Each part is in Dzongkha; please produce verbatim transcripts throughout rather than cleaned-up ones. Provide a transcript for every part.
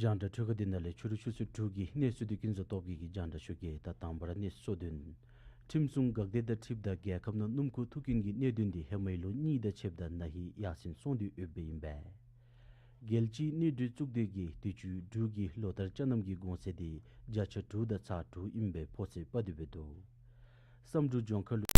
རྒྱང་བསྒྲགས་འཕྲུལ་ཁང་འདི་ནང་ལས་ཕྱི་རུ་ཆུ་ཚོད་དྲུག་གི་གནས་ཚུལ་འདི་ཀུན་བཟང་སྟོབས་རྒྱས་ཀྱིས་རྒྱང་བསྒྲགས་ཞུ་གེ། ད་དང་པ་ར་གནས་ཚུལ་གཙོ་དོན། ཁྲིམས་སྲུང་འགག་སྡེ་དང་འཁྲིལཝ་ད་རྒྱལ་ཁབ་ནང་སྣུམ་འཁོར་ཐུག་རྐྱེན་གྱི་གནད་དོན་འདི་ཧེ་མའི་ལོ་གཉིས་དང་ཕྱདཔ་ད་ན་ཧིང་ཡར་སེང་སོང་སྟེ་ཡོདཔ་ཨིན་པས། རྒྱལ་སྤྱིའི་གནས་སྡུད་གཙུག་སྡེ་གིས་དུས་ཅི་འབྲུག་གི་ལོ་ལྟར་ཅ་རྣམ་གྱི་གོང་ཚད་འདི་བརྒྱ་ཆ་དྲུག་དང་ཚག་དྲུག་ཨིན་པའི་ཕོ་ཚོད་དཔག་སྟེ་འབད་དོ། བསམ་འགྲུབ་ལྗོངས་མཁར་ལུ།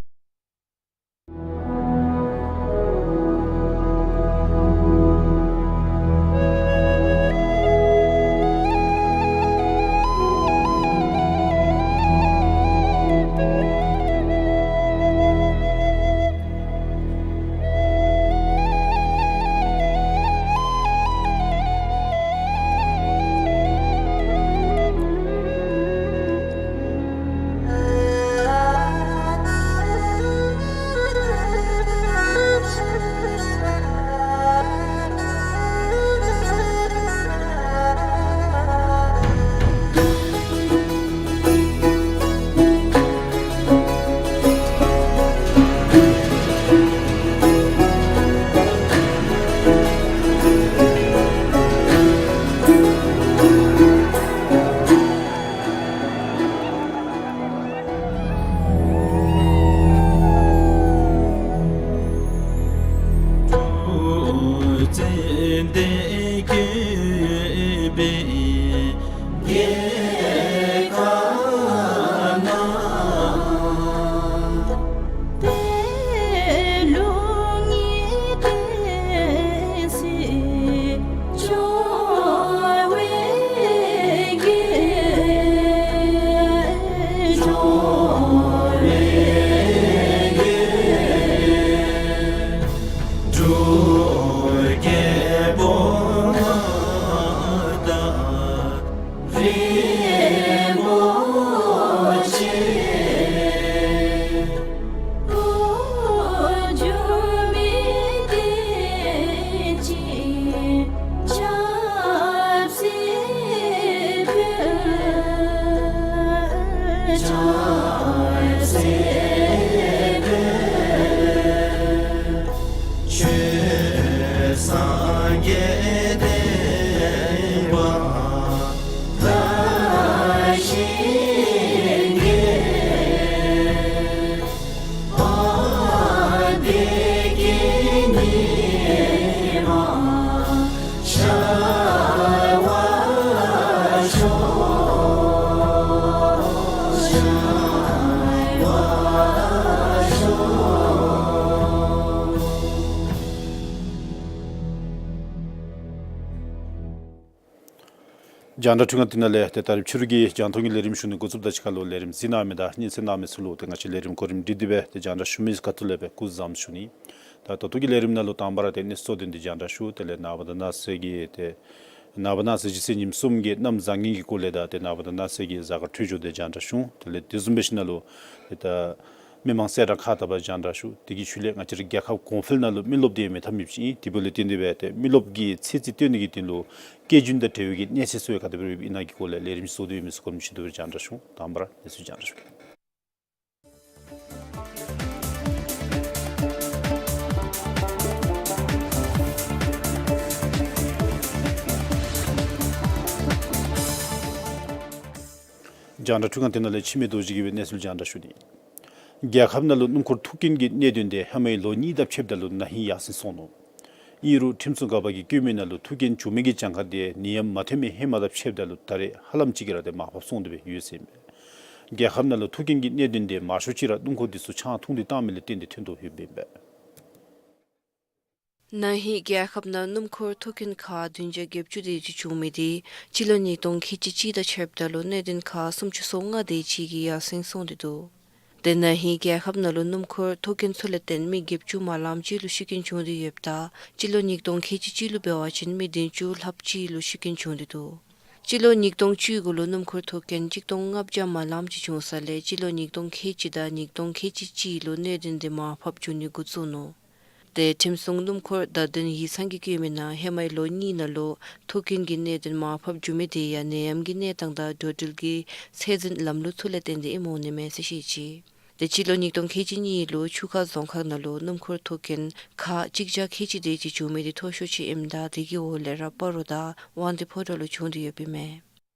རྒྱང་བསྒྲགས་འཕྲུལ་ཁང་འདི་ནང་ལས་ཏེ་ད་རིས་ཕྱི་རུ་གི་རྒྱང་མཐོང་གི་ལས་རིམ་ཞུ་ནི་འགོ་བཙུགསཔ་ད་ཅིག་ཁར་ལུ་ལས་རིམ་གཟིགས་གནང་མི་དང་སྙན་གསན་གནང་མི་ཚུ་ལུ་ཏེ་ང་བཅས་ལས་རིམ་གོ་རིམ་སྒྲིག་སྟེ་སྦེ་ཏེ་རྒྱང་བསྒྲགས་ཞུ་མི་ཁ་ཐུག་ལས་སྦེ་སྐུ་གཟུགས་བཟང་པོ་ཞུ་ནི། ད་ད་ལྟོ་གི་ལས་རིམ་ནང་ལུ་དང་པ་ར་ཏེ་གནས་ཚུལ་གཙོ་དོན་འདི་རྒྱང་བསྒྲགས་ཞུ། དེ་ལས་ནངས་པ་དང་གནངས་ཚེ་གི་ཏེ་ནངས་པ་གནངས་ཚེ་ཨ་ཙི་ཉིནམ་གསུམ་གྱི་གནམ་བཟང་ངན་གྱི་སྐོར་ལས་དང་ཏེ་ནངས་པ་དང་གནངས་ཚེ་གི་གཟའ་སྐར་འཕྲོད་སྦྱོར་འདི་རྒྱང་བསྒྲགས་ཞུ། དེ་ལས་དེ་བཟུམ་སྦེ་ཞིནམ་ལས་ཏེ་ད་མི་མང་གསལ་བསྒྲགས་ཁག་དག་པ་རྒྱང་བསྒྲགས་ཞུ། དེ་གི་ཤུལ་ལས་ང་བཅས་རའི་རྒྱལ་ཁབ་གོང་འཕེལ་ནང་ལུ་མི་རློབས་འདི་མེད་ཐབས་མེདཔ་ཅིག་ཨིན། དེ་འབདཝ་ལས་བརྟེན་ཏེ་སྦེ་ཏེ་མི་རློབས་ཀྱི་ཚོད་རྩིས་བཏོན་ནི་གི་དོན་ལུ་སྐྱེལ་རྒྱུན་དང་འབྲེལ་བའི་གི་གནས་ཚུལ་ཚུ་ག་དེ་སྦེ་ཨིན་ན་གི་སྐོར་ལས་ལས་རིམ་བཟོ་སྟེ་ཡོད་མི་ཚུ་གོ་རིམ་བཞིན་དུ་རྒྱང་བསྒྲགས་ཞུ། དང་པ་ར་གནས་ཚུལ་རྒྱང་བསྒྲགས་ཞུ། རྒྱང་བསྒྲགས་འཕྲུལ་ཁང་འདི་ནང་ལས་འཆི་མེད་རྡོ་རྗེ་གིས་སྦེ་གནས་ཚུལ་རྒྱང་བསྒྲགས་ཞུ་ནི། རྒྱལ་ཁབ་ནང་ལུ་སྣུམ་འཁོར་ཐུག་རྐྱེན་གྱི་གནད་དོན་འདི་ཧེ་མའི་ལོ་གཉིས་དང་ཕྱདཔ་ད་ལུ་ན་ཧིང་ཡར་སེང་སོང་ནུག། ཨིན་རུང་ཁྲིམས་སྲུང་འགག་པ་གིས་བཀོད་མི་ནང་ལུ་ཐུག་རྐྱེན་བྱུང་མི་གི་གྱངས་ཁ་འདི་ནད་ཡམས་མ་ཐོན་མི་ཧེ་མ་དང་ཕྱདཔ་ད་ལུ་ད་རེས་ཧ་ལམ་ཅིག་གིས་ར་ཏེ་མར་ཕབ་སོང་སྟེ་སྦེ་ཡོད་ཟེར་ཨིན་པས། རྒྱལ་ཁབ་ནང་ལུ་ཐུག་རྐྱེན་གྱི་གནད་དོན་འདི་མང་ཤོས་ཅིག་ར་སྣུམ་འཁོར་འདི་ཚུ་ཆང་འཐུང་སྟེ་བཏང་མི་ལས་བརྟེན་ཏེ་ཐོན་དོ་ཡོདཔ་ཨིན་པས། ན་ཧིང་རྒྱལ་ཁབ་ནང་སྣུམ་འཁོར་ཐུག་རྐྱེན་ཁག་བདུན་བརྒྱ་བརྒྱད་ཅུ་དེ་ཅིག་བྱུང་མི་འདི་སྤྱི་ལོ་ཉིས་སྟོང་ཁལ་གཅིག་གཅིག་དང་ཕྱདཔ་ད་ལུ་གནད་དོན་ཁག་སུམ་ཅུ་སོ་ལྔ་དེ་ཅིག་གིས་ཡར་སེང་སོང་སྟེ་འདུག། ཏེ་ན་ཧིང་རྒྱལ་ཁབ་ནང་ལུ་སྣུམ་འཁོར་ཐུག་རྐྱེན་ཚུ་ལས་བརྟེན་མི་བརྒྱད་ཅུ་མ་ལངམ་ཅིག་ལུ་ཤི་རྐྱེན་བྱུང་སྟེ་ཡོདཔ་ད་སྤྱི་ལོ་ཉིས་སྟོང་ཁལ་གཅིག་གཅིག་ལུ་འབད་བ་ཅིན་མི་བདུན་ཅུ་ལྷགཔ་ཅིག་ལུ་ཤི་རྐྱེན་བྱུང་སྟེ་འདུག། སྤྱི་ལོ་ཉིས་སྟོང་བཅུ་དགུ་ལུ་སྣུམ་འཁོར་ཐུག་རྐྱེན་གཅིག་སྟོང་ལྔ་བརྒྱ་མ་ལངམ་ཅིག་བྱུང་ས་ལས་སྤྱི་ལོ་ཉིས་སྟོང་ཁལ་གཅིག་དང་ཉིས་སྟོང་ཁལ་གཅིག་གཅིག་ལུ་གནད་དོན་འདི་མར་ཕབ་འགྱོ་ནི་འགོ་བཙུགས་ནུག། ཏེ་ཁྲིམས་སྲུང་སྣུམ་འཁོར་བརྡ་དོན་ཡིག་ཚང་གིས་བཀོད་མི་ནང་ཧེ་མའི་ལོ་གཉིས་ནང་ལུ་ཐུག་རྐྱེན་གྱི་གནད་དོན་མར་ཕབ་འགྱོ་མི་དེ་ཡང་ནད་ཡམས་ཀྱི་གནས་སྟངས་དང་འགྲོ་འགྲུལ་གྱི་ཚད་འཛིན་ལམ་ལུགས་ཚུ་ལས་བརྟེན་ཏེ་ཨིནམ་འོང་ནི་མས་ཟེར་བཤད་ཅི། ཏེ་སྤྱི་ལོ་ཉིས་སྟོང་ཁལ་གཅིག་གཉིས་ལུ་ཆུ་ཁ་རྫོང་ཁག་ནང་ལུ་སྣུམ་འཁོར་ཐུག་རྐྱེན་ཁག་གཅིག་བརྒྱ་ཁལ་གཅིག་དེ་ཅིག་བྱུང་མི་འདི་མཐོ་ཤོས་ཅིག་ཨིནམ་ད་དེ་གི་འོག་ལས་ར་སྤ་རོ་དང་དབང་འདུས་ཕོ་བྲང་ལུ་བྱུང་སྟེ་ཡོདཔ་ཨིན་མས།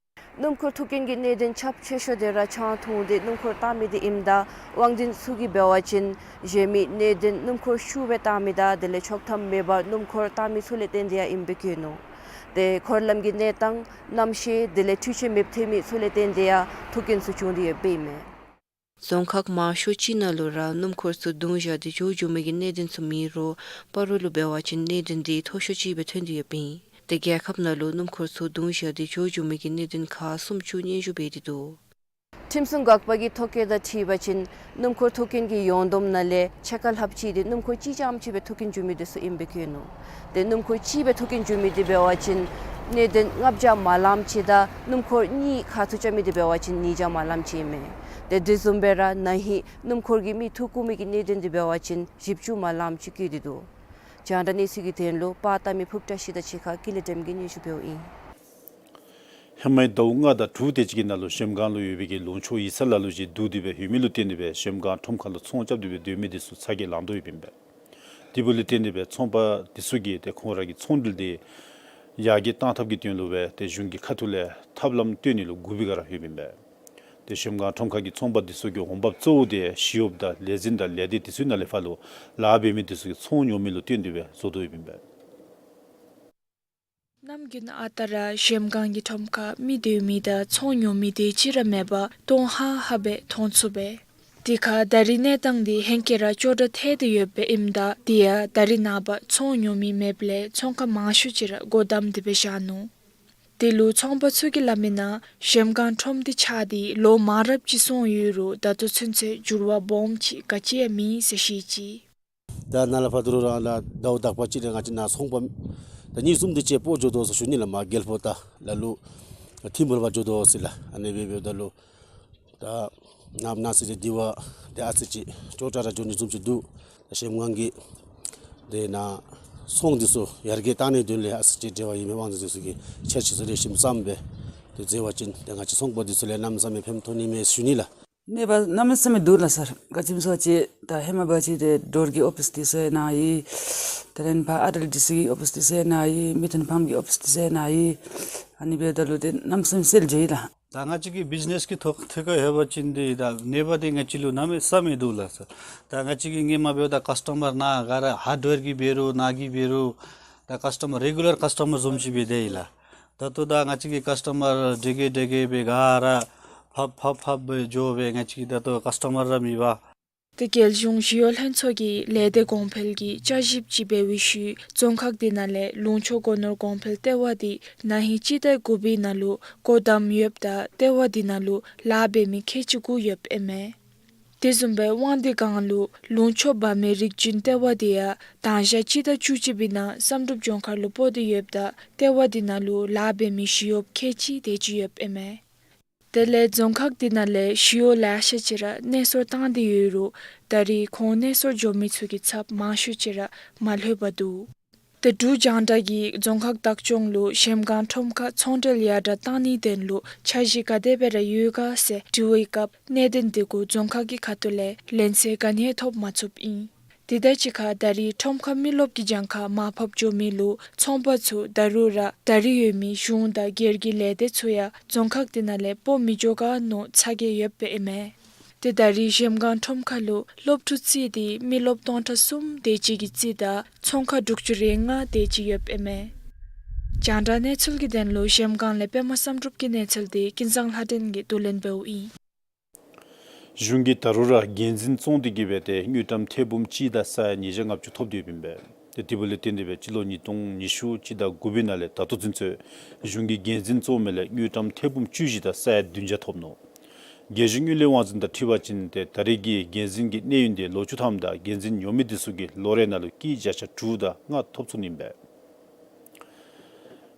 སྣུམ་འཁོར་ཐུག་རྐྱེན་གྱི་གནད་དོན་ཁྱབ་ཆེ་ཤོས་དེ་ར་ཆང་འཐུང་སྟེ་སྣུམ་འཁོར་བཏང་མི་འདི་ཨིནམ་ད་དབང་འཛིན་ཚུ་གིས་འབད་བ་ཅིན་གཞན་མི་གནད་དོན་སྣུམ་འཁོར་ཤུགས་སྦེ་བཏང་མི་དང་དེ་ལས་ཆོག་ཐམ་མེད་པར་སྣུམ་འཁོར་བཏང་མི་ཚུ་ལས་བརྟེན་ཏེ་ཡང་ཨིནམ་སྦེ་བཀོད་ནུག། ཏེ་འཁོར་ལམ་གྱི་གནས་སྟངས་གནམ་གཤིས་དེ་ལས་འཕྲུལ་ཆས་མེདཔ་ཐོན་མི་ཚུ་ལས་བརྟེན་ཏེ་ཡང་ཐུག་རྐྱེན་ཚུ་བྱུང་སྟེ་ཡོདཔ་ཨིན་མས། རྫོང་ཁག་མང་ཤོས་ཅིག་ནང་ལུ་ར་སྣུམ་འཁོར་ཚུ་རྡུང་བཞག་སྟེ་འགྱོ་འགྱོ་མི་གི་གནད་དོན་ཚུ་མེད་རུང་སྤ་རོ་ལུ་འབད་བ་ཅིན་གནད་དོན་འདི་མཐོ་ཤོས་ཅིག་སྦེ་ཐོན་ཏེ་ཡོདཔ་ཨིན། ཏེ་རྒྱལ་ཁབ་ནང་ལུ་སྣུམ་འཁོར་ཚུ་རྡུང་བཞག་སྟེ་འགྱོ་འགྱོ་མི་གི་གནད་དོན་ཁག་སུམ་ཅུ་སོ་གཉིས་འབད་དེ་འདུག། ཁྲིམས་སྲུང་འགག་པ་གི་ཐོ་བཀོད་དང་འཁྲིལ་བ་ཅིན་སྣུམ་འཁོར་ཐུག་རྐྱེན་གྱི་ཡོངས་བསྡོམས་ནང་ལས་ཕྱེད་ཀ་ལྷགཔ་ཅིག་འདི་སྣུམ་འཁོར་གཅིག་རྐྱངམ་གཅིག་སྦེ་ཐུག་རྐྱེན་བྱུང་མི་འདི་ཚུ་ཨིནམ་སྦེ་བཀོད་ནུག། ཏེ་སྣུམ་འཁོར་གཅིག་སྦེ་ཐུག་རྐྱེན་བྱུང་མི་འདི་འབད་བ་ཅིན་གནད་དོན་ལྔ་བརྒྱ་མ་ལངམ་ཅིག་དང་སྣུམ་འཁོར་གཉིས་ཁ་ཐུག་རྐྱབ་མི་འདི་འབད་བ་ཅིན་ཉིས་བརྒྱ་མ་ལངམ་ཅིག་ཨིན་མས། ཏེ་དེ་བཟུམ་སྦེ་ར་ན་ཧིང་སྣུམ་འཁོར་གྱིས་མི་འཐུ་བཀོ་མི་གི་གནད་དོན་འདི་འབད་བ་ཅིན་བཞི་བཅུ་མ་ལངམ་ཅིག་བཀོད་དེ་འདུག། རྒྱང་བསྒྲགས་གནས་ཚུལ་གྱི་དོན་ལུ་པར་བཏབ་མི་ཕུརཔ་བཀྲ་ཤིས་དང་གཅིག་ཁར་ཀུན་ལེགས་སྒྲོལ་མ་གིས་སྙན་ཞུ་འབདཝ་ཨིན། ཧེ་མའི་ཟླཝ་ལྔ་དང་དྲུག་དེ་ཅིག་གི་ནང་ལུ་གཞལམ་སྒང་ལུ་ཡོད་པའི་གི་ལུང་ཕྱོགས་ཡིག་ཚང་ལ་ལུ་ཅིག་བསྡུ་སྟེ་སྦེ་ཡོད་མི་ལུ་བརྟེན་ཏེ་སྦེ་གཞལམ་སྒང་ཁྲོམ་ཁ་ལུ་ཚོང་རྐྱབ་སྟེ་སྦེ་སྡོད་མི་འདི་ཚུ་ཚ་གྱང་ལང་དོ་ཡོདཔ་ཨིན་པས། དེ་འབདཝ་ལས་བརྟེན་ཏེ་སྦེ་ཚོང་པ་འདི་ཚུ་གིས་ཏེ་ཁོང་ར་གི་ཚོང་འབྲེལ་འདི་ཡར་རྒྱས་གཏང་ཐབས་ཀྱི་དོན་ལུ་སྦེ་ཏེ་གཞུང་གི་ཁ་ཐུག་ལས་ཐབས་ལམ་བཏོན་ནི་ལུ་སྒུག་པའི་བསྒང་ར་ཡོདཔ་ཨིན་པས། ཏེ་གཞལམ་སྒང་ཁྲོམ་ཁ་གི་ཚོང་པ་འདི་ཚུ་གི་འོང་འབབ་གཙོ་བོ་འདི་ཞི་གཡོགཔ་དང་ལས་འཛིན་དང་ལས་སྡེ་འདི་ཚུ་ནང་ལས་ཕར་ལུ་ལཱ་འབད་མི་འདི་ཚུ་གིས་ཚོང་ཉོ་མི་ལུ་བརྟེན་ཏེ་སྦེ་བཟོ་དོ་ཡོདཔ་ཨིན་པས། ནམ་རྒྱུན་ཨ་རྟག་ར་གཞལམ་སྒང་གི་ཁྲོམ་ཁར་མི་སྡོད་མི་དང་ཚོང་ཉོ་མི་དེ་ཅིག་ར་མེད་པར་སྟོང་ཧ་ཧ་སྦེ་མཐོང་ཚུགས་པས། དེ་ཁར་ད་རིས་གནས་སྟངས་འདི་ཧེང་སྐལ་ར་སྐྱོ་དྲགས་ཐལ་ཏེ་ཡོདཔ་ཨིནམ་ད་དེ་ཡང་ད་རིས་ནངས་པ་ཚོང་ཉོ་མི་མེདཔ་ལས་ཚོང་ཁང་མང་ཤོས་ཅིག་ར་སྒོ་བསྡམས་ཏེ་སྦེ་བཞག་ནུག། དེ་ལུ་ཚོང་པ་ཚུ་གིས་སླབ་མིའི་ནང་གཞལམ་སྒང་ཁྲོམ་འདི་ཆགས་ཏེ་ལོ་མང་རབས་ཅིག་སོང་ཡོད་རུང་ད་ལྟོ་ཚུན་ཚོད་འགྱུར་བ་སྦོམ་ཅིག་ག་ཅི་ཡང་མེད་ཟེར་བཤད་ཅི། ད་ནཱ་ལས་ཕར་ད་རུང་ར་ལགས་ཟླཝ་དག་པ་ཅིག་ར་ང་བཅས་ནཱ་ཚོང་པ་ད་གཉིས་གསུམ་དེ་ཅིག་སྤོ་འགྱོ་དོ་ཟེར་ཞུ་ནི་ལགས། མར་རྒྱལ་པོ་དང་ལ་ལུ་ཐིམ་ཕུག་ལུ་ཕར་འགྱོ་དོ་ཟེར་ལགས། ཨ་ནི་སྦེ་འབདཝ་ད་ལུ་ད་ནངས་པ་གནངས་ཚེ་དེ་དེ་བ་དེ་ཨ་ཙི་ཅིག་སྐྱོ་དྲགས་ར་འགྱོ་ནི་བཟུམ་ཅིག་འདུག། ད་གཞལམ་སྒང་གི་དེ་ནང་ཚོང་འདི་ཚུ་ཡར་རྒྱས་གཏང་ནིའི་དོན་ལས་ཨ་ཙི་ཅིག་འབྲེལ་བ་ཡོད་མི་དབང་འཛིན་འདི་ཚུ་གིས་ཆ་རོགས་ཚུ་ལེགས་ཤོམ་བརྩམས་སྦེ་དེ་མཛད་པ་ཅིན་ཏེ་ང་བཅས་ཚོང་པ་འདི་ཚུ་ལུ་གནམ་མེད་ས་མེད་ཕན་ཐོགས་ནི་མས་ཞུ་ནི་ལགས། གནས་པ་གནམ་མེད་ས་མེད་འདུག་ལགས་སར། ག་ཅི་སྨོ་ཟེར་བ་ཅིན་ད་ཧེ་མ་འབད་བ་ཅིན་ཏེ་ཌོར་གྱི་ཨོ་ཕིས་འདི་ཚུ་ཡང་ནཱ་ཨིན། དེ་ལས་ཕར་ཨར་ཨེལ་ཌི་སི་གི་ཨོ་ཕིས་འདི་ཚུ་ཡང་ནཱ་ཨིན། མི་ཐོན་ཕམ་གྱི་ཨོ་ཕིས་འདི་ཚུ་ཡང་ནཱ་ཨིན། ཨ་ནི་འབདཝ་ད་ལུ་ཏེ་གནམ་མེད་ས་མེད་སེལ་འགྱོ་ཡི་ལགས། ད་ང་བཅས་ཀྱི་བིཛ་ནེས་ཀྱི་ཐོག་ཐད་ཁར་འབད་བ་ཅིན་འདི་ད་གནས་པ་འདི་ང་བཅས་ལུ་གནམ་མེད་ས་མེད་འདུག་ལགས་སར། ད་ང་བཅས་ཀྱིས་སྔོན་མ་འབདཝ་ད་ཀཱསི་ཊ་མར་ནཱ་ག་ར་ཧརཌ་ཝེར་གྱིས་འབད་རུང་ནཱ་གིས་འབད་རུང་ད་ཀཱསི་ཊ་མར་རེ་གུ་ལར་ཀཱསི་ཊ་མར་བཟུམ་ཅིག་སྦེ་སྡོད་ཡི་ལགས། ད་ལྟོ་ད་ང་བཅས་ཀྱི་ཀཱསི་ཊ་མར་དེ་གིས་དེ་གིས་སྦེ་ག་ར་ཕབ་ཕབ་ཕབ་སྦེ་འགྱོ་སྦེ་ང་བཅས་ཀྱི་ད་ལྟོ་ཀཱསི་ཊ་མར་ར་མེད་པས། ཏེ་རྒྱལ་གཞུང་ཞི་གཡོག་ལྷན་ཚོགས་ཀྱིས་ལས་སྡེ་གོང་འཕེལ་གྱི་བསྐྱར་ཞིབ་ཅིག་འབད་བའི་ཤུལ་རྫོང་ཁག་འདི་ནང་ལས་ལུང་ཕྱོགས་སྒོ་ནོར་གོང་འཕེལ་ལྟེ་བ་འདི་ན་ཧིང་སྤྱི་ཟླ་དགུ་པའི་ནང་ལུ་སྒོ་བསྡམས་ཡོདཔ་ད་ལྟེ་བ་འདི་ནང་ལུ་ལཱ་འབད་མི་ཁལ་གཅིག་དགུ་ཡོདཔ་ཨིན་མས། དེ་བཟུམ་སྦེ་དབང་འདུས་སྒང་ལུ་ལུང་ཕྱོགས་འབར་མའི་རིག་རྒྱུན་ལྟེ་བ་འདི་ཡང་དང་ཞག་སྤྱི་ཟླ་བཅུ་གཅིག་པའི་ནང་བསམ་གྲུབ་ལྗོངས་མཁར་ལུ་སྤོ་སྟེ་ཡོདཔ་ད་ལྟེ་བ་འདི་ནང་ལུ་ལཱ་འབད་མི་ཞི་གཡོགཔ་ཁལ་གཅིག་དེ་ཅིག་ཡོདཔ་ཨིན་མས། དེ་ལས་རྫོང་ཁག་འདི་ནང་ལས་ཞི་གཡོག་ལེ་ཤ་ཅིག་ར་གནས་སོར་བཏང་སྟེ་ཡོད་རུང་ད་རིས་ཁོང་གནས་སོར་འགྱོ་མི་ཚུ་གི་ཚབ་མང་ཤོས་ཅིག་ར་མ་ལྷོད་པར་འདུག། ཏེ་འབྲུག་རྒྱང་བསྒྲགས་ཀྱིས་རྫོང་ཁག་བདག་སྐྱོང་ལུ་གཞལམ་སྒང་ཁྲོམ་ཁར་ཚོང་འབྲེལ་ཡར་དྲག་གཏང་ནིའི་དོན་ལུ་འཆར་གཞི་ག་དེ་སྦེ་ར་ཡོད་ག་ཟེར་དྲི་བའི་སྐབས་གནད་དོན་དེ་གུ་རྫོང་ཁག་གི་ཁ་ཐུག་ལས་ལན་གསལ་ག་ནི་ཡང་ཐོབ་མ་ཚུགསཔ་ཨིན། དེ་དང་གཅིག་ཁར་ད་རིས་ཁྲོམ་ཁར་མི་རློབས་ཀྱི་གྱངས་ཁ་མར་ཕབ་འགྱོ་མི་ལུ་ཚོང་པ་ཚུ་ད་རུང་ར་ད་རིས་ཡོད་མི་གཞུང་དང་སྒེར་གྱི་ལས་སྡེ་ཚུ་ཡང་རྫོང་ཁག་དེ་ནང་ལས་སྤོ་མི་འགྱོ་ག་མནོ་ཚ་གྱང་ཡོདཔ་ཨིན་མས། ཏེ་ད་རིས་གཞལམ་སྒང་ཁྲོམ་ཁ་ལུ་སློབ་ཕྲུག་རྩིས་ཏེ་མི་རློབས་སྟོང་ཕྲག་གསུམ་དེ་ཅིག་གི་རྩིས་དང་ཚོང་ཁང་དྲུག་ཅུ་རེ་ལྔ་དེ་ཅིག་ཡོདཔ་ཨིན་མས། རྒྱང་བསྒྲགས་གནས་ཚུལ་གྱི་དོན་ལུ་གཞལམ་སྒང་ལས་པདྨ་བསམ་གྲུབ་ཀྱི་གནས་ཚུལ་དེ་ཀུན་བཟང་ལྷ་སྒྲོན་གྱིས་བསྡུ་ལེན་འབདཝ་ཨིན། གཞུང་གིས་ད་རུང་ར་འགན་འཛིན་བཙོངས་ཏེ་གིས་སྦེ་ཏེ་དངུལ་ཀྲམ་ཐེར་འབུམ་གཅིག་དང་ས་ཡ་ཉིས་བརྒྱ་ལྔ་བཅུ་ཐོབ་སྟེ་ཡོདཔ་ཨིན་པས། ཏེ་དེ་འབདཝ་ལས་བརྟེན་ཏེ་སྦེ་སྤྱི་ལོ་ཉིས་སྟོང་ཉི་ཤུ་སྤྱི་ཟླ་དགུ་པའི་ནང་ལས་ད་ལྟོ་ཚུན་ཚོད་གཞུང་གིས་འགན་འཛིན་བཙོངས་མི་ལས་དངུལ་ཀྲམ་ཐེར་འབུམ་བཅུ་བཞི་དང་ས་ཡ་བདུན་བརྒྱ་ཐོབ་ནུག། རྒྱལ་གཞུང་དངུལ་ལས་དབང་འཛིན་དང་འཁྲིལ་བ་ཅིན་ཏེ་ད་རེས་ཀྱི་འགན་འཛིན་གྱི་གནས་ཡུན་དེ་ལོ་བཅུ་ཐམ་དང་འགན་འཛིན་ཉོ་མི་དེ་ཚུ་གིས་ལོ་རེ་ནང་ལུ་སྐྱིད་བརྒྱ་ཆ་དྲུག་དང་ལྔ་ཐོབ་ཚུགས་ནི་ཨིན་པས།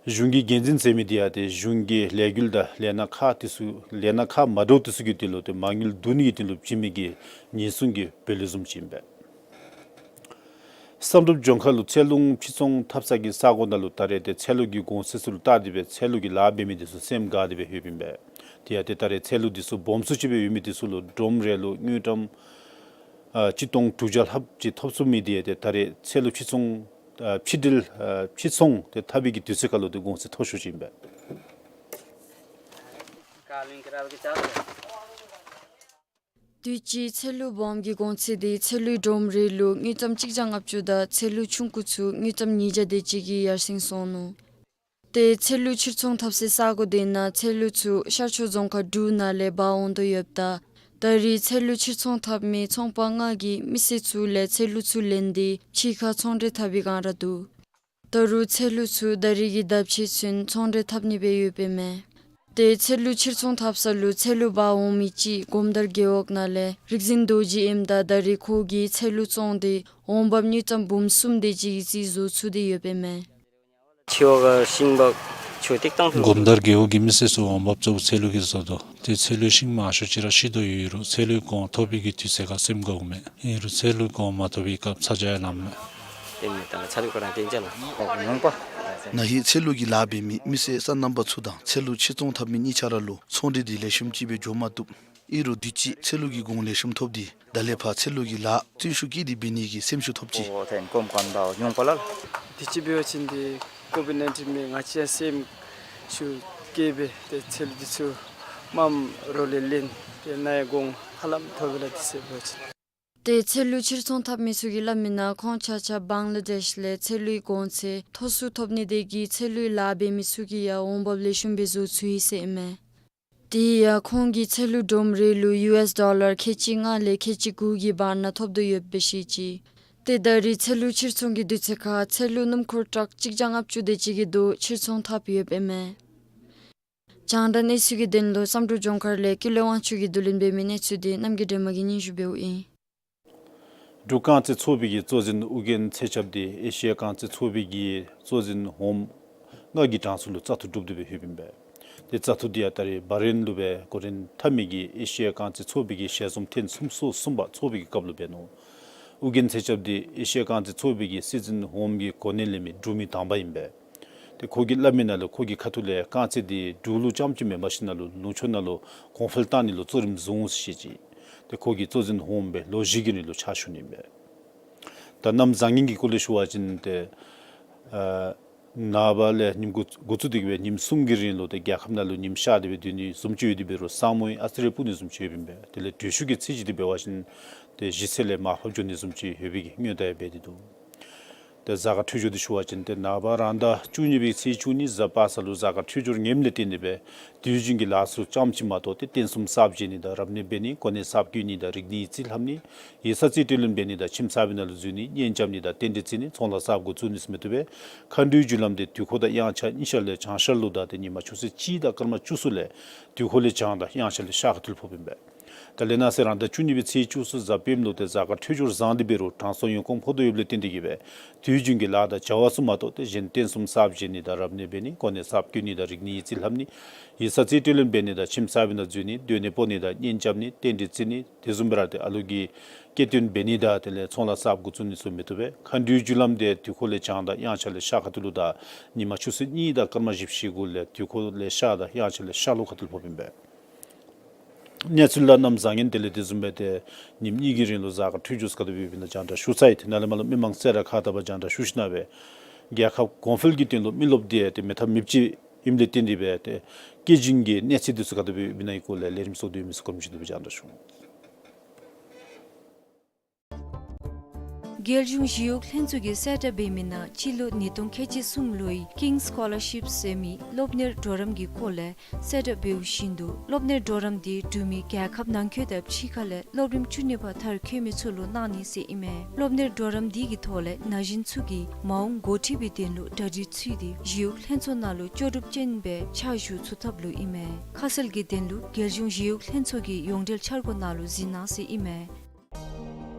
གཞུང་གིས་འགན་འཛིན་ཟེར་མི་དེ་ཡང་ཏེ་གཞུང་གི་ལས་འགུལ་དང་ལས་སྣ་ཁག་དེ་ཚུ་ལས་སྣ་ཁག་མ་འདྲཝ་དེ་ཚུ་གི་དོན་ལུ་ཏེ་མ་དངུལ་བསྡུ་ནི་གི་དོན་ལུ་བྱིན་མི་གི་ཉེན་སྲུང་གི་བེ་ལུ་བཟུམ་ཅིག་ཨིན་པས། བསམ་གྲུབ་ལྗོངས་མཁར་ལུ་ཚལ་ལུང་ཕྱིར་ཚོང་འཐབ་ས་གི་ས་གོ་ནང་ལུ་ད་རེས་ཏེ་ཚལ་ལུ་གི་གོང་ཚད་ཚུ་ལུ་བལྟ་སྟེ་སྦེ་ཚལ་ལུ་གི་ལཱ་འབད་མི་དེ་ཚུ་སེམས་དགའ་སྟེ་སྦེ་ཡོདཔ་ཨིན་པས། དེ་ཡང་ཏེ་ད་རེས་ཚལ་ལུ་འདི་ཚུ་སྦོམ་སུ་ཅིག་སྦེ་ཡོད་མི་འདི་ཚུ་ལུ་སྒྲོམ་རེ་ལུ་དངུལ་ཀྲམ་ཨ་སྤྱི་སྟོང་དྲུག་བརྒྱ་ལྷགཔ་ཅིག་ཐོབ་ཚུགས་མི་འདི་ཡང་ཏེ་ད་རེས་ཚལ་ལུ་ཕྱིར་ཚོང་ཨ་ཕྱིར་འདྲིལ་ཨ་ཕྱིར་ཚོང་ཏེ་འཐབ་པའི་གི་དུས་ཚོད་ཁར་ལུ་ཏེ་གོང་ཚད་མཐོ་ཤོས་ཅིག་ཨིན་པས། དུས་ཅི་ཚལ་ལུ་སྦོམ་གྱི་གོང་ཚད་འདི་ཚལ་ལུའི་སྒྲོམ་རེ་ལུ་དངུལ་ཀྲམ་གཅིག་བརྒྱ་ལྔ་བཅུ་དང་ཚལ་ལུ་ཆུང་ཀུ་ཚུ་དངུལ་ཀྲམ་ཉིས་བརྒྱ་དེ་ཅིག་གིས་ཡར་སེང་སོང་ནུག། ཏེ་ཚལ་ལུ་ཕྱིར་ཚོང་འཐབ་སའི་ས་གོ་དེ་ནང་ཚལ་ལུ་ཚུ་ཤར་ཕྱོགས་རྫོང་ཁག་དྲུག་ནང་ལས་འབག་འོང་དོ་ཡོདཔ་ད་ད་རེས་ཚལ་ལུ་ཕྱིར་ཚོང་འཐབ་མི་ཚོང་པ་ལྔ་གིས་མི་སེར་ཚུ་ལས་ཚལ་ལུ་ཚུ་ལེན་ཏེ་ཕྱི་ཁར་ཚོང་འབྲེལ་འཐབ་པའི་སྒང་ར་འདུག། ད་རུང་ཚལ་ལུ་ཚུ་ད་རེས་ཀྱི་ཟླཝ་ཕྱེད་ཚུན་ཚོང་འབྲེལ་འཐབ་ནི་སྦེ་ཡོདཔ་ཨིན་མས། ཏེ་ཚལ་ལུ་ཕྱིར་ཚོང་འཐབ་ས་ལུ་ཚལ་ལུ་འབག་འོང་མི་ཅིག་སྒོམ་དར་རྒེད་འོག་ནང་ལས་རིག་འཛིན་རྡོ་རྗེ་ཨིནམ་ད་ད་རེས་ཁོ་གིས་ཚལ་ལུ་བཙོངས་ཏེ་འོང་འབབ་དངུལ་ཀྲམ་འབུམ་གསུམ་དེ་ཅིག་གི་རྩིས་བཟོ་ཚུགས་ཏེ་ཡོདཔ་ཨིན་མས། ཆུ་བོ་གི་ཤིང་འབག་ཆུ་ཏིག་ཏང་ཐུབ། སྒོམ་དར་རྒེད་འོག་གི་མི་སེར་ཚུ་འོང་འབབ་གཙོ་བོ་ཚལ་ལུ་གིས་བཟོ་དོ། ཏེ་ཚལ་ལུའི་ཤིང་མང་ཤོས་ཅིག་ར་ཤི་དོ་ཡོད་རུང་ཚལ་ལུའི་གོང་ཐོབ་པའི་གི་དུས་ཚོད་ཁར་སེམས་དགའཝ་མས། ཨིན་རུང་ཚལ་ལུའི་གོང་མ་ཐོབ་པའི་སྐབས་ཚ་གྱང་ཡང་ལངམ་མས། ཏེ་མི་ད་ཚ་ལུ་ཁོ་ར་ཏེན་ཅ་ལ། ན་ཧིང་ཚལ་ལུ་གི་ལཱ་འབད་མི་མི་སེར་སོ་ནམ་པ་ཚུ་དང་ཚལ་ལུ་ཕྱིར་ཚོང་འཐབ་མི་གཉིས་ཆ་ར་ལུ་ཚོང་འབྲེལ་འདི་ལེགས་ཤོམ་ཅིག་སྦེ་འགྱོ་མ་བཏུབ། ཨིན་རུང་དུས་ཅི་ཚལ་ལུ་གི་གོང་ལེགས་ཤོམ་ཐོབ་སྟེ་ད་ལས་ཕར་ཚལ་ལུ་གི་ལཱ་བརྩོན་ཤུགས་བསྐྱེད་དེ་འབད་ནི་གི་སེམས་ཤུགས་ཐོབ་ཅི། ཨོ་ཐེན་ཀོམ་ཀན་བའོ་ཉུང་པ་ལ། དུས་ཅི་འབད་བ་ཅིན་ཏེ་ཀོ་བིཌ་ནའིན་ཊིན་མེན་ང་བཅས་སེམས་ཤུགས་བསྐྱེད་སྦེ་ཏེ་ཚལ་འདི་ཚུ་མངམ་རོགས་ལས་ལེན་ཏེ་ནཱ་ཡང་གོང་ཧ་ལམ་ཐོབ་པས་ལགས། དུས་ཅི་འབད་བ་ཅིན། ཏེ་ཚལ་ལུ་ཕྱིར་ཚོང་འཐབ་མི་ཚུ་གིས་སླབ་མི་ནང་ཁོང་ཆ་ཁྱབ་བང་ལ་དེཤ་ལས་ཚལ་ལུའི་གོང་ཚད་མཐོ་སུ་ཐོབ་ནི་དེ་གིས་ཚལ་ལུའི་ལཱ་འབད་མི་ཚུ་གིས་ཡང་འོང་འབབ་ལེགས་ཤོམ་སྦེ་བཟོ་ཚུགས་ཡི་ཟེར་ཨིན་མས། དེ་ཡང་ཁོང་གིས་ཚལ་ལུ་སྒྲོམ་རེ་ལུ་ཡུ་ཨེསི་ཌོ་ལར་ཁལ་གཅིག་ལྔ་ལས་ཁལ་གཅིག་དགུ་གི་བར་ན་ཐོབ་དོ་ཡོདཔ་སྦེ་བཤད་ཅི། ཏེ་ད་རེས་ཚལ་ལུ་ཕྱིར་ཚོང་གི་དུས་ཚོད་ཁར་ཚལ་ལུ་སྣུམ་འཁོར་ཊཱག་གཅིག་བརྒྱ་ལྔ་བཅུ་དེ་ཅིག་གིས་དོ་ཕྱིར་ཚོང་འཐབ་ཡོདཔ་ཨིན་མས། རྒྱང་བསྒྲགས་གནས་ཚུལ་གྱི་དོན་ལུ་བསམ་གྲུབ་ལྗོངས་མཁར་ལས་ཀུན་ལེགས་དབང་ཕྱུག་གིས་བསྡུ་ལེན་འབད་མི་གནས་ཚུལ་འདི་རྣམ་རྒྱལ་སྒྲོལ་མ་གིས་སྙན་ཞུ་འབདཝ་ཨིན། འབྲུག་རྐང་རྩེད་ཚོགས་པའི་གི་གཙོ་འཛིན་ཨུ་རྒྱན་ཚེ་ཞབས་འདི་ཨེ་ཤི་ཡ་རྐང་རྩེད་ཚོགས་པའི་གི་གཙོ་འཛིན་འོགམ་ལྔ་གི་གྲངས་སུ་ལུ་བཙག་འཐུ་གྲུབ་སྟེ་སྦེ་ལྷོདཔ་ཨིན་པས། ཏེ་བཙག་འཐུ་འདི་ཡང་ད་རེས་བྷ་རེན་ལུ་སྦེ་འགོ་འདྲེན་འཐབ་མི་གི་ཨེ་ཤི་ཡ་རྐང་རྩེད་ཚོགས་པའི་གི་ཞལ་འཛོམས་ཐེངས་སུམ་ཅུ་སོ་གསུམ་པ་ཚོགས་པའི་གི་སྐབས་ལུ་འབད་ནུག། ཨུ་རྒྱན་ཚེ་ཞབས་འདི་ཨེ་ཤི་ཡ་རྐང་རྩེད་ཚོགས་པའི་གི་སྲིད་འཛིན་འོགམ་གི་གོ་གནས་ལེན་མི་འབྲུག་མི་དང་པ་ཨིན་པས། ཏེ་ཁོ་གིས་སླབ་མི་ནང་ལུ་ཁོ་གི་ཁ་ཐུག་ལས་རྐང་རྩེད་འདི་འབྲུག་ལུ་རྐྱངམ་ཅིག་མེན་པར་ཞིནམ་ལས་ལུ་ལུང་ཕྱོགས་ནང་ལུ་གོང་འཕེལ་གཏང་ནི་ལུ་གཙོ་རིམ་བཟུང་ཟེར་བཤད་ཅི། ཏེ་ཁོ་གིས་གཙོ་འཛིན་འོགམ་སྦེ་ལོ་བཞི་གི་རིང་ལུ་ཕྱག་ཞུ་ནི་ཨིན་པས། ད་གནམ་བཟང་ངན་གྱི་སྐོར་ལས་ཞུ་བ་ཅིན་ཏེ་ཨ་ནངས་པ་ལས་ཉིནམ་འགོ་འགོ་བཙུགས་ཏེ་གི་སྦེ་ཉིནམ་གསུམ་གྱི་རིང་ལུ་ཏེ་རྒྱལ་ཁབ་ནང་ལུ་ཉིམ་ཤར་ཏེ་སྦེ་སྡོད་ནི་བཟུམ་ཅིག་ཡོད་དེ་འབད་རུང་ས་སྨུག་ཨ་ཙི་རེ་སྤུབ་ནི་བཟུམ་ཅིག་ཡོདཔ་ཨིན་པས། དེ་ལས་དྲོད་ཤུགས་ཀྱི་ཚད་ཅིག་འདི་འབད་བ་ཅིན་ཏེ་བཞི་ཚད་ལས་མར་ཕབ་འགྱོ་ནི་བཟུམ་ཅིག་ཡོད་པའི་གི་སྔོན་བརྡ་ཡང་འབད་དེ་འདུག། ཏེ་གཟའ་སྐར་འཕྲོད་སྦྱོར་འདི་ཞུ་བ་ཅིན་ཏེ་ནངས་པ་རང་ཟླ་བཅུ་གཉིས་པའི་ཚེས་བཅུ་གཉིས་གཟའ་པ་སངས་ལུ་གཟའ་སྐར་འཕྲོད་སྦྱོར་ངནམ་ལས་བརྟེན་ཏེ་སྦེ་དུས་རྒྱུན་གྱི་ལཱ་ཚུ་རྐྱངམ་ཅིག་མ་གཏོགས་ཏེ་རྟེན་གསུམ་གསརཔ་བཞེངས་ནི་དང་རབ་གནས་འབད་ནི་གོ་གནས་གསརཔ་བསྐོ་ནི་དང་རིག་གནས་ཡིག་རྩིས་ལྷབ་ནི་ཡིག་ཚང་རྩིས་སྤྲོད་ལེན་འབད་ནི་དང་ཁྱིམ་གསར་པའི་ནང་ལུ་འཛུལ་ནི་གཉེན་རྐྱབ་ནི་དང་རྟེན་འབྲེལ་བརྩི་ནི་ཚོང་ལཱ་གསརཔ་འགོ་བཙུགས་ནི་ཚུ་མི་བཏུབ་པས། མཁའ་འགྲོའི་རྒྱུ་ལམ་འདི་དུས་འཁོར་དང་དབྱངས་འཆར་གཉིས་ཆ་ལས་བྱང་ཤར་ལུ་དང་ཏེ་ཉིན་མ་ཆུ་ཚོད་གཅིག་དང་སྐར་མ་བཅུ་གསུམ་ལས་དུས་འཁོར་ལས་བྱང་དང་དབྱངས་འཆར་ལས་ཤར་ཁ་ཐུག་ལུ་ཕོགཔ་ཨིན་པས། ད་ལས་ན་ཚེ་རང་ཟླ་བཅུ་གཉིས་པའི་ཚེས་བཅུ་གསུམ་གཟའ་སྤེནམ་ལུ་ཏེ་གཟའ་སྐར་འཕྲོད་སྦྱོར་བཟང་སྟེ་འབད་རུང་དྲང་སྲོང་ཡོན་གོང་ཕོག་དོ་ཡོདཔ་ལས་བརྟེན་ཏེ་གི་སྦེ་དུས་རྒྱུན་གྱི་ལཱ་དང་བྱ་བ་ཚུ་མ་གཏོགས་ཏེ་གཞན་རྟེན་གསུམ་གསརཔ་བཞེངས་ནི་དང་རབ་གནས་འབད་ནི་གོ་གནས་གསརཔ་བསྐོ་ནི་དང་རིག་གནས་ཡིག་རྩིས་ལྷབ་ནི་ཡིག་ཚང་རྩིས་སྤྲོད་ལེན་འབད་ནི་དང་ཁྱིམ་གསར་པའི་ནང་འཛུལ་ནི་སྡོད་གནས་སྤོ་ནི་དང་གཉེན་རྐྱབ་ནི་རྟེན་འབྲེལ་བརྩི་ནི་དེ་བཟུམ་སྦེ་ར་ཏེ་ཨ་ལུ་གི་སྐྱེ་སྟོན་འབད་ནི་དང་དེ་ལས་ཚོང་ལཱ་གསརཔ་འགོ་བཙུགས་ནི་ཚུ་མི་བཏུབ་པས། མཁའ་འགྲོའི་རྒྱུ་ལམ་འདི་དུས་འཁོར་ལས་བྱང་དང་དབྱངས་འཆར་ལས་ཤར་ཁ་ཐུག་ལུ་དང་ཉིན་མ་ཆུ་ཚོད་གཉིས་དང་སྐར་མ་བཞི་བཅུ་ཞེ་དགུ་ལས་དུས་འཁོར་ལས་ཤར་དང་དབྱངས་འཆར་ལས་ཤར་ལྷོ་ཁ་ཐུག་ལུ་ཕོགཔ་ཨིན་པས། གནས་ཚུལ་ལུ་གནམ་བཟང་ངན་དེ་ལས་དེ་བཟུམ་སྦེ་ཏེ་ཉིནམ་གཉིས་ཀྱི་རིང་ལུ་གཟའ་སྐར་འཕྲོད་སྦྱོར་ཚུ་ག་དེ་སྦེ་ཡོདཔ་ཨིན་ན་རྒྱང་བསྒྲགས་ཞུ་ཚར་ཡི། ཏེ་ནཱ་ལས་མར་ལུ་མི་མང་གསལ་ར་ཁ་བརྡ་པར་རྒྱང་བསྒྲགས་ཞུ་ཞིནམ་སྦེ་རྒྱལ་ཁབ་གོང་འཕེལ་གྱི་དོན་ལུ་མི་རློབས་འདི་ཏེ་མེད་ཐབས་མེདཔ་ཅིག་ཨིནམ་ལས་བརྟེན་ཏེ་སྦེ་ཏེ་སྐྱེ་རྒྱུན་གྱི་གནས་ཚད་འདི་ཚུ་ག་དེ་སྦེ་ཡོདཔ་ཨིན་ན་གི་སྐོར་ལས་ལས་རིམ་སོགས་འདི་ཡོད་མི་ཚུ་སྐོར་མི་ཅིག་འདི་སྦེ་རྒྱང་བསྒྲགས་ཞུ། རྒྱལ་གཞུང་ཞི་གཡོག་ལྷན་ཚོགས་ཀྱིས་གསལ་བསྒྲགས་འབད་མི་ནང་སྤྱི་ལོ་ཉིས་སྟོང་ཁལ་གཅིག་གསུམ་ལོའི་ཀིང་སི་ཀོ་ལར་ཤིབ་ཟེར་མི་སློབ་གཉེར་གྲོགས་རམ་གྱི་སྐོར་ལས་གསལ་བསྒྲགས་འབདཝ་བཞིན་དུ་སློབ་གཉེར་གྲོགས་རམ་འདི་འབྲུག་མི་རྒྱལ་ཁབ་ནང་འཁོད་དང་ཕྱི་ཁ་ལས་སློབ་རིམ་བཅུ་གཉིས་པ་མཐར་འཁྱོལ་མི་ཚུ་ལུ་གནང་ནི་ཟེར་ཨིན་མས། སློབ་གཉེར་གྲོགས་རམ་འདི་གི་ཐོག་ལས་ན་གཞོན་ཚུ་གིས་མ་འོངས་འགོ་ཁྲིད་པའི་དོན་ལུ་གྲ་སྒྲིག་ཚུད་དེ་ཞི་གཡོག་ལྷན་ཚོགས་ནང་ལུ་ལྕོགས་གྲུབ་ཅན་སྦེ་ཕྱག་ཞུ་ཚུགས་ཐབས་ལུ་ཨིན་མས། ཁ་གསལ་གྱི་དོན་ལུ་རྒྱལ་གཞུང་ཞི་གཡོག་ལྷན་ཚོགས་ཀྱི་ཡོངས་འབྲེལ་འཆར་སྒོ་ནང་ལུ་གཟིགས་གནང་ཟེར་ཨིན་མས།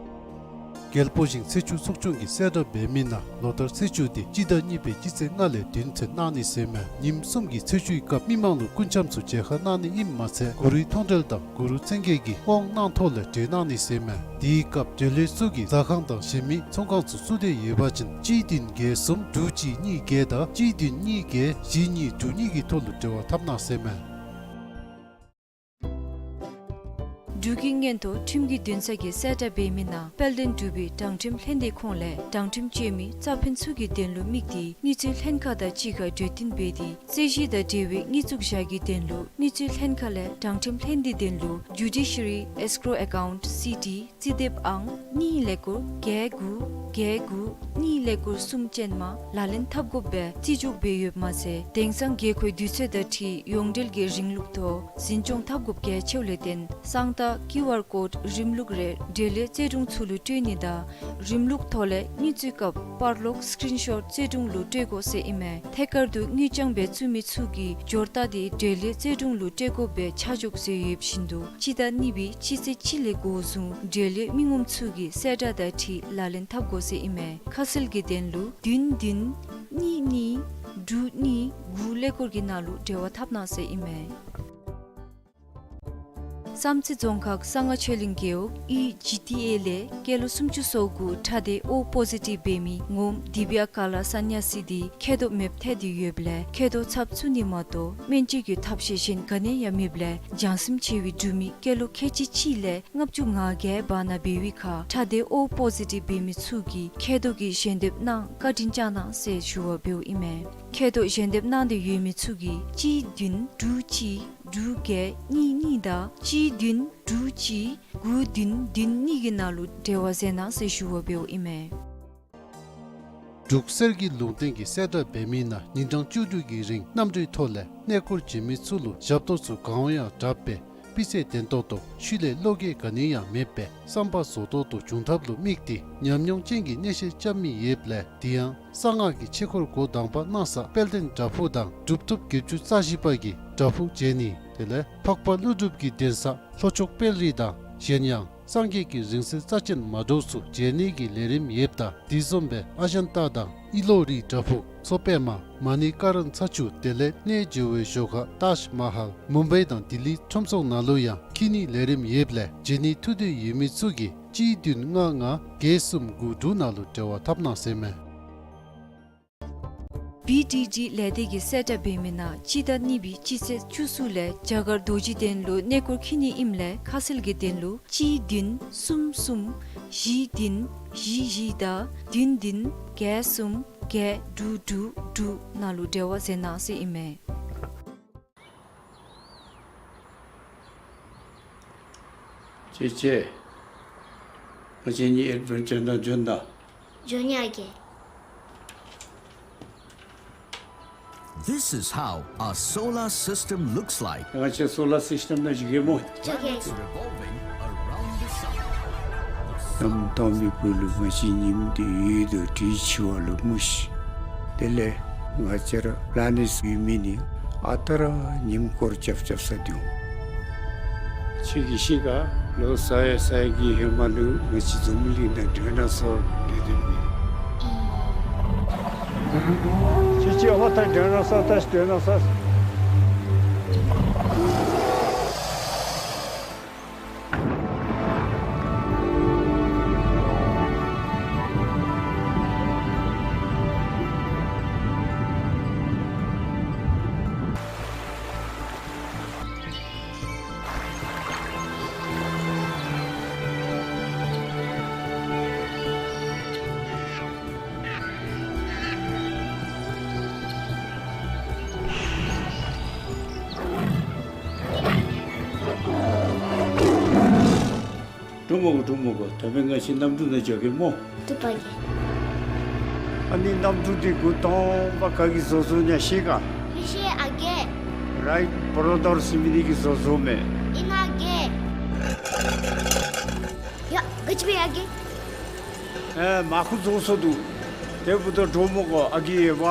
རྒྱལ་པོ་ཞིང་ཚེས་བཅུ་ཚོགས་ཆུང་གིས་གསལ་བསྒྲགས་འབད་མི་ནང་ལོ་ལྟར་ཚེས་བཅུ་འདི་སྤྱི་ཟླ་གཉིས་པའི་སྤྱི་ཚེས་ལྔ་ལས་བདུན་ཚུན་གནང་ནི་ཟེར་མས། ཉིནམ་གསུམ་གྱི་ཚེས་བཅུའི་སྐབས་མི་མང་ལུ་སྐུ་འཆམ་ཚུ་མཇལ་ཁ་གནང་ནི་ཨིནམ་མ་ཚད་གུ་རུའི་མཐོང་གྲོལ་དང་གུ་རུ་མཚན་བརྒྱད་ཀྱི་དབང་གནང་ཐོག་ལས་གྲོལ་གནང་ནི་ཟེར་མས། དེའི་སྐབས་གྲོལ་ལས་ཚུ་གིས་ཟ་ཁང་དང་གཞན་མི་ཚོང་ཁང་ཚུ་བཙུགས་ཏེ་ཡོད་པ་ཅིན་གཅིག་བདུན་བརྒྱད་གསུམ་དྲུག་གཅིག་གཉིས་བརྒྱད་དང་གཅིག་བདུན་གཉིས་བརྒྱད་བཞི་གཉིས་དྲུག་གཉིས་ཀྱི་ཐོག་ལུ་འབྲེལ་བ་འཐབ་གནང་ཟེར་མས། འབྲུག་གི་མངོན་མཐོ་ཁྲིམས་ཀྱི་འདུན་ས་གིས་གསལ་བསྒྲགས་འབད་མི་ནང་དཔལ་ལྡན་འབྲུག་པའི་དྲང་ཁྲིམས་ལྷན་སྡེ་ཁོངས་ལས་དྲང་ཁྲིམས་བཅད་མི་རྩ་ཕན་ཚུ་གི་དོན་ལུ་དམིགས་ཏེ་དངུལ་རྩིས་ལྷན་ཁག་དང་གཅིག་ཁར་གྲོས་བསྟུན་འབད་དེ་རྩོད་གཞི་དང་འབྲེལ་བའི་དངུལ་བཙུགས་བཞག་གི་དོན་ལུ་དངུལ་རྩིས་ལྷན་ཁག་ལས་དྲང་ཁྲིམས་ལྷན་སྡེའི་དོན་ལུ་Judiciary Escrow Account City རྩིས་དེབ་ཨང་གཉིས་ཀླད་ཀོར་བརྒྱད་དགུ་བརྒྱད་དགུ་གཉིས་ཀླད་ཀོར་གསུམ་ཅན་མ་ལག་ལེན་འཐབ་དགོཔ་སྦེ་རྩིས་འཇོག་འབད་ཡོདཔ་མ་ཚད་དེང་སང་དགོས་མཁོའི་དུས་ཚོད་དང་འཁྲིལ་ཡོངས་འབྲེལ་གྱི་རིང་ལུགས་ཐོག་འཛིན་སྐྱོང་འཐབ་དགོཔ་གལ་ཆེཝ་ལས་བརྟེན་གསང་རྟགས་ཀིའུ་ཨར་ཀོཌ་རིམ་ལུགས་རེ་འབྲེལ་ཡོད་རྩོད་དྲུང་ཚུ་ལུ་སྤྲོད་ནི་དང་རིམ་ལུགས་ཐོག་ལས་དངུལ་བཙུགས་སྐབས་པར་ལོག་སི་ཀྲིན་ཤོཊ་རྩོད་དྲུང་ལུ་སྤྲོད་དགོ་ཟེར་ཨིན་མས། ཐད་ཀར་དུ་དངུལ་རྐྱང་སྦེ་བཙུགས་མི་ཚུ་གིས་འབྱོར་རྟགས་དེ་འབྲེལ་ཡོད་རྩོད་དྲུང་ལུ་སྤྲོད་དགོཔ་སྦེ་ཆ་འཇོག་མཛད་ཡོདཔ་བཞིན་དུ་སྤྱི་ཟླ་གཉིས་པའི་སྤྱི་ཚེས་གཅིག་ལས་འགོ་བཟུང་འབྲེལ་ཡོད་མི་ངོམ་ཚུ་གིས་གསལ་བསྒྲགས་དང་འཁྲིལ་ལག་ལེན་འཐབ་དགོ་ཟེར་ཨིན་མས། ཁ་གསལ་གྱི་དོན་ལུ་བདུན་བདུན་གཉིས་གཉིས་དྲུག་གཉིས་དགུ་ཀླད་ཀོར་གྱི་ནང་ལུ་འབྲེལ་བ་འཐབ་གནང་ཟེར་ཨིན་མས། བསམ་རྩེ་རྫོང་ཁག་གསང་སྔགས་ཆོས་གླིང་རྒེད་འོག་ཨི་ཇི་ཊི་ཨེ་ལས་སྐྱེས་ལོ་སུམ་ཅུ་སོ་དགུ་ཁྲག་སྡེ་ཨོ་པོ་ཟི་ཊིབ་འབད་མི་ངོམ་དི་བི་ཡ་ཀ་ལ་ས་ནྱ་སི་དེ་མཁལ་རྡོག་མེདཔ་ཐལ་ཏེ་ཡོདཔ་ལས་མཁལ་རྡོག་ཚབ་བཙུགས་ནི་མ་གཏོགས་སྨན་བཅོས་ཀྱི་ཐབས་ཤེས་གཞན་ག་ནི་ཡང་མེདཔ་ལས་བྱང་སེམས་ཆེ་བའི་འབྲུག་མི་སྐྱེས་ལོ་ཁལ་གཅིག་གཅིག་ལས་ལྔ་བཅུ་ང་བརྒྱད་བར་ན་འབད་བའི་ཁར་ཁྲག་སྡེ་ཨོ་པོ་ཟི་ཊིབ་འབད་མི་ཚུ་གིས་མཁལ་རྡོག་གི་ཞལ་འདེབས་གནང་བཀའ་དྲིན་བསྐྱང་གནང་ཟེར་ཞུ་བ་འབདཝ་ཨིན་མས། མཁལ་རྡོག་ཞལ་འདེབས་གནང་སྟེ་ཡོད་མི་ཚུ་གིས་གཅིག་བདུན་དྲུག་གཅིག་དྲུག་བརྒྱད་གཉིས་གཉིས་དང་གཅིག་བདུན་དྲུག་གཅིག་དགུ་བདུན་བདུན་གཉིས་ཀྱི་ནང་ལུ་འབྲེལ་བ་མཛད་གནང་ཟེར་ཞུ་བ་འབདཝ་ཨིན་མས། འབྲུག་གསེར་གྱི་ལུང་བསྟན་གྱིས་གསལ་བསྒྲགས་འབད་མི་ནང་ཉིན་གྲངས་བཅུ་དྲུག་གི་རིང་གནམ་གྲུའི་ཐོག་ལས་གནས་སྐོར་བྱོན་མི་ཚུ་ལུ་ཞབས་ཏོག་ཚུ་གང་ཡང་དྲག་པས་སྤུས་ཚད་ལྡན་ཏོག་ཏོ་ཤུལ་ལས་བློ་འགྱོད་ག་ནི་ཡང་མེད་པའི་བསམ་པ་བཟོ་ཏོག་ཏོ་འབྱུང་ཐབས་ལུ་དམིགས་ཏེ་ཉམས་མྱོང་ཅན་གྱི་གནས་བཤད་རྐྱབ་མི་ཡོདཔ་ལས་དེ་ཡང་གསང་སྔགས་ཀྱི་ཆོས་སྐོར་འགོ་དང་པ་གནང་ས་དཔལ་ལྡན་བྲག་ཕུག་དང་གྲུབ་ཐོབ་བརྒྱད་ཅུ་རྩ་བཞི་པ་གི་བྲག་ཕུག་མཇལ་ནི་དེ་ལས་འཕགས་པ་ཀླུ་སྒྲུབ་ཀྱི་གདན་ས་ལྷོ་ཕྱོགས་དཔལ་རི་དང་གཞན་ཡང་སངས་རྒྱས་ཀྱི་རིང་བསྲེལ་རྩ་ཅན་མ་འདྲཝ་ཚུ་མཇལ་ནི་གི་ལས་རིམ་ཡོདཔ་ད་དེ་བཟུམ་སྦེ་ཨ་ཛན་ཏ་དང་ཨི་ལོ་རི་བྲག་ཕུག་མཚོ་པདྨ་མ་ཎི་ཀ་ར་ན་ཚ་ཆུ་དེ་ལས་གནས་མཇལ་བའི་ཞོར་ཁར་ཏཱཇ་མ་ཧཱལ་མུམ་བའི་དང་ལྡི་ལི་ཁྲོམ་ཚོགས་ནང་ལུ་ཡང་འཁྱིད་ནི་ལས་རིམ་ཡོདཔ་ལས་མཇལ་ནི་ཐུགས་འདོད་ཡོད་མི་ཚུ་གིས་གཅིག་བདུན་ལྔ་ལྔ་བརྒྱད་གསུམ་དགུ་དྲུག་ནང་ལུ་འབྲེལ་བ་འཐབ་གནང་ཟེར་མས། བི་ཌི་ཌི་ལས་སྡེ་གིས་གསལ་བསྒྲགས་འབད་མི་ནང་སྤྱི་ཟླ་གཉིས་པའི་སྤྱི་ཚེས་བཅུ་གསུམ་ལས་རྒྱ་གར་རྡོ་རྗེ་གདན་ལུ་གནས་སྐོར་འཁྱིད་ནི་ཨིནམ་ལས་ཁ་གསལ་གྱི་དོན་ལུ་གཅིག་བདུན་གསུམ་གསུམ་བཞི་བདུན་བཞི་བཞི་དང་བདུན་བདུན་བརྒྱད་གསུམ་བརྒྱད་དྲུག་དྲུག་དྲུག་ནང་ལུ་འབྲེལ་བ་མཛད་གནང་ཟེར་ཨིན་མས། ཅེ་ཅེ། ང་བཅས་གཉིས་ཨེཌ་ཝེན་ཅར་ནང་འབྱོན་ད། འབྱོན་ཡི་ཨ་རྒས། This is how a solar system looks like. ང་བཅས་སོ་ལར་སིསི་ཊེམ་ནང་འགྱོ་གེ་སྨོ། འགྱོ་གེ། Revolving around the sun. གནམ་དྭངས་མའི་སྦུག་ལུ་ང་བཅས་ཉིམ་དེ་ཡོད་དོ་དྲིས་ཆི་བ་ལུ་མུ་ཤི། དེ་ལས་ང་བཅས་ར་པ་ལེ་ནེཊསི་ཡོད་མི་ནི་ཨ་རྟག་ར་ཉིམ་སྐོར་རྐྱབ་རྐྱབ་ས་འདུག། ཁྱོད་ཀྱིས་ཤེས་ག། ལོ་ས་ཡ་ས་ཡ་གི་ཧེ་མ་ལུ་ང་བཅས་འཛམ་བུ་གླིང་ནང་ཌའི་ནོ་སོར་སྡོད་སྡོདཔ་ཨིན། ཁྱོད་ཀྱིས་ཨ་མ་ད་ཌའི་ནོ་སོར་ད་ཌའི་ནོ་སོར། འགྲོ་མི་དགོ། འགྲོ་མི་དགོ། ད་འབདན་ང་བཅས་གནམ་གྲུ་ནང་འགྱོ་གེ་སྨོ། བཏུབ་པ་གི། ཨ་ནི་གནམ་གྲུ་འདི་འགོ་དང་པ་ག་གིས་བཟོ་བཟོཝ་ཨིན་ན་ཤེས་ག། མི་ཤེས་ཨ་རྒས། རའིཊ་བྲ་དར་ཟེར་མི་འདི་གིས་བཟོ་བཟོཝ་མས། ཨིན་ན་ཨ་རྒས། ཡ་ག་ཅི་འབད་ཡི་ཨ་རྒས། ཨེ་མར་ཁུ་རྫོགས་སོ་འདུག། དེ་འབདཝ་ད་འགྲོ་མི་དགོ་ཨ་རྒས་ཡོདཔ། པ་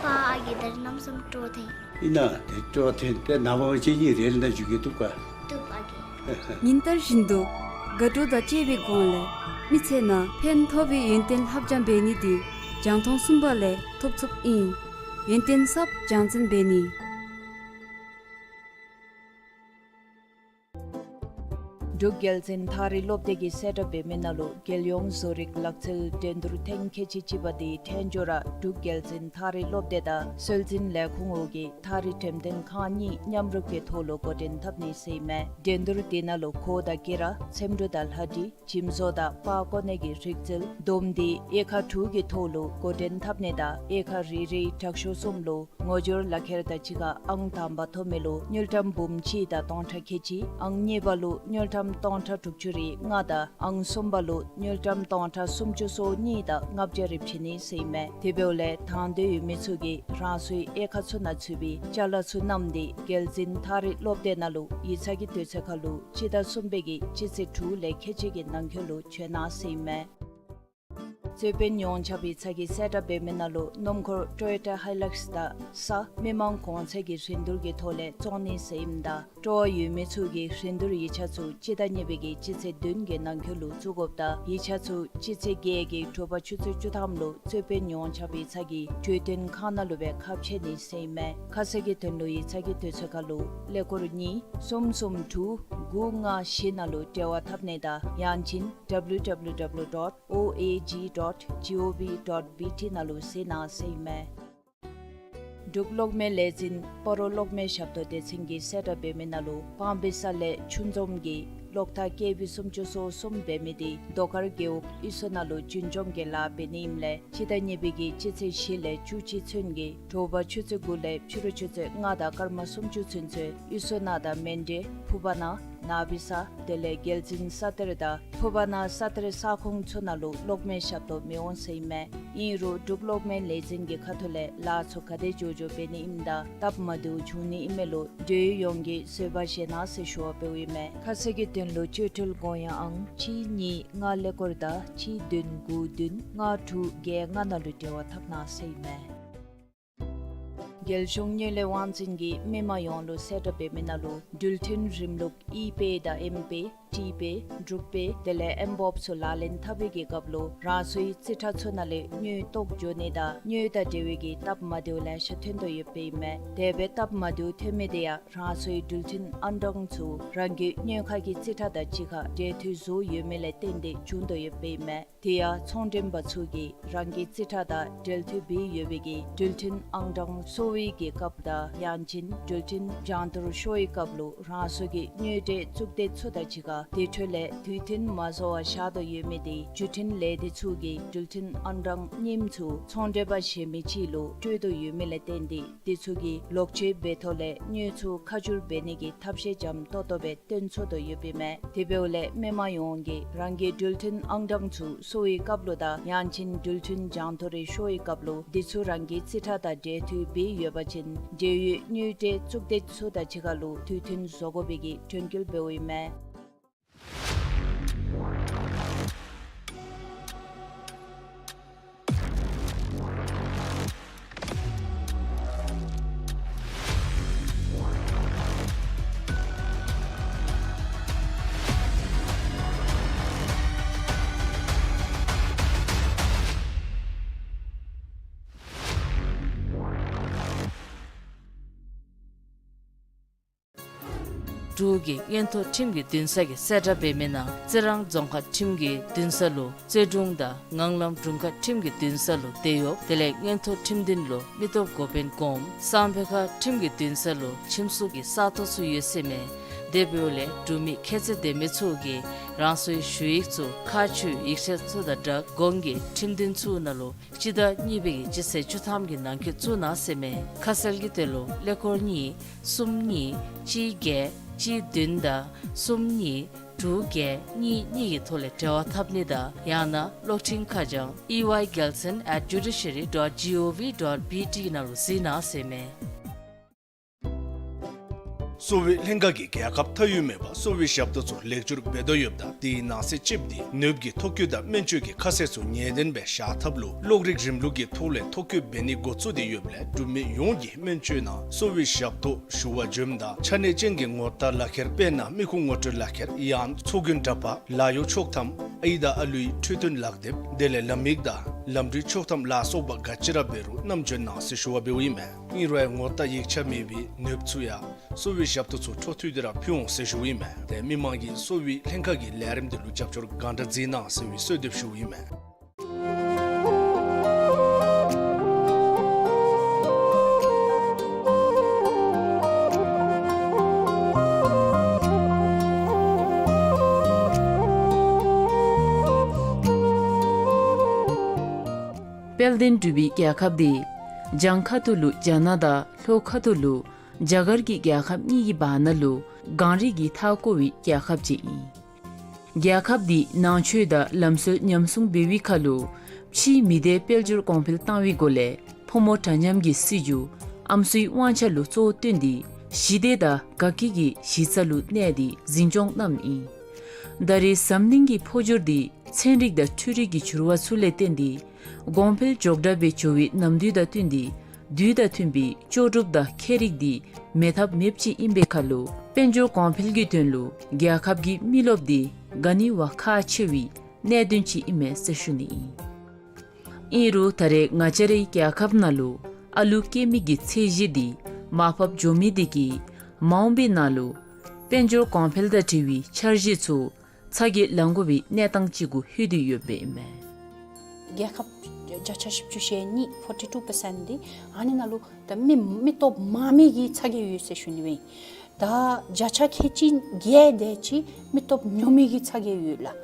ཨ་རྒས་ད་རིས་གནམ་མེད་ས་མེད་སྤྲོ་ཐེངས། ཨིན་ན་དེ་སྤྲོ་ཐེངས་ཏེ་ནངས་པ་ང་བཅས་གཉིས་རེལ་ནང་འགྱོ་གེ། བཏུབ་ག། བཏུབ་ཨ་རྒས། ཉིན་ལྟར་བཞིན་དུ་དགའ་སྤྲོ་དང་བཅས་པའི་སྒོ་ལས་མི་ཚེ་ནང་ཕན་ཐོགས་པའི་ཡོན་ཏན་ལྷབ་སྦྱང་འབད་ནི་འདི་རྒྱང་མཐོང་གསུམ་པ་ལས་ཐོབ་ཚུགསཔ་ཨིན། ཡོན་ཏན་ཟབ་སྦྱང་ཚན་འབད་ནི། འབྲུག་རྒྱལ་འཛིན་ཐག་རིང་སློབ་སྡེ་གིས་གསལ་བསྒྲགས་འབད་མི་ནང་ལུ་རྒྱལ་ཡོངས་བཟོ་རིག་ལག་རྩལ་འགྲན་བསྡུར་ཐེངས་ཁལ་གཅིག་གཅིག་པ་དེ་ཐད་འགྱོ་ར་འབྲུག་རྒྱལ་འཛིན་ཐག་རིང་སློབ་སྡེ་དང་སྲོལ་འཛིན་ལས་ཁུངས་འོག་གི་ཐག་རིང་འགྲེམས་སྟོན་ཁང་གཉིས་མཉམ་རུབ་ཀྱི་ཐོག་ལུ་འགོ་འདྲེན་འཐབ་ནི་ཟེར་ཨིན་མས། འགྲན་བསྡུར་དེ་ནང་ལུ་གོ་དང་དགེ་ར་འཚེམ་དྲུབ་དང་ལྷ་འབྲི་འཇིམ་བཟོ་དང་པར་བརྐོ་ནི་གི་རིག་རྩལ་བསྡོམས་ཏེ་དབྱེ་ཁག་དྲུག་གི་ཐོག་ལུ་འགོ་འདྲེན་འཐབ་ནི་དང་དབྱེ་ཁག་རེ་རེའི་དྲག་ཤོས་གསུམ་ལུ་ངོ་སྦྱོར་ལག་ཁྱེར་དང་གཅིག་ཁར་ཨང་དང་པ་ཐོབ་མི་ལུ་དངུལ་ཀྲམ་འབུམ་གཅིག་དང་སྟོང་ཕྲག་ཁལ་གཅིག། ཨང་གཉིས་པ་ལུ་དངུལ་ཀྲམ་སྟོང་ཕྲག་དྲུག་ཅུ་རེ་ལྔ་དང་ཨང་གསུམ་པ་ལུ་དངུལ་ཀྲམ་སྟོང་ཕྲག་སུམ་ཅུ་སོ་གཉིས་དང་ལྔ་བརྒྱ་རེ་བྱིན་ནི་ཟེར་ཨིན་མས། དེ་འབདཝ་ལས་དང་འདོད་ཡོད་མི་ཚུ་གིས་རང་སོའི་དབྱེ་ཁག་ཚུ་ནང་ཚུད་པའི་ཅ་ལ་ཚུ་བསྣམས་ཏེ་རྒྱལ་འཛིན་ཐག་རིང་སློབ་སྡེ་ནང་ལུ་ཡིག་ཚང་གི་དུས་ཚོད་ཁར་ལུ་སྤྱི་ཟླ་གསུམ་པའི་གི་སྤྱི་ཚེས་དྲུག་ལས་ཁལ་གཅིག་གི་ནང་འཁོད་ལུ་བྱོན་གནང་ཟེར་ཨིན་མས། རྩོད་དཔོན་ཡོངས་ཁྱབ་ཡིག་ཚང་གིས་གསལ་བསྒྲགས་འབད་མི་ནང་ལུ་སྣུམ་འཁོར་ཊོ་ཡོ་ཊ་ཧའི་ལཱགསི་དང་ས་མི་མང་གོང་ཚད་ཀྱི་རིན་བསྡུར་གྱི་ཐོག་ལས་བཙོང་ནི་ཟེར་ཨིནམ་ད་སྤྲོ་བ་ཡོད་མི་ཚུ་གིས་རིན་བསྡུར་ཡིག་ཆ་ཚུ་སྤྱི་ཟླ་གཉིས་པའི་གི་སྤྱི་ཚེས་བདུན་གྱི་ནང་འཁོད་ལུ་བཙུགས་དགོཔ་དང་ཡིག་ཆ་ཚུ་སྤྱི་ཚེས་བརྒྱད་ཀྱི་དྲོ་པ་ཆུ་ཚོད་བཅུ་ཐམ་ལུ་རྩོད་དཔོན་ཡོངས་ཁྱབ་ཡིག་ཚང་གི་གྲོས་སྟོན་ཁང་ནང་ལུ་སྦེ་ཁ་ཕྱེ་ནི་ཟེར་ཨིན་མས། ཁ་གསལ་གྱི་དོན་ལུ་ཡིག་ཚང་གི་དུས་ཚོད་ཁར་ལུ་ཀླད་ཀོར་གཉིས་གསུམ་གསུམ་དྲུག་དགུ་ལྔ་བཞི་ནང་ལུ་འབྲེལ་བ་འཐབ་ནི་དང་ཡང་ཅིན་ཌབ་ལིའུ་ཌབ་ལིའུ་ཌབ་ལིའུ་ཌོཊ་ཨོ་ཨེ་ཇི་ཌོཊ་ཇི་ཨོ་ཝི་ཌོཊ་བི་ཊི་ནང་ལུ་གཟིགས་གནང་ཟེར་ཨིན་མས། འབྲུག་གློག་མེ་ལས་འཛིན་སྤ་རོ་གློག་མེ་ཞབས་ཏོག་སྡེ་ཚན་གྱིས་གསལ་བསྒྲགས་འབད་མི་ནང་ལུ་སྤང་སྦིས་ས་ལས་ཆུ་འཛོམས་ཀྱི་གློག་ཐག་ཀེ་ཝི་སུམ་ཅུ་སོ་གསུམ་འབད་མི་དེ་རྡོ་དཀར་རྒེད་འོག་གཡུ་མཚོ་ནང་ལུ་རྒྱུན་འཛོམས་ཀྱི་ལཱ་འབད་ནི་ཨིནམ་ལས་སྤྱི་ཟླ་གཉིས་པའི་གི་སྤྱི་ཚེས་བཞི་ལས་བཅུ་གཅིག་ཚུན་གྱི་དྲོ་པ་ཆུ་ཚོད་དགུ་ལས་ཕྱི་རུ་ཆུ་ཚོད་ལྔ་དང་སྐར་མ་སུམ་ཅུ་ཚུན་ཚོད་གཡུ་མཚོ་ནང་དང་མན་ཌེ་ཕུ་བ་ན་ནང་སྦིས་ས་དེ་ལས་རྒྱལ་འཛིན་ས་གཏེར་དང་ཕུ་བ་ན་ས་གཏེར་ས་ཁོངས་ཚུ་ནང་ལུ་གློག་མེ་ཞབས་ཏོག་མི་འོང་ཟེར་ཨིན་མས། ཨིན་རུང་འབྲུག་གློག་མེ་ལས་འཛིན་གྱི་ཁ་ཐུག་ལས་ལཱ་ཚུ་ག་དེ་མགྱོགས་མགྱོགས་འབད་ནི་ཨིནམ་དང་སྟབས་མ་བདེཝ་བྱུང་ནི་ཨིན་མས་ལུ་འབྲེལ་ཡོད་ཡོངས་ཀྱིས་བཟོད་པ་བཞེས་གནང་ཟེར་ཞུ་བ་འབདཝ་ཨིན་མས། ཁ་གསལ་གྱི་དོན་ལུ་སྤྱོད་འཕྲུལ་གོང་ཡངས་ཨང་གཅིག་གཉིས་ལྔ་ཀླད་ཀོར་དང་གཅིག་བདུན་དགུ་བདུན་ལྔ་དྲུག་བརྒྱད་ལྔ་ནང་ལུ་འབྲེལ་བ་འཐབ་གནང་ཟེར་ཨིན་མས། རྒྱལ་གཞུང་དངུལ་ལས་དབང་འཛིན་གྱིས་མི་མང་ཡོངས་ལུ་གསལ་བསྒྲགས་འབད་མི་ནང་ལུ་འགྲུལ་ཐོན་རིམ་ལུགས་ཨི་པེ་དང་ཨེམ་པེ་ཊི་པེ་འབྲུག་པེ་དེ་ལས་ཨེམ་བོབ་ཚུ་ལག་ལེན་འཐབ་པའི་གི་སྐབས་ལུ་རང་སོའི་རྩིས་ཁྲ་ཚུ་ནང་ལས་དངུལ་བཏོག་འགྱོ་ནི་དང་དངུལ་དང་འབྲེལ་བའི་གི་སྟབས་མ་བདེཝ་ལེ་ཤ་ཐོན་དོ་ཡོདཔ་ཨིན་མས། དེ་སྦེ་སྟབས་མ་བདེཝ་ཐོན་མི་དེ་ཡང་རང་སོའི་འགྲུལ་ཐོན་ཨང་གྲངས་ཚུ་རང་གི་དངུལ་ཁང་གི་རྩིས་ཁྲ་དང་གཅིག་ཁར་འབྲེལ་མཐུད་བཟོ་ཡོད་མི་ལས་བརྟེན་ཏེ་བྱུང་དོ་ཡོདཔ་ཨིན་མས། དེ་ཡང་ཚོང་འགྲེམས་པ་ཚུ་གིས་རང་གི་རྩིས་ཁྲ་དང་འབྲེལ་མཐུད་འབད་ཡོད་པའི་གི་འགྲུལ་ཐོན་ཨང་གྲངས་སོར་བའི་གི་སྐབས་དང་ཡང་ཅིན་འགྲུལ་ཐོན་རྒྱང་མཐོར་ཤོར་བའི་སྐབས་ལུ་རང་སོ་གི་དངུལ་འབྲེལ་གཙུག་སྡེ་ཚུ་དང་གཅིག་ཁར་དེ་འཕྲོ་ལས་དུས་མཐུན་མ་བཟོ་བར་བཞག་དོ་ཡོད་མི་དེ་བརྒྱུད་འཕྲིན་ལས་སྡེ་ཚུ་གིས་འགྲུལ་ཐོན་ཨང་གྲངས་རྙིངམ་ཚུ་ཚོང་འབྲེལ་པ་གཞན་མི་ཅིག་ལུ་སྤྲོད་དོ་ཡོད་མི་ལས་བརྟེན་ཏེ་དེ་ཚུ་གིས་ལོག་སྤྱོད་འབད་ཐོག་ལས་དངུལ་ཚུ་ཁ་བསྒྱུར་འབད་ནི་གི་ཐབས་ཤེས་འཇམ་ཏོག་ཏོ་སྦེ་སྟོན་ཚུགས་དོ་ཡོདཔ་ཨིན་མས། དེ་འབདཝ་ལས་མི་མང་ཡོངས་ཀྱིས་རང་གི་འགྲུལ་ཐོན་ཨང་གྲངས་ཚུ་སོར་བའི་སྐབས་ལུ་དང་ཡང་ཅིན་འགྲུལ་ཐོན་རྒྱང་མཐོར་རེ་ཤོར་བའི་སྐབས་ལུ་དེ་ཚུ་རང་གི་རྩིས་ཁྲ་དང་འབྲེལ་མཐུད་འབད་ཡོད་པ་ཅིན་འབྲེལ་ཡོད་དངུལ་འབྲེལ་གཙུག་སྡེ་ཚུ་དང་གཅིག་ཁར་ལུ་དུས་མཐུན་བཟོ་དགོ་པའི་གི་དྲན་སྐུལ་འབདཝ་ཨིན་མས། འབྲུག་གི་མངོན་མཐོ་ཁྲིམས་ཀྱི་འདུན་ས་གིས་གསལ་བསྒྲགས་འབད་མི་ནང་རྩི་རང་རྫོང་ཁག་ཁྲིམས་ཀྱི་འདུན་ས་ལུ་རྩོད་དྲུང་དང་ངང་ལམ་དྲུང་ཁག་ཁྲིམས་ཀྱི་འདུན་ས་ལུ་དེད་གཡོགཔ་དེ་ལས་མངོན་མཐོ་ཁྲིམས་འདུན་ལུ་མི་སྟོབས་འགོ་དཔོན་གོངམ་སང་ཕོད་ཁ་ཁྲིམས་ཀྱི་འདུན་ས་ལུ་ཁྲིམས་སྲུང་གི་ས་སྟོང་ཚུ་ཡོད་ཟེར་མས། དེ་འབདཝ་ལས་འབྲུག་མི་ཁྱད་ཚད་ལྡན་མི་ཚུ་གིས་རང་སོའི་ཞུ་ཡིག་ཚུ་ཁག་ཆེ་བའི་ཡིག་ཆ་ཚུ་དང་སྦྲགས་གོང་གི་ཁྲིམས་འདུན་ཚུ་ནང་ལུ་སྤྱི་ཟླ་གཉིས་པའི་གི་སྤྱི་ཚེས་བཅུ་ཐམ་གྱི་ནང་འཁོད་བཙུགས་གནང་ཟེར་མས། ཁ་གསལ་གྱི་དོན་ལུ་ཀླད་ཀོར་གཉིས་གསུམ་གཉིས་གཅིག་བརྒྱད་གཅིག་བདུན་དང་གསུམ་གཉིས་དྲུག་བརྒྱད་གཉིས་གཉིས་ཀྱི་ཐོག་ལས་འབྲེལ་བ་འཐབ་ནི་དང་ཡང་ན་གློག་འཕྲིན་ཁ་བྱང་ཨི་ཝའི་རྒྱལ་མཚན་at judiciary dot gov dot bt ནང་ལུ་གཟིགས་གནང་ཟེར་མས། གསོ་བའི་ལྷན་ཁག་གིས་རྒྱལ་ཁབ་མཐའ་དབུས་མེད་པར་གསོ་བའི་ཞབས་ཏོག་ཚུ་ལེགས་བཅོས་འབད་དོ་ཡོདཔ་ད་དེའི་ནང་གསེས་གཅིགཔོ་དེ་ནདཔ་ཀྱི་ཐོ་བཀོད་དང་སྨན་བཅོས་ཀྱི་ཁ་གསལ་ཚུ་ངེས་གཏན་སྦེ་བཞག་ཐབས་ལུ་གློག་རིག་རིམ་ལུགས་ཀྱི་ཐོག་ལས་ཐོ་བཀོད་འབད་ནི་འགོ་བཙུགས་ཏེ་ཡོདཔ་ལས་འབྲུག་མི་ཡོངས་ཀྱིས་སྨན་བཅོས་ནང་གསོ་བའི་ཞབས་ཏོག་ཞུ་བར་འབྱོནམ་ད་ཆ་གནས་ཅན་གྱི་ངོ་རྟགས་ལག་ཁྱེར་དཔེར་ན་མི་ཁུངས་ངོ་སྤྲོད་ལག་ཁྱེར་ཡང་ཚོགས་རྒྱུན་འདྲ་པར་ལཱ་གཡོག་ཆོག་ཐམ་ཨའི་དང་ཨ་ལུའི་འཕྲོད་བསྟེན་ལག་དེབ་དེ་ལས་ལམ་ཡིག་དང་ལམ་འགྲུལ་ཆོག་ཐམ་ལ་སོགས་པ་ག་ཅི་ར་འབད་རུང་བསྣམས་འབྱོན་གནང་ཟེར་ཞུ་བ་འབདཝ་ཨིན་མས། ཨིན་རུང་ངོ་རྟགས་ཡིག་ཆ་མེད་པའི་ནདཔ་ཚུ་ཡང་ གསོ་བའི་ཞབས་ཏོག་ཚུ་འཕྲོ་མཐུད་དེ་ར་ཕུལ་འོང་ཟེར་ཞུཝ་ཨིན་མས། ཏེ་མི་མང་གིས་གསོ་བའི་ལྷན་ཁག་གི་ལས་རིམ་འདི་ལུ་རྒྱབ་སྐྱོར་གང་དྲག་མཛད་གནང་ཟེར་བའི་གསོལ་འདེབས་ཞུཝ་ཨིན་མས། དཔལ་ལྡན་འབྲུག་པའི་རྒྱལ་ཁབ་འདི་བྱང་ཁ་ཐུག་ལུ་རྒྱ་ནག་དང་ལྷོ་ཁ་ཐུག་ལུ་རྒྱ་གར་གྱི་རྒྱལ་ཁབ་གཉིས་ཀྱི་བར་ན་ལུ་གངས་རི་གིས་མཐའ་བསྐོར་བའི་རྒྱལ་ཁབ་ཅིག་ཨིན། རྒྱལ་ཁབ་འདི་ནང་ཆོས་དང་ལམ་སྲོལ་ཉམས་སྲུང་འབད་བའི་ཁར་ལུ་ཕྱིའི་མི་སྡེ་དཔལ་འབྱོར་གོང་འཕེལ་བཏང་བའི་སྒོ་ལས་ཕོ་མོ་འདྲ་མཉམ་གྱི་སྲིད་བྱུས་ཨམ་སྲུའི་དབང་ཆ་ལུ་གཙོ་བོ་བཏོན་ཏེ་ཞི་བདེ་དང་དགའ་སྐྱིད་ཀྱི་གཞི་རྩ་ལུ་གནས་ཏེ་འཛིན་སྐྱོང་གནངམ་ཨིན། ད་རེས་འཛམ་གླིང་གི་འཕོ་འགྱུར་འདི་ཚན་རིག་དང་འཕྲུལ་རིག་གི་འགྱུར་བ་ཚུ་ལས་བརྟེན་ཏེ་གོང་འཕེལ་མགྱོགས་དྲགས་སྦེ་འགྱོ་བའི་ནམ་དུས་དང་བསྟུན་ཏེ་དུས་དང་མཐུན་པའི་ལྕོགས་གྲུབ་དང་ཁྱད་རིག་འདི་མེད་ཐབས་མེདཔ་ཅིག་ཨིན་པའི་ཁར་ལུ་དཔལ་འབྱོར་གོང་འཕེལ་གྱི་དོན་ལུ་རྒྱལ་ཁབ་ཀྱི་མི་རློབས་འདི་ག་ནི་བ་ཁག་ཆེ་བའི་གནད་དོན་ཅིག་ཨིན་མས་ཟེར་ཞུ་ནི་ཨིན། ཨིན་རུང་ད་རེས་ང་བཅས་རའི་རྒྱལ་ཁབ་ནང་ལུ་ཨ་ལུ་སྐྱེ་མི་གི་ཚད་གཞི་འདི་མར་ཕབ་འགྱོ་མི་འདི་གིས་མ་འོངས་པའི་ནང་ལུ་དཔལ་འབྱོར་གོང་འཕེལ་དང་འབྲེལ་བའི་འཆར་གཞི་ཚུ་ཚ་གྱང་ལང་དགོ་པའི་གནས་སྟངས་ཅིག་གུ་ལྷོད་དེ་ཡོདཔ་ཨིན་མས། རྒྱལ་ཁབ་བརྒྱ་ཆ་བཞི་བཅུ་ཞེ་གཉིས་forty two percent འདི་ཨ་ནི་ནང་ལུ་ད་མི་མི་སྟོབས་དམའ་མི་གི་ཚ་གྱང་ཡོད་ཟེར་ཞུ་ནི་སྦེ་ཨིན། ད་བརྒྱ་ཆ་ཁལ་གཅིག་བརྒྱད་དེ་ཅིག་མི་སྟོབས་ཉུང་མི་གི་ཚ་གྱང་ཡོད་ལགས།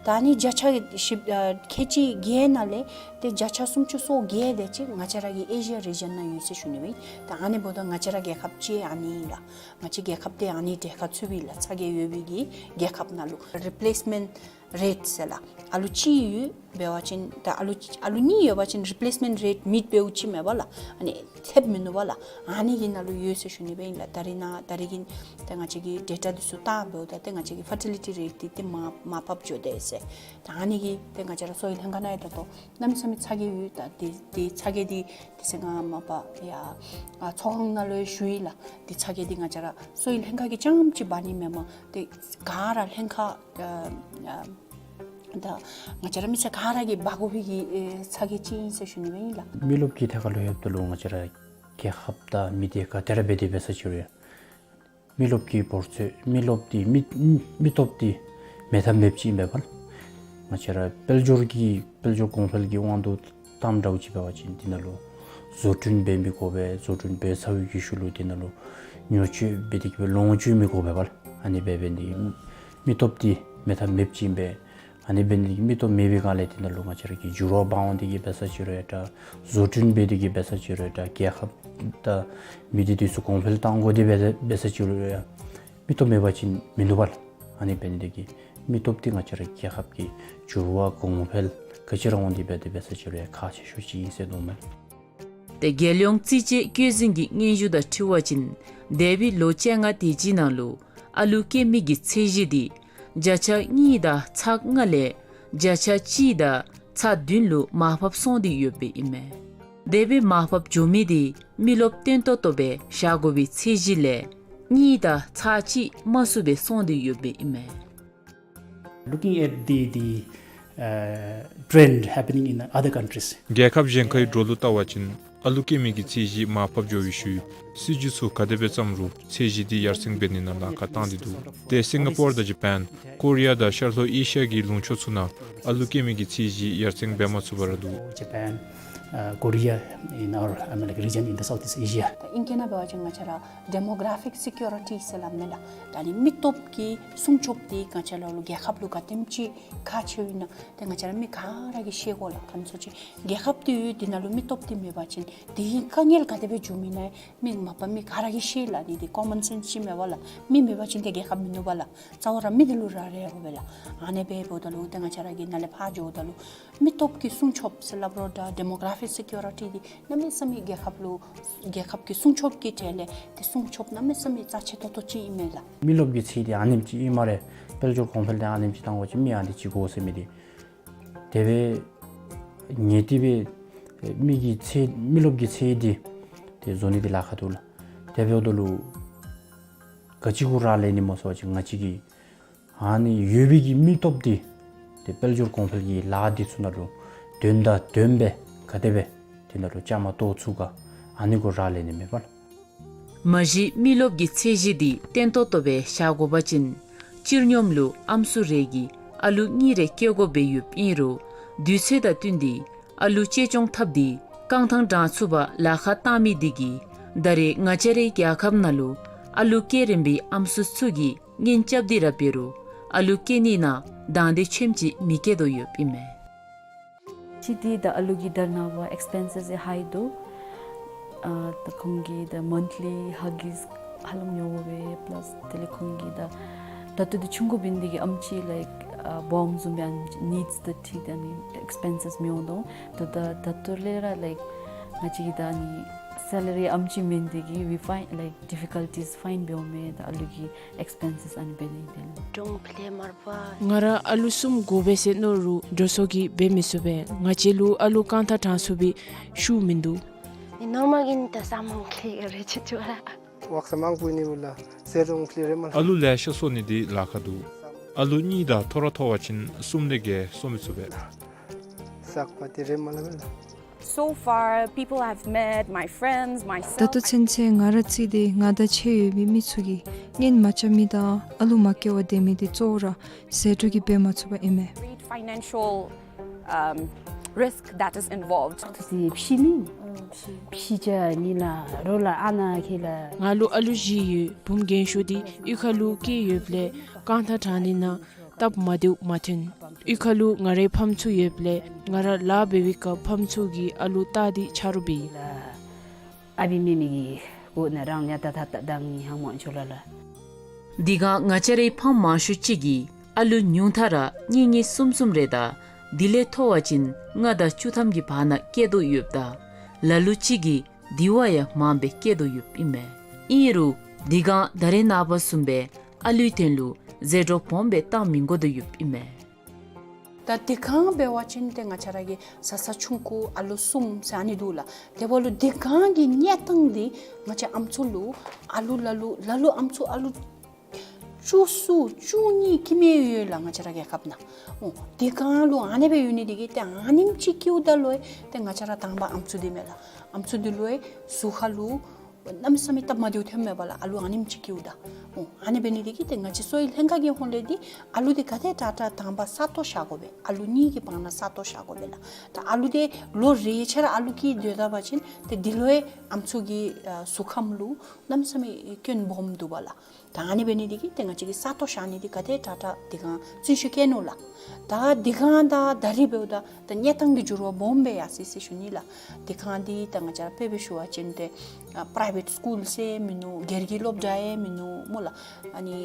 ད་ཨ་ནི་བརྒྱ་ཆ་བཞི་ཨ་ཁལ་གཅིག་བརྒྱད་ནང་ལས་ཏེ་བརྒྱ་ཆ་སུམ་ཅུ་སོ་བརྒྱད་དེ་ཅིག་ང་བཅས་ར་གི་ཨེ་ཤི་ཡ་རི་ཇན་ནང་ཡོད་ཟེར་ཞུ་ནི་སྦེ་ཨིན། ད་ཨ་ནི་འབདཝ་ད་ང་བཅས་ར་རྒྱལ་ཁབ་ཅིག་ཨ་ནི་ཨིན་ལགས། ང་བཅས་རྒྱལ་ཁབ་འདི་ཨ་ནི་གྲལ་ཁར་ཚུདཔ་ཨིན་ལགས། ཚ་གྱང་ཡོད་པའི་གི་རྒྱལ་ཁབ་ནང་ལུ་རི་པི་ལེསི་མེནཊ་རེཊ་ཟེར་ལགས། ཨ་ལུ་གཅིག་ཡོད་འབད་བ་ཅིན་ད་ཨ་ལུ་ཨ་ལུ་གཉིས་ཡོད་པ་ཅིན་རི་པི་ལེསི་མེནཊ་རེཊ་མིཊ་འབདཝ་ཅིག་མེན་པ་ལགས། ཨ་ནི་ཐེབས་མིན་འདུག་པ་ལགས། ཨ་ནི་གི་ནང་ལུ་ཡོད་ཟེར་ཞུ་ནི་སྦེ་ཨིན་ལགས། ད་རེས་ནང་ད་རེས་ཀྱི་ད་ང་བཅས་ཀྱི་ཌེ་ཊ་འདི་ཚུ་བལྟ་འབདཝ་ད་ཏེ་ང་བཅས་ཀྱི་ཕར་ཊི་ལི་ཊི་རེཊ་འདི་ཏེ་མར་མར་ཕབ་འགྱོ་དེས་ཟེར། ད་ཨ་ནི་གིས་ཏེ་ང་བཅས་ར་གསོ་བའི་ལྷན་ཁག་ནང་ཡང་ད་ལྟོ་གནམ་མེད་ས་མེད་ཚ་གྱང་ཡོད། ད་འདི་འདི་ཚ་གྱང་འདི་དེ་ཚེ་ང་མ་པ་ཡ་ཨ་ཚོགས་ཁང་ནང་ལུ་ཡང་ཞུ་ཡི་ལགས། འདི་ཚ་གྱང་འདི་ང་བཅས་ར་གསོ་བའི་ལྷན་ཁག་གིས་རྐྱངམ་ཅིག་འབག་ནི་མེན་པར་ཏེ་ག་ར་ལྷན་ཁག་ཨ་ཨ་ད་ང་བཅས་ར་མི་སེར་ག་ར་གིས་འབག་དགོ་པའི་གི་ཨེ་ཚ་གྱང་ཅིག་ཨིན་ཟེར་ཞུ་ནི་སྦེ་ཨིན་ལགས། མི་རློབས་ཀྱི་ཐད་ཁར་ལུ་ཡོདཔ་ད་ལུ་ང་བཅས་ར་རྒྱལ་ཁབ་དང་མི་སྡེ་ག་ཏེ་ར་འབད་དེ་འབད་ས་ཅིག་རུང་ཡང་མི་རློབས་ཀྱི་བོར་ཚོད་མི་རློབས་འདི་མི་མི་སྟོབས་འདི་མེད་ཐབས་མེདཔ་ཅིག་ཨིན་པས་པ་ལགས། ང་བཅས་ར་དཔལ་འབྱོར་གྱི་དཔལ་འབྱོར་གོང་འཕེལ་གྱི་དབང་དུ་བཏངམ་འདྲཝ་ཅིག་འབད་བ་ཅིན་འདི་ནང་ལུ་བཟོ་སྐྲུན་འབད་མི་དགོ་པས། བཟོ་སྐྲུན་འབད་ཚར་བའི་གི་ཤུལ་ལུ་འདི་ནང་ལུ་ཉོ་སྤྱོད་འབད་དེ་གི་སྦེ་ལོངས་སྤྱོད་མི་དགོ་པས་པ་ལགས། ཨ་ནི་འབད་འབད་ནི་འདི་མི་སྟོབས་འདི་མེད་ཐབས་མེདཔ་ཅིག་ཨིན་པས། ཨ་ནི་འབད་ནི་འདི་གིས་མི་སྟོབས་མེད་པའི་སྒང་ལས་འདི་ནང་ལུ་ང་བཅས་ར་གི་འགྱུར་བ་འབག་འོང་སྟེ་གི་འབད་ས་ཅིག་རུང་ཡང་འདྲ། བཟོ་སྐྲུན་འབད་དེ་གི་འབད་ས་ཅིག་རུང་ཡང་འདྲ། རྒྱལ་ཁབ་དང་མི་སྡེ་འདི་ཚུ་གོང་འཕེལ་གཏང་དགོ་སྟེ་འབད་འབད་ས་ཅིག་རུང་ཡང་མི་སྟོབས་མེད་པ་ཅིན་མིན་འདུག་པ་ལགས། ཨ་ནི་འབད་ནི་འདི་གིས་མི་སྟོབས་འདི་ང་བཅས་ར་རྒྱལ་ཁབ་ཀྱི་འགྱུར་བ་གོང་འཕེལ་ག་ཅི་ར་འོང་སྟེ་འབད་དེ་འབད་ས་ཅིག་རུང་ཡང་ཁག་ཆེ་ཤོས་ཅིག་ཨིན་ཟེར་འདུག་མས། ཏེ་རྒྱལ་ཡོངས་རྩིས་དཔྱད་བཀོད་འཛིན་གྱི་སྙན་ཞུ་དང་འཁྲིལ་བ་ཅིན་འདས་པའི་ལོ་བཅོ་ལྔ་དེ་ཅིག་ནང་ལུ་ཨ་ལུ་སྐྱེ་མི་གི་ཚད་གཞི་འདི་བརྒྱ་ཆ་གཉིས་དང་ཚག་ལྔ་ལས་བརྒྱ་ཆ་གཅིག་དང་ཚག་བདུན་ལུ་མར་ཕབ་སོང་སྟེ་ཡོདཔ་ཨིན་མས། འདས་པའི་མར་ཕབ་འགྱོ་མི་འདི་མི་རློབས་བརྟན་ཏོག་ཏོ་སྦེ་བཞག་དགོ་པའི་ཚད་གཞི་ལས་གཉིས་དང་ཚག་གཅིག་མ་ཚུད་པར་སོང་སྟེ་ཡོདཔ་ཨིན་མས། Looking at the, the, uh, trend happening in other countries. རྒྱལ་ཁབ་གཞན་ཁའི་འགྲོ་ལུགས་བལྟ་བ་ཅིན་ཨ་ལུ་སྐྱེ་མི་གི་ཚད་གཞི་མར་ཕབ་འགྱོ་བའི་ཤུལ་སྲིད་བྱུས་ཚུ་ག་དེ་སྦེ་བརྩམ་རུང་ཚད་གཞི་འདི་ཡར་སེང་འབད་ནི་ནང་ལཱ་ཁག་བཏང་སྟེ་འདུག། ཏེ་སིང་ག་པོར་དང་ཇ་པཱན་ཀོ་རི་ཡ་དང་ཤར་ལྷོ་ཨེ་ཤི་ཡ་གི་ལུང་ཕྱོགས་ཚུ་ནང་ཨ་ལུ་སྐྱེ་མི་གི་ཚད་གཞི་ཡར་སེང་འབད་མ་ཚུགས་པར་འདུག། Japan, uh, Korea, in our, I mean, like, region in the Southeast Asia. ད་ཨིང་སྐད་ནང་འབད་བ་ཅིན་ང་བཅས་ར་demographic security ཟེར་སླབ་མས་ལགས། ད་ནི་མི་སྟོབས་ཀྱི་སྲུང་སྐྱོབ་འདི་ང་བཅས་ར་ལུ་རྒྱལ་ཁབ་ལུ་ག་དེམ་ཅིག་ཁག་ཆེཝ་ཨིན་ན་ཏེ་ང་བཅས་ར་མི་ག་ར་གིས་ཤེས་དགོ་ལགས། ག་ནི་སོ་ཅིག་རྒྱལ་ཁབ་འདི་ཡོད་འདི་ནང་ལུ་མི་སྟོབས་འདི་མེད་པ་ཅིན་དེ་གི་དཀའ་ངལ་ག་དེ་སྦེ་འབྱུངམ་ཨིན་ན་མི་མ་པ་མི་ག་ར་གིས་ཤེས་ལགས། ནི་འདི་common sense ཅིག་མས་པ་ལགས། མི་མེད་པ་ཅིན་ཏེ་རྒྱལ་ཁབ་མིན་འདུག་པ་ལགས། རྩ་བ་ར་མི་འདི་ལུ་རག་ལས་དགོ་པས་ལགས། ཨ་ནི་སྦེ་འབདཝ་ད་ལུ་ཏེ་ང་བཅས་ར་གིས་ནཱ་ལས་ཕར་འགྱོཝ་ད་ལུ་མི་སྟོབས་ཀྱི་སྲུང་སྐྱོབ་ཟེར་སླབ་རུང་འདྲ་demographic security འདི་གནམ་མེད་ས་མེད་རྒྱལ་ཁབ་ལུ་རྒྱལ་ཁབ་ཀྱི་སྲུང་སྐྱོབ་ཀྱི་གྲས་ལས་ཏེ་སྲུང་སྐྱོབ་གནམ་མེད་ས་མེད་རྩ་ཆེ་ཏོག་ཏོ་ཅིག་ཨིན་མས་ལགས། མི་རློབས་ཀྱི་ཚད་འདི་ཨ་ནེམ་ཅིག་ཨིན་སྨ་རེ། དཔལ་འབྱོར་གོང་འཕེལ་འདི་ཨ་ནེམ་ཅིག་བཏང་དགོ་ཅིག་མི་ཨ་ནི་ཅིག་དགོ་ཟེར་མི་འདི་དེ་སྦེ་ངེས་ཏིག་སྦེ་མི་གི་ཚད་མི་རློབས་ཀྱི་ཚད་འདི་ཏེ་བཟོ་ནི་འདི་ལཱ་ཁག་འདུག་ལགས། དེ་འབདཝ་ད་ལུ་ག་ཅི་གུ་རག་ལས་ནི་སྨོ་ཟེར་བ་ཅིན་ང་བཅས་ཀྱི་ཨ་ནི་ཡོད་པའི་གི་མི་སྟོབས་འདི་ཏེ་དཔལ་འབྱོར་གོང་འཕེལ་གྱི་ལཱ་འདི་ཚུ་ནང་ལུ་དོན་དང་དོན་སྦེ་ག་དེ་སྦེ་དེ་ནང་ལུ་བཅའ་མར་གཏོགས་ཚུགས་ག་ཨ་ནི་གུ་རག་ལས་ནི་མས་པ་ལགས། མ་གཞི་མི་རློབས་ཀྱི་ཚད་གཞི་འདི་བརྟན་ཏོག་ཏོ་སྦེ་བཞག་དགོ་པ་ཅིན་སྤྱིར་སྙོམས་ལུ་ཨམ་སྲུ་རེ་གིས་ཨ་ལུ་གཉིས་རེ་སྐྱེ་དགོཔ་སྦེ་ཡོདཔ་ཨིན་རུང་དུས་ཚོད་དང་བསྟུན་ཏེ་ཨ་ལུ་གཅེས་སྐྱོང་འཐབ་སྟེ་རྐང་ཐང་དྲང་ཚུགས་པར་ལཱ་ཁག་བཏང་མི་འདི་གིས་ད་རེས་ང་བཅས་རའི་རྒྱལ་ཁབ་ནང་ལུ་ཨ་ལུ་སྐྱེ་རན་པའི་ཨམ་སྲུ་ཚུ་གིས་གཉེན་རྐྱབ་སྟེ་ར་འབད་རུང་ཨ་ལུ་སྐྱེ་ནི་ནང་དང་འདོད་ཆེམ་ཅིག་མི་སྐྱེ་དོ་ཡོདཔ་ཨིན་མས། ཅིག་འདི་ད་ཨ་ལུ་གི་དར་ནང་པ་ཨེགསི་པེན་སེས་ཧའི་འདུག། ཨ་ད་ཁོང་གི་ད་མོན་ཐི་ལི་ཧ་གིས་ཧ་ལམ་ཉོ་དགོ་པས། པ་ལཱས་དེ་ལས་ཁོང་གི་ད་ད་ལྟོ་འདི་ཆུང་ཀུ་འབད་ནི་དེ་གིས་ཨམ་ཆི་ལའིཀ་ཨ་བོམ་བཟུམ་སྦེ་ཨ་ནི་ནིཌསི་དང་འཁྲིལ་ཏེ་ཨ་ནི་ཨེགསི་པེན་སེས་མི་འོང་དོ། ད་ད་ད་ལྟོ་ལས་ར་ལའིཀ་ང་བཅས་ཀྱི་ད་ཨ་ནི་སེ་ལ་རི་ཨམ་ཆི་མེན་དེ་གིས་we find like difficulties find འབད་འོང་མས། ད་ཨ་ལུ་གི་ཨེགསི་པེན་སེས་ཨ་ནི་འབད་ནི་དེ་ལུ། གྲོང་ཕུ་ལས་མར་པ། ང་ར་ཨ་ལུ་གསུམ་དགོ་པས་ཟེར་མནོ་རུང་འགྲོ་སོང་གིས་འབད་མི་ཚུགས་པས། ང་བཅས་ལུ་ཨ་ལུ་རྐང་ཐང་དྲང་ཚུགས་པའི་ཤུགས་མིན་འདུག། ནི་ནོར་མལ་གྱི་ནི་ད་ས་མང་ཁེ་རེ་ཆེ་ཆུ་ར། ཝག་ས་མང་པོ་ནི་འུ་ལ་ཟེར་རུང་ཁེ་རེ་མ་ལ། ཨ་ལུ་ལེ་ཤ་གསོ་ནི་འདི་ལཱ་ཁག་འདུག། ཨ་ལུ་གཉིས་དང་མཐོ་ར་མཐོ་བ་ཅིན་གསུམ་ལས་བརྒལ་གསོ་མི་ཚུགས་པས། ཟག་པ་དེ་རེ་མ་ལ་མེད་ལ། So far, people I've met, my friends, ད་myself, ལྟོ་ཚུན་ཚོད་ང་ར་བརྩིས་ཏེ་ང་དང་ཕྱད་ཡོད་པའི་མི་ཚུ་གིས་གཉེན་མ་རྐྱབ་མི་དང་ཨ་ལུ་མ་སྐྱེ་བར་སྡོད་མི་འདི་གཙོ་བོ་ར་ཟད་འགྲོ་གིས་འབད་མ་ཚུགས་པ་ཨིན་མས། Great financial, um, risk that is involved. ཏེ་ཕྱི་ནི་ཕྱི་ཅ་ནི་ལ་རོ་ལ་ཨ་ན་ཁེ་ལ། ང་ལུ་ཨ་ལུ་བཞི་ཡོད། བུམོ་རྒན་ཤོས་འདི་གཡུས་ཁ་ལུ་སྐྱེས་ཡོདཔ་ལས་རྐང་ཐང་དྲང་ནི་ནང་སྟབས་མ་བདེཝ་མ་ཐོན། གཡུས་ཁ་ལུ་ང་རའི་ཕམ་ཚུ་ཡོདཔ་ལས་ང་ར་ལཱ་འབད་བའི་སྐབས་ཕམ་ཚུ་གིས་ཨ་ལུ་བལྟ་སྟེ་ཆ་རོགས་འབད་ཡི། ཨ་བི་མེ་མི་གི་གོ་ན་རང་ཉ་ད་ད་ད་ང་ཧང་མང་ཆོ་ལ་ལ། དེ་སྒང་ང་བཅས་རའི་ཕམ་མང་ཤོས་ཅིག་གིས་ཨ་ལུ་ཉུང་མཐའ་ར་གཉིས་གཉིས་གསུམ་གསུམ་རེ་དང་དེ་ལས་མཐོ་བ་ཅིན་ལྔ་དང་བཅུ་ཐམ་གྱི་བར་ན་སྐྱེ་དོ་ཡོདཔ་ད་ལ་ལུ་ཅིག་གིས་དེ་བ་ཡང་མངམ་སྦེ་སྐྱེ་དོ་ཡོདཔ་ཨིན་མས། ཨིན་རུང་དེ་སྒང་ད་རེས་ནངས་པ་བཟུམ་སྦེ་ཨ་ལུའི་དོན་ལུ་ཟད་འགྲོ་སྦོམ་སྦེ་བཏང་མི་དགོ་དོ་ཡོདཔ་ཨིན་མས། ད་དེ་སྒང་འབད་བ་ཅིན་ཏེ་ང་བཅས་ར་གི་བཟའ་ཚང་ཆུང་ཀུ་ཨ་ལུ་གསུམ་ཟེར་ཨ་ནི་འདུག་ལགས། དེ་འབདཝ་ལུ་དེ་སྒང་གི་གནས་སྟངས་འདི་ང་བཅས་ཨམ་སྲུ་ལུ་ཨ་ལུ་ལ་ལུ་ལ་ལུ་ཨམ་སྲུ་ཨ་ལུ་བཅུ་གསུམ་བཅུ་གཉིས་ཀྱི་མི་ཡོད་ལགས་ང་བཅས་ར་རྒྱལ་ཁབ་ནང་། འོ་དེ་སྒང་ལུ་ཨ་ནི་སྦེ་ཡོད་ནི་དེ་གིས་ཏེ་ཨ་ནེམ་ཅིག་སྐྱེཝ་ད་ལུ་ཏེ་ང་བཅས་ར་དང་པ་ཨམ་སྲུ་འདི་མས་ལགས། ཨམ་སྲུ་འདི་ལུ་གཟུགས་ཁ་ལུ་གནམ་མེད་ས་མེད་སྟབས་མ་བདེཝ་ཐོནམ་མས་པ་ལགས། ཨ་ལུ་ཨ་ནེམ་ཅིག་སྐྱེཝ་ད། འོ་ཨ་ནི་འབད་ནི་དེ་གིས་ཏེ་ང་བཅས་གསོ་བའི་ལྷན་ཁག་གི་ཧོངས་ལས་འདི་ཨ་ལུ་འདི་ག་དེ་དྲག་དྲག་དང་པ་ས་སྟོང་བཞག་དགོ་པས། ཨ་ལུ་གཉིས་ཀྱི་བར་ན་ས་སྟོང་བཞག་དགོ་པས་ལགས། ད་ཨ་ལུ་འདི་ལོ་རེ་ཆ་ར་ཨ་ལུ་སྐྱེས་སྡོད་ད་པ་ཅིན་ཏེ་འདི་ལུ་ཡང་ཨམ་སྲུ་གི་ཨ་གཟུགས་ཁམས་ལུ་གནམ་མེད་ས་མེད་སྐྱོན་སྦོམ་འདུག་པ་ལགས། ད་ཨ་ནི་འབད་ནི་དེ་གིས་ཏེ་ང་བཅས་ཀྱིས་ས་སྟོང་བཞག་ནི་འདི་ག་དེ་དྲག་དྲག་དེ་སྒང་བརྩོན་ཤུགས་བསྐྱེད་ནུག་ལགས། ད་དེ་སྒང་དང་ད་རིས་འབདཝ་ད་ད་གནས་སྟངས་ཀྱི་འགྱུར་བ་སྦོམ་སྦེ་ཡར་སོ་ཡི་ཟེར་ཞུ་ནི་ལགས། དེ་སྒང་འདི་ད་ང་བཅས་ར་དཔེ་སྦེ་ཞུ་བ་ཅིན་ཏེ་ཨ་པ་རའི་ཝེཊ་སི་ཀུལ་ཟེར་མིན་ནུག། སྒེར་གྱི་སློབ་གྲྭ་ཡང་མིན་ནུག་སྨོ་ལགས། ཨ་ནི་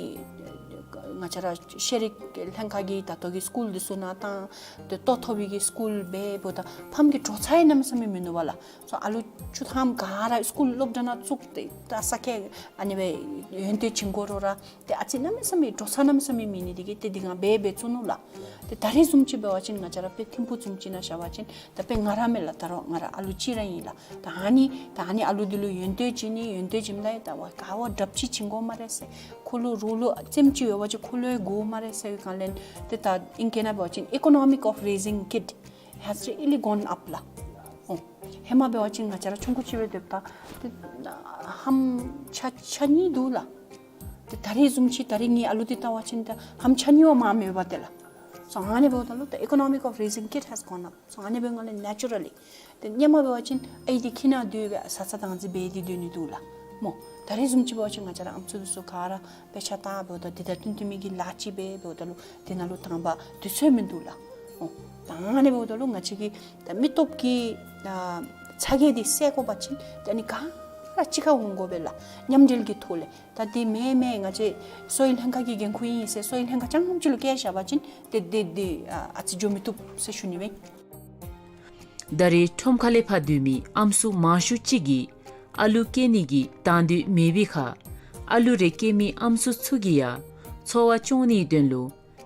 ང་བཅས་ར་ཤེས་རིག་ལྷན་ཁག་གིས་ད་ལྟོ་གི་སི་ཀུལ་འདི་ཚུ་ནང་བཏང་ཏེ་ལྟོ་ཐོབ་པའི་གི་སི་ཀུལ་འབད་འབདཝ་ད་ཕམ་གྱི་འགྲོ་ས་ཡང་གནམ་མེད་ས་མེད་མིན་ནུག་པ་ལགས། སོ་ཨ་ལུ་བཅུ་ཐམ་ག་ར་སི་ཀུལ་སློབ་གྲྭ་ནང་བཙུགས་ཏེ་ད་ས་ཁེ་ཨ་ནི་སྦེ་ཡོན་ཏན་བྱིན་དགོ་རུང་ར་ཏེ་ཨ་ཙི་གནམ་མེད་ས་མེད་འགྲོ་ས་གནམ་མེད་ས་མེད་མེད་ནི་དེ་གིས་ཏེ་དེ་སྒང་འབད་འབད་བཅུག་ནུག་ལགས། ཏེ་ད་རིས་བཟུམ་ཅིག་འབད་བ་ཅིན་ང་བཅས་ར་དཔེ་ཐིམ་ཕུག་བཟུམ་ཅིག་ནང་བཞག་པ་ཅིན་ད་དཔེ་ང་ར་མས་ལགས། ད་རུང་ང་ར་ཨ་ལུ་གཅིག་ར་ཨིན་ལགས། ད་ཨ་ནི་ད་ཨ་ནི་ཨ་ལུ་འདི་ལུ་ཡོན་ཏན་བྱིན་ནི་ཡོན་ཏན་བྱིནམ་ད་ཡང་ད་ཝ་ག་ཝ་དྲགཔ་ཅིག་བྱིན་དགོ་སྨ་རེ་ཟེར། ཁོ་ལུ་རོགས་ལུ་ཙེམ་ཅིག་ཡོད་པ་ཅིན་ཁོ་ལུ་ཡང་དགོ་སྨ་རེ་ཟེར་བའི་སྒང་ལས་ཏེ་ད་ཨིང་སྐད་ནང་འབད་བ་ཅིན་economic of raising kid has really gone up ལགས། འོ་ཧེ་མ་འབད་བ་ཅིན་ང་བཅས་ར་ཆུང་ཀུ་ཅིག་སྦེ་སྡོདཔ་ད་ཏེ་ཧམ་ཆ་ཆ་གཉིས་འདུག་ལགས། ཏེ་ད་རིས་བཟུམ་ཅིག་ད་རིས་ངེའི་ཨ་ལུ་འདི་བལྟ་བ་ཅིན་ཏེ་ཧམ་ཆ་གཉིས་བ་མངམ་ཡོདཔ་ཏེ་ལགས། སོ་ཨ་ནི་འབདཝ་ད་ལུ་the economic of raising kid has gone up. སོ་ཨ་ནི་འབདཝ་ལས་naturally ཏེ་ཧེ་མ་འབད་བ་ཅིན་ཨའི་འདི་ཁྱིམ་ནང་སྡོད་སྦེ་བཟའ་ཚང་བདག་འཛིན་འབད་དེ་སྡོད་ནི་འདུག་ལགས་སྨོ། ད་རིས་བཟུམ་ཅིག་འབད་བ་ཅིན་ང་བཅས་ར་ཨམ་སྲུ་འདི་ཚུ་ག་ར་དཔེ་ཆ་ལྟ་འབདཝ་ད་དེ་དང་བསྟུན་བསྟུན་མི་གི་ལཱ་ཅིག་འབད་འབདཝ་ད་ལུ་དེ་ནང་ལུ་དང་པ་དུས་ཚོད་མིན་འདུག་ལགས། འོ་ད་ཨ་ནི་འབདཝ་ད་ལུ་ང་བཅས་ཀྱི་ད་མི་སྟོབས་ཀྱི་ཨ་ཚ་གྱང་འདི་སེལ་དགོ་པ་ཅིན་ཏེ་ཨ་ནི་ག་ར་གཅིག་ཁར་འོང་དགོ་པས་ལགས། མཉམ་འབྲེལ་གྱི་ཐོག་ལས། ད་འདི་མེན་མེན་ང་བཅས་གསོ་བའི་ལྷན་ཁག་གི་འགན་ཁུར་ཨིན་ཟེར་གསོ་བའི་ལྷན་ཁག་རྐྱངམ་ཅིག་ལུ་བཀལ་བཞག་པ་ཅིན་ཏེ་འདི་འདི་ཨ་ཨ་ཙི་འགྱོ་མི་བཏུབ་ཟེར་ཞུ་ནི་མས། ད་རེས་ཁྲོམ་ཁ་ལས་ཕར་སྡོད་མི་ཨམ་སྲུ་མང་ཤོས་ཅིག་གིས་ཨ་ལུ་སྐྱེ་ནི་གི་དང་འདོད་མེད་པའི་ཁར་ཨ་ལུ་རེ་སྐྱེ་མི་ཨམ་སྲུ་ཚུ་གིས་ཡང་འཚོ་བ་སྐྱོང་ནིའི་དོན་ལུ་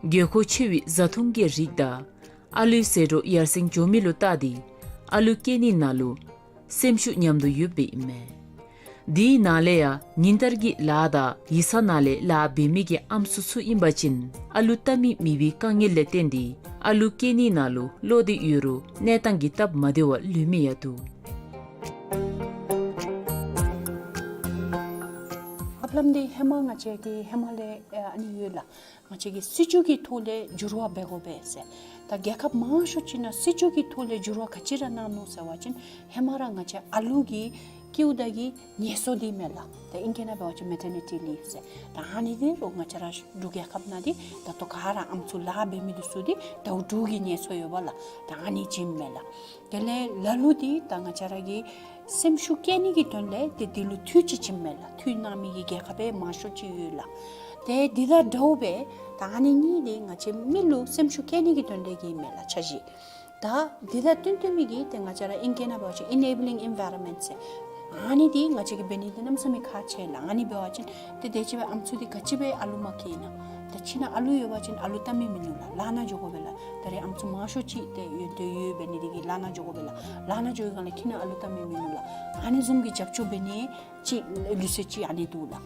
དགོས་མཁོ་ཆེ་བའི་བཟའ་འཐུང་གི་རིགས་དང་ཨ་ལུའི་ཟད་འགྲོ་ཡར་སེང་འགྱོ་མི་ལུ་བལྟ་སྟེ་ཨ་ལུ་སྐྱེ་ནི་ནང་ལུ་སེམས་ཤུགས་ཉམས་དོ་ཡོདཔ་ཨིན་མས། དེའི་ནང་ལས་ཡང་ཉིན་ལྟར་གྱི་ལཱ་དང་ཡིག་ཚང་ནང་ལས་ལཱ་འབད་མི་གི་ཨམ་སྲུ་ཚུ་ཨིན་པ་ཅིན་ཨ་ལུ་བལྟ་མི་མེད་པའི་དཀའ་ངལ་ལས་བརྟེན་ཏེ་ཨ་ལུ་སྐྱེ་ནི་ནང་ལུ་བློ་བདེ་ཡོད་རུང་གནས་སྟངས་ཀྱི་སྟབས་མ་བདེ་བ་ལུས་མི་ཡང་འདུག། ལམ་འདི་ཧེ་མ་ང་བཅས་ཀྱི་ཧེ་མ་ལས་ཨ་ཨ་ནི་ཡོད་ལགས། ང་བཅས་ཀྱིས་སྲིད་བྱུས་ཀྱི་ཐོག་ལས་འགྱུར་བ་འབད་དགོ་པས་ཟེར། ད་རྒྱལ་ཁབ་མང་ཤོས་ཅིག་ནང་སྲིད་བྱུས་ཀྱི་ཐོག་ལས་འགྱུར་བ་ག་ཅི་ར་གནང་ནུག་ཟེར་བ་ཅིན་ཧེ་མ་ར་ང་བཅས་ཨ་ལུ་གི་སྐྱེཝ་ད་གི་ངལ་གསོ་འདི་མས་ལགས། ད་ཨིང་སྐད་ནང་འབད་བ་ཅིན་མེ་ཊར་ནི་ཊི་ལིབ་ཟེར། ད་ཨ་ནི་འདི་རུང་ང་བཅས་ར་འབྲུག་རྒྱལ་ཁབ་ནང་འདི་ད་ལྟོ་ག་ར་ཨམ་སྲུ་ལཱ་འབད་མི་འདི་ཚུ་འདི་ཟླཝ་དྲུག་གི་ངལ་གསོ་ཡོད་པ་ལགས། ད་ཨ་ནི་བྱིནམ་མས་ལགས། དེ་ལས་ལ་ལུ་འདི་ད་ང་བཅས་ར་གི་སེམས་ཤུགས་བསྐྱེད་ནི་གི་དོན་ལས་ཏེ་འདི་ལུ་འཐུས་ཅིག་བྱིནམ་མས་ལགས། འཐུས་གནང་མི་གི་རྒྱལ་ཁབ་སྦེ་མང་ཤོས་ཅིག་ཡོད་ལགས། ཏེ་འདི་དང་འདྲཝ་སྦེ་ད་ཨ་ནི་གཉིས་འདི་ང་བཅས་མི་ལུ་སེམས་ཤུགས་བསྐྱེད་ནི་གི་དོན་ལས་བསྐྱེདཔ་མས་ལགས་འཆར་གཞི། ད་འདི་དང་བསྟུན་བསྟུན་མི་གི་ཏེ་ང་བཅས་ར་ཨིང་སྐད་ནང་འབད་བ་ཅིན་ཨེ་ནེ་བི་ལིང་ཨེན་ཝའི་རོན་མེནཊ་ཟེར། ཨ་ནི་འདི་ང་བཅས་ཀྱིས་འབད་ནི་འདི་གནམ་མེད་ས་མེད་ཁག་ཆེ་ལགས། ཨ་ནི་འབད་བ་ཅིན་ཏེ་དེ་ཅིག་སྦེ་ཨམ་སྲུ་འདི་ག་ཅི་སྦེ་ཨ་ལུ་མ་སྐྱེ་ན། ད་ཁྱིམ་ནང་ཨ་ལུ་ཡོད་པ་ཅིན་ཨ་ལུ་བལྟ་མི་མིན་ནུག་ལགས། ལཱ་ནང་འགྱོ་དགོ་པས་ལགས། ད་རེས་ཨམ་སྲུ་མང་ཤོས་ཅིག་ཏེ་ཡོད་དེ་ཡོད་འབད་ནི་འདི་གིས་ལཱ་ནང་འགྱོ་དགོ་པས་ལགས། ལཱ་ནང་འགྱོ་བའི་སྒང་ལས་ཁྱིམ་ནང་ཨ་ལུ་བལྟ་མི་མིན་ནུག་ལགས། ཨ་ནི་བཟུམ་གྱི་རྒྱབ་སྐྱོར་འབད་ནི་ཅིག་ལུགས་སྲོལ་ཅིག་ཨ་ནི་འདུག་ལགས།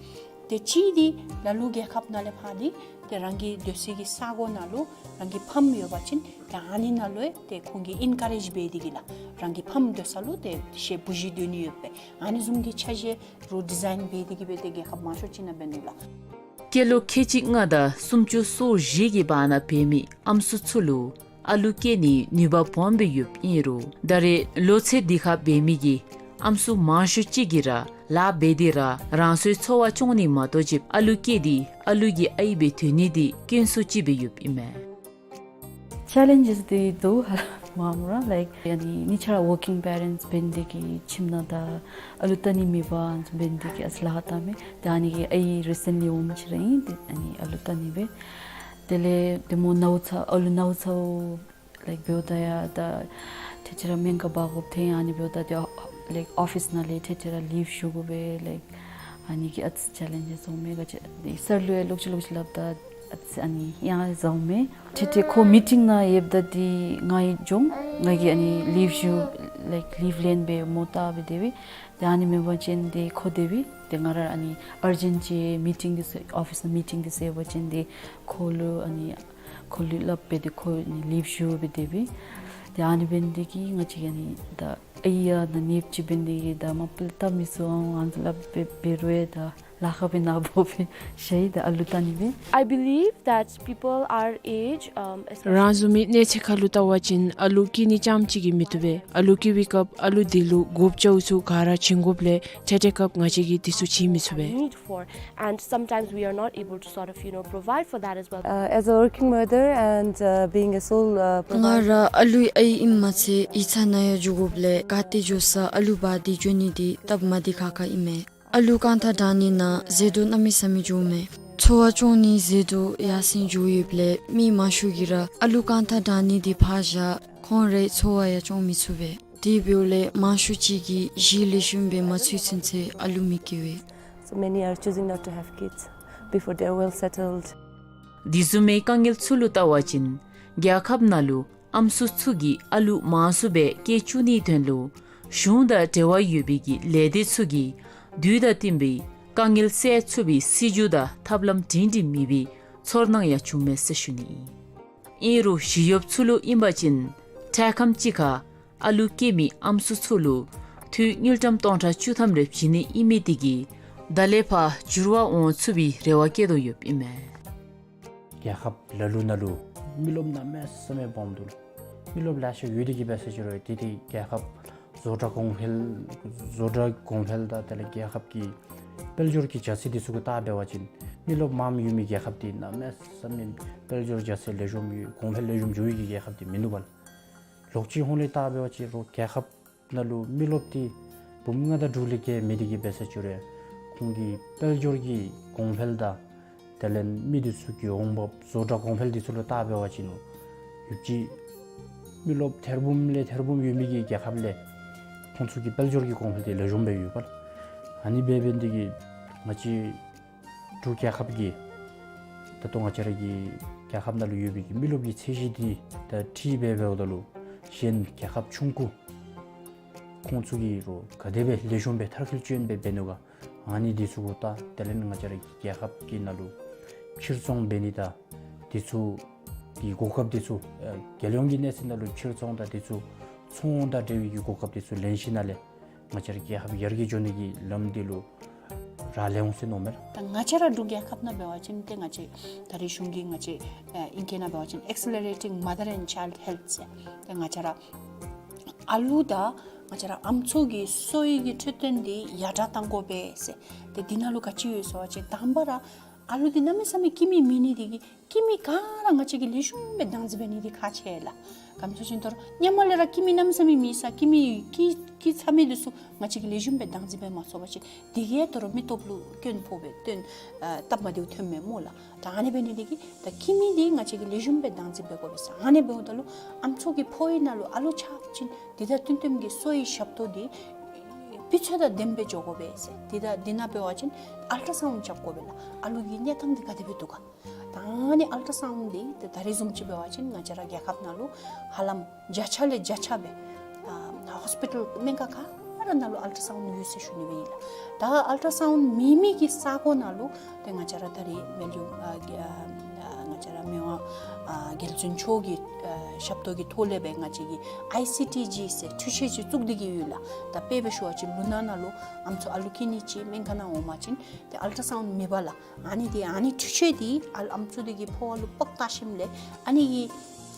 ཏེ་གཅིག་འདི་ལ་ལུ་རྒྱལ་ཁབ་ནང་ལས་ཕར་འདི་ཏེ་རང་གི་སྡོད་སའི་གི་ས་གོ་ནང་ལུ་རང་གི་ཕམ་ཡོད་པ་ཅིན་ཏེ་ཨ་ནི་ནང་ལུ་ཏེ་ཁོང་གིས་ཨིན་ཀ་རེཇ་འབད་དེ་གིས་ལགས། རང་གི་ཕམ་སྡོད་ས་ལུ་ཏེ་ཤེས་བུ་གཞི་སྡོད་ནི་ཡོད་པའི་ཨ་ནི་བཟུམ་གྱི་འཆར་གཞི་རུང་ཌི་ཛའིན་འབད་དེ་གིས་སྦེ་ཏེ་རྒྱལ་ཁབ་མང་ཤོས་ཅིག་ནང་འབད་ནུག་ལགས། སྐྱེས་ལོ་ཁལ་གཅིག་ལྔ་དང་སུམ་ཅུ་སོ་བཞི་གི་བར་ན་འབད་མི་ཨམ་སྲུ་ཚུ་ལུ་ཨ་ལུ་སྐྱེ་ནིའི་ནུས་པ་སྦོམ་སྦེ་ཡོདཔ་ཨིན་རུང་ད་རེས་ལོ་ཚད་འདི་ཁར་འབད་མི་གི་ཨམ་སྲུ་མང་ཤོས་ཅིག་གིས་ར་ལཱ་འབད་དེ་ར་རང་སོའི་འཚོ་བ་སྐྱོང་ནི་མ་གཏོགས་ཅིག་ཨ་ལུ་སྐྱེས་ཏེ་ཨ་ལུ་གི་ཨའི་སྦེ་སྡོད་ནི་འདི་དཀོན་སུ་ཅིག་སྦེ་ཡོདཔ་ཨིན་མས། ཅེ་ལེནཇེས་འདི་འདུག་ཧ་ལམ་ར་ལའིཀ་ཡ་ནི་གཉིས་ཆ་ར་ཝོར་ཀིང་པེ་རེནཊསི་འབད་ནི་དེ་གིས་ཁྱིམ་ནང་ད་ཨ་ལུ་བལྟ་ནི་མེད་པ་འབད་ནི་དེ་གིས་ཨ་ཙི་ལཱ་ཁག་བཏངམ་མས། ཏེ་ཨ་ནི་གི་ཨའི་རི་སེནཊ་ལི་འོངམ་ཅིག་ར་ཨིན། ཏེ་ཨ་ནི་ཨ་ལུ་བལྟ་ནི་སྦེ། དེ་ལས་ཏེ་མོ་ནཝ་ཚ་ཨ་ལུ་ནཝ་ཚཝ་ལའིཀ་འབདཝ་ད་ཡང་ད་ཐེངས་ཅིག་ར་སྨན་ཁང་འབག་དགོཔ་ཐོན། ཨ་ནི་འབདཝ་ད་ཏེ་ལའིཀ་ཨོ་ཕིསི་ནང་ལས་ཐེངས་ཅིག་ར་ལིབ་ཞུ་དགོ་པས་ལའིཀ། ཨ་ནི་གི་ཨ་ཙི་ཅེ་ལེནཇེས་འོང་མས། ག་ཅི་ཏེ་གསར་ལུ་ཡང་ལོག་ཅི་ལོག་ཅི་སླབ་ད་ཨ་ཙི་ཨ་ནི་ཡང་བཟའཝ་མས། ཐེངས་ཏེ་ཁོ་མི་ཊིང་ནང་ཡོདཔ་ད་འདི་ང་གིས་འགྱོ་ང་གིས་ཨ་ནི་ལིབ་ཞུ་ལའིཀ་ལིབ་ལེན་སྦེ་མོ་བལྟ་སྦེ་སྡོད་པས། ཏེ་ཨ་ནི་མེན་པ་ཅིན་ཏེ་ཁོ་སྡོད་པས། ཏེ་ང་ར་ཨ་ནི་ཨར་ཇེནཊ་ཅིག་མི་ཊིང་འདི་ཚུ་ཨོ་ཕིསི་ནང་མི་ཊིང་འདི་ཚུ་ཡོད་པ་ཅིན་ཏེ་ཁོ་ལུ་ཨ་ནི་ཁོ་ལུ་སླབ་སྦེ་ཏེ་ཁོ་ཨ་ནི་ལིབ་ཞུ་སྦེ་སྡོད་པས། ཏེ་ཨ་ནི་འབད་ནི་དེ་གིས་ང་བཅས་ཀྱིས་ཨ་ནི་ད་ཨའི་ཡང་ན་ནདཔ་ཅིག་འབད་ནི་དེ་གིས་ད་མ་པ་ལས་བལྟ་མི་ཚུགས་འོང་ཨ་ནི་སླབ་སྦེ་འབད་རུང་ད་ལཱ་ཁག་སྦེ་ནཱ་འབོཝ་སྦེ་ཤེས་ཡི། ད་ཨ་ལུ་བལྟ་ནི་སྦེ། I believe that people our age, um, especially རང་བཟུམ་མའི་གནས་ཚད་ཁར་ལུ་བལྟ་བ་ཅིན་ཨ་ལུ་སྐྱེ་ནི་རྐྱངམ་གཅིག་གིས་མི་བཏུབ་པས། ཨ་ལུ་སྐྱེ་བའི་སྐབས་ཨ་ལུ་འདི་ལུ་དགོཔ་ཅིག་ཚུ་ག་ར་བྱིན་དགོཔ་ལས་ཐེངས་ཏེ་སྐབས་ང་བཅས་ཀྱིས་འདི་ཚུ་བྱིན་མི་ཚུགས་པས། Need for, and sometimes we are not able to sort of, you know, provide for that as well. Uh, as a working mother and, uh, being a sole, uh, provider. ང་ར་ཨ་ལུའི་ཨའི་ཨིནམ་མ་ཚད་ཡིག་ཚང་ནང་ཡང་འགྱོ་དགོཔ་ལས་ག་ཏེ་འགྱོ་ས་ཨ་ལུ་འབག་སྟེ་འགྱོ་ནི་འདི་སྟབས་མ་བདེ་ཁག་ཁ་ཨིན་མས། ཨ་ལུ་རྐང་ཐང་དྲང་ནི་ནང་ཟད་འགྲོ་གནམ་མེད་ས་མེད་འགྱོཝ་མས། འཚོ་བ་སྐྱོང་ནི་ཟད་འགྲོ་ཡར་སེང་འགྱོ་ཡོདཔ་ལས་མི་མང་ཤོས་ཀྱིས་ར་ཨ་ལུ་རྐང་ཐང་དྲང་ནི་འདི་ཕར་བཞག་ཁོང་རའི་འཚོ་བ་ཡང་སྐྱོང་མི་ཚུགས་པས། དེ་འབདཝ་ལས་མང་ཤོས་ཅིག་གིས་གཞི་ལེགས་ཤོམ་སྦེ་མ་ཚུད་ཚུན་ཚོད་ཨ་ལུ་མི་སྐྱེ་བས། So many are choosing not to have kids before they are well settled. དེ་བཟུམ་མའི་དཀའ་ངལ་ཚུ་ལུ་བལྟ་བ་ཅིན་རྒྱལ་ཁབ་ནང་ལུ་ཨམ་སྲུ་ཚུ་གིས་ཨ་ལུ་མང་སུ་སྦེ་སྐྱེ་བཅུག་ནིའི་དོན་ལུ་གཞུང་དང་འབྲེལ་བ་ཡོད་པའི་གི་ལས་སྡེ་ཚུ་གིས་དུས་དང་བསྟུན་པའི་དཀའ་ངལ་སེལ་ཚུགས་པའི་སྲིད་བྱུས་དང་ཐབས་ལམ་སྒྲིང་སྒྲིང་མེད་པའི་ཚོར་སྣང་ཡང་བྱུངམ་མས་ཟེར་ཞུ་ནི་ཨིན། ཨིན་རུང་ཞི་གཡོགཔ་ཚུ་ལུ་ཨིན་པ་ཅིན་འཕྲལ་ཁམས་ཅིག་ཁར་ཨ་ལུ་སྐྱེ་མི་ཨམ་སྲུ་ཚུ་ལུ་འཐུས་དངུལ་ཀྲམ་སྟོང་ཕྲག་བཅུ་ཐམ་རེ་བྱིན་ནི་ཨིན་མི་དེ་གིས་ད་ལས་ཕར་འགྱུར་བ་འོང་ཚུགས་པའི་རེ་བ་བསྐྱེད་དོ་ཡོདཔ་ཨིན་མས། རྒྱལ་ཁབ་ལ་ལུ་ནང་ལུ་མི་རློབས་གནམ་མེད་ས་མེད་སྦོམ་འདུག། མི་རློབས་ལེ་ཤ་ཡོད་དེ་གིས་འབད་ཟེར་ཞུ་རུང་དེ་དེ་རྒྱལ་ཁབ་བཟོ་གྲྭ་གོང་འཕེལ་བཟོ་གྲྭ་གོང་འཕེལ་དང་དེ་ལས་རྒྱལ་ཁབ་ཀྱི་དཔལ་འབྱོར་གྱི་རྒྱ་ཚད་དེ་ཚུ་གུ་བལྟ་འབད་བ་ཅིན་མི་རློབས་མངམ་ཡོད་མི་རྒྱལ་ཁབ་དེ་གནམ་མེད་ས་མེད་དཔལ་འབྱོར་རྒྱ་ཚད་ལེགས་ཤོམ་ཡོད་གོང་འཕེལ་ལེགས་ཤོམ་འགྱོ་བའི་གི་རྒྱལ་ཁབ་དེ་མིན་འདུག་པ་ལགས། ལོག་ཅིག་ཧོང་ལས་བལྟ་འབད་བ་ཅིན་རུང་རྒྱལ་ཁབ་ནང་ལུ་མི་རློབས་དེ་འབུམ་ལྔ་དང་དྲུག་ལས་བརྒལ་མེད་དེ་གིས་འབད་ཟེར་ཞུ་རུང་ཁོང་གི་དཔལ་འབྱོར་གྱི་གོང་འཕེལ་དང་དེ་ལས་མི་དེ་ཚུ་གི་འོང་འབབ་བཟོ་གྲྭ་གོང་འཕེལ་དེ་ཚུ་ལུ་བལྟ་འབད་བ་ཅིན་རུང་ཡོད་ཅིག་མི་རློབས་ཐེར་འབུམ་ལས་ཐེར་འབུམ་ཡོད་མི་གི་རྒྱལ་ཁབ་ལས་ཁོང་ཚུ་གི་དཔལ་འབྱོར་གྱི་གོང་འཕེལ་དེ་ལེགས་ཤོམ་སྦེ་ཡོད་པ་ལགས། ཨ་ནི་འབད་འབད་ནི་དེ་གིས་ང་བཅས་འབྲུག་རྒྱལ་ཁབ་ཀྱི་ད་ལྟོ་ང་བཅས་ར་གི་རྒྱལ་ཁབ་ནང་ལུ་ཡོད་པའི་གི་མི་རློབས་ཀྱི་ཚད་གཞི་འདི་ད་ཁྲིད་འབད་འབདཝ་ད་ལུ་གཞན་རྒྱལ་ཁབ་ཆུང་ཀུ་ཁོང་ཚུ་གིས་རུང་ག་དེ་སྦེ་ལེགས་ཤོམ་སྦེ་མཐར་འཁྱོལ་ཅན་སྦེ་འབད་ནུག་ག། ཨ་ནི་འདི་ཚུ་གུ་བལྟ། དེ་ལས་ང་བཅས་ར་གི་རྒྱལ་ཁབ་ཀྱི་ནང་ལུ་ཕྱིར་ཚོང་འབད་ནི་དང་འདི་ཚུ་གི་གོ་སྐབས་འདི་ཚུ་ཨ་རྒྱལ་ཡོངས་ཀྱི་གནས་ཚད་ནང་ལུ་ཕྱིར་ཚོང་དང་འདི་ཚུ་ཚོང་དང་འབྲེལ་བའི་གི་གོ་སྐབས་འདི་ཚུ་ལེན་ཞིནམ་ལས་ང་བཅས་ར་རྒྱལ་ཁབ་ཡར་རྒྱས་འགྱོ་ནི་གི་ལམ་འདི་ལུ་ རག་ལས་འོང་ཟེར་མནོཝ་མས་ལགས། ད་ང་བཅས་ར་འབྲུག་རྒྱལ་ཁབ་ནང་འབད་བ་ཅིན་ཏེ་ང་བཅས་ད་རེས་གཞུང་གིས་ང་བཅས་ཨ་ཨིང་སྐད་ནང་འབད་བ་ཅིན་Accelerating Mother and Child Health ཟེར། ཏེ་ང་བཅས་ར་ཨ་ལུ་དང་ང་བཅས་ར་ཨམ་སྲུ་གི་གསོ་བའི་གི་འཕྲོད་བསྟེན་འདི་ཡར་དྲག་གཏང་དགོ་པས་ཟེར། ཏེ་འདི་ནང་ལུ་ག་ཅི་ཡོད་ཟེར་བ་ཅིན་དང་པ་ར་ཨ་ལུ་འདི་གནམ་མེད་ས་མེད་སྐྱེ་མི་མེད་ནི་འདི་གིས་སྐྱེ་མི་ག་ར་ང་བཅས་ཀྱིས་ལེགས་ཤོམ་སྦེ་བདག་འཛིན་འབད་ནི་འདི་ཁག་ཆེ་ལགས། ག་ཅི་སྨོ་ཟེར་བ་ཅིན་ད་རུང་སྔོན་མ་ལས་ར་སྐྱེ་མི་གནམ་མེད་ས་མེད་མེད་ས་སྐྱེ་མི་སྐྱེ་སྐྱེ་ཚར་མི་འདི་ཚུ་ང་བཅས་ཀྱིས་ལེགས་ཤོམ་སྦེ་བདག་འཛིན་འབད་མ་ཚུགས་པ་ཅིན་འདི་གིས་ད་རུང་མི་སྟོབས་ལུ་སྐྱོན་ཕོག་སྦེ་སྟོན་ཨ་སྟབས་མ་བདེཝ་ཐོནམ་མས་སྨོ་ལགས། ད་ཨ་ནི་འབད་ནི་འདི་གིས་ད་སྐྱེ་མི་འདི་ང་བཅས་ཀྱིས་ལེགས་ཤོམ་སྦེ་བདག་འཛིན་འབད་དགོ་པས་ཟེར། ཨ་ནི་འབདཝ་ད་ལུ་ཨམ་སྲུ་གི་ཕོཝ་ནང་ལུ་ཨ་ལུ་ཆགས་ཅིན་འདི་དང་བསྟུན་བསྟུན་གྱི་གསོ་བའི་ཞབས་ཏོག་འདི་སྤུས་ཚད་དང་ལྡནམ་སྦེ་འགྱོ་དགོ་པས་ཟེར། འདི་དང་འདི་ནང་འབད་བ་ཅིན་ཨལ་ཊ་སའུནཌ་རྐྱབ་དགོ་པས་ལགས། ཨ་ལུ་གི་གནས་སྟངས་འདི་ག་དེ་སྦེ་འདུག་ག། ད་ཨ་ནི་ཨལ་ཊ་སའུནཌ་འདི་ད་ད་རེས་བཟུམ་ཅིག་འབད་བ་ཅིན་ང་བཅས་ར་རྒྱལ་ཁབ་ནང་ལུ་ཧ་ལམ་བརྒྱ་ཆ་ལས་བརྒྱ་ཆ་སྦེ་ཨ་ཧོསི་པི་ཊལ་སྨན་ཁང་ག་ར་ནང་ལུ་ཨལ་ཊ་སའུནཌ་ཡོད་ཟེར་ཞུ་ནི་སྦེ་ཨིན་ལགས། ད་ཨལ་ཊ་སའུནཌ་མེད་མི་གི་ས་གོ་ནང་ལུ་ཏེ་ང་བཅས་ར་ད་རེས་མི་རྒྱུད་ཨ་ཨ་ང་བཅས་ར་མི་དབང་ཨ་རྒྱལ་བཙུན་མཆོག་གི་ཨ་ཞབས་ཏོག་གི་ཐོག་ལས་སྦེ་ང་བཅས་ཀྱིས་ཨའི་སི་ཊི་ཇི་ཟེར་འཕྲུལ་ཆས་ཅིག་བཙུགས་ཏེ་གི་ཡོད་ལགས། ད་དཔེ་སྦེ་ཞུ་བ་ཅིན་ལུ་ནག་ནང་ལུ་ཨམ་སྲུ་ཨ་ལུ་སྐྱེ་ནི་ཅིག་སྨན་ཁང་ནང་འོང་པ་ཅིན་ཏེ་ཨལ་ཊ་སའུནཌ་མེད་པས་ལགས། ཨ་ནི་འདི་ཨ་ནི་འཕྲུལ་ཆས་འདི་ཨ་ཨམ་སྲུ་འདི་གི་ཕོཝ་ལུ་སྤགས་བཏང་ཞིནམ་ལས་ཨ་ནི་གི་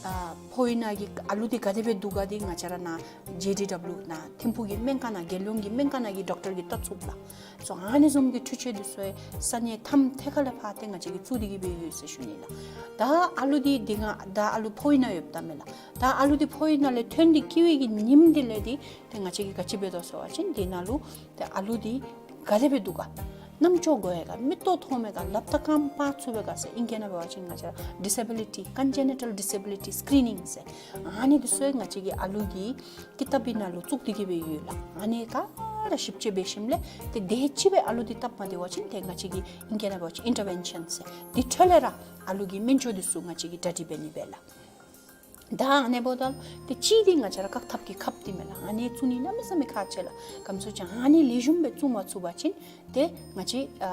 ཨ་ཕོཝ་ནང་གི་ཨ་ལུ་འདི་ག་དེ་སྦེ་འདུག་ག་འདི་ང་བཅས་ར་ནཱ་ཇེ་ཌི་ཌབ་ལིའུ་ནཱ་ཐིམ་ཕུག་གི་སྨན་ཁང་ནང་རྒྱལ་ཡོངས་ཀྱི་སྨན་ཁང་ནང་གི་ཌོག་ཊར་གྱིས་བལྟ་ཚུགས་ལགས། སོ་ཨ་ནི་བཟུམ་གྱི་འཕྲུལ་ཆས་འདི་ཚུ་ཡང་ས་གནས་ཐམ་ཐད་ཀར་ལས་ཕར་ཏེ་ང་བཅས་ཀྱིས་བཙུགས་ཏེ་གི་སྦེ་ཡོད་ཟེར་ཞུ་ནི་ལགས། ད་ཨ་ལུ་འདི་འདི་ང་ད་ཨ་ལུ་ཕོཝ་ནང་ཡོདཔ་ད་མས་ལགས། ད་ཨ་ལུ་འདི་ཕོཝ་ནང་ལས་ཐོན་ཏེ་སྐྱེ་བའི་གི་ཉིནམ་འདི་ལས་འདི་ཏེ་ང་བཅས་ཀྱིས་ག་ཅི་འབད་དོ་ཟེར་བ་ཅིན་འདི་ནང་ལུ་ཏེ་ཨ་ལུ་འདི་ག་དེ་སྦེ་འདུག་ག། རྣམ་ཅོག་གོ་ཡི་ག། མིག་ཏོ་མཐོང་མས་ག། ལགཔ་དང་རྐངམ་འཕར་ཚུགས་པས་ག་ཟེར་ཨིང་སྐད་ནང་འབད་བ་ཅིན་ང་བཅས་ར་ཌི་སེ་བི་ལི་ཊི་ཀོན་ཇི་ནི་ཊལ་ཌི་སེ་བི་ལི་ཊི་སི་ཀི་རི་ནིང་ཟེར། ཨ་ནི་འདི་ཚུ་ཡང་ང་བཅས་ཀྱི་ཨ་ལུ་གི་ཀི་ཏབ་ནང་ལུ་བཙུགས་ཏེ་གི་སྦེ་ཡོད་ལགས། ཨ་ནི་ག་ར་ཞིབ་དཔྱད་འབད་ཞིནམ་ལས་ཏེ་དེ་ཅིག་སྦེ་ཨ་ལུ་འདི་སྟབས་མ་བདེ་བ་ཅིན་ཏེ་ང་བཅས་ཀྱིས་ཨིང་སྐད་ནང་འབད་བ་ཅིན་ཨིན་ཊར་བེན་ཤཱན་ཟེར། དེ་འཕྲོ་ལས་ར་ཨ་ལུ་གི་སྨན་བཅོས་འདི་ཚུ་ང་བཅས་ཀྱིས་གྲ་སྒྲིག་འབད་ནི་སྦེ་ལགས། ད་ཨ་ནི་འབདཝ་ད་ཏེ་གཅིག་འདི་ང་བཅས་ར་བཀག་ཐབས་ཀྱི་ཁབ་འདི་མས་ལགས། ཨ་ནི་བཙུགས་ནི་གནམ་མེད་ས་མེད་ཁག་ཆེ་ལགས། ག་ཅི་སྨོ་ཟེར་བ་ཅིན་ཨ་ནི་ལེགས་ཤོམ་སྦེ་བཙུགས་མ་ཚུགས་པ་ཅིན་ཏེ་ང་བཅས་ཨ་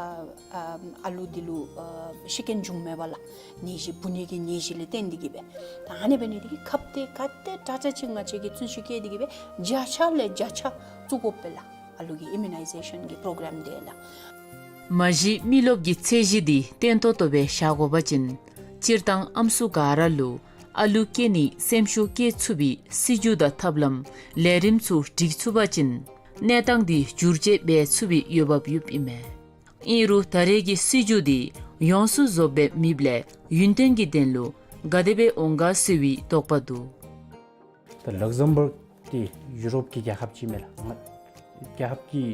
ཨ་ཨ་ལུ་འདི་ལུ་ཨ་ཤི་རྐྱེན་འབྱུངམ་མས་པ་ལགས། ནད་གཞི་འབུ་ནད་ཀྱི་ནད་གཞི་ལས་བརྟེན་ཏེ་གི་སྦེ། ད་ཨ་ནི་འབད་ནི་འདི་གིས་ཁབ་འདི་ག་དེ་དྲག་དྲག་ཅིག་ང་བཅས་ཀྱིས་བརྩོན་ཤུགས་བསྐྱེད་དེ་གི་སྦེ་བརྒྱ་ཆ་ལས་བརྒྱ་ཆ་བཙུགས་དགོ་པས་ལགས། ཨ་ལུ་གི་ཨིམ་མུ་ནའི་ཟེ་ཤཱན་གྱི་པོ་རོ་གྲམ་འདི་ལགས། མ་གཞི་མི་རློབས་ཀྱི་ཚད་གཞི་འདི་བརྟན་ཏོག་ཏོ་སྦེ་བཞག་དགོ་པ་ཅིན་སྤྱིར་བཏང་ཨམ་སྲུ་ག་ར་ལུ་ཨ་ལུ་སྐྱེ་ནི་སེམས་ཤུགས་བསྐྱེད་ཚུགས་པའི་སྲིད་བྱུས་དང་ཐབས་ལམ་ལས་རིམ་ཚུ་སྒྲིག་ཚུགས་པ་ཅིན་གནས་སྟངས་འདི་བསྒྱུར་བཅོས་འབད་ཚུགས་པའི་འོས་འབབ་ཡོདཔ་ཨིན་མས། ཨིན་རུང་ད་རེས་ཀྱི་སྲིད་བྱུས་འདི་ཡོངས་སུ་རྫོགསཔ་སྦེ་མེདཔ་ལས་ཡུན་བརྟན་གྱི་དོན་ལུ་ག་དེ་སྦེ་འོང་ག་ཟེར་བའི་དོགས་པ་འདུག། ད་ལག་ཟམ་བརྒ་འདི་ཡུ་རོབ་ཀྱི་རྒྱལ་ཁབ་ཅིག་མས་ལགས། ང་རྒྱལ་ཁབ་ཀྱི་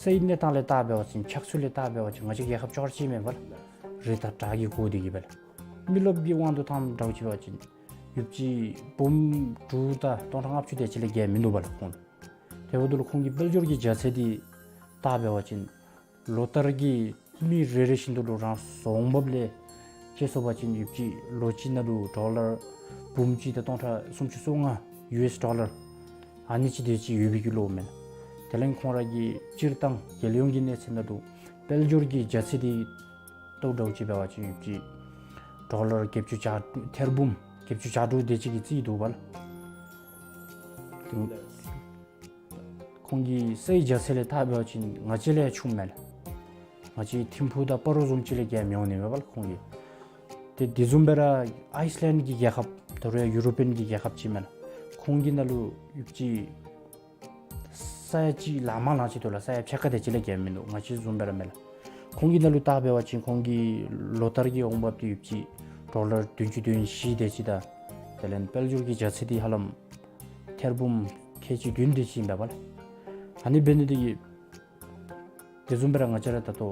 སའི་གནས་སྟངས་ལས་བལྟ་འབད་བ་ཅིན་ཆགས་ཚུལ་ལས་བལྟ་འབད་བ་ཅིན་ང་བཅས་རྒྱལ་ཁབ་ཅོག་ར་ཅིག་མེན་པ་ལགས། རི་དང་བྲག་གིས་བསྐོར་ཏེ་གི་སྦེ་ལགས། མི་རློབས་ཀྱི་དབང་དུ་བཏང་དྲགས་ཅིག་འབད་བ་ཅིན་ཡོདཔ་ཅིག་འབུམ་དྲུག་དང་སྟོང་ཕྲག་ལྔ་བཅུ་དེ་ཅིག་ལས་བརྒལ་མིན་འདུག་པ་ལགས་ཁོང་ལུ། དེ་འབདཝ་ད་ལུ་ཁོང་གི་དཔལ་འབྱོར་གྱི་རྒྱ་ཚད་འདི་བལྟ་འབད་བ་ཅིན་ལོ་ལྟར་གྱི་མི་རེ་རེ་བཞིན་དུ་ལུ་རང་སོའི་འོང་འབབ་ལས་དཔྱད་སོང་པ་ཅིན་ཡོདཔ་ཅིག་ལོ་གཅིག་ནང་ལུ་ཌོ་ལར་འབུམ་གཅིག་དང་སྟོང་ཕྲག་སུམ་ཅུ་སོ་ལྔ་ཡུ་ཨེསི་ཌོ་ལར་ཨ་ནི་ཅིག་དེ་ཅིག་ཡོད་པའི་གི་ལོ་མས་ལགས། དེ་ལས་ཁོང་ར་གི་སྤྱིར་བཏང་རྒྱལ་ཡོངས་ཀྱི་གནས་ཚད་ནང་ལུ་དཔལ་འབྱོར་གྱི་རྒྱ་ཚད་འདི་བལྟ་འདྲཝ་ཅིག་འབད་བ་ཅིན་ཡོདཔ་ཅིག་ཌོ་ལར་བརྒྱད་ཅུ་གྱ་ཐེར་འབུམ་བརྒྱད་ཅུ་གྱ་དྲུག་དེ་ཅིག་གི་རྩིས་འདུག་པ་ལགས། ཁོང་གི་སའི་རྒྱ་ཚད་ལས་བལྟ་འབད་བ་ཅིན་ང་བཅས་ལས་ཆུངམ་མས་ལགས། ང་བཅས་ཐིམ་ཕུག་དང་སྤ་རོ་བཟུམ་ཅིག་ལས་བརྒལ་མི་འོང་ནི་མས་པ་ལགས་ཁོང་གི། ཏེ་དེ་བཟུམ་སྦེ་ར་ཨའི་སི་ལེནཌ་གི་རྒྱལ་ཁབ་ད་རུང་ཡ་ཡུ་རོ་པི་ཡཱན་གྱི་རྒྱལ་ཁབ་ཅིག་མས་ལགས། ཁོང་གི་ནང་ལུ་ཡོདཔ་ཅིག་ས་ཡ་གཅིག་ལང་མ་ལང་ཅིག་འདུག་ལགས། ས་ཡ་ཕྱེད་ཀ་དེ་ཅིག་ལས་བརྒལ་མིན་འདུག། ང་བཅས་བཟུམ་སྦེ་ར་མས་ལགས། ཁོང་གི་ནང་ལུ་བལྟ་འབད་བ་ཅིན་ཁོང་གི་ལོ་ལྟར་གྱི་འོང་འབབ་འདི་ཡོདཔ་ཅིག་ཌོ་ལར་བདུན་ཅུ་དོན་བཞི་དེ་ཅིག་དང་དེ་ལས་དཔལ་འབྱོར་གྱི་རྒྱ་ཚད་འདི་ཧ་ལམ་ཐེར་འབུམ་ཁལ་གཅིག་བདུན་དེ་ཅིག་ཨིན་པས་པ་ལགས། ཨ་ནི་འབད་ནི་དེ་གིས་དེ་བཟུམ་སྦེ་ར་ང་བཅས་ར་ད་ལྟོ་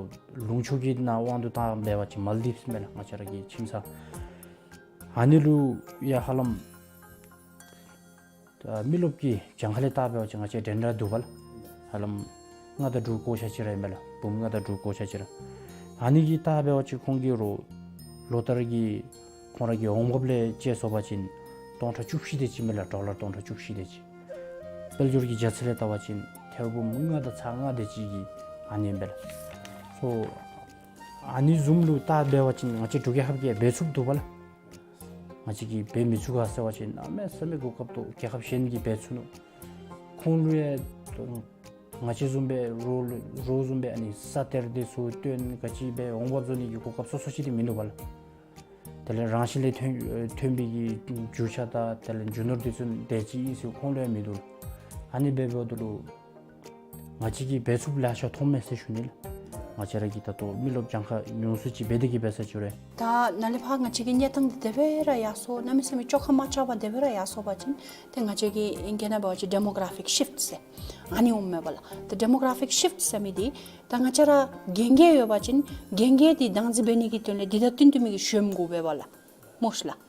ལུང་ཕྱོགས་ཀྱི་ནང་དབང་དུ་བཏང་འབད་བ་ཅིན་མཱལ་ཌིབས་མས་ལགས། ང་བཅས་ར་གི་ཁྱིམ་ཚང་ཨ་ནི་ལུ་ཡང་ཧ་ལམ་ད་མི་རློབས་ཀྱི་གྱངས་ཁ་ལས་བལྟ་འབད་བ་ཅིན་ང་བཅས་འདྲན་འདྲ་འདུག་པ་ལགས། ཧ་ལམ་ལྔ་དང་དྲུག་གི་གོ་ཆ་ཅིག་ར་ཨིན་པས་ལགས། འབུམ་ལྔ་དང་དྲུག་གི་གོ་ཆ་ཅིག་ར། ཨ་ནི་གིས་བལྟ་འབད་བ་ཅིན་ཁོང་གི་རོགས་ལོ་ལྟར་གྱི་ཁོང་ར་གི་འོང་འབབ་ལས་དཔྱད་སོང་པ་ཅིན་སྟོང་ཕྲག་བཅུ་བཞི་དེ་ཅིག་མས་ལགས། ཌོ་ལར་སྟོང་ཕྲག་བཅུ་བཞི་དེ་ཅིག། དཔལ་འབྱོར་གྱི་རྒྱ་ཚད་ལས་བལྟ་བ་ཅིན་ཐེར་འབུམ་ལྔ་དང་ཚག་ལྔ་དེ་ཅིག་གི་ཨ་ནི་ཨིན་པས་ལགས། སོ་ཨ་ནི་བཟུམ་ལུ་བལྟ་འབད་བ་ཅིན་ང་བཅས་འབྲུག་རྒྱལ་ཁབ་ཀྱིས་འབད་ཚུགསཔ་འདུག་པ་ལགས། ང་བཅས་ཀྱིས་འབད་མི་ཚུགས་ག་ཟེར་བ་ཅིན་གནམ་མེད་ས་མེད་གོ་སྐབས་འདུག། རྒྱལ་ཁབ་གཞན་གྱིས་འབད་ཚུགས་ནུག། ཁོང་ལུ་ཡང་ ང་བཅས་བཟུམ་སྦེ་རོགས་རོགས་བཟུམ་སྦེ་ཨ་ནི་ས་གཏེར་དེ་ཚུ་བཏོན་ག་ཅི་སྦེ་འོང་འབབ་བཟོ་ནི་གི་གོ་སྐབས་སོ་སོ་ཅིག་དེ་མིན་འདུག་པ་ལགས། དེ་ལས་རང་བཞིན་ལས་ཐོན་ཐོན་པའི་གི་རྒྱུ་ཆ་དང་དེ་ལས་རྒྱུ་ནོར་དེ་ཚུ་དེ་ཅིག་ཨིན་ཟེར་ཁོང་ལུ་ཡང་མིན་འདུག་ལགས། ཨ་ནི་འབདཝ་ད་ལུ་ང་བཅས་ཀྱིས་འབད་ཚུགསཔ་ལེ་ཤ་མཐོང་མས་ཟེར་ཞུ་ནི་ལགས། ང་བཅས་ར་གི་ད་ལྟོ་མི་རློབས་གྱངས་ཁ་ཉུང་སུ་ཅིག་འབད་དེ་གི་འབད་ས་ཅིག་རེ། ད་ནཱ་ལས་ཕར་ང་བཅས་ཀྱི་གནས་སྟངས་འདི་དེ་སྦེ་ར་ཡར་སོང་གནམ་མེད་ས་མེད་བཅོ་ཁ་མ་རྐྱབ་པར་དེ་སྦེ་ར་ཡར་སོང་པ་ཅིན་ཏེ་ང་བཅས་ཀྱི་ཨིང་སྐད་ནང་འབད་བ་ཅིན་ཌེ་མོ་གར་ཕིག་ཤིཕཊ་ཟེར་ཨ་ནི་འོངམ་མས་པ་ལགས། ཏེ་ཌེ་མོ་གར་ཕིག་ཤིཕཊ་ཟེར་མི་འདི་ད་ང་བཅས་ར་རྒན་རྒས་ཡོད་པ་ཅིན་རྒན་རྒས་འདི་བདག་འཛིན་འབད་ནི་གི་དོན་ལས་འདི་དང་བསྟུན་བསྟུན་མི་གི་གཞོནམ་དགོ་པས་པ་ལགས། མོ་ཤིག་ལགས།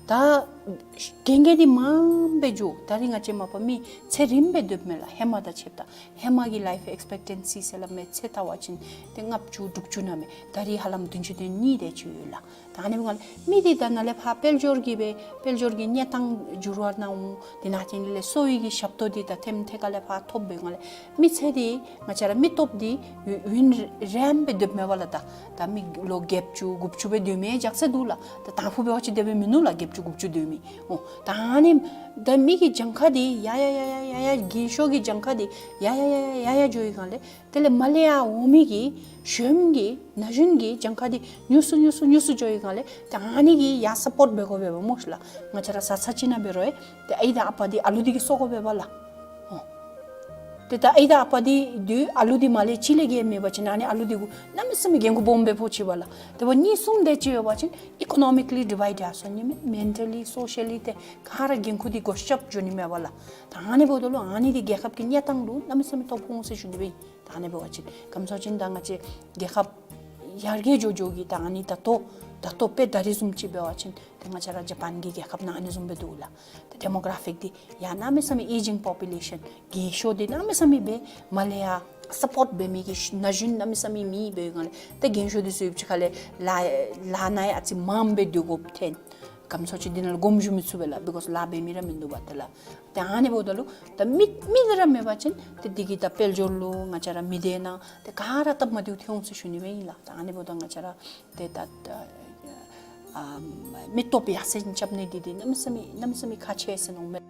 ད་རྒན་རྒས་འདི་མངམ་སྦེ་འགྱོ། ད་རིས་ང་བཅས་མ་པ་མི་ཚེ་རིངམ་སྦེ་སྡོདཔ་མས་ལགས། ཧེ་མ་དང་ཕྱདཔ་ད་ཧེ་མ་གི་ལའིཕ་ཨེགསི་པེག་ཊེན་སི་ཟེར་སླབ་མི་ཚེ་ལྟ་བ་ཅིན་ཏེ་ལྔ་བཅུ་དྲུག་ཅུ་ནང་མས། ད་རིས་ཧ་ལམ་བདུན་ཅུ་དོན་གཉིས་དེ་ཅིག་ཡོད་ལགས། ད་ཨ་ནི་འབདཝ་ལས་མི་འདི་ད་ནཱ་ལས་ཕར་དཔལ་འབྱོར་གྱི་སྦེ་དཔལ་འབྱོར་གྱི་གནས་སྟངས་འགྱུར་བ་ནང་འོང་། དེ་ནང་བཞིན་ལས་གསོ་བའི་གི་ཞབས་ཏོག་འདི་ད་ཐེམ་ཐེ་ཀ་ལས་ཕར་ཐོབ་པའི་སྒང་ལས་མི་ཚེ་འདི་ང་བཅས་ར་མི་སྟོབས་འདི་ཡུན་རིངམོ་སྦེ་སྡོདཔ་མས་པ་ལགས། ད་ད་མི་ལོ་བརྒྱད་ཅུ་དགུ་བཅུ་སྦེ་སྡོད་མི་ཡང་ཅིག་ཅིག་འདུག་ལགས། ད་དང་ཕུ་འབད་བ་ཅིན་དེ་སྦེ་མིན་ནུག་ལགས། བརྒྱད་ཅུ་དགུ་བཅུ་སྡོད་མི། འོ་ད་ཨ་ནི་ད་མི་གི་གྱངས་ཁ་འདི་ཡར་ཡར་ཡར་ཡར་ཡར་ཡར་རྒན་ཤོས་ཀྱི་གྱངས་ཁ་འདི་ཡར་ཡར་ཡར་ཡར་ཡར་ཡར་འགྱོ་བའི་སྒང་ལས་དེ་ལས་མར་ལས་ཡར་འོང་མི་གི་གཞོནམ་གི་ན་གཞོན་གྱི་གྱངས་ཁ་འདི་ཉུང་སུ་ཉུང་སུ་ཉུང་སུ་འགྱོ་བའི་སྒང་ལས་ད་ཨ་ནི་གི་ཡར་སཔོརཊ་འབད་དགོ་པས་པ་མོ་ཤིག་ལགས། ང་བཅས་ར་བཟའ་ཚང་ཅིག་ནང་འབད་རུང་ཏེ་ཨའི་དང་ཨ་པ་འདི་ཨ་ལུ་འདི་གིས་གསོ་དགོ་པས་པ་ལགས། འོ་ཏེ་ད་ཨའི་དང་ཨ་པ་འདི་འདི་ཨ་ལུ་འདི་མར་ལས་ཅིག་ལས་བརྒལ་མེད་པ་ཅིན་ཨ་ནི་ཨ་ལུ་འདི་གུ་གནམ་མེད་ས་མེད་འགན་ཁུར་སྦོམ་སྦེ་ཕོག་ཅི་པ་ལགས། དེ་འབདཝ་གཉིས་གསུམ་དེ་ཅིག་ཡོད་པ་ཅིན་ཨི་ཀོ་ནོ་མི་ཀ་ལི་ཌི་ཝའིཌ་ཡར་སོང་ནི་མས། མེན་ཊ་ལི་སོ་ཤ་ལི་ཏེ་ག་ར་འགན་ཁུར་འདི་བགོ་བཤའ་འགྱོ་ནི་མས་པ་ལགས། ད་ཨ་ནི་འབདཝ་ད་ལུ་ཨ་ནི་འདི་རྒྱལ་ཁབ་ཀྱི་གནས་སྟངས་ལུ་གནམ་མེད་ས་མེད་ཐོ་ཕོག་འོང་ཟེར་ཞུ་ནི་སྦེ། ད་ཨ་ནི་འབད་བ་ཅིན་ག་ཅི་སྨོ་ཟེར་བ་ཅིན་ད་ང་བཅས་རྒྱལ་ཁབ་ཡར་རྒྱས་འགྱོ་འགྱོ་གི་ད་ཨ་ནི་ད་ལྟོ་ད་ལྟོ་དཔེ་ད་རིས་བཟུམ་ཅིག་འབད་བ་ཅིན་ཏེ་ང་བཅས་ར་ཇ་པཱན་གྱི་རྒྱལ་ཁབ་ནང་ཨ་ནི་བཟུམ་སྦེ་འདུག་ལགས། ཏེ་ཌེ་མོ་གར་ཕིག་འདི་ཡར་གནམ་མེད་ས་མེད་ཨེ་ཇིང་པོ་པུ་ལེ་ཤཱན་རྒས་ཤོས་འདི་གནམ་མེད་ས་མེད་སྦེ་མར་ལས་ཡར་སཔོརཊ་འབད་མི་གི་ན་གཞོན་གནམ་མེད་ས་མེད་མེད་པའི་སྒང་ལས་ཏེ་རྒན་ཤོས་འདི་ཚུ་ཡུདཔ་ཅིག་ཁ་ལས་ལཱ་ལཱ་ནང་ཡང་ཨ་ཙི་མངམ་སྦེ་སྡོད་དགོཔ་ཐོན། ག་ཅི་སྨོ་ཟེར་བ་ཅིན་འདི་ནང་ལུ་དགོངསམ་ཞུ་མི་ཚུགས་པས་ལགས། བི་ཀོསི་ལཱ་འབད་མི་ར་མིན་འདུག་པ་ཏེ་ལགས། ཏེ་ཨ་ནི་འབདཝ་ད་ལུ་ད་མི་མི་འདི་ར་མེད་པ་ཅིན་ཏེ་འདི་གིས་ད་དཔལ་འབྱོར་ལུ་ང་བཅས་ར་མི་སྡེ་ནང་ཏེ་ག་ར་སྟབས་མ་བདེཝ་ཐོན་འོང་ཟེར་ཞུ་ནི་སྦེ་ཨིན་ལགས། ད་ཨ་ནི་འབདཝ་ད་ང་བཅས་ར་ཏེ་ད་ཨ་མི་སྟོབས་ཡར་སེང་རྐྱབ་ནི་འདི་འདི་གནམ་མེད་ས་མེད་གནམ་མེད་ས་མེད་ཁག་ཆེ་ཟེར་མནོཝ་མས།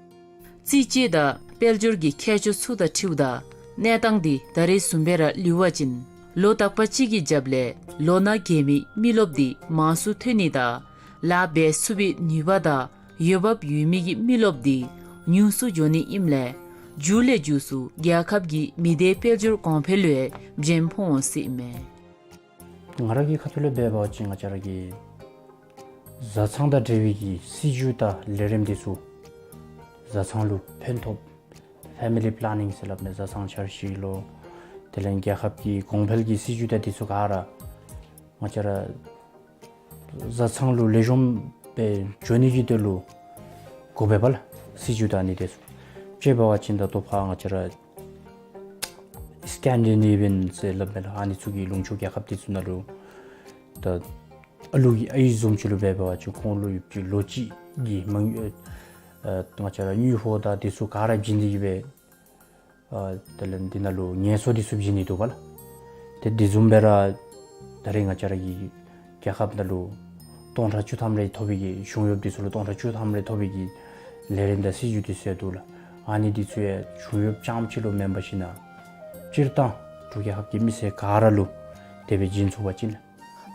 རྩིས་དཔྱད་དང་དཔལ་འབྱོར་གྱི་ཁྱད་ཆོས་ཚུ་དང་འཁྲིལཝ་ད་གནས་སྟངས་འདི་ད་རིས་བཟུམ་སྦེ་ར་ལུས་པ་ཅིན་ལོ་དག་པ་ཅིག་གི་རྒྱབ་ལས་ལོ་ན་རྒས་མི་མི་རློབས་འདི་མང་སུ་ཐོན་ནི་དང་ལཱ་འབད་ཚུགས་པའི་ནུས་པ་དང་འོས་འབབ་ཡོད་མི་གི་མི་རློབས་འདི་ཉུང་སུ་འགྱོ་ནི་ཨིནམ་ལས་མཇུག་ལས་མཇུག་སུ་རྒྱལ་ཁབ་ཀྱི་མི་སྡེ་དཔལ་འབྱོར་གོང་འཕེལ་ལུ་ཡང་བྱེམ་ཕོག་འོང་སྲིདཔ་མས། ང་ར་གི་ཁ་ཐུག་ལས་འབད་བ་ཅིན་ང་བཅས་ར་གི་བཟའ་ཚང་དང་འབྲེལ་བའི་གི་སྲིད་བྱུས་དང་ལས་རིམ་འདི་ཚུ་བཟའ་ཚང་ལུ་ཕན་ཐོགས་ཕེ་མི་ལི་པི་ལེ་ནིང་ཟེར་སླབ་མི་བཟའ་ཚང་འཆར་གཞི་ལོ་དེ་ལས་རྒྱལ་ཁབ་ཀྱི་གོང་འཕེལ་གྱི་སྲིད་བྱུས་དང་འདི་ཚུ་ག་ར་ང་བཅས་ར་བཟའ་ཚང་ལུ་ལེགས་ཤོམ་སྦེ་འགྱོ་ནི་གི་དོན་ལུ་དགོ་པས་པ་ལགས། སྲིད་བྱུས་དང་ཨ་ནི་འདི་ཚུ་དཔྱེ་འབད་བ་ཅིན་ད་ལྟོ་ཕར་ང་བཅས་ར་སི་ཀེན་ཌི་ནེ་བི་ཡཱན་ཟེར་སླབ་མི་ལགས། ཨ་ནི་ཚུ་གི་ལུང་ཕྱོགས་རྒྱལ་ཁབ་འདི་ཚུ་ནང་ལུ་ད་ཨ་ལུ་གི་ཨའི་བཟུམ་ཅིག་ལུ་འབད་བ་ཅིན་ཁོང་ལུ་ཡོདཔ་ཅིག་ལོ་གཅིག་གི་མ་དངུལ་ཨ་ང་བཅས་ར་དངུལ་ཕོགས་དང་འདི་ཚུ་ག་ར་བྱིན་ཏེ་གི་སྦེ་ཨ་དེ་ལས་འདི་ནང་ལུ་ངལ་གསོ་འདི་ཚུ་བྱིན་ནི་འདུག་པ་ལགས། ཏེ་འདི་བཟུམ་སྦེ་ར་ད་རེས་ང་བཅས་ར་གི་རྒྱལ་ཁབ་ནང་ལུ་སྟོང་ཕྲག་བཅུ་ཐམ་རེ་ཐོབ་པའི་གི་གཞུང་གཡོགཔ་འདི་ཚུ་ལུ་སྟོང་ཕྲག་བཅུ་ཐམ་རེ་ཐོབ་པའི་གི་ལས་རིམ་དང་སྲིད་བྱུས་འདི་ཚུ་ཡང་འདུག་ལགས། ཨ་ནི་འདི་ཚུ་ཡང་གཞུང་གཡོགཔ་རྐྱངམ་ཅིག་ལུ་མེན་པར་ཞིན་ན་སྤྱིར་བཏང་འབྲུག་རྒྱལ་ཁབ་ཀྱི་མི་སེར་ག་ར་ལུ་དེ་སྦེ་བྱིན་ཚུགས་པ་ཅིན་ལགས།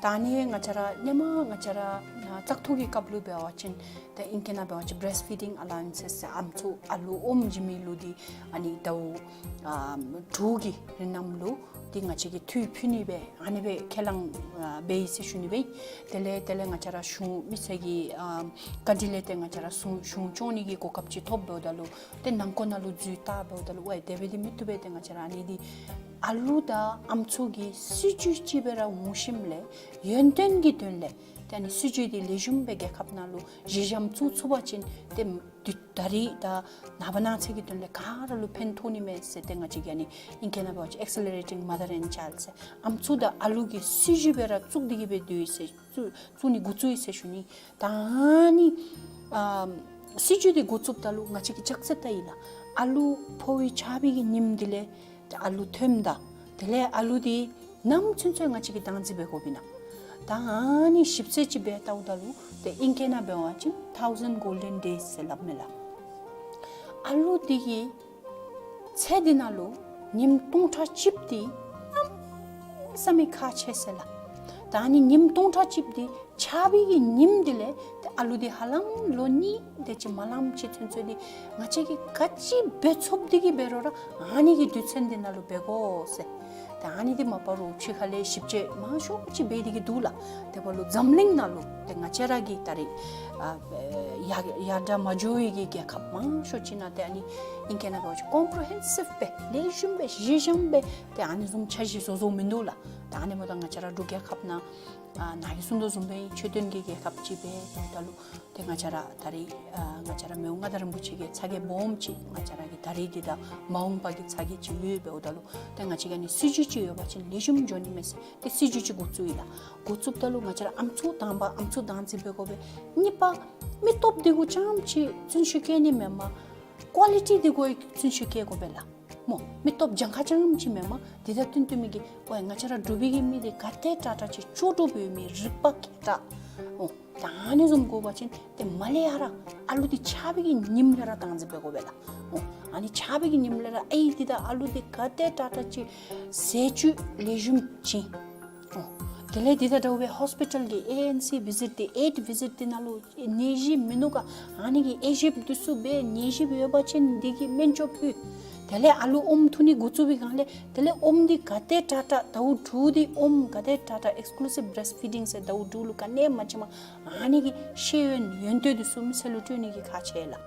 ད་ཨ་ནི་ང་བཅས་ར་ཧེ་མ་ང་བཅས་ར་ཨ་བཙག་འཐུ་གི་སྐབས་ལུ་འབད་བ་ཅིན་ད་ཨིང་སྐད་ནང་འབད་བ་ཅིན་བི་རེསཊ་ཕི་ཌིང་ཨ་ལ་ཝ་ཡེནསི་ཟེར་ཨམ་སྲུ་ཨ་ལུ་ཨོམ་བྱིན་མི་ལུ་འདི་ཨ་ནི་ཟླཝ་ཨ་དྲུག་གི་རིང་ནང་ལུ་འདི་ང་བཅས་ཀྱིས་འཐུས་ཕུལ་ནི་སྦེ་ཨ་ནི་སྦེ་ཁས་བླངས་ཨ་འབད་ཡི་ཟེར་ཞུ་ནི་སྦེ། དེ་ལས་དེ་ལས་ང་བཅས་ར་གཞུང་མི་སེར་གྱི་ཨ་བཀའ་དྲིན་ལས་ཏེ་ང་བཅས་ར་གཞུང་གཞུང་སྐྱོང་ནི་གི་གོ་སྐབས་ཅིག་ཐོབ་འབདཝ་ད་ལུ་ཏེ་ནང་འཁོད་ནང་ལུ་འཛུལ་བལྟ་འབདཝ་ད་ལུ་ཝའི་དེ་སྦེ་འདི་མི་བཏུབ་པས། ཏེ་ང་བཅས་ར་ཨ་ནི་འདི་ཨ་ལུ་དང་ཨམ་སྲུ་གི་སྲིད་བྱུས་ཅིག་སྦེ་ར་འོང་ཞིནམ་ལས་ཡོན་ཏན་གྱི་དོན་ལས་ཏེ་ཨ་ནི་སྲིད་བྱུས་འདི་ལེགས་ཤོམ་སྦེ་རྒྱལ་ཁབ་ནང་ལུ་གཞི་འགྱམ་བཙུགས་ཚུགས་པ་ཅིན་ཏེ་འདི་ད་རིས་དང་ནངས་པ་གནངས་ཚེ་གི་དོན་ལས་ག་ར་ལུ་ཕན་ཐོགས་ནི་མས་ཟེར་ཏེ་ང་བཅས་ཀྱིས་ཨ་ནི་ཨིང་སྐད་ནང་འབད་བ་ཅིན་Accelerating Mother and Child ཟེར་ཨམ་སྲུ་དང་ཨ་ལུ་གི་སྲིད་བྱུས་སྦེ་ར་བཙུགས་ཏེ་གི་སྦེ་སྡོད་ཡི་ཟེར་བཙུགས་བཙུགས་ནི་འགོ་བཙུགས་ཡི་ཟེར་ཞུ་ནི། ད་ཨ་ནི་ཨ་སྲིད་བྱུས་འདི་འགོ་བཙུགསཔ་ད་ལུ་ང་བཅས་ཀྱིས་ལྕགས་ཚད་བལྟ་ཡི་ལགས། ཨ་ལུ་ཕོ་བའི་ཆགས་པའི་གི་ཉིནམ་འདི་ལས་ཏེ་ཨ་ལུ་ཐོནམ་ད་དེ་ལས་ཨ་ལུ་འདི་ནམ་ཚུན་ཚོད་ང་བཅས་ཀྱིས་བདག་འཛིན་འབད་དགོཔ་ཨིན་ན། ད་ཨ་ནི་ཞིབ་འཚོལ་ཅིག་འབད་བལྟཝ་ད་ལུ་ཏེ་ཨིང་སྐད་ནང་འབད་བ་ཅིན་thousand golden days ཟེར་སླབ་མས་ལགས། ཨ་ལུ་འདི་གི་ཚེ་འདི་ནང་ལུ་ ཉིནམ་སྟོང་ཕྲག་གཅིགཔོ་འདི་གནམ་མེད་ས་མེད་ཁག་ཆེ་ཟེར་ལགས། ད་ཨ་ནི་ཉིནམ་སྟོང་ཕྲག་གཅིགཔོ་འདི་ཆགས་པའི་གི་ཉིནམ་འདི་ལས་ཏེ་ཨ་ལུ་འདི་ཧ་ལམ་ལོ་གཉིས་དེ་ཅིག་མ་ལངམ་ཅིག་ཚུན་ཚོད་འདི་ང་བཅས་ཀྱིས་ག་ཅི་འབད་ཚུགསཔ་འདི་གིས་འབད་རུང་ར་ཨ་ནི་གི་དུས་ཚོད་འདི་ནང་ལུ་འབད་དགོ་ཟེར། ད་ཨ་ནི་འདི་མ་པ་རུང་ཕྱི་ཁ་ལས་ཞིབ་དཔྱད་མང་ཤོས་ཅིག་འབད་དེ་གི་འདུག་ལགས། དེ་འབདཝ་ལུ་འཛམ་གླིང་ནང་ལུ་ཏེ་ང་བཅས་ར་གི་ད་རེས་ཨ་ཡར་ཡར་དྲག་མ་འགྱོ་བའི་གི་རྒྱལ་ཁབ་མང་ཤོས་ཅིག་ནང་ཏེ་ཨ་ནི་ཨིང་སྐད་ནང་འབད་བ་ཅིན་ཀོམ་པི་རི་ཧེན་སིབ་སྦེ་ལེགས་ཤོམ་སྦེ་གཞི་བཞག་སྦེ་ཏེ་ཨ་ནི་བཟུམ་འཆར་གཞི་བཟོ་བཟོཝ་མིན་འདུག་ལགས། ད་ཨ་ནི་འབདཝ་ད་ང་བཅས་ར་འབྲུག་རྒྱལ་ཁབ་ནང་ཨ་ནཱ་གིས་གསུང་དོ་བཟུམ་སྦེ་ཆོས་ལྡན་གྱི་རྒྱལ་ཁབ་ཅིག་སྦེ་འབདཝ་ད་ལུ་ཏེ་ང་བཅས་ར་ད་རེས་ཨ་ང་བཅས་ར་མི་དབང་མངའ་བདག་རིན་པོ་ཆེ་གི་ཚ་གྱང་སྦོམ་ཅིག་ང་བཅས་ར་གི་ད་རེས་འདི་དང་མ་འོངས་པ་གི་ཚ་གྱང་ཅིག་ཡོདཔ་འབདཝ་ད་ལུ་ཏེ་ང་བཅས་ཀྱི་ཨ་ནི་སྲིད་བྱུས་ཅིག་ཡོད་པ་ཅིན་ལེགས་ཤོམ་འགྱོ་ནི་མས་ཟེར་ཏེ་སྲིད་བྱུས་ཅིག་འགོ་བཙུགས་ཡི་ལགས། འགོ་བཙུགསཔ་ད་ལུ་ང་བཅས་ར་ཨམ་སྲུ་དང་པ་ཨམ་སྲུ་བདག་འཛིན་འབད་དགོ་པས། གཉིས་པ་མི་སྟོབས་འདི་གུ་རྐྱངམ་ཅིག་བརྩོན་ཤུགས་བསྐྱེད་ནི་མེན་པར་ཀོ་ལི་ཊི་འདི་གུ་བརྩོན་ཤུགས་བསྐྱེད་དགོ་པས་ལགས། སྨོ། མི་སྟོབས་གྱངས་ཁ་རྐྱངམ་ཅིག་མེན་པར་དེ་དང་བསྟུན་བསྟུན་མི་གི་ཝའི་ང་བཅས་ར་འབྲུག་པའི་གི་མི་འདི་ག་དེ་དྲག་དྲག་ཅིག་ལྕོགས་གྲུབ་ཡོད་མི་རིག་པ་མཁས་དྲགས། འོ། ད་ཨ་ནི་བཟུམ་དགོ་པ་ཅིན་ཏེ་མར་ལས་ཡར་ཨ་ལུ་འདི་ཆགས་པའི་གི་ཉིནམ་ལས་ར་བདག་འཛིན་འབད་དགོ་པས་ལགས། འོ། ཨ་ནི་ཆགས་པའི་གི་ཉིནམ་ལས་ར་ཨའི་འདི་དང་ཨ་ལུ་འདི་ག་དེ་དྲག་དྲག་ཅིག་ཟས་བཅུད་ལེགས་ཤོམ་བྱིན། འོ། དེ་ལས་འདི་དང་འདྲཝ་སྦེ་ཧོསི་པི་ཊལ་གྱི་ཨེ་ཨེན་སི་བི་ཟིཊ་འདི་ཨེཌ་བི་ཟིཊ་འདི་ནང་ལུ་ནད་གཞི་མིན་ནུག་ག་ཨ་ནི་གི་དབྱེ་ཞིབ་འདི་ཚུ་འབད། ནད་གཞི་ཡོད་པ་ཅིན་འདི་གི་སྨན་བཅོས་ཕུལ། དེ་ལས་ཨ་ལུ་ཨོམ་འཐུང་ནི་འགོ་བཙུགས་པའི་སྒང་ལས་དེ་ལས་ཨོམ་འདི་ག་དེ་དྲག་དྲག་ཟླཝ་དྲུག་འདི་ཨོམ་ག་དེ་དྲག་དྲག་ཨེགསི་ཀུ་ལུ་སིབ་བི་རེསཊ་ཕི་ཌིང་ཟེར་ཟླཝ་དྲུག་ལུ་ག་ནི་མ་བྱིནམ་ཨ་ནི་གི་ཤེས་ཡོན་ཡོན་ཏན་འདི་ཚུ་མི་ཚེ་ལུ་སྤྲོད་ནི་གི་ཁག་ཆེ་ལགས།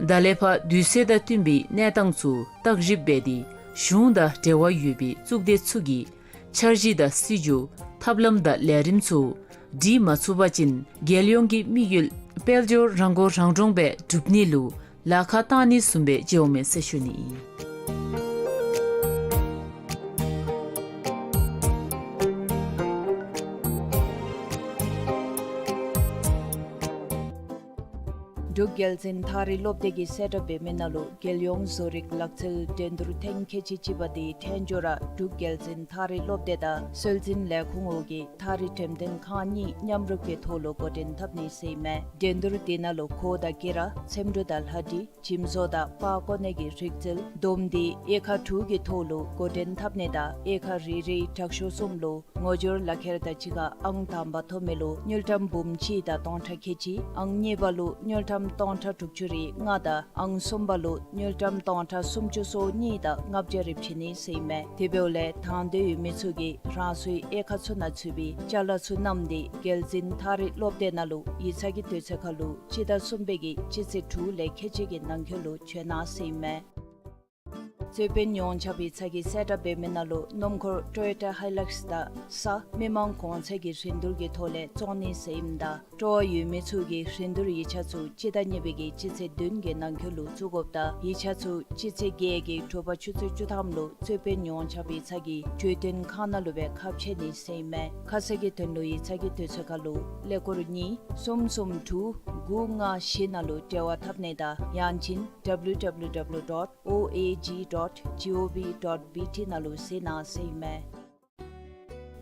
ད་ལས་ཕར་དུས་ཚོད་དང་བསྟུན་པའི་གནས་སྟངས་ཚུ་བརྟག་ཞིབ་འབད་དེ་གཞུང་དང་འབྲེལ་བ་ཡོད་པའི་གཙུག་སྡེ་ཚུ་གིས་འཆར་གཞི་དང་སྲིད་བྱུས་ཐབས་ལམ་དང་ལས་རིམ་ཚུ་སྒྲིག་མ་ཚུགས་པ་ཅིན་རྒྱལ་ཡོངས་ཀྱི་དམིགས་ཡུལ་དཔལ་འབྱོར་རང་མགོ་རང་འདྲོངས་སྦེ་སྒྲུབ་ནི་ལུ་ལཱ་ཁག་བཏང་ནི་བཟུམ་སྦེ་འགྱོཝ་མས་ཟེར་ཞུ་ནི་ཨིན། འབྲུག་རྒྱལ་བཙུན་ཐག་རིང་སློབ་སྡེ་གིས་གསལ་བསྒྲགས་འབད་མི་ནང་ལུ་རྒྱལ་ཡོངས་བཟོ་རིག་ལག་རྩལ་འགྲན་བསྡུར་ཐེངས་ཁལ་གཅིག་གཅིག་པ་འདི་ཐད་འགྱོ་ར་འབྲུག་རྒྱལ་བཙུན་ཐག་རིང་སློབ་སྡེ་དང་སྲོལ་འཛིན་ལས་ཁུངས་འོག་གི་ཐག་རིང་འགྲེམས་སྟོན་ཁང་གཉིས་མཉམ་རུབ་ཀྱི་ཐོག་ལུ་འགོ་འདྲེན་འཐབ་ནི་ཟེར་ཨིན་མས། འགྲན་བསྡུར་འདི་ནང་ལུ་གོ་དང་དགེ་ར་འཚེམ་དྲུབ་དང་ལྷ་འབྲི་འཇིམ་བཟོ་དང་པར་བརྐོ་ནི་གི་རིག་རྩལ་བསྡོམས་ཏེ་དབྱེ་ཁག་དྲུག་གི་ཐོག་ལུ་འགོ་འདྲེན་འཐབ་ནི་དང་དབྱེ་ཁག་རེ་རེའི་དྲག་ཤོས་གསུམ་ལུ་ངོ་སྦྱོར་ལག་ཁྱེར་དང་གཅིག་ཁར་ཨང་དང་པ་ཐོབ་མི་ལུ་དངུལ་ཀྲམ་འབུམ་གཅིག་དང་སྟོང་ཕྲག་ཁལ་གཅིག། ཨང་གཉིས་པ་ལུ་དངུལ་ཀྲམ་སྟོང་ཕྲག་དྲུག་ཅུ་རེ་ལྔ་དང་ཨང་གསུམ་པ་ལུ་དངུལ་ཀྲམ་སྟོང་ཕྲག་སུམ་ཅུ་སོ་གཉིས་དང་ལྔ་བརྒྱ་རེ་བྱིན་ནི་ཟེར་ཨིན་མས། དེ་འབདཝ་ལས་དང་འདོད་ཡོད་མི་ཚུ་གིས་རང་སོའི་དབྱེ་ཁག་ཚུ་ནང་ཚུད་པའི་ཅ་ལ་ཚུ་བསྣམས་ཏེ་རྒྱལ་བཙུན་ཐག་རིང་སློབ་སྡེ་ནང་ལུ་ཡིག་ཚང་གི་དུས་ཚོད་ཁར་ལུ་སྤྱི་ཟླ་གསུམ་པའི་གི་སྤྱི་ཚེས་དྲུག་ལས་ཁལ་གཅིག་གི་ནང་འཁོད་ལུ་བྱོན་གནང་ཟེར་ཨིན་མས། རྩོད་དཔོན་ཡོངས་ཁྱབ་ཡིག་ཚང་གིས་གསལ་བསྒྲགས་འབད་མི་ནང་ལུ་སྣུམ་འཁོར་ཊོ་ཡོ་ཊ་ཧའི་ལཱགསི་དང་ས་མི་མང་གོང་ཚད་ཀྱི་རིན་བསྡུར་གྱི་ཐོག་ལས་བཙོང་ནི་ཟེར་ཨིནམ་ད་སྤྲོ་བ་ཡོད་མི་ཚུ་གིས་རིན་བསྡུར་ཡིག་ཆ་ཚུ་སྤྱི་ཟླ་གཉིས་པའི་གི་སྤྱི་ཚེས་བདུན་གྱི་ནང་འཁོད་ལུ་བཙུགས་དགོཔ་དང་ཡིག་ཆ་ཚུ་སྤྱི་ཚེས་བརྒྱད་ཀྱི་དྲོ་པ་ཆུ་ཚོད་བཅུ་ཐམ་ལུ་རྩོད་དཔོན་ཡོངས་ཁྱབ་ཡིག་ཚང་གི་གྲོས་སྟོན་ཁང་ནང་ལུ་སྦེ་ཁ་ཕྱེ་ནི་ཟེར་ཨིན་མས། ཁ་གསལ་གྱི་དོན་ལུ་ཡིག་ཚང་གི་དུས་ཚོད་ཁར་ལུ་ཀླད་ཀོར་གཉིས་གསུམ་གསུམ་དྲུག་དགུ་ལྔ་བཞི་ནང་ལུ་འབྲེལ་བ་འཐབ་ནི་དང་ཡང་ཅིན་ཌབ་ལིའུ་ཌབ་ལིའུ་ཌབ་ལིའུ་ཌོཊ་ཨོ་ཨེ་ཇི་ཌོཊ་ཇི་ཨོ་ཝི་ཌོཊ་བི་ཊི་ནང་ལུ་གཟིགས་གནང་ཟེར་ཨིན་མས།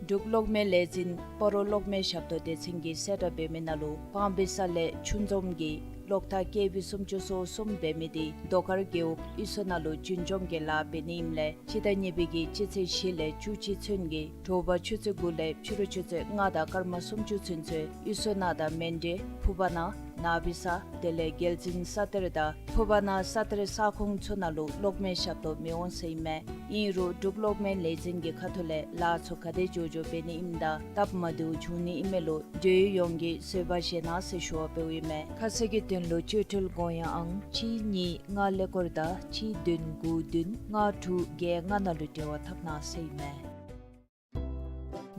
འབྲུག་གློག་མེ་ལས་འཛིན་སྤ་རོ་གློག་མེ་ཞབས་ཏོག་སྡེ་ཚན་གྱིས་གསལ་བསྒྲགས་འབད་མི་ནང་ལུ་སྤང་སྦིས་ས་ལས་ཆུ་འཛོམས་ཀྱི་གློག་ཐག་ཀེ་ཝི་སུམ་ཅུ་སོ་གསུམ་འབད་མི་འདི་རྡོ་དཀར་རྒེད་འོག་གཡུ་མཚོ་ནང་ལུ་རྒྱུན་སྐྱོང་གི་ལཱ་འབད་ནི་ཨིནམ་ལས་སྤྱི་ཟླ་གཉིས་པའི་གི་སྤྱི་ཚེས་བཞི་ལས་བཅུ་གཅིག་ཚུན་གྱི་དྲོ་པ་ཆུ་ཚོད་དགུ་ལས་ཕྱི་རུ་ཆུ་ཚོད་ལྔ་དང་སྐར་མ་སུམ་ཅུ་ཚུན་ཚོད་གཡུ་མཚོ་ནང་དང་མཎྜལ་ཕུ་བ་ན་ནང་སྦིས་ས་དེ་ལས་རྒྱལ་བཙུན་ས་གཏེར་དང་ཕུ་བ་ན་ས་གཏེར་ས་ཁོངས་ཚུ་ནང་ལུ་གློག་མེ་ཞབས་ཏོག་མི་འོང་ཟེར་ཨིན་མས། ཨིན་རུང་འབྲུག་གློག་མེ་ལས་འཛིན་གྱི་ཁ་ཐུག་ལས་ལཱ་ཚུ་ག་དེ་མགྱོགས་མགྱོགས་འབད་ནི་ཨིནམ་དང་སྟབས་མ་བདེཝ་བྱུང་ནི་ཨིན་མས་ལུ་འབྲེལ་ཡོད་ཡོངས་ཀྱིས་བཟོད་པ་བཞེས་གནང་ཟེར་ཞུ་བ་འབདཝ་ཨིན་མས། ཁ་གསལ་གྱི་དོན་ལུ་སྤྱོད་འཕྲུལ་གོ་ཡང་ཨང་གཅིག་གཉིས་ལྔ་ཀླད་ཀོར་དང་གཅིག་བདུན་དགུ་བདུན་ལྔ་དྲུག་བརྒྱད་ལྔ་ནང་ལུ་འབྲེལ་བ་འཐབ་གནང་ཟེར་ཨིན་མས།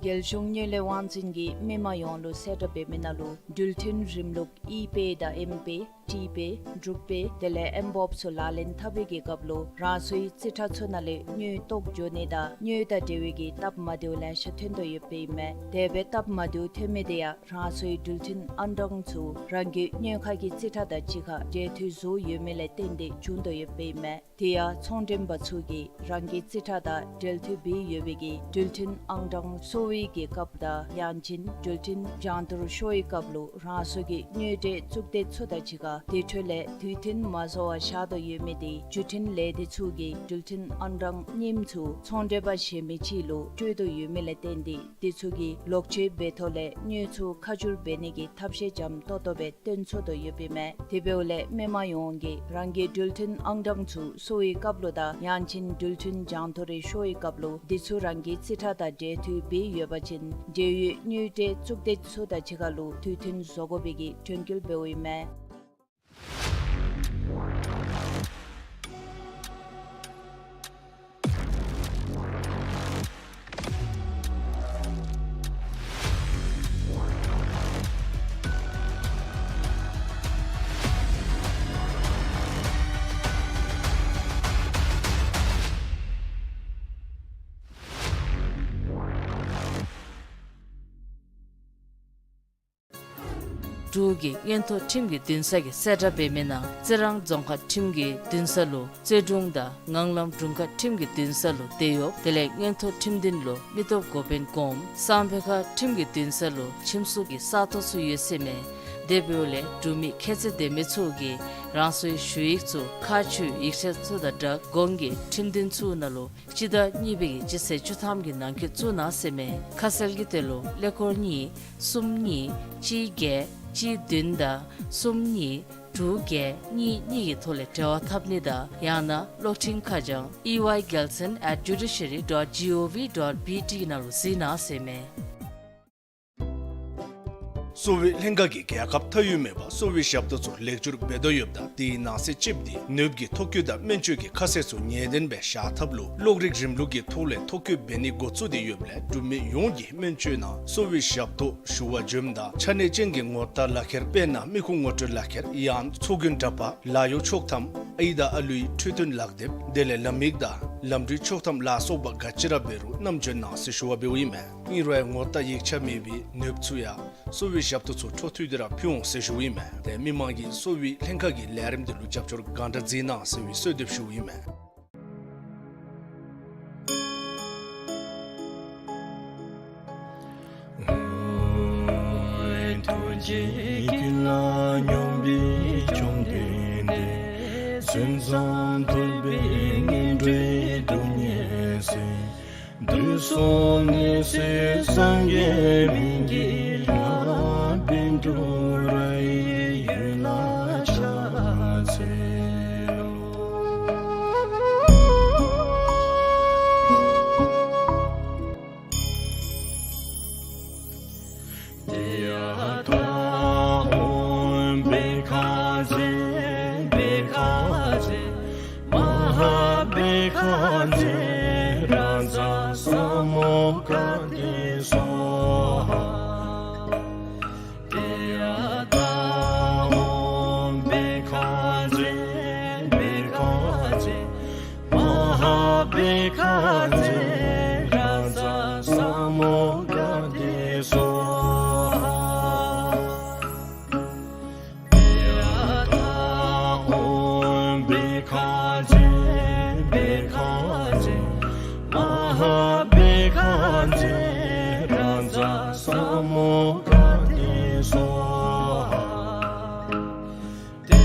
རྒྱལ་གཞུང་དངུལ་ལས་དབང་འཛིན་གྱིས་མི་མང་ཡོངས་ལུ་གསལ་བསྒྲགས་འབད་མི་ནང་ལུ་འགྲུལ་འཕྲིན་རིམ་ལུགས་ཨི་པེ་དང་ཨེམ་པེ་ཊི་པེ་འབྲུག་པེ་དེ་ལས་ཨེམ་བོབ་ཚུ་ལག་ལེན་འཐབ་པའི་གི་སྐབས་ལུ་རང་སོའི་རྩིས་ཁྲ་ཚུ་ནང་ལས་དངུལ་བཏོག་འགྱོ་ནི་དང་དངུལ་དང་འབྲེལ་བའི་གི་སྟབས་མ་བདེཝ་ལེ་ཤ་ཐོན་དོ་ཡོདཔ་ཨིན་མས། དེ་སྦེ་སྟབས་མ་བདེཝ་ཐོན་མི་དེ་ཡང་རང་སོའི་འགྲུལ་འཕྲིན་ཨང་གྲངས་ཚུ་རང་གི་དངུལ་ཁང་གི་རྩིས་ཁྲ་དང་གཅིག་ཁར་འབྲེལ་མཐུད་བཟོ་ཡོད་མི་ལས་བརྟེན་ཏེ་བྱུང་དོ་ཡོདཔ་ཨིན་མས། དེ་ཡང་ཚོང་འགྲེམས་པ་ཚུ་གིས་རང་གི་རྩིས་ཁྲ་དང་འབྲེལ་མཐུད་འབད་ཡོད་པའི་གི་འགྲུལ་འཕྲིན་ཨང་གྲངས་སོར་བའི་གི་སྐབས་དང་ཡང་ཅིན་འགྲུལ་འཕྲིན་རྒྱང་བསྡུར་ཤོར་བའི་སྐབས་ལུ་རང་སོ་གི་དངུལ་འབྲེལ་གཙུག་སྡེ་ཚུ་དང་གཅིག་ཁར་ དེ་འཕྲོ་ལས་དུས་མཐུན་མ་བཟོ་བར་བཞག་དོ་ཡོད་མི་དེ་བརྒྱུད་འཕྲིན་ལས་སྡེ་ཚུ་གིས་འགྲུལ་འཕྲིན་ཨང་གྲངས་རྙིངམ་ཚུ་ཚོང་འབྲེལ་པ་གཞན་མི་ཅིག་ལུ་སྤྲོད་དོ་ཡོད་མི་ལས་བརྟེན་ཏེ་དེ་ཚུ་གིས་ལོག་སྤྱོད་འབད་ཐོག་ལས་དངུལ་ཚུ་ཁ་བསྒྱུར་འབད་ནི་གི་ཐབས་ཤེས་འཇམ་ཏོག་ཏོ་སྦེ་སྟོན་ཚུགས་དོ་ཡོདཔ་ཨིན་མས། དེ་འབདཝ་ལས་མི་མང་ཡོངས་ཀྱིས་རང་གི་འགྲུལ་འཕྲིན་ཨང་གྲངས་ཚུ་བསུ་བའི་སྐབས་ལུ་དང་ཡང་ཅིན་འགྲུལ་འཕྲིན་རྒྱང་མཐོ་རིས་ཤོར་བའི་སྐབས་ལུ་དེ་ཚུ་རང་གི་རྩིས་ཁྲ་དང་འབྲེལ་མཐུད་འབད་ཡོད་པ་ཅིན་འབྲེལ་ཡོད་དངུལ་སྤྲོད་གཙུག་སྡེ་ཚུ་དང་གཅིག་ཁར་ལུ་དུས་མཐུན་བཟོ་དགོ་པའི་གི་དྲན་སྐུལ་འབདཝ་ཨིན་མས། འབྲུག་གི་མངོན་མཐོ་ཁྲིམས་ཀྱི་འདུན་ས་གི་གསལ་བསྒྲགས་འབད་མི་ནང་རྩི་རང་རྫོང་ཁག་ཁྲིམས་ཀྱི་འདུན་ས་ལུ་རྩེ་དྲུང་དང་ངང་ལམ་དྲུང་ཁག་ཁྲིམས་ཀྱི་འདུན་ས་ལུ་དེད་གཡོགཔ་དེ་ལས་མངོན་མཐོ་ཁྲིམས་འདུན་ལུ་མི་སྟོབས་འགོ་དཔོན་སྒོམ་གསང་སྦས་ཁ་ཁྲིམས་ཀྱི་འདུན་ས་ལུ་ཁྱིམ་སོར་གྱི་ས་སྟོང་ཚུ་ཡོད་ཟེར་མས། དེ་འབདཝ་ལས་འབྲུག་མི་ཁྱད་ཚད་ལྡན་མི་ཚུ་གིས་རང་སོའི་ཞུ་ཡིག་ཚུ་ཁག་ཆེ་ཡིག་ཆ་ཚུ་དང་སྦྲགས་གོང་གི་ཁྲིམས་འདུན་ཚུ་ནང་ལུ་སྤྱི་ཟླ་གཉིས་པའི་གི་སྤྱི་ཚེས་བཅུ་ཐམ་གྱི་ནང་འཁོད་བཙུགས་གནང་ཟེར་མས། ཁ་གསལ་གྱི་དོན་ལུ་ཀླད་ཀོར་གཉིས་གསུམ་གཉིས་གཅིག་བརྒྱད་གཅིག་བདུན་དང་གསུམ་གཉིས་དྲུག་བརྒྱད་གཉིས་གཉིས་ཀྱི་ཐོག་ལས་འབྲེལ་བ་འཐབ་ནི་དང་ཡང་ན་གློག་འཕྲིན་ཁ་བྱང་E Y Gelson at judiciary dot gov dot B T ནང་ལུ་གཟིགས་གནང་ཟེར་མས། གསོ་བའི་ལྷན་ཁག་གིས་རྒྱལ་ཁབ་མཐའ་དབུས་མེད་པར་གསོ་བའི་ཞབས་ཏོག་ཚུ་ལེགས་བསྒྱུར་འབད་དོ་ཡོདཔ་ད་དེའི་ནང་གསེས་གཅིགཔོ་དེ་ནདཔ་ཀྱི་ཐོ་བཀོད་དང་སྨན་བཅོས་ཀྱི་ཁ་གསལ་ཚུ་ངེས་གཏན་སྦེ་བཞག་ཐབས་ལུ་གློག་རིག་རིམ་ལུགས་ཀྱི་ཐོག་ལས་ཐོ་བཀོད་འབད་ནི་འགོ་བཙུགས་ཏེ་ཡོདཔ་ལས་འབྲུག་མི་ཡོངས་ཀྱིས་སྨན་བཅོས་ནང་གསོ་བའི་ཞབས་ཏོག་ཞུ་བར་འབྱོནམ་ད་ཆ་གནས་ཅན་གྱི་ངོ་རྟགས་ལག་ཁྱེར་དཔེར་ན་མི་ཁུངས་ངོ་སྤྲོད་ལག་ཁྱེར་ཡང་ཚོགས་རྒྱན་འདྲ་པར་ལཱ་གཡོག་ཆོག་ཐམ་ཨའི་དང་ཨ་ལུའི་འཕྲོད་བསྟེན་ལག་དེབ་དེ་ལས་ལམ་ཡིག་དང་ལམ་འགྲུལ་ཆོག་ཐམ་ལ་སོགས་པ་ག་ཅི་ར་འབད་རུང་བསྣམས་འབྱོན་གནང་ཟེར་ཞུ་བ་འབདཝ་ཨིན་མས། ཨིན་རུང་ངོ་རྟགས་ཡིག་ཆ་མེད་པའི་ནདཔ་ཚུ་ཡང་གསོ་བའི་ཞབས་ཏོག་ཚུ་འཕྲོ་མཐུད་དེ་ར་ཕུལ་འོང་ཟེར་ཞུཝ་ཨིན་མས། ཏེ་མི་མང་གིས་གསོ་བའི་ལྷན་ཁག་གི་ལས་རིམ་དེ་ལུ་རྒྱབ་སྐྱོར་གང་དྲག་མཛད་གནང་ཟེར་བའི་གསོལ་འདེབས་ཞུཝ་ཨིན་མས། ཐུགས་རྗེ་ཀུན་ལ་སྙོམས་པའི་བཅོམ་ལྡན་འདས། མཚན་ཙམ་ཐོས་པས་ངན་འགྲོའི་སྡུག་བསྔལ་སེལ། དུག་གསུམ་ནད་སེལ་སངས་རྒྱས་སྨན་གྱི་བླ། བཻ་ཌཱུརྱ་ཡི་འོད་ལ་ཕྱག་འཚལ་ལོ། ཏདྱ་ཐཱ། ཨོཾ་བྷཻ་ཥ་ཛྱེ་བྷཻ་ཥ་ཛྱེ་མ་ཧཱ་བྷཻ་ཥ་ཛྱེ་རཱ་ཛ་ས་མུདྒ་ཏེ་སྭཱ་ཧཱ། ཏདྱ་ཐཱ། ཨོཾ་བྷཻ་ཥ་ཛྱེ་བྷཻ་ཥ་ཛྱེ་མ་ཧཱ་བྷཻ་ཥ་ཛྱེ་རཱ་ཛ་ས་མུདྒ་ཏེ་སྭཱ་ཧཱ། ཏདྱ་ཐཱ། ཨོཾ་བྷཻ་ཥ་ཛྱེ་བྷཻ་ཥ་ཛྱེ་མ་ཧཱ་བྷཻ་ཥ་ཛྱེ་རཱ་ཛ་ས་མུདྒ་ཏེ་སྭཱ་ཧཱ། ཏདྱ་ཐཱ། ཨོཾ་བྷཻ་ཥ་ཛྱེ་བྷཻ་ཥ་ཛྱེ་མ་ཧཱ་བྷཻ་ཥ་ཛྱེ་རཱ་ཛ་ས་མུདྒ་ཏེ་སྭཱ་ཧཱ། ཏདྱ་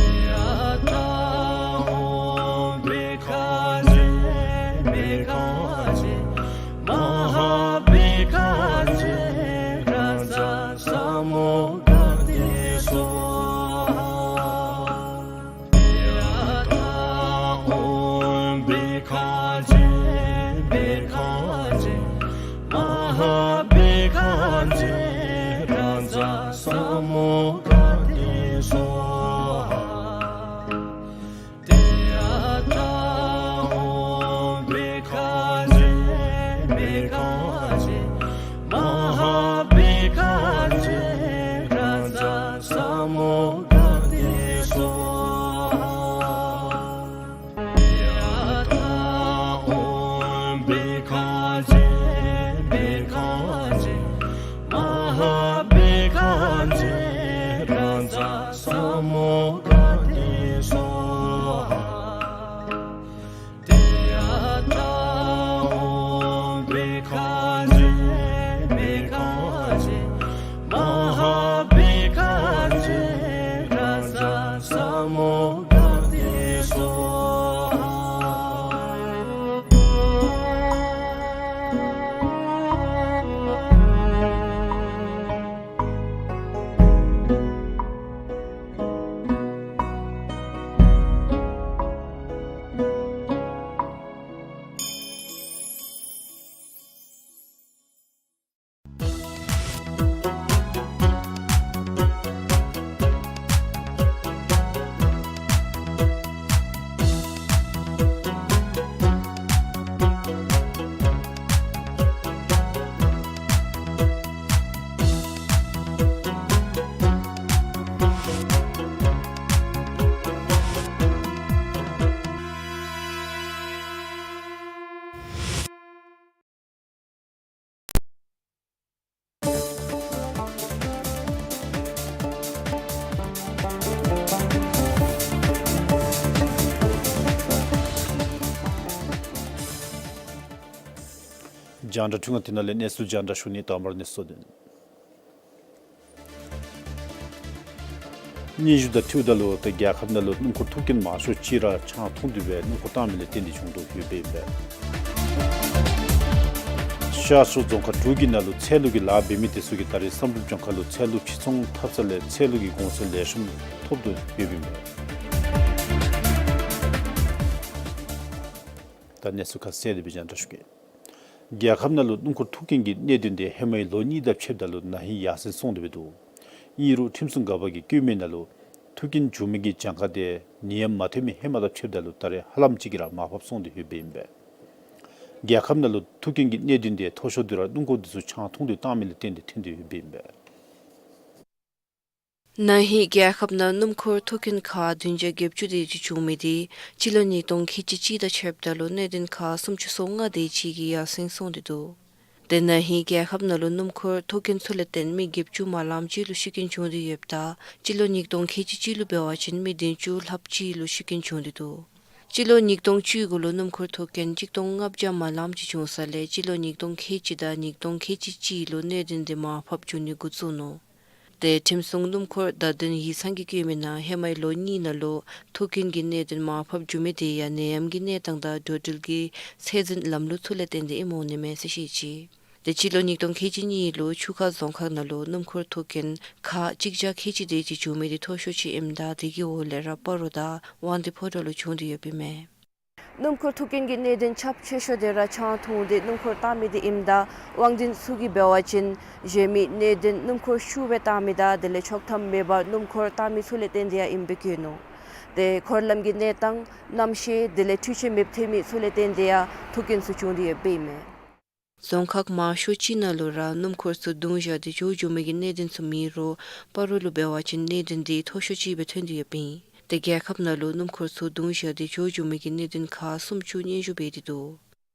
ཐཱ། ཨོཾ་བྷཻ་ཥ་ཛྱེ་བྷཻ་ཥ་ཛྱེ་མ་ཧཱ་བྷཻ་ཥ་ཛྱེ་རཱ་ཛ་ས་མུདྒ་ཏེ་སྭཱ་ཧཱ། ཏདྱ་ཐཱ། ཨོཾ་བྷཻ་ཥ་ཛྱེ་བྷཻ་ཥ་ཛྱེ་མ་ཧཱ་བྷཻ་ཥ་ཛྱེ་རཱ་ཛ་ས་མུདྒ་ཏེ་སྭཱ་ཧཱ། ཏདྱ་ཐཱ། ཨོཾ་བྷཻ་ཥ་ཛྱེ་བྷཻ་ཥ་ཛྱེ་མ་ཧཱ་བྷཻ་ཥ་ཛྱེ་རཱ་ཛ་ས་མུདྒ་ཏེ་སྭཱ་ཧཱ། ཏདྱ་ཐཱ། ཨོཾ་བྷཻ་ཥ་ཛྱེ་བྷཻ་ཥ་ཛྱེ་མ་ཧཱ་བྷཻ་ཥ་ཛྱེ་རཱ་ཛ་ས་ རྒྱང་བསྒྲགས་འཕྲུལ་ཁང་འདི་ནང་ལས་གནས་ཚུལ་རྒྱང་བསྒྲགས་ཞུ་ནི། དང་པ་ར་གནས་ཚུལ་དོན། སྙན་ཞུ་དང་འཁྲིལཝ་ད་ལུ་ཏེ་རྒྱལ་ཁབ་ནང་ལུ་སྣུམ་འཁོར་ཐུག་རྐྱེན་མང་ཤོས་ཅིག་ར་ཆང་འཐུང་སྟེ་སྦེ་སྣུམ་འཁོར་བཏང་མི་ལས་བརྟེན་ཏེ་བྱུང་དོ་ཡོདཔ་ཨིན་པས། ཤར་ཕྱོགས་རྫོང་ཁག་དྲུག་གི་ནང་ལུ་ཚལ་ལུ་གི་ལཱ་འབད་མི་དེ་ཚུ་གིས་ད་རེས་བསམ་གྲུབ་ལྗོངས་མཁར་ལུ་ཚལ་ལུ་ཕྱིར་ཚོང་འཐབ་ས་ལས་ཚལ་ལུ་གི་གོང་ཚད་ལེགས་ཤོམ་ཐོབ་དོ་ཡོདཔ་ཨིན་པས། ད་གནས་ཚུལ་ཁ་གསལ་དེ་སྦེ་རྒྱང་བསྒྲགས་ཞུ་གེ། རྒྱལ་ཁབ་ནང་ལུ་སྣུམ་འཁོར་ཐུག་རྐྱེན་གྱི་གནད་དོན་དེ་ཧེ་མའི་ལོ་གཉིས་དང་ཕྱདཔ་ད་ལུ་ན་ཧིང་ཡར་སེང་སོང་སྟེ་འདུག། ཨིན་རུང་ཁྲིམས་སྲུང་འགག་པ་གིས་བཀོད་མི་ནང་ལུ་ཐུག་རྐྱེན་བྱུང་མི་གི་གྱངས་ཁ་དེ་ནད་ཡམས་མ་ཐོན་མི་ཧེ་མ་དང་ཕྱདཔ་ད་ལུ་ད་རེས་ཧ་ལམ་ཅིག་གིས་ར་མར་ཕབ་སོང་སྟེ་ཡོདཔ་ཨིན་པས། རྒྱལ་ཁབ་ནང་ལུ་ཐུག་རྐྱེན་གྱི་གནད་དོན་དེ་མཐོ་ཤོས་དེ་ར་སྣུམ་འཁོར་དེ་ཚུ་ཆང་འཐུང་སྟེ་བཏང་མི་ལས་བརྟེན་ཏེ་ཐོན་ཏེ་ཡོདཔ་ཨིན་པས། ན་ཧིང་རྒྱལ་ཁབ་ནང་སྣུམ་འཁོར་ཐུག་རྐྱེན་ཁག་བདུན་བརྒྱ་བརྒྱད་ཅུ་དེ་ཅིག་བྱུང་མི་དེ་སྤྱི་ལོ་ཉིས་སྟོང་ཁལ་གཅིག་གཅིག་དང་ཕྱདཔ་ད་ལུ་གནད་དོན་ཁག་སུམ་ཅུ་སོ་ལྔ་དེ་ཅིག་གིས་ཡར་སེང་སོང་སྟེ་འདུག། དེ་ན་ཧིང་རྒྱལ་ཁབ་ནང་ལུ་སྣུམ་འཁོར་ཐུག་རྐྱེན་ཚུ་ལས་བརྟེན་མི་བརྒྱད་ཅུ་མ་ལམ་ཅིག་ལུ་ཤི་རྐྱེན་བྱུང་སྟེ་ཡོདཔ་ད་སྤྱི་ལོ་ཉིས་སྟོང་ཁལ་གཅིག་གཅིག་ལུ་འབད་བ་ཅིན་མི་བདུན་ཅུ་ལྷགཔ་ཅིག་ལུ་ཤི་རྐྱེན་བྱུང་སྟེ་འདུག། སྤྱི་ལོ་ཉིས་སྟོང་བཅུ་དགུ་ལུ་སྣུམ་འཁོར་ཐུག་རྐྱེན་གཅིག་སྟོང་ལྔ་བརྒྱ་མ་ལམ་ཅིག་བྱུང་ས་ལས་སྤྱི་ལོ་ཉིས་སྟོང་ཁལ་གཅིག་དང་ཉིས་སྟོང་ཁལ་གཅིག་གཅིག་ལུ་གནད་དོན་དེ་མར་ཕབ་འགྱོ་ནི་འགོ་བཙུགས་ནུག། དེ་ཁྲིམས་སྲུང་སྣུམ་འཁོར་བརྡ་དོན་ཡིག་ཚང་གིས་བཀོད་མི་ནང་ཧེ་མའི་ལོ་གཉིས་ནང་ལུ་ཐུག་རྐྱེན་གྱི་གནད་དོན་མར་ཕབ་འགྱོ་མི་དེ་ཡང་ནད་ཡམས་ཀྱི་གནས་སྟངས་དང་འགྲོ་འགྲུལ་གྱི་ཚད་འཛིན་ལམ་ལུགས་ཚུ་ལས་བརྟེན་ཏེ་ཨིནམ་འོང་ནི་མས་ཟེར་བཤད་ཅི། དེ་སྤྱི་ལོ་ཉིས་སྟོང་ཁལ་གཅིག་གཉིས་ལུ་ཆུ་ཁ་རྫོང་ཁག་ནང་ལུ་སྣུམ་འཁོར་ཐུག་རྐྱེན་ཁག་གཅིག་བརྒྱ་ཁལ་གཅིག་དེ་ཅིག་བྱུང་མི་དེ་མཐོ་ཤོས་ཅིག་ཨིནམ་ད་དེ་གི་འོག་ལས་ར་སྤ་རོ་དང་དབང་འདུས་ཕོ་བྲང་ལུ་བྱུང་སྟེ་ཡོདཔ་ཨིན་མས། སྣུམ་འཁོར་ཐུག་རྐྱེན་གྱི་གནད་དོན་ཁྱབ་ཆེ་ཤོས་དེ་ར་ཆང་འཐུང་སྟེ་སྣུམ་འཁོར་བཏང་མི་དེ་ཨིནམ་ད་དབང་འདུས་ཚུ་གིས་འབད་བ་ཅིན་གཞན་མི་གནད་དོན་སྣུམ་འཁོར་ཤུགས་སྦེ་བཏང་མི་དང་དེ་ལས་ཆོག་ཐམ་མེད་པར་སྣུམ་འཁོར་བཏང་མི་ཚུ་ལས་བརྟེན་ཏེ་ཡང་ཨིནམ་སྦེ་བཀོད་ནུག། དེ་འཁོར་ལམ་གྱི་གནས་སྟངས་གནམ་གཤིས་དེ་ལས་འཕྲུལ་ཆས་མེདཔ་ཐོན་མི་ཚུ་ལས་བརྟེན་ཏེ་ཡང་ཐུག་རྐྱེན་ཚུ་བྱུང་སྟེ་ཡོདཔ་ཨིན་མས། རྫོང་ཁག་མང་ཤོས་ཅིག་ནང་ལུ་ར་སྣུམ་འཁོར་ཚུ་རྡུང་བཞག་སྟེ་འགྱོ་འགྱོ་མི་གི་གནད་དོན་ཚུ་མེད་རུང་སྤ་རོ་ལུ་འབད་བ་ཅིན་གནད་དོན་དེ་མཐོ་ཤོས་ཅིག་སྦེ་ཐོན་ཏེ་ཡོདཔ་ཨིན། དེ་རྒྱལ་ཁབ་ནང་ལུ་སྣུམ་འཁོར་ཚུ་རྡུང་བཞག་སྟེ་འགྱོ་འགྱོ་མི་གི་གནད་དོན་ཁག་སུམ་ཅུ་སྙན་ཞུ་འབད་དེ་འདུག།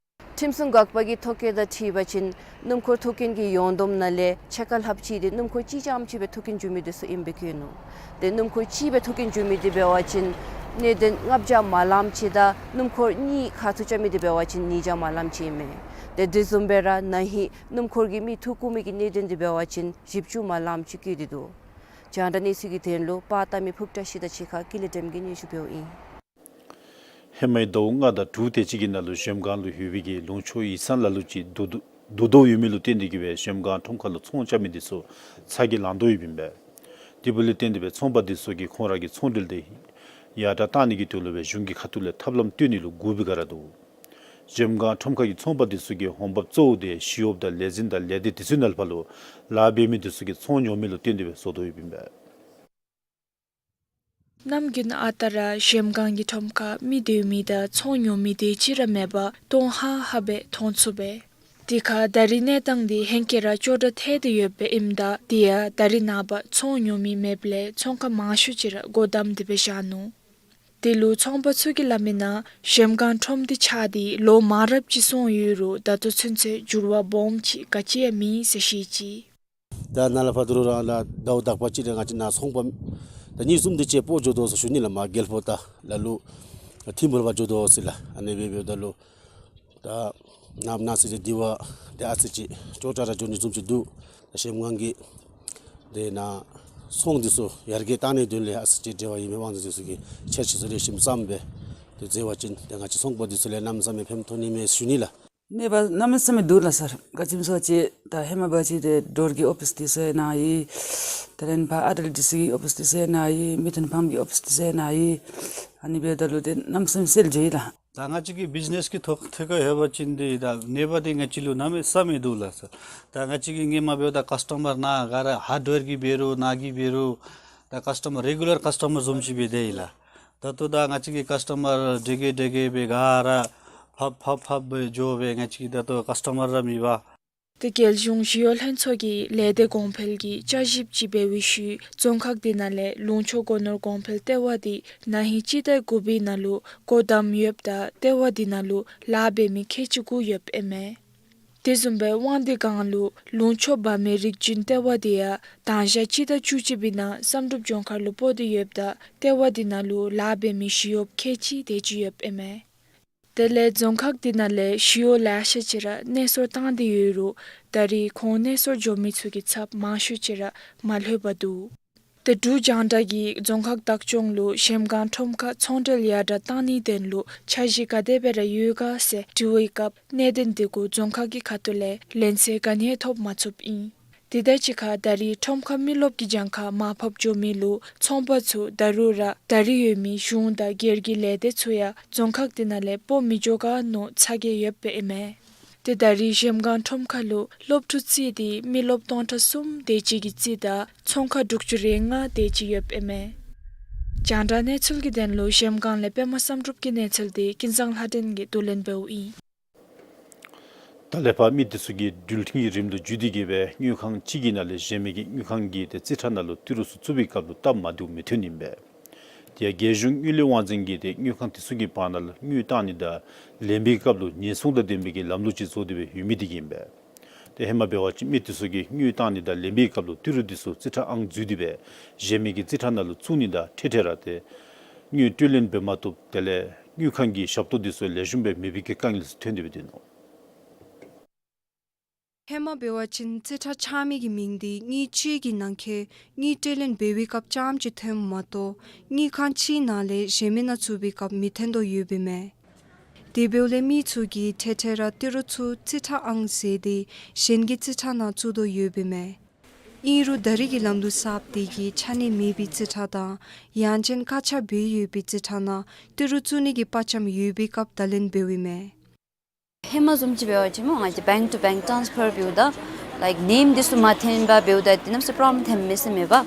ཁྲིམས་སྲུང་འགག་པ་གི་ཐོ་བཀོད་དང་འཁྲིལ་བ་ཅིན་སྣུམ་འཁོར་ཐུག་རྐྱེན་གྱི་ཡོངས་བསྡོམས་ནང་ལས་ཕྱེད་ཀ་ལྷགཔ་ཅིག་དེ་སྣུམ་འཁོར་གཅིག་རྐྱངམ་ཅིག་སྦེ་ཐུག་རྐྱེན་འགྱོ་མི་དེ་ཚུ་ཨིནམ་སྦེ་བཀོད་ནུག། དེ་སྣུམ་འཁོར་གཅིག་སྦེ་ཐུག་རྐྱེན་འགྱོ་མི་དེ་འབད་བ་ཅིན་གནད་དོན་ལྔ་བརྒྱ་མ་ལམ་ཅིག་དང་སྣུམ་འཁོར་གཉིས་ཁ་ཐུག་རྐྱབ་མི་དེ་འབད་བ་ཅིན་ཉིས་བརྒྱ་མ་ལམ་ཅིག་ཨིན་མས། དེ་དེ་བཟུམ་སྦེ་ར་ན་ཧིང་སྣུམ་འཁོར་གྱིས་མི་འཐུ་བཀོ་མི་གི་གནད་དོན་དེ་འབད་བ་ཅིན་བཞི་བཅུ་མ་ལམ་ཅིག་བཀོད་དེ་འདུག། རྒྱང་བསྒྲགས་གནས་ཚུལ་གྱི་དོན་ལུ་པར་བཏབ་མི་ཕུག་བཀྲ་ཤིས་དང་གཅིག་ཁར་ཀུན་ལེགས་སྒྲོལ་མ་གིས་སྙན་ཞུ་འབདཝ་ཨིན། ཧེ་མའི་ཟླཝ་ལྔ་དང་དྲུག་དེ་ཅིག་གི་ནང་ལུ་གཞལམ་སྒང་ལུ་ཡོད་པའི་གི་ལུང་ཕྱོགས་ཡིག་ཚང་ལ་ལུ་ཅིག་བསྡུ་བསྡུ་བསྡུ་དོ་ཡོད་མི་ལུ་བརྟེན་ཏེ་གིས་སྦེ་གཞལམ་སྒང་ཁྲོམ་ཁ་ལུ་ཚོང་རྐྱབ་མི་དེ་ཚུ་ཚ་གྱང་ལང་དོ་ཡོདཔ་ཨིན་པས། དེ་འབདཝ་ལས་བརྟེན་ཏེ་སྦེ་ཚོང་པ་དེ་ཚུ་གིས་ཁོང་ར་གི་ཚོང་འབྲེལ་དེ་ཡར་དྲག་གཏང་ནི་གི་དོན་ལུ་སྦེ་གཞུང་གི་ཁ་ཐུག་ལས་ཐབས་ལམ་བཏོན་ནི་ལུ་སྒུག་པའི་བསྒང་ར་འདུག། གཞལམ་སྒང་ཁྲོམ་ཁ་གི་ཚོང་པ་དེ་ཚུ་གི་འོང་འབབ་གཙོ་བོ་དེ་ཞི་གཡོགཔ་དང་ལས་འཛིན་དང་ལས་སྡེ་དེ་ཚུ་ནང་ལུ་ཕར་ལུ་ལཱ་འབད་མི་དེ་ཚུ་གི་ཚོང་ཉོ་མི་ལུ་བརྟེན་ཏེ་སྦེ་བཟོ་དོ་ཡོདཔ་ཨིན་པས། ནམ་རྒྱུན་ཨ་རྟག་ར་གཞལམ་སྒང་གི་ཁྲོམ་ཁར་མི་སྡོད་མི་དང་ཚོང་ཉོ་མི་དེ་ཅིག་ར་མེད་པར་སྟོང་ཧ་ཧ་སྦེ་མཐོང་ཚུགས་པས། དེ་ཁར་ད་རིས་གནས་སྟངས་དེ་ཧེང་སྐལ་ར་སྐྱོ་དྲགས་ཐལ་ཏེ་ཡོདཔ་ཨིནམ་ད་དེ་ཡང་ད་རིས་ནངས་པ་ཚོང་ཉོ་མི་མེདཔ་ལས་ཚོང་ཁང་མང་ཤོས་ཅིག་ར་སྒོ་བསྡམས་ཏེ་སྦེ་བཞག་ནུག། དེ་ལུ་ཚོང་པ་ཚུ་གིས་སླབ་མིའི་ནང་གཞལམ་སྒང་ཁྲོམ་དེ་ཆགས་ཏེ་ལོ་མང་རབས་ཅིག་སོང་ཡོད་རུང་ད་ལྟོ་ཚུན་ཚོད་འགྱུར་བ་སྦོམ་ཅིག་ག་ཅི་ཡང་མེད་ཟེར་བཤད་ཅི། ད་ནཱ་ལས་ཕར་དོ་རུང་ར་ལགས་ཟླཝ་དག་པ་ཅིག་ར་ང་བཅས་ནཱ་ཚོང་པ་ད་གཉིས་གསུམ་དེ་ཅིག་སྤོ་འགྱོ་དོ་ཟེར་ཞུ་ནི་ལགས། མར་རྒྱལ་པོ་དང་ལ་ལུ་ཐིམ་ཕུག་ལུ་ཕར་འགྱོ་དོ་ཟེར་ལགས། ཨ་ནི་སྦེ་འབདཝ་ད་ལུ་ད་ནངས་པ་གནངས་ཚེ་དེ་དེ་བ་དེ་ཨ་ཙི་ཅིག་སྐྱོ་དྲགས་ར་འགྱོ་ནི་བཟུམ་ཅིག་འདུག། ད་གཞལམ་སྒང་གི་དེ་ནང་ཚོང་དེ་ཚུ་ཡར་རྒྱས་གཏང་ནིའི་དོན་ལས་ཨ་ཙི་ཅིག་འབྲེལ་བ་ཡོད་མི་དབང་འདུས་དེ་ཚུ་གིས་ཆ་རོགས་ཚུ་ལེགས་ཤོམ་བརྩམས་སྦེ་དེ་མཛད་པ་ཅིན་ཏེ་ང་བཅས་ཚོང་པ་དེ་ཚུ་ལུ་གནམ་མེད་ས་མེད་ཕན་ཐོགས་ནི་མས་ཟེར་ཞུ་ནི་ལགས། གནས་པ་གནམ་མེད་ས་མེད་འདུག་ལགས་སར། ག་ཅི་སྨོ་ཟེར་བ་ཅིན་ད་ཧེ་མ་འབད་བ་ཅིན་ཏེ་ཌོར་གྱི་ཨོ་ཕིས་དེ་ཚུ་ཡང་ནཱ་ཨིན། དེ་ལས་ཕར་ཨ་དྲལ་ཌི་སི་གི་ཨོ་ཕིས་དེ་ཚུ་ཡང་ནཱ་ཨིན། མི་ཐོན་ཕམ་གྱི་ཨོ་ཕིས་དེ་ཚུ་ཡང་ནཱ་ཨིན། ཨ་ནི་འབདཝ་ད་ལུ་ཏེ་གནམ་མེད་ས་མེད་སེལ་འགྱོ་ཡི་ལགས། ད་ང་བཅས་ཀྱི་བིཛ་ནེས་ཀྱི་ཐོག་ཐད་ཁར་འབད་བ་ཅིན་ཏེ་ད་གནས་པ་དེ་ང་བཅས་ལུ་གནམ་མེད་ས་མེད་འདུག་ལགས་སར། ད་ང་བཅས་ཀྱི་སྔོན་མ་འབདཝ་ད་ཀཱསི་ཊ་མར་ནཱ་ག་ར་ཧརཌ་ཝེར་གྱི་འབད་རུང་ནཱ་གི་འབད་རུང་ད་ཀཱསི་ཊ་མར་རེ་གུ་ལར་ཀཱསི་ཊ་མར་བཟུམ་ཅིག་སྦེ་སྡོད་ཡི་ལགས། ད་ལྟོ་ད་ང་བཅས་ཀྱི་ཀཱསི་ཊ་མར་དེ་གིས་དེ་གིས་སྦེ་ག་ར་ཕབ་ཕབ་ཕབ་སྦེ་འགྱོ་སྦེ་ང་བཅས་ཀྱི་ད་ལྟོ་ཀཱསི་ཊ་མར་ར་མེད་པས། ཏེ་རྒྱལ་གཞུང་ཞི་གཡོག་ལྷན་ཚོགས་ཀྱིས་ལས་སྡེ་གོང་འཕེལ་གྱི་བསྐྱར་ཞིབ་ཅིག་འབད་བའི་ཤུལ་རྫོང་ཁག་དེ་ནང་ལས་ལུང་ཕྱོགས་སྒོ་ནོར་གོང་འཕེལ་ལྟེ་བ་དེ་ན་ཧིང་སྤྱི་ཟླ་དགུ་པའི་ནང་ལུ་སྒོ་བསྡམས་ཡོདཔ་ད་ལྟེ་བ་དེ་ནང་ལུ་ལཱ་འབད་མི་ཁལ་གཅིག་དགུ་ཡོདཔ་ཨིན་མས། དེ་བཟུམ་སྦེ་དབང་འདུས་སྒང་ལུ་ལུང་ཕྱོགས་འབར་མའི་རིག་རྒྱུན་ལྟེ་བ་དེ་ཡང་དང་ཞག་སྤྱི་ཟླ་བཅུ་གཅིག་པའི་ནང་བསམ་གྲུབ་ལྗོངས་མཁར་ལུ་སྤོ་སྟེ་ཡོདཔ་ད་ལྟེ་བ་དེ་ནང་ལུ་ལཱ་འབད་མི་ཞི་གཡོགཔ་ཁལ་གཅིག་དེ་ཅིག་ཡོདཔ་ཨིན་མས། དེ་ལས་རྫོང་ཁག་དེ་ནང་ལས་ཞི་གཡོག་ལེ་ཤ་ཅིག་ར་གནས་སོར་བཏང་སྟེ་ཡོད་རུང་ད་རེས་ཁོང་གནས་སོར་འགྱོ་མི་ཚུ་གི་ཚབ་མང་ཤོས་ཅིག་ར་མ་ལྷོད་པར་འདུག། ཏེ་འབྲུག་རྒྱང་བསྒྲགས་ཀྱིས་རྫོང་ཁག་བདག་སྐྱོང་ལུ་གཞལམ་སྒང་ཁྲོམ་ཁར་ཚོང་འབྲེལ་ཡར་དྲག་བཏང་ནིའི་དོན་ལུ་འཆར་གཞི་ག་དེ་སྦེ་ར་ཡོད་ག་ཟེར་དྲི་བའི་སྐབས་གནད་དོན་དེ་གུ་རྫོང་ཁག་གི་ཁ་ཐུག་ལས་ལན་གསལ་ག་ནི་ཡང་ཐོབ་མ་ཚུགསཔ་ཨིན། དེ་དང་གཅིག་ཁར་ད་རེས་ཁྲོམ་ཁར་མི་རློབས་ཀྱིས་གྱངས་ཁ་མར་ཕབ་འགྱོ་མི་ལུ་ཚོང་པ་ཚུ་ད་རུང་ར་ད་རེས་ཡོད་མི་གཞུང་དང་སྒེར་གྱི་ལས་སྡེ་ཚུ་ཡང་རྫོང་ཁག་དེ་ནང་ལས་སྤོ་མི་འགྱོ་ག་མནོ་ཚ་གྱང་ཡོདཔ་ཨིན་མས། ཏེ་ད་རེས་གཞལམ་སྒང་ཁྲོམ་ཁ་ལུ་སློབ་ཕྲུག་རྩིས་ཏེ་མི་རློབས་སྟོང་ཕྲག་གསུམ་དེ་ཅིག་གི་རྩིས་དང་ཚོང་ཁང་དྲུག་ཅུ་རེ་ལྔ་དེ་ཅིག་ཡོདཔ་ཨིན་མས། རྒྱང་བསྒྲགས་གནས་ཚུལ་གྱི་དོན་ལུ་གཞལམ་སྒང་ལས་པདྨ་བསམ་གྲུབ་ཀྱི་གནས་ཚུལ་དེ་ཀུན་བཟང་ལྷ་སྒྲོན་གྱིས་བསྡུ་ལེན་འབདཝ་ཨིན། ད་ལས་ཕར་མི་དེ་ཚུ་གིས་འགྲུལ་འཕྲིན་གྱི་རིམ་ལུ་འཇུས་ཏེ་གིས་སྦེ་དངུལ་ཁང་གཅིག་གི་ནང་ལས་གཞན་མི་གི་དངུལ་ཁང་གི་ཏེ་རྩིས་ཁྲ་ནང་ལུ་ཏི་རུ་ཚུ་བཙུགས་པའི་སྐབས་ལུ་སྟབས་མ་བདེཝ་མི་ཐོན་ནི་ཨིན་པས། དེ་ཡང་རྒྱལ་གཞུང་དངུལ་ལས་དབང་འཛིན་གྱིས་ཏེ་དངུལ་ཁང་དེ་ཚུ་གི་བར་ན་ལུ་དངུལ་བཏང་ནི་དང་ལེན་པའི་སྐབས་ལུ་ཉེན་སྲུང་དང་ལྡན་པའི་གི་ལམ་ལུགས་ཅིག་བཟོ་སྟེ་སྦེ་ཡོད་མི་དེ་གིས་ཨིན་པས། ཏེ་ཧེ་མ་འབད་བ་ཅིན་མི་དེ་ཚུ་གིས་དངུལ་བཏང་ནི་དང་ལེན་པའི་སྐབས་ལུ་ཏི་རུ་དེ་ཚུ་རྩིས་ཁྲ་ཨང་བཙུགས་ཏེ་སྦེ་གཞན་མི་གི་རྩིས་ཁྲ་ནང་ལུ་བཙུགས་ནི་དང་འཕྲལ་འཕྲལ་ར་ཏེ་དངུལ་སྤྲོད་ལེན་འབད་མ་བཏུབ། དེ་ལས་དངུལ་ཁང་གི་ཞབས་ཏོག་དེ་ཚུ་ལེགས་ཤོམ་སྦེ་མེད་པའི་གི་དཀའ་ངལ་ཚུ་ཐོན་ཏེ་སྦེ་སྡོད་ནུག། ཧེ་མ་འབད་བ་ཅིན་རྩིས་ཁྲ་ཆགས་མི་གི་མིང་དེ་དངུལ་ཅིག་གི་ནང་འཁོད་དངུལ་སྤྲོད་ལེན་འབད་བའི་སྐབས་ཙམ་ཅིག་ཐོནམ་མ་གཏོགས་དངུལ་ཁང་གཅིག་ནང་ལས་གཞན་མི་ནང་བཙུགས་པའི་སྐབས་མི་ཐོན་དོ་ཡོདཔ་ཨིན་མས། དེ་འབདཝ་ལས་མི་ཚུ་གིས་འཕྲལ་འཕྲལ་ར་ཏི་རུ་ཚུ་རྩིས་ཁྲ་ཨང་བཟེད་དེ་གཞན་གྱི་རྩིས་ཁྲ་ནང་བཙུགས་དོ་ཡོདཔ་ཨིན་མས། ཨིན་རུང་ད་རེས་ཀྱི་ལམ་ལུགས་གསརཔ་དེ་གིས་ཆ་གནས་མེད་པའི་རྩིས་ཁྲ་དང་ཡང་ཅིན་བཀག་ཆ་འབད་ཡོད་པའི་རྩིས་ཁྲ་ནང་ཏི་རུ་བཙུགས་ནི་གི་དཔའ་བཅམ་ཡོད་པའི་སྐབས་བརྡ་ལན་འབདཝ་ཨིན་མས། ཧེ་མ་བཟུམ་ཅིག་འབད་བ་ཅིན་སྨོ་ང་བཅས་bank to bank transfer འབདཝ་ད་ལའིཀ་ནེམ་དེ་ཚུ་མ་འཐོནམ་འབདཝ་ད་དེ་གནམ་མེད་ས་མེད་པོརོབ་ལེམ་ཐོནམ་མས་ཟེར་མེན་པ།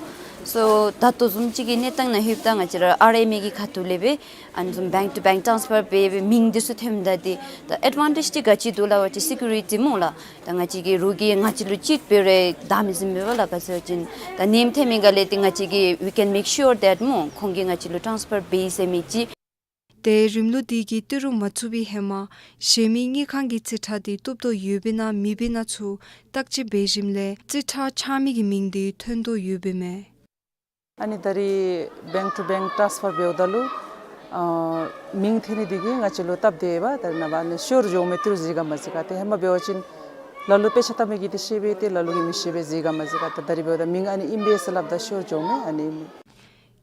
སོ་ད་ལྟོ་བཟུམ་ཅིག་གི་གནས་སྟངས་ནང་ལྷོདཔ་ད་ང་བཅས་ར་ཨར་ཨེམ་ཨེ་གི་ཁ་ཐུག་ལས་སྦེ་ཨ་ནི་བཟུམ་bank to bank transfer འབད་བའི་མིང་དེ་ཚུ་ཐོནམ་ད་དེ་ད་ཨེཌ་ཝན་ཊེཇ་དེ་ག་ཅི་འདུག་ལགས་པ་ཅིན་སི་ཀུ་རི་ཊི་སྨོ་ལགས། ད་ང་བཅས་ཀྱི་རོགས་ཀྱིས་ང་བཅས་ལུ་ཅིག་འབད་རུང་བདའ་མི་ཟེར་མེན་པ་ལགས། ག་ཅི་ཟེར་བ་ཅིན་ད་ནེམ་འཐོན་མི་ག་ལས་ཏེ་ང་བཅས་ཀྱིས་we can make sure that སྨོ་ཁོང་གིས་ང་བཅས་ལུ་transfer འབད་ཡི་ཟེར་མི་ཅིག། ཏེ་རིམ་ལུགས་དེ་གིས་ཏི་རུ་མ་བཙུགས་པའི་ཧེ་མ་གཞན་མི་དངུལ་ཁང་གི་རྩིས་ཁྲ་དེ་བཏུབ་དོ་ཡོདཔ་ཨིན་ན་མེདཔ་ཨིན་ན་ཚུ་བརྟག་དཔྱད་འབད་ཞིནམ་ལས་རྩིས་ཁྲ་ཆགས་མི་གི་མིང་དེ་ཐོན་དོ་ཡོདཔ་ཨིན་མས། ཨ་ནི་ད་རེས་bank to bank transfer འབདཝ་ད་ལུ་ཨ་མིང་འཐོན་ནི་དེ་གིས་ང་བཅས་ལུ་སྟབས་བདེ་བས། ད་རེས་ནངས་པ་ཨ་ནི་ཤོར་འགྱོ་མི་ཏི་རུ་གཟིགས་ག་མ་གཟིགས་ག། ཏེ་ཧེ་མ་འབད་བ་ཅིན་ལ་ལུ་དཔེ་ཆ་ལྟ་མི་གིས་ཏེ་ཤེས་པས། ཏེ་ལ་ལུ་གིས་མི་ཤེས་པས། གཟིགས་ག་མ་གཟིགས་ག། ད་ད་རེས་འབདཝ་ད་མིང་ཨ་ནི་ཨིན་པས་ཟེར་སླབ་ད་ཤོར་འགྱོ་མི་ཨ་ནི་ཨིན་མས།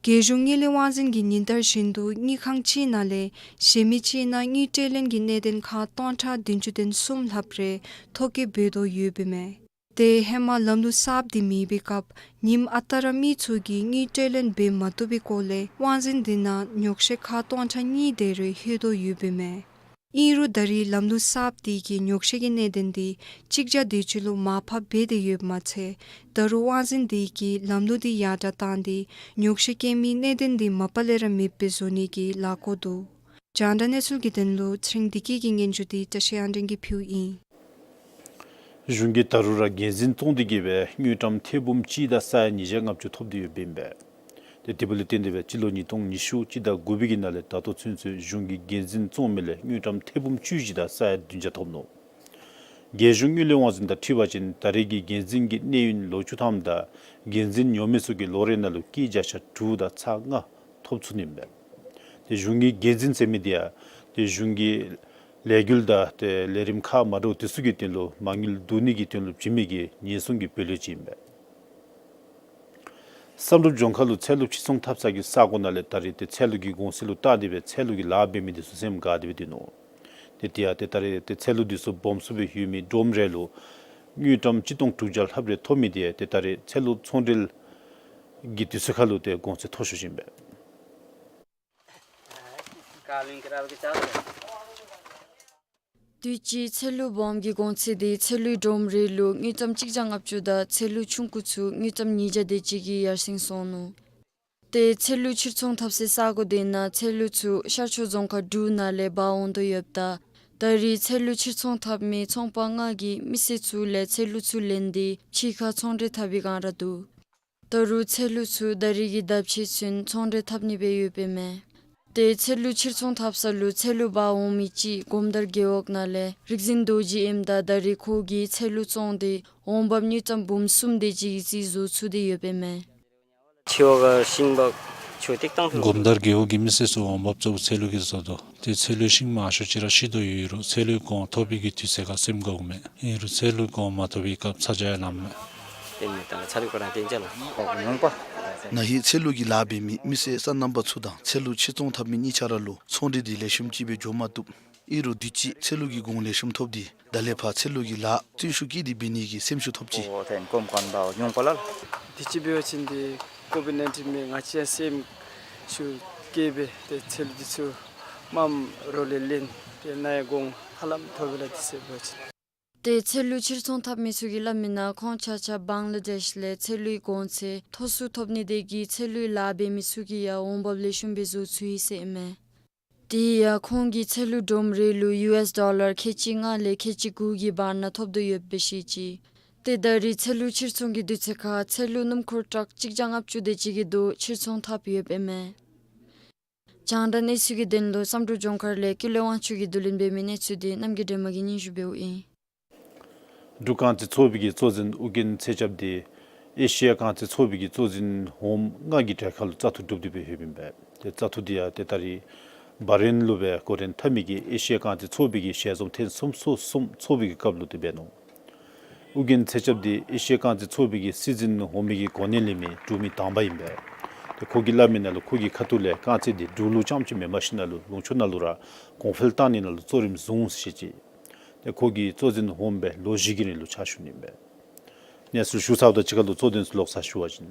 རྒྱལ་གཞུང་དངུལ་ལས་དབང་འཛིན་གྱིས་ཉིན་ལྟར་བཞིན་དུ་དངུལ་ཁང་གཅིག་ནང་ལས་གཞན་མི་གཅིག་ནང་དངུལ་སྤྲོད་ལེན་གྱི་གནད་དོན་ཁག་སྟོང་ཕྲག་བདུན་ཅུ་དོན་གསུམ་ལྷགཔ་རེ་ཐོ་བཀོད་འབད་དོ་ཡོདཔ་ཨིན་མས། ཏེ་ཧེ་མ་ལམ་ལུགས་གསརཔ་དེ་མེད་པའི་སྐབས་ཉིནམ་ཨ་རྟག་ར་མི་ཚུ་གིས་དངུལ་སྤྲོད་ལེན་འབད་མ་བཏུབ་པའི་སྐོར་ལས་དབང་འཛིན་དེ་ནང་ཉོགས་བཤད་ཁག་སྟོང་ཕྲག་གཉིས་དེ་རེ་ལྷོད་དོ་ཡོདཔ་ཨིན་མས། ཨིན་རུང་ད་རེས་ལམ་ལུགས་གསརཔ་དེ་གིས་ཉོགས་བཤད་ཀྱི་གནད་དོན་དེ་གཅིག་བརྒྱ་དེ་ཅིག་ལུ་མར་ཕབ་འབད་དེ་ཡོདཔ་མ་ཚད་ད་རུང་དབང་འཛིན་དེ་གིས་ལམ་ལུགས་དེ་ཡར་དྲག་བཏང་སྟེ་ཉོགས་བཤད་སྐྱེལ་མི་གནད་དོན་དེ་མ་པ་ལས་ར་མེདཔ་སྦེ་བཟོ་ནི་གི་ལཱ་འགོ་འདུག། རྒྱང་བསྒྲགས་གནས་ཚུལ་གྱི་དོན་ལུ་ཚེ་རིང་བདེ་སྐྱིད་ཀྱི་སྙན་ཞུ་དེ་བཀྲ་ཤིས་དབང་སྒྲོན་གྱིས་ཕུལཝ་ཨིན། གཞུང་གིས་ད་རུང་ར་འགན་འཛིན་བཙོང་སྟེ་གིས་སྦེ་དངུལ་ཀྲམ་ཐེར་འབུམ་གཅིག་དང་ས་ཡ་ཉིས་བརྒྱ་ལྔ་བཅུ་ཐོབ་སྟེ་ཡོདཔ་ཨིན་པས། ཏེ་དེ་འབདཝ་ལས་བརྟེན་ཏེ་སྦེ་སྤྱི་ལོ་ཉིས་སྟོང་ཉི་ཤུ་སྤྱི་ཟླ་དགུ་པའི་གི་ནང་ལས་ད་ལྟོ་ཚུན་ཚོད་གཞུང་གིས་འགན་འཛིན་བཙོང་མི་ལས་དངུལ་ཀྲམ་ཐེར་འབུམ་བཅུ་བཞི་དང་ས་ཡ་བདུན་བརྒྱ་ཐོབ་ནུག། རྒྱལ་གཞུང་དངུལ་ལས་དབང་འཛིན་དང་འཁྲིལ་བ་ཅིན་ད་རེས་ཀྱི་འགན་འཛིན་གྱི་གནས་ཡུན་ལོ་བཅུ་ཐམ་དང་འགན་འཛིན་ཉོ་མི་ཚུ་གི་ལོ་རེ་ནང་ལུ་སྐྱེད་བརྒྱ་ཆ་དྲུག་དང་ཚག་ལྔ་ཐོབ་ཚུགས་ནི་ཨིན་པས། ཏེ་གཞུང་གི་འགན་འཛིན་ཟེར་མི་དེ་ཡང་ཏེ་གཞུང་གི་ལས་འགུལ་དང་ཏེ་ལས་རིམ་ཁག་མ་འདྲཝ་དེ་ཚུ་གི་དོན་ལུ་མ་དངུལ་བསྡུ་ནི་གི་དོན་ལུ་བྱིན་མི་གི་ཉེན་སྲུང་གི་བུ་ལོན་ཅིག་ཨིན་པས། བསམ་གྲུབ་ལྗོངས་མཁར་ལུ་ཚལ་ལུ་ཕྱིར་ཚོང་འཐབ་ས་གི་ས་གོ་ནང་ལས་ད་རེས་ཏེ་ཚལ་ལུ་གི་གོང་ཚད་ལུ་བལྟ་སྟེ་སྦེ་ཚལ་ལུ་གི་ལཱ་འབད་མི་དེ་ཚུ་སེམས་དགའ་སྟེ་སྦེ་སྡོད་ནུག། ཏེ་དེ་ཡང་ཏེ་ད་རེས་ཏེ་ཚལ་ལུ་དེ་ཚུ་སྦོམ་སུ་སྦེ་ཡོད་མི་སྒྲོམ་རེ་ལུ་དངུལ་ཀྲམ་གཅིག་སྟོང་དྲུག་བརྒྱ་ལྷགཔ་རེ་ཐོབ་མི་དེ་ཡང་ཏེ་ད་རེས་ཚལ་ལུ་ཚོང་འབྲེལ་གྱི་དུས་ཚོད་ཁར་ལུ་ཏེ་གོང་ཚད་མཐོ་ཤོས་ཅིག་ཨིན་པས། དུས་ཅི་ཚལ་ལུ་སྦོམ་གྱི་གོང་ཚད་དེ་ཚལ་ལུའི་སྒྲོམ་རེ་ལུ་དངུལ་ཀྲམ་གཅིག་བརྒྱ་ལྔ་བཅུ་དང་ཚལ་ལུ་ཆུང་ཀུ་ཚུ་དངུལ་ཀྲམ་ཉིས་བརྒྱ་དེ་ཅིག་གིས་ཡར་སེང་སོང་ནུག། ཏེ་ཚལ་ལུ་ཕྱིར་ཚོང་འཐབ་སའི་ས་གོ་དེ་ནང་ཚལ་ལུ་ཚུ་ཤར་ཕྱོགས་རྫོང་ཁག་དྲུག་ནང་ལས་འབག་འོང་དོ་ཡོདཔ་ད་ད་རེས་ཚལ་ལུ་ཕྱིར་ཚོང་འཐབ་མི་ཚོང་པ་ལྔ་གིས་མི་སེར་ཚུ་ལས་ཚལ་ལུ་ཚུ་ལེན་ཏེ་ཕྱི་ཁར་ཚོང་འབྲེལ་འཐབ་པའི་སྒང་ར་འདུག། ད་རུང་ཚལ་ལུ་ཚུ་ད་རེས་ཀྱི་ཟླཝ་ཕྱེད་ཚུན་ཚོང་འབྲེལ་འཐབ་ནི་སྦེ་ཡོདཔ་ཨིན་མས། ཏེ་ཚལ་ལུ་ཕྱིར་ཚོང་འཐབ་ས་ལུ་ཚལ་ལུ་འབག་འོང་མི་ཅིག་གོམ་དར་རྒེད་འོག་ནང་ལས་རིག་འཛིན་རྡོ་རྗེ་ཨིནམ་ད་ད་རེས་ཁོ་གིས་ཚལ་ལུ་བཙོང་སྟེ་འོང་འབབ་དངུལ་ཀྲམ་འབུམ་གསུམ་དེ་ཅིག་གི་རྩིས་བཟོ་ཚུགས་ཏེ་ཡོདཔ་ཨིན་མས། ཆུ་བོ་ག་ཤིང་སྦག་ ཞུ་ཏིག་ཏང་ཐུ། སྒོམ་དར་རྒེད་འོག་གི་མི་སེར་ཚུ་འོང་འབབ་བཙོག་ཚལ་ལུ་གིས་བཟོ་དོ། ཏེ་ཚལ་ལུ་ཤིང་མང་ཤོས་ཅིག་ར་ཤི་དོ་ཡོད་རུང་ཚལ་ལུ་གོང་ཐོབ་པའི་གི་དུས་ཚོད་ཁར་སེམས་དགའཝ་མས། ཨིན་རུང་ཚལ་ལུ་གོང་མ་ཐོབ་པའི་སྐབས་ཚ་གྱང་ཡང་ལངམ་མས། ཏེ་མི་ད་ལ་ཚ་ལུ་ཁོ་ར་ཏེན་ཅ་ལ། ཨོ་ངོ་པ། ན་ཧིང་ཚལ་ལུ་གི་ལཱ་འབད་མི་མི་སེར་སོ་ནམ་པ་ཚུ་དང་ཚལ་ལུ་ཕྱིར་ཚོང་འཐབ་མི་གཉིས་ཆ་ར་ལུ་ཚོང་འབྲེལ་འདི་ལེགས་ཤོམ་ཅིག་སྦེ་འགྱོ་མ་བཏུབ། ཨིན་རུང་དུས་ཅི་ཚལ་ལུ་གི་གོང་ལེགས་ཤོམ་ཐོབ་སྟེ་ད་ལས་ཕར་ཚལ་ལུ་གི་ལཱ་བརྩོན་ཤུགས་བསྐྱེད་དེ་འབད་ནི་གི་སེམས་ཤུགས་ཐོབ་ཅི། ཨོ་ཏེ་ཀོམ་ཀོན་པའོ་ཉུང་པ་ལ། དུས་ཅི་འབད་བ་ཅིན་ཏེ་ཀོ་ཝིཌ་ནའིན་ཊིན་མས་ང་བཅས་སེམས་ཤུགས་བསྐྱེད་སྦེ་ཏེ་ཚལ་འདི་ཚུ་མངམ་རོགས་ལས་ལེན། ཏེ་ནཱ་ཡང་གོང་ཧ་ལམ་ཐོབ་པས་ལགས། དུས་ཅི་འབད་བ་ཅིན། ཏེ་ཚལ་ལུ་ཕྱིར་ཚོང་འཐབ་མི་ཚུ་གིས་སླབ་མི་ནང་ཁོང་ཆ་ཁྱབ་བང་ལ་དེཤ་ལས་ཚལ་ལུའི་གོང་ཚད་མཐོ་སུ་ཐོབ་ནི་དེ་གིས་ཚལ་ལུའི་ལཱ་འབད་མི་ཚུ་གིས་ཡང་འོང་འབབ་ལེགས་ཤོམ་སྦེ་བཟོ་ཚུགས་ཡི་ཟེར་ཨིན་མས། དེ་ཡང་ཁོང་གིས་ཚལ་ལུ་སྒྲོམ་རེ་ལུ་ཡུ་ཨེས་ཌོ་ལར་ཁལ་གཅིག་ལྔ་ལས་ཁལ་གཅིག་དགུ་གི་བར་ན་ཐོབ་དོ་ཡོདཔ་སྦེ་བཤད་ཅི། ཏེ་ད་རེས་ཚལ་ལུ་ཕྱིར་ཚོང་གི་དུས་ཚོད་ཁར་ཚལ་ལུ་སྣུམ་འཁོར་ཊག་གཅིག་བརྒྱ་ལྔ་བཅུ་དེ་ཅིག་གི་དོ་ཕྱིར་ཚོང་འཐབ་ཡོདཔ་ཨིན་མས། རྒྱང་བསྒྲགས་གནས་ཚུལ་གྱི་དོན་ལུ་བསམ་གྲུབ་ལྗོངས་མཁར་ལས་ཀུན་ལེགས་དབང་ཕྱུག་གིས་བསྡུ་ལེན་འབད་མི་གནས་ཚུལ་འདི་རྣམ་རྒྱལ་སྒྲོལ་མ་གིས་སྙན་ཞུ་འབདཝ་ཨིན། འབྲུག་རྐང་རྩེད་ཚོགས་པའི་གི་གཙོ་འཛིན་ཨུ་རྒྱན་ཚེ་སྐྱབས་འདི་ཨེ་ཤི་ཡ་རྐང་རྩེད་ཚོགས་པའི་གི་གཙོ་འཛིན་འོགམ་ལྔ་གི་གྲལ་ཁར་ལུ་བཙག་འཐུ་གྲུབ་སྟེ་སྦེ་ལྷོདཔ་ཨིན་པས། ཏེ་བཙག་འཐུ་འདི་ཡང་ཏེ་ད་རེས་བྷ་རེན་ལུ་སྦེ་འགོ་འདྲེན་འཐབ་མི་གི་ཨེ་ཤི་ཡ་རྐང་རྩེད་ཚོགས་པའི་གི་ཞལ་འཛོམས་ཐེངས་སུམ་ཅུ་སོ་གསུམ་ཚོགས་པའི་གི་སྐབས་ལུ་ཏེ་འབད་ནུག། ཨུ་རྒྱན་ཚེ་སྐྱབས་འདི་ཨེ་ཤི་ཡ་རྐང་རྩེད་ཚོགས་པའི་གི་སྲིད་འཛིན་འོག་མའི་གི་གོ་གནས་ལེན་མི་འབྲུག་མི་དང་པ་ཨིན་པས། ཏེ་ཁོ་གིས་སླབ་མི་ནང་ལུ་ཁོ་གི་ཁ་ཐུག་ལས་རྐང་རྩེད་འདི་འབྲུག་ལུ་རྐྱངམ་ཅིག་མེན་པར་ཞིནམ་ལས་ལུང་ཕྱོགས་ནང་ལུ་ར་གོང་འཕེལ་བཏང་ནི་ནང་ལུ་གཙོ་རིམ་བཟུང་ཟེར་ཅིག། ཏེ་ཁོ་གིས་གཙོ་འཛིན་འོགམ་སྦེ་ལོ་བཞི་གི་རིང་ལུ་ཕྱག་ཞུ་ནི་ཨིན་པས། གནས་ཚུལ་ཞུ་ཚརཝ་དང་གཅིག་ཁར་ལུ་གཙོ་དོན་ཚུ་ལོག་ས་ཞུ་བ་ཅིན།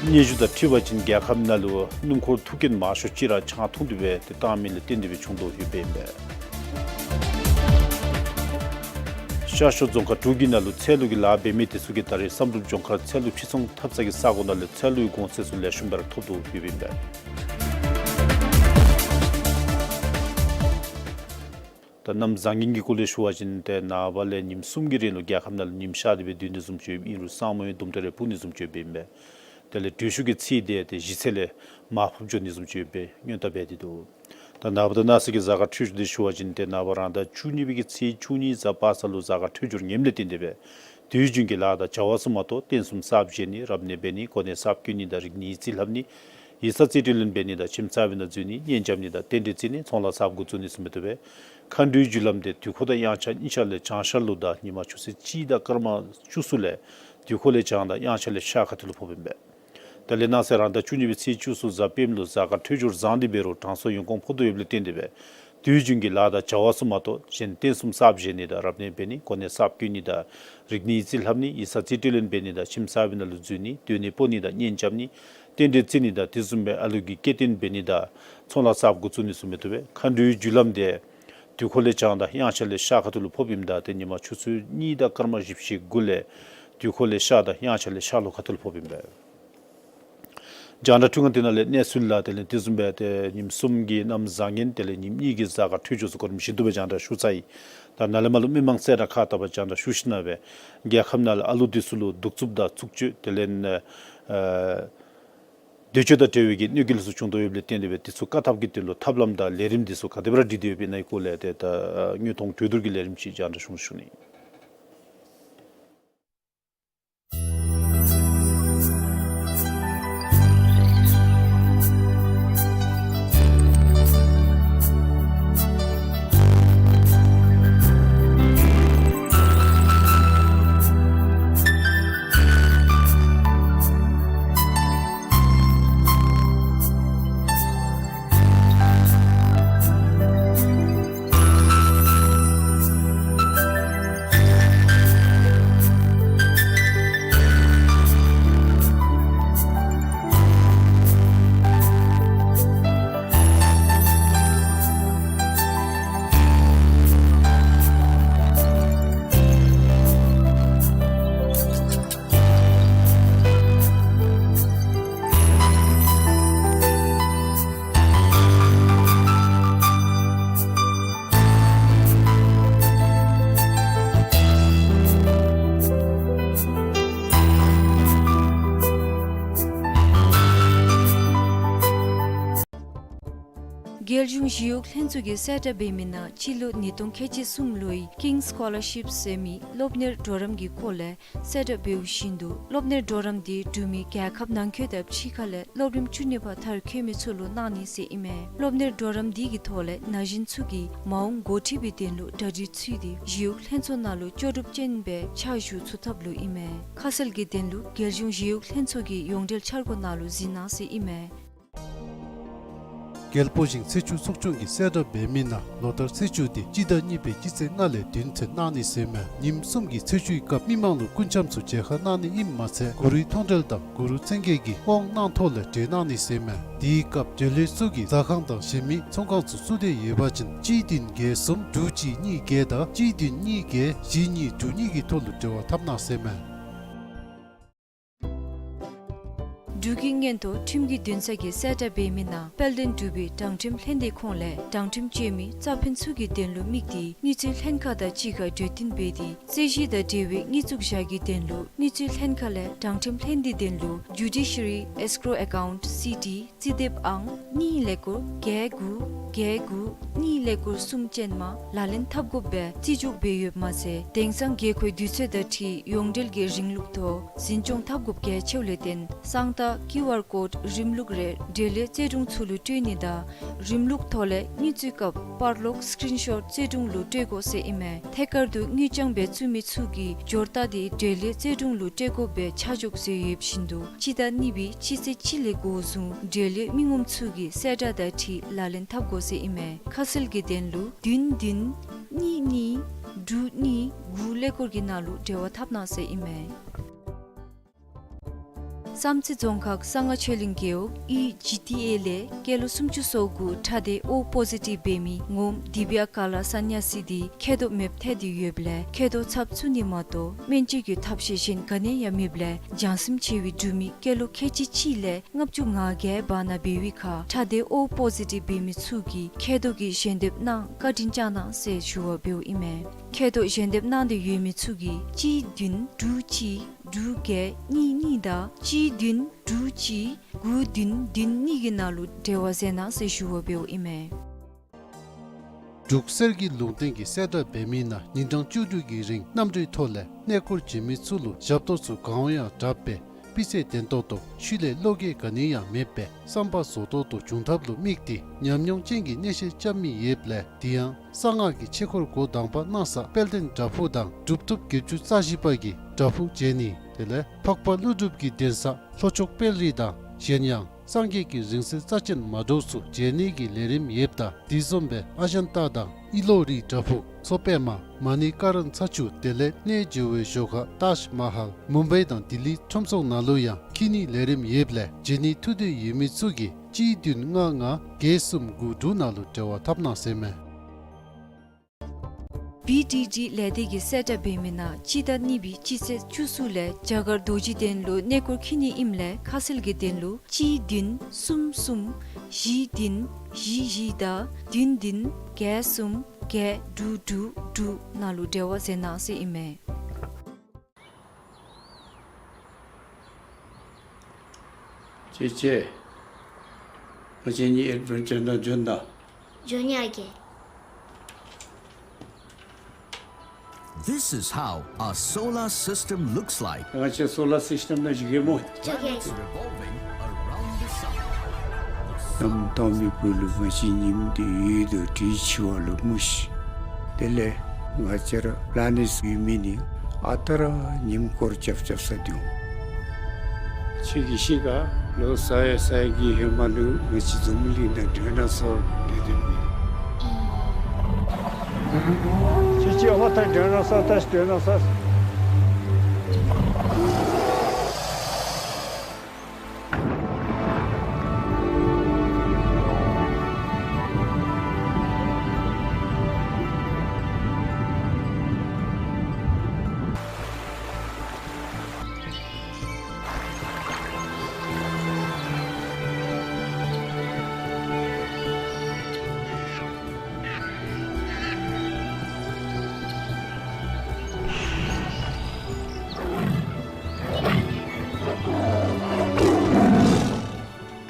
སྙན་ཞུ་དང་འཁྲིལ་བ་ཅིན་རྒྱལ་ཁབ་ནང་ལུ་སྣུམ་འཁོར་མཐུག་རྐྱེན་མང་ཤོས་ཅིག་ར་ཆང་འཐུང་སྟེ་སྦེ་ཏེ་བཏང་མི་ལས་བརྟེན་ཏེ་སྦེ་བྱུང་དོ་ཡོདཔ་ཨིན་པས། ཤར་ཕྱོགས་རྫོང་ཁག་དྲུག་གི་ནང་ལུ་ཚལ་ལུ་གི་ལཱ་འབད་མི་དེ་ཚུ་གིས་ད་རེས་བསམ་གྲུབ་ལྗོངས་མཁར་ཚལ་ལུ་ཕྱིར་ཚོང་འཐབ་ས་གི་ས་གོ་ནང་ལས་ཚལ་ལུའི་གོང་ཚད་ཚུ་ལེགས་ཤོམ་སྦེ་ར་ཐོབ་དོ་ཡོདཔ་ཨིན་པས། ད་གནམ་བཟང་ངན་གྱི་སྐོར་ལས་ཞུ་བ་ཅིན་ཏེ་ནངས་པ་ལས་ཉིནམ་གསུམ་གྱི་རིང་ལུ་རྒྱལ་ཁབ་ནང་ལུ་ཉིམ་ཤར་ཏེ་སྦེ་སྡོད་ནི་བཟུམ་ཅིག་ཨིན་རུང་ས་སྨུག་དུམ་གྲ་རེ་ཕུབ་ནི་བཟུམ་ཅིག་ཨིན་པས། དེ་ལས་དྲོད་ཤུགས་ཀྱི་ཚད་འདི་ཏེ་གཞི་ཚད་ལས་མར་ཕབ་འགྱོ་ནི་བཟུམ་ཅིག་ཨིན་པས་སྔོན་བརྡ་འབད་དེ་འདུག། ད་ནངས་པ་དང་གནངས་ཚེ་གི་གཟའ་སྐར་འཕྲོད་སྦྱོར་འདི་ཞུ་བ་ཅིན་ཏེ་ནངས་པ་རང་ཟླ་བཅུ་གཉིས་པའི་གི་ཚེས་བཅུ་གཉིས་གཟའ་པ་སངས་ལུ་གཟའ་སྐར་འཕྲོད་སྦྱོར་ངནམ་ལས་བརྟེན་ཏེ་སྦེ་དུས་རྒྱུན་གྱི་ལཱ་དང་བྱ་བ་ཚུ་མ་གཏོགས་རྟེན་གསུམ་གསརཔ་བཞེངས་ནི་རབ་གནས་འབད་ནི་གོ་གནས་གསརཔ་བསྐོ་ནི་དང་རིག་གནས་རྩིས་ལྷབ་ནི་ཡིག་ཚང་རྩིས་སྤྲོད་ལེན་འབད་ནི་དང་ཁྱིམ་གསར་པའི་ནང་འཛུལ་ནི་གཉེན་རྐྱབ་ནི་དང་རྟེན་འབྲེལ་བརྩི་ནི་ཚོང་ལཱ་གསརཔ་འགོ་བཙུགས་ནི་ཚུ་མ་གཏོགས་སྦེ་མཁའ་འགྲོའི་རྒྱུ་ལམ་འདི་དུས་འཁོར་དང་དབྱངས་འཆར་གཉིས་ཆ་ལས་བྱང་ཤར་ལུ་དང་ཉིན་མ་ཆུ་ཚོད་གཅིག་དང་སྐར་མ་བཅུ་གསུམ་ལས་དུས་འཁོར་ལས་བྱང་དང་དབྱངས་འཆར་ལས་ཤར་ཁ་ཐུག་ལུ་ཕོགཔ་ཨིན་པས། དེ་ལས་གནངས་ཚེ་རང་ཟླ་བཅུ་གཉིས་པའི་ཚེས་བཅུ་གསུམ་གཟའ་སྤེནམ་ལུ་གཟའ་སྐར་འཕྲོད་སྦྱོར་བཟང་སྟེ་འབད་རུང་དྲང་སྲོང་ཡོན་གོང་ཕོག་དོ་ཡོདཔ་ལས་བརྟེན་ཏེ་སྦེ་དུས་རྒྱུན་གྱི་ལཱ་དང་བྱ་བ་ཚུ་མ་གཏོགས་གཞན་རྟེན་གསུམ་གསརཔ་བཞེངས་ནི་དང་རབ་གནས་འབད་ནི་གོ་གནས་གསརཔ་བསྐོ་ནི་དང་རིག་གནས་རྩིས་ལྷབ་ནི་ཡིག་ཚང་རྩིས་སྤྲོད་ལེན་འབད་ནི་དང་ཁྱིམ་གསར་པའི་ནང་ལུ་འཛུལ་ནི་སྡོད་གནས་སྤོ་ནི་དང་གཉེན་རྐྱབ་ནི་རྟེན་འབྲེལ་བརྩི་ནི་དང་དེ་བཟུམ་སྦེ་ཨ་ལུ་གི་སྐྱེ་རྟེན་འབད་ནི་དང་ཚོང་ལཱ་གསརཔ་འགོ་བཙུགས་ནི་ཚུ་མ་གཏོགས་སྦེ་མཁའ་འགྲོའི་རྒྱུ་ལམ་འདི་དུས་འཁོར་ལས་བྱང་དང་དབྱངས་འཆར་ལས་ཤར་ཁ་ཐུག་ལུ་ཕོགཔ་ཨིནམ་ད་ཏེ་ཉིན་མ་ཆུ་ཚོད་གཉིས་དང་སྐར་མ་བཞི་བཅུ་ཞེ་དགུ་ལས་དུས་འཁོར་ལས་ཤར་དང་དབྱངས་འཆར་ལས་ཤར་ལྷོ་ཁ་ཐུག་ལུ་ཕོགཔ་ཨིན་པས། རྒྱང་བསྒྲགས་འཕྲུལ་ཁང་འདི་ནང་ལས་གནས་ཚུལ་ལགས་དེ་ལས་དེ་བཟུམ་སྦེ་ཏེ་ཉིནམ་གསུམ་གྱི་གནམ་བཟང་ངན་དེ་ལས་ཉིནམ་གཉིས་ཀྱི་གཟའ་སྐར་འཕྲོད་སྦྱོར་ཚུ་གོ་རིམ་བཞིན་དུ་སྦེ་རྒྱང་བསྒྲགས་ཞུ་ཚར་ཡི། ད་ནཱ་ལས་མར་ལུ་མི་མང་གསལ་བསྒྲགས་ཁག་བཏབ་པར་རྒྱང་བསྒྲགས་ཞུ་ཞིནམ་ལས་རྒྱལ་ཁབ་ནང་ལུ་ཨ་ལུ་འདི་ཚུ་ལུ་གདུག་རྩུབ་དང་འཁྲུག་རྩོད་དེ་ལས་ཨ་འདོད་སྤྱོད་དང་འབྲེལ་བའི་གི་གནོད་འགེལ་ཚུ་བྱུང་དོ་ཡོདཔ་ལས་བརྟེན་ཏེ་སྦེ་འདི་ཚུ་བཀག་ཐབས་ཀྱི་དོན་ལུ་ཐབས་ལམ་དང་ལས་རིམ་འདི་ཚུ་ག་དེ་སྦེ་ར་སྒྲིག་སྟེ་ཡོདཔ་ཨིན་ན་གི་སྐོར་ལས་ཏེ་ད་དངོས་མཐོང་གྲོས་བསྡུར་གྱི་ལས་རིམ་ཅིག་རྒྱང་བསྒྲགས་ཞུ་ནི་ཞུ་ནི། རྒྱལ་གཞུང་ཞི་གཡོག་ལྷན་ཚོགས་ཀྱིས་གསལ་བསྒྲགས་འབད་མི་ནང་སྤྱི་ལོ་ཉིས་སྟོང་ཁལ་གཅིག་གསུམ་ལོའི་King's Scholarship ཟེར་མི་སློབ་གཉེར་གྲོགས་རམ་གྱི་སྐོར་ལས་གསལ་བསྒྲགས་འབདཝ་བཞིན་དུ་སློབ་གཉེར་གྲོགས་རམ་དེ་འབྲུག་མི་རྒྱལ་ཁབ་ནང་འཁོད་དང་ཕྱི་ཁ་ལས་སློབ་རིམ་བཅུ་གཉིས་པ་མཐར་འཁྱོལ་མི་ཚུ་ལུ་གནང་ནི་ཟེར་ཨིན་མས། སློབ་གཉེར་གྲོགས་རམ་དེ་གི་ཐོག་ལས་ན་གཞོན་ཚུ་གིས་མ་འོངས་འགོ་ཁྲིད་པའི་དོན་ལུ་གྲ་སྒྲིག་ཚུད་དེ་ཞི་གཡོག་ལྷན་ཚོགས་ནང་ལུ་ལྕོགས་གྲུབ་ཅན་སྦེ་ཕྱག་ཞུ་ཚུགས་ཐབས་ལུ་ཨིན་མས། ཁ་གསལ་གྱི་དོན་ལུ་རྒྱལ་གཞུང་ཞི་གཡོག་ལྷན་ཚོགས་ཀྱི་ཡོངས་འབྲེལ་འཆར་སྒོ་ནང་ལུ་གཟིགས་གནང་ཟེར་ཨིན་མས། རྒྱལ་པོ་ཞིང་ཚེས་བཅུ་ཚོགས་ཆུང་གིས་གསལ་བསྒྲགས་འབད་མི་ནང་ལོ་ལྟར་ཚེས་བཅུ་དེ་སྤྱི་ཟླ་གཉིས་པའི་སྤྱི་ཚེས་ལྔ་ལས་བདུན་ཚུན་གནང་ནི་ཟེར་མས། ཉིནམ་གསུམ་གྱི་ཚེས་བཅུའི་སྐབས་མི་མང་ལུ་སྐུ་འཆམ་ཚུ་མཇལ་ཁ་གནང་ནི་ཨིནམ་མ་ཚད་གུ་རུའི་མཐོང་གྲོལ་དང་གུ་རུ་མཚན་བརྒྱད་ཀྱི་དབང་གནང་ཐོག་ལས་གྲོལ་གནང་ནི་ཟེར་མས། དེའི་སྐབས་གྲོལ་ལས་ཚུ་གིས་ཟ་ཁང་དང་གཞན་མི་ཚོང་ཁང་ཚུ་བཙུགས་ཏེ་ཡོད་པ་ཅིན་གཅིག་བདུན་བརྒྱད་གསུམ་དྲུག་གཅིག་གཉིས་བརྒྱད་དང་གཅིག་བདུན་གཉིས་བརྒྱད་བཞི་གཉིས་དྲུག་གཉིས་ཀྱི་ཐོག་ལུ་འབྲེལ་བ་འཐབ་གནང་ཟེར་མས། འབྲུག་གི་སྔོན་ཐོག་ཁྲིམས་ཀྱི་འདུན་ས་གིས་གསལ་བསྒྲགས་འབད་མི་ནང་དཔལ་ལྡན་འབྲུག་པའི་དྲང་ཁྲིམས་ལྷན་སྡེ་ཁོངས་ལས་དྲང་ཁྲིམས་སྤྱོད་མི་རྩ་ཕན་ཚུ་གི་དོན་ལུ་དམིགས་ཏེ་དངུལ་རྩིས་ལྷན་ཁག་དང་གཅིག་ཁར་གྲོས་བསྟུན་འབད་དེ་རྩོད་གཞི་དང་འབྲེལ་བའི་དངུལ་བཙུགས་བཞག་གི་དོན་ལུ་དངུལ་རྩིས་ལྷན་ཁག་ལས་དྲང་ཁྲིམས་ལྷན་སྡེའི་དོན་ལུ་Judiciary Escrow Account C T རྩིས་དེབ་ཨང་གཉིས་ཀླད་ཀོར་བརྒྱད་དགུ་བརྒྱད་དགུ་གཉིས་ཀླད་ཀོར་གསུམ་ཅན་མ་ལག་ལེན་འཐབ་དགོཔ་སྦེ་རྩིས་འཇོག་འབད་ཡོདཔ་མ་ཚད་དེང་སང་དགོས་མཁོའི་དུས་ཚོད་དང་འཁྲིལ་ཡོངས་འབྲེལ་གྱི་རིམ་ལུགས་ཐོག་འཛིན་སྐྱོང་འཐབ་དགོཔ་གལ་ཆེཝ་ལས་བརྟེན་གསང་རྟགས་ཀིའུ་ཨར་ཀོཌ་རིམ་ལུགས་རེ་འབྲེལ་ཡོད་རྩོད་དྲུང་ཚུ་ལུ་སྤྲོད་ནི་དང་རིམ་ལུགས་ཐོག་ལས་དངུལ་བཙུགས་སྐབས་པར་ལོག་སི་ཀྲིན་ཤོཊ་རྩོད་དྲུང་ལུ་སྤྲོད་དགོ་ཟེར་ཨིན་མས། ཐད་ཀར་དུ་དངུལ་རྐྱང་སྦེ་བཙུགས་མི་ཚུ་གིས་འབྱོར་རྟགས་དེ་འབྲེལ་ཡོད་རྩོད་དྲུང་ལུ་སྤྲོད་དགོཔ་སྦེ་ཆ་འཇོག་བཟོ་ཡོདཔ་བཞིན་དུ་སྤྱི་ཟླ་གཉིས་པའི་སྤྱི་ཚེས་གཅིག་ལས་འགོ་བཟུང་འབྲེལ་ཡོད་མི་ངོམ་ཚུ་གིས་གསལ་བསྒྲགས་དང་འཁྲིལ་ལག་ལེན་འཐབ་དགོ་ཟེར་ཨིན་མས། ཁ་གསལ་གྱི་དོན་ལུ་བདུན་བདུན་གཉིས་གཉིས་དྲུག་གཉིས་དགུ་ཀླད་ཀོར་གྱི་ནང་ལུ་འབྲེལ་བ་འཐབ་གནང་ཟེར་ཨིན་མས། བསམ་རྩེ་རྫོང་ཁག་གསང་སྔགས་ཆོས་གླིང་རྒེད་འོག་ཡུལ་ཇི་ཊི་ཨེ་ལས་སྐྱེས་ལོ་སུམ་ཅུ་སོ་དགུ་ཁྲག་སྡེ་ཨོ་པོ་ཟི་ཊིབ་འབད་མི་ངོམ་དི་བི་ཡ་ཀ་ལ་ས་ནྱ་སི་དེ་མཁལ་རྡོག་མེདཔ་ཐལ་ཏེ་ཡོདཔ་ལས་མཁལ་རྡོག་ཚབ་བཙུགས་ནི་མ་གཏོགས་སྨན་བཅོས་ཀྱི་ཐབས་ཤེས་གཞན་ག་ནི་ཡང་མེདཔ་ལས་བྱང་སེམས་ཆེ་བའི་འབྲུག་མི་སྐྱེས་ལོ་ཁལ་གཅིག་གཅིག་ལས་ལྔ་བཅུ་ང་བརྒྱད་བར་ན་འབད་བའི་ཁར་ཁྲག་སྡེ་ཨོ་པོ་ཟི་ཊིབ་འབད་མི་ཚུ་གིས་མཁལ་རྡོག་གི་ཞལ་འདེབས་གནང་བཀའ་དྲིན་བསྐྱང་གནང་ཟེར་ཞུ་བ་འབདཝ་ཨིན་མས། མཁལ་རྡོག་ཞལ་འདེབས་གནང་སྟེ་ཡོད་མི་ཚུ་གིས་གཅིག་བདུན་དྲུག་གཅིག་དྲུག་བརྒྱད་གཉིས་གཉིས་དང་གཅིག་བདུན་དྲུག་གཅིག་དགུ་བདུན་བདུན་གཉིས་ཀྱི་ནང་ལུ་འབྲེལ་བ་མཛད་གནང་ཟེར་ཞུ་བ་འབདཝ་ཨིན་མས། འབྲུག་གསེར་གྱི་ལུང་བསྟན་གྱིས་གསལ་བསྒྲགས་འབད་མི་ནང་ཉིན་གྲངས་བཅུ་དྲུག་གི་རིང་གནམ་གྲུའི་ཐོག་ལས་གནས་སྐོར་བྱོན་མི་ཚུ་ལུ་ཞབས་ཏོག་ཚུ་གང་ཡང་དྲག་པའི་སྤུས་ཚད་ལྡན་ཏོག་ཏོ་ཤུལ་ལས་བློ་འགྱོད་ག་ནི་ཡང་མེད་པའི་བསམ་པ་རྫོགས་ཏོག་ཏོ་འབྱུང་ཐབས་ལུ་དམིགས་ཏེ་ཉམས་མྱོང་ཅན་གྱི་གནས་བཤད་རྐྱབ་མི་ཡོདཔ་ལས་དེ་ཡང་གསང་སྔགས་ཀྱི་ཆོས་འཁོར་འགོ་དང་པ་གནང་ས་དཔལ་ལྡན་བྲག་ཕུག་དང་གྲུབ་ཐོབ་བརྒྱད་ཅུ་རྩ་བཞི་པ་གི་བྲག་ཕུག་མཇལ་ནི་དེ་ལས་འཕགས་པ་ཀླུ་སྒྲུབ་ཀྱི་གདན་ས་ལྷོ་ཕྱོགས་དཔལ་རི་དང་གཞན་ཡང་སངས་རྒྱས་ཀྱི་རིང་བསྲེལ་རྩ་ཅན་མ་འདྲཝ་ཚུ་མཇལ་ནི་གི་ལས་རིམ་ཡོདཔ་ད་དེ་བཟུམ་སྦེ་ཨ་ཛན་ཏ་དང་ཨི་ལོ་རི་བྲག་ཕུག་མཚོ་པདྨ་མ་ནི་ཀ་རན་ཚ་ཆུ་དེ་ལས་གནས་མཇལ་བའི་ཞོར་ཁར་ཏཱཇ་མ་ཧཱལ་མུམ་བའི་དང་ལྡི་ལི་ཁྲོམ་ཚོགས་ནང་ལུ་ཡང་འཁྱིད་ནི་ལས་རིམ་ཡོདཔ་ལས་མཇལ་ནི་ཐུགས་འདོད་ཡོད་མི་ཚུ་གིས་གཅིག་བདུན་ལྔ་ལྔ་བརྒྱད་གསུམ་དགུ་དྲུག་ནང་ལུ་འབྲེལ་བ་འཐབ་གནང་ཟེར་མས། བི་ཌི་ཌི་ལས་སྡེ་གིས་གསལ་བསྒྲགས་འབད་མི་ནང་སྤྱི་ཟླ་གཉིས་པའི་སྤྱི་ཚེས་བཅུ་གསུམ་ལས་རྒྱ་གར་རྡོ་རྗེ་གདན་ལུ་གནས་སྐོར་འཁྱིད་ནི་ཨིནམ་ལས་ཁ་གསལ་གྱི་དོན་ལུ་གཅིག་བདུན་གསུམ་གསུམ་བཞི་བདུན་བཞི་བཞི་དང་བདུན་བདུན་བརྒྱད་གསུམ་བརྒྱད་དྲུག་དྲུག་དྲུག་ནང་ལུ་འབྲེལ་བ་མཛད་གནང་ཟེར་ཨིན་མས། ཁྱེད་ཁྱེད། ང་བཅས་གཉིས་ཨེཌ་ཝེན་ཅར་ནང་འབྱོན་དང་། འབྱོན་ཡ་གི། This is how a solar system looks like. ང་བཅས་སོ་ལར་སིསི་ཊེམ་ནང་བཞུགས་གེ་སྨོ། འབྱོན་ཡ་གི། Revolving around the sun. གནམ་སྟོང་པའི་སྦུག་ལུ་ང་བཅས་ཉིམ་དེ་ཡོད་དོ་དེ་འཆི་བ་ལུ་མུ་ཤི། དེ་ལས་ང་བཅས་ར་པི་ལ་ནེཊ་ཡོད་མི་ནི་ཨ་རྟག་ར་ཉིམ་སྐོར་རྐྱབ་རྐྱབ་ས་འདུག། ཁྱེད་ཀྱིས་ཤེས་ག། ལོ་ས་ཡ་ས་ཡ་གི་ཧེ་མ་ལུ་ང་བཅས་འཛམ་གླིང་ནང་ཌའི་ནོ་སོར་སྡོད་དེ་ཡོད། ཁྱེད་ཀྱིས་ཨ་མ་ད་ཌའི་ནོ་སོར་ད་ཌའི་ནོ་སོར།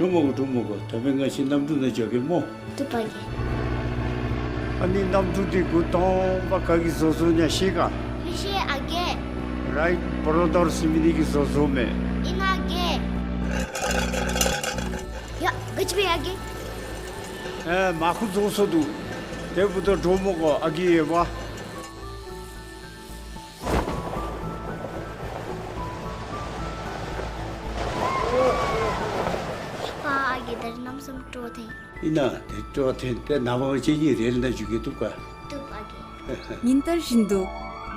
འགྲོ་མི་དགོ། འགྲོ་མི་དགོ། ད་འབདན་ང་བཅས་གནམ་གྲུ་ནང་འགྱོ་གེ་སྨོ། བཏུབ་པ་གི། ཨ་ནི་གནམ་གྲུ་འདི་འགོ་དང་པ་ག་གིས་བཟོ་བཟོཝ་ཨིན་ན་ཤེས་ག། མི་ཤེས་ཨ་རྒས། རའིཊ་བྲོ་དར་ཟེར་མི་འདི་གིས་བཟོ་བཟོཝ་མས། ཨིན་ན་ཨ་རྒས། ཡ་ག་ཅི་འབད་ཡ་ཨ་རྒས། ཨེ་མར་ཁུ་རྫོགས་སོ་འདུག། དེ་འབདཝ་ད་འགྲོ་མི་དགོ་ཨ་རྒས་ཡོདཔ། ཕ་ཨ་རྒས་ད་རིས་གནམ་མེད་ས་མེད་སྤྲོ་བ་འཐོན། ཨིན་ན་དེ་སྤྲོ་བ་འཐོན་ཏེ་ནངས་པ་ང་བཅས་གཉིས་རེལ་ནང་འགྱོ་གེ། བཏུབ་ག། བཏུབ་ཨ་རྒས། ཉིན་ལྟར་བཞིན་དུ་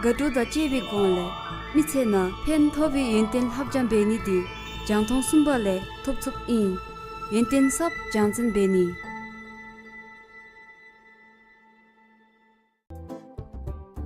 དགའ་སྤྲོ་དང་བཅས་པའི་སྒོ་ལས་མི་ཚེ་ནང་ཕན་ཐོགས་པའི་ཡོན་ཏན་ལྷབ་སྦྱང་འབད་ནི་འདི་རྒྱང་མཐོང་གསུམ་པ་ལས་ཐོབ་ཚུགསཔ་ཨིན། ཡོན་ཏན་གསརཔ་སྦྱང་འཛིན་འབད་ནི།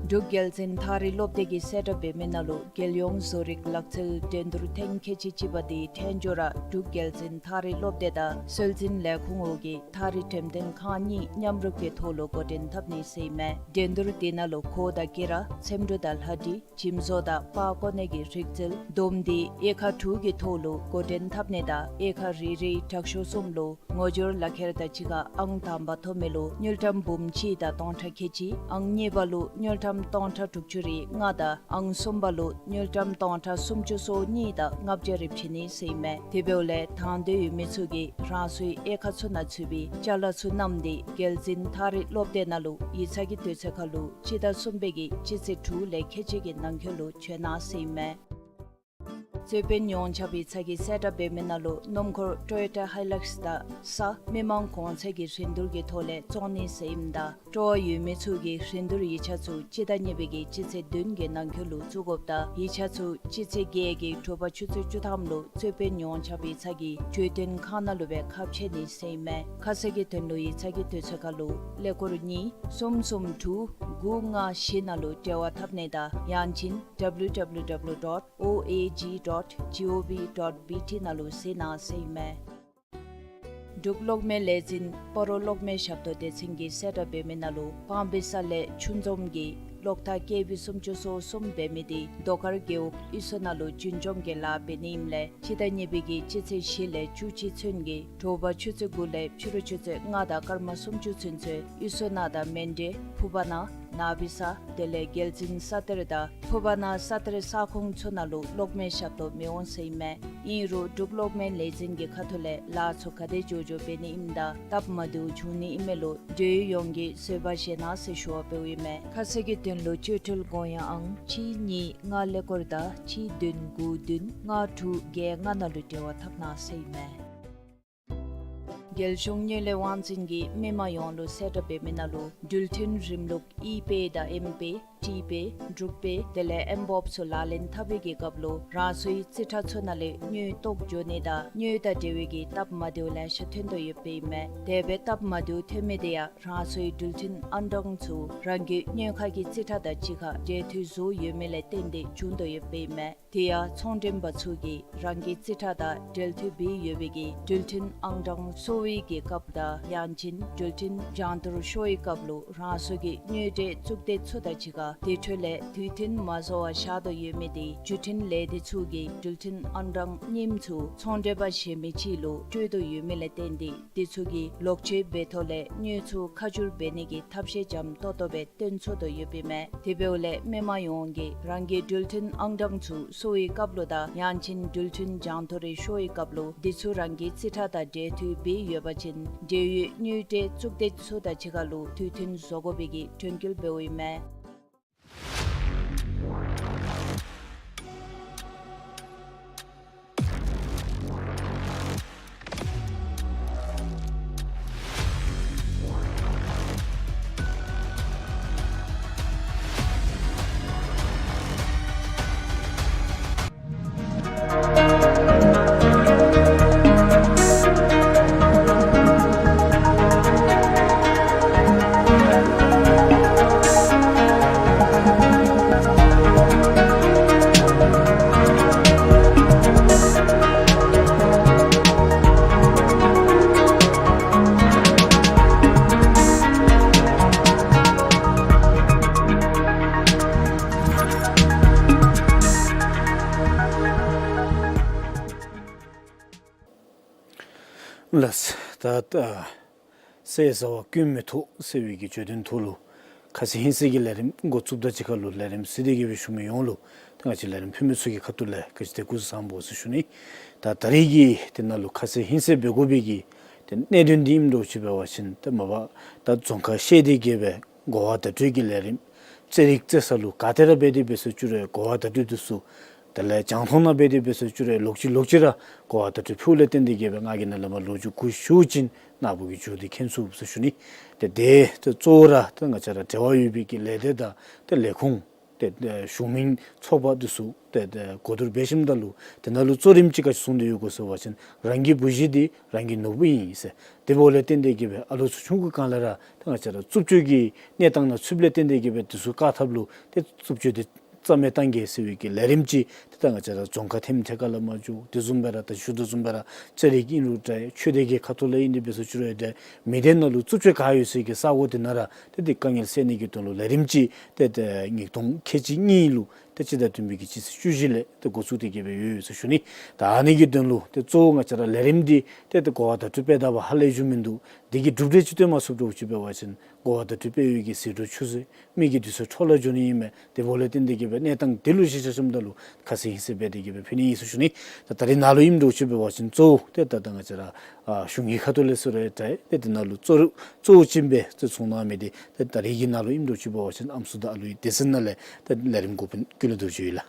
འབྲུག་རྒྱལ་བཙུན་ཐག་རིང་སློབ་སྡེ་གིས་གསལ་བསྒྲགས་འབད་མི་ནང་ལུ་རྒྱལ་ཡོངས་བཟོ་རིག་ལག་རྩལ་འགྲན་བསྡུར་ཐེངས་ཁལ་གཅིག་གཅིག་པ་འདི་ཐད་འགྱོ་ར་འབྲུག་རྒྱལ་བཙུན་ཐག་རིང་སློབ་སྡེ་དང་སྲོལ་འཛིན་ལས་ཁུངས་འོག་གི་ཐག་རིང་འགྲེམས་སྟོན་ཁང་གཉིས་མཉམ་རུབ་ཀྱི་ཐོག་ལུ་འགོ་འདྲེན་འཐབ་ནི་ཟེར་ཨིན་མས། འགྲན་བསྡུར་འདི་ནང་ལུ་གོ་དང་སྐེ་རགས་འཚེམ་དྲུབ་དང་ལྷ་འབྲི་འཇིམ་བཟོ་དང་པར་བརྐོ་ནི་གི་རིག་རྩལ་བསྡོམས་ཏེ་དབྱེ་ཁག་དྲུག་གི་ཐོག་ལུ་འགོ་འདྲེན་འཐབ་ནི་དང་དབྱེ་ཁག་རེ་རེའི་དྲག་ཤོས་གསུམ་ལུ་ངོ་སྦྱོར་ལག་ཁྱེར་དང་གཅིག་ཁར་ཨང་དང་པ་ཐོབ་མི་ལུ་དངུལ་ཀྲམ་འབུམ་གཅིག་དང་སྟོང་ཕྲག་ཁལ་གཅིག། ཨང་གཉིས་པ་ལུ་དངུལ་ཀྲམ་སྟོང་ཕྲག་དྲུག་ཅུ་རེ་ལྔ་དང་ཨང་གསུམ་པ་ལུ་དངུལ་ཀྲམ་སྟོང་ཕྲག་སུམ་ཅུ་སོ་གཉིས་དང་ལྔ་བརྒྱ་རེ་བྱིན་ནི་ཟེར་ཨིན་མས། དེ་འབདཝ་ལས་དང་འདོད་ཡོད་མི་ཚུ་གིས་རང་སོའི་དབྱེ་ཁག་ཚུ་ནང་ཚུད་པའི་ཅ་ལ་ཚུ་བསྣམས་ཏེ་རྒྱལ་བཙུན་ཐག་རིང་སློབ་སྡེ་ནང་ལུ་ཡིག་ཚང་གི་དུས་ཚོད་ཁར་ལུ་སྤྱི་ཟླ་གསུམ་པའི་གི་སྤྱི་ཚེས་དྲུག་ལས་ཁལ་གཅིག་གི་ནང་འཁོད་ལུ་བྱོན་གནང་ཟེར་ཨིན་མས། རྩོད་དཔོན་ཡོངས་ཁྱབ་ཡིག་ཚང་གིས་གསལ་བསྒྲགས་འབད་མི་ནང་ལུ་སྣུམ་འཁོར་ཊོ་ཡོ་ཊ་ཧའི་ལཱགསི་དང་ས་མི་མང་གོང་ཚད་ཀྱི་རིན་བསྡུར་གྱི་ཐོག་ལས་བཙོང་ནི་ཟེར་ཨིནམ་ད་སྤྲོ་བ་ཡོད་མི་ཚུ་གིས་རིན་བསྡུར་ཡིག་ཆ་ཚུ་སྤྱི་ཟླ་གཉིས་པའི་གི་སྤྱི་ཚེས་བདུན་གྱི་ནང་འཁོད་ལུ་བཙུགས་དགོཔ་དང་ཡིག་ཆ་ཚུ་སྤྱི་ཚེས་བརྒྱད་ཀྱི་དྲོ་པ་ཆུ་ཚོད་བཅུ་ཐམ་ལུ་རྩོད་དཔོན་ཡོངས་ཁྱབ་ཡིག་ཚང་གི་གྲོས་སྟོན་ཁང་ནང་ལུ་སྦེ་ཁ་ཕྱེ་ནི་ཟེར་ཨིན་མས། ཁ་གསལ་གྱི་དོན་ལུ་ཡིག་ཚང་གི་དུས་ཚོད་ཁར་ལུ་ཀླད་ཀོར་གཉིས་གསུམ་གསུམ་དྲུག་དགུ་ལྔ་བཞི་ནང་ལུ་འབྲེལ་བ་འཐབ་ནི་དང་ཡང་ཅིན་ཌབ་ལུ་ཌབ་ལུ་ཌབ་ལུ་ཌོཊ་ཨོ་ཨེ་ཇི་ཌོཊ་ཇི་ཨོ་ཝི་ཌོཊ་བི་ཊི་ནང་ལུ་གཟིགས་གནང་ཟེར་ཨིན་མས། འབྲུག་གློག་མེ་ལས་འཛིན་སྤ་རོ་གློག་མེ་ཞབས་ཏོག་སྡེ་ཚན་གྱིས་གསལ་བསྒྲགས་འབད་མི་ནང་ལུ་སྤང་སྦིས་ས་ལས་ཆུ་འཛོམས་ཀྱི་གློག་ཐག་ཀེ་ཝི་སུམ་ཅུ་སོ་གསུམ་འབད་མི་འདི་རྡོ་དཀར་རྒེད་འོག་གཡུ་མཚོ་ནང་ལུ་རྒྱུན་འཛོམས་ཀྱི་ལཱ་འབད་ནི་ཨིནམ་ལས་སྤྱི་ཟླ་གཉིས་པའི་གི་སྤྱི་ཚེས་བཞི་ལས་བཅུ་གཅིག་ཚུན་གྱི་དྲོ་པ་ཆུ་ཚོད་དགུ་ལས་ཕྱི་རུ་ཆུ་ཚོད་ལྔ་དང་སྐར་མ་སུམ་ཅུ་ཚུན་ཚོད་གཡུ་མཚོ་ནང་དང་མཎྜལ་ཕུ་པ་ན་ནཱ་བི་ས་དེ་ལས་རྒྱལ་བཙུན་ས་གཏེར་དང་ཕུ་པ་ན་ས་གཏེར་ས་ཁོངས་ཚུ་ནང་ལུ་གློག་མེ་ཞབས་ཏོག་མི་འོང་ཟེར་ཨིན་མས། ཨིན་རུང་འབྲུག་གློག་མེ་ལས་འཛིན་གྱི་ཁ་ཐུག་ལས་ལཱ་ཚུ་ག་དེ་མགྱོགས་མགྱོགས་འབད་ནི་ཨིནམ་དང་སྟབས་མ་བདེཝ་བྱུང་ནི་ཨིན་མས་ལོ། འབྲེལ་ཡོད་ཡོངས་ཀྱིས་བཟོད་པ་བཞེས་གནང་ཟེར་ཞུ་བ་འབདཝ་ཨིན་མས། ཁ་གསལ་གྱི་དོན་ལུ་སྤྱོད་འཕྲུལ་དགོངས་ཡངས་ཨང་གཅིག་གཉིས་ལྔ་ཀླད་ཀོར་དང་གཅིག་བདུན་དགུ་བདུན་ལྔ་དྲུག་བརྒྱད་ལྔ་ནང་ལུ་འབྲེལ་བ་འཐབ་གནང་ཟེར་ཨིན་མས། རྒྱལ་གཞུང་དངུལ་ལས་དབང་འཛིན་གྱིས་མི་མང་ཡོངས་ལུ་གསལ་བསྒྲགས་འབད་མི་ནང་ལུ་འགྲུལ་འཕྲིན་རིམ་ལུགས་ཨི་པེ་དང་ཨེམ་པེ་ཊི་པེ་འབྲུག་པེ་དེ་ལས་ཨེམ་བོབ་ཚུ་ལག་ལེན་འཐབ་པའི་གི་སྐབས་ལུ་རང་སོའི་རྩིས་ཁྲ་ཚུ་ནང་ལས་དངུལ་བཏོག་འགྱོ་ནི་དང་དངུལ་དང་འབྲེལ་བའི་གི་སྟབས་མ་བདེཝ་ལེ་ཤ་ཐོན་དོ་ཡོདཔ་ཨིན་མས། དེ་སྦེ་སྟབས་མ་བདེཝ་ཐོན་མི་དེ་ཡང་རང་སོའི་འགྲུལ་འཕྲིན་ཨང་གྲངས་ཚུ་རང་གི་དངུལ་ཁང་གི་རྩིས་ཁྲ་དང་གཅིག་ཁར་འབྲེལ་མཐུད་བཟོ་ཡོད་མི་ལས་བརྟེན་ཏེ་བྱུང་དོ་ཡོདཔ་ཨིན་མས། དེ་ཡང་ཚོང་མགྲོན་པ་ཚུ་གིས་རང་གི་རྩིས་ཁྲ་དང་འབྲེལ་མཐུད་འབད་ཡོད་པའི་གི་འགྲུལ་འཕྲིན་ཨང་གྲངས་སོར་བའི་གི་སྐབས་དང་ཡང་ཅིན་འགྲུལ་འཕྲིན་རྒྱང་བསྡུར་ཤོར་བའི་སྐབས་ལུ་རང་སོ་གི་དངུལ་འབྲེལ་གཙུག་སྡེ་ཚུ་དང་གཅིག་ཁར་དེ་འཕྲོ་ལས་དུས་མཐུན་མ་བཟོ་བར་བཞག་དོ་ཡོད་མི་དེ་བརྒྱུད་འཕྲིན་ལས་སྡེ་ཚུ་གིས་འགྲུལ་འཕྲིན་ཨང་གྲངས་རྙིངམ་ཚུ་ཚོང་མགྲོན་པ་གཞན་མི་ཅིག་ལུ་སྤྲོད་དོ་ཡོད་མི་ལས་བརྟེན་ཏེ་དེ་ཚུ་གིས་ལོག་སྤྱོད་འབད་ཐོག་ལས་དངུལ་ཚུ་ཁ་བསྒྱུར་འབད་ནི་གི་ཐབས་ཤེས་འཇམ་ཏོག་ཏོ་སྦེ་སྟོན་ཚུགས་དོ་ཡོདཔ་ཨིན་མས། དེ་འབདཝ་ལས་མི་མང་ཡོངས་ཀྱིས་རང་གི་འགྲུལ་འཕྲིན་ཨང་གྲངས་ཚུ་སོར་བའི་སྐབས་ལུ་དང་ཡང་ཅིན་འགྲུལ་འཕྲིན་རྒྱང་བསྡུར་རེ་ཤོར་བའི་སྐབས་ལུ་དེ་ཚུ་རང་གི་རྩིས་ཁྲ་དང་འབྲེལ་མཐུད་འབད་ཡོད་པ་ཅིན་འབྲེལ་ཡོད་དངུལ་འབྲེལ་གཙུག་སྡེ་ཚུ་དང་གཅིག་ཁར་ལུ་དུས་མཐུན་བཟོ་དགོ་པའི་གི་དྲན་སྐུལ་འབདཝ་ཨིན་མས། ལགས། ད་ད་ཟས་ཟ་བ་སྐྱོན་མི་ཐོགས་ཟེར་བའི་གི་བརྗོད་དོན་ཐོག་ལུ་ཁ་ཟས་ཧིང་སངས་ཀྱི་ལས་རིམ་འགོ་བཙུགསཔ་ད་གཅིག་ཁར་ལུ་ལས་རིམ་གཟིགས་ཏེ་གི་སྦེ་བཞུགས་མི་ཡོངས་ལུ་ད་ང་བཅས་ལས་རིམ་ཕུལ་མི་ཚུ་གི་ཁ་ཐུག་ལས་ག་ཅི་དེ་སྐུ་གཟུགས་བཟང་པོ་ཟེར་ཞུ་ནི། ད་ད་རིས་ཀྱི་དེ་ནང་ལུ་ཁ་ཟས་ཧིང་སངས་འབད་དགོ་པའི་གི་དེ་གནད་དོན་འདི་ཨིནམ་འདྲཝ་ཅིག་འབད་བ་ཅིན་ད་མ་པ་ད་རྫོང་ཁག་བཤལ་ཏེ་གི་སྦེ་གོ་བ་བརྡ་སྤྲོད་ཀྱི་ལས་རིམ་རྩེད་རིགས་རྩེ་ས་ལུ་ག་ཏེ་ར་འབད་དེ་འབད་ཟེར་ཅི་རུང་གོ་བ་བརྡ་སྤྲོད་འདི་ཚུ་དེ་ལས་རྒྱང་མཐོང་ནང་འབད་དེ་འབད་ཟེར་ཅི་རུང་ལོག་ཅི་ལོག་ཅི་ར་གོ་བ་བརྡ་སྤྲོད་ཕུལཝ་ལས་བརྟེན་ཏེ་གི་སྦེ་ང་གིས་ནཱ་ལས་མར་ལོ་རྒྱུས་གུ་ཞུ་བ་ཅིན་ནཱ་བུ་གིས་མཇུག་འདི་མཁྱེན་ཚུགས་ཟེར་ཞུ་ནི། ཏེ་དེ་ཏེ་གཙོ་བོ་ར་ཏེ་ང་བཅས་ར་འབྲེལ་བ་ཡོད་པའི་གི་ལས་སྡེ་དང་ཏེ་ལས་ཁུངས་ཏེ་ཏེ་གཞུང་མིན་ཚོགས་པ་འདི་ཚུ་ཏེ་ཏེ་གོ་བསྡུར་འབད་ཞིནམ་ད་ལུ་དེ་ནང་ལུ་གཙོ་རིམ་ཅིག་ག་ཅི་གསུངས་ཏེ་ཡོད་གོ་ཟེར་བ་ཅིན་རང་གི་བུ་གཞི་འདི་རང་གི་ནོར་བུ་ཨིན་ཟེར། དེ་འབདཝ་ལས་བརྟེན་ཏེ་གི་སྦེ་ཨ་ལུ་ཚུ་ཆུང་ཀུ་སྒང་ལས་ར་ཏེ་ང་བཅས་ར་རྩུབ་སྤྱོད་ཀྱི་གནས་སྟངས་ནང་ཚུདཔ་ལས་བརྟེན་ཏེ་གི་སྦེ་འདི་ཚུ་བཀག་ཐབས་ལུ་ཏེ་རྩུབ་སྤྱོད་འདི་རྩ་མེད་བཏང་གེ་ཟེར་བའི་གི་ལས་རིམ་ཅིག་ཏེ་ད་ང་བཅས་ར་རྫོང་ཁག་ཐེམ་ཐད་ཁར་ལས་མར་འགྱོ། དེ་བཟུམ་སྦེ་ར་ད་ཞུ་དོ་བཟུམ་སྦེ་ར་རྩེད་རིགས་ཨིན་རུང་འདྲ་ཆོས་སྡེ་གི་ཁ་ཐུག་ལས་ཨིན་ཏེ་འབད་ཟེར་ཅི་རུང་འདྲ་མི་སྡེ་ནང་ལུ་རྩུབ་སྤྱོད་ག་ཡོད་ས་གི་ས་གོ་དེ་ནང་ར་ཏེ་དེ་དཀའ་ངལ་སེལ་ནི་གི་དོན་ལུ་ལས་རིམ་ཅིག་ཏེ་ཏེ་ཉིས་སྟོང་ཁལ་གཅིག་གཉིས་ལུ་ཏེ་སྤྱི་ཟླ་བདུན་པའི་གི་སྤྱི་ཚེས་བཅུ་བཞི་ལས་ཏེ་འགོ་བཙུགས་ཏེ་གི་སྦེ་ཡོད་ཡོད་ཟེར་ཞུ་ནི། ད་ཨ་ནི་གི་དོན་ལུ་ཏེ་གཙོ་བོ་ང་བཅས་ར་ལས་རིམ་འདི་ཏེ་ཏེ་གོ་བ་བརྡ་སྤྲོད་འབད་ད་པ་ཧ་ལས་ཞུ་མིན་འདུག། དེ་གི་གྲུབ་འབྲས་ཅིག་སྟོན་མ་ཚུགསཔ་འདྲཝ་ཅིག་འབད་བ་ཅིན་གོ་བ་བརྡ་སྤྲོད་འབད་བའི་གི་ཟད་འགྲོ་ཆུད་ཟོས་མི་གི་དུས་ཚོད་འཕྲོ་བརླག་འགྱོ་ནི་ཨིན་མས། དེ་འབདཝ་ལས་བརྟེན་ཏེ་གི་སྦེ་གནས་སྟངས་དེ་ལུ་གཞི་བཞག་ཞིནམ་ད་ལུ་ཁ་ཟས་ཧིང་སངས་འབད་དེ་གི་སྦེ་ཕུལ་ནི་ཨིན་ཟེར་ཞུ་ནི། ད་ད་རིས་ནཱ་ལུ་ཨིནམ་འདྲཝ་ཅིག་འབད་བ་ཅིན་གཙོ་བོ་ཏེ་ད་ད་ང་བཅས་ར་ཨ་གཞུང་གི་ཁ་ཐུག་ལས་ཟེར་རུང་འདྲ་ཏེ་དེ་ནང་ལུ་གཙོ་གཙོ་བོ་ཅིག་སྦེ་ཏེ་ཚོགས་གནང་མི་འདི་ཏེ་ད་རིས་ཀྱི་ནཱ་ལུ་ཨིནམ་འདྲཝ་ཅིག་འབད་བ་ཅིན་ཨམ་སྲུ་དང་ཨ་ལུའི་སྡེ་ཚན་ནང་ལས་ཏེ་ལས་རིམ་འགོ་དཔོན་ཀུན་ལེགས་རྡོ་རྗེ་ཨིན་ལགས།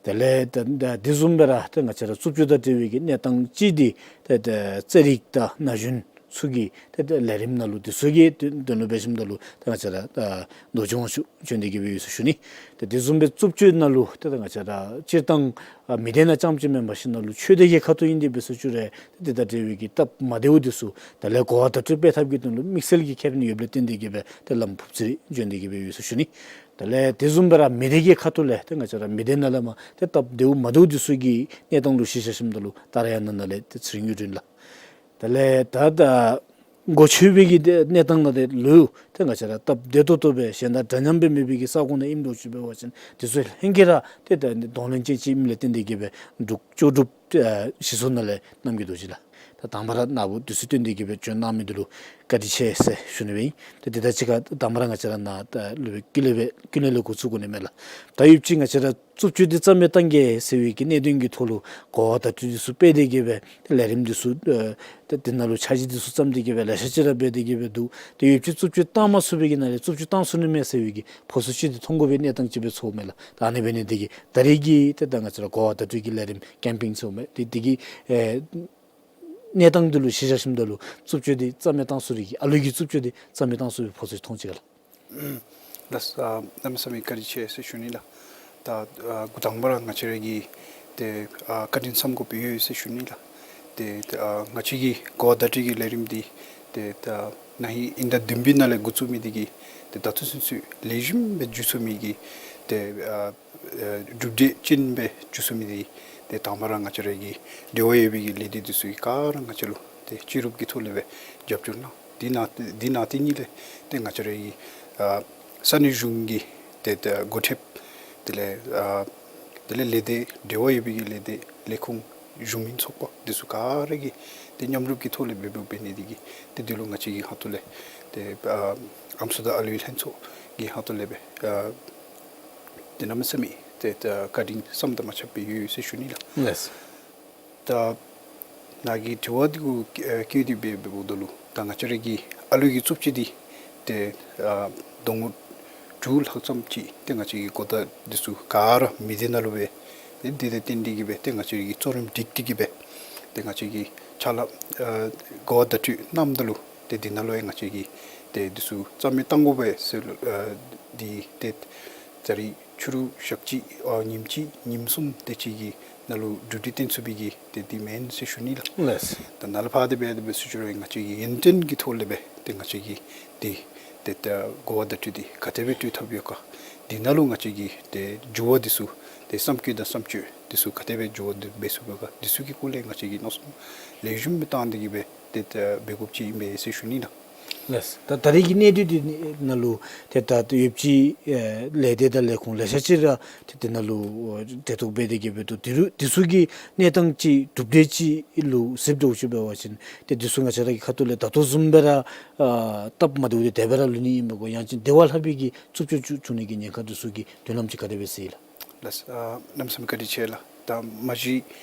དེ་ལས་ད་ད་དེ་བཟུམ་སྦེ་ར་ཏེ་ང་བཅས་ར་རྩུབ་སྤྱོད་དང་འབྲེལ་བའི་གི་གནས་སྟངས་ཅིག་འདི་ཏེ་ཏེ་རྩེད་རིགས་དང་ན་གཞོན་ཚུ་གི་ཏེ་ཏེ་ལས་རིམ་ནང་ལུ་འདི་ཚུ་གི་དོན་དོན་ལུ་འབད་ཞིནམ་ད་ལུ་ཏེ་ང་བཅས་ར་ད་རྡོ་རྗེ་དབང་ཕྱུག་བྱོན་ཏེ་གི་སྦེ་ཡོད་ཟེར་ཞུ་ནི། ཏེ་དེ་བཟུམ་སྦེ་རྩུབ་སྤྱོད་ནང་ལུ་ཏེ་ད་ང་བཅས་ར་སྤྱིར་བཏང་ཨ་མི་སྡེ་ནང་རྐྱངམ་ཅིག་མེན་པར་ཞིནམ་ལུ་ཆོས་སྡེ་གི་ཁ་ཐུག་ཨིན་ཏེ་འབད་ཟེར་ཅི་རུང་ཏེ་དེ་དང་འབྲེལ་བའི་གི་སྟབས་མ་བདེཝ་འདི་ཚུ་དེ་ལས་གོ་བ་བརྡ་སྤྲོད་འབད་ཐབས་ཀྱི་དོན་ལུ་དམིགས་བསལ་གྱི་ཁེ་ཕན་ཡོདཔ་ལས་བརྟེན་ཏེ་གི་སྦེ་ཏེ་བླམ་ཕུབ་ཚེ་རིང་བྱོན་ཏེ་གི་སྦེ་ཡོད་ཟེར་ཞུ་ནི། དེ་ལས་དེ་བཟུམ་སྦེ་ར་མི་སྡེ་གི་ཁ་ཐུག་ལས་ཏེ་ང་བཅས་ར་མི་སྡེ་ནང་ལས་མར་ཏེ་སྟབས་བདེཝ་མ་བདེཝ་འདི་ཚུ་གི་གནས་སྟངས་ལུ་གཞི་བཞག་ཞིནམ་ད་ལུ་ད་རེས་ཡང་ནཱ་ནཱ་ལས་ཏེ་ཚེ་རིང་གཡུ་སྒྲོན་ལགས། དེ་ལས་ད་ད་འགོ་ཆོད་པའི་གི་ཏེ་གནས་སྟངས་ནང་ཏེ་ལུ་ཏེ་ང་བཅས་ར་སྟབས་བདེ་ཏོག་ཏོ་སྦེ་གཞན་དང་འདྲ་མཉམ་སྦེ་མེད་པའི་གི་ས་གོ་ནང་ཨིནམ་འདྲཝ་ཅིག་འབད་བ་ཅིན་དེ་ཚུ་ལྷན་སྐྱེས་ར་ཏེ་ད་གདོང་ལེན་ཅན་ཅིག་ཨིནམ་ལས་བརྟེན་ཏེ་གི་སྦེ་འབྲུག་ལྕོགས་གྲུབ་ཨ་ཞིག་གསོ་ནང་ལས་རྣམ་རྒྱལ་རྡོ་རྗེ་ལགས། ད་དང་པ་ར་ནཱ་བུ་དུས་ཚོད་བཏོན་ཏེ་གི་སྦེ་བྱོན་གནང་མི་འདི་ལུ་བཀའ་དྲིན་ཆེ་ཟེར་ཞུ་ནི་སྦེ་ཨིན། ཏེ་དེ་དང་གཅིག་ཁར་དང་པ་ར་ང་བཅས་ར་ནཱ་ད་སློབ་དཔོན་ཀུན་ལེགས་སྦེ་ཀུན་ལེགས་ལས་འགོ་བཙུགས་དགོ་ནི་མས་ལགས། ད་ཡོདཔ་ཅིག་ང་བཅས་ར་རྩུབ་སྤྱོད་འདི་རྩ་མེད་བཏང་གེ་ཟེར་བའི་གི་གནད་དོན་གྱི་ཐོག་ལུ་གོ་བ་བརྡ་སྤྲོད་འདི་ཚུ་སྤེལ་ཏེ་གི་སྦེ་ཏེ་ལས་རིམ་འདི་ཚུ་ཨེ་ཏེ་དེ་ནང་ལུ་འཆར་གཞི་འདི་ཚུ་བརྩམས་ཏེ་གི་སྦེ་ལེ་ཤ་ཅིག་ར་འབད་དེ་གི་སྦེ་འདུག། ཏེ་ཡོདཔ་ཅིག་རྩུབ་སྤྱོད་བཏང་མ་ཚུགས་པའི་གི་ནང་ལས་རྩུབ་སྤྱོད་བཏང་ཚུགས་ནི་མས་ཟེར་བའི་གི་ཕོ་སུ་ཅིག་འདི་མཐོང་དགོ་པའི་གནས་སྟངས་ཅིག་སྦེ་ཚོརཝ་མས་ལགས། ད་ཨ་ནི་འབད་ནི་འདི་གིས་ད་རིས་ཀྱི་ཏེ་ད་ང་བཅས་ར་གོ་བ་བརྡ་སྤྲོད་ཀྱི་ལས་རིམ་ཀེམ་པེན་ཚོགས་མི་འདི་འདི་གི་ཨེ་གནས་སྟངས་འདི་ལུ་གཞི་བཞག་ཞིནམ་ད་ལུ་རྩུབ་སྤྱོད་འདི་རྩ་མེད་བཏང་ཚུགས་རིགས་ཀྱི་ཨ་ལུ་གི་རྩུབ་སྤྱོད་འདི་རྩ་མེད་བཏང་ཚུགས་པའི་ཕོ་སུ་ཅིག་མཐོང་ཅི་ག་ལགས། ལགས་སོ། གནམ་མེད་ས་མེད་བཀའ་དྲིན་ཆེ་ཟེར་ཞུ་ནི་ལགས། ད་ཨ་འགོ་དང་པ་ར་ང་བཅས་ར་གིས་ཏེ་ཨ་བཀའ་དྲིན་བསམ་དགོཔ་ཡོད་ཟེར་ཞུ་ནི་ལགས། ཏེ་ད་ཨ་ང་བཅས་ཀྱི་གོ་བ་བརྡ་སྤྲོད་ཀྱི་ལས་རིམ་འདི་ཏེ་ད་ན་ཧིང་དབྱིན་ཟླ་བདུན་པའི་ནང་ལས་འགོ་བཙུགས་མི་འདི་གིས་ཏེ་ད་ལྟོ་ཚུན་ཚོད་ལེགས་ཤོམ་སྦེ་འགྱོ་ཚུགས་མི་གི་ཏེ་ཨ་ཨ་གྲུབ་འབྲས་ཅན་སྦེ་འགྱོ་ཚུགས་མི་འདི་ཏེ་དང་པ་ར་ང་བཅས་ར་གི་འབྲེལ་བ་ཡོད་པའི་གི་ལས་སྡེ་འདི་ཚུ་གིས་ག་ར་ང་བཅས་ལུ་ཏེ་སྤྱི་རུབ་ཀྱི་ཐོག་ལས་སྦེ་རྒྱབ་སྐྱོར་གནང་། འདི་ནང་འདི་ནང་དེ་ཉིད་ལས་ཏེ་ང་བཅས་ར་གི་ཨ་ས་གནས་གཞུང་གི་ཏེ་ཏེ་འགོ་ཁྲིདཔ་དེ་ལས་ཨ་དེ་ལས་ལས་སྡེ་འབྲེལ་བ་ཡོད་པའི་གི་ལས་སྡེ་ལས་ཁུངས་གཞུང་མིན་ཚོགས་པ་འདི་ཚུ་ག་ར་གིས་ཏེ་མཉམ་རུབ་ཀྱི་ཐོག་ལས་འབད་འབདཝ་འབད་ནི་འདི་གིས་ཏེ་འདི་ལུ་ང་བཅས་ཀྱི་ཁ་ཐུག་ལས་ཏེ་ཨ་ཨམ་སྲུ་དང་ཨ་ལུའི་ལྷན་ཚོགས་ཀྱི་ཁ་ཐུག་ལས་སྦེ་ཨ་ཏེ་གནམ་མེད་ས་མེད་ཏེ་ཏེ་བཀའ་དྲིན་བསམ་དང་མ་ཁྱབ་པའི་ཡོད་ཡོད་ཟེར་ཞུ་ནི་ལགས། ལགས། ད་ནཱ་གི་དྲི་བ་འདི་གུ་ཨ་བཀོད་དེ་འབད་འབདཝ་ད་ལུ་ད་ང་བཅས་ར་གི་ཨ་ལུ་གི་རྩུབ་སྤྱོད་འདི་ཏེ་ཨ་ཟླ་ངོ་དྲུག་ལྷག་ཙམ་ཅིག་ཏེ་ང་བཅས་ཀྱི་གོ་བརྡ་འདི་ཚུ་ག་ར་མི་སྡེ་ནང་ལུ་སྦེ་ཏེ་འདི་དང་བསྟུན་ཏེ་གི་སྦེ་ཏེ་ང་བཅས་ཀྱིས་གཙོ་རིམ་སྒྲིག་སྟེ་གི་སྦེ་ཏེ་ང་བཅས་ཀྱིས་ཕྱག་ལཱ་ཨ་གོ་བ་བརྡ་སྤྲོད་གནངམ་ད་ལུ་ཏེ་འདི་ནང་ལུ་ཡང་ང་བཅས་ཀྱིས་ཏེ་འདི་ཚུ་རྩ་མེད་བཏང་དགོ་པས་ཟེར་ཨ་འདི་ཏེ་ད་རིས་ཕྱི་རུ་ཞག་གཅིག་ཨ་ཉིནམ་གཅིག་ཉིནམ་གསུམ་དེ་ཅིག་གི་ནང་ལུ་གྲུབ་འབྲས་བསྟན་ཚུགས་པའི་གི་ཏེ་འདི་མེན་ཟེར་ཞུ་ནི་ལགས། ལགས། ད་ནཱ་ལས་ཕར་དེ་སྦེ་དེ་སྦེ་ཟེར་ཞུ་རུང་ང་བཅས་ཀྱིས་ཡུན་བརྟན་གྱི་ཐོག་ལས་སྦེ་ཏེ་ང་བཅས་ཀྱིས་ཏེ་ཏེ་ད་གོ་བ་བརྡ་སྤྲོད་འདི་ག་དེ་སྦེ་སྤྲོད་ཐབས་ཡོད་ག། འདི་ནང་ལུ་ང་བཅས་ཀྱིས་ཏེ་འགྱུར་བ་འདི་ཚུ་ཏེ་བསམ་བཀོད་དང་བསམ་སྤྱོད་འདི་ཚུ་ག་དེ་སྦེ་འགྱུར་བ་འདི་འབད་ཚུགས་པས་ག། འདི་ཚུ་གི་སྐོར་ལས་ང་བཅས་ཀྱིས་མནོ་བསམ་ལེགས་ཤོམ་སྦེ་བཏང་སྟེ་གི་སྦེ་ཏེ་ད་འབད་དགོཔ་ཅིག་ཨིན་པས་ཟེར་ཞུ་ནི་ལགས། ལགས། ད་ད་རེས་ཀྱི་གནད་དོན་འདི་ནང་ལུ་ཏེ་ད་ཡོདཔ་ཅིག་ཨེ་ལས་སྡེ་དང་ལས་ཁུངས་ལེ་ཤ་ཅིག་ར་ཏེ་དེ་ནང་ལུ་ཨོ་གྲལ་གཏོགས་འབད་དེ་གི་འབད་དོ། དེ་རུ་དེ་ཚུ་གི་གནས་སྟངས་ཅིག་གྲུབ་འབྲས་ཅིག་ལུ་གཟིགསཔ་འདྲཝ་ཅིག་འབད་བ་ཅིན་ཏེ་དེ་ཚུ་ང་བཅས་ར་གི་ཁ་ཐུག་ལས་ད་ལྟོ་བཟུམ་སྦེ་ར་ཨ་སྟབས་མ་བདེཝ་འདི་དེ་སྦེ་ར་ལུས་ནི་ཨིན་པས་གོ། ཡང་ཅིན་དེ་བ་ལྷག་པའི་གི་རྩུབ་སྤྱོད་ཅིག་འབྱུང་ནི་གི་ཉེན་ཁ་དེ་ཚུ་གི་མདུན་ལམ་ཅིག་ག་དེ་སྦེ་གཟིགས་ལགས། ལགས། ཨ་གནམ་མེད་ས་མེད་བཀའ་དྲིན་ཆེ་ལགས། ད་མ་གཞི་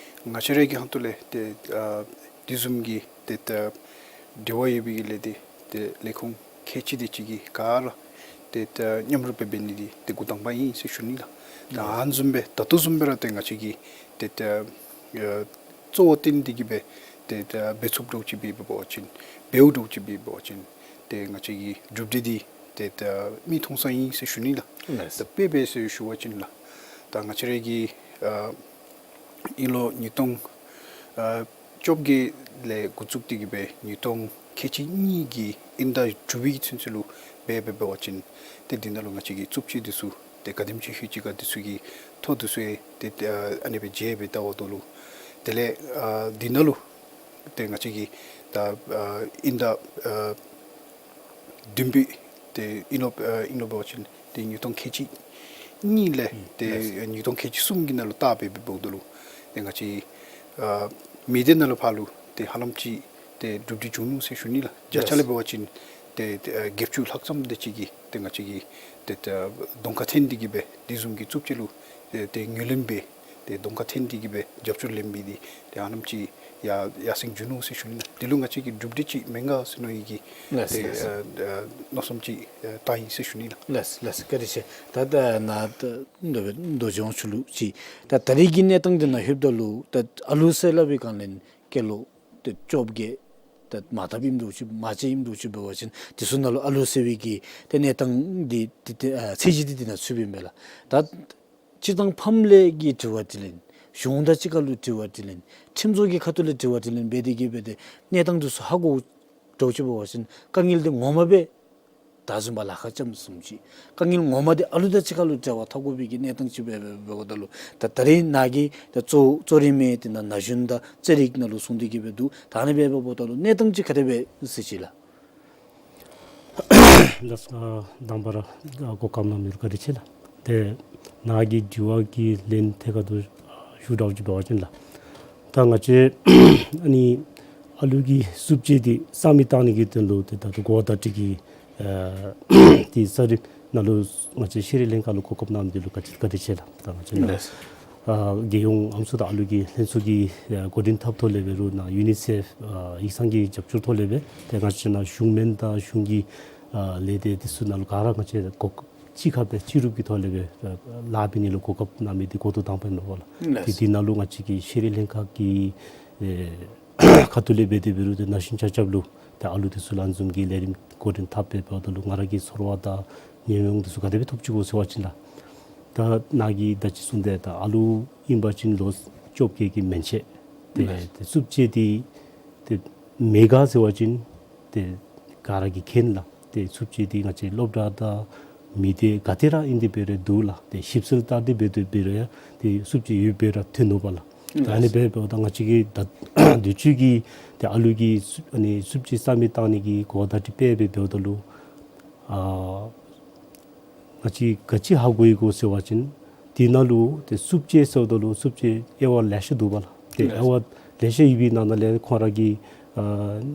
ང་བཅས་ར་གི་ཁ་ཐུག་ལས་ཏེ་ཨ་དེ་བཟུམ་གྱི་ཏེ་ད་འབྲེལ་བ་ཡོད་པའི་གི་ལས་སྡེ་ཏེ་ལས་ཁུངས་ཁལ་གཅིག་དེ་ཅིག་གིས་ག་ར་ཏེ་ད་མཉམ་རུབ་སྦེ་འབད་ནི་འདི་ཏེ་འགོ་དང་པ་ཨིན་ཟེར་ཞུ་ནི་ལགས། ད་ཨ་ནི་བཟུམ་སྦེ་ད་ལྟོ་བཟུམ་སྦེ་ར་ཏེ་ང་བཅས་ཀྱི་ཏེ་ད་ཨ་གཙོ་བོ་བཏོན་ཏེ་གི་སྦེ་ཏེ་ད་འབད་ཚུགསཔ་འདྲཝ་ཅིག་འབད་འབད་བ་ཅིན་འབདཝ་འདྲཝ་ཅིག་འབད་འབད་བ་ཅིན་ཏེ་ང་བཅས་ཀྱི་གྲུབ་འབྲས་འདི་ཏེ་ད་མིག་མཐོང་ས་ཨིན་ཟེར་ཞུ་ནི་ལགས། ལགས། ད་དཔེ་འབད་ཟེར་ཞུ་བ་ཅིན་ལགས། ད་ང་བཅས་ར་གི་ཨ་ཨིན་ལོ་ཉིས་སྟོང་ཨ་བཅོ་བརྒྱད་ལས་འགོ་བཙུགས་ཏེ་གི་སྦེ་ཉིས་སྟོང་ཁལ་གཅིག་གཉིས་ཀྱི་དབྱིན་ཟླ་དྲུག་པའི་ཚུན་ཚོད་ལུ་འབད་འབད་འབད་བ་ཅིན་ཏེ་འདི་ནང་ལུ་ང་བཅས་ཀྱི་རྩུབ་སྤྱོད་འདི་ཚུ་ཏེ་ག་དེམ་ཅིག་ལྷོད་ཅི་ག་འདི་ཚུ་གི་ཐོ་འདི་ཚུ་ཡང་ཏེ་ཨ་ཨ་ནི་སྦེ་མཇལ་སྦེ་བལྟཝ་ད་ལུ་དེ་ལས་ཨ་འདི་ནང་ལུ་ཏེ་ང་བཅས་ཀྱི་ད་ཨ་དབྱིན་ཟླ་ཨ་བདུན་པའི་ཏེ་ཨིན་ལོ་ཨ་ཨིན་ལོ་འབད་བ་ཅིན་ཏེ་ཉིས་སྟོང་ཁལ་གཅིག་གཉིས་ལས་ཨུམ་ཏེ་ལགས། ཉིས་སྟོང་ཁལ་གཅིག་གསུམ་གྱི་ནང་ལུ་བལྟ་སྦེ་འབདཝ་ད་ལུ་ཏེ་ང་བཅས་ཨ་མི་སྡེ་ནང་ལུ་ཕར་ལུ་ཏེ་ཧ་ལམ་ཅིག་ཏེ་གྲུབ་འབྲས་བྱུང་ནུག་ཟེར་ཞུ་ནི་ལགས། བརྒྱ་ཆ་ལས་ལགས། འབད་བ་ཅིན་ཏེ་ཏེ་ཨ་བརྒྱད་ཅུ་ལྷག་ཙམ་དེ་ཅིག་གིས་ཏེ་ང་བཅས་ཀྱི་ཏེ་ཏེ་གདོང་ཁར་འཐོན་ཏེ་གི་སྦེ་དེ་བཟུམ་གྱི་རྩུབ་སྤྱོད་ལུ་ཏེ་ཏེ་ངོས་ལེན་འབད་ཏེ་གདོང་ཁར་འཐོན་ཏེ་གི་སྦེ་རྒྱབ་སྐྱོར་ལེན་མི་འདི་ཏེ་ཧ་ལམ་ཅིག་ཡར་ཡར་སེང་འགྱོ་ནུག་ཟེར་ཞུ་ནི་ལགས། དེ་ལུ་ང་བཅས་ཀྱི་གྲུབ་འབྲས་ཅིག་མེན་ག་ཟེར་མནོ་ཡི་གི་ལགས་ཏེ་ལགས། ཨ་ཨ་མནོ་བསམ་ཅིག་ཨ་བཏང་ཡི་ཟེར་ཞུ་ནི་ལགས། ལགས་ལགས། བཀའ་དྲིན་ཆེ། ད་ད་ནཱ་ད་མདོ་སྦེ་མདོ་སྦྱོང་ཚུ་ལུ་ཅིག་ད་ད་རེས་ཀྱི་གནས་སྟངས་འདི་ནང་ལྷོདཔ་ད་ལུ་ད་ཨ་ལུ་ཟེར་སླབ་པའི་སྒང་ལས་སྐྱེས་ལོ་ཏེ་བཅོ་བརྒྱད་ད་མ་བཏབ་ཨིནམ་འདྲཝ་ཅིག་མ་བྱིན་ཨིནམ་འདྲཝ་ཅིག་འབད་བ་ཅིན་དེ་ཚུ་ནང་ལུ་ཨ་ལུ་ཟེར་བའི་གི་ཏེ་གནས་སྟངས་འདི་ཏེ་ཏེ་ཨ་ཚད་གཞི་འདི་འདི་ནང་ཚུདཔ་ཨིན་པས་ལགས། ད་སྤྱིར་བཏང་ཕམ་ལས་ཀྱི་དྲི་བ་དྲིས་ལན་གཞུང་དང་གཅིག་ཁར་ལུ་དྲི་བ་དྲིས་ལན་ཁྲིམས་བཟོ་གི་ཁ་ཐུག་ལས་དྲི་བ་དྲིས་ལན་འབད་དེ་གི་སྦེ་ཏེ་གནས་སྟངས་འདི་ཚུ་ཧ་གོཝ་འདྲཝ་ཅིག་འབད་བ་ཅིན་དཀའ་ངལ་འདི་ངོ་མ་སྦེ་ད་བཟུམ་སྦེ་ལཱ་ཁག་ཙམ་བཟུམ་ཅིག་དཀའ་ངལ་ངོ་མ་འདི་ཨ་ལུ་དང་གཅིག་ཁར་ལུ་འབྲེལ་བ་འཐབ་དགོ་པའི་གི་གནས་སྟངས་ཅིག་སྦེ་འབདཝ་ད་ལུ་ད་ད་རེས་ནཱ་གིས་ད་གཙོ་གཙོ་རིམ་མི་འདི་ནཱ་ན་གཞོན་དང་རྩེད་རིགས་ནང་ལུ་སོང་སྟེ་གི་སྦེ་འདུག། ད་ཨ་ནི་སྦེ་འབདཝ་ད་ལུ་གནས་སྟངས་ཅིག་ག་དེ་སྦེ་གཟིགས་ཅི་ལགས། ལགས། ཨ་དང་པ་ར་ཨ་གོ་སྐབས་གནང་མི་ལུ་བཀའ་དྲིན་ཆེ་ལགས། ཏེ་ནཱ་གི་དྲི་བ་གི་ལན་ཐད་ཀར་དུ་ཞུ་དྲགས་ཅིག་འབད་བ་ཅིན་ལགས། ད་ང་བཅས་ཨ་ནི་ཨ་ལུ་གི་རྩུབ་སྤྱོད་འདི་རྩ་མེད་བཏང་ནི་གི་དོན་ལུ་ཏེ་ད་ལྟོ་གོ་བ་བརྡ་སྤྲོད་ཀྱི་ཨ་དེ་གསར་རིམ་ནང་ལུ་ང་བཅས་ཤེས་རིག་ལྷན་ཁག་ལུ་གོ་སྐབས་གནང་མི་འདི་ལུ་བཀའ་དྲིན་བཀའ་དྲིན་ཆེ་ལགས། ད་ང་བཅས་ནཱ་ལགས། ཨ་རྒྱལ་ཡོངས་ཨམ་སྲུ་དང་ཨ་ལུ་གི་ལྷན་ཚོགས་ཀྱི་ཨ་འགོ་འདྲེན་འཐབ་ཐོག་ལས་འབད་རུང་ནཱ་ཡུ་ནི་སེཕ་ཨ་ཡིག་ཚང་གི་རྒྱབ་སྐྱོར་ཐོག་ལས་སྦེ་ཏེ་ང་བཅས་ནཱ་གཞུང་མེན་དང་གཞུང་གི་ཨ་ལས་སྡེ་དེ་ཚུ་ནང་ལུ་ག་ར་ང་བཅས་གོ་གཅིག་ཁར་སྦེ་སྤྱི་རུབ་ཀྱི་ཐོག་ལས་སྦེ་ཨ་ལཱ་འབད་ནི་ལུ་གོ་སྐབས་གནང་མི་འདི་འགོ་ཐོག་དང་པ་ཨིན་པས་ལགས། ལགས། ཏེ་དེ་ནང་ལུ་ང་བཅས་ཀྱི་ཤེས་རིག་ལྷན་ཁག་གི་ཨེ་ཁ་ཐུག་ལས་འབད་དེ་འབད་རུང་ཏེ་ན་གཞོན་ཆ་ཁྱབ་ལུ་ཏེ་ཨ་ལུ་དེ་ཚུ་ལུ་ཨ་ནི་བཟུམ་གྱི་ལས་རིམ་འགོ་འདྲེན་འཐབ་སྦེ་འབདཝ་ད་ལུ་ང་ར་གི་ཚོར་བ་དང་ཉམས་མྱོང་དེ་ཚུ་ག་དེ་སྦེ་ཐོབ་ཅི་གོ་ཟེར་བ་ཅིན་ལགས། ད་ནཱ་གིས་ད་ཅི་གསུངས་ཏེ་ད་ཨ་ལུ་ཨིན་པ་ཅིན་ལོ་བཅོ་བརྒྱད་ཀྱི་མན་ཆད་ཏེ་ལགས། ཏེ་རྩུབ་སྤྱོད་འདི་ཏེ་མེད་ག་ཟེར་བ་ཅིན་ཏེ་ག་ར་གིས་མཁྱེན་ལགས། ཏེ་རྩུབ་སྤྱོད་འདི་ང་བཅས་སློབ་གྲྭ་དང་མི་སྡེ་ག་ཏེ་ར་ཨིན་ཏེ་འབད་རུང་འདུག་ལགས། ཏེ་ཞིབ་འཚོལ་བལྟ་སྟེ་འབད་དེ་འབད་རུང་ཡང་ཏེ་རྩུབ་སྤྱོད་ཡོདཔ་སྦེ་ར་ཐོན་ནུག་པ་ལགས། ད་ཨ་ནི་སྦེ་འབདཝ་ད་ང་བཅས་ཀྱིས་ད་དུས་ཅི་གི་ཏེ་ཨ་ལུ་གི་ཨ་ནི་རྩུབ་སྤྱོད་རྩ་མེད་བཏང་ནི་གི་གོ་བ་བརྡ་སྤྲོད་འབད་འབད་འབདཝ་ད་ལུ་ཨ་ང་བཅས་ག་ཅི་ཧ་གོ་ཡི་གོ་ཟེར་བ་ཅིན་དེ་ནང་ལུ་ཏེ་རྩུབ་སྤྱོད་ཟེརཝ་ད་ལུ་རྩུབ་སྤྱོད་དབྱེ་བ་ལེ་ཤ་འདུག་པ་ལགས། ཏེ་ལགས། དབྱེ་བ་ལེ་ཤ་ཡོད་པའི་ནང་ན་ལས་ཁོང་ར་གི་ཨ་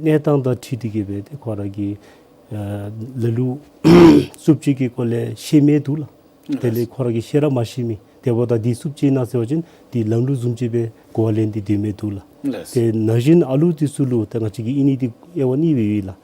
གནས་སྟངས་དང་འཁྲིལ་ཏེ་གི་སྦེ་ཏེ་ཁོང་ར་གི་ཨ་ལ་ལུ་རྩུབ་སྤྱོད་ཀྱི་སྐོར་ལས་ཤེས་མི་འདུག་ལགས། དེ་ལས་ཁོང་ར་གིས་ཤེས་ར་མ་ཤེས་མི་དེ་འབདཝ་ད་འདི་རྩུབ་སྤྱོད་ཨིན་ན་ཟེར་བ་ཅིན་འདི་ལམ་ལུགས་བཟུམ་ཅིག་སྦེ་གོ་བ་ལེན་ཏེ་སྡོད་མི་འདུག་ལགས། ལགས། ཏེ་ན་གཞོན་ཨ་ལུ་དེ་ཚུ་ལུ་ཏེ་ང་བཅས་ཀྱིས་ཨིན་ནི་འདི་དབྱེ་བ་གཉིས་སྦེ་ཡོད་ལགས།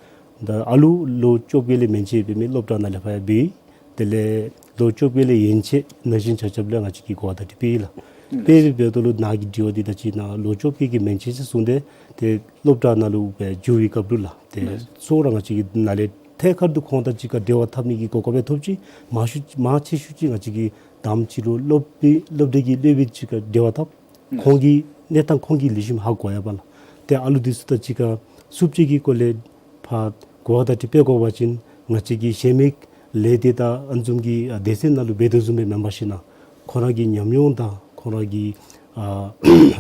ད་ཨ་ལུ་ལོ་བཅོ་བརྒྱད་ལས་མན་ཆད་འབད་མི་སློབ་གྲྭ་ནང་ལས་ཕར་ཡང་འབད་ཡི། དེ་ལས་ལོ་བཅོ་བརྒྱད་ལས་ཡན་ཆད་ན་གཞོན་ཆ་ཁྱབ་ལུ་ཡང་ང་བཅས་ཀྱིས་གོ་བ་བརྡ་སྤྲོད་འབད་ཡི་ལགས། ལགས། འབད་འབད་འབདཝ་ད་ལུ་ནཱ་གི་དྲི་བ་འདི་ད་ཅི་ནཱ་ལོ་བཅོ་བརྒྱད་ཀྱི་མན་ཆད་ཟེར་གསུངས་ཏེ་ཏེ་སློབ་གྲྭ་ནང་ལུ་སྦེ་འགྱོ་བའི་སྐབས་ལུ་ལགས། ཏེ་ལགས། གཙོ་བོ་ར་ང་བཅས་ཀྱིས་ནཱ་ལས་ཐད་ཀར་དུ་ཁོང་དང་གཅིག་ཁར་འབྲེལ་བ་འཐབ་ནི་གི་གོ་སྐབས་ཡང་ཐོབ་ཅི། མང་ཤོས་མང་ཆེ་ཤོས་ཅིག་ང་བཅས་ཀྱིས་དང་པ་ཅིག་ལུ་སློབ་དཔོན་སློབ་གྲྭ་གི་སློབ་དཔོན་ཅིག་ཁར་འབྲེལ་བ་འཐབ། ལགས། ཁོང་གི་གནས་སྟངས་ཁོང་གིས་ལེགས་ཤོམ་ཧ་གོ་ཡོད་པ་ལགས། ཏེ་ཨ་ལུ་དེ་ཚུ་དང་གཅིག་ཁར་རྩུབ་སྤྱོད་ཀྱི་སྐོར་ལས་ཕར་གོ་བ་བརྡ་སྤྲོད་འབད་དགོ་པ་ཅིན་ང་བཅས་ཀྱི་གཞན་མི་ལས་སྡེ་དང་ཨ་ནི་བཟུམ་གྱི་ཨ་སྡེ་ཚན་ནང་ལུ་འབད་དོ་བཟུམ་སྦེ་མེན་པར་ཞིན་ན་ཁོང་ར་གི་ཉམས་མྱོང་དང་ཁོང་ར་གི་ ཨ་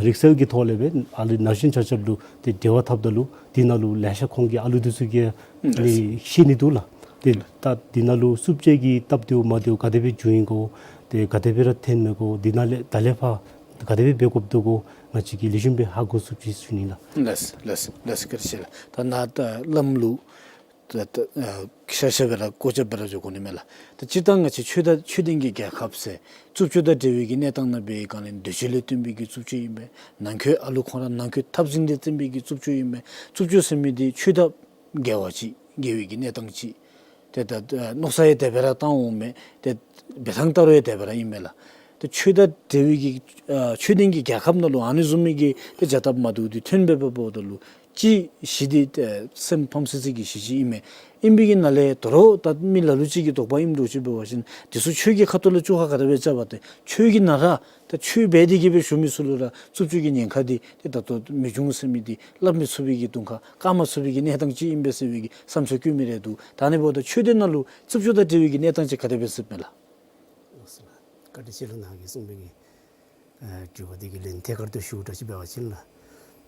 རིག་རྩལ་གྱི་ཐོག་ལས་སྦེ་ཨ་ལུ་ན་གཞོན་ཆ་ཁྱབ་ལུ་ཏེ་འབྲེལ་བ་འཐབ་ད་ལུ་དེ་ནང་ལུ་ལེ་ཤ་ཁོང་གིས་ཨ་ལུ་འདི་ཚུ་གིས་ཨ་ནི་ཤེས་ནི་འདུག་ལགས། ཏེ་ད་དེ་ནང་ལུ་རྩུབ་སྤྱོད་ཀྱི་སྟབས་བདེཝ་མ་བདེཝ་ག་དེ་སྦེ་འབྱུང་ཡི་གོ། ཏེ་ག་དེ་སྦེ་ར་ཐོན་མི་གོ། དེ་ནང་ལས་ད་ལས་ཕར་ག་དེ་སྦེ་འབད་དགོཔ་འདུག་གོ། ང་བཅས་ཀྱིས་ལེགས་ཤོམ་སྦེ་ཧ་གོ་ཚུགསཔ་ཅིག་ཞུ་ནི་ལགས། ལགས་ལགས་ལགས། བཀའ་དྲིན་ཆེ་ལགས། ད་ནཱ་ད་བླམ་ལུ་ད་ད་ཨ་ཤར་ཤར་སྦེ་ར་སྐོར་ར་སྦེ་ར་འགྱོ་དགོ་ནི་མས་ལགས། ད་སྤྱིར་བཏང་ང་བཅས་ཆོས་དང་ཆོས་ལྡན་གྱི་རྒྱལ་ཁབ་ཟེར་རྩུབ་སྤྱོད་དང་འབྲེལ་བའི་གི་གནས་སྟངས་ནང་འབད་བའི་སྒང་ལས་འདོད་སྤྱོད་ལས་བརྟེན་པའི་གི་རྩུབ་སྤྱོད་ཨིན་པས། ནང་འཁོད་ཨ་ལུ་ཁོང་ར་ནང་འཁོད་འཐབ་འཛིང་ལས་བརྟེན་པའི་གི་རྩུབ་སྤྱོད་ཨིན་པས། རྩུབ་སྤྱོད་ཟེར་མི་འདི་ཆོས་དང་འགལ་བ་ཅིག་འགལ་བའི་གི་གནས་སྟངས་ཅིག། ཏེ་ད་ཨ་མནོ་བསམ་ཡང་དེ་སྦེ་ར་བཏང་འོང་མས། ཏེ་འབད་ཐངས་བལྟ་རུང་ཡང་དེ་སྦེ་ར་ཨིན་མས་ལགས། ཏེ་ཆོས་དང་འབྲེལ་བའི་གི་ཨ་ཆོས་ལྡན་གྱི་རྒྱལ་ཁབ་ནང་ལུ་ཨ་ནི་བཟུམ་མའི་གི་ཏེ་བྱ་སྟབས་མ་བདེཝ་འདི་ཐོན་འབདཝ་ད་ལུ་གཅིག་གཞི་འདི་ཏེ་སེམས་ཕམ་སི་སི་གི་གཞི་ཅིག་ཨིན་མས། ཨིན་པའི་གི་ནང་ལས་དོ་རུང་ད་མི་ལ་ལུ་ཅིག་གི་དོགས་པ་ཨིནམ་འདྲཝ་ཅིག་འབད་བ་ཅིན་འདི་ཚུ་ཆོས་ཀྱི་ཁ་ཐུག་ལས་བཅོ་ཁ་ག་དེ་སྦེ་རྐྱབ་པ་ཏེ་ཆོས་ཀྱི་ནང་ར་ད་ཆོས་འབད་དེ་གི་སྦེ་བཞུགས་མི་ཚུ་ལུ་ར་རྩུབ་སྤྱོད་ཀྱི་ཉེན་ཁ་འདི་ཏེ་ད་ལྟོ་མི་འབྱུང་ཟེར་མི་འདི་སླབ་མི་ཚུགས་པའི་གི་དུང་ཁ་བཀག་མ་ཚུགས་པའི་གི་གནས་སྟངས་ཅིག་ཨིན་པས་ཟེར་བའི་གི་བསམ་ཚུལ་བཀོད་མི་རེ་འདུག། ད་ཨ་ནི་འབདཝ་ད་ཆོས་སྡེ་ནང་ལུ་རྩུབ་སྤྱོད་དང་འབྲེལ་བའི་གི་གནས་སྟངས་ཅིག་ག་དེ་སྦེ་སྲིད་མས་ལགས། བཀའ་དྲིན་ཆེ་ལགས། ནཱ་གིས་གསུངས་པའི་གི་ཨ་དྲི་བ་འདི་གི་ལན་ཐད་ཀར་དུ་ཞུཝ་འདྲཝ་ཅིག་འབད་བ་ཅིན་ལགས།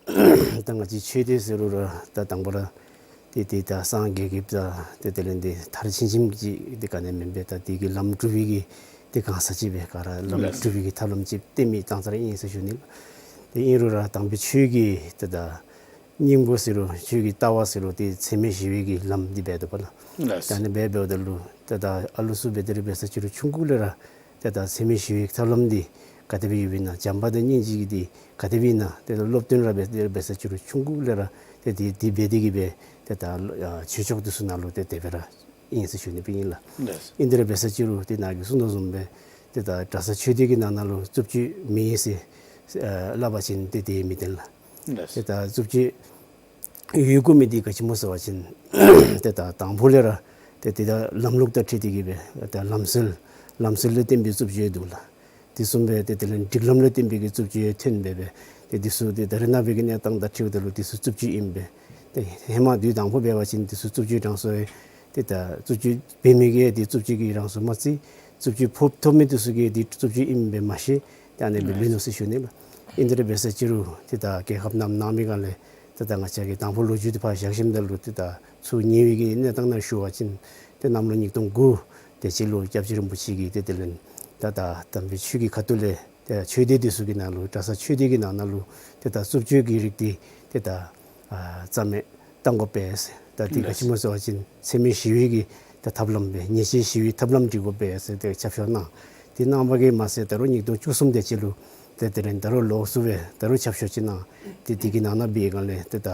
ད་ང་བཅས་ཆོས་སྡེ་ཟེར་རུང་ར་ད་དང་པ་ར་ཏེ་ཏེ་ད་སངས་རྒྱས་ཀྱི་ད་ཏེ་དེ་ལས་འདི་མཐར་ཕྱིན་ཅིག་འདི་ག་ནི་མེན་པས། ད་འདི་གི་ལམ་སྒྲུབ་པའི་གི་ཏེ་གང་ཟག་ཅིག་སྦེ་ག་ར་ལམ་ལགས། སྒྲུབ་པའི་གི་ཐབས་ལམ་ཅིག་སྟོན་མི་གཏང་ས་ར་ཨིན་ཟེར་ཞུ་ནི་ལགས། ཏེ་ཨིན་རུང་ར་དམ་པའི་ཆོས་ཀྱི་ཏེ་ད་སྙིང་པོ་ཟེར་རུང་ཆོས་ཀྱི་ལྟ་བ་ཟེར་རུང་ཏེ་འཚེ་མེད་ཞི་བའི་གི་ལམ་འདི་འབད་དོ་བ་ལགས། ལགས། ད་ཨ་ནི་འབད་འབདཝ་ད་ལུ་ཏེ་ད་ཨ་ལུ་ཚུ་འབད་དེ་ར་འབད་ས་ཅིག་རུང་ཆུང་ཀུ་ལས་ར་ཏེ་ད་འཚེ་མེད་ཞི་བའི་ཐབས་ལམ་འདི་ག་དེ་སྦེ་ཡོདཔ་ཨིན་ན། བྱམས་པ་དང་སྙིང་རྗེ་གི་འདི་ག་དེ་སྦེ་ཨིན་ན། ཏེ་ད་སློབ་སྟོན་ར་འབད་དེ་ར་འབད་ས་ཅིག་རུང་ཆུང་ཀུ་ལས་ར་ཏེ་འདི་འདི་འབད་དེ་གི་སྦེ་ཏེ་ད་ཨ་ཆོས་ཕྱོགས་འདི་ཚུ་ནང་ལུ་ཏེ་དེ་སྦེ་ར་ཨིན་ཟེར་ཞུ་ནི་སྦེ་ཨིན་ལགས། ལགས། ཨིན་དེ་ར་འབད་ས་ཅིག་རུང་ཏེ་ནཱ་གིས་གསུངས་དོ་བཟུམ་སྦེ་ཏེ་ད་གྲྭ་ས་ཆོས་སྡེ་གི་ནང་ན་ལུ་རྩུབ་སྤྱོད་མེད་ཟེར་ཨ་སླབ་པ་ཅིན་ཏེ་དེ་མི་བདེན་ལགས། ལགས། ཏེ་ད་རྩུབ་སྤྱོད་ཡོད་དགོ་མི་འདི་ག་ཅི་སྨོ་ཟེར་བ་ཅིན་ཏེ་ད་དང་པོ་ལས་ར་ཏེ་ཏེ་ད་ལམ་ལུགས་དང་འཁྲིལ་ཏེ་གི་སྦེ་ད་ལམ་སྲོལ་ལམ་སྲོལ་ལས་བརྟེན་པའི་རྩུབ་སྤྱོད་འདུག་ལགས། དེ་བཟུམ་སྦེ་ཏེ་དེ་ལས་སྒྲིག་ལམ་ལས་བརྟེན་པའི་གི་རྩུབ་སྤྱོད་ཐོན་སྦེ་སྦེ་ཏེ་འདི་ཚུ་ཏེ་ད་རེས་ནངས་པའི་གི་གནས་སྟངས་དང་འཁྲིལཝ་ད་ལུ་འདི་ཚུ་རྩུབ་སྤྱོད་ཨིན་པས། ཏེ་ཧེ་མ་དུས་དང་པོ་འབད་བ་ཅིན་འདི་ཚུ་རྩུབ་སྤྱོད་གྲངས་སུ་ཏེ་ད་རྩུབ་སྤྱོད་འབད་མི་གིས་ཏེ་རྩུབ་སྤྱོད་ཀྱི་གྲངས་སུ་མ་བརྩི། རྩུབ་སྤྱོད་ཕོག་ཐོབ་མི་འདི་ཚུ་གིས་ཏེ་རྩུབ་སྤྱོད་ཨིནམ་སྦེ་མ་ཤེས། ཏེ་ཨ་ནི་སྦེ་ལུས་ནུག་ཟེར་ཞུ་ནི་ལགས། ཨིན་དེ་ར་འབད་ས་ཅིག་རུང་ཏེ་ད་རྒྱལ་ཁབ་ནང་གནང་མི་སྒང་ལས་ཏེ་ད་ང་བཅས་ཀྱི་དང་ཕུ་ལོ་རྒྱུས་འདི་ཕར་བཞག་ཞིནམ་ད་ལུ་ཏེ་ད་ཚུར་ཉེ་བའི་གི་གནས་སྟངས་ནང་ཞུ་བ་ཅིན་ཏེ་གནམ་ལོ་ཉིས་སྟོང་དགུ་དེ་ཅིག་ལུ་སྐྱབས་རྗེ་རིན་པོ་ཆེ་གིས་ཏེ་དེ་ལས་ད་ད་དམ་པའི་ཆོས་ཀྱི་ཁ་ཐུག་ལས་ཏེ་ཆོས་སྡེ་འདི་ཚུ་གི་ནང་ལུ་གྲྭ་ས་ཆོས་སྡེ་གི་ནང་ན་ལུ་ཏེ་ད་རྩུབ་སྤྱོད་ཀྱི་རིགས་འདི་ཏེ་ད་ཨ་རྩ་མེད་གཏང་དགོ་པས་ཟེར། ད་འདི་ག་ཅི་སྨོ་ཟེར་བ་ཅིན་འཚེ་མེད་ཞི་བའི་གི་ད་ཐབས་ལམ་སྦེ་ཉེས་ཅན་ཞི་བའི་ཐབས་ལམ་སྒྲིག་དགོ་པས་ཟེར་ཏེ་ཆབ་ཤོག་གནང་། དེ་གནང་བ་གིས་མ་ཚད་ད་རུང་ཉིས་སྟོང་བཅུ་གསུམ་དེ་ཅིག་ལུ་ཏེ་དེ་ལས་ད་རུང་ལོགས་སུ་སྦེ་ད་རུང་ཆབ་ཤོག་ཅིག་གནང་། ཏེ་དེ་གི་ནང་ན་འབད་བའི་སྒང་ལས་ཏེ་ད་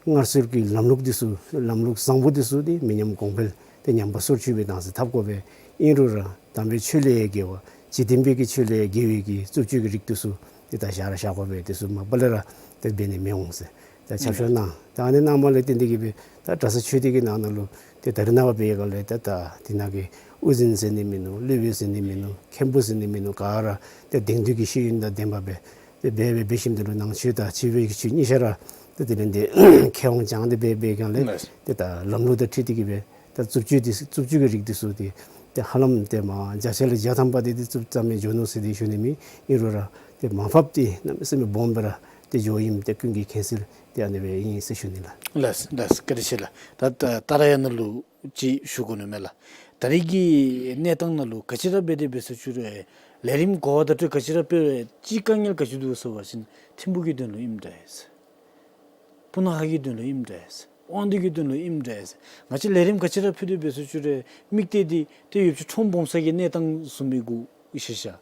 སྔར་སྲོལ་གྱི་ལམ་ལུགས་འདི་ཚུ་ལམ་ལུགས་བཟང་པོ་འདི་ཚུ་ཏེ་མི་ཉམས་གོང་འཕེལ་ཏེ་ཉམས་པ་སོར་ཆུད་པའི་གདངས་སུ་འཐབ་དགོ་པས། ཨིན་རུང་ར་དམ་པའི་ཆོས་ལས་འགལ་བ་འཇིག་རྟེན་པའི་གི་ཆོས་ལས་འགལ་བའི་གི་རྩུབ་སྤྱོད་ཀྱི་རིགས་འདི་ཚུ་ཏེ་ད་བཞག་ར་བཞག་དགོ་པས། འདི་ཚུ་མ་པ་ལས་ར་ཏེ་འབད་ནི་མི་འོང་ཟེར་ད་ཆབ་ཤོག་གནང་། ད་ཨ་ནི་གནངམ་ལས་བརྟེན་ཏེ་གི་སྦེ་ད་གྲྭ་ས་ཆོས་སྡེ་གི་ནང་ན་ལུ་ཏེ་ད་རེས་ནངས་པ་འབད་བའི་སྒང་ལས་ཏེ་ད་དེ་ནང་གི་དབུ་འཛིན་ཟེར་ནི་མིན་ནུག། སློབ་དཔོན་ཟེར་ནི་མིན་ནུག། མཁན་པོ་ཟེར་ནི་མིན་ནུག། ག་ར་ཏེ་དེང་དུས་ཀྱི་ཤེས་ཡོན་དང་ལྡན་པ་སྦེ་ཏེ་འབད་འབད་འབད་ཞིནམ་ད་ལུ་ནང་ཆོས་དང་ཕྱི་པའི་གི་ཆོས་གཉིས་ཆ་ར་ཏེ་དེ་ལས་འདི་མཁས་དབང་སྦྱངས་ཏེ་འབད་འབད་བའི་སྒང་ལས་ཏེ་ད་ལམ་ལུགས་དང་འཁྲིལ་ཏེ་གི་སྦེ་ད་རྩུབ་སྤྱོད་འདི་རྩུབ་སྤྱོད་ཀྱི་རིགས་འདི་ཚུ་ཏེ་ཏེ་ཧ་ལམ་ཏེ་མ་བརྒྱ་ཆ་ལས་བརྒྱ་ཐམ་པ་འདི་ཏེ་རྩུབ་རྩ་མེད་འགྱོ་ནུག་ཟེར་ཏེ་ཞུ་ནི་མེད། ཨིན་རུང་ར་ཏེ་མར་ཕབ་སྟེ་གནམ་མེད་ས་མེད་སྦོམ་སྦེ་ར་ཏེ་འགྱོཝ་ཨིནམ་ཏེ་ཀུན་གྱིས་མཁྱེན་གསལ་ཏེ་ཨ་ནི་སྦེ་ཨིན་ཟེར་ཞུ་ནི་ལགས། ལགས་ལགས། བཀའ་དྲིན་ཆེ་ལགས། ད་ད་ད་ར་ཡང་ནཱ་ལུ་ཅིག་ཞུ་དགོ་ནི་མས་ལགས། ད་རེས་ཀྱི་གནས་སྟངས་ནང་ལུ་ག་ཅི་ར་འབད་དེ་འབད་ས་ཅིག་རུང་ལས་རིམ་གོ་བ་བརྡ་སྤྲོད་ག་ཅི་ར་སྤེལ་རུང་ཅིག་དཀའ་ངལ་ག་ཅི་འདུག་ཟེར་བ་ཅིན་ཐིམ་ཕུག་གི་དོན་ལུ་ཨིནམ་འདྲས། སྤུ་ན་ཁ་གི་དོན་ལུ་ཨིནམ་འདྲས། དབང་འདུས་ཀྱི་དོན་ལུ་ཨིནམ་འདྲས། ང་བཅས་ལས་རིམ་ག་ཅི་ར་ཕུལ་དེ་འབད་ས་ཅིག་རུང་དམིགས་གཏད་འདི་ཏེ་ཡོདཔ་ཅིག་ཁྲོམ་སྦོམ་ས་གི་གནས་སྟངས་བཟུམ་མའི་གུ་ཤེས་ཤ།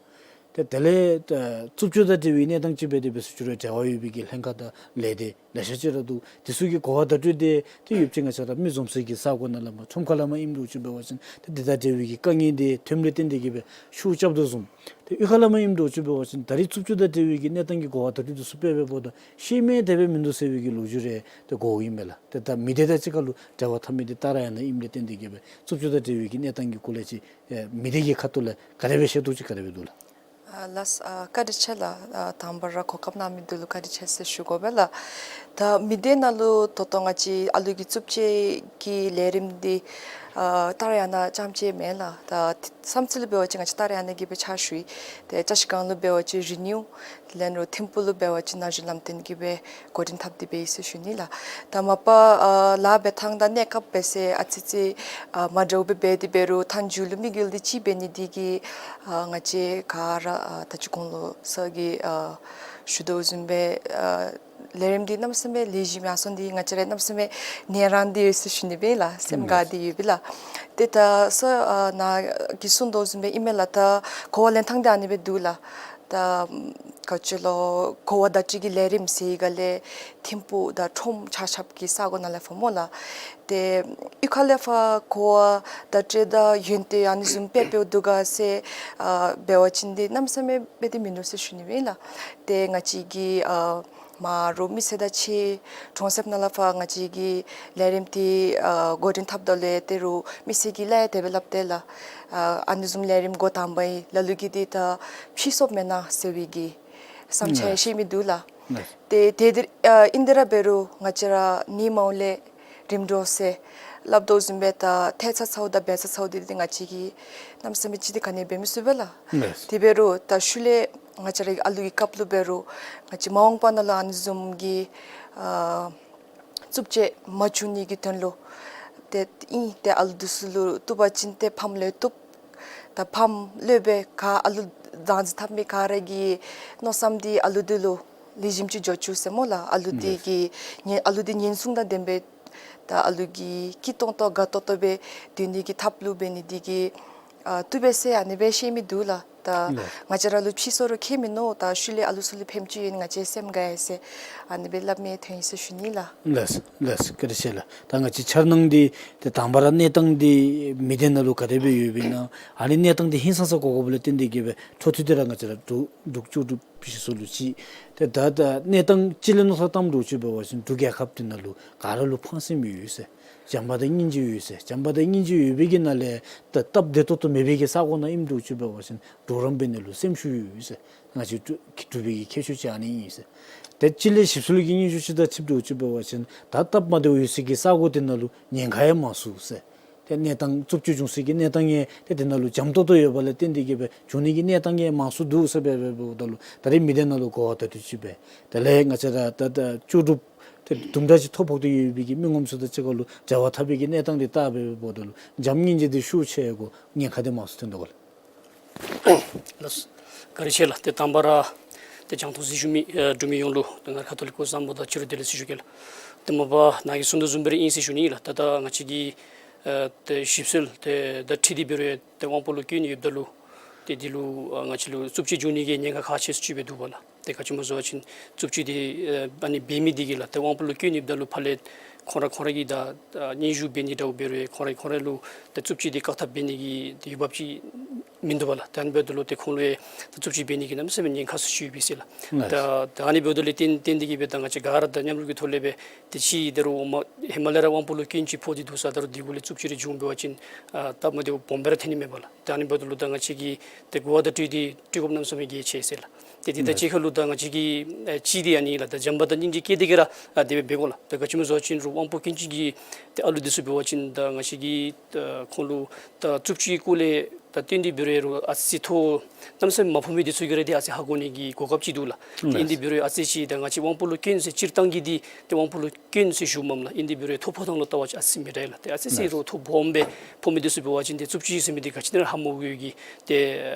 ཏེ་དེ་ལས་ད་རྩུབ་སྤྱོད་དང་འབྲེལ་བའི་གནས་སྟངས་ཅིག་འབད་དེ་འབད་ས་ཅིག་རུང་འབྲེལ་བ་ཡོད་པའི་གི་ལྷན་ཁག་དང་ལས་སྡེ་ལེ་ཤ་ཅིག་ར་འདུག། དེ་ཚུ་གིས་གོ་བ་བརྡ་སྤྲོད་འདི་ཏེ་ཡོདཔ་ཅིག་ང་བཅས་ར་མི་འཛོམས་ས་གི་ས་གོ་ནང་ལས་མར་ཁྲོམ་ཁ་ལས་མར་ཨིནམ་འདྲཝ་ཅིག་འབད་བ་ཅིན་ཏེ་འདི་དང་འབྲེལ་བའི་གི་དཀའ་ངལ་འདི་ཐོནམ་ལས་བརྟེན་ཏེ་གི་སྦེ་ཤུགས་རྐྱབ་དོ་བཟུམ། ཏེ་གཡུས་ཁ་ལས་མར་ཨིནམ་འདྲཝ་ཅིག་འབད་བ་ཅིན་ད་རེས་རྩུབ་སྤྱོད་དང་འབྲེལ་བའི་གི་གནས་སྟངས་ཀྱི་གོ་བ་བརྡ་སྤྲོད་འདི་ཚུ་སྤེལ་སྦེ་འབདཝ་ད་ཤེས་མི་དེ་སྦེ་མིན་འདུག་ཟེར་བའི་གི་ལོ་རྒྱུས་རེ་ཏེ་གོཝ་ཨིན་མས་ལགས། ཏེ་ད་མི་སྡེ་དང་གཅིག་ཁར་ལུ་འབྲེལ་བ་འཐབ་མི་འདི་ད་ར་ཡང་ནཱ་ཨིནམ་ལས་བརྟེན་ཏེ་གི་སྦེ་རྩུབ་སྤྱོད་དང་འབྲེལ་བའི་གི་གནས་སྟངས་ཀྱི་སྐོར་ལས་ཅིག་ཨེ་མི་སྡེ་གི་ཁ་ཐུག་ལས་ག་དེ་སྦེ་ཤེས་རྟོགས་ཅིག་ག་དེ་སྦེ་འདུག་ལགས། ཨ་ལགས་ཨ་བཀའ་དྲིན་ཆེ་ལགས། ཨ་དང་པ་ར་གོ་སྐབས་གནང་མི་འདི་ལུ་བཀའ་དྲིན་ཆེ་ཟེར་ཞུ་དགོ་པས་ལགས། ད་མི་སྡེ་ནང་ལུ་ད་ལྟོ་ང་བཅས་ཨ་ལུ་གི་རྩུབ་སྤྱོད་ཀྱི་ལས་རིམ་འདི་ ཨ་ཏར་ཡང་ན་རྐྱངམ་ཅིག་མེན་ལགས། ད་བསམ་རྩེ་ལུ་འབད་བ་ཅིན་ང་བཅས་ཏར་ཡང་ན་གི་སྦེ་ཕྱག་ཞུ་ཡི། ཏེ་བཀྲ་ཤིས་སྒང་ལུ་འབད་བ་ཅིན་རི་ནིའུ། དེ་ལས་རུང་ཐིམ་ཕུག་ལུ་འབད་བ་ཅིན་ན་གཞོན་ལམ་སྟོན་གྱི་སྦེ་འགོ་འདྲེན་འཐབ་སྟེ་འབད་ཡི་ཟེར་ཞུ་ནི་ལགས། ད་མ་པ་ཨ་ལཱ་འབད་ཐངས་དང་གནས་སྐབས་འབད་ས་ཨ་ཙི་ཙི་ཨ་མ་འདྲཝ་སྦེ་འབད་དེ་འབད་རུང་མཐའ་མཇུག་ལུ་དམིགས་ཡུལ་འདི་གཅིག་འབད་ནི་འདི་གིས་ཨ་ང་བཅས་ག་ར་ཨ་ད་ཅི་གོང་ལུ་སར་གྱིས་ཨ་ཞུ་དོ་བཟུམ་སྦེ་ཨ་ལས་རིམ་འདི་གནམ་མེད་ས་མེད་ལེགས་ཤོམ་ཡར་སོང་འདི་ང་བཅས་ར་གནམ་མེད་ས་མེད་ནི་རང་འདི་ཡོད་ཟེར་ཞུ་ནི་སྦེ་ལགས། སེམས་དགའ་སྟེ་ཡོད་པས་ལགས། ཏེ་ད་སར་ཨ་ནཱ་གིས་གསུང་དོ་བཟུམ་སྦེ་ཨིན་མས་ལགས། ད་གོ་བ་ལེན་ཐངས་འདི་ཨ་ནི་སྦེ་འདུག་ལགས། ད་ག་ཅི་ལོ་གོ་བ་བརྡ་སྤྲོད་ཀྱི་ལས་རིམ་ཟེར་ག་ལས་ཐིམ་ཕུག་དང་ཁྲོམ་ཆ་ཁྱབ་ཀྱི་ས་གོ་ནང་ལས་ཕར་སྨོ་ལགས། ཏེ་གཡུས་ཁ་ལས་ཕར་གོ་བ་བརྡ་སྤྲོད་དང་ཡོན་ཏན་ཨ་ནི་བཟུམ་སྤེལ་སྤེལཝ་འདུག་ག་ཟེར་ཨ་འབད་བ་ཅིན་འདི་གནམ་མེད་ས་མེད་འབད་དེ་མིན་འདུག་ཟེར་ཞུ་ནི་སྦེ་ལགས། ཏེ་ང་བཅས་ཀྱི་ཨ་མ་རུང་མི་སེར་དང་གཅིག་གྲོང་གསེབ་ནང་ལས་ཕར་ང་བཅས་ཀྱི་ལས་རིམ་འདི་ཨ་འགོ་འདྲེན་འཐབ་ད་ལས་ཏེ་རུང་མི་སེར་གྱིས་སླབ་དེ་སྦེ་སླབ་དེས་ལགས། ཨ་ཨ་ནི་བཟུམ་ལས་རིམ་འགོ་དང་པ་ཨིན། ལ་ལུ་གིས་འདི་ད་ཕྱིས་སོཔ་མེན་ན་ཟེར་བའི་གི་བསམ་འཆར་ཡང་བཤད་མི་འདུག་ལགས། ཏེ་ཏེ་འདི་ཨ་ཨིན་དེ་ར་འབད་རུང་ང་བཅས་ར་ནི་མ་འོངས་ལས་རིམ་གྲོ་ཟེར་སླབ་དོ་བཟུམ་སྦེ་ད་ཐལ་ཚ་ཚཝ་དང་འབད་ཚ་ཚཝ་འདི་འདི་ང་བཅས་ཀྱིས་གནམ་མེད་ས་མེད་ཅིག་འདི་ག་ནི་འབད་མི་ཚུགས་པས་ལགས། ཏེ་འབད་རུང་ད་ཤུལ་ལས་ང་བཅས་ར་ཨ་ལུ་གི་སྐབས་ལུ་འབད་རུང་ང་བཅས་མ་འོངས་པ་ནང་ལུ་ཨ་ནི་བཟུམ་གྱི་ཨ་རྩུབ་སྤྱོད་མ་བྱུང་ནི་གི་དོན་ལུ་ཏེ་ཨིན། ཏེ་ཨ་ལུ་འདི་ཚུ་ལུ་བཏུབ་པ་ཅིན་ཏེ་ཕམ་ལུ་བཏུབ། ད་ཕམ་ལུ་སྦེ་ག་ཨ་ལུ་བདག་འཛིན་འཐབ་མི་ག་ར་གི་མནོ་བསམ་འདི་ཨ་ལུ་འདི་ལུ་ལེགས་ཤོམ་ཅིག་འགྱོ་བཅུག་ཟེར་སྨོ་ལགས། ཨ་ལུ་འདི་གི་ཉན་ཨ་ལུ་འདི་ཉན་སྲུང་དང་ལྡན་པའི་ད་ཨ་ལུ་གིས་སྐྱིད་ཏོང་ཏོ་དགའ་ཏོག་ཏོ་སྦེ་སྡོད་ནི་གི་ཐབས་ལུ་འབད་ནི་འདི་གིས་ཨ་བཏུབ་པས་ཟེར་ཨ་ནི་སྦེ་བཤད་མི་འདུག་ལགས། ད་ང་བཅས་ར་ལུ་ཕྱིས་སུ་རུང་ཁྱད་མིན་ནུག། ད་ཤུལ་ལས་ཨ་ལུ་ཚུ་ལུ་ཕན་ཅིག་ཡོད་ན་ང་བཅས་སེམས་དགའ་ཡི་ཟེར་ཨ་ནི་སྦེ་སླབ་མི་ཐོན་ཡི་ཟེར་ཞུ་ནི་ལགས། ལགས་ལགས། བཀའ་དྲིན་ཆེ་ལགས། ད་ང་བཅས་འཆར་སྣང་འདི་ཏེ་དང་པ་ར་གནས་སྟངས་འདི་མི་སྡེ་ནང་ལུ་ག་དེ་སྦེ་ཡོདཔ་ཨིན་ན་ཨ་ནི་གནས་སྟངས་འདི་ཧིང་སངས་ས་གོ་དགོཔ་ལས་བརྟེན་ཏེ་གིས་སྦེ་འཕྲོ་མཐུད་དེ་ར་ང་བཅས་ར་འབྲུག་འབྲུག་ལྕོགས་གྲུབ་སྤྱི་ཚོགས་ལུ་ཅིག་ཏེ་ད་ད་གནས་སྟངས་ཅིག་ལས་མནོ་བསམ་བཏངམ་འདྲཝ་ཅིག་འབད་བ་ཅིན་འབྲུག་རྒྱལ་ཁབ་འདི་ནང་ལུ་ག་ར་ལུ་ཕངས་སེམས་ཡོད་ཟེར། བྱམས་པ་དང་སྙིང་རྗེ་ཡོད་ཟེར། བྱམས་པ་དང་སྙིང་རྗེ་ཡོད་པའི་གི་ནང་ལས་ད་སྟབས་བདེ་ཏོག་ཏོ་མེད་པའི་གི་ས་གོ་ནང་ཨིནམ་འདྲཝ་ཅིག་འབད་བ་ཅིན་གྲོགས་རམ་འབད་ནི་ལུ་སེམས་ཤུགས་ཡོད་ཟེར། ང་བཅས་འབྲུག་འབྲུག་པའི་གི་ཁྱད་ཆོས་ཅིག་ཨ་ནི་ཨིན་ཟེར། ཏེ་ཅིག་ལས་ཞིབ་འཚོལ་གྱི་སྙན་ཞུ་ཅིག་དང་འཁྲིལཝ་འདྲཝ་ཅིག་འབད་བ་ཅིན་ད་སྟབས་མ་བདེཝ་ཡོད་སའི་གི་ས་གོ་འདི་ནང་ལུ་ཉེན་ཁ་ཡང་མང་སུ་ཟེར། ཏེ་གནས་སྟངས་རྩུབ་སྤྱོད་འབྱུང་སའི་གི་གནས་སྟངས་ཡང་ཏེ་དེ་ནང་ལུ་འཇམ་ཏོང་ཏོ་ཡོདཔ་ལས་བརྟེན་ཏེ་གིས་སྦེ་འབྱུང་ནི་གི་གནས་སྟངས་ཡང་མང་སུ་འདུག་ཟེར་སྦེ་འབདཝ་ད་ལུ་ད་རེས་མི་སྡེ་ནང་ལུ་གོ་བ་བརྡ་སྤྲོད་ཅིག་འབད། དེ་ལས་ང་བཅས་ར་ད་ད་ལྕོགས་གྲུབ་ཏེ་དུམ་གྲ་ཅིག་ཐོ་ཕོག་སྟེ་ཡོད་པའི་གི་མི་ངོམ་ཚུ་དང་གཅིག་ཁར་ལུ་བྱ་བ་འཐབ་པའི་གི་གནས་སྟངས་འདི་བལྟ་སྦེ་འབདཝ་ད་ལུ་བྱམས་སྙིང་རྗེ་འདི་ཤུགས་ཆེ་དགོ། ཉེན་ཁ་འདི་མང་སུ་ཐོན་དོ་ག་ལགས། ལགས། བཀའ་དྲིན་ཆེ་ལགས། ཏེ་དང་པ་ར་ཏེ་རྒྱང་མཐོང་གཟིགས་ཞུ་མི་ཨེ་འབྲུག་མི་ཡོངས་ལུ་ཏེ་ང་ར་ཁ་ཐོག་ལས་སྐུ་གཟུགས་བཟང་པོ་དང་བཅའ་རོགས་བདེ་ལེགས་ཟེར་ཞུ་གེ་ལགས། ཏེ་མ་པ་ནཱ་གིས་གསུང་དོ་བཟུམ་སྦེ་ར་ཨིན་ཟེར་ཞུ་ནི་ལགས། ད་ད་ང་བཅས་ཀྱི་ཨེ་ཏེ་ཞིབ་འཚོལ་ཏེ་ད་འཕྲི་དེ་འབད་རུང་ཏེ་དབང་པོ་ལུ་སྐྱོན་ཡོདཔ་ད་ལུ་ཏེ་འདི་ལུ་ཨ་ང་བཅས་ལུ་རྩུབ་སྤྱོད་འབྱུང་ནི་གི་ཉེན་ཁ་ཁག་ཆེ་སུ་ཅིག་སྦེ་འདུག་པ་ལགས། ཏེ་ག་ཅི་སྨོ་ཟེར་བ་ཅིན་རྩུབ་སྤྱོད་འདི་ཨ་ཨ་ནི་འབད་མི་འདི་གིས་ལགས་ཏེ་དབང་པོ་ལུ་སྐྱོན་ཡོདཔ་ད་ལུ་ཕར་ལས་ཁོང་ར་ཁོང་ར་གིས་ད་ཨ་སྙན་ཞུ་འབད་ནི་འདྲཝ་འབད་རུང་ཁོང་ར་ཁོང་ར་ལུ་ད་རྩུབ་སྤྱོད་འདི་བཀག་ཐབས་འབད་ནི་གི་འོས་འབབ་ཅིག་མིན་འདུག་པ་ལགས། ད་ཨ་ནི་འབདཝ་ད་ལུ་ཏེ་ཁོང་ལུ་ཡང་ད་རྩུབ་སྤྱོད་འབད་ནི་གི་གནམ་མེད་ས་མེད་ཉེན་ཁ་ཚུ་ཅིག་ཡོད་པས་ཟེར་ལགས། ད་ད་ཨ་ནི་འབདཝ་ད་ལུ་བརྟེན་བརྟེན་ཏེ་གིས་སྦེ་ད་ང་བཅས་ག་ར་ད་མཉམ་རུབ་ཀྱི་ཐོག་ལས་སྦེ་ཏེ་ཅིག་ད་རུང་མ་ཧེ་མ་ལས་ར་དབང་པོ་ལུ་སྐྱོན་ཅིག་ཕོག་སྟེ་འདུག་ས་ད་རུང་འདི་གུ་ལས་རྩུབ་སྤྱོད་རེ་བྱུང་འབད་བ་ཅིན་ཨ་སྟབས་མ་བདེཝ་སྦོམ་སྦེ་ར་ཐོན་ནི་མས་པ་ལགས། ད་ཨ་ནི་འབདཝ་ད་ལུ་ད་ང་བཅས་ཀྱིས་ཏེ་གོ་བ་བརྡ་སྤྲོད་འདི་སྤྲོད་དགོཔ་གནམ་མེད་ས་མེད་གལ་ཆེ་ཟེར་ལགས། ཏེ་འདི་དང་གཅིག་ཁར་ལུ་ད་ང་བཅས་ཀྱིས་ཨེ་ཅིག་འདི་ཨ་ནི་ལགས་ད་བྱམས་པ་དང་སྙིང་རྗེ་བསྐྱེད་དེ་གིས་ར་ཨ་དེ་སྦེ་འབད་དགོ་ལགས། ད་ག་ཅི་སྨོ་ཟེར་བ་ཅིན་རུང་དབང་པོ་སྐྱོན་ཅན་གྱི་ཏེ་ཨ་ལུ་འདི་ཚུ་འབད་བ་ཅིན་ད་ང་བཅས་ཀྱིས་ད་ཁོང་ལུ་ད་རྩུབ་སྤྱོད་ཀྱི་སྐོར་ལས་ད་སྟོན་ཏེ་འབད་རུང་ཨ་ཙི་ཅིག་ཐོ་གནམ་མེད་ས་མེད་མ་ཕོག་མི་འདི་ཚུ་གིས་ར་འདི་ཨ་ཙི་ཧ་གོ་ནི་གི་གོ་སྐབས་ཅིག་འདུག་ལགས། ཏེ་ཨིན་ཏེ་འབད་རུང་ཨ་ཙི་ཅིག་ད་ང་བཅས་དབང་པོ་ལུ་སྐྱོན་ཟེར་སྤྱིར་བཏང་གི་འདི་ཏེ་དབང་པོ་ལུ་སྐྱོན་ཟེར་ཞུཝ་མས་ལགས། ཨིན་ཏེ་འབད་རུང་ཐོ་ཕོག་ཐངས་ལུ་བལྟ་བ་ཅིན་ཨ་ཙི་རོགས་ཐོ་སྦོམ་སྦེ་ཕོག་མི་འདི་ཚུ་འབད་བ་ཅིན་ཏེ་རྩུབ་སྤྱོད་ཟེར་མི་འདི་ག་ཅི་ནང་ར་ཧ་མ་གོ་བའི་གི་ཏེ་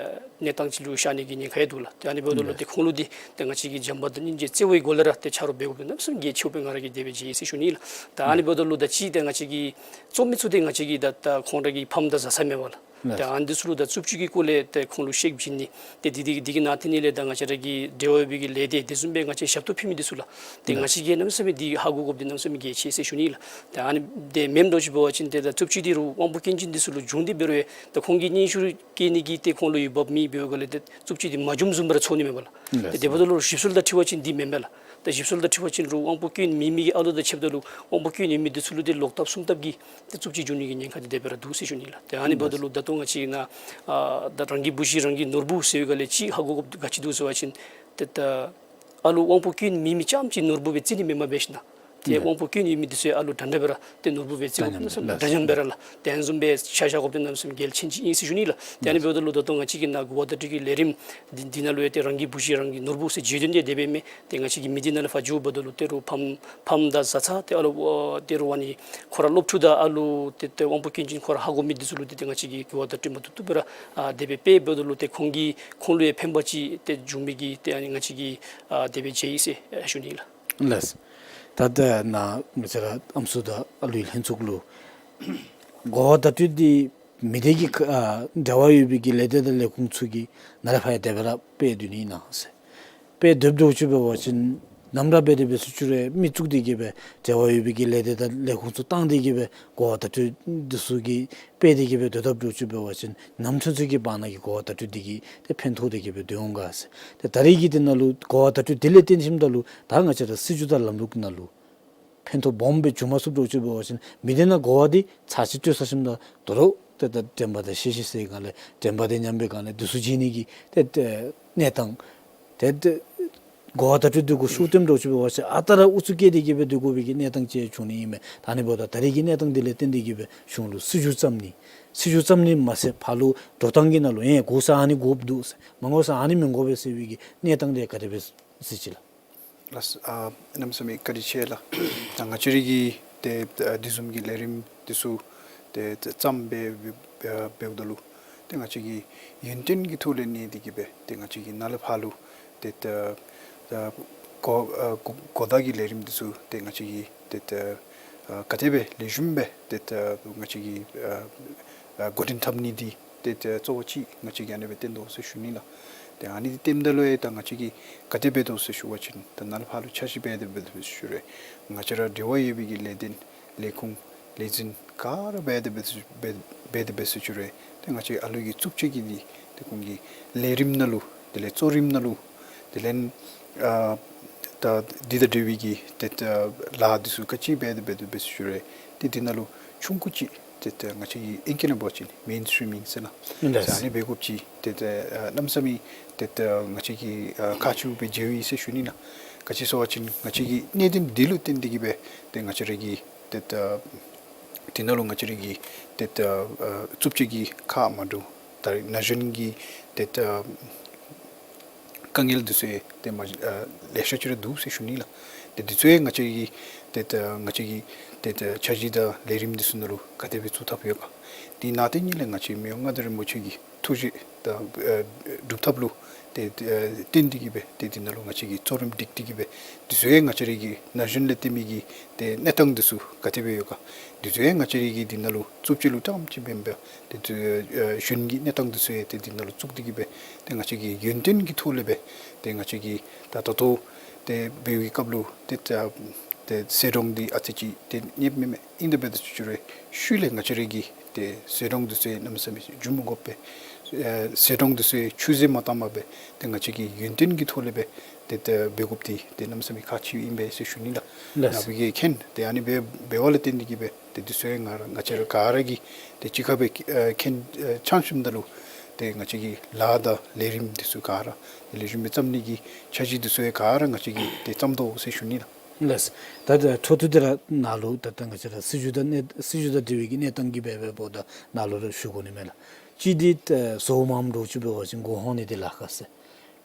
གནས་སྟངས་ཅིག་ལུ་ཤར་ནི་གི་ཉེན་ཁ་ཡང་འདུག་ལགས། ཏེ་ཨ་ནི་འབདཝ་ད་ལུ་ཏེ་ཁོང་ལུ་འདི་ཏེ་ང་བཅས་ཀྱིས་བྱམས་པ་དང་སྙིང་རྗེ་བརྩེ་བའི་སྒོ་ལས་ར་ཏེ་ཆ་རོགས་འབད་དགོཔ་འདི་གནམ་མེད་ས་མེད་གལ་ཆེཝ་སྦེ་ང་ར་གིས་དེ་སྦེ་མཇལ་ཡི་ཟེར་ཞུ་ནི་ལགས། ད་ཨ་ནི་འབདཝ་ད་ལུ་ད་ཅིག་ཏེ་ང་བཅས་ཀྱི་རྩོམ་མི་ཚུ་འདི་ང་བཅས་ཀྱི་ད་ད་ཁོང་ར་གི་ཕམ་དང་བཟའ་ཚང་མས་པ་ལགས། ཏེ་ཨ་ནི་འདི་ཚུ་ལུ་ད་རྩུབ་སྤྱོད་ཀྱི་སྐོར་ལས་ཏེ་ཁོང་ལུ་གཤེ་བྱིན་ནི་ཏེ་འདི་འདི་འདི་གི་ནང་ཏེ་ཨ་ནི་ལས་ད་ང་བཅས་ར་གི་འབྲེལ་བ་ཡོད་པའི་གི་ལས་སྡེ་དེ་བཟུམ་སྦེ་ང་བཅས་ཞབས་ཏོག་ཕུལ་མི་འདི་ཚུ་ལགས། ཏེ་ང་བཅས་ཀྱིས་གནམ་མེད་ས་མེད་འདི་ཧ་གོ་དགོཔ་འདི་གནམ་མེད་ས་མེད་གལ་ཆེ་ཟེར་ཞུ་ནི་ལགས། ཏེ་ཨ་ནི་དེ་མེནམ་འདྲཝ་ཅིག་འབད་བ་ཅིན་ཏེ་ད་རྩུབ་སྤྱོད་འདི་རུང་དབང་པོ་སྐྱོན་ཅན་འདི་ཚུ་ལུ་བྱུང་སྟེ་འབད་རུང་ད་ཁོང་གིས་སྙན་ཞུ་བཀོད་ནི་གི་ཏེ་ཁོང་ལུ་འོས་འབབ་མེད་པའི་སྒོ་ལས་ཏེ་རྩུབ་སྤྱོད་འདི་མ་བྱུངམ་བཟུམ་སྦེ་ར་ཚོར་ནི་མས་པ་ལགས། ཏེ་དེ་འབདཝ་ད་ལུ་ཞིབ་འཚོལ་དང་འཁྲིལ་བ་ཅིན་འདི་མེན་པས་ལགས། ད་ཞིབ་འཚོལ་དང་འཁྲིལ་བ་ཅིན་རུང་དབང་པོ་སྐྱོན་མེད་མི་གི་ཨ་ལུ་དང་ཕྱདཔ་ད་ལུ་དབང་པོ་སྐྱོན་ཡོད་མི་འདི་ཚུ་ལུ་ཏེ་ལོག་ལྟབ་གསུམ་ལྟབ་ཀྱིས་ཏེ་རྩུབ་སྤྱོད་འབྱུང་ནི་གི་ཉེན་ཁ་འདི་དེ་སྦེ་ར་འདུག་ཟེར་ཞུ་ནི་ལགས། ཏེ་ཨ་ནི་འབདཝ་ད་ལུ་ད་ལྟོ་ང་བཅས་ནཱ་ཨ་ད་རང་གི་བུ་གཞི་རང་གི་ནོར་བུ་ཟེར་བའི་སྒང་ལས་ཅིག་ཧ་གོ་དགོཔ་ག་ཅི་འདུག་ཟེར་བ་ཅིན་ཏེ་ད་ཨ་ལུ་དབང་པོ་སྐྱོན་མེད་མི་རྐྱངམ་ཅིག་ནོར་བུ་སྦེ་བརྩི་ནི་མེན་པར་འབད་ཞིན་ན་ ཏེ་ལགས། དབང་པོ་སྐྱོན་ཡོད་མི་འདི་ཚུ་ཡང་ཨ་ལུ་འདྲན་འདྲ་སྦེ་ར་ཏེ་ནོར་བུ་སྦེ་བརྩི་དགོཔ་འདྲ་མཉམ་ལགས། འདྲ་མཉམ་སྦེ་ར་ལགས། དེ་བཟུམ་སྦེ་ཆ་བཞག་དགོཔ་འདི་འདྲ་མཉམ་རྒྱལ་ཆེན་ཅིག་ཨིན་ཟེར་ཞུ་ནི་ལགས། ཏེ་ཨ་ནི་ལགས། འབདཝ་ད་ལུ་ད་ལྟོ་ང་བཅས་ཀྱི་ནཱ་གོ་བ་བརྡ་སྤྲོད་ཀྱི་ལས་རིམ་འདི་འདི་ནང་ལུ་ཡང་ཏེ་རང་གི་བུ་གཞི་རང་གི་ནོར་བུ་ཟེར་བརྗོད་དོན་འདི་དེ་སྦེ་མས། ཏེ་ང་བཅས་ཀྱི་མི་སྡེ་ནང་ལས་ཕར་འགྱོཝ་ད་ལུ་ཏེ་རུང་ཕམ་ཕམ་དང་བཟའ་ཚང་ཏེ་ཨ་ལུ་ཏེ་རུང་ཨ་ནི་ཁོ་ར་སློབ་ཕྲུག་དང་ཨ་ལུ་ཏེ་ཏེ་དབང་པོ་སྐྱོན་ཅན་ཁོ་ར་ཧ་གོ་མི་འདི་ཚུ་ལུ་ཏེ་ཏེ་ང་བཅས་ཀྱིས་གོ་བ་བརྡ་སྤྲོད་མ་བཏུབ་བཏུབ་སྦེ་ར་ཨ་དེ་སྦེ་སྤེལ་འབདཝ་ད་ལུ་ཏེ་ཁོང་གིས་ཁོང་ལུ་ཡང་ཕན་པ་ཅིག་ཏེ་འབྱུང་མི་གི་ཏེ་ཨ་ནི་ང་བཅས་ཀྱིས་ཨ་དེ་སྦེ་མཇལ་ཡི་ཟེར་ཞུ་ནི་ལགས། ལགས། ད་ད་ནཱ་ང་བཅས་ར་ཨམ་སྲུ་དང་ཨ་ལུའི་ལྷན་ཚོགས་ལུ་གོ་བ་བརྡ་སྤྲོད་འདི་མི་སྡེ་གི་ཁ་ཨ་འབྲེལ་བ་ཡོད་པའི་གི་ལས་སྡེ་དང་ལས་ཁུངས་ཚུ་གིས་ནཱ་ལས་ཕར་ཡང་དེ་སྦེ་ར་སྤེལ་སྡོད་ནི་ཨིན་ན་ཟེར། སྤེལ་སྡོདཔ་འདྲཝ་ཅིག་འབད་བ་ཅིན་ནམ་ར་འབད་དེ་འབད་ཚུགས་ཅི་རུང་མི་བཙུགས་ཏེ་གི་སྦེ་འབྲེལ་བ་ཡོད་པའི་གི་ལས་སྡེ་དང་ལས་ཁུངས་ཚུ་བཏང་སྟེ་གི་སྦེ་གོ་བ་བརྡ་སྤྲོད་འདི་ཚུ་གི་སྤེལ་ཏེ་གི་སྦེ་སྡོད་དོ་འདྲཝ་ཅིག་འབད་བ་ཅིན་ནམ་ཚུན་ཚོད་ཀྱི་བར་ན་གི་གོ་བ་བརྡ་སྤྲོད་འདི་གིས་ཏེ་ཕན་ཐོགས་ཏེ་གི་སྦེ་སྡོད་འོང་ག་ཟེར། ཏེ་ད་རེས་ཀྱི་འདི་ནང་ལུ་གོ་བ་བརྡ་སྤྲོད་འདི་ལས་བརྟེན་ཞིནམ་ད་ལུ་ད་ང་བཅས་ར་སྲིད་བྱུས་དང་ལམ་ལུགས་ནང་ལུ་ཕན་ཐོགས་སྦོམ་སྦེ་འབྱུང་མ་ཚུགསཔ་འདྲཝ་ཅིག་འབད་བ་ཅིན་མི་སྡེ་ནང་གོ་བ་འདི་ཚར་གཅིག་སྤྲོད་ཚར་ཞིནམ་ད་དོ་རུང་ཏེ་ད་དྲན་པ་དང་ཤེས་བཞིན་ཟེར་ག་ལས་དྲན་པ་དང་མཉམ་པའི་ག་ལས་འདི་ཚུ་བྱིན་ནི་གི་ཏེ་ཏེ་གནས་སྟངས་ཏེ་ཏེ་གོ་བ་བརྡ་སྤྲོད་འདི་གུ་ཤུགས་བཏོནམ་འདྲཝ་ཅིག་འབད་བ་ཅིན་ཨ་རྟག་ར་ཨུ་ཚུགས་བསྐྱེད་དེ་གི་སྦེ་སྡོད་དགོ་པའི་གི་གནས་སྟངས་ཅིག་བྱུང་ནི་ཨིན་མས། ད་ཨ་ནི་འབདཝ་ད་ད་རེས་ཀྱི་གནས་སྟངས་འདི་ལས་བརྟེན་ཏེ་གི་སྦེ་གཞུང་ལུ་སྲིད་བྱུས་བརྩམ་ནི་སྲིད་བྱུས་བརྩམ་ནི་མ་ཚད་ཕར་ལུ་འགྲོ་སྟངས་ཀྱི་ནང་ལུ་ཨེ་དགོ་ས་ཨ་ནི་དགོཔ་འདུག་ཟེར་མ་དགོ་ས་ཨ་ནི་མི་དགོ་པས་ཟེར་བའི་གི་གནས་སྟངས་འདི་ག་དེ་སྦེ་གཟིགས་ཅི་ལགས། ལགས། ཨ་གནམ་མེད་ས་མེད་བཀའ་དྲིན་ཆེ་ལགས། ད་ང་བཅས་ར་གི་ཏེ་ཨ་དེ་བཟུམ་གྱི་ལས་རིམ་འདི་ཚུ་ཏེ་ཏེ་བརྩམས་སྦེ་ཨ་འབདཝ་ད་ལུ་ཏེ་ང་བཅས་ཀྱི་ཡོན་ཏན་གྱི་ཐོག་ལས་གནས་ཏེ་གི་སྦེ་ཏེ་ང་བཅས་ཀྱིས་ནཱ་ལས་ཕར་ལུ་ཏེ་ཏེ་ཨ་གོ་ཨ་གོ་གོ་བརྡ་གི་ལས་རིམ་འདི་ཚུ་ཏེ་ང་བཅས་ཀྱིས་ཏེ་ཏེ་ཨ་ག་དེ་སྦེ་ལེགས་ཤོམ་སྦེ་ཏེ་ཏེ་ང་བཅས་ཀྱིས་ཨ་ཨ་འགོ་འདྲེན་འཐབ་ནི་འདི་ཏེ་ཏེ་གཙོ་བོ་ཅིག་ང་བཅས་ཀྱིས་ཨ་ནི་སྦེ་བཏོན་དོ་ཟེར་ཞུ་ནི་ལགས། ཏེ་ཨ་ནི་འདི་བཏོནམ་ད་ལུ་ཡང་ད་ང་བཅས་ཀྱིས་ག་དེ་འབད་དོ་ཟེར་ཞུ་བ་ཅིན་ད་ནཱ་ལས་ཕར་ལུ་འཆར་གཞི་འབད་དེ་འབད་དེ་ཞུ་རུང་ང་བཅས་ར་འབྲེལ་བ་ཡོད་པའི་གི་ལས་སྡེ་ལས་ཁུངས་ལས་འཛིན་ག་ར་འབད་དེ་འབད་དེ་འབད་འབད་དེ་འབད་དེ་ཞུ་རུང་ཏེ་ང་བཅས་ཨ་ལུ་གི་རྩུབ་སྤྱོད་ཀྱི་འདི་ཏེ་ཁོང་གི་ལས་རིམ་ནང་ལུ་དེ་ལས་གཙོ་རིམ་ནང་ལུ་དེ་ལས་ཨ་ད་འདི་དང་འབྲེལ་བའི་གི་ཏེ་ཏེ་ལཱ་འདི་ཚུ་ག་ཅི་འབད་དེ་འབད་དེ་འབད་དེ་ཞུ་རུང་ཏེ་འདི་ནང་ལུ་ཆུང་ཀུ་ཅིག་ཏེ་ཏེ་ང་བཅས་ཀྱིས་ཨིང་སྐད་ནང་འབད་བ་ཅིན་མེན་སི་ཊིམ་ཨིན་ཟེར་ན། ལགས། ཟེར་ཨ་ནི་འབད་དགོཔ་ཅིག་ཏེ་ཏེ་ཨ་གནམ་མེད་ས་མེད་ཏེ་ཏེ་ང་བཅས་ཀྱིས་ཨ་ཁག་ཆེཝ་སྦེ་མཇལཝ་ཨིན་ཟེར་ཞུ་ནི་ལགས། ག་ཅི་ཟེར་བ་ཅིན་ང་བཅས་ཀྱི་གནད་དོན་འདི་ལུ་བརྟེན་ཏེ་གི་སྦེ་ཏེ་ང་བཅས་ར་གི་ཏེ་ཏེ་འདི་ནང་ལུ་ང་བཅས་ར་གི་ཏེ་ཏེ་ཨ་རྩུབ་སྤྱོད་ཀྱི་ཁག་མ་འདྲཝ་ད་རེས་ན་གཞོན་གྱི་ཏེ་ཏེ་དཀའ་ངལ་འདི་ཚུ་ཡང་ཏེ་མ་ཨ་ལེ་ཤ་ཅིག་ར་འདུག་ཟེར་ཞུ་ནི་ལགས། ཏེ་འདི་ཚུ་ཡང་ང་བཅས་ཀྱི་ཏེ་ཏེ་ང་བཅས་ཀྱི་ཏེ་ཏེ་འཆར་གཞི་དང་ལས་རིམ་འདི་ཚུ་ནང་ལུ་ག་དེ་སྦེ་བཙུགས་ཐབས་ཡོད་ག། དེ་ནང་དེ་ཉིད་ལས་ང་བཅས་མི་དབང་མངའ་བདག་རིན་པོ་ཆེ་གི་ཐུགས་བཞེད་དང་ཨ་སྒྲུབ་ཐབས་ལུ་ཏེ་ཨ་བརྟེན་ཏེ་གི་སྦེ་ཏེ་འདི་ནང་ལུ་ང་བཅས་ཀྱིས་གཙོ་རིམ་སྒྲིག་སྟེ་གི་སྦེ་འདི་ཚུ་ཡང་ང་བཅས་ར་གི་ན་གཞོན་ལས་བརྟེན་མི་གི་ཏེ་གནས་སྟངས་འདི་ཚུ་ག་དེ་སྦེ་ཡོད་ག། འདི་ཚུ་ཡང་ང་བཅས་ར་གི་འདི་ནང་ལུ་རྩུབ་སྤྱོད་ལུ་ཏེ་ཨམ་ཅིག་འབད་མི་འབད་ཏེ་ཏེ་ཨ་གཞོན་གྱི་གནས་སྟངས་འདི་ཚུ་ཡང་ཏེ་འདི་ནང་ལུ་བཙུགས་ཏེ་གི་སྦེ་ཏེ་ང་བཅས་ཀྱི་ཡོན་ཏན་གྱི་ཐོག་ལས་སྦེ་ཏེ་ང་བཅས་ཀྱིས་ད་ད་ལྟོ་ཏེ་འབད་བའི་སྐབས་ལུ་ཏེ་ད་ཏེ་ཟད་འགྲོ་འདི་ཨ་ཙི་ཅིག་ཏེ་རྙེད་མི་མས། ཨིན་ཏེ་འབད་དེ་ཞུ་རུང་ཤུལ་ལས་ང་བཅས་ར་གི་ཏེ་ཟད་འགྲོ་འདི་ཚུ་ཡང་གནམ་མེད་ས་མེད་འབྱུང་མི་དགོ་པས། ཨ་ཟད་འགྲོ་འདི་ཚུ་ཡང་ཆུད་ཟོས་མ་བཏང་པར་སྦེ་ཏེ་ང་བཅས་ཀྱི་ཡོན་ཏན་གྱི་ཐོག་ལས་སྦེ་ཏེ་ཏེ་འབད་དགོཔ་འདི་ཏེ་གནམ་མེད་ས་མེད་ཁག་ཆེཝ་ཨིན་པས་ཟེར་ཞུ་ནི་ལགས། ལགས། ནཱ་བུ་གིས་མཁྱེན། ཏེ་ཨ་ནི་སྦེ་འབད་བ་ལས་བརྟེན་ཏེ་གི་སྦེ་ཏེ་འདི་ཚུ་ཡང་ང་ར་ང་བཅས་ར་ག་ར་གིས་ཏེ་གཅིག་ཁར་སྦེ་ཨ་མཁྱེན་ཨ་འཆང་ཞིནམ་ད་ལུ་ཏེ་ང་བཅས་ཀྱི་ལཱ་དང་ལས་རིམ་འདི་ཚུ་ག་ར་ཏེ་ལེགས་ཤོམ་སྦེ་བརྩམ་ནི་གི་འཆར་གཞི་འདི་ཚུ་ཡང་ག་ར་ང་བཅས་ཀྱིས་ཏེ་བརྩམ་དོ་ཟེར་ཞུ་ནི་ལགས། ལགས། ད་ད་འཕྲོ་མཐུད་དེ་ར་ནཱ་ལུ་ད་ད་ང་བཅས་ར་སྲིད་བྱུས་དང་གནས་སྲིད་བྱུས་དང་འབྲེལ་བའི་གི་གནས་སྟངས་ཀྱི་སྦེ་འབདཝ་ད་ནཱ་ལུ་ར་ཞུ་དགོ་ནི་མས་ལགས། གཅིག་འདི་ཨ་བཟོ་མངམ་འདྲཝ་ཅིག་འབད་བ་ཅིན་འགོ་འོང་ནི་འདི་ལཱ་ཁག་ཟེར།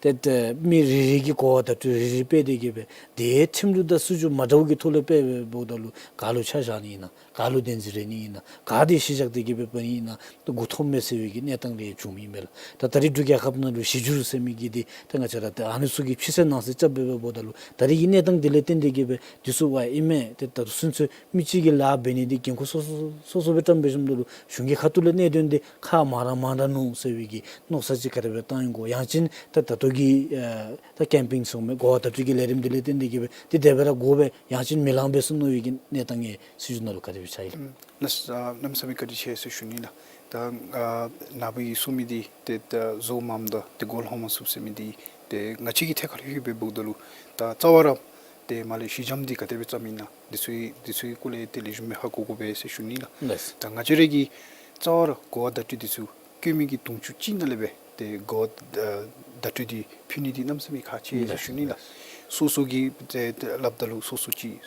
ཏེ་ཏེ་མི་རེ་རེ་གིས་གོ་བ་བརྡ་སྤྲོད་རེ་རེ་སྤེལ་ཏེ་གི་སྦེ་ཏེ་ཁྲིམས་ལུགས་དང་སྲིད་བྱུས་མ་འདྲཝ་གི་ཐོག་ལས་སྤེལ་སྦེ་འབདཝ་ད་ལུ་ག་ལུ་ཆ་བཞག་ནི་ཨིན་ན། ག་ལུ་བདེན་འཛིན་རེ་ནི་ཨིན་ན། ག་འདི་གཞི་བཞག་སྟེ་གི་སྦེ་འབད་ནི་ཨིན་ན། ཏེ་མགུ་འཐོམ་མས་ཟེར་བའི་གི་གནས་སྟངས་རེ་བྱུང་མི་མས་ལགས། ད་ད་རེས་འབྲུག་རྒྱལ་ཁབ་ནང་ལུ་གཞི་འགྱུར་ཟེར་མི་གི་འདི་ཏེ་ང་བཅས་ར་ཏེ་ཨ་ནི་ཚུ་གིས་ཕྱི་གསལ་ནང་གསལ་རྐྱབ་སྦེ་འབདཝ་ད་ལུ་ད་རེས་ཀྱི་གནས་སྟངས་འདི་ལས་བརྟེན་ཏེ་གི་སྦེ་འདི་ཚུ་འབདཝ་ཨིན་མས། ཏེ་ད་ལྟོ་ཚུན་ཚོད་མི་གཅིག་གིས་ལཱ་འབད་ནི་འདི་འགན་ཁུར་སོ་སོ་སོ་སོ་སྦེ་བཀྲམ་སྦེ་ཞིནམ་ད་ལུ་གཞུང་གི་ཁ་ཐུག་ལས་གནད་དོན་འདི་ཁག་མང་ར་མང་ར་ནུག་ཟེར་བའི་གི་མནོ་བསམ་ཅིག་ག་དེ་སྦེ་བཏང་ཡི་གོ། ཡང་ཅིན་ད་ད་ལྟོ་གི་ཨ་ད་ཀེམ་པིང་ཟེར་མི་གོ་བ་བརྡ་སྤྲོད་ཀྱི་ལས་རིམ་འདི་ལས་བརྟེན་ཏེ་གི་སྦེ་འདི་དེ་སྦེ་ར་དགོ་པས། ཡང་ཅིན་མི་ལང་པས་ཟེར་མནོ་བའི་གི་གནས་སྟངས་ཡང་སྲིད་བྱུས་ནང་ལུ་ག་དེ་སྦེ་ཆགས་ཡི་ལགས། ཨུམ་གནམ་མེད་ས་མེད་བཀའ་དྲིན་ཆེ་ཟེར་ཞུ་ནི་ལགས། ད་ཨ་ནཱ་བུ་གིས་གསུངས་མི་འདི་ཏེ་ད་བཟོ་མངམ་དང་ཏེ་མགོ་ལྷོང་མ་ཚུགསཔ་ཟེར་མི་འདི་ཏེ་ང་བཅས་ཀྱིས་ཐད་ཀར་ལྷོད་སྦེ་འབདཝ་ད་ལུ་ད་རྩ་བ་ར་ཏེ་མར་ལས་གཞི་འགྱམ་འདི་ག་དེ་སྦེ་བརྩམ་ཨིན་ན་འདི་ཚུ་འདི་ཚུ་གི་སྐོར་ལས་ཏེ་ལེགས་ཤོམ་སྦེ་ཧ་གོ་དགོ་པས་ཟེར་ཞུ་ནི་ལགས། ལགས། ད་ང་བཅས་ར་གིས་རྩ་བ་ར་གོ་བ་བརྡ་སྤྲོད་འདི་ཚུ་བཀོད་མི་གི་དུང་ཕྱུར་གཅིག་ནང་ལས་སྦེ་ཏེ་གོ་བ་ཨ་བརྡ་སྤྲོད་འདི་ཕུལ་ནི་འདི་གནམ་མེད་ས་མེད་ཁག་ཆེ་ཟེར་ཞུ་ནི་ལགས། ལགས། སོ་སོ་གིས་ཏེ་ཏེ་སླབ་ད་ལུ་སོ་སོ་ཅིག་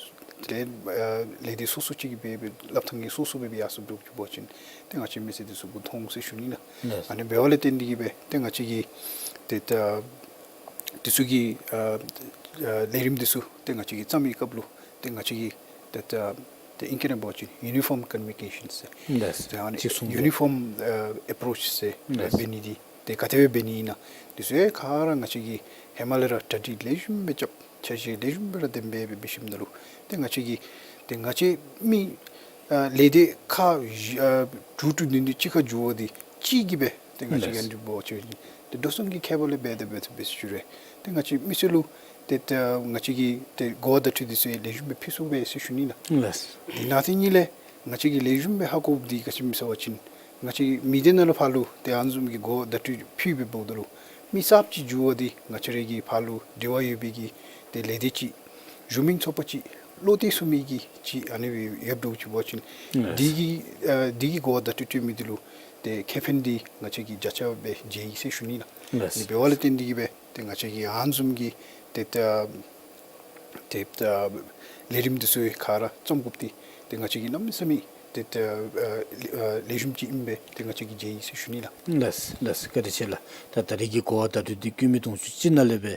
ཏེ་ཨ་ལས་སྡེ་སོ་སོ་ཅིག་གིས་འབད་སླབ་ཐངས་ཀྱི་སོ་སོ་སྦེ་སྦེ་ཡར་སོང་འགྱོ་བཅུག་པ་ཅིན་ཏེ་ང་བཅས་མི་སེར་འདི་ཚུ་མགུ་འཐོམ་ཟེར་ཞུ་ནི་ལགས། ལགས། ཨ་ནི་འབདཝ་ལས་བརྟེན་ཏེ་གིས་སྦེ་ཏེ་ང་བཅས་ཀྱིས་ཏེ་ད་འདི་ཚུ་གི་ཨ་ཨ་ལས་རིམ་འདི་ཚུ་ཏེ་ང་བཅས་ཀྱིས་བརྩམ་མིའི་སྐབས་ལུ་ཏེ་ང་བཅས་ཀྱིས་ཏེ་ད་ཏེ་ཨིང་སྐད་ནང་འབད་བ་ཅིན་ཡུ་ནི་ཕོམ་ཀོམ་མུ་ནི་ཀེ་ཤཱན་ཟེར། ལགས། ཏེ་ཨ་ནི་གཅིག་མཚུངས་ཡུ་ནི་ཕོམ་ཨ་ཨེ་པྲོ་ཆི་ཟེར། ལགས། འབད་ནི་འདི་ཏེ་ག་དེ་སྦེ་འབད་ནི་ཨིན་ན་འདི་ཚུ་ཡང་ག་ར་ང་བཅས་ཀྱིས་ཧེ་མ་ལས་ར་གྲ་སྒྲིག་ལེགས་ཤོམ་སྦེ་རྐྱབ། འཆར་གཞི་ལེགས་ཤོམ་སྦེ་ར་གཏན་འབེབས་འབད་ཞིནམ་ད་ལུ་ཏེ་ང་བཅས་ཀྱིས་ཏེ་ང་བཅས་མི་ཨ་ལས་སྡེ་ཁག་བཞི་ཨ་དྲུག་དྲུག་བདུན་བདུན་གཅིག་ཁར་འགྱོ་བ་འདི་གཅིག་གིས་སྦེ་ཏེ་ང་བཅས་ཀྱིས་ལགས། ཨ་ནི་འབད་བ་ཅིན་ཏེ་འགྲོ་སོང་གི་ཁྱད་པར་ལས་འབད་དེ་འབད་དེ་འབད་ཟེར་ཞུ་རུང་ཏེ་ང་བཅས་མི་སེར་ལུ་ཏེ་ད་ང་བཅས་ཀྱིས་ཏེ་གོ་བ་བརྡ་སྤྲོད་འདི་ཚུ་ལེགས་ཤོམ་སྦེ་ཕུལ་ཚུགས་པས་ཟེར་ཞུ་ནི་ལགས། ལགས། དེ་ནང་དེ་གཉིས་ལས་ང་བཅས་ཀྱིས་ལེགས་ཤོམ་སྦེ་ཧ་གོཝ་འདི་ག་ཅི་སྨོ་ཟེར་བ་ཅིན་ང་བཅས་མི་སྡེ་ནང་ལུ་ཕར་ལུ་ཏེ་ཨ་ནི་བཟུམ་གྱི་གོ་བ་བརྡ་སྤྲོད་ཕུལ་སྦེ་འབདཝ་ད་ལུ་མི་གསརཔ་ཅིག་འགྱོ་བ་འདི་ང་བཅས་ར་གི་ཕར་ལུ་འབྲེལ་བ་ཡོད་པའི་གི་ཏེ་ལས་སྡེ་ཅིག་གཞུང་མིན་ཚོགས་པ་ཅིག་བློ་གཏད་ཚུགས་མི་གི་ཅིག་ཨ་ནི་སྦེ་ཡོདཔ་འདྲཝ་ཅིག་འབད་བ་ཅིན་ལགས། འདི་གི་ཨ་འདི་གི་གོ་བ་བརྡ་སྤྲོད་སྤྲོད་མི་འདི་ལུ་ཏེ་ཁེ་ཕན་འདི་ང་བཅས་ཀྱིས་བརྒྱ་ཆ་སྦེ་འཇལ་ཡི་ཟེར་ཞུ་ནི་ལགས། ལགས། ཨ་ནི་འབདཝ་ལས་བརྟེན་ཏེ་གིས་སྦེ་ཏེ་ང་བཅས་ཀྱིས་ཨ་ནི་བཟུམ་གྱི་ཏེ་ད་ཏེ་ད་ལས་རིམ་འདི་ཚུ་ག་ར་བརྩམ་དགོཔ་འདི་ཏེ་ང་བཅས་ཀྱིས་གནམ་མེད་ས་མེད་ཏེ་ད་ཨ་ཨ་ལེགས་ཤོམ་ཅིག་ཨིན་པས། ཏེ་ང་བཅས་ཀྱིས་འཇལ་ཡི་ཟེར་ཞུ་ནི་ལགས། ལགས་ལགས། བཀའ་དྲིན་ཆེ་ལགས། ད་ད་རེས་ཀྱི་གོ་བ་བརྡ་སྤྲོད་འདི་བསྐུལ་མི་དུང་ཕྱུར་གཅིག་ནང་ལས་སྦེ་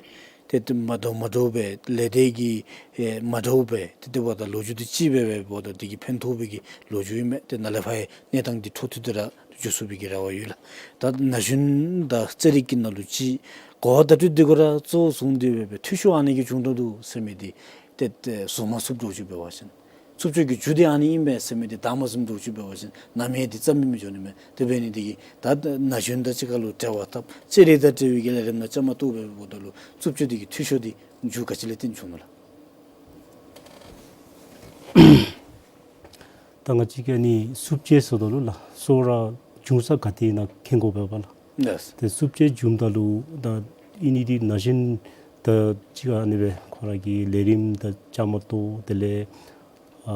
ཏེ་ཏེ་མ་འདྲཝ་མ་འདྲཝ་སྦེ་ལས་སྡེ་གི་ཨེ་མ་འདྲཝ་སྦེ་ཏེ་དེ་འབདཝ་ད་ལོ་རྒྱུས་འདི་གཅིག་སྦེ་འབདཝ་ད་འདི་གིས་ཕན་ཐོགས་པའི་གི་ལོ་རྒྱུས་ཨིན་མས། ཏེ་ནཱ་ལས་ཕར་ཡང་གནས་སྟངས་འདི་འཕྲོ་མཐུད་དེ་ར་འགྱོ་ཚུགས་པའི་གི་རེ་བ་ཡོད་ལགས། ད་ན་གཞོན་དང་རྩེད་རིགས་ཀྱི་ནང་ལུ་ཅིག་གོ་བ་བརྡ་སྤྲོད་འདི་གུ་ར་གཙོ་བོ་བཟུང་སྟེ་སྦེ་འཐུས་ཤོར་ཨ་ནི་གི་བྱུང་དོ་འདུག་ཟེར་མི་འདི་ཏེ་ཏེ་བཟོ་མ་ཚུགསཔ་འདྲཝ་ཅིག་འབད་བ་ཅིན་རྩུབ་སྤྱོད་ཀྱི་རྒྱུ་འདི་ཨ་ནི་ཨིན་པས་ཟེར་མི་འདི་བདའ་མ་ཟུནམ་འདྲཝ་ཅིག་འབད་བ་ཅིན་ནམ་ཡང་འདི་རྩ་མེད་མི་འགྱོ་ནི་མས། དེ་འབད་ནི་འདི་གིས་ད་ན་གཞོན་དང་གཅིག་ཁར་ལུ་འབྲེལ་བ་འཐབ་རྩེད་རིགས་དང་འབྲེལ་བའི་གི་ལས་རིམ་ནང་བཅའ་མར་གཏོགས་སྦེ་འབདཝ་ད་ལུ་རྩུབ་སྤྱོད་འདི་གི་འཐུས་ཤོར་འདི་རྒྱུ་ག་ཅི་ལས་བརྟེན་བྱུང་ནུག་ལགས། ད་ང་བཅས་ཀྱིས་ཨ་ནི་རྩུབ་སྤྱོད་ཟེརཝ་ད་ལུ་ལགས་གཙོ་བོ་ར་འབྱུང་ས་ག་ཏེ་ཨིན་ན་མཁྱེན་དགོ་པས་ལགས། ལགས། ཏེ་རྩུབ་སྤྱོད་འབྱུངམ་ད་ལུ་ད་ཨིན་ནི་འདི་ན་གཞོན་དང་གཅིག་ཁར་ཨ་ནི་སྦེ་ཁོང་ར་གི་ལས་རིམ་དང་བཅའ་མར་གཏོགས་དེ་ལས་ཨ་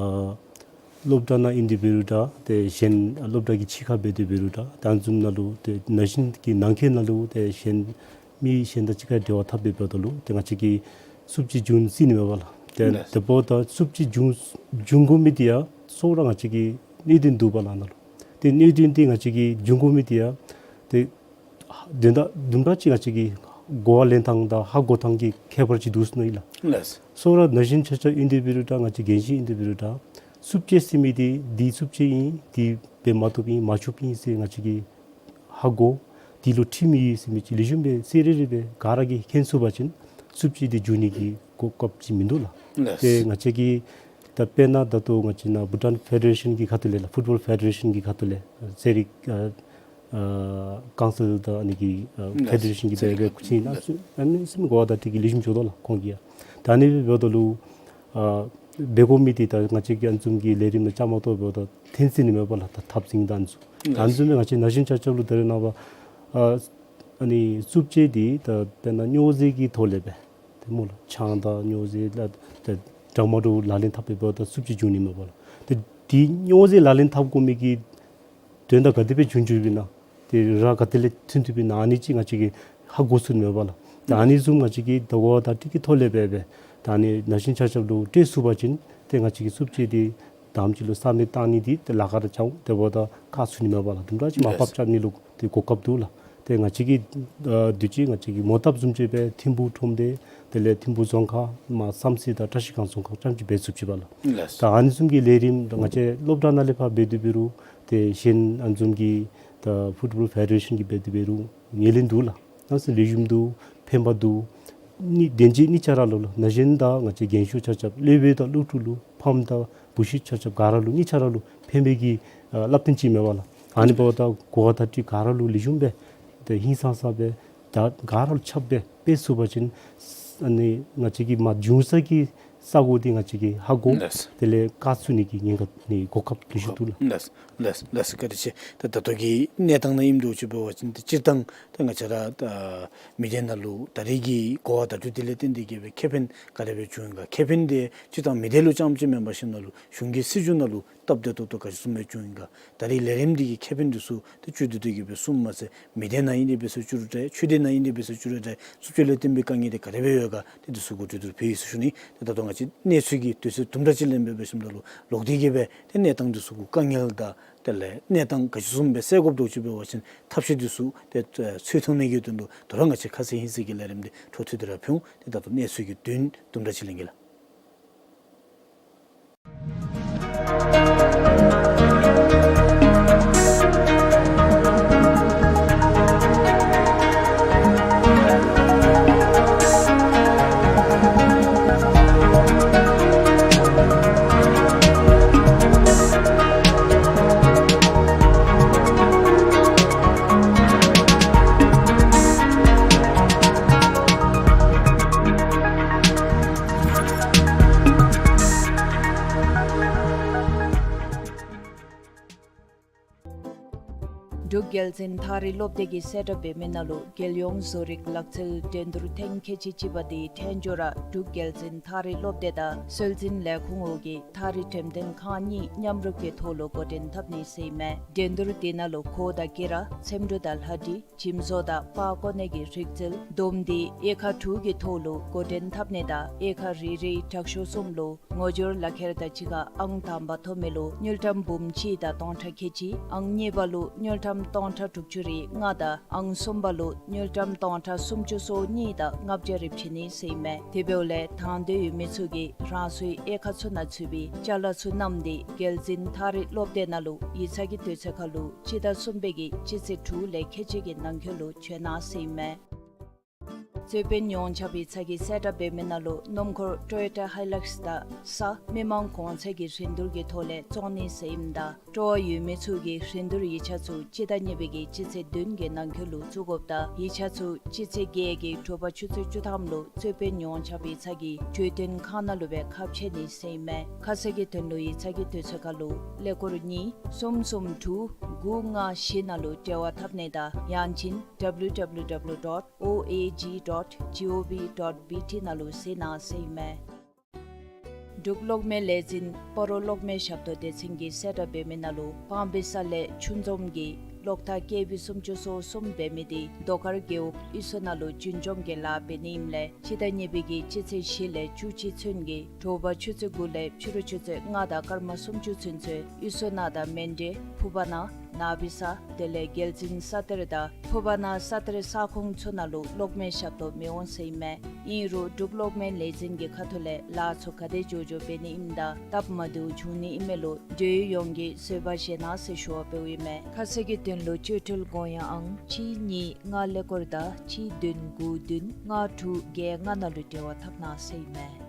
སློབ་གྲྭ་ནང་ཨིན་ཏེ་འབད་རུང་འདྲ་ཏེ་གཞན་སློབ་གྲྭ་གི་ཕྱི་ཁར་འབད་དེ་འབད་རུང་འདྲ་ད་ཨ་ནི་བཟུམ་ནང་ལུ་ཏེ་ན་གཞོན་གྱི་ནང་འཁོད་ནང་ལུ་ཏེ་གཞན་མི་གཞན་དང་གཅིག་ཁར་འབྲེལ་བ་འཐབ་སྦེ་འབདཝ་ད་ལུ་ཏེ་ང་བཅས་ཀྱིས་རྩུབ་སྤྱོད་འབྱུང་སྲིད་ནི་མས་པ་ལགས། ཏེ་ལགས། དེ་འབདཝ་ད་རྩུབ་སྤྱོད་འབྱུང་འབྱུང་དགོ་མི་འདི་ཡང་གཙོ་བོ་ར་ང་བཅས་ཀྱི་གནད་དོན་འདུག་པ་ལགས་ནཱ་ལུ། ཏེ་གནད་དོན་འདི་ང་བཅས་ཀྱིས་འབྱུང་དགོ་མི་འདི་ཡང་ཏེ་དོན་དག་དུམ་གྲ་ཅིག་ང་བཅས་ཀྱིས་གོ་བ་ལེན་ཐངས་དང་ཧ་གོ་ཐངས་ཀྱི་ཁྱད་པར་ཅིག་འདུག་ཟེར་མནོཝ་ཨིན་ལགས། ལགས། གཙོ་བོ་ར་ན་གཞོན་ཆ་ཁྱབ་ཨིན་ཏེ་འབད་རུང་འདྲ་ང་བཅས་རྒན་གཞོན་ཨིན་ཏེ་འབད་རུང་འདྲ་རྩུབ་སྤྱོད་ཟེར་མི་འདི་འདི་རྩུབ་སྤྱོད་ཨིན་འདི་འབད་མ་བཏུབ་ཨིན་མ་ཆོགཔ་ཨིན་ཟེར་ང་བཅས་ཀྱིས་ཧ་གོ་འདི་ལུ་ཁྲིམས་ཡོད་ཟེར་མི་ཅིག་ལེགས་ཤོམ་སྦེ་གསལ་རི་རི་སྦེ་ག་ར་གིས་མཁྱེན་ཚུགས་པ་ཅིན་རྩུབ་སྤྱོད་འདི་འབྱུང་ནི་གི་གོ་སྐབས་ཅིག་མིན་འདུག་ལགས། ལགས། ཏེ་ང་བཅས་ཀྱིས་ད་དཔེར་ན་ད་ལྟོ་ང་བཅས་ནཱ་བྷུ་ཊཱན་ཕེ་ཌེ་རེ་ཤཱན་གྱི་ཁ་ཐུག་ལས་ལགས་ཕུཊ་བཱོལ་ཕེ་ཌེ་རེ་ཤཱན་གྱི་ཁ་ཐུག་ལས་རྩེད་རིགས་ཨ་ཨ་ཀའུན་སིལ་དང་ཨ་ནི་གི་ཨ་ལགས། ཕེ་ཌེ་རེ་ཤཱན་གྱི་རྩེད་རིགས་སྦེ་ཁུ་ཆིང་ནང་ཚུ་ཨ་ནི་ཚུ་གོ་བ་བརྡ་སྤྲོད་ཀྱི་ལེགས་ཤོམ་འགྱོ་དོ་ལགས་ཁོང་གིས་ཡང་། ད་ཨ་ནི་སྦེ་འབདཝ་ད་ལུ་ཨ་འབད་དགོ་མི་འདི་ད་ང་བཅས་ཀྱིས་ཨ་ནི་བཟུམ་གྱི་ལས་རིམ་ནང་བཅའ་མར་གཏོགས་འབདཝ་ད་འཐེན་སྲིད་ནི་མས་པ་ལགས། ད་འཐབ་འཛིང་དང་ཨ་ནི་ཚུ་ད་ཨ་ནི་བཟུམ་སྦེ་ང་བཅས་ན་གཞོན་ཆ་ཁྱབ་ལུ་ད་རེས་ནངས་པ་ཨ་ཨ་ནི་རྩུབ་སྤྱོད་འདི་ད་དཔེར་ན་སྨྱོ་རྫས་ཀྱི་ཐོག་ལས་སྦེ་ཏེ་སྨོ་ལགས་ཆང་དང་སྨྱོ་རྫས་ལགས་ཏེ་འདྲ་མ་འདྲཝ་ལག་ལེན་འཐབ་སྦེ་འབདཝ་ད་རྩུབ་སྤྱོད་འབྱུང་ནི་མས་པ་ལགས། ཏེ་འདི་སྨྱོ་རྫས་ལག་ལེན་འཐབ་དགོ་མི་གི་དོན་དག་ག་དེ་སྦེ་བྱུང་བྱུངམ་ཨིན་ན་ཏེ་ར་ག་དེ་ལས་ཐོན་ཐོནམ་ཨིན་ན་ཨ་ནི་ཅིག་ང་བཅས་ཀྱིས་ཧ་གོ་ཚུགས་ནི་མས་པ་ལགས། ད་ཨ་ནི་བཟུམ་ང་བཅས་ཀྱིས་ད་གོ་བ་བརྡ་སྤྲོད་ཀྱི་ཐོག་ལས་སྦེ་སྦེ་ད་ཨ་ནི་ན་གཞོན་ཆ་ཁྱབ་ལུ་སྤྲོད་ཚུགས་པ་ཅིན་ཏེ་ང་བཅས་ཀྱིས་རྩུབ་སྤྱོད་འདི་དང་པ་ཅིག་ལུ་ས་མེད་བཏང་ནི་འདི་ཏེ་ལཱ་ཁག་ར་ཆགས་འོང་། དེ་འབདཝ་ད་བཀག་ཚུགས་ནི་མས་པ་ལགས། དུམ་གྲ་ཅིག་མར་ཕབ་རྐྱབ་ནི་ལུ་ཏེ་གོ་སྐབས་འདུག་ལགས། ཏེ་ང་བཅས་ཀྱིས་ཨ་དུས་ཅི་ང་བཅས་ཀྱིས་མོ་བཏབ་བཟུམ་ཅིག་སྦེ་ཐིམ་ཕུག་ཁྲོམ་སྡེ་དེ་ལས་ཐིམ་ཕུག་རྫོང་ཁག་མར་བསམ་རྩེ་དང་བཀྲ་ཤིས་སྒང་རྫོང་ཁག་རྐྱངམ་ཅིག་འབད་ཚུགསཔ་ཅིག་པ་ལགས། ལགས། ད་ཨ་ནི་བཟུམ་གྱི་ལས་རིམ་ང་བཅས་སློབ་གྲྭ་ནང་ལས་ཕར་འབད་དེ་འབད་རུང་ཏེ་གཞན་ཨ་ནི་བཟུམ་གྱི་ད་ཕུཊ་བཱོལ་ཕེ་ཌེ་རེ་ཤཱན་གྱིས་འབད་དེ་འབད་རུང་ངོས་ལེན་འདུག་ལགས། གནམ་མེད་ས་མེད་ལེགས་ཤོམ་འདུག། ཕན་པ་འདུག། གཉིས་དོན་གཅིག་གཉིས་ཆ་ར་ལུ་ལགས་ན་གཞོན་དང་ང་བཅས་རྒན་ཤོས་ཆ་ཁྱབ་སློབ་དཔོན་དང་སློབ་ཕྲུག་ལུ་ཕམ་དང་བུ་གཞི་ཆ་ཁྱབ་ག་ར་ལུ་གཉིས་ཆ་ར་ལུ་ཕན་པའི་གི་ཨ་བསླབ་སྟོན་ཅིག་མས་པ་ལགས། ཨ་ནི་འབདཝ་ད་གོ་བ་བརྡ་སྤྲོད་ག་ར་ལུ་ལེགས་ཤོམ་སྦེ་ཏེ་ཧིང་སངས་ས་སྦེ་ད་ག་ར་ལུ་ཁྱབ་སྦེ་སྤེལ་ཚུགས་པ་ཅིན་ཨ་ནི་ང་བཅས་ཀྱི་མར་འབྱུང་ས་གི་ས་གོ་འདི་ང་བཅས་ཀྱིས་ཧ་གོ། ལགས། དེ་ལས་བཀག་ཚུགས་ནི་གི་ཉེན་ཁ་ནི་གོ་སྐབས་ལེགས་ཤོམ་འདུག་ལགས། ལགས་ལགས་ལགས། བཀའ་དྲིན་ཆེ། ད་ད་ལྟོ་གི་གནས་སྟངས་ནང་ཨིནམ་འདྲཝ་ཅིག་འབད་བ་ཅིན་ཏེ་སྤྱིར་བཏང་ད་ང་བཅས་ར་ད་མི་སྡེ་ནང་ལུ་ད་རེས་ཀྱི་གོ་བ་བརྡ་སྤྲོད་འདི་ལས་བརྟེན་ཏེ་གིས་སྦེ་ཁེ་ཕན་ག་དེ་སྦེ་བྱུང་ཡི་ག། ཁེ་ཕན་འདི་སྤྱིར་བཏང་མི་སྡེ་ལུ་རྐྱངམ་ཅིག་མེན་པར་ཞིནམ་ལས་གཞུང་གི་སྲིད་བྱུས་ནང་ལུ་སྟབས་བདེ་ཏོག་ཏོ་ག་ཅི་བཟུམ་སྦེ་བྱུང་ཡི་ག། ད་རེས་ལས་རིམ་འདི་གི་ཁེ་ཕན་འདི་ཚུ་ཏེ་བཅུད་བསྡུ་སྟེ་གིས་སྦེ་གསུངམ་མ་ཚད་མི་སྡེ་ནང་ཨིན་ཏེ་འབད་ཟེར་བཅུག་རུང་འདྲ་ཆོས་སྡེ་ནང་ཨིན་ཏེ་འབད་ཟེར་བཅུག་རུང་འདྲ་རྩུབ་སྤྱོད་ལས་བརྟེན་པའི་དཀའ་ངལ་འདི་ག་དེ་སྦེ་ཡོད་ག། ཏེ་འདི་ཚུ་གོ་བསྡུར་ཕུལ་ཡི་ཟེར་ཞུ་ནི། ཏེ་ད་ལྟོ་ ང་བཅས་གནས་ཚུལ་གྱི་དུས་ཚོད་དུམ་གྲ་ཅིག་ལེན་སྦེ་འབད་ཞིནམ་ད་ལུ་ལོག་སྟེ་གི་སྦེ་ཏེ་གནས་སྟངས་འདི་ཚུ་གུ་དཀའ་ངལ་དང་དེ་ལས་གནས་སྟངས་ག་ཅི་བཟུམ་སྦེ་སེལ་དགོཔ་འདྲཝ་ཅིག་འབད་བ་ཅིན་ཐབས་ཤེས་འདི་ཚུ་ཏེ་འཚོལ་ཐོབ་ནི་གི་དོན་ལུ་དོ་རུང་ང་བཅས་ཁ་གསལ་ཧིང་སངས་ཀྱི་ལས་རིམ་འདི་འཕྲོ་མཐུད་དེ་ར་ཕུལ་འོང་། ཏེ་ད་ལྟོ་གནས་ཚུལ་གྱི་དོན་དུམ་གྲ་ཅིག་ལེན་གེ་ལགས། འབྲུག་རྒྱལ་བཙུན་ཐག་རིང་སློབ་སྡེ་གིས་གསལ་བསྒྲགས་འབད་མི་ནང་ལུ་རྒྱལ་ཡོངས་བཟོ་རིག་ལག་རྩལ་འགྲན་བསྡུར་ཐེངས་ཁལ་གཅིག་གཅིག་པ་དེ་འཐེན་འགྱོ་ར་འབྲུག་རྒྱལ་བཙུན་ཐག་རིང་སློབ་སྡེ་དང་སྲོལ་འཛིན་ལས་ཁུངས་འོག་གི་ཐག་རིང་འགྲེམས་སྟོན་ཁང་གཉིས་མཉམ་རུབ་ཀྱི་ཐོག་ལུ་འགོ་འདྲེན་འཐབ་ནི་ཟེར་ཨིན་མས། འགྲན་བསྡུར་དེ་ནང་ལུ་གོ་དང་སྐེ་རགས་འཚེམ་དྲུབ་དང་ལྷ་འབྲི་འཇིམ་བཟོ་དང་པར་བརྐོ་ནི་གི་རིག་རྩལ་བསྡོམས་ཏེ་དབྱེ་ཁག་དྲུག་གི་ཐོག་ལུ་འགོ་འདྲེན་འཐབ་ནི་དང་དབྱེ་ཁག་རེ་རེའི་དྲག་ཤོས་གསུམ་ལུ་ངོ་སྦྱོར་ལག་ཁྱེར་དང་གཅིག་ཁར་ཨང་དང་པ་ཐོབ་མི་ལུ་དངུལ་ཀྲམ་འབུམ་གཅིག་དང་སྟོང་ཕྲག་ཁལ་གཅིག། ཨང་གཉིས་པ་ལུ་དངུལ་ཀྲམ་སྟོང་ཕྲག་དྲུག་ཅུ་རེ་ལྔ་དང་ཨང་གསུམ་པ་ལུ་དངུལ་ཀྲམ་སྟོང་ཕྲག་སུམ་ཅུ་སོ་གཉིས་དང་ལྔ་བརྒྱ་རེ་བྱིན་ནི་ཟེར་ཨིན་མས། དེ་འབདཝ་ལས་དང་འདོད་ཡོད་མི་ཚུ་གིས་རང་སོའི་དབྱེ་ཁག་ཚུ་ནང་ཚུད་པའི་ཅ་ལ་ཚུ་བསྣམས་ཏེ་རྒྱལ་བཙུན་ཐག་རིང་སློབ་སྡེ་ནང་ལུ་ཡིག་ཚང་གི་དུས་ཚོད་ཁར་ལུ་སྤྱི་ཟླ་གསུམ་པའི་གི་སྤྱི་ཚེས་དྲུག་ལས་ཁལ་གཅིག་གི་ནང་འཁོད་ལུ་བྱོན་གནང་ཟེར་ཨིན་མས། རྩོད་དཔོན་ཡོངས་ཁྱབ་ཡིག་ཚང་གིས་གསལ་བསྒྲགས་འབད་མི་ནང་ལུ་སྣུམ་འཁོར་ཊོ་ཡོ་ཊ་ཧའི་ལཱགསི་དང་ས་མི་མང་གོང་ཚད་ཀྱི་རིན་བསྡུར་གྱི་ཐོག་ལས་བཙོང་ནི་ཟེར་ཨིནམ་ད་སྤྲོ་བ་ཡོད་མི་ཚུ་གིས་རིན་བསྡུར་ཡིག་ཆ་ཚུ་སྤྱི་ཟླ་གཉིས་པའི་གི་སྤྱི་ཚེས་བདུན་གྱི་ནང་འཁོད་ལུ་བཙུགས་དགོཔ་དང་ཡིག་ཆ་ཚུ་སྤྱི་ཚེས་བརྒྱད་ཀྱི་དྲོ་པ་ཆུ་ཚོད་བཅུ་ཐམ་ལུ་རྩོད་དཔོན་ཡོངས་ཁྱབ་ཡིག་ཚང་གི་གྲོས་སྟོན་ཁང་ནང་ལུ་སྦེ་ཁ་ཕྱེ་ནི་ཟེར་ཨིན་མས། ཁ་གསལ་གྱི་དོན་ལུ་ཡིག་ཚང་གི་དུས་ཚོད་ཁར་ལུ་ཀླད་ཀོར་གཉིས་གསུམ་གསུམ་དྲུག་དགུ་ལྔ་བཞི་ནང་ལུ་འབྲེལ་བ་འཐབ་ནི་དང་ཡང་ཅིན་ཌབ་ལུ་ཌབ་ལུ་ཌབ་ལུ་ཌོཊ་ཨོ་ཨེ་ཇི་ཌོཊ་ཇི་ཨོ་ཝི་ཌོཊ་བི་ཊི་ནང་ལུ་གཟིགས་གནང་ཟེར་ཨིན་མས། འབྲུག་གློག་མེ་ལས་འཛིན་སྤ་རོ་གློག་མེ་ཞབས་ཏོག་སྡེ་ཚན་གྱིས་གསལ་བསྒྲགས་འབད་མི་ནང་ལུ་སྤང་སྦིས་ས་ལས་ཆུ་འཛོམས་ཀྱི་གློག་ཐག་ཀེ་ཝི་སུམ་ཅུ་སོ་གསུམ་འབད་མི་དེ་རྡོ་དཀར་རྒེད་འོག་གཡུ་མཚོ་ནང་ལུ་རྒྱུན་སྐྱོང་གི་ལཱ་འབད་ནི་ཨིནམ་ལས་སྤྱི་ཟླ་གཉིས་པའི་གི་སྤྱི་ཚེས་བཞི་ལས་བཅུ་གཅིག་ཚུན་གྱི་དྲོ་པ་ཆུ་ཚོད་དགུ་ལས་ཕྱི་རུ་ཆུ་ཚོད་ལྔ་དང་སྐར་མ་སུམ་ཅུ་ཚུན་ཚོད་གཡུ་མཚོ་ནང་དང་མཎྜལ་ཕུ་པ་ན་ནགས་སྦིས་ས་དེ་ལས་རྒྱལ་བཙུན་ས་གཏེར་དང་ཕུ་པ་ན་ས་གཏེར་ས་ཁོངས་ཚུ་ནང་ལུ་གློག་མེ་ཞབས་ཏོག་མི་འོང་ཟེར་ཨིན་མས། ཨིན་རུང་འབྲུག་གློག་མེ་ལས་འཛིན་གྱི་ཁ་ཐུག་ལས་ལཱ་ཚུ་ག་དེ་མགྱོགས་མགྱོགས་འབད་ནི་ཨིནམ་ད་སྟབས་མ་བདེཝ་བྱུང་ནི་ཨིན་མས་ལོ། འབྲེལ་ཡོད་ཡོངས་ཀྱིས་བཟོད་པ་བཞེས་གནང་ཟེར་ཞུ་བ་འབདཝ་ཨིན་མས། ཁ་གསལ་གྱི་དོན་ལུ་བཅོལ་འཕྲོལ་དགོངས་ཡངས་ཨང་གཅིག་གཉིས་ལྔ་ཀླད་ཀོར་དང་གཅིག་བདུན་དགུ་བདུན་ལྔ་དྲུག་བརྒྱད་ལྔ་ནང་ལུ་འབྲེལ་བ་འཐབ་གནང་ཟེར་ཨིན་མས།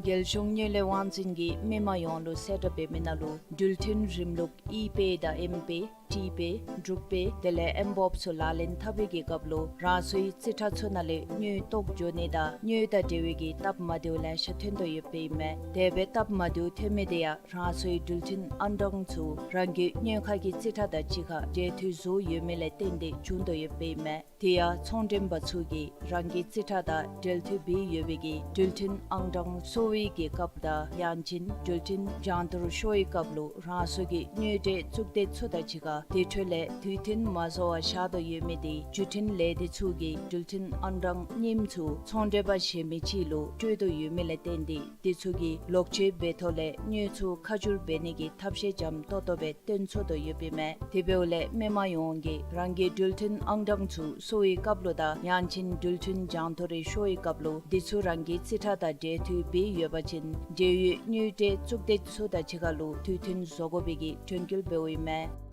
རྒྱལ་གཞུང་དངུལ་ལས་དབང་འཛིན་གྱིས་མི་མང་ཡོངས་ལུ་གསལ་བསྒྲགས་འབད་མི་ནང་ལུ་འགྲུལ་འཕྲིན་རིམ་ལུགས་ཨི་པེ་དང་ཨེམ་པེ་ཊི་པེ་འབྲུག་པེ་དེ་ལས་ཨེམ་བོབ་ཚུ་ལག་ལེན་འཐབ་པའི་གི་སྐབས་ལུ་རང་སོའི་རྩིས་ཁྲ་ཚུ་ནང་ལས་དངུལ་བཏོག་འགྱོ་ནི་དང་དངུལ་དང་འབྲེལ་བའི་གི་སྟབས་མ་བདེཝ་ལེ་ཤ་ཐོན་དོ་ཡོདཔ་ཨིན་མས། དེ་སྦེ་སྟབས་མ་བདེཝ་ཐོན་མི་དེ་ཡང་རང་སོའི་འགྲུལ་འཕྲིན་ཨང་གྲངས་ཚུ་རང་གི་དངུལ་ཁང་གི་རྩིས་ཁྲ་དང་གཅིག་ཁར་འབྲེལ་མཐུད་བཟོ་ཡོད་མི་ལས་བརྟེན་ཏེ་བྱུང་དོ་ཡོདཔ་ཨིན་མས། དེ་ཡང་ཚོང་མགྲོན་པ་ཚུ་གིས་རང་གི་རྩིས་ཁྲ་དང་འབྲེལ་མཐུད་འབད་ཡོད་པའི་གི་འགྲུལ་འཕྲིན་ཨང་གྲངས་སོར་བའི་གི་སྐབས་དང་ཡང་ཅིན་འགྲུལ་འཕྲིན་རྒྱང་མཐོར་ཤོར་བའི་སྐབས་ལུ་རང་སོ་གི་དངུལ་འབྲེལ་གཙུག་སྡེ་ཚུ་དང་གཅིག་ཁར་དེ་འཕྲོ་ལས་དུས་མཐུན་མ་བཟོ་བར་བཞག་དོ་ཡོད་མི་དེ་བརྒྱུད་འཕྲིན་ལས་སྡེ་ཚུ་གིས་འགྲུལ་འཕྲིན་ཨང་གྲངས་རྙིངམ་ཚུ་ཚོང་མགྲོན་པ་གཞན་མི་ཅིག་ལུ་སྤྲོད་དོ་ཡོད་མི་ལས་བརྟེན་ཏེ་དེ་ཚུ་གིས་ལོག་སྤྱོད་འབད་ཐོག་ལས་དངུལ་ཚུ་ཁ་བསྒྱུར་འབད་ནི་གི་ཐབས་ཤེས་འཇམ་ཏོག་ཏོ་སྦེ་སྟོན་ཚུགས་དོ་ཡོདཔ་ཨིན་མས། དེ་འབདཝ་ལས་མི་མང་ཡོངས་ཀྱིས་རང་གི་འགྲུལ་འཕྲིན་ཨང་གྲངས་ཚུ་སོར་བའི་སྐབས་ལུ་དང་ཡང་ཅིན་འགྲུལ་འཕྲིན་རྒྱང་མཐོར་རེ་ཤོར་བའི་སྐབས་ལུ་དེ་ཚུ་རང་གི་རྩིས་ཁྲ་དང་འབྲེལ་མཐུད་འབད་ཡོད་པ་ཅིན་འབྲེལ་ཡོད་དངུལ་འབྲེལ་གཙུག་སྡེ་ཚུ་དང་གཅིག་ཁར་ལུ་དུས་མཐུན་བཟོ་དགོ་པའི་གི་དྲན་སྐུལ་འབདཝ་ཨིན་མས།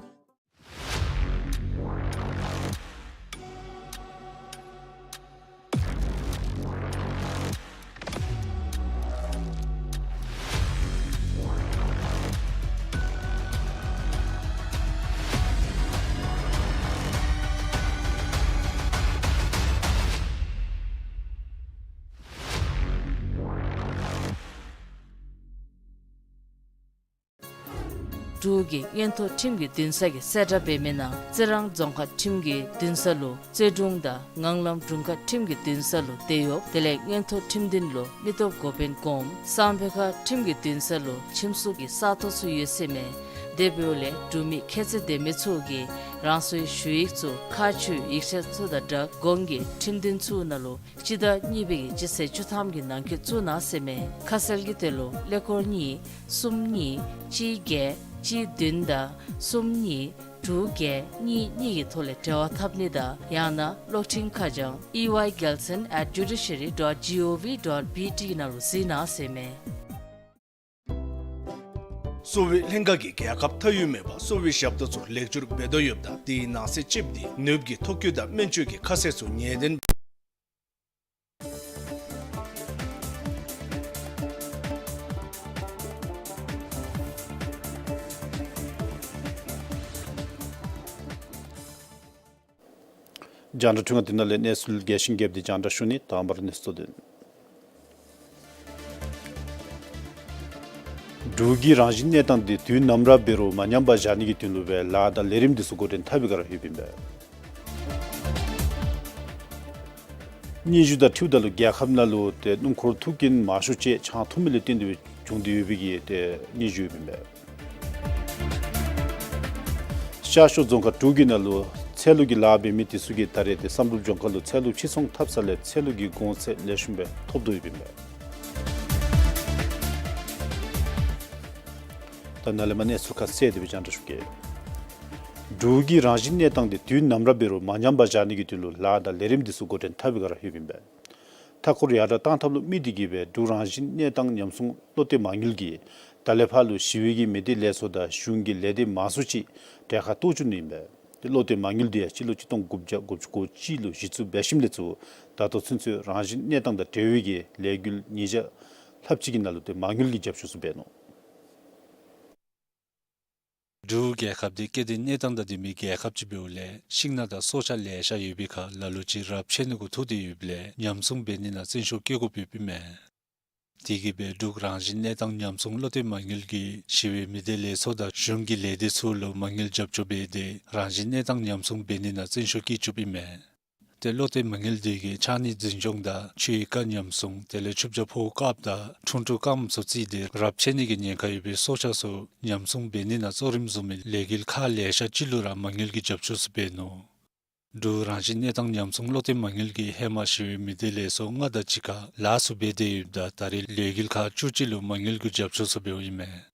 འབྲུག་གི་མངོན་མཐོ་ཁྲིམས་ཀྱི་འདུན་ས་གིས་གསལ་བསྒྲགས་འབད་མི་ནང་རྩི་རང་རྫོང་ཁག་ཁྲིམས་ཀྱི་འདུན་ས་ལུ་རྩོད་དྲུང་དང་ངང་ལམ་དྲུང་ཁག་ཁྲིམས་ཀྱི་འདུན་ས་ལུ་བདེ་གཡོགཔ་དེ་ལས་མངོན་མཐོ་ཁྲིམས་འདུན་ལུ་མི་སྟོབས་འགོ་དཔོན་སྒོམ་སང་ཕོད་ཁ་ཁྲིམས་ཀྱི་འདུན་ས་ལུ་ཁྲིམས་སྲུང་གི་ས་སྟོང་ཚུ་ཡོད་ཟེར་མས། དེ་འབདཝ་ལས་འབྲུག་མི་ཁྱད་ཚད་ལྡན་མི་ཚུ་གིས་རང་སོའི་ཞུ་ཡིག་ཚུ་ཁག་ཆེ་བའི་ཡིག་ཆ་ཚུ་དང་སྦྲགས་གོང་གི་ཁྲིམས་དོན་ཚུ་ནང་ལུ་སྤྱི་ཟླ་གཉིས་པའི་གི་སྤྱི་ཚེས་བཅུ་ཐམ་གྱི་ནང་འཁོད་བཙུགས་གནང་ཟེར་མས། ཁ་གསལ་གྱི་དོན་ལུ་ཀླད་ཀོར་གཉིས་གསུམ་གཉིས་གཅིག་བརྒྱད་གཅིག་བདུན་དང་གསུམ་གཉིས་དྲུག་བརྒྱད་གཉིས་གཉིས་ཀྱི་ཐོག་ལས་འབྲེལ་བ་འཐབ་ནི་དང་ཡང་ན་གློག་འཕྲིན་ཁ་བྱང་E Y Gelson at judiciary dot gov dot B T ནང་ལུ་གཟིགས་གནང་ཟེར་མས། གསོ་བའི་ལྷན་ཁག་གིས་རྒྱལ་ཁབ་མཐའ་དབུས་མེད་པར་གསོ་བའི་ཞབས་ཏོག་ཚུ་ལེགས་བཅོས་འབད་དོ་ཡོདཔ་ད་དེའི་ནང་གསེས་གཅིག་འདི་ནུབ་ཀྱི་ཐོ་བཀོད་དང་སྨན་བཅོས་ཀྱི་ཁ་གསལ་ཚུ་ངེས་གཏན། རྒྱང་བསྒྲགས་འཕྲུལ་ཁང་འདི་ནང་ལས་གནས་ཚུལ་རྒྱས་ཤིང་རྒྱསཔ་འདི་རྒྱང་བསྒྲགས་ཞུ་ནི། དང་པ་ར་གནས་ཚུལ་གཙོ་དོན། འབྲུག་གི་རང་བཞིན་གནས་སྟངས་འདི་དུས་ནམ་ར་འབད་རུང་མ་ཉམས་པར་བཞག་ནི་གི་དོན་ལུ་སྦེ་ལཱ་དང་ལས་རིམ་འདི་ཚུ་འགོ་འདྲེན་འཐབ་པའི་བསྒང་ར་ཡོདཔ་ཨིན་པས། སྙན་ཞུ་དང་འཁྲིལཝ་ད་ལུ་རྒྱལ་ཁབ་ནང་ལུ་ཏེ་སྣུམ་འཁོར་ཐུག་རྐྱེན་མང་ཤོས་ཅིག་ཆང་འཐུང་མི་ལས་བརྟེན་ཏེ་སྦེ་བྱུང་སྟེ་ཡོད་པའི་གི་ཏེ་སྙན་ཞུ་ཡོདཔ་ཨིན་པས། ཤར་ཕྱོགས་རྫོང་ཁག་དྲུག་གི་ནང་ལུ་ཚལ་ལུ་གི་ལཱ་འབད་མི་དེ་ཚུ་གིས་ད་རེས་ཏེ་བསམ་གྲུབ་ལྗོངས་མཁར་ལུ་ཚལ་ལུ་ཕྱིར་ཚོང་འཐབ་ས་ལས་ཚལ་ལུ་གི་གོང་ཚད་ལེགས་ཤོམ་སྦེ་ཐོབ་དོ་ཡོདཔ་ཨིན་པས། ད་ནཱ་ལས་མར་གནས་ཚུལ་ཁ་གསལ་ཏེ་སྦེ་རྒྱང་བསྒྲགས་ཞུ་གེ། འབྲུག་གི་རང་བཞིན་གནས་སྟངས་འདི་དུས་ནམ་ར་འབད་རུང་མ་ཉམས་པར་བཞག་ནི་གི་དོན་ལུ་ལཱ་དང་ལས་རིམ་འདི་ཚུ་འགོ་འདྲེན་འཐབ་པའི་བསྒང་ར་ཡོདཔ་ཨིན་པས། མཐའ་འཁོར་ཡར་དྲག་གཏང་ཐབས་ལུ་དམིགས་ཏེ་གིས་སྦེ་འབྲུག་རང་བཞིན་གནས་སྟངས་ཉམས་སྲུང་བློ་གཏད་མ་དངུལ་གྱིས་ད་ལས་ཕར་ལུ་ཞི་བའི་གི་མི་སྡེ་ལས་ཚོགས་དང་གཞུང་གི་ལས་སྡེ་མང་སུ་ཅིག་གྲལ་ཁར་གཏོགས་བཅུག་ནི་ཨིན་པས། ཏེ་བློ་གཏད་མ་དངུལ་འདི་ཡང་སྤྱི་ལོ་གཅིག་སྟོང་དགུ་བརྒྱ་དགུ་བཅུ་གོ་གཅིག་ལུ་གཞི་བཙུགས་འབད་ཞིནམ་ལས་ཚུར་ད་ལྟོ་ཚུན་ཚོད་རང་བཞིན་གནས་སྟངས་དང་འབྲེལ་བའི་གི་ལས་འགུལ་ཉིས་བརྒྱ་ལྷགཔ་ཅིག་གི་ནང་ལུ་ཏེ་མ་དངུལ་གྱི་རྒྱབ་སྐྱོར་ཚུ་འབད་ནུག། འབྲུག་རྒྱལ་ཁབ་འདི་སྐྱེ་ལྡན་གནས་སྟངས་དང་ལྡན་པའི་རྒྱལ་ཁབ་ཅིག་འབདཝ་ལས་ཤིང་ནགས་དང་སྲོག་ཆགས་ལེ་ཤ་ཡོད་པའི་ཁར་ལ་ལུ་ཅིག་རབས་ཆད་ནི་གུ་ཐུག་སྟེ་ཡོདཔ་ལས་ཉམས་སྲུང་འབད་ནི་ནང་བརྩོན་ཤུགས་བསྐྱེད་དགོཔ་ཡོདཔ་ཨིན་མས། དེ་གིས་སྦེ་འབྲུག་རང་བཞིན་གནས་སྟངས་ཉམས་སྲུང་བློ་གཏད་མ་དངུལ་གྱིས་ཞི་བའི་མི་སྡེ་ལས་ཚོགས་དང་གཞུང་གི་ལས་སྡེ་ཚུ་ལུ་མ་དངུལ་རྒྱབ་སྐྱོར་འབད་དེ་རང་བཞིན་གནས་སྟངས་ཉམས་སྲུང་འབད་ནི་ནང་བརྩོན་ཤུགས་བསྐྱེད་བཅུགཔ་ཨིན་མས། ཏེ་བློ་གཏད་མ་དངུལ་འདི་གིས་ཕྱགས་སྙིགས་འཛིན་སྐྱོང་དང་ཆུའི་རྐ་ཉམས་སྲུང་དེ་ལས་ཆུ་བྱ་ཕོཝ་བཀགཔ་དང་ཁྲུང་ཁྲུང་རྐངམ་ཚུ་བརྩིས་ཏེ་རབས་ཆད་ནི་གི་ཉེན་ཁ་ཡོད་པའི་སྲོག་ཆགས་ཚུ་ཉམས་སྲུང་འབད་ནི་ནང་གཙོ་རིམ་བཟུང་མི་ལས་འགུལ་ཁག་ལེ་ཤ་ཅིག་ལུ་ར་མ་དངུལ་གྱི་རྒྱབ་སྐྱོར་ཚུ་འབད་ནུག། འབྲུག་རང་བཞིན་གནས་སྟངས་ཉམས་སྲུང་བློ་གཏད་མ་དངུལ་གྱིས་ཧེ་མ་ཞི་བའི་མི་སྡེ་ལས་ཚོགས་ལྔ་དང་གཅིག་ཁར་ལཱ་ཚུ་འབད་དེ་ཡོདཔ་ད་ད་རེས་ལས་འགུལ་ཁག་བཅུ་གཅིག་ལུ་མ་དངུལ་གྱི་རྒྱབ་སྐྱོར་ཚུ་འབདཝ་ཨིན་མས།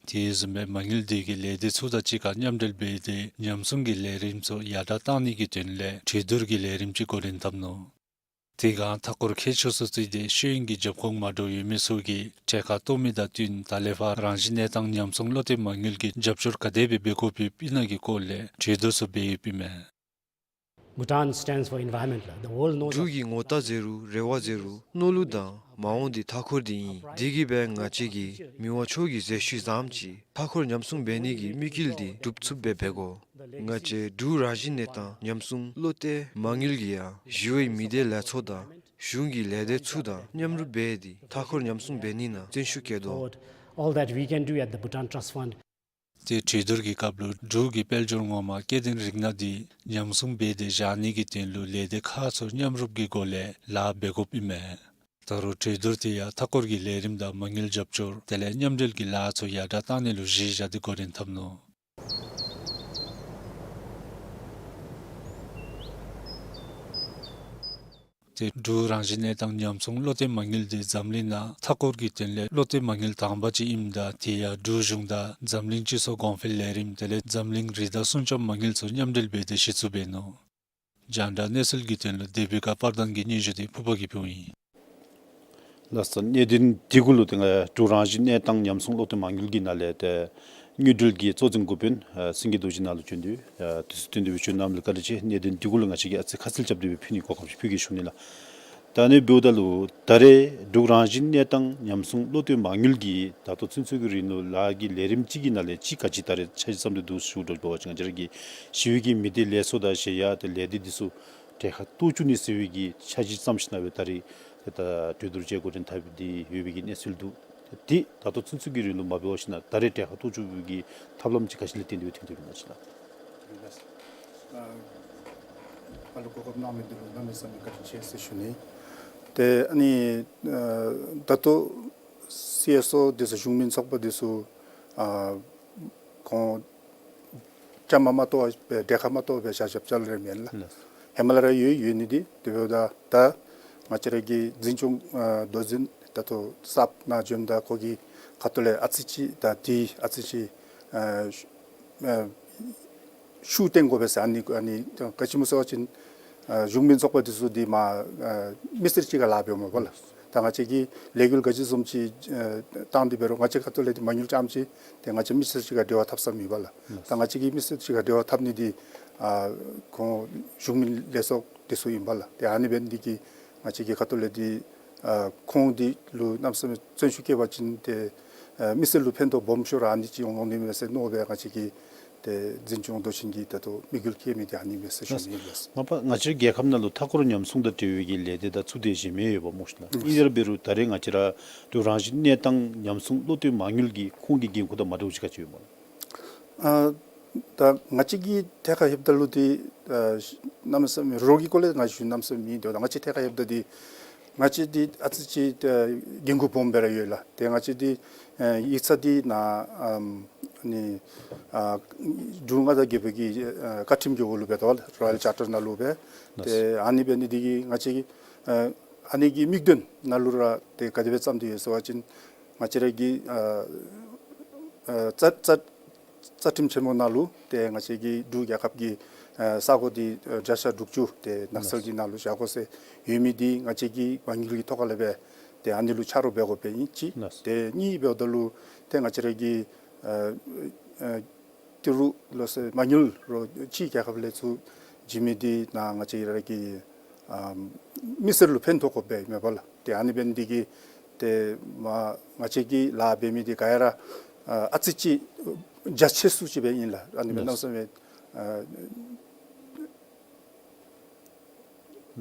དེ་བཟུམ་སྦེ་མ་དངུལ་འདི་གིས་ལས་སྡེ་ཚུ་དང་གཅིག་ཁར་མཉམ་འབྲེལ་འབད་དེ་ཉམས་སྲུང་གི་ལས་རིམ་ཚུ་ཡར་དྲག་གཏང་ནི་གི་དོན་ལས་གྲོས་བསྡུར་གྱི་ལས་རིམ་ཅིག་འགོ་འདྲེན་འཐབ་ནུག། དེ་སྒང་མཐའ་འཁོར་ཁྱད་ཆོས་ཚུ་བརྩིས་ཏེ་ཤེས་ཡོན་གྱི་རྒྱབ་ཁོངས་མ་འདྲཝ་ཡོད་མི་ཚུ་གིས་གྲལ་ཁར་གཏོགས་མི་དང་བསྟུན་ད་ལས་ཕར་རང་བཞིན་གནས་སྟངས་ཉམས་སྲུང་བློ་གཏད་མ་དངུལ་གྱི་རྒྱབ་སྐྱོར་ག་དེ་སྦེ་འབད་དགོཔ་ཨིན་ན་གི་སྐོར་ལས་གྲོས་བསྡུར་ཚུ་འབད་ཡོདཔ་ཨིན་མས། Bhutan stands for environment. The world knows འབྲུག་གི་ངོ་རྟགས་ཟེར་རུང་རེ་བ་ཟེར་རུང་སྣོད་ལུད་དང་མ་འོངས་འདི་མཐའ་འཁོར་འདི་ཨིན། དེ་གིས་སྦེ་ང་བཅས་ཀྱིས་མི་དབང་མཆོག་གི་མཛད་ཤུལ་བཟུམ་ཅིག་མཐའ་འཁོར་ཉམས་སྲུང་འབད་ནི་གི་དམིགས་ཡུལ་འདི་འགྲུབ་ཚུགསཔ་སྦེ་འབད་དགོ། ང་བཅས་འབྲུག་རང་བཞིན་གནས་སྟངས་ཉམས་སྲུང་བློ་གཏད་མ་དངུལ་གྱིས་ཡང་ཞི་བའི་མི་སྡེ་ལས་ཚོགས་དང་གཞུང་གི་ལས་སྡེ་ཚུ་དང་མཉམ་རུབ་འབད་དེ་མཐའ་འཁོར་ཉམས་སྲུང་འབད་ནི་ནང་བརྩོན་ཤུགས་བསྐྱེད་དོ། All that we can do at the Bhutan Trust Fund. ཏེ་གྲོས་བསྡུར་གྱི་སྐབས་ལུ་འབྲུག་གི་དཔལ་འབྱོར་ངོ་མ་སྐྱེ་ལྡན་རིགས་སྣ་འདི་ཉམས་སྲུང་འབད་དེ་བཞག་ནི་གི་དོན་ལུ་ལས་སྡེ་ཁག་ཚུ་མཉམ་རུབ་ཀྱི་སྒོ་ལས་ལཱ་འབད་དགོཔ་ཨིན་མས། ད་རུང་གྲོས་བསྡུར་དེ་ཡང་མཐའ་འཁོར་གྱི་ལས་རིམ་དང་མ་དངུལ་རྒྱབ་སྐྱོར་དེ་ལས་མཉམ་འབྲེལ་གྱི་ལཱ་ཚུ་ཡར་དྲག་གཏང་ནི་ལུ་གཞི་བཞག་སྟེ་འགོ་འདྲེན་འཐབ་ནུག། ཏེ་འབྲུག་རང་བཞིན་གནས་སྟངས་ཉམས་སྲུང་བློ་གཏད་མ་དངུལ་འདི་འཛམ་གླིང་ནང་མཐའ་འཁོར་གྱི་དོན་ལས་བློ་གཏད་མ་དངུལ་དང་པ་ཅིག་ཨིནམ་ད་དེ་ཡང་འབྲུག་གཞུང་དང་འཛམ་གླིང་སྤྱི་ཚོགས་གོང་འཕེལ་ལས་རིམ་དེ་ལས་འཛམ་གླིང་རི་དྭགས་སྲུང་སྐྱོབ་མ་དངུལ་ཚུ་མཉམ་འབྲེལ་འབད་དེ་གཞི་བཙུགས་འབད་ནུག། རྒྱང་བསྒྲགས་གནས་ཚུལ་གྱི་དོན་ལུ་དེ་བི་ཀ་པར་དན་གྱི་སྙན་ཞུ་འདི་ཕུར་པ་གིས་ཕུལཝ་ཨིན། ལགས་སོ། གནད་དོན་འདི་གུ་ལུ་ཏེ་ང་འབྲུག་རང་བཞིན་གནས་སྟངས་ཉམས་སྲུང་བློ་གཏད་མ་དངུལ་གྱི་ནང་ལས་ཏེ་དངུལ་འབྲེལ་གྱི་གཙོ་འཛིན་འགོ་དཔོན་ཨ་སེང་གེ་རྡོ་རྗེ་ནཱ་ལུ་བྱོན་ཏེ་ཨ་དུས་ཚོད་བཏོན་ཏེ་སྦེ་བྱོན་གནངམ་ལས་བཀའ་དྲིན་ཆེ། གནད་དོན་འདི་གུ་ལུ་ང་བཅས་ཀྱིས་ཨ་ཙི་ཁ་གསལ་རྐྱབ་སྟེ་སྦེ་ཕུལ་ནིའི་གོ་སྐབས་ཅིག་ཕུལ་གེ་ཞུ་ནི་ལགས། ད་ཨ་ནི་འབདཝ་ད་ལུ་ད་རེས་འབྲུག་རང་བཞིན་གནས་སྟངས་ཉམས་སྲུང་བློ་གཏད་མ་དངུལ་གྱིས་ད་ལྟོ་ཚུན་ཚོད་ཀྱི་རིང་ལུ་ལཱ་གི་ལས་རིམ་ཅིག་གི་ནང་ལས་ཅིག་ག་ཅི་ད་རེས་འཆར་གཞི་བརྩམས་ཏེ་འདུག་ཞུ་དོ་བ་ཅིན་ང་བཅས་ར་གི་ཞི་བའི་གི་མི་སྡེ་ལས་ཚོགས་དང་གཞན་ཡང་ཏེ་ལས་སྡེ་འདི་ཚུ་གྲལ་ཁར་གཏོགས་བཅུག་ནི་ཟེར་བའི་གི་འཆར་གཞི་བརྩམས་ཞིནམ་ལས་ད་རེས་ཏེ་ད་གྲོས་བསྡུར་ཅིག་འགོ་འདྲེན་འཐབ་སྟེ་ཡོད་པའི་གི་གནས་ཚུལ་འདུག། ཏེ་ད་ལྟོ་ཚུན་ཚོད་ཀྱི་རིང་ལུ་མ་འབད་བ་ཅིན་ད་རེས་གྲལ་ཁར་གཏོགས་བཅུག་པའི་གི་ཐབས་ལམ་ཅིག་ག་ཅི་ལས་བརྟེན་ཏེ་སྦེ་ཐོན་ཏེ་ཡོདཔ་ཨིན་ན་ཅིག་ལགས། ལགས། ཨ་ཨ་ལུ་གོ་སྐབས་གནང་མི་འདི་ལུ་གནམ་མེད་ས་མེད་བཀའ་དྲིན་ཆེ་ཟེར་ཞུ་ནི། ཏེ་ཨ་ནི་ཨ་ད་ལྟོ་སི་ཨེསི་ཨོ་འདི་ཚུ་གཞུང་མིན་ཚོགས་པ་འདི་ཚུ་ཨ་ ཁོང་བཅའ་མར་མ་གཏོགས་པའི་གྲལ་ཁར་མ་གཏོགས་པའི་བཞག་བཞགཔ་ཅིག་ར་མེན་ལགས། ལགས། ཧེ་མ་ལས་ར་ཡོད་ཡོད་ནི་འདི་དེ་འབདཝ་ད་ད་ང་བཅས་ར་གི་འཛིན་སྐྱོང་ཨ་མདོ་འཛིན་ད་ལྟོ་གསརཔ་ནང་འབྱོནམ་ད་ཁོ་གི་ཁ་ཐུག་ལས་ཨ་ཙི་ཅིག་ད་འདི་ཨ་ཙི་ཅིག་ཨ་ཤུ་ཨ་ཤུགས་བཏོན་དགོ་པས་ཟེར། ཨ་ནི་ཨ་ནི་ག་ཅི་སྨོ་ཟེར་བ་ཅིན་ཨ་གཞུང་མིན་ཚོགས་པ་འདི་ཚུ་འདི་མ་ཨ་མི་སེར་ཅིག་ཁར་ལཱ་འབདཝ་མས་པ་ལགས། ད་ང་བཅས་ཀྱིས་ལས་འགུལ་ག་ཅི་བཟུམ་ཅིག་ཨ་བཏང་སྟེ་འབད་རུང་ང་བཅས་ཁ་ཐུག་ལས་འདི་མ་དངུལ་རྐྱངམ་ཅིག་ཏེ་ང་བཅས་མི་སེར་ཅིག་ཁར་འབྲེལ་བ་འཐབ་ས་མེད་པ་ལགས། ད་ང་བཅས་ཀྱིས་མི་སེར་ཅིག་ཁར་འབྲེལ་བ་འཐབ་ནི་འདི་ཨ་ཁོང་གཞུང་མིན་ལས་ཚོགས་འདི་ཚུ་ཨིན་པ་ལགས། ཏེ་ཨ་ནི་འབད་ནི་འདི་གིས་ང་བཅས་ཀྱི་ཁ་ཐུག་ལས་འདི་ཨ་ཁོང་འདི་ལུ་གནམ་མེད་ས་མེད་བརྩོན་ཤུགས་བསྐྱེད་པ་ཅིན་ཏེ་ཨ་མི་སེར་ལུ་ཕན་ཐོགས་སྦོམ་ཤོས་ར་ཨ་ནི་ཅིག་འོང་འོང་ནི་མས་ཟེར་མནོ་སྦེ་ང་བཅས་ཀྱིས་ཏེ་འཛིན་སྐྱོང་མདོ་ཆེན་གྱིས་ད་ལྟོ་དམིགས་ཡུལ་བསྐྱེད་མི་འདི་ཨ་ནི་མས་ཟེར་ཞུ་ནི་ཨིན་ལགས། མ་པ་ང་བཅས་རྒྱལ་ཁབ་ནང་ལུ་མཐའ་འཁོར་ཉམས་སྲུང་དང་འབྲེལ་བའི་གི་ལས་སྡེ་དང་ཚུ་དེ་གཞན་མི་ཡོདཔ་སྨོ་ཤིག་ལགས། ཨིན་རུང་འབད་རུང་ད་རེས་ང་བཅས་ར་འབྲུག་རང་བཞིན་གནས་སྟངས་ཉམས་སྲུང་བློ་གཏད་མ་དངུལ་གྱི་ཁོང་གི་འགན་ཁུར་དང་མ་འདྲཝ་ཅིག་ག་ཅི་ཡོདཔ་སྨོ་ལགས། ཨ་ད་ང་བཅས་ཀྱིས་ཐད་ཁར་ལྷོདཔ་ད་ལུ་འདི་ཨ་གནམ་མེད་ས་མེད་རོགས་ཀྱི་སྐོར་ལས་ང་ཞུ་གནམ་མེད་ས་མེད་མེད། ད་ང་བཅས་ཐད་ཁར་ལྷོདཔ་ད་འདི་ང་བཅས་འདི་ཨ་ཙི་ཅིག་ཨ་འགན་ཁུར་སྦོམ་སྦེ་ར་ཡོད་ལགས། ཏེ་ང་བཅས་འདི་ཨ་ཡིག་ཚང་འདི་ནཱ་ཨམ་ནི་ཨ་འབྲུག་མངའ་བདག་རྒྱལ་པོ་གི་ཨ་བཀའ་ཁྲིམས་ཀྱི་འོག་ལུ་སྦེ་འདུག་པ་ལགས། རོ་ཡལ་ཅར་ཊར་ནང་ལུ་སྦེ། ཏེ་ཨ་ནི་འབད་ནི་འདི་གིས་ང་བཅས་ཀྱི་ཨ་ཨ་ནི་གི་དམིགས་དོན་ནང་ལུ་ར་ཏེ་ག་དེ་སྦེ་བརྩམས་ཏེ་ཡོད་ཟེར་བ་ཅིན་ང་བཅས་ར་གི་ཨ་ཨ་རྩ་རྩ་རྩ་ཁྲིམས་ཆེན་མོ་ནང་ལུ་ཏེ་ང་བཅས་ཀྱི་འབྲུག་རྒྱལ་ཁབ་ཀྱི་ཨ་ས་གོ་འདི་ཨ་བརྒྱ་ཆ་དྲུག་ཅུ་ཏེ་ནགས་ཚལ་གྱི་ནང་ལུ་བཞག་དགོ་ཟེར་ཡོད་མི་འདི་ང་བཅས་ཀྱིས་མ་དངུལ་གྱི་ཐོག་ཁ་ལས་སྦེ་ཏེ་ཨ་ནི་ལུ་ཆ་རོགས་འབད་དགོ་པའི་ཨིན་ཅིག། ཏེ་གཉིས་འབདཝ་ད་ལུ་ཏེ་ང་བཅས་ར་གི་ཨ་ཨ་ཏི་རུ་ལོ་ཟེར་མ་དངུལ་རོགས་ཕྱི་རྒྱལ་ཁབ་ལས་ཚུར་བྱིན་མི་འདི་ནཱ་ང་བཅས་ར་གི་ཨ་མི་སེར་ལུ་ཕན་ཐོགས་དགོ་པའི་མས་པ་ལགས། ཏེ་ཨ་ནི་འབད་ནི་འདི་གིས་ཏེ་མ་ང་བཅས་ཀྱིས་ལཱ་འབད་མི་འདི་ག་ཡ་ར་ཨ་ཨ་ཙི་ཅིག་རྒྱ་ཆེ་སུ་ཅིག་སྦེ་ཨིན་ལགས། ཨ་ནི་སྦེ་གནམ་མེད་ས་མེད་ཨ་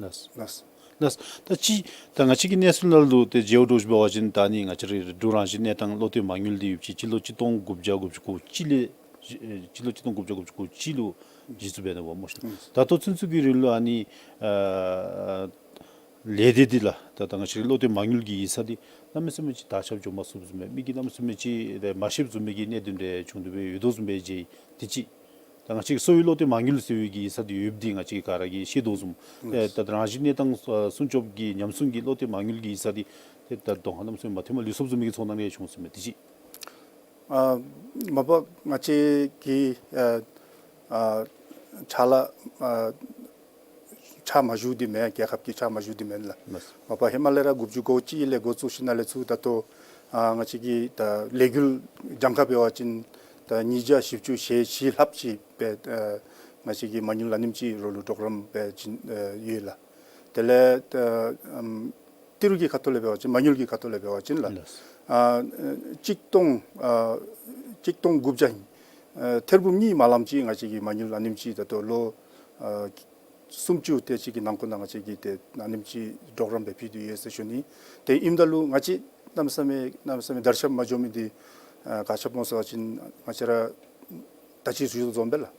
ལགས། ལགས། ལགས། ལགས། ད་ཅི་ད་ང་བཅས་ཀྱི་གནས་ཚུལ་ནང་ལུ་ཏེ་མཇལཝ་འདྲཝ་ཅིག་འབད་བ་ཅིན་ད་ནི་ང་བཅས་རའི་འབྲུག་རང་བཞིན་གནས་སྟངས་བློ་གཏད་མ་དངུལ་འདི་ཡོད་པ་ཅིན་སྤྱི་ལོ་གཅིག་སྟོང་དགུ་བརྒྱ་དགུ་བཅུ་གོ་གཅིག་ལས་ཨེ་སྤྱི་ལོ་གཅིག་སྟོང་དགུ་བརྒྱ་དགུ་བཅུ་གོ་གཅིག་ལུ་གཞི་བཙུགས་འབད་ནུག་པ་སྨོ་ཤིག། ད་ལྟོ་ཚུན་ཚོད་ཀྱི་རིང་ལུ་ཨ་ནི་ཨ་ལས་སྡེ་འདི་ལགས་ད་ད་ང་བཅས་རའི་བློ་གཏད་མ་དངུལ་གྱི་ཡིག་ཚང་འདི་གནམ་མེད་ས་མེད་ཅིག་དར་ཁྱབ་འགྱོ་མ་ཚུགསཔ་བཟུམ་སྦེ་མི་གིས་གནམ་མེད་ས་མེད་ཅིག་རེ་མ་ཤེསཔ་བཟུམ་མའི་གི་གནད་དོན་རེ་བྱུང་དོ་སྦེ་ཡོད་དོ་བཟུམ་སྦེ་མཇལ་ཡི། དེ་ཅིག། ད་ང་བཅས་ཀྱི་གསོ་བའི་བློ་གཏད་མ་དངུལ་ཟེར་བའི་གི་ཡིག་ཚང་འདི་ཡོདཔ་འདི་ང་བཅས་ཀྱིས་ག་ར་གིས་ཤེས་དོ་བཟུམ། ཨེ་ད་རང་བཞིན་གནས་སྟངས་ཨ་སྲུང་སྐྱོབ་ཀྱི་ཉམས་སྲུང་གི་བློ་གཏད་མ་དངུལ་གྱི་ཡིག་ཚང་འདི་ཏེ་ད་གདོང་ཁར་གནམ་མེད་ས་མེད་མ་ཐོནམ་ལུས་སོཔ་བཟུམ་མའི་གི་ཚོར་སྣང་རེ་བྱུང་ཟེར་མས། དེ་ཅིག། ཨ་མ་པ་ང་བཅས་ཀྱིས་ཨ་ཨ་ཕྱག་ལཱ་ཨ་ཕྱག་མ་ཞུ་སྟེ་མེན། རྒྱལ་ཁབ་ཀྱི་ཕྱག་མ་ཞུ་སྟེ་མེན་ལགས། མ་པ་ཧེ་མ་ལས་ར་དགུ་བཅུ་གོ་གཅིག་ལས་འགོ་བཙུགས་ཞིནམ་ལས་ཚུར་ད་ལྟོ་ཨ་ང་བཅས་ཀྱི་ད་ལས་འགུལ་གྱངས་ཁ་འབད་བ་ཅིན་ད་ཉིས་བརྒྱ་བཞི་བཅུ་ཞེ་བཞི་ལྷགཔ་ཅིག་སྦེ་ཨ་ང་བཅས་ཀྱིས་མ་དངུལ་ཨ་ནེམ་ཅིག་རོགས་ལུ་གྲོགས་རམ་འབད་བྱིན་ཨ་ཡོད་ལགས། དེ་ལས་ཨ་ཨམ་ཏི་རུ་གི་ཁ་ཐུག་ལས་འབད་བ་ཅིན་མ་དངུལ་གྱི་ཁ་ཐུག་ལས་འབད་བ་ཅིན་ལགས། ཨ་གཅིག་སྟོང་ཨ་གཅིག་སྟོང་དགུ་བརྒྱ་ཨ་ཐེར་འབུམ་གཉིས་མ་ལངམ་ཅིག་ང་བཅས་ཀྱིས་མ་དངུལ་ཨ་ནེམ་ཅིག་ད་ལྟོ་ལོ་ཨ་སུམ་ཅུ་དེ་ཅིག་གི་ནང་འཁོད་ནང་ང་བཅས་ཀྱིས་ཏེ་ཨ་ནེམ་ཅིག་གྲོགས་རམ་འབད་ཕུལ་ཏེ་ཡོད་ཟེར་ཞུ་ནི། ཏེ་ཨིནམ་ད་ལུ་ང་བཅས་གནམ་མེད་ས་མེད་གནམ་མེད་ས་མེད་དར་ཁྱབ་མ་འགྱོ་མི་འདི་ཨ་ག་ཅི་སྨོ་ཟེར་བ་ཅིན་ང་བཅས་ར་ད་ཅི་ཞུ་དོ་བཟུམ་སྦེ་ལགས།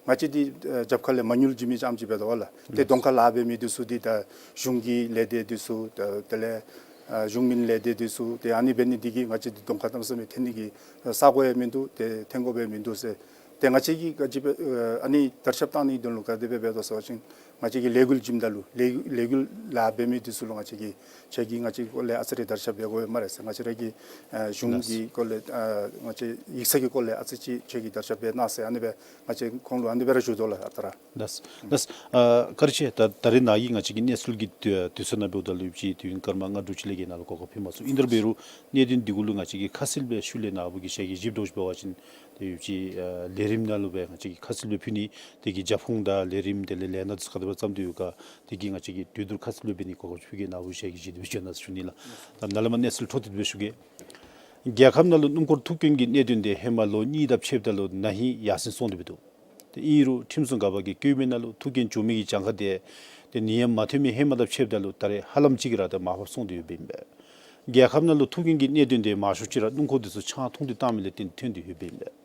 ང་བཅས་འདི་ཨ་རྒྱབ་ཁ་ལས་མ་དངུལ་བྱིན་མི་རྐྱངམ་ཅིག་འབད་དོ་བ་ལགས། ཏེ་གདོང་ཁར་ལཱ་འབད་མི་འདི་ཚུ་འདི་ད་གཞུང་གི་ལས་སྡེ་འདི་ཚུ་ད་དེ་ལས་ཨ་གཞུང་མིན་ལས་སྡེ་འདི་ཚུ་ཏེ་ཨ་ནི་འབད་ནི་འདི་གིས་ང་བཅས་འདི་གདོང་ཁར་གནམ་མེད་ས་མེད་འཐོན་ནི་གི་ས་གོ་ཡང་མིན་འདུག། ཏེ་འཐོན་དགོཔ་ཡང་མིན་འདུག་ཟེར། ཏེ་ང་བཅས་ཀྱིས་ག་ཅི་འབད་ཨ་ཨ་ནི་དར་ཁྱབ་བཏང་ནིའི་དོན་ལུ་ག་དེ་སྦེ་འབད་དོ་ཟེར་བ་ཅིན་ང་བཅས་ཀྱིས་ལས་འགུལ་བྱིནམ་ད་ལུ་ལས་ལས་འགུལ་ལཱ་འབད་མི་འདི་ཚུ་ལུ་ང་བཅས་ཀྱིས་ཁྱོད་ཀྱིས་ང་བཅས་ཀྱི་སྐོར་ལས་ཨ་ཙི་རེ་དར་ཁྱབ་འབད་དགོ་པས་སྨ་རེ་ཟེར། ང་བཅས་ར་གི་ཨ་གཞུང་གི་སྐོར་ལས་ཨ་ང་བཅས་ཡིག་ཚང་གི་སྐོར་ལས་ཨ་ཙི་ཅིག་ཁྱོད་ཀྱིས་དར་ཁྱབ་འབད་གནང་ཟེར་ཨ་ནི་སྦེ་ང་བཅས་ཁོང་ལུ་ཨ་ནི་སྦེ་ར་ཞུ་དོ་ལགས། ཨ་རྟག་ར། ལགས། ལགས། ཨ་བཀའ་དྲིན་ཆེ། ད་ད་རེས་ནཱ་གི་ང་བཅས་ཀྱི་གནས་ཚུལ་གྱི་དུས་དུས་ཚོད་ནང་འབདཝ་ད་ལུ་ཡོད་པ་ཅིན་དུས་ཡུན་སྐར་མ་ལྔ་དྲུག་ཅིག་ལས་བརྒལ་ནང་ལུ་གོ་སྐབས་ཕུལ་མ་ཚུགས། ཨིན་ཏེ་འབད་རུང་གནད་དོན་འདི་གུ་ལུ་ང་བཅས་ཀྱིས་ཁ་གསལ་སྦེ་ཤུལ་ལས་ནཱ་བུ་གིས་ཞལ་གྱིས་བཞེས་དོ་ཅིག་འབད་བ་ཅིན་ཏེ་ཡོད་པ་ཅིན་ཨ་ལས་རིམ་ནང་ལུ་སྦེ་ང་བཅས་ཀྱིས་ཁ་གསལ་སྦེ་ཕུལ་ནི། དེ་གི་རྒྱབ་ཁུངས་དང་ལས་རིམ་དེ་ལས་ལས་སྣ་འདི་ཚུ་ག་དེ་སྦེ་བརྩམས་ཏེ་ཡོད་ག་དེ་གི་ང་བཅས་ཀྱིས་དོན་དུ་ཁ་གསལ་སྦེ་འབད་ནིའི་གོ་སྐབས་ཅིག་ཕུལ་གེ། ནཱ་བུ་ཞལ་གྱིས་བཞེས་ཏེ་སྦེ་བྱོན་གནང་ཟེར་ཞུ་ནི་ལགས། ད་ནཱ་ལས་མར་གནས་ཚུལ་འཕྲོ་མཐུད་དེ་སྦེ་ཞུ་གེ། རྒྱལ་ཁབ་ནང་ལུ་སྣུམ་འཁོར་ཐུག་རྐྱེན་གྱི་གནད་དོན་དེ་ཧེ་མ་ལོ་གཉིས་དང་ཕྱདཔ་ད་ལུ་ན་ཧིང་ཡར་སེང་སོང་སྟེ་སྦེ་འདུག། ཏེ་ཨིན་རུང་ཁྲིམས་སྲུང་འགག་པ་གིས་བཀོད་མི་ནང་ལུ་ཐུག་རྐྱེན་བྱུང་མི་གི་གྱངས་ཁ་དེ་ཏེ་ནད་ཡམས་མ་ཐོན་མི་ཧེ་མ་དང་ཕྱདཔ་ད་ལུ་ད་རེས་ཧ་ལམ་ཅིག་ར་ཏེ་མར་ཕབ་སོང་སྟེ་ཡོདཔ་ཨིན་པས། རྒྱལ་ཁབ་ནང་ལུ་ཐུག་རྐྱེན་གྱི་གནད་དོན་དེ་མང་ཤོས་ཅིག་ར་སྣུམ་འཁོར་དེ་ཚུ་ཆང་འཐུང་སྟེ་བཏང་མི་ལས་བརྟེན་ཐོན་ཏེ་ཡོདཔ་ཨིན་པས།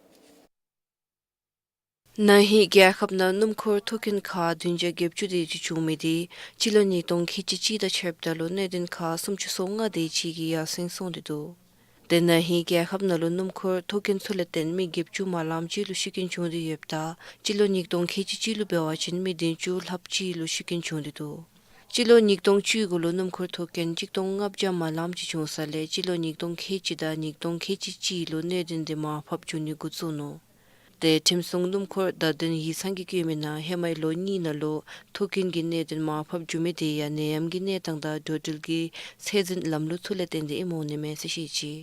ན་ཧིང་རྒྱལ་ཁབ་ནང་སྣུམ་འཁོར་ཐུག་རྐྱེན་ཁག་བདུན་བརྒྱ་བརྒྱད་ཅུ་དེ་ཅིག་བྱུང་མི་དེ་སྤྱི་ལོ་ཉིས་སྟོང་ཁལ་གཅིག་གཅིག་དང་ཕྱདཔ་ད་ལུ་གནད་དོན་ཁག་སུམ་ཅུ་སོ་ལྔ་དེ་ཅིག་གིས་ཡར་སེང་སོང་སྟེ་འདུག། དེ་ན་ཧིང་རྒྱལ་ཁབ་ནང་ལུ་སྣུམ་འཁོར་ཐོག་རྐྱེན་ཚུ་ལས་བརྟེན་མི་བརྒྱད་ཅུ་མ་ལངམ་ཅིག་ལུ་ཤི་རྐྱེན་བྱུང་སྟེ་ཡོདཔ་ད་སྤྱི་ལོ་ཉིས་སྟོང་ཁལ་གཅིག་གཅིག་ལུ་འབད་བ་ཅིན་མི་བདུན་ཅུ་ལྷགཔ་ཅིག་ལུ་ཤི་རྐྱེན་བྱུང་སྟེ་འདུག། སྤྱི་ལོ་ཉིས་སྟོང་བཅུ་དགུ་ལུ་སྣུམ་འཁོར་ཐོག་རྐྱེན་གཅིག་སྟོང་ལྔ་བརྒྱ་མ་ལངམ་ཅིག་བྱུང་ས་ལས་སྤྱི་ལོ་ཉིས་སྟོང་ཁལ་གཅིག་དང་ཉིས་སྟོང་ཁལ་གཅིག་གཅིག་ལུ་གནད་དོན་དེ་མར་ཕབ་འགྱོ་ནི་འགོ་བཙུགས་ནུག། ཏེ་ཁྲིམས་སྲུང་སྣུམ་འཁོར་བརྡ་དོན་ཡིག་ཚང་གིས་བཀོད་མི་ནང་ཧེ་མའི་ལོ་གཉིས་ནང་ལུ་ཐོག་རྐྱེན་གྱི་གནད་དོན་མར་ཕབ་འགྱོ་མི་དེ་ཡང་ནད་ཡམས་ཀྱི་གནས་སྟངས་དང་འགྲོ་འགྲུལ་གྱི་ཚད་འཛིན་ལམ་ལུགས་ཚུ་ལས་བརྟེན་ཏེ་ཨིནམ་འོང་ནི་མས་ཟེར་བཤད་ཅི།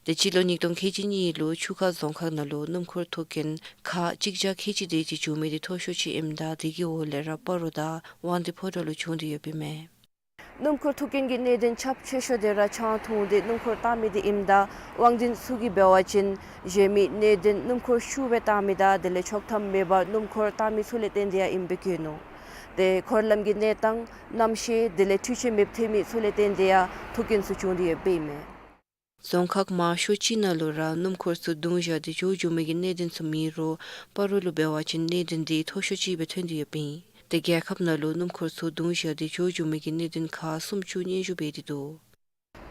ཏེ་སྤྱི་ལོ་ཉིས་སྟོང་ཁལ་གཅིག་གཉིས་ལུ་ཆུ་ཁ་རྫོང་ཁག་ནང་ལུ་སྣུམ་འཁོར་ཐོག་རྐྱེན་ཁག་གཅིག་བརྒྱ་ཁལ་གཅིག་དེ་ཅིག་བྱུང་མི་དེ་མཐོ་ཤོས་ཅིག་ཨིནམ་ད་དེ་གི་འོག་ལས་ར་སྤ་རོ་དང་དབང་འདུས་ཕོ་བྲང་ལུ་བྱུང་སྟེ་ཡོདཔ་ཨིན་མས། སྣུམ་འཁོར་ཐོག་རྐྱེན་གྱི་གནད་དོན་ཁྱབ་ཆེ་ཤོས་དེ་ར་ཆང་འཐུང་སྟེ་སྣུམ་འཁོར་བཏང་མི་དེ་ཨིནམ་ད་དབང་འཛིན་ཚུ་གིས་འབད་བ་ཅིན་གཞན་མི་གནད་དོན་སྣུམ་འཁོར་ཤུགས་སྦེ་བཏང་མི་དང་དེ་ལས་ཆོག་ཐམ་མེད་པར་སྣུམ་འཁོར་བཏང་མི་ཚུ་ལས་བརྟེན་ཏེ་ཡང་ཨིནམ་སྦེ་བཀོད་ནུག། ཏེ་འཁོར་ལམ་གྱི་གནས་སྟངས་གནམ་གཤིས་དེ་ལས་འཕྲུལ་ཆས་མེདཔ་ཐོན་མི་ཚུ་ལས་བརྟེན་ཏེ་ཡང་ཐོག་རྐྱེན་ཚུ་བྱུང་སྟེ་ཡོདཔ་ཨིན་མས། རྫོང་ཁག་མང་ཤོས་ཅིག་ནང་ལུ་ར་སྣུམ་འཁོར་ཚུ་རྡུང་བཞག་སྟེ་འགྱོ་འགྱོ་མི་གི་གནད་དོན་ཚུ་མེད་རུང་སྤ་རོ་ལུ་འབད་བ་ཅིན་གནད་དོན་དེ་མཐོ་ཤོས་ཅིག་སྦེ་ཐོན་ཏེ་ཡོདཔ་ཨིན། ཏེ་རྒྱལ་ཁབ་ནང་ལུ་སྣུམ་འཁོར་ཚུ་རྡུང་བཞག་སྟེ་འགྱོ་འགྱོ་མི་གི་གནད་དོན་ཁག་སུམ་ཅུ་སྙན་ཞུ་འབད་དེ་འདུག།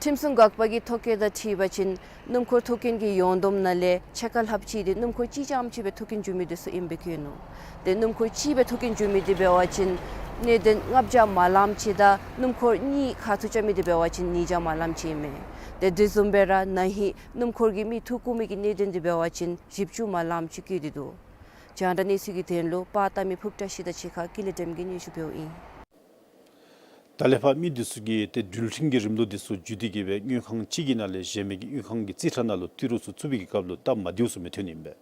ཁྲིམས་སྲུང་འགག་པ་གི་ཐོ་བཀོད་དང་འཁྲིལ་བ་ཅིན་སྣུམ་འཁོར་ཐོག་རྐྱེན་གྱི་ཡོངས་བསྡོམས་ནང་ལས་ཕྱེད་ཀ་ལྷགཔ་ཅིག་དེ་སྣུམ་འཁོར་གཅིག་རྐྱངམ་ཅིག་སྦེ་ཐོག་རྐྱེན་འགྱོ་མི་དེ་ཚུ་ཨིནམ་སྦེ་བཀོད་ནུག། ཏེ་སྣུམ་འཁོར་གཅིག་སྦེ་ཐོག་རྐྱེན་འགྱོ་མི་དེ་འབད་བ་ཅིན་གནད་དོན་ལྔ་བརྒྱ་མ་ལངམ་ཅིག་དང་སྣུམ་འཁོར་གཉིས་ཁ་ཐུག་རྐྱབ་མི་དེ་འབད་བ་ཅིན་ཉིས་བརྒྱ་མ་ལངམ་ཅིག་ཨིན་མས། ཏེ་དེ་བཟུམ་སྦེ་ར་ན་ཧིང་སྣུམ་འཁོར་གྱིས་མི་ཐུག་བཀུག་མི་གི་གནད་དོན་དེ་འབད་བ་ཅིན་བཞི་བཅུ་མ་ལངམ་ཅིག་བཀོད་དེ་འདུག། རྒྱང་བསྒྲགས་གནས་ཚུལ་གྱི་དོན་ལུ་པར་བཏབ་མི་ཕུབ་བཀྲ་ཤིས་དང་གཅིག་ཁར་ཀུན་ལེགས་སྒྲོལ་མ་གིས་སྙན་ཞུ་འབདཝ་ཨིན། ད་ལས་ཕར་མི་འདི་ཚུ་གིས་ཏེ་འགྲུལ་འཕྲིན་གྱི་རིམ་ལུགས་འདི་ཚུ་བརྒྱུད་དེ་གིས་སྦེ་དངུལ་ཁང་གཅིག་གི་ནང་ལས་གཞན་མི་གི་དངུལ་ཁང་གི་རྩིས་ཁྲ་ནང་ལུ་ཏི་རུ་ཚུ་བཙུགས་པའི་གི་སྐབས་ལུ་སྟབས་མ་བདེཝ་ཚུ་མི་ཐོན་ནི་ཨིན་པས།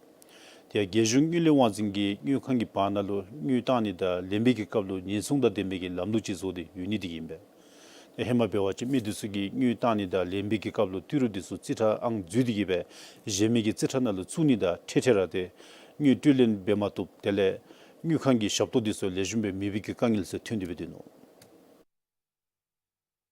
ཏེ་རྒྱལ་གཞུང་དངུལ་ལས་དབང་འཛིན་གྱིས་དངུལ་ཁང་གི་བར་ན་ལུ་དངུལ་བཏང་ནི་དང་ལེན་པའི་གི་སྐབས་ལུ་ཉེན་སྲུང་དང་ལྡན་པའི་གི་ལམ་ལུགས་ཅིག་བཟོ་སྟེ་ཡོད་ནི་དེ་གིས་ཨིན་པས། ཏེ་ཧེ་མ་འབད་བ་ཅིན་མི་འདི་ཚུ་གིས་དངུལ་བཏང་ནི་དང་ལེན་པའི་གི་སྐབས་ལུ་ཏི་རུ་འདི་ཚུ་རྩིས་ཁྲ་ཨང་འཛུལ་ཏེ་གིས་སྦེ་གཞན་མི་གི་རྩིས་ཁྲ་ནང་ལུ་བཙུགས་ནི་དང་འཕྲལ་འཕྲལ་ར་ཏེ་དངུལ་སྤྲོད་ལེན་འབད་མ་བཏུབ། དེ་ལས་དངུལ་ཁང་གི་ཞབས་ཏོག་འདི་ཚུ་ལེགས་ཤོམ་སྦེ་མེད་པའི་གི་དཀའ་ངལ་ཚུ་ཐོན་ཏེ་སྦེ་སྡོད་ནུག།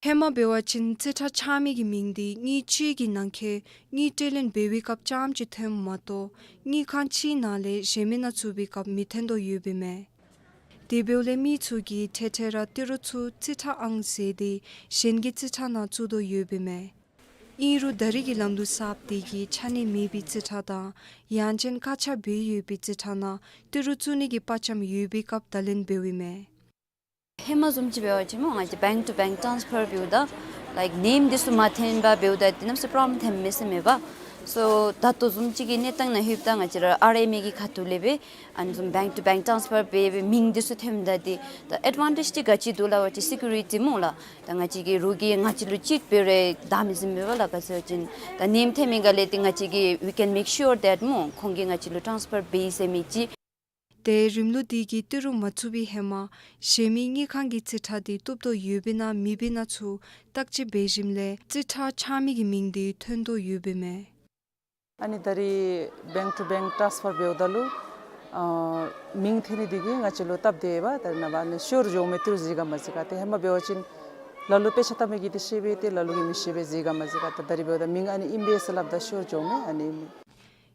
ཧེ་མ་འབད་བ་ཅིན་རྩིས་ཁྲ་ཆགས་མི་གི་མིང་དེ་དངུལ་ཅིག་གི་ནང་འཁོད་དངུལ་སྤྲོད་ལེན་འབད་བའི་སྐབས་རྐྱངམ་ཅིག་ཐོནམ་མ་གཏོགས་དངུལ་ཁང་གཅིག་ནང་ལས་གཞན་མི་ནང་བཙུགས་པའི་སྐབས་མི་ཐོན་དོ་ཡོདཔ་ཨིན་མས། དེ་འབདཝ་ལས་མི་ཚུ་གིས་འཕྲལ་འཕྲལ་ར་ཏི་རུ་ཚུ་རྩིས་ཁྲ་ཨང་བཟེད་དེ་གཞན་གྱི་རྩིས་ཁྲ་ནང་བཙུགས་དོ་ཡོདཔ་ཨིན་མས། ཨིན་རུང་ད་རེས་ཀྱི་ལམ་ལུགས་གསརཔ་དེ་གིས་ཆ་གནས་མེད་པའི་རྩིས་ཁྲ་དང་ཡང་ཅིན་བཀག་ཆ་འབད་ཡོད་པའི་རྩིས་ཁྲ་ནང་ཏི་རུ་བཙུགས་ནི་གི་དཔའ་བཅམ་ཡོད་པའི་སྐབས་བརྡ་ལན་འབདཝ་ཨིན་མས། ཧེ་མ་བཟུམ་ཅིག་འབད་བ་ཅིན་སྨོ་ང་བཅས་bank to bank transfer འབདཝ་ད་like name འདི་ཚུ་མ་འཐོན་པར་འབདཝ་ད་དེ་གནམ་མེད་ས་མེད་problem ཐོནམ་མས་ཟེར་མས་པ། So ད་ལྟོ་བཟུམ་ཅིག་གི་གནས་སྟངས་ནང་ལྷོདཔ་ད་ང་བཅས་ར་ཨར་ཨེམ་ཨེ་གི་ཁ་ཐུག་ལས་སྦེ་ཨ་ནི་བཟུམ་bank to bank transfer འབད་བའི་མིང་འདི་ཚུ་ཐོནམ་ད་དེ་ད་ཨེཌ་ཝན་ཊེཇ་འདི་ག་ཅི་འདུག་ལབ་པ་ཅིན་སི་ཀུ་རི་ཊི་སྨོ་ལགས། ད་ང་བཅས་ཀྱི་རོགས་ཀྱིས་ང་བཅས་ལུ་ཅིག་འབད་རུང་བདའ་མི་ཟེར་མས་པ་ལགས། ག་ཅི་ཟེར་བ་ཅིན་ད་ནེམ་ཐོན་མི་ག་ལས་ཏེ་ང་བཅས་ཀྱིས་we can make sure that སྨོ་ཁོང་གིས་ང་བཅས་ལུ་ཊཱནསི་ཕར་འབད་ཡི་ཟེར་མི་ཅིག། ཏེ་རིམ་ལུགས་འདི་གིས་ཏི་རུ་མ་བཙུགས་པའི་ཧེ་མ་གཞན་མི་དངུལ་ཁང་གི་རྩིས་ཁྲ་འདི་བཏུབ་དོ་ཡོདཔ་ཨིན་ན་མེདཔ་ཨིན་ན་ཚུ་བརྟག་དཔྱད་འབད་ཞིནམ་ལས་རྩིས་ཁྲ་ཆགས་མི་གི་མིང་འདི་ཐོན་དོ་ཡོདཔ་ཨིན་མས། ཨ་ནི་ད་རེས་bank to bank transfer འབདཝ་ད་ལུ་ཨ་མིང་འཐོན་ནི་འདི་གིས་ང་བཅས་ལུ་སྟབས་བདེ་བས། ད་རེས་ནངས་པ་ཨ་ནི་ཤོར་འགྱོ་མི་ཏི་རུ་གཟིགས་ག་མ་གཟིགས་ག། ཏེ་ཧེ་མ་འབད་བ་ཅིན་ལ་ལུ་དཔེ་ཆ་བལྟ་མི་གིས་འདི་ཤེས་པས། ཏེ་ལ་ལུ་གིས་མི་ཤེས་པས། གཟིགས་ག་མ་གཟིགས་ག། ད་ད་རེས་འབདཝ་ད་མིང་ཨ་ནི་ཨིན་པས་ཟེར་སླབ་ད་ཤོར་འགྱོ་མི་ཨ་ནི་ཨིན་མས།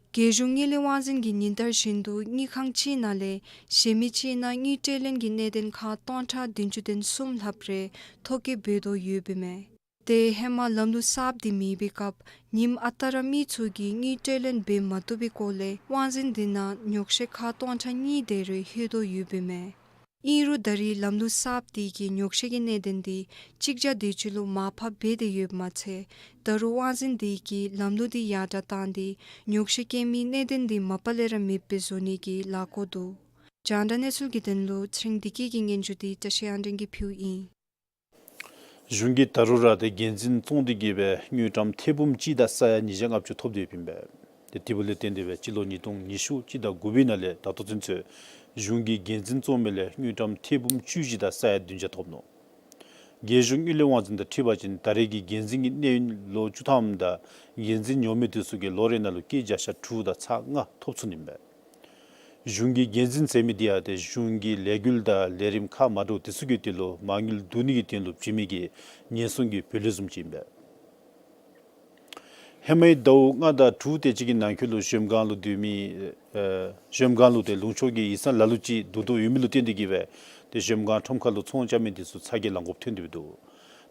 རྒྱལ་གཞུང་དངུལ་ལས་དབང་འཛིན་གྱིས་ཉིན་ལྟར་བཞིན་དུ་དངུལ་ཁང་གཅིག་ནང་ལས་གཞན་མི་གཅིག་ནང་དངུལ་སྤྲོད་ལེན་གྱི་གནད་དོན་ཁག་སྟོང་ཕྲག་བདུན་ཅུ་དོན་གསུམ་ལྷགཔ་རེ་ཐོ་བཀོད་འབད་དོ་ཡོདཔ་ཨིན་མས། ཏེ་ཧེ་མ་ལམ་ལུགས་གསརཔ་འདི་མེད་པའི་སྐབས་ཉིནམ་ཨ་རྟག་ར་མི་ཚུ་གིས་དངུལ་སྤྲོད་ལེན་འབད་མ་བཏུབ་པའི་སྐོར་ལས་དབང་འཛིན་འདི་ནང་ཉོག་བཤད་ཁག་སྟོང་ཕྲག་གཉིས་དེ་རེ་ལྷོད་དོ་ཡོདཔ་ཨིན་མས། ཨིན་རུང་ད་རེས་ལམ་ལུགས་གསརཔ་འདི་གིས་ཉོག་བཤད་ཀྱི་གནད་དོན་འདི་གཅིག་བརྒྱ་དེ་ཅིག་ལུ་མར་ཕབ་འབད་དེ་ཡོདཔ་མ་ཚད་ད་རུང་དབང་འཛིན་འདི་གིས་ལམ་ལུགས་འདི་ཡར་དྲག་བཏང་སྟེ་ཉོག་བཤད་སྐྱོན་མི་གནད་དོན་འདི་མ་པ་ལས་ར་མེདཔ་སྦེ་བཟོ་ནི་གི་ལཱ་འགོ་འདུག། རྒྱང་བསྒྲགས་གནས་ཚུལ་གྱི་དོན་ལུ་ཚེ་རིང་བདེ་སྐྱིད་ཀྱི་སྙན་ཞུ་འདི་བཀྲ་ཤིས་དབང་སྒྲོན་གྱིས་ཕུལཝ་ཨིན། གཞུང་གིས་ད་རུང་ར་ཏེ་འགན་འཛིན་བཙོང་སྟེ་གིས་སྦེ་དངུལ་ཀྲམ་ཐེར་འབུམ་གཅིག་དང་ས་ཡ་ཉིས་བརྒྱ་ལྔ་བཅུ་ཐོབ་སྟེ་ཡོདཔ་ཨིན་པས། ཏེ་དེ་འབདཝ་ལས་བརྟེན་ཏེ་སྦེ་སྤྱི་ལོ་ཉིས་སྟོང་ཉི་ཤུ་སྤྱི་ཟླ་དགུ་པའི་ནང་ལས་ད་ལྟོ་ཚུན་ཚོད་གཞུང་གིས་འགན་འཛིན་བཙོང་མི་ལས་དངུལ་ཀྲམ་ཐེར་འབུམ་བཅུ་བཞི་དང་ས་ཡ་བདུན་བརྒྱ་ཐོབ་ནུག། རྒྱལ་གཞུང་དངུལ་ལས་དབང་འཛིན་དང་འཁྲིལ་བ་ཅིན་ད་རེས་ཀྱི་འགན་འཛིན་གྱི་གནས་ཡུན་ལོ་བཅུ་ཐམ་དང་འགན་འཛིན་ཉོ་མི་དེ་ཚུ་གིས་ལོ་རེ་ནང་ལུ་སྐྱེད་བརྒྱ་ཆ་དྲུག་དང་ཚག་ལྔ་ཐོབ་ཚུགས་ནི་ཨིན་པས། གཞུང་གིས་འགན་འཛིན་ཟེར་མི་འདི་ཡང་ཏེ་གཞུང་གི་ལས་འགུལ་དང་ལས་རིམ་ཁག་མ་འདྲཝ་དེ་ཚུ་གི་དོན་ལུ་མ་དངུལ་བསྡུ་ནི་གི་དོན་ལུ་བྱིན་མི་གི་ཉེན་སྲུང་གི་བུ་ལོན་བཟུམ་ཅིག་ཨིན་པས། ཧེ་མའི་ཟླཝ་ལྔ་དང་དྲུག་དེ་ཅིག་གི་ནང་འཁོད་ལུ་གཞལམ་སྒང་ལུ་སྡོད་མི་ཨེ་གཞལམ་སྒང་ལུ་ཏེ་ལུང་ཕྱོགས་ཀྱི་ཡིག་ཚང་ལ་ལུ་ཅིག་བསྡུ་དོ་ཡོད་མི་ལུ་བརྟེན་ཏེ་གིས་སྦེ་ཏེ་གཞལམ་སྒང་ཁྲོམ་ཁ་ལུ་ཚོང་རྐྱབ་མི་དེ་ཚུ་ཚ་གྱང་ལང་དགོཔ་ཐོན་ཏེ་སྦེ་འདུག།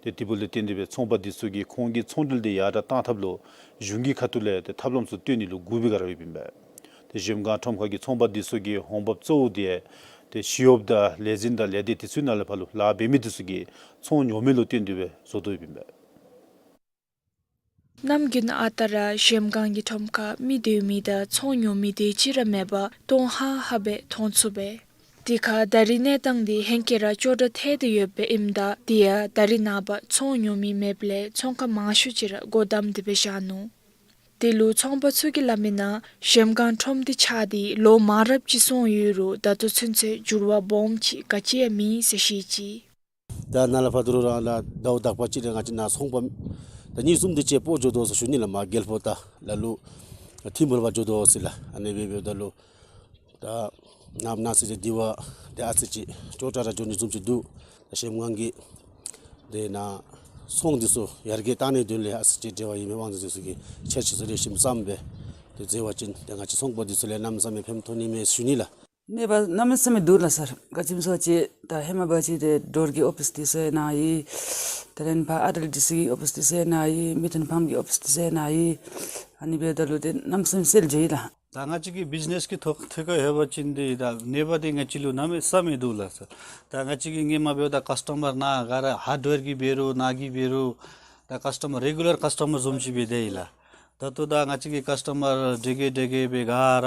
ཏེ་དེ་འབདཝ་ལས་བརྟེན་ཏེ་སྦེ་ཚོང་པ་འདི་ཚུ་གིས་ཁོང་གི་ཚོང་འབྲེལ་འདི་ཡར་དྲག་གཏང་ཐབས་ལུ་གཞུང་གི་ཁ་ཐུག་ལས་ཏེ་ཐབས་ལམ་ཚུ་སྟོན་ནི་ལུ་སྒུག་པའི་བསྒང་ར་ཡོདཔ་ཨིན་པས། ཏེ་གཞལམ་སྒང་ཁྲོམ་ཁ་གི་ཚོང་པ་འདི་ཚུ་གི་འོང་འབབ་གཙོ་བོ་འདི་ཏེ་ཞི་གཡོགཔ་དང་ལས་འཛིན་དང་ལས་སྡེ་དེ་ཚུ་ནང་ལས་ཕར་ལུ་ལཱ་འབད་མི་འདི་ཚུ་གིས་ཚོང་ཉོ་མི་ལུ་བརྟེན་ཏེ་སྦེ་བཟོ་དོ་ཡོདཔ་ཨིན་པས། ནམ་རྒྱུན་ཨ་རྟག་ར་གཞལམ་སྒང་གི་ཁྲོམ་ཁར་མི་སྡོད་མི་དང་ཚོང་ཉོ་མི་དེ་ཅིག་ར་མེད་པར་སྟོང་ཧ་ཧ་སྦེ་མཐོང་ཚུགས་པས། དེ་ཁར་ད་རིས་གནས་སྟངས་འདི་ཧེང་སྐལ་ར་སྐྱོ་དྲགས་ཐལ་ཏེ་ཡོདཔ་ཨིནམ་ད་དེ་ཡང་ད་རིས་ནངས་པ་ཚོང་ཉོ་མི་མེདཔ་ལས་ཚོང་ཁང་མང་ཤོས་ཅིག་ར་སྒོ་བསྡམས་ཏེ་སྦེ་བཞག་ནུག། དེ་ལུ་ཚོང་པ་ཚུ་གིས་སླབ་མི་ནང་གཞལམ་སྒང་ཁྲོམ་འདི་ཆགས་ཏེ་ལོ་མང་རབས་ཅིག་སོང་ཡོད་རུང་ད་ལྟོ་ཚུན་ཚོད་འགྱུར་བ་སྦོམ་ཅིག་ག་ཅི་ཡང་མེད་ཟེར་བཤད་ཅི། ད་ནཱ་ལས་ཕར་ད་རུང་ར་ལགས་ཟླཝ་དག་པ་ཅིག་ར་ང་བཅས་ནཱ་ཚོང་པ་ད་གཉིས་གསུམ་དེ་ཅིག་སྤོ་འགྱོ་དོ་ཟེར་ཞུ་ནི་ལགས། མར་རྒྱལ་པོ་ད་ལ་ལུ་ཐིམ་ཕུག་ལུ་འགྱོ་དོ་ཟེར་ལགས། ཨ་ནི་སྦེ་འབདཝ་ད་ལུ་ད་ནངས་པ་གནངས་ཚེ་དེ་འདི་བ་དེ་ཨ་ཙི་ཅིག་སྐྱོ་དྲགས་ར་འགྱོ་ནི་བཟུམ་ཅིག་འདུག། ད་གཞལམ་སྒང་གི་དེ་ནང་ཚོང་འདི་ཚུ་ཡར་རྒྱས་གཏང་ནིའི་དོན་ལས་ཨ་ཙི་ཅིག་འབྲེལ་བ་ཡོད་མི་དབང་འདུས་ཚུ་གིས་འཆར་གཞི་ཚུ་ལེགས་ཤོམ་བརྩམས་སྦེ་དེ་མཛད་པ་ཅིན་དེ་ང་བཅས་ཚོང་པ་འདི་ཚུ་ལས་གནམ་མེད་ས་མེད་ཕན་ཐོགས་ནི་མས་ཞུ་ནི་ལགས། མེད་པ་གནམ་མེད་ས་མེད་འདུག་ལགས་སར། ག་ཅི་སྨོ་ཟེར་བ་ཅིན་ད་ཧེ་མ་འབད་བ་ཅིན་ཏེ་ཌོར་གྱི་ཨོ་ཕིས་འདི་ཚུ་ཡང་ནཱ་ཡོད། དེ་ལས་ཕར་ཨ་རྟག་ཌི་སི་གི་ཨོ་ཕིས་འདི་ཚུ་ཡང་ནཱ་ཡོད། མི་ཐོན་ཕམ་གྱི་ཨོ་ཕིས་འདི་ཚུ་ཡང་ནཱ་ཡོད། ཨ་ནི་འབདཝ་ད་ལུ་ཏེ་གནམ་མེད་ས་མེད་སེལ་འགྱོ་ཡི་ལགས། ད་ང་བཅས་ཀྱི་བིཛ་ནེས་ཀྱི་ཐོག་ཐད་ཁར་འབད་བ་ཅིན་འདི་ད་ནད་པ་འདི་ང་བཅས་ལུ་གནམ་མེད་ས་མེད་འདུག་ལགས་སར། ད་ང་བཅས་ཀྱིས་སྔོན་མ་འབདཝ་ད་ཀཱས་ཊོ་མར་ནཱ་ག་ར་ཧརཌ་ཝེར་གྱི་འབད་རུང་ནཱ་གི་འབད་རུང་ད་ཀཱས་ཊོ་མར་རེ་གུ་ལར་ཀཱས་ཊོ་མར་བཟུམ་ཅིག་སྦེ་སྡོད་ཡི་ལགས། ད་ལྟོ་ད་ང་བཅས་ཀྱི་ཀཱས་ཊོ་མར་དེ་གིས་དེ་གིས་སྦེ་ག་ར་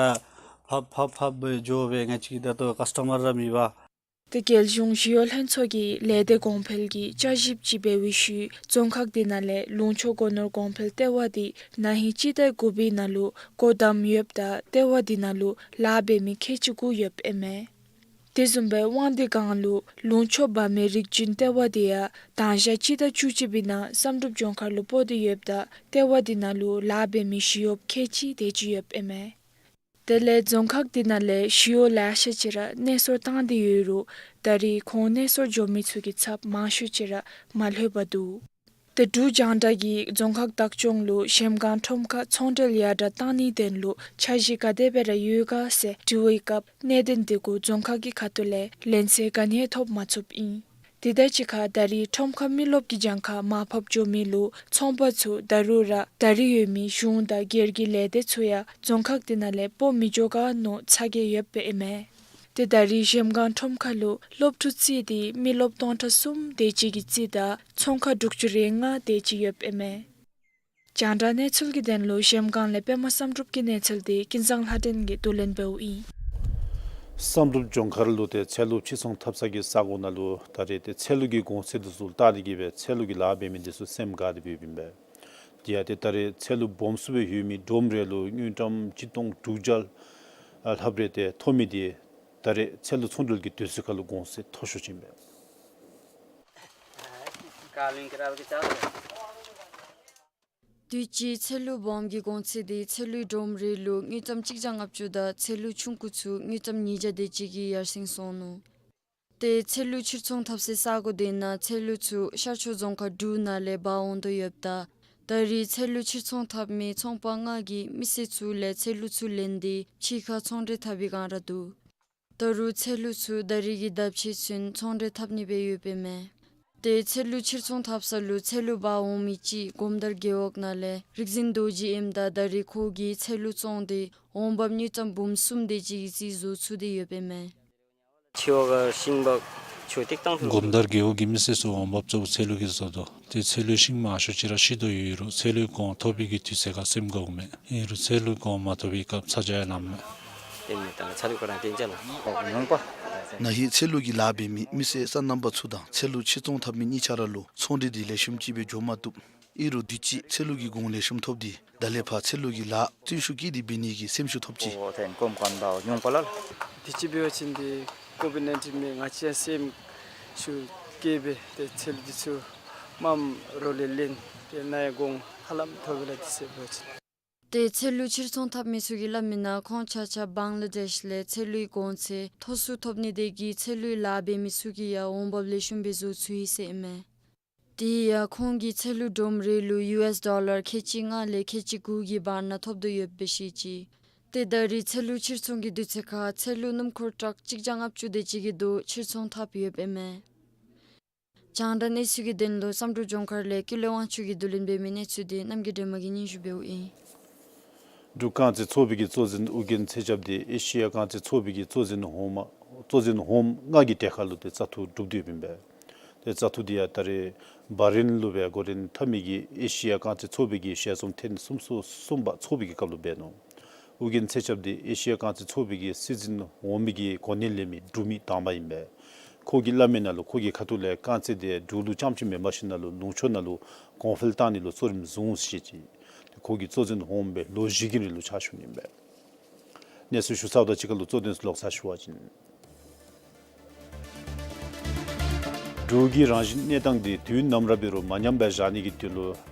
ཕབ་ཕབ་ཕབ་སྦེ་འགྱོ་སྦེ་ང་བཅས་ཀྱི་ད་ལྟོ་ཀཱས་ཊོ་མར་ར་མེད་པས། ཏེ་རྒྱལ་གཞུང་ཞི་གཡོག་ལྷན་ཚོགས་ཀྱིས་ལས་སྡེ་གོང་འཕེལ་གྱི་བསྐྱར་ཞིབ་ཅིག་འབད་བའི་ཤུལ་རྫོང་ཁག་འདི་ནང་ལས་ལུང་ཕྱོགས་སྒོ་ནོར་གོང་འཕེལ་ལྟེ་བ་འདི་ན་ཧིང་སྤྱི་ཟླ་དགུ་པའི་ནང་ལུ་སྒོ་བསྡམས་ཡོདཔ་ད་ལྟེ་བ་འདི་ནང་ལུ་ལཱ་འབད་མི་ཁལ་གཅིག་དགུ་ཡོདཔ་ཨིན་མས། དེ་བཟུམ་སྦེ་དབང་འདུས་སྒང་ལུ་ལུང་ཕྱོགས་འབར་མའི་རིག་རྒྱུན་ལྟེ་བ་འདི་ཡང་དང་ཞག་སྤྱི་ཟླ་བཅུ་གཅིག་པའི་ནང་བསམ་གྲུབ་ལྗོངས་མཁར་ལུ་སྤོ་སྟེ་ཡོདཔ་ད་ལྟེ་བ་འདི་ནང་ལུ་ལཱ་འབད་མི་ཞི་གཡོགཔ་ཁལ་གཅིག་དེ་ཅིག་ཡོདཔ་ཨིན་མས། དེ་ལས་རྫོང་ཁག་འདི་ནང་ལས་ཞི་གཡོག་ལེ་ཤ་ཅིག་ར་གནས་སོར་བཏང་སྟེ་ཡོད་རུང་ད་རིས་ཁོང་གནས་སོར་འགྱོ་མི་ཚུ་གི་ཚབ་མང་ཤོས་ཅིག་ར་མ་ལྷོད་པར་འདུག། ཏེ་འབྲུག་རྒྱང་བསྒྲགས་ཀྱིས་རྫོང་ཁག་བདག་སྐྱོང་ལུ་གཞལམ་སྒང་ཁྲོམ་ཁར་ཚོང་འབྲེལ་ཡར་དྲག་གཏང་ནིའི་དོན་ལུ་འཆར་གཞི་ག་དེ་སྦེ་ར་ཡོད་ག་ཟེར་དྲི་བའི་སྐབས་གནད་དོན་དེ་གུ་རྫོང་ཁག་གི་ཁ་ཐུག་ལས་ལན་གསལ་ག་ནི་ཡང་ཐོབ་མ་ཚུགསཔ་ཨིན། དེ་དང་གཅིག་ཁར་ད་རིས་ཁྲོམ་ཁར་མི་རློབས་ཀྱི་གྱངས་ཁ་མར་ཕབ་འགྱོ་མི་ལུ་ཚོང་པ་ཚུ་ད་རུང་ར་ད་རིས་ཡོད་མི་གཞུང་དང་སྒེར་གྱི་ལས་སྡེ་ཚུ་ཡང་རྫོང་ཁག་དེ་ནང་ལས་སྤོ་མི་འགྱོ་ག་མནོ་ཚ་གྱང་ཡོདཔ་ཨིན་མས། ཏེ་ད་རིས་གཞལམ་སྒང་ཁྲོམ་ཁ་ལུ་སློབ་ཕྲུག་རྩིས་ཏེ་མི་རློབས་སྟོང་ཕྲག་གསུམ་དེ་ཅིག་གི་རྩིས་དང་ཚོང་ཁང་དྲུག་ཅུ་རེ་ལྔ་དེ་ཅིག་ཡོདཔ་ཨིན་མས། རྒྱང་བསྒྲགས་གནས་ཚུལ་གྱི་དོན་ལུ་གཞལམ་སྒང་ལས་པདྨ་བསམ་གྲུབ་ཀྱི་གནས་ཚུལ་དེ་ཀུན་བཟང་ལྷ་སྒྲོན་གྱིས་བསྡུ་ལེན་འབདཝ་ཨིན། བསམ་གྲུབ་ལྗོངས་མཁར་ལུ་ཏེ་ཚལ་ལུ་ཕྱིར་ཚོང་འཐབ་ས་གི་ས་གོ་ནང་ལུ་ད་རེས་ཏེ་ཚལ་ལུ་གི་གོང་ཚད་འདི་ཚུ་བལྟ་སྟེ་གིས་སྦེ་ཚལ་ལུ་གི་ལཱ་འབད་མི་འདི་ཚུ་སེམས་དགའ་སྟེ་སྦེ་ཡོདཔ་ཨིན་པས། དེ་ཡང་ཏེ་ད་རེས་ཚལ་ལུ་སྦོམ་སུ་སྦེ་ཡོད་མི་སྒྲོམ་རེ་ལུ་དངུལ་ཀྲམ་ཆིག་སྟོང་དྲུག་བརྒྱ་ལྷགཔ་རེ་ཏེ་ཐོབ་མི་འདི་ད་རེས་ཚལ་ལུ་ཚོང་འབྲེལ་གྱི་དུས་ཚོད་ཁར་ལུ་གོང་ཚད་མཐོ་ཤོས་ཅིག་ཨིན་པས། དུས་ཅི་ཚལ་ལུ་སྦོམ་གྱི་གོང་ཚད་འདི་ཚལ་ལུའི་སྒྲོམ་རེ་ལུ་དངུལ་ཀྲམ་གཅིག་བརྒྱ་ལྔ་བཅུ་དང་ཚལ་ལུ་ཆུང་ཀུ་ཚུ་དངུལ་ཀྲམ་ཉིས་བརྒྱ་དེ་ཅིག་གིས་ཡར་སེང་སོང་ནུག། ཏེ་ཚལ་ལུ་ཕྱིར་ཚོང་འཐབ་སའི་ས་གོ་དེ་ནང་ཚལ་ལུ་ཚུ་ཤར་ཕྱོགས་རྫོང་ཁག་དྲུག་ནང་ལས་འབག་འོང་དོ་ཡོདཔ་ད་ད་རིས་ཚལ་ལུ་ཕྱིར་ཚོང་འཐབ་མི་ཚོང་པ་ལྔ་གིས་མི་སེར་ཚུ་ལས་ཚལ་ལུ་ཚུ་ལེན་ཏེ་ཕྱི་ཁར་ཚོང་འབྲེལ་འཐབ་པའི་བསྒང་ར་འདུག། ད་རུང་ཚལ་ལུ་ཚུ་ད་རིས་ཀྱི་ཟླཝ་ཕྱེད་ཚུན་ཚོང་འབྲེལ་འཐབ་ནི་སྦེ་ཡོདཔ་ཨིན་མས། ཏེ་ཚལ་ལུ་ཕྱིར་ཚོང་འཐབ་ས་ལུ་ཚལ་ལུ་འབག་འོང་མི་ཅིག་སྒོམ་དར་རྒེད་འོག་ནང་ལས་རིག་འཛིན་རྡོ་རྗེ་ཨིནམ་ད་ད་རིས་ཁོ་གིས་ཚལ་ལུ་བཙོངས་ཏེ་འོང་འབབ་དངུལ་ཀྲམ་འབུམ་གསུམ་དེ་ཅིག་གི་རྩིས་བཟོ་ཚུགས་ཏེ་ཡོདཔ་ཨིན་མས། ཆུ་བ་ག་ཤིང་བག་ཆུ་ཏིག་ཏང་ཐུང་། སྒོམ་དར་རྒེད་འོག་གི་མི་སེར་ཚུ་འོང་འབབ་གཙོ་བོ་ཚལ་ལུ་གིས་བཟོ་དོ། ཏེ་ཚལ་ལུའི་ཤིང་མང་ཤོས་ཅིག་ར་ཤི་དོ་ཡོད་རུང་ཚལ་ལུའི་གོང་ཐོབ་པའི་གི་དུས་ཚོད་ཁར་སེམས་དགའཝ་མས། ཨིན་རུང་ཚལ་ལུའི་གོང་མ་ཐོབ་པའི་སྐབས་ཚ་གྱང་ཡང་ལངམ་མས། ཏེ་མི་དང་ཚ་ལུ་ཁོ་ར་ཏེན་ཅ་ལ། ཨོ་ཡོང་པ། ན་ཧིང་ཚལ་ལུ་གི་ལཱ་འབད་མི་མི་སེར་སོ་ནམ་པ་ཚུ་དང་ཚལ་ལུ་ཕྱིར་ཚོང་འཐབ་མི་གཉིས་ཆ་ར་ལུ་ཚོང་འབྲེལ་འདི་ལེགས་ཤོམ་ཅིག་སྦེ་འགྱོ་མ་བཏུབ། ཨིན་རུང་དུས་ཅི་ཚལ་ལུ་གི་གོང་ལེགས་ཤོམ་ཐོབ་སྟེ་ད་ལས་ཕར་ཚལ་ལུ་གི་ལཱ་བརྩོན་ཤུགས་བསྐྱེད་དེ་འབད་ནི་གི་སེམས་ཤུགས་ཐོབ་ཅི། ཨོ་ཐེན་ཀོམ་ཀོན་བའོ་ཡོང་པ་ལ། དུས་ཅི་འབད་བ་ཅིན་འདི་ཀོ་བིཌ་ནའིན་ཊིན་མེན་ང་བཅས་སེམས་ཤུགས་བསྐྱེད་སྦེ་ཏེ་ཚལ་འདི་ཚུ་མངམ་རོགས་ལས་ལེན་ཏེ་ནཱ་ཡང་གོང་ཧ་ལམ་ཐོབ་པས་ལགས། དུས་ཅི་འབད་བ་ཅིན། ཏེ་ཚལ་ལུ་ཕྱིར་ཚོང་འཐབ་མི་ཚུ་གིས་སླབ་མི་ནང་ཁོང་ཆ་ཁྱབ་བང་ལ་དེཤ་ལས་ཚལ་ལུའི་གོང་ཚད་མཐོ་སུ་ཐོབ་ནི་དེ་གིས་ཚལ་ལུའི་ལཱ་འབད་མི་ཚུ་གིས་ཡང་འོང་འབབ་ལེགས་ཤོམ་སྦེ་བཟོ་ཚུགས་ཡི་ཟེར་ཨིན་མས། དེ་ཡང་ཁོང་གིས་ཚལ་ལུ་སྒྲོམ་རེ་ལུ་ཡུ་ཨེས་ཌོ་ལར་ཁལ་གཅིག་ལྔ་ལས་ཁལ་གཅིག་དགུ་གི་བར་ན་ཐོབ་དོ་ཡོདཔ་སྦེ་བཤད་ཅི། ཏེ་ད་རིས་ཚལ་ལུ་ཕྱིར་ཚོང་གི་དུས་ཚོད་ཁར་ཚལ་ལུ་སྣུམ་འཁོར་ཊཱག་གཅིག་བརྒྱ་ལྔ་བཅུ་དེ་ཅིག་གི་རྡོ་ཕྱིར་ཚོང་འཐབ་ཡོདཔ་ཨིན་མས། རྒྱང་བསྒྲགས་གནས་ཚུལ་གྱི་དོན་ལུ་བསམ་གྲུབ་ལྗོངས་མཁར་ལས་ཀུན་ལེགས་དབང་ཕྱུག་གིས་བསྡུ་ལེན་འབད་མི་གནས་ཚུལ་འདི་རྣམ་རྒྱལ་སྒྲོལ་མ་གིས་སྙན་ཞུ་འབདཝ་ཨིན། འབྲུག་རྐང་རྩེད་ཚོགས་པའི་གི་གཙོ་འཛིན་ཨོ་རྒྱན་ཚེ་ཞབས་འདི་ཨེ་ཤི་ཡ་རྐང་རྩེད་ཚོགས་པའི་གི་གཙོ་འཛིན་འོགམ་གཙོ་འཛིན་འོགམ་ལྔ་གི་གྲལ་ཁར་ལུ་ཏེ་བཙག་འཐུ་གྲུབ་སྟེ་ཡོདཔ་ཨིན་པས། ཏེ་བཙག་འཐུ་འདི་ཡང་ད་རེས་བྷ་རེན་ལུ་སྦེ་འགོ་འདྲེན་འཐབ་མི་གི་ཨེ་ཤི་ཡ་རྐང་རྩེད་ཚོགས་པའི་གི་ཞལ་འཛོམས་ཐེངས་སུམ་ཅུ་སོ་གསུམ་པ་ཚོགས་པའི་གི་སྐབས་ལུ་འབད་ནུག། ཨོ་རྒྱན་ཚེ་ཞབས་འདི་ཨེ་ཤི་ཡ་རྐང་རྩེད་ཚོགས་པའི་གི་སྲིད་འཛིན་འོག་མའི་གི་གོ་གནས་ལེན་མི་འབྲུག་མི་དང་པ་ཨིན་པས། ཁོ་གིས་སླབ་མི་ནང་ལུ་ཁོ་གི་ཁ་ཐུག་ལས་རྐང་རྩེད་འདི་འབྲུག་ལུ་རྐྱངམ་ཅིག་མེན་པར་ཞིནམ་ལས་ལུང་ཕྱོགས་ནང་ལུ་གོང་འཕེལ་བཏང་ནི་ལུ་གཙོ་རིམ་བཟུང་ཟེར་ཅིག། ཁོ་གིས་གཙོ་འཛིན་འོགམ་སྦེ་ལོ་བཞི་གི་རིང་ལུ་ཕྱག་ཞུ་ནི་ཨིན་པས། གནས་ཚུལ་ཞུ་ཚརཝ་དང་གཅིག་ཁར་ལུ་གཙོ་དོན་ཚུ་ལོག་ཚར་ཞུ་བ་ཅིན། འབྲུག་གི་རང་བཞིན་གནས་སྟངས་འདི་དུས་ནམ་ར་འབད་རུང་མ་ཉམས་པར་བཞག་ནི་གི་དོན་ལུ་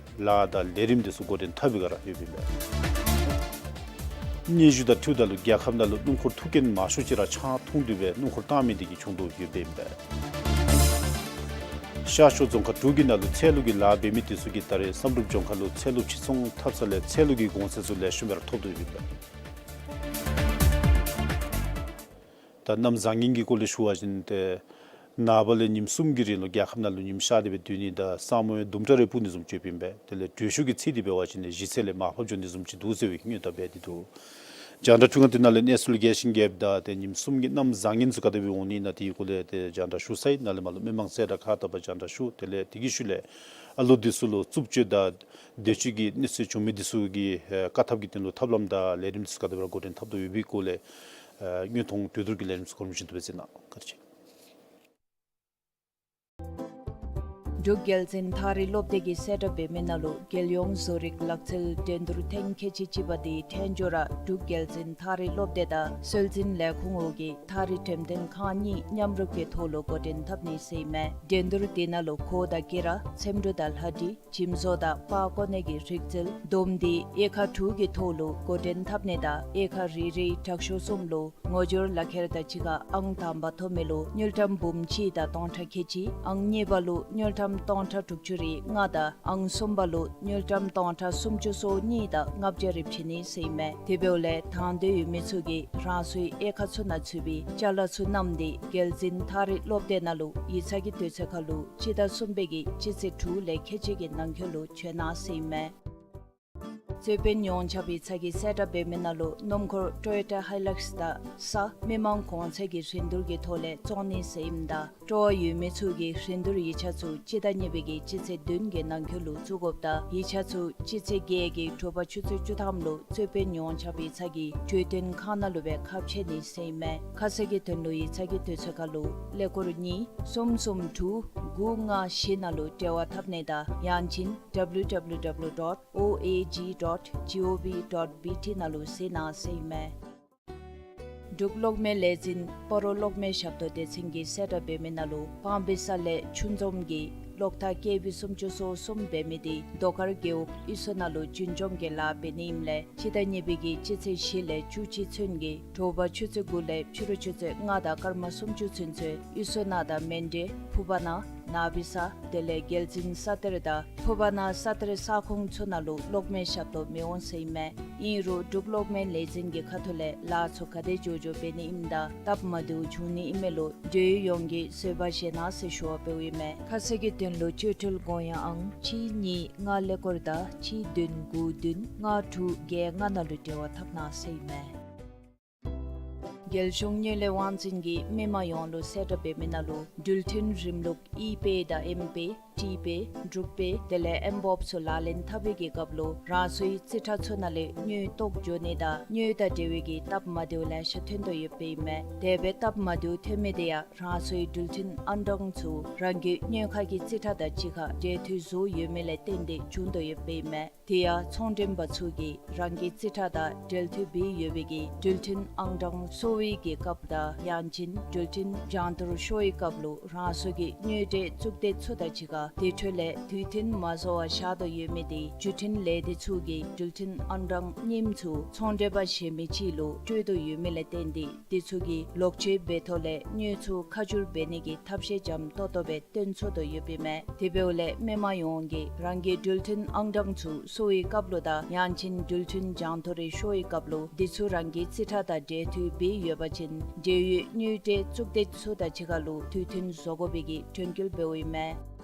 ལཱ་དང་ལས་རིམ་འདི་ཚུ་འགོ་འདྲེན་འཐབ་པའི་སྒང་ར་ཡོདཔ་ཨིན་པས། སྙན་ཞུ་དང་འཁྲིལཝ་ད་ལུ་རྒྱལ་ཁབ་ནང་ལུ་སྣུམ་འཁོར་ཐུག་རྐྱེན་མང་ཤོས་ཅིག་ར་ཆང་འཐུང་སྟེ་སྦེ་སྣུམ་འཁོར་བཏང་མི་འདི་གིས་བྱུང་དོ་ཡོདཔ་ཨིན་པས། ཤར་ཕྱོགས་རྫོང་ཁག་དྲུག་གི་ནང་ལུ་ཚལ་ལུ་གི་ལཱ་འབད་མི་འདི་ཚུ་གིས་ད་རེས་བསམ་གྲུབ་ལྗོངས་མཁར་ལུ་ཚལ་ལུ་ཕྱིར་ཚོང་འཐབ་ས་ལས་ཚལ་ལུ་གི་གོང་ཚད་ཚུ་ལེགས་ཤོམ་སྦེ་ར་ཐོབ་དོ་ཡོདཔ་ཨིན་པས། ད་གནམ་བཟང་ངན་གྱི་སྐོར་ལས་ཞུ་བ་ཅིན་ཏེ་ནངས་པ་ལས་ཉིནམ་གསུམ་གྱི་རིང་ལུ་རྒྱལ་ཁབ་ནང་ལུ་ཉིམ་ཤར་ཏེ་སྦེ་སྡོད་ནི་དང་ས་སྨུག་དུམ་གྲ་རེ་སྤུབ་ནི་བཟུམ་ཅིག་ཡོདཔ་ཨིན་པས། དེ་ལས་དྲོད་ཤུགས་ཀྱི་ཚད་འདི་འབད་བ་ཅིན་གཞི་ཚད་ལས་མར་ཕབ་འགྱོ་ནི་བཟུམ་ཅིག་འདུག་ཟེར་བའི་སྔོན་བརྡ་འབད་དེ་འདུག། རྒྱང་བསྒྲགས་ཁྲི་ཁང་འདི་ནང་ལས་གནས་ཚུལ་རྒྱས་ཤིང་རྒྱསཔ་དང་ཏེ་ཉིནམ་གསུམ་གྱི་གནམ་བཟང་ངན་ཚུ་ག་དེ་སྦེ་འོང་ནི་ཨིན་ན་དེའི་སྐོར་ལས་ཏེ་རྒྱང་བསྒྲགས་ཞུ་ཚར་ཡི། ནཱ་ལས་མར་ལུ་མི་མང་གསལ་བསྒྲགས་ཁག་བཏབ་པར་རྒྱང་བསྒྲགས་ཞུ། དེ་ལས་དེ་གི་ཤུལ་ལས་ཨ་ལོ་འདི་ཚུ་ལུ་རྩུབ་སྤྱོད་དང་འདོད་སྤྱོད་ཀྱི་གནོད་འཚེ་བྱུང་མི་འདི་ཚུ་གི་ཨེ་བཀག་ཐབས་ཀྱི་དོན་ལུ་ཐབས་ལམ་དང་ལས་རིམ་འདི་ཚུ་ག་དེ་སྦེ་ར་འགོ་འདྲེན་འཐབ་དོ་ཡོད་པའི་སྐོར་ལས་ཨེ་དངོས་མཐོང་གྲོས་བསྡུར་གྱི་ལས་རིམ་ཚུ་གོ་རིམ་བཞིན་དུ་སྦེ་གཟིགས་གནང་། བཀའ་དྲིན་ཆེ། འབྲུག་རྒྱལ་བཙུན་ཐག་རིང་སློབ་སྡེ་གིས་གསལ་བསྒྲགས་འབད་མི་ནང་ལུ་རྒྱལ་ཡོངས་བཟོ་རིག་ལག་རྩལ་འགྲན་བསྡུར་ཐེངས་ཁལ་གཅིག་གཅིག་པ་འདི་ཐད་སྦྱོར་ར་འབྲུག་རྒྱལ་བཙུན་ཐག་རིང་སློབ་སྡེ་དང་སྲོལ་འཛིན་ལས་ཁུངས་འོག་གི་ཐག་རིང་འགྲེམས་སྟོན་ཁང་གཉིས་མཉམ་རུབ་ཀྱི་ཐོག་ལུ་འགོ་འདྲེན་འཐབ་ནི་ཟེར་ཨིན་མས། འགྲན་བསྡུར་འདི་ནང་ལུ་གོ་དང་སྐེ་རགས་འཚེམ་དྲུབ་དང་ལྷ་འབྲི་འཇིམ་བཟོ་དང་པར་བརྐོ་ནི་གི་རིག་རྩལ་བསྡོམས་ཏེ་དབྱེ་ཁག་དྲུག་གི་ཐོག་ལུ་འགོ་འདྲེན་འཐབ་ནི་དང་དབྱེ་ཁག་རེ་རེའི་དྲག་ཤོས་གསུམ་ལུ་ངོ་སྦྱོར་ལག་ཁྱེར་དང་གཅིག་ཁར་ཨང་དང་པ་ཐོབ་མི་ལུ་དངུལ་ཀྲམ་འབུམ་གཅིག་དང་སྟོང་ཕྲག་ཁལ་གཅིག། ཨང་གཉིས་པ་ལུ་དངུལ་ཀྲམ་སྟོང་ཕྲག་དྲུག་ཅུ་རེ་ལྔ་དང་ཨང་གསུམ་པ་ལུ་དངུལ་ཀྲམ་སྟོང་ཕྲག་སུམ་ཅུ་སོ་གཉིས་དང་ལྔ་བརྒྱ་རེ་བྱིན་ནི་ཟེར་ཨིན་མས། དེ་འབདཝ་ལས་དང་འདོད་ཡོད་མི་ཚུ་གིས་རང་སོའི་དབྱེ་ཁག་ཚུ་ནང་ཚུད་པའི་ཅ་ལ་ཚུ་བསྣམས་ཏེ་རྒྱལ་བཙུན་ཐག་རིང་སློབ་སྡེ་ནང་ལུ་ཡིག་ཚང་གི་དུས་ཚོད་ཁར་ལུ་སྤྱི་ཟླ་གསུམ་པའི་གི་སྤྱི་ཚེས་དྲུག་ལས་ཁལ་གཅིག་གི་ནང་འཁོད་ལུ་བྱོན་གནང་ཟེར་ཨིན་མས། རྩོད་དཔོན་ཡོངས་ཁྱབ་ཡིག་ཚང་གིས་གསལ་བསྒྲགས་འབད་མི་ནང་ལུ་སྣུམ་འཁོར་ཊོ་ཡོ་ཊ་ཧའི་ལཱགས་དང་ས་མི་མང་གོང་ཚད་ཀྱི་རིན་བསྡུར་གྱི་ཐོག་ལས་བཙོང་ནི་ཟེར་ཨིནམ་ད་སྤྲོ་བ་ཡོད་མི་ཚུ་གིས་རིན་བསྡུར་ཡིག་ཆ་ཚུ་སྤྱི་ཟླ་གཉིས་པའི་གི་སྤྱི་ཚེས་བདུན་གྱི་ནང་འཁོད་ལུ་བཙུགས་དགོཔ་དང་ཡིག་ཆ་ཚུ་སྤྱི་ཚེས་བརྒྱད་ཀྱི་དྲོ་པ་ཆུ་ཚོད་བཅུ་ཐམ་ལུ་རྩོད་དཔོན་ཡོངས་ཁྱབ་ཡིག་ཚང་གི་གྲོས་སྟོན་ཁང་ནང་ལུ་སྦེ་ཁ་ཕྱེ་ནི་ཟེར་ཨིན་མས། ཁ་གསལ་གྱི་དོན་ལུ་ཡིག་ཚང་གི་དུས་ཚོད་ཁར་ལུ་ཀླད་ཀོར་གཉིས་གསུམ་གསུམ་དྲུག་དགུ་ལྔ་བཞི་ནང་ལུ་འབྲེལ་བ་འཐབ་ནི་དང་ཡང་ཅིན་W W W dot O A G dot G O V dot B T ནང་ལུ་གཟིགས་གནང་ཟེར་ཨིན་མས། འབྲུག་གློག་མེ་ལས་འཛིན་སྤ་རོ་གློག་མེ་ཞབས་ཏོག་སྡེ་ཚན་གྱིས་གསལ་བསྒྲགས་འབད་མི་ནང་ལུ་སྤང་སྦིས་ས་ལས་ཆུ་འཛོམས་ཀྱི་གློག་ཐག་ཀེ་ཝི་སུམ་ཅུ་སོ་གསུམ་འབད་མི་འདི་རྡོ་དཀར་རྒེད་འོག་གཡུས་ཚོ་ནང་ལུ་རྒྱུན་འཛོམས་ཀྱི་ལཱ་འབད་ནི་ཨིནམ་ལས་སྤྱི་ཟླ་གཉིས་པའི་གི་སྤྱི་ཚེས་བཞི་ལས་བཅུ་གཅིག་ཚུན་གྱི་དྲོ་པ་ཆུ་ཚོད་དགུ་ལས་ཕྱི་རུ་ཆུ་ཚོད་ལྔ་དང་སྐར་མ་སུམ་ཅུ་ཚུན་ཚོད་གཡུས་ཚོ་ནང་དང་མཎྜལ་ཕུ་པ་ན་ནང་སྦིས་ས་དེ་ལས་རྒྱལ་བཙུན་ས་གཏེར་དང་ཕུ་པ་ན་ས་གཏེར་ས་ཁོངས་ཚུ་ནང་ལུ་གློག་མེ་ཞབས་ཏོག་མི་འོང་ཟེར་ཨིན་མས། ཨིན་རུང་འབྲུག་གློག་མེ་ལས་འཛིན་གྱི་ཁ་ཐུག་ལས་ལཱ་ཚུ་ག་དེ་མགྱོགས་མགྱོགས་འབད་ནི་ཨིནམ་ད་སྟབས་མ་བདེཝ་འབྱུང་ནི་ཨིན་མས་ལོ། འབྲེལ་ཡོད་ཡོངས་ཀྱིས་བཟོད་པ་བཞེས་གནང་ཟེར་ཞུ་བ་འབདཝ་ཨིན་མས། ཁ་གསལ་གྱི་དོན་ལུ་བཅོལ་འཕྲོལ་དགོངས་ཡངས་ཨང་གཅིག་གཉིས་ལྔ་ཀླད་ཀོར་དང་གཅིག་བདུན་དགུ་བདུན་ལྔ་དྲུག་བརྒྱད་ལྔ་ནང་ལུ་འབྲེལ་བ་འཐབ་གནང་ཟེར་ཨིན་མས། རྒྱལ་གཞུང་དངུལ་ལས་དབང་འཛིན་གྱིས་མི་མང་ཡོངས་ལུ་གསལ་བསྒྲགས་འབད་མི་ནང་ལུ་འགྲུལ་འཕྲིན་རིམ་ལུགས་ཨི་པེ་དང་ཨེམ་པེ་ཊི་པེ་འབྲུག་པེ་དེ་ལས་ཨེམ་བོབ་ཚུ་ལག་ལེན་འཐབ་པའི་གི་སྐབས་ལུ་རང་སོའི་རྩིས་ཁྲ་ཚུ་ནང་ལས་དངུལ་བཏོག་འགྱོ་ནི་དང་དངུལ་དང་འབྲེལ་བའི་གི་སྟབས་མ་བདེཝ་ལེ་ཤ་ཐོན་དོ་ཡོདཔ་ཨིན་མས། དེ་སྦེ་སྟབས་མ་བདེཝ་ཐོན་མི་དེ་ཡང་རང་སོའི་འགྲུལ་འཕྲིན་ཨང་གྲངས་ཚུ་རང་གི་དངུལ་ཁང་གི་རྩིས་ཁྲ་དང་གཅིག་ཁར་འབྲེལ་མཐུད་བཟོ་ཡོད་མི་ལས་བརྟེན་ཏེ་བྱུང་དོ་ཡོདཔ་ཨིན་མས། དེ་ཡང་ཚོང་མགྲོན་པ་ཚུ་གིས་རང་གི་རྩིས་ཁྲ་དང་འབྲེལ་མཐུད་འབད་ཡོད་པའི་གི་འགྲུལ་འཕྲིན་ཨང་གྲངས་སོར་བའི་གི་སྐབས་དང་ཡང་ཅིན་འགྲུལ་འཕྲིན་རྒྱང་མཐོར་ཤོར་བའི་སྐབས་ལུ་རང་སོ་གི་དངུལ་འབྲེལ་གཙུག་སྡེ་ཚུ་དང་གཅིག་ཁར་དེ་འཕྲོ་ལས་དུས་མཐུན་མ་བཟོ་བར་བཞག་དོ་ཡོད་མི་དེ་བརྒྱུད་འཕྲིན་ལས་སྡེ་ཚུ་གིས་འགྲུལ་འཕྲིན་ཨང་གྲངས་རྙིངམ་ཚུ་ཚོང་མགྲོན་པ་གཞན་མི་ཅིག་ལུ་སྤྲོད་དོ་ཡོད་མི་ལས་བརྟེན་ཏེ་དེ་ཚུ་གིས་ལོག་སྤྱོད་འབད་ཐོག་ལས་དངུལ་ཚུ་ཁ་བསྒྱུར་འབད་ནི་གི་ཐབས་ཤེས་འཇམ་ཏོག་ཏོ་སྦེ་སྟོན་ཚུགས་དོ་ཡོདཔ་ཨིན་མས། དེ་འབདཝ་ལས་མི་མང་ཡོངས་ཀྱིས་རང་གི་འགྲུལ་འཕྲིན་ཨང་གྲངས་ཚུ་སོར་བའི་སྐབས་ལུ་དང་ཡང་ཅིན་འགྲུལ་འཕྲིན་རྒྱང་མཐོར་རེ་ཤོར་བའི་སྐབས་ལུ་དེ་ཚུ་རང་གི་རྩིས་ཁྲ་དང་འབྲེལ་མཐུད་འབད་ཡོད་པ་ཅིན་འབྲེལ་ཡོད་དངུལ་འབྲེལ་གཙུག་སྡེ་ཚུ་དང་གཅིག་ཁར་ལུ་དུས་མཐུན་བཟོ་དགོ་པའི་གི་དྲན་སྐུལ་འབདཝ་ཨིན་མས།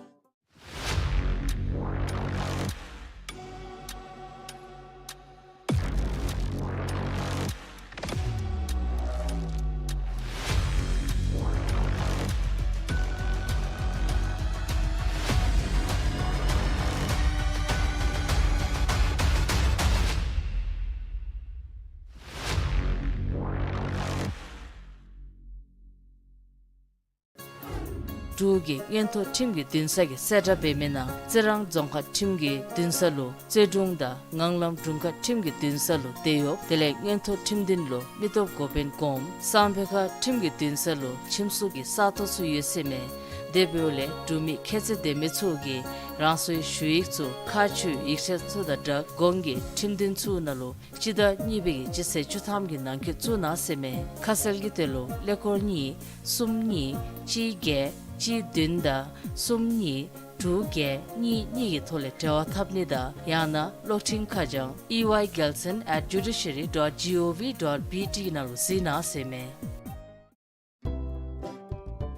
འབྲུག་གི་མངོན་མཐོ་ཁྲིམས་ཀྱི་འདུན་ས་གི་གསལ་བསྒྲགས་འབད་མི་ནང་རྩི་རང་རྫོང་ཁག་ཁྲིམས་ཀྱི་འདུན་ས་ལུ་རྩེ་དྲུང་དང་ངང་ལམ་དྲུང་ཁག་ཁྲིམས་ཀྱི་འདུན་ས་ལུ་དེད་གཡོགཔ་དེ་ལས་མངོན་མཐོ་ཁྲིམས་འདུན་ལུ་མི་སྟོབས་འགོ་དཔོན་གོངམ་གསང་སྦས་ཁ་ཁྲིམས་ཀྱི་འདུན་ས་ལུ་ཁྱིམ་སོར་གྱི་ས་སྟོང་ཚུ་ཡོད་ཟེར་མས། དེ་འབདཝ་ལས་འབྲུག་མི་ཁྱད་ཚད་ལྡན་མི་ཚུ་གིས་རང་སོའི་ཞུ་ཡིག་ཚུ་ཁག་ཆེ་ཡིག་ཆ་ཚུ་དང་སྦྲགས་གོང་གི་ཁྲིམས་འདུན་ཚུ་ནང་ལུ་སྤྱི་ཟླ་གཉིས་པའི་གི་སྤྱི་ཚེས་བཅུ་ཐམ་གྱི་ནང་འཁོད་བཙུགས་གནང་ཟེར་མས། ཁ་གསལ་གྱི་དོན་ལུ་ཀླད་ཀོར་གཉིས་གསུམ་གཉིས་གཅིག་བརྒྱད་གཅིག་བདུན་དང་གསུམ་གཉིས་དྲུག་བརྒྱད་གཉིས་གཉིས་ཀྱི་ཐོག་ལས་འབྲེལ་བ་འཐབ་ནི་དང་ཡང་ན་གློག་འཕྲིན་ཁ་བྱང་E Y Gelson at judiciary dot G O V dot B T ནང་ལུ་གཟིགས་གནང་ཟེར་མས།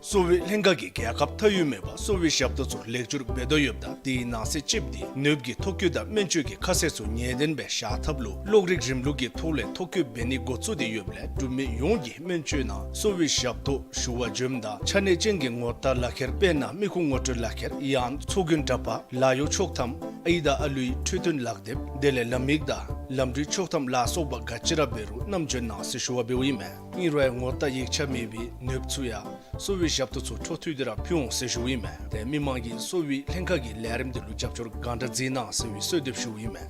གསོ་བའི་ལྷན་ཁག་གིས་རྒྱལ་ཁབ་མཐའ་དབུས་མེད་པར་གསོ་བའི་ཞབས་ཏོག་ཚུ་ལེགས་བཅོས་འབད་དོ་ཡོདཔ་ད་དེའི་ནང་གསེས་ཅིག་འདི་ནདཔ་གི་ཐོ་བཀོད་དང་སྨན་བཅོས་ཀྱི་ཁ་གསལ་ཚུ་ངེས་གཏན་སྦེ་བཞག་ཐབས་ལུ་གློག་རིག་རིམ་ལུགས་ཀྱི་ཐོག་ལས་ཐོ་བཀོད་འབད་ནི་འགོ་བཙུགས་ཏེ་ཡོདཔ་ལས་འབྲུག་མི་ཡོངས་ཀྱིས་སྨན་བཅོས་ནང་གསོ་བའི་ཞབས་ཏོག་ཞུ་བར་འབྱོནམ་ད་ཆ་གནས་ཅན་གྱི་ངོ་རྟགས་ལག་ཁྱེར་དཔེར་ན་མི་ཁུངས་ངོ་སྤྲོད་ལག་ཁྱེར་ཡང་ཚོགས་རྒྱུན་འདྲ་པར་ལཱ་གཡོག་ཆོག་ཐམ་ཨའི་དང་ཨ་ལུའི་འཕྲོད་བསྟེན་ལག་དེབ་དེ་ལས་ལམ་ཡིག་དང་ལམ་འགྲུལ་ཆོག་ཐམ་ལ་སོགས་པ་ག་ཅི་ར་འབད་རུང་རྣམ་འབྱོན་གནང་ཟེར་ཞུ་བ་འབདཝ་ཨིན་མས། ཨིན་རུང་ཡང་ངོ་རྟགས་ཡིག་ཆ་མེད་པའི་ནདཔ་ཚུ་ཡང་གསོ་བའི་ཞབས་ཏོག་ཚུ་འཕྲོ་མཐུད་དེ་ར་ཕུལ་འོང་ཟེར་ཞུཝ་ཨིན་མས། ཏེ་མི་མང་གིས་གསོ་བའི་ལྷན་ཁག་གི་ལས་རིམ་འདི་ལུ་རྒྱབ་སྐྱོར་གང་དྲག་མཛད་གནང་ཟེར་བའི་གསོལ་འདེབས་ཞུཝ་ཨིན་མས།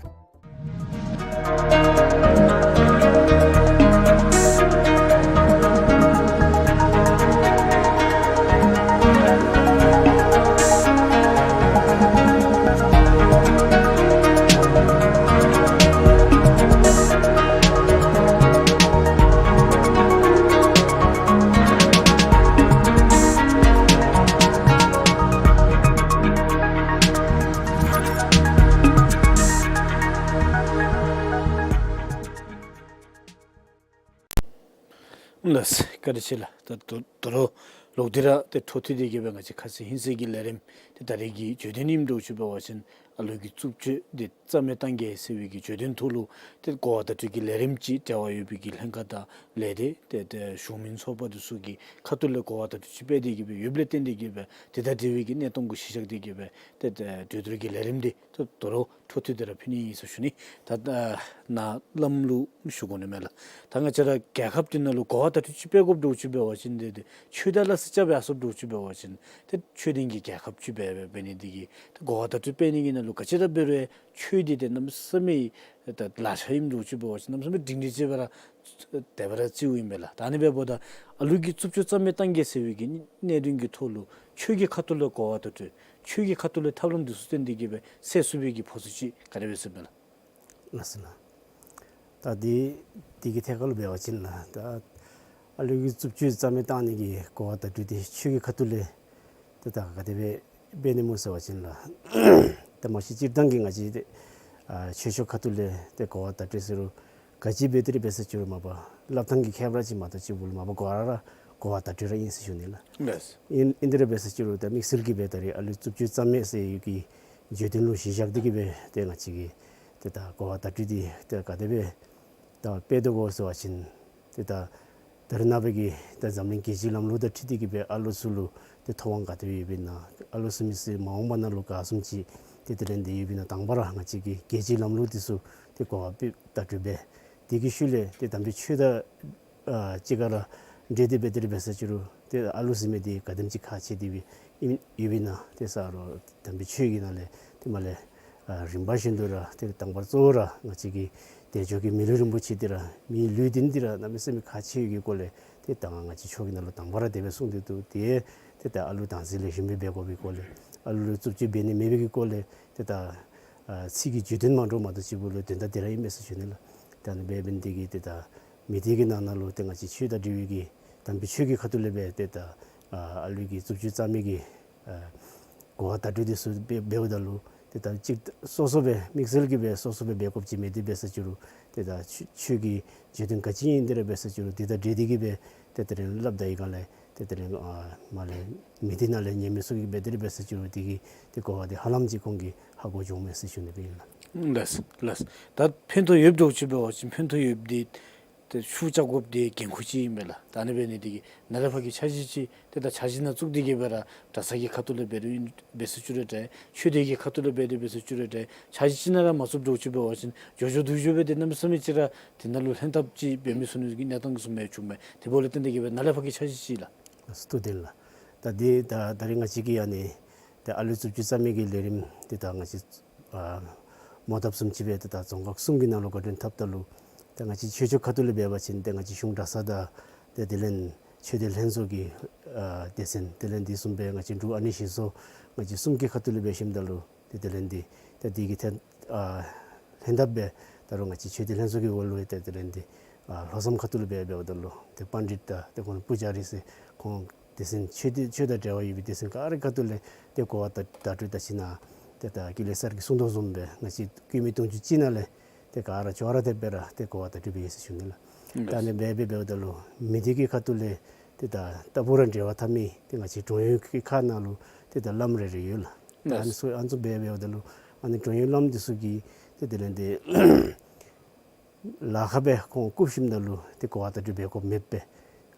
ལགས། བཀའ་དྲིན་ཆེ་ལགས། ད་ད་ད་རུང་ལོག་སྟེ་ར་ཏེ་འཕྲོ་མཐུད་དེ་གི་སྦེ་ང་བཅས་ཁ་ཙ་ཧིང་སངས་ཀྱི་ལས་རིམ་ཏེ་ད་རེས་ཀྱི་བརྗོད་དོན་ཨིནམ་འདྲཝ་ཅིག་འབད་བ་ཅིན་ཨ་ལུ་གི་རྩུབ་སྤྱོད་འདི་རྩ་མེད་གཏང་གེ་ཟེར་བའི་གི་བརྗོད་དོན་ཐོག་ལུ་ཏེ་གོ་བ་བརྡ་སྤྲོད་ཀྱི་ལས་རིམ་ཅིག་འབྲེལ་བ་ཡོད་པའི་གི་ལྷན་ཁག་དང་ལས་སྡེ་ཏེ་ཏེ་གཞུང་མིན་ཚོགས་པ་འདི་ཚུ་གི་ཁ་ཐུག་ལས་གོ་བ་བརྡ་སྤྲོད་ཅིག་སྤེལ་ཏེ་གི་སྦེ་ཡོདཔ་ལས་བརྟེན་ཏེ་གི་སྦེ་དེ་དང་འབྲེལ་བའི་གི་གནས་སྟངས་གུ་གཞི་བཞག་སྟེ་གི་སྦེ་ཏེ་ཏེ་གྲོས་བསྡུར་གྱི་ལས་རིམ་འདི་ཏེ་ད་རུང་འཕྲོ་མཐུད་དེ་ར་ཕུལ་ནི་ཨིན་ཟེར་ཞུ་ནི། ད་ད་ནཱ་བླམ་ལུ་ཞུ་དགོ་ནི་མས་ལགས། ད་ང་བཅས་ར་རྒྱལ་ཁབ་འདི་ནང་ལུ་གོ་བ་བརྡ་སྤྲོད་ཅིག་སྤེལ་དགོཔ་འདྲཝ་ཅིག་འབད་བ་ཅིན་ཏེ་ཏེ་ཆོས་དང་སླ་བསྲེ་རྐྱབ་སྦེ་ཡར་སོངམ་འདྲཝ་ཅིག་འབད་བ་ཅིན་ཏེ་ཆོས་ལྡན་གྱི་རྒྱལ་ཁབ་ཅིག་སྦེ་འབད་ནི་འདི་གིས་ཏེ་གོ་བ་བརྡ་སྤྲོད་སྤེལ་ནི་གི་ནང་ལུ་ག་ཅི་ར་འབད་རུང་ཆོས་འདི་ཏེ་གནམ་མེད་ས་མེད་ད་ལག་ཆ་ཨིནམ་འདྲཝ་ཅིག་འབད་བ་ཅིན་གནམ་མེད་ས་མེད་སྒྲིང་སྒྲི་ཅིག་སྦེ་ར་དེ་སྦེ་ར་བརྩིཝ་ཨིན་པས་ལགས། ད་ཨ་ནི་འབདཝ་ད་ཨ་ལུ་གི་རྩུབ་སྤྱོད་རྩ་མེད་གཏང་གེ་ཟེར་བའི་གི་གནད་དོན་གྱི་ཐོག་ལུ་ཆོས་ཀྱི་ཁ་ཐུག་ལས་གོ་བ་བརྡ་སྤྲོད་ཆོས་ཀྱི་ཁ་ཐུག་ལས་ཐབས་ལམ་འདི་ཚུ་བཏོན་ཏེ་གི་སྦེ་སེལ་ཚུགས་པའི་གི་ཕོ་ཚོད་ཅིག་ག་དེ་སྦེ་ཟེར་མས་ལགས། ལགས་སོ་ལགས། ད་འདི་འདི་གི་ཐད་ཁར་ལུ་འབད་བ་ཅིན་ལགས། ད་ཨ་ལུ་གི་རྩུབ་སྤྱོད་རྩ་མེད་གཏང་ནི་གི་གོ་བ་བརྡ་སྤྲོད་འདི་ཆོས་ཀྱི་ཁ་ཐུག་ལས་ཏེ་ད་ག་དེ་སྦེ་འབད་ནི་སྨོ་ཟེར་བ་ཅིན་ལགས། ད་མ་གཞི་སྤྱིར་བཏང་གི་ང་བཅས་ཏེ་ཨ་ཆོས་ཕྱོགས་ཁ་ཐུག་ལས་ཏེ་གོ་བ་བརྡ་སྤྲོད་ཟེར་རུང་ག་ཅི་འབད་དེ་ར་འབད་ཟེར་ཅི་རུང་མ་པ་སླབ་ཐངས་ཀྱི་ཁྱད་པར་ཅིག་མ་གཏོགས་ཅིག་འབདཝ་ལས་མ་པ་གོ་བ་ར་གོ་བ་བརྡ་སྤྲོད་ར་ཨིན་ཟེར་ཞུ་ནི་ལགས། ལགས། ཨིན་ཨིན་དེ་ར་འབད་ཟེར་ཅི་རུང་ད་དམིགས་བསལ་གྱིས་སྦེ་ད་རེས་ཨ་ལུ་རྩུབ་སྤྱོད་རྩ་མེད་ཟེར་ཡོད་ཀྱི་བརྗོད་དོན་ལུ་གཞི་བཞག་སྟེ་གི་སྦེ་ཏེ་ང་བཅས་ཀྱིས་ཏེ་ད་གོ་བ་བརྡ་སྤྲོད་འདི་ཏེ་ག་དེ་སྦེ་ད་སྤེལ་དོ་གོ་ཟེར་བ་ཅིན་ཏེ་ད་ད་རེས་ནངས་པའི་གི་ད་འཛམ་གླིང་རྒྱལ་སྤྱིའི་ལམ་ལུགས་དང་འཁྲིལ་ཏེ་གི་སྦེ་ཨ་ལུ་ཚུ་ལུ་ཏེ་ཐོབ་དབང་ག་དེ་སྦེ་ཡོདཔ་ཨིན་ན་ཨ་ལུ་ཚུ་མི་ཚེ་མ་འོངས་པ་ནང་ལུ་ག་བཟུམ་ཅིག་ཏེ་དེ་ལས་འདི་ཡོདཔ་ཨིན་ན་དང་པ་ར་ང་བཅས་ཀྱིས་རྒྱལ་སྤྱིའི་ལམ་ལུགས་འདི་ཚུ་ཏེ་གོ་བ་སྤེལ་བརྡ་སྤྲོད་འབད། དེ་གི་ཤུལ་ལས་ཏེ་དམ་པའི་ཆོས་དང་ཨ་གཅིག་ཁར་འབྲེལ་ཏེ་འབད་དེ་ར་འབད་ཟེར་ཅི་རུང་ཏེ་ཨ་ལུ་ཟེར་མི་འདི་ག་དེམ་ཅིག་ཁག་ཆེ་དེ་སྦེ་ཨིན་ཡོདཔ་ཨིན་ན་ཏེ་ཟེར་རུང་དམ་པའི་ཆོས་ཀྱི་ནང་ལས་ཏེ་མར་ལས་ཨ་རིམ་པ་བཞིན་དུ་ར་ཏེ་དང་པ་གཙོ་བོ་ར་ང་བཅས་ཀྱི་དལ་འབྱོར་གྱི་མི་ལུས་རིན་པོ་ཆེ་འདི་ར་མིའི་ལུས་རྟེན་འདི་ར་གནམ་མེད་ས་མེད་ཁག་ཆེ་ཡོད་ཀྱི་སྐོར་ལས་ཏེ་ད་ང་བཅས་ཆོས་ཀྱི་ནང་ལུ་དང་པ་ར་དེ་སྦེ་གསུངས་ཏེ་འདུག། དེ་ཏེ་ད་ཨ་ལུ་བདག་འཛིན་ལེགས་ཤོམ་སྦེ་འབད་དགོ་པའི་སྐོར་ལས་ཨ་ལུ་ལུ་རྩུབ་སྤྱོད་འབད་ནི་མེད་པའི་གི་སྐོར་ལས་ཏེ་ད་ཨ་ཚིག་གི་བརྗོད་དོན་མ་འདྲཝ་མ་གཏོགས་ཅིག་འབདཝ་ལས་དོན་དག་དེ་ར་ཨིན་མས་ཟེར་ཞུ་ནི་ལགས། ད་ཨ་ནི་འབད་བ་ཅིན་འདི་གིས་ཏེ་ད་མི་སྡེ་གི་ནང་ན་ལུ་ཏེ་ང་བཅས་ཆོས་དང་འབྲེལ་བའི་གི་དམ་པའི་ཆོས་ཀྱི་ཁ་ཐུག་ལས་སྦེ་ཏེ་ད་ཨ་ཨ་ལུ་གི་རྩུབ་སྤྱོད་རྩ་མེད་ཀྱི་ཨ་གོ་བ་བརྡ་སྤྲོད་འདི་ཚུ་འབད་འབདཝ་ད་ལུ་ཏེ་ད་གཅིག་སོ་སོ་སྦེ་དམིགས་བསལ་གྱིས་སྦེ་སོ་སོ་སྦེ་འབད་དགོཔ་ཅིག་མེད་དེ་འབད་ཟེར་ཅི་རུང་ཏེ་ད་ཆོས་ཆོས་ཀྱི་བརྗོད་དོན་ག་ཅི་ཨིན་དེ་ར་འབད་ཟེར་ཅི་རུང་དེ་དང་འབྲེལ་ཏེ་གི་སྦེ་ཏེ་དེ་རིང་སླབ་ད་ཡི་ག་ལས་ཏེ་དེ་རིང་ཨ་མར་ལས་མི་སྡེ་ནང་ལས་ཉན་མི་ཚུ་གིས་འབད་དེ་ར་འབད་ཟེར་ཅི་རུང་དེ་གི་ཏེ་གོ་བ་དེ་ཧ་ལམ་ཅིག་ཁོང་གིས་ཧ་གོ་འགྱོཝ་མས་ཟེར་ཞུ་ནི་སྦེ་ཨིན་ལགས། ལགས་ལགས། ད་ཕན་ཐོགས་ཡོདཔ་འདྲཝ་ཅིག་འབད་བ་ཅིན་ཕན་ཐོགས་ཡོདཔ་འདི་ཏེ་ཤུགས་རྐྱབ་དགོཔ་འདི་འགན་ཁུར་ཅིག་ཨིན་པས་ལགས། ད་ཨ་ནི་འབད་ནི་དེ་གིས་ནཱ་ལས་ཕར་གྱི་འཆར་གཞི་ཅིག་ཏེ་ད་འཆར་གཞི་ནང་བཙུགས་ཏེ་གི་སྦེ་ར་གྲྭ་ཚང་གི་ཁ་ཐུག་ལས་འབད་རུང་འབད་ཟེར་ཅི་རུང་འདྲ་ཆོས་སྡེ་གི་ཁ་ཐུག་ལས་འབད་དེ་འབད་ཟེར་ཅི་རུང་འདྲ་འཆར་གཞི་ཅིག་ནང་ར་མ་བཙུགསཔ་འདྲཝ་ཅིག་འབད་བ་ཅིན་འགྱོ་འགྱོ་འདུག་འགྱོ་སྦེ་ཏེ་གནམ་མེད་ས་མེད་ཅིག་ར་དེ་ནང་ལུ་ལྷན་ཐབས་ཅིག་འབད་མི་ཚུགས་ནི་གི་གནས་སྟངས་ཀྱི་བཟུམ་མའི་བྱུངམ་མས། དེ་འབདཝ་ལས་བརྟེན་ཏེ་གི་སྦེ་ནཱ་ལས་ཕར་གྱི་འཆར་གཞི་ཅིག་ལགས། ལགས་སོ་ལགས། ད་འདི་ད་ད་རིས་ང་བཅས་ཀྱིས་ཨ་ནི་ཏེ་ཨ་ལུའི་རྩུབ་སྤྱོད་རྩ་མེད་ཀྱི་ལས་རིམ་འདི་ད་ང་བཅས་ཨ་མོ་བཏབ་བཟུམ་ཅིག་སྦེ་ཏེ་ད་རྫོང་ཁག་གསུམ་གྱི་ནང་ལུ་འགོ་འདྲེན་འཐབ་ད་ལུ་ད་ང་བཅས་ཆོས་ཕྱོགས་ཁ་ཐུག་ལས་འབད་བ་ཅིན་ཏེ་ང་བཅས་གཞུང་གྲྭ་ཚང་དང་ཏེ་དེ་ལས་ཆོས་སྡེ་ལྷན་ཚོགས་ཀྱི་ཨ་སྡེ་ཚན་དེ་ལས་འདི་བཟུམ་སྦེ་ང་བཅས་འབྲུག་ཨ་ནི་གཞིས་ཚོགས་ང་བཅས་གསུམ་གྱི་ཁ་ཐུག་ལས་འབད་ཞིནམ་ད་ལུ་ཏེ་དེ་ལས་འདི་ཏེ་འདི་གི་ཐད་ཨ་ལྷན་ཐབས་སྦེ་ད་རུང་ང་བཅས་ཆོས་སྡེ་ལྷན་ཚོགས་ཀྱི་འོག་ལུ་ཏེ་དེ་ལས་འདི་ཨ་ལྷོ་མཚམས་ཁ་ཐུག་ལུ་འབད་འབདཝ་ད་ལུ་ཏེ་པཎྜི་ཏ་དང་ཏེ་ཁོང་པུ་ཇ་རི་ཟེར་ཁོང་སྡེ་ཚན་ཆོས་སྡེ་ཆོས་དང་འབྲེལ་བ་ཡོད་པའི་སྡེ་ཚན་ག་ར་ཁ་ཐུག་ལས་ཏེ་གོ་བ་བརྡ་བརྡ་སྤྲོད་ད་ཅི་ན་ཏེ་ད་ཀུན་ལེགས་སར་གྱིས་གསུང་དོ་བཟུམ་སྦེ་ང་བཅས་བཀོད་མི་དུང་ཕྱུར་གཅིག་ནང་ལས་ཏེ་ག་ར་ཅོག་ར་འཐདཔ་སྦེ་ར་ཏེ་གོ་བ་བརྡ་སྤྲོད་འབད་ཡི་ཟེར་ཞུ་ནི་ལགས། ད་ཨ་ནི་འབད་འབད་འབདཝ་ད་ལུ་མི་སྡེ་གི་ཁ་ཐུག་ལས་ཏེ་ད་ལྟ་བུ་ར་འབྲེལ་བ་འཐབ་མི་ཏེ་ང་བཅས་གྲོང་ཡུལ་གྱི་ཁ་ནང་ལུ་ཏེ་ད་བླམ་རེ་རེ་ཡོད་ལགས། ད་ཨ་ནི་ཚུ་ཨ་ནི་ཚུ་འབད་འབདཝ་ད་ལུ་ཨ་ནི་གྲོང་ཡུལ་བླམ་འདི་ཚུ་གིས་ཏེ་དེ་ལས་འདི་ལཱ་ཁག་སྦེ་ཁོང་བཀུག་ཞིནམ་ད་ལུ་ཏེ་གོ་བ་བརྡ་སྤྲོད་འབད་དགོཔ་མེདཔ་སྦེ་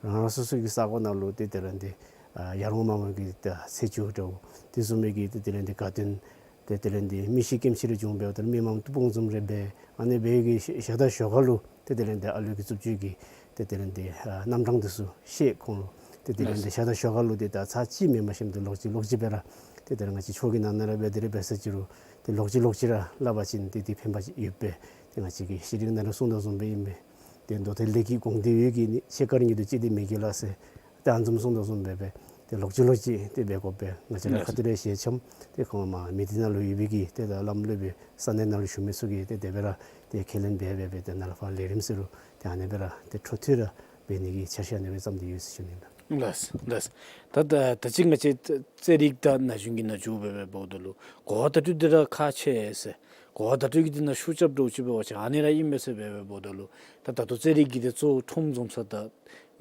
རང་རང་སོ་སོ་གི་ས་གོ་ནང་ལུ་ཏེ་དེ་ལས་འདི་ཨ་ཡར་ངོ་མར་ངོ་གི་ད་ཚེས་བཅུ་འདྲཝ་དེ་བཟུམ་མའི་གི་ཏེ་དེ་ལས་འདི་དགའ་སྟོན་ཏེ་དེ་ལས་འདི་མི་ཤི་རྐྱེན་ཤི་རེ་བྱུང་འབདཝ་ད་མི་མང་སྤུངས་འཛོམས་རེ་འབད་ཨ་ནི་འབད་གི་ཞག་དང་ཞོ་ཁ་ལུ་ཏེ་དེ་ལས་འདི་ཨ་ལུ་གི་རྩུབ་སྤྱོད་ཀྱི་ཏེ་དེ་ལས་འདི་ཨ་རྣམ་གྲངས་འདི་ཚུ་ཤེས་ཁོང་ལུ་ཏེ་དེ་ལས་འདི་ཞག་དང་ཞོ་ཁ་ལུ་ཏེ་ད་ཚར་གཅིག་མེན་པར་ཞིནམ་ད་ལོག་ཅི་ལོག་ཅི་སྦེ་ར་ཏེ་དེ་ལས་ང་བཅས་ཆོས་ཀྱི་ནང་ན་ར་འབད་དེ་ར་འབད་ས་ཅི་རུང་ཏེ་ལོག་ཅི་ལོག་ཅི་ར་སླབ་པ་ཅིན་ཏེ་དེ་ཕན་པ་ཡོད་པས། ཏེ་ང་བཅས་ཀྱི་ཤེས་རིག་ནང་ལུ་གསུངས་དོ་བཟུམ་སྦེ་ཨིན་པས། ཏེ་མདོ་དོན་ལས་ཀྱི་དགོངས་འདུས་ཡོད་ཀྱི་ནི། ཕྱེད་དཀར་ཉིད་དུ་གཅིག་དེ་མེད་ཀྱི་ལགས་ཟེར། ཏེ་ཨ་ནི་བཟུམ་གསུངས་དོ་བཟུམ་སྦེ་སྦེ་ཏེ་ལོག་ཅི་ལོག་ཅི་ཏེ་འབད་དགོ་པས། ང་བཅས་ར་ཁ་ཐུག་ལས་ཞལ་འཆམ་ཏེ་ཁོང་མ་མི་སྡེ་ནང་ལུ་ཡོད་པའི་གི་ཏེ་ད་བླམ་སློབ་དཔོན་ས་གནས་ནང་ལུ་བཞུགས་མི་ཚུ་གིས་ཏེ་དེ་སྦེ་ར་ཏེ་ཁས་ལེན་འབད་འབད་སྦེ་ཏེ་ནཱ་ལས་ཕར་ལས་རིམ་ཟེར་རུང་ཏེ་ཨ་ནི་སྦེ་ར་ཏེ་འཕྲོ་མཐུད་ར་འབད་ནི་གི་འཆར་གཞི་ཨ་ནི་སྦེ་བརྩམས་ཏེ་ཡོད་ཟེར་ཞུ་ནི་ལགས། ལགས་ལགས། ད་ད་ད་ཅི་ང་བཅས་རྩེད་རིགས་དང་ན་གཞོན་གྱི་ནང་འཛུལ་འབད་འབདཝ་ད་ལུ་གོ་བ་བརྡ་སྤྲོད་འདི་ར་ཁག་ཆེ་ཟེར། གོ་བ་བརྡ་སྤྲོད་ཀྱི་འདི་ནང་ཤུགས་རྐྱབ་འདྲཝ་ཅིག་འབད་བ་ཅིན་ཨ་ནི་ར་ཨིན་མས་ཟེར་འབད་འབདཝ་ད་ལུ་ད་ད་ལྟོ་རྩེད་རིགས་ཀྱི་འདི་གཙོ་བོ་ཁྲོམ་འཛོམས་ས་དང་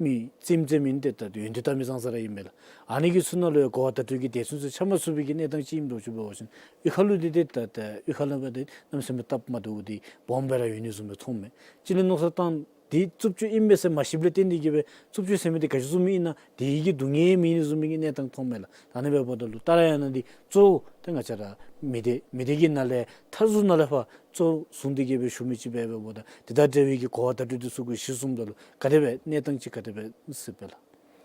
མི་རྩེདམོ་རྩེདམོ་ཨིན། ཏེ་ད་ཡོན་ཏན་བལྟ་མི་བཟང་ས་ར་ཨིན་མས་ལགས། ཨ་ནི་གི་ཚུ་ནང་ལུ་ཡང་གོ་བ་བརྡ་སྤྲོད་ཀྱི་དེ་ཚུ་ཚུ་ཆ་མ་ཚུགས་པའི་གི་གནས་སྟངས་ཅིག་ཨིནམ་འདྲཝ་ཅིག་འབད་བ་ཅིན་གཡུས་ཁ་ལུ་འདི་ཏེ་ད་ད་གཡུས་ཁ་ལུ་འབད་དེ་གནམ་མེད་ས་མེད་སྟབས་མ་བདེཝ་འདི་སྦོམ་སྦེ་ར་ཡོད་ནི་བཟུམ་སྦེ་མཐོངམ་མས། ཅིག་ལས་མནོ་བསམ་བཏང་འདི་རྩུབ་སྤྱོད་ཨིན་མས་ཟེར་མ་ཤེསཔ་ལས་བརྟེན་ཏེ་གིས་སྦེ་རྩུབ་སྤྱོད་ཟེར་མི་འདི་ག་ཅི་བཟུམ་ཨིན་ན་དེ་གི་སྡུག་བསྔལ་མེད་ནི་བཟུམ་མའི་གི་གནས་སྟངས་མཐོངམ་མས་ལགས། ད་ཨ་ནི་འབདཝ་ད་ལུ་ཏ་ར་ཡང་ན་འདི་གཙོ་བོ་ཏེ་ང་བཅས་ར་མི་སྡེ་མི་སྡེ་གི་ནང་ལས་མཐའ་ཟུར་ནང་ལས་ཕར་གཙོ་བཟུང་སྟེ་གིས་སྦེ་ཞུ་མི་ཅིག་འབད་འབདཝ་ད་དེ་དང་འབྲེལ་བའི་གི་གོ་བ་བརྡ་སྤྲོད་འདི་ཚུ་གུ་གཞི་བཟུངམ་ད་ལུ་ག་དེ་སྦེ་གནས་སྟངས་ཅིག་ག་དེ་སྦེ་སྲིད་པས་ལགས།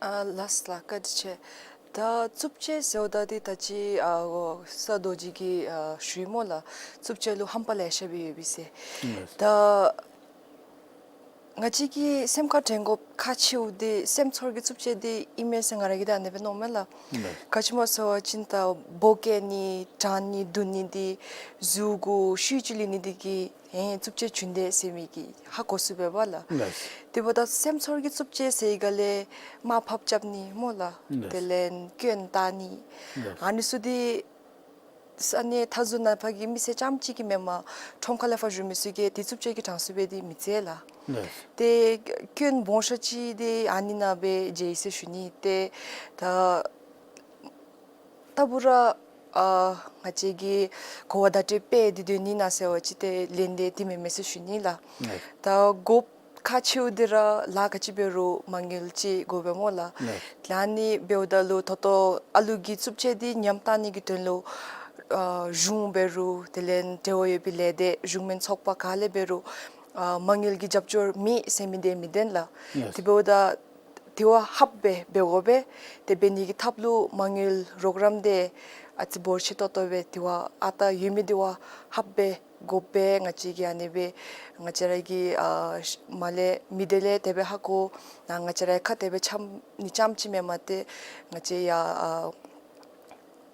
ཨ་ལགས་ལགས། བཀའ་དྲིན་ཆེ། ད་རྩུབ་སྤྱོད་ཟེརཝ་ད་འདི་ད་ཅི་ཨ་ས་རྡོ་རྗེ་གིས་ཨ་ཞུ་ཡི་སྨོ་ལགས། རྩུབ་སྤྱོད་ལུ་ཧམ་པ་ལེ་ཤ་སྦེ་ཡོད་པས་ཟེར། ད་ང་བཅས་ཀྱི་སེམས་ཁར་དྲན་དགོཔ་ཁག་ཆེཝ་འདི་སེམས་ཚོར་གྱི་རྩུབ་སྤྱོད་འདི་ཨིན་མས་ཟེར་ང་ར་གིས་ད་ཨ་ནི་སྦེ་མནོཝ་མས་ལགས། ག་ཅི་སྨོ་ཟེར་བ་ཅིན་ད་བོ་བཀལ་ནི་དྲང་ནི་བརྡུང་ནི་འདི་གཟུགས་གུ་ཤུལ་ཅིག་ལུས་ནི་འདི་གིས་ཨེ་རྩུབ་སྤྱོད་བྱུང་དེས་ཟེར་མི་གི་ཧ་གོ་ཚུགས་པས་པ་ལགས། དེ་འབདཝ་ད་སེམས་ཚོར་གྱི་རྩུབ་སྤྱོད་ཟེར་ག་ལས་དམའ་ཕབ་རྐྱབ་ནི་སྨོ་ལགས། དེ་ལས་སྐྱོན་བཏགས་ནི་ཨ་ནི་ཚུ་འདི་ས་གནས་མཐའ་ཟུར་ནང་ཕར་གྱི་མི་སེར་རྐྱངམ་གཅིག་གིས་མེན་པར་ཁྲོམ་ཁ་ལས་ཕར་བཞུགས་མི་ཚུ་གིས་འདི་རྩུབ་སྤྱོད་ཀྱི་གྲངས་སུ་སྦེ་འདི་མི་བརྩི་ལགས། ཏེ་སྐྱོན་སྦོམ་ཤོས་ཅིག་འདི་ཨ་ནི་ནང་སྦེ་མཇལ་ཡི་ཟེར་ཞུ་ནི། ཏེ་ད་ལྟ་བུ་ར་ཨ་ང་བཅས་ཀྱིས་གོ་བ་བརྡ་སྤྲོད་སྤེལ་ཏེ་སྡོད་ནི་ན་ཟེར་བ་ཅིན་ཏེ་ལན་འདི་འདི་མེན་མས་ཟེར་ཞུ་ནི་ལགས། ད་དགོཔ་ཁག་ཆེཝ་འདི་ར་ལཱ་ག་ཅི་འབད་རུང་མ་དངུལ་ཅིག་དགོ་པས་སྨོ་ལགས། ཨ་ནི་འབདཝ་ད་ལུ་ད་ལྟོ་ཨ་ལུ་གི་རྩུབ་སྤྱོད་འདི་ཉམས་བཏང་ནི་གི་དོན་ལུ་ཨ་གཞུང་འབད་རུང་དེ་ལས་འབྲེལ་བ་ཡོད་པའི་ལས་སྡེ་གཞུང་མིན་ཚོགས་པ་ག་ལས་འབད་རུང་ཨ་མ་དངུལ་གྱི་རྒྱབ་སྐྱོར་མེད་ཟེར་མི་འདི་མི་བདེན་ལགས། དེ་འབདཝ་ད་དེ་བ་ཧབ་སྦེ་འབད་དགོ་པས། དེ་འབད་ནི་གི་ཐབས་ལུ་མ་དངུལ་རོགས་རམ་འདི་ཨ་ཙི་འབོར་ཆེ་ཏོག་ཏོ་སྦེ་དེ་བ་ཨ་རྟག་ཡོད་མི་དེ་བ་ཧབ་སྦེ་དགོ་པས། ང་བཅས་ཀྱིས་ཨ་ནི་སྦེ་ང་བཅས་ར་གི་ཨ་མར་ལས་མི་སྡེ་ལས་དེ་སྦེ་ཧ་གོ་ན་ང་བཅས་ར་ཁ་དེ་སྦེ་འཆམ་ནི་རྐྱངམ་ཅིག་མེན་པར་ཏེ་ང་བཅས་ཡ་ཨ་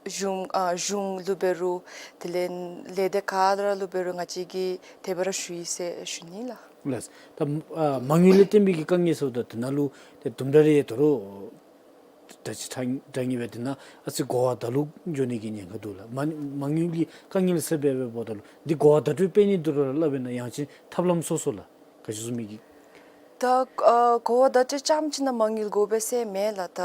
གཞུང་ཨ་གཞུང་ལུ་འབད་རུང་དེ་ལས་ལས་སྡེ་ག་ར་ལུ་འབད་རུང་ང་བཅས་ཀྱིས་དེ་སྦེ་ར་ཞུ་ཡི་ཟེར་ཞུ་ནི་ལགས། ལགས། ད་ཨ་མ་དངུལ་ལས་བརྟེན་པའི་གི་དཀའ་ངལ་ཟེརཝ་ད་དེ་ནང་ལུ་ཏེ་དུམ་གྲ་རེ་དོ་རུང་ད་ཅི་ཐང་དྲང་ངེས་སྦེ་དེ་ནང་ཨ་ཙི་གོ་བ་ད་ལུ་འགྱོ་ནི་གི་ཉེན་ཁ་འདུག་ལགས། མ་མ་དངུལ་གྱི་དཀའ་ངལ་ཟེར་འབད་འབདཝ་ད་ལུ་འདི་གོ་བ་བརྡ་སྤྲོད་སྤེལ་ནི་འདི་ར་སླབ་ཨིན་ན་ཡང་ཅིན་ཐབས་ལམ་སོ་སོ་ལགས། ག་ཅི་བཟུམ་མའི་གི། ད་ཨ་གོ་བ་བརྡ་སྤྲོད་རྐྱངམ་ཅིག་ནང་མ་དངུལ་དགོ་པས་ཟེར་མེན་ལགས། ད་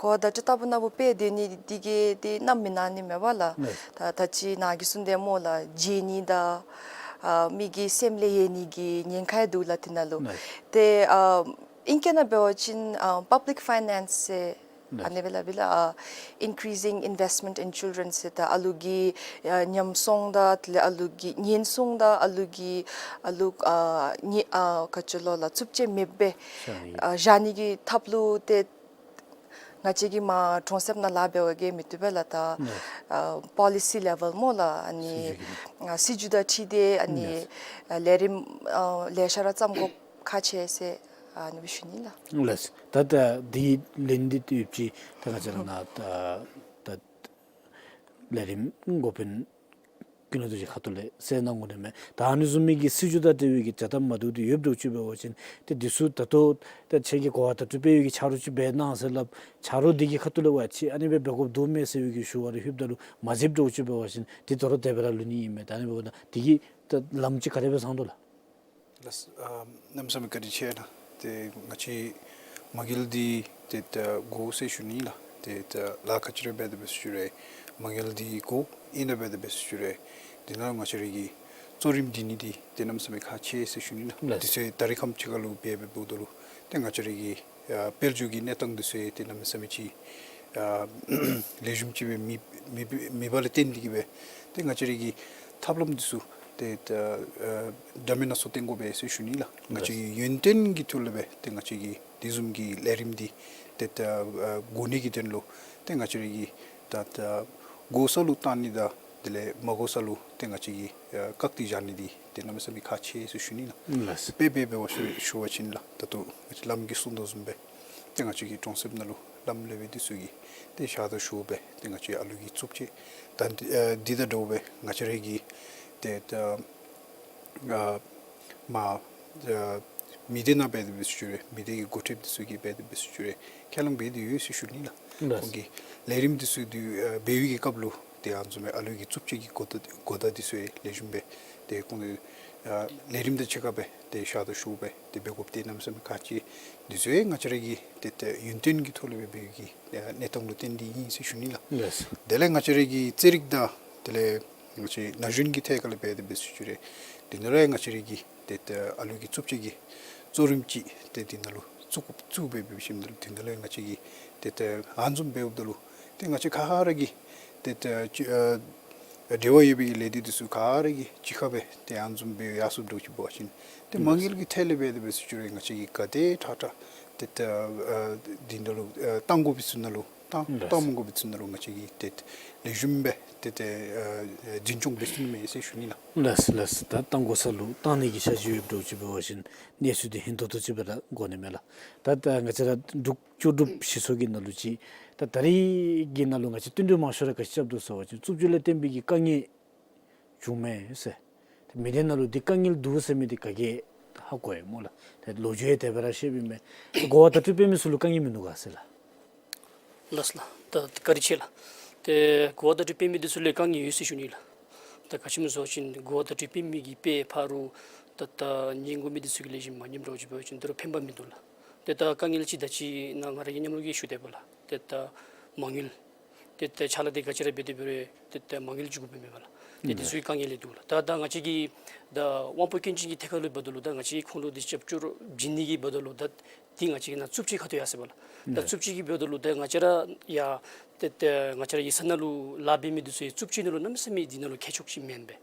གོ་བ་བརྡ་སྤྲོད་ལྟ་བུ་ནང་འབད་སྡོད་ནི་འདི་གིས་འདི་གནམ་མེད་ན་ནི་མེད་པ་ལགས། ད་ད་ཅི་ནཱ་གིས་གསུངས་དེ་སྨོ་ལགས། བརྗེད་ནི་དང་ཨ་མི་གི་སེམས་ལས་ཡལ་ནི་གི་ཉེན་ཁ་ཡང་འདུག་ལགས་དེ་ནང་ལུ། ཏེ་ཨ་ཨིང་སྐད་ནང་འབད་བ་ཅིན་ཨ་public finance ཟེར་ཨ་ནི་སྦེ་སླབ་ཨིན་ལགས། ཨ་increasing investment in children ཟེར་ད་ཨ་ལུ་གི་ཨ་ཉམས་སྲུང་དང་དེ་ལས་ཨ་ལུ་གི་ཉེན་སྲུང་དང་ཨ་ལུ་གི་ཨ་ལུ་ཨ་ཉེ་ཨ་ག་ཅི་ལོ་ལགས་རྩུབ་སྤྱོད་མེདཔ་སྦེ་བཞག་ནི་ཨ་བཞག་ནི་གི་ཐབས་ལུ་ཏེ་ ང་བཅས་ཀྱིས་མར་གྲོང་གསེབ་ནང་ལཱ་འབད་བར་བསྐྱལ་མི་བཏུབ་པས་ལགས། ད་ཨ་པོ་ལི་སི་ལེ་ཝེལ་སྨོ་ལགས། ཨ་ནི་སྲིད་བྱུས་ཀྱི་ཨ་སྲིད་བྱུས་དང་འཁྲིལ་ཏེ་ཨ་ནི་ཨ་ལས་རིམ་ཨ་ལེ་ཤ་ར་བརྩམ་དགོཔ་ཁག་ཆེ་ཟེར་ཨ་ནི་སྦེ་ཞུ་ནི་ལགས། ལགས། ད་ད་འདི་ལན་འདི་ཡོད་ཅི། ད་ང་བཅས་ར་ནཱ་ད་ད་ལས་རིམ་འགོ་དཔོན་ཀུན་ལེགས་རྡོ་རྗེ་ཁ་ཐུག་ལས་གསལ་གནང་དགོ་ནི་མས། ད་ཨ་ནི་བཟུམ་མའི་གི་སྲིད་བྱུས་དང་འབྲེལ་བའི་གི་བྱ་ཐབས་མ་བདེཝ་འདི་ཡོདཔ་འདྲཝ་ཅིག་འབད་བ་ཅིན་ཏེ་འདི་ཚུ་ད་ལྟོ་ད་ཁྱེད་ཀྱིས་གོ་བ་བརྡ་སྤྲོད་འབད་བའི་གི་ཆ་རོགས་ཅིག་འབད་གནང་ཟེར་སླབ། ཆ་རོགས་འདི་གི་ཁ་ཐུག་ལས་ཝ་ཅིག་ཨ་ནི་སྦེ་འབད་དགོཔ་འདུག་མས་ཟེར་བའི་གི་ཞུ་བ་རེ་ལྷོདཔ་ད་ལུ་མ་མཛདཔ་འདྲཝ་ཅིག་འབད་བ་ཅིན་འདི་དོ་རུང་དེ་སྦེ་ར་ལུས་ནི་ཨིན་མས། ད་ཨ་ནི་འབདཝ་ད་འདི་གི་ད་ལམ་ཅིག་ག་དེ་སྦེ་བཟང་དོ་ལགས། ལགས། ཨ་གནམ་མེད་ས་མེད་བཀའ་དྲིན་ཆེ་ལགས། ཏེ་ང་བཅས་མ་དངུལ་འདི་ཏེ་ད་དགོ་ཟེར་ཞུ་ནི་ལགས། ཏེ་ད་ལཱ་ག་ཅི་ར་འབད་དེ་འབད་ཟེར་ཞུ་རུང་མ་དངུལ་འདི་དགོ། ཨིན་ན་འབད་དེ་འབད་ཟེར་ཞུ་རུང་འདི་ནང་ང་བཅས་ར་གི་གཙོ་རིམ་འདི་ནི་འདི་ཏེ་གནམ་མེད་ས་མེད་ཁག་ཆེ་ཟེར་ཞུ་ནི་ལགས། ལགས། དུས་ཚོད་ད་རེས་ཁམས་ཅིག་ཁར་ལུ་འབད་འབདཝ་ད་ལུ་ཏེ་ང་བཅས་ར་གི་ཨ་དཔལ་འབྱོར་གྱི་གནས་སྟངས་འདི་ཚུ་ཏེ་གནམ་མེད་ས་མེད་ཅིག་ཨ་ལེགས་ཤོམ་ཅིག་སྦེ་མེད་མེད་མེད་པ་ལས་བརྟེན་ཏེ་གིས་སྦེ་ཏེ་ང་བཅས་ར་གི་ཐབས་ལམ་འདི་ཚུ་ཏེ་ད་ཨ་འདྲ་མིན་སྣ་ཚོགས་བཏོན་དགོ་པས་ཟེར་ཞུ་ནི་ལགས། ང་བཅས་ཀྱི་ཡོན་ཏན་གྱི་ཐོག་ལས་སྦེ་ཏེ་ང་བཅས་ཀྱི་དེ་བཟུམ་གྱི་ལས་རིམ་འདི་ཏེ་ད་ཨ་དགོ་ནི་གི་དོན་ལུ་ཏེ་ང་བཅས་ར་གི་ད་ད་དགོ་ས་ལུ་བཏང་ནི་དང་དེ་ལས་མ་དགོ་ས་ལུ་ཏེ་ང་བཅས་ཀྱིས་ཨ་བཀག་སྟེ་བཞག་ནི་འདི་ཏེ་གནམ་མེད་ས་མེད་ཁག་ཆེ་ཟེར་ཞུ་ནི་ལགས། ལགས། དཔེ་འབད་འབད་བ་ཞུ་ཞུ་བ་ཅིན་ལགས། ད་ལྟོ་ང་བཅས་བླམ་གིས་གསུངས་དོ་བཟུམ་སྦེ་ཏེ་ང་བཅས་ཀྱི་གྲོང་གསེབ་ནང་ལུ་བླམ་སློབ་དཔོན་འདི་ཚུ་གིས་ཏེ་ཞག་དང་ཞོགས་སྦེ་ཏེ་ང་བཅས་ཨ་ལུ་གི་རྩུབ་སྤྱོད་ད་འདི་ཨ་འདི་དང་འདྲཝ་སྦེ་ང་བཅས་ར་གི་ཏེ་ད་ཨ་མ་ཨ་མི་སྡེ་ནང་འབད་དེ་འབད་ཟེར་ཞུ་རུང་མི་སྡེ་གི་འགོ་ཁྲིདཔ་འདི་ཚུ་གིས་འབད་དེ་འབད་ཟེར་ཞུ་རུང་ཁས་བླངས་འབད་དེ་ཡོད་ཟེར་ཞུ་ནི་ལགས། ལགས། ཁོང་གིས་ལས་རིམ་འདི་ཚུ་འདི་ཨ་འབད་བའི་གི་སྐབས་ལུ་ཏེ་ཨ་ནི་བཟུམ་སྦེ་ཨ་ལུ་གི་རྩུབ་སྤྱོད་ཀྱི་གོ་བརྡ་གོ་བརྡ་འདི་ཚུ་ཡང་ལེགས་ཤོམ་སྦེ་ཏེ་ཁོང་ཨ་ལས་རིམ་དང་གཅིག་ཁར་སྦེ་ཏེ་ཞག་དང་ཞོགས་སྦེ་ཏེ་འབད་དགོཔ་འདི་གནམ་མེད་ས་མེད་ཁག་ཆེ། འདི་ཚུ་ཡང་ང་བཅས་ར་གི་ཏེ་ཏེ་ཡོན་ཏན་གྱི་ཐོག་ལས་སྦེ་འབད་བའི་གི་ཨ་གནས་སྟངས་ལུ་བརྟེན་ཏེ་ཨིན་ཟེར་ཞུ་ནི་ལགས། ལགས། དེ་ལས་ང་བཅས་ར་གི་རྩེད་རིགས་དང་དེ་ལས་ང་བཅས་ན་གཞོན་གྱི་ཐད་ཁར་ལས་འབད་དེ་འབད་ཟེར་ཞུ་རུང་འདི་ནང་ལུ་ཡང་ང་བཅས་ར་གི་ཏེ་ཏེ་ཨ་ལུ་གི་རྩུབ་སྤྱོད་ཀྱི་གཙོ་རིམ་ཅིག་ཏེ་འདི་ནང་ལུ་བཙུགས་བཙུགས་སྦེ་འབད་ཞིནམ་ད་ལུ་འདི་ནང་ལུ་ཡང་ང་བཅས་ཀྱིས་ཏེ་ཏེ་ཨ་ནི་བཟུམ་འབདཝ་ད་ལུ་ཏེ་ང་བཅས་ག་ར་གིས་ཏེ་ཏེ་ཅིག་ཨ་འབྲེལ་བ་ཡོད་པའི་ལས་སྡེ་འདི་ཚུ་ག་ར་གིས་གཅིག་ཁར་སྦེ་ཏེ་ཨ་ནི་བཟུམ་སྦེ་ཡར་སོངམ་འདྲཝ་ཅིག་འབད་བ་ཅིན་ཏེ་མ་དངུལ་གྱི་ཐད་ལས་འབད་དེ་འབད་ཟེར་ཞུ་རུང་ང་བཅས་ཀྱིས་ག་དེ་དྲག་དྲག་ཏེ་ཏེ་ཨ་འདི་ནང་ལུ་ཨ་གཏང་དགོ་པའི་ཚུ་ནང་ལུ་གཏང་ལགས། གཏང་མི་དགོ་པའི་ཚུ་ནང་ལུ་ང་བཅས་ཀྱིས་ཏེ་ལེགས་ཤོམ་སྦེ་ཏེ་ཏེ་ཨ་འཛིན་སྐྱོང་འབད་ཚུགས་ནི་མས་ཟེར་ཞུ་ནི་ལགས། ལགས་ལགས། ད་གཏང་དགོ་ས་ལུ་གཏང་ནི་གི་འཆར་གཞི་ཡོདཔ་འདྲཝ་ཅིག་འབད་བ་ཅིན་གནས་ཚུལ་འདི་ཧིང་ཏོག་ཏོ་ཅིག་སྦེ་ར་གོ་ནི་མས་ལགས། ད་ད་ང་བཅས་ར་འབྲུག་ལྕོགས་གྲུབ་སྤྱི་ཚོགས་ཀྱི་ནང་ལུ་ཅིག་ད་ད་རེས་ཀྱི་ནང་ལུ་ང་བཅས་བསྟུན་གྲོས་མང་ཤོས་ར་ག་ཅི་རྐྱབ་དོ་ཟེར་བ་ཅིན་རྩུབ་སྤྱོད་ལས་བརྟེན་པའི་གི་དཀའ་ངལ་བྱུངམ་མས་ཟེར། ཏེ་མི་སྡེ་ནང་ལུ་འདི་དཀའ་ངལ་འདུག་ཟེར་མི་འདི་ག་གིས་ཧ་གོ་ཡི་སྨོ་ལགས། ཏེ་ལོ་རྒྱུས་ཡང་དེ་སྦེ་ར་བཤད་པའི་མས། གོ་བ་བརྡ་སྤྲོད་འབད་མི་ཚུ་ལུ་དཀའ་ངལ་མིན་འདུག་ག་ཟེར་ལགས། ལགས་ལགས། ད་བཀའ་དྲིན་ཆེ་ལགས། ཏེ་གོ་བ་བརྡ་སྤྲོད་འབད་མི་འདི་ཚུ་ལུ་དཀའ་ངལ་ཡོད་ཟེར་ཞུ་ནི་ལགས། ད་ག་ཅི་སྨོ་ཟེར་བ་ཅིན་གོ་བ་བརྡ་སྤྲོད་འབད་མི་གི་དཔེ་ཕ་རོལ་ད་ད་ཉན་དགོ་མི་འདི་ཚུ་གི་ལེགས་ཤོམ་མ་ཉནམ་འདྲཝ་ཅིག་འབད་བ་ཅིན་དོ་རུང་ཕན་པ་མིན་འདུག་ལགས། ཏེ་ད་དཀའ་ངལ་ཅིག་ད་ཅི་ནཱ་ང་ར་གིས་མཉམ་རོགས་ཀྱིས་ཞུ་དེས་པ་ལགས། ཏེ་ད་མ་དངུལ་ཏེ་ཏེ་ཕྱག་ལཱ་འདི་ག་ཅི་ར་འབད་དེ་འབད་རུང་ཏེ་ཏེ་མ་དངུལ་ཅིག་དགོཔ་མས་པ་ལགས། ཏེ་འདི་ཚུ་གི་དཀའ་ངལ་ལས་འདུག་ལགས། ད་ད་ང་བཅས་ཀྱི་ད་དབང་པོ་སྐྱོན་ཅན་གྱི་ཐད་ཁར་ལུ་འབདཝ་ད་ལུ་ད་ང་བཅས་ཁོང་ལུ་འདི་རྒྱབ་སྐྱོར་བྱིན་ནི་གི་འབདཝ་ད་ལུ་ད་འདི་ང་བཅས་ནང་རྩུབ་སྤྱོད་ཁ་ཐུག་ཡར་སོ་ཡི་པ་ལགས། ད་རྩུབ་སྤྱོད་ཀྱི་འབདཝ་ད་ལུ་ད་ང་བཅས་ར་ཡ་ཏེ་ཏེ་ང་བཅས་ར་གཡུས་ས་ནང་ལུ་ལཱ་འབད་མི་འདི་ཚུ་ཡང་རྩུབ་སྤྱོད་ནང་ལུ་གནམ་མེད་ས་མེད་འདི་ནང་ལུ་མཁས་མཆོག་ཅིག་མེན་པས།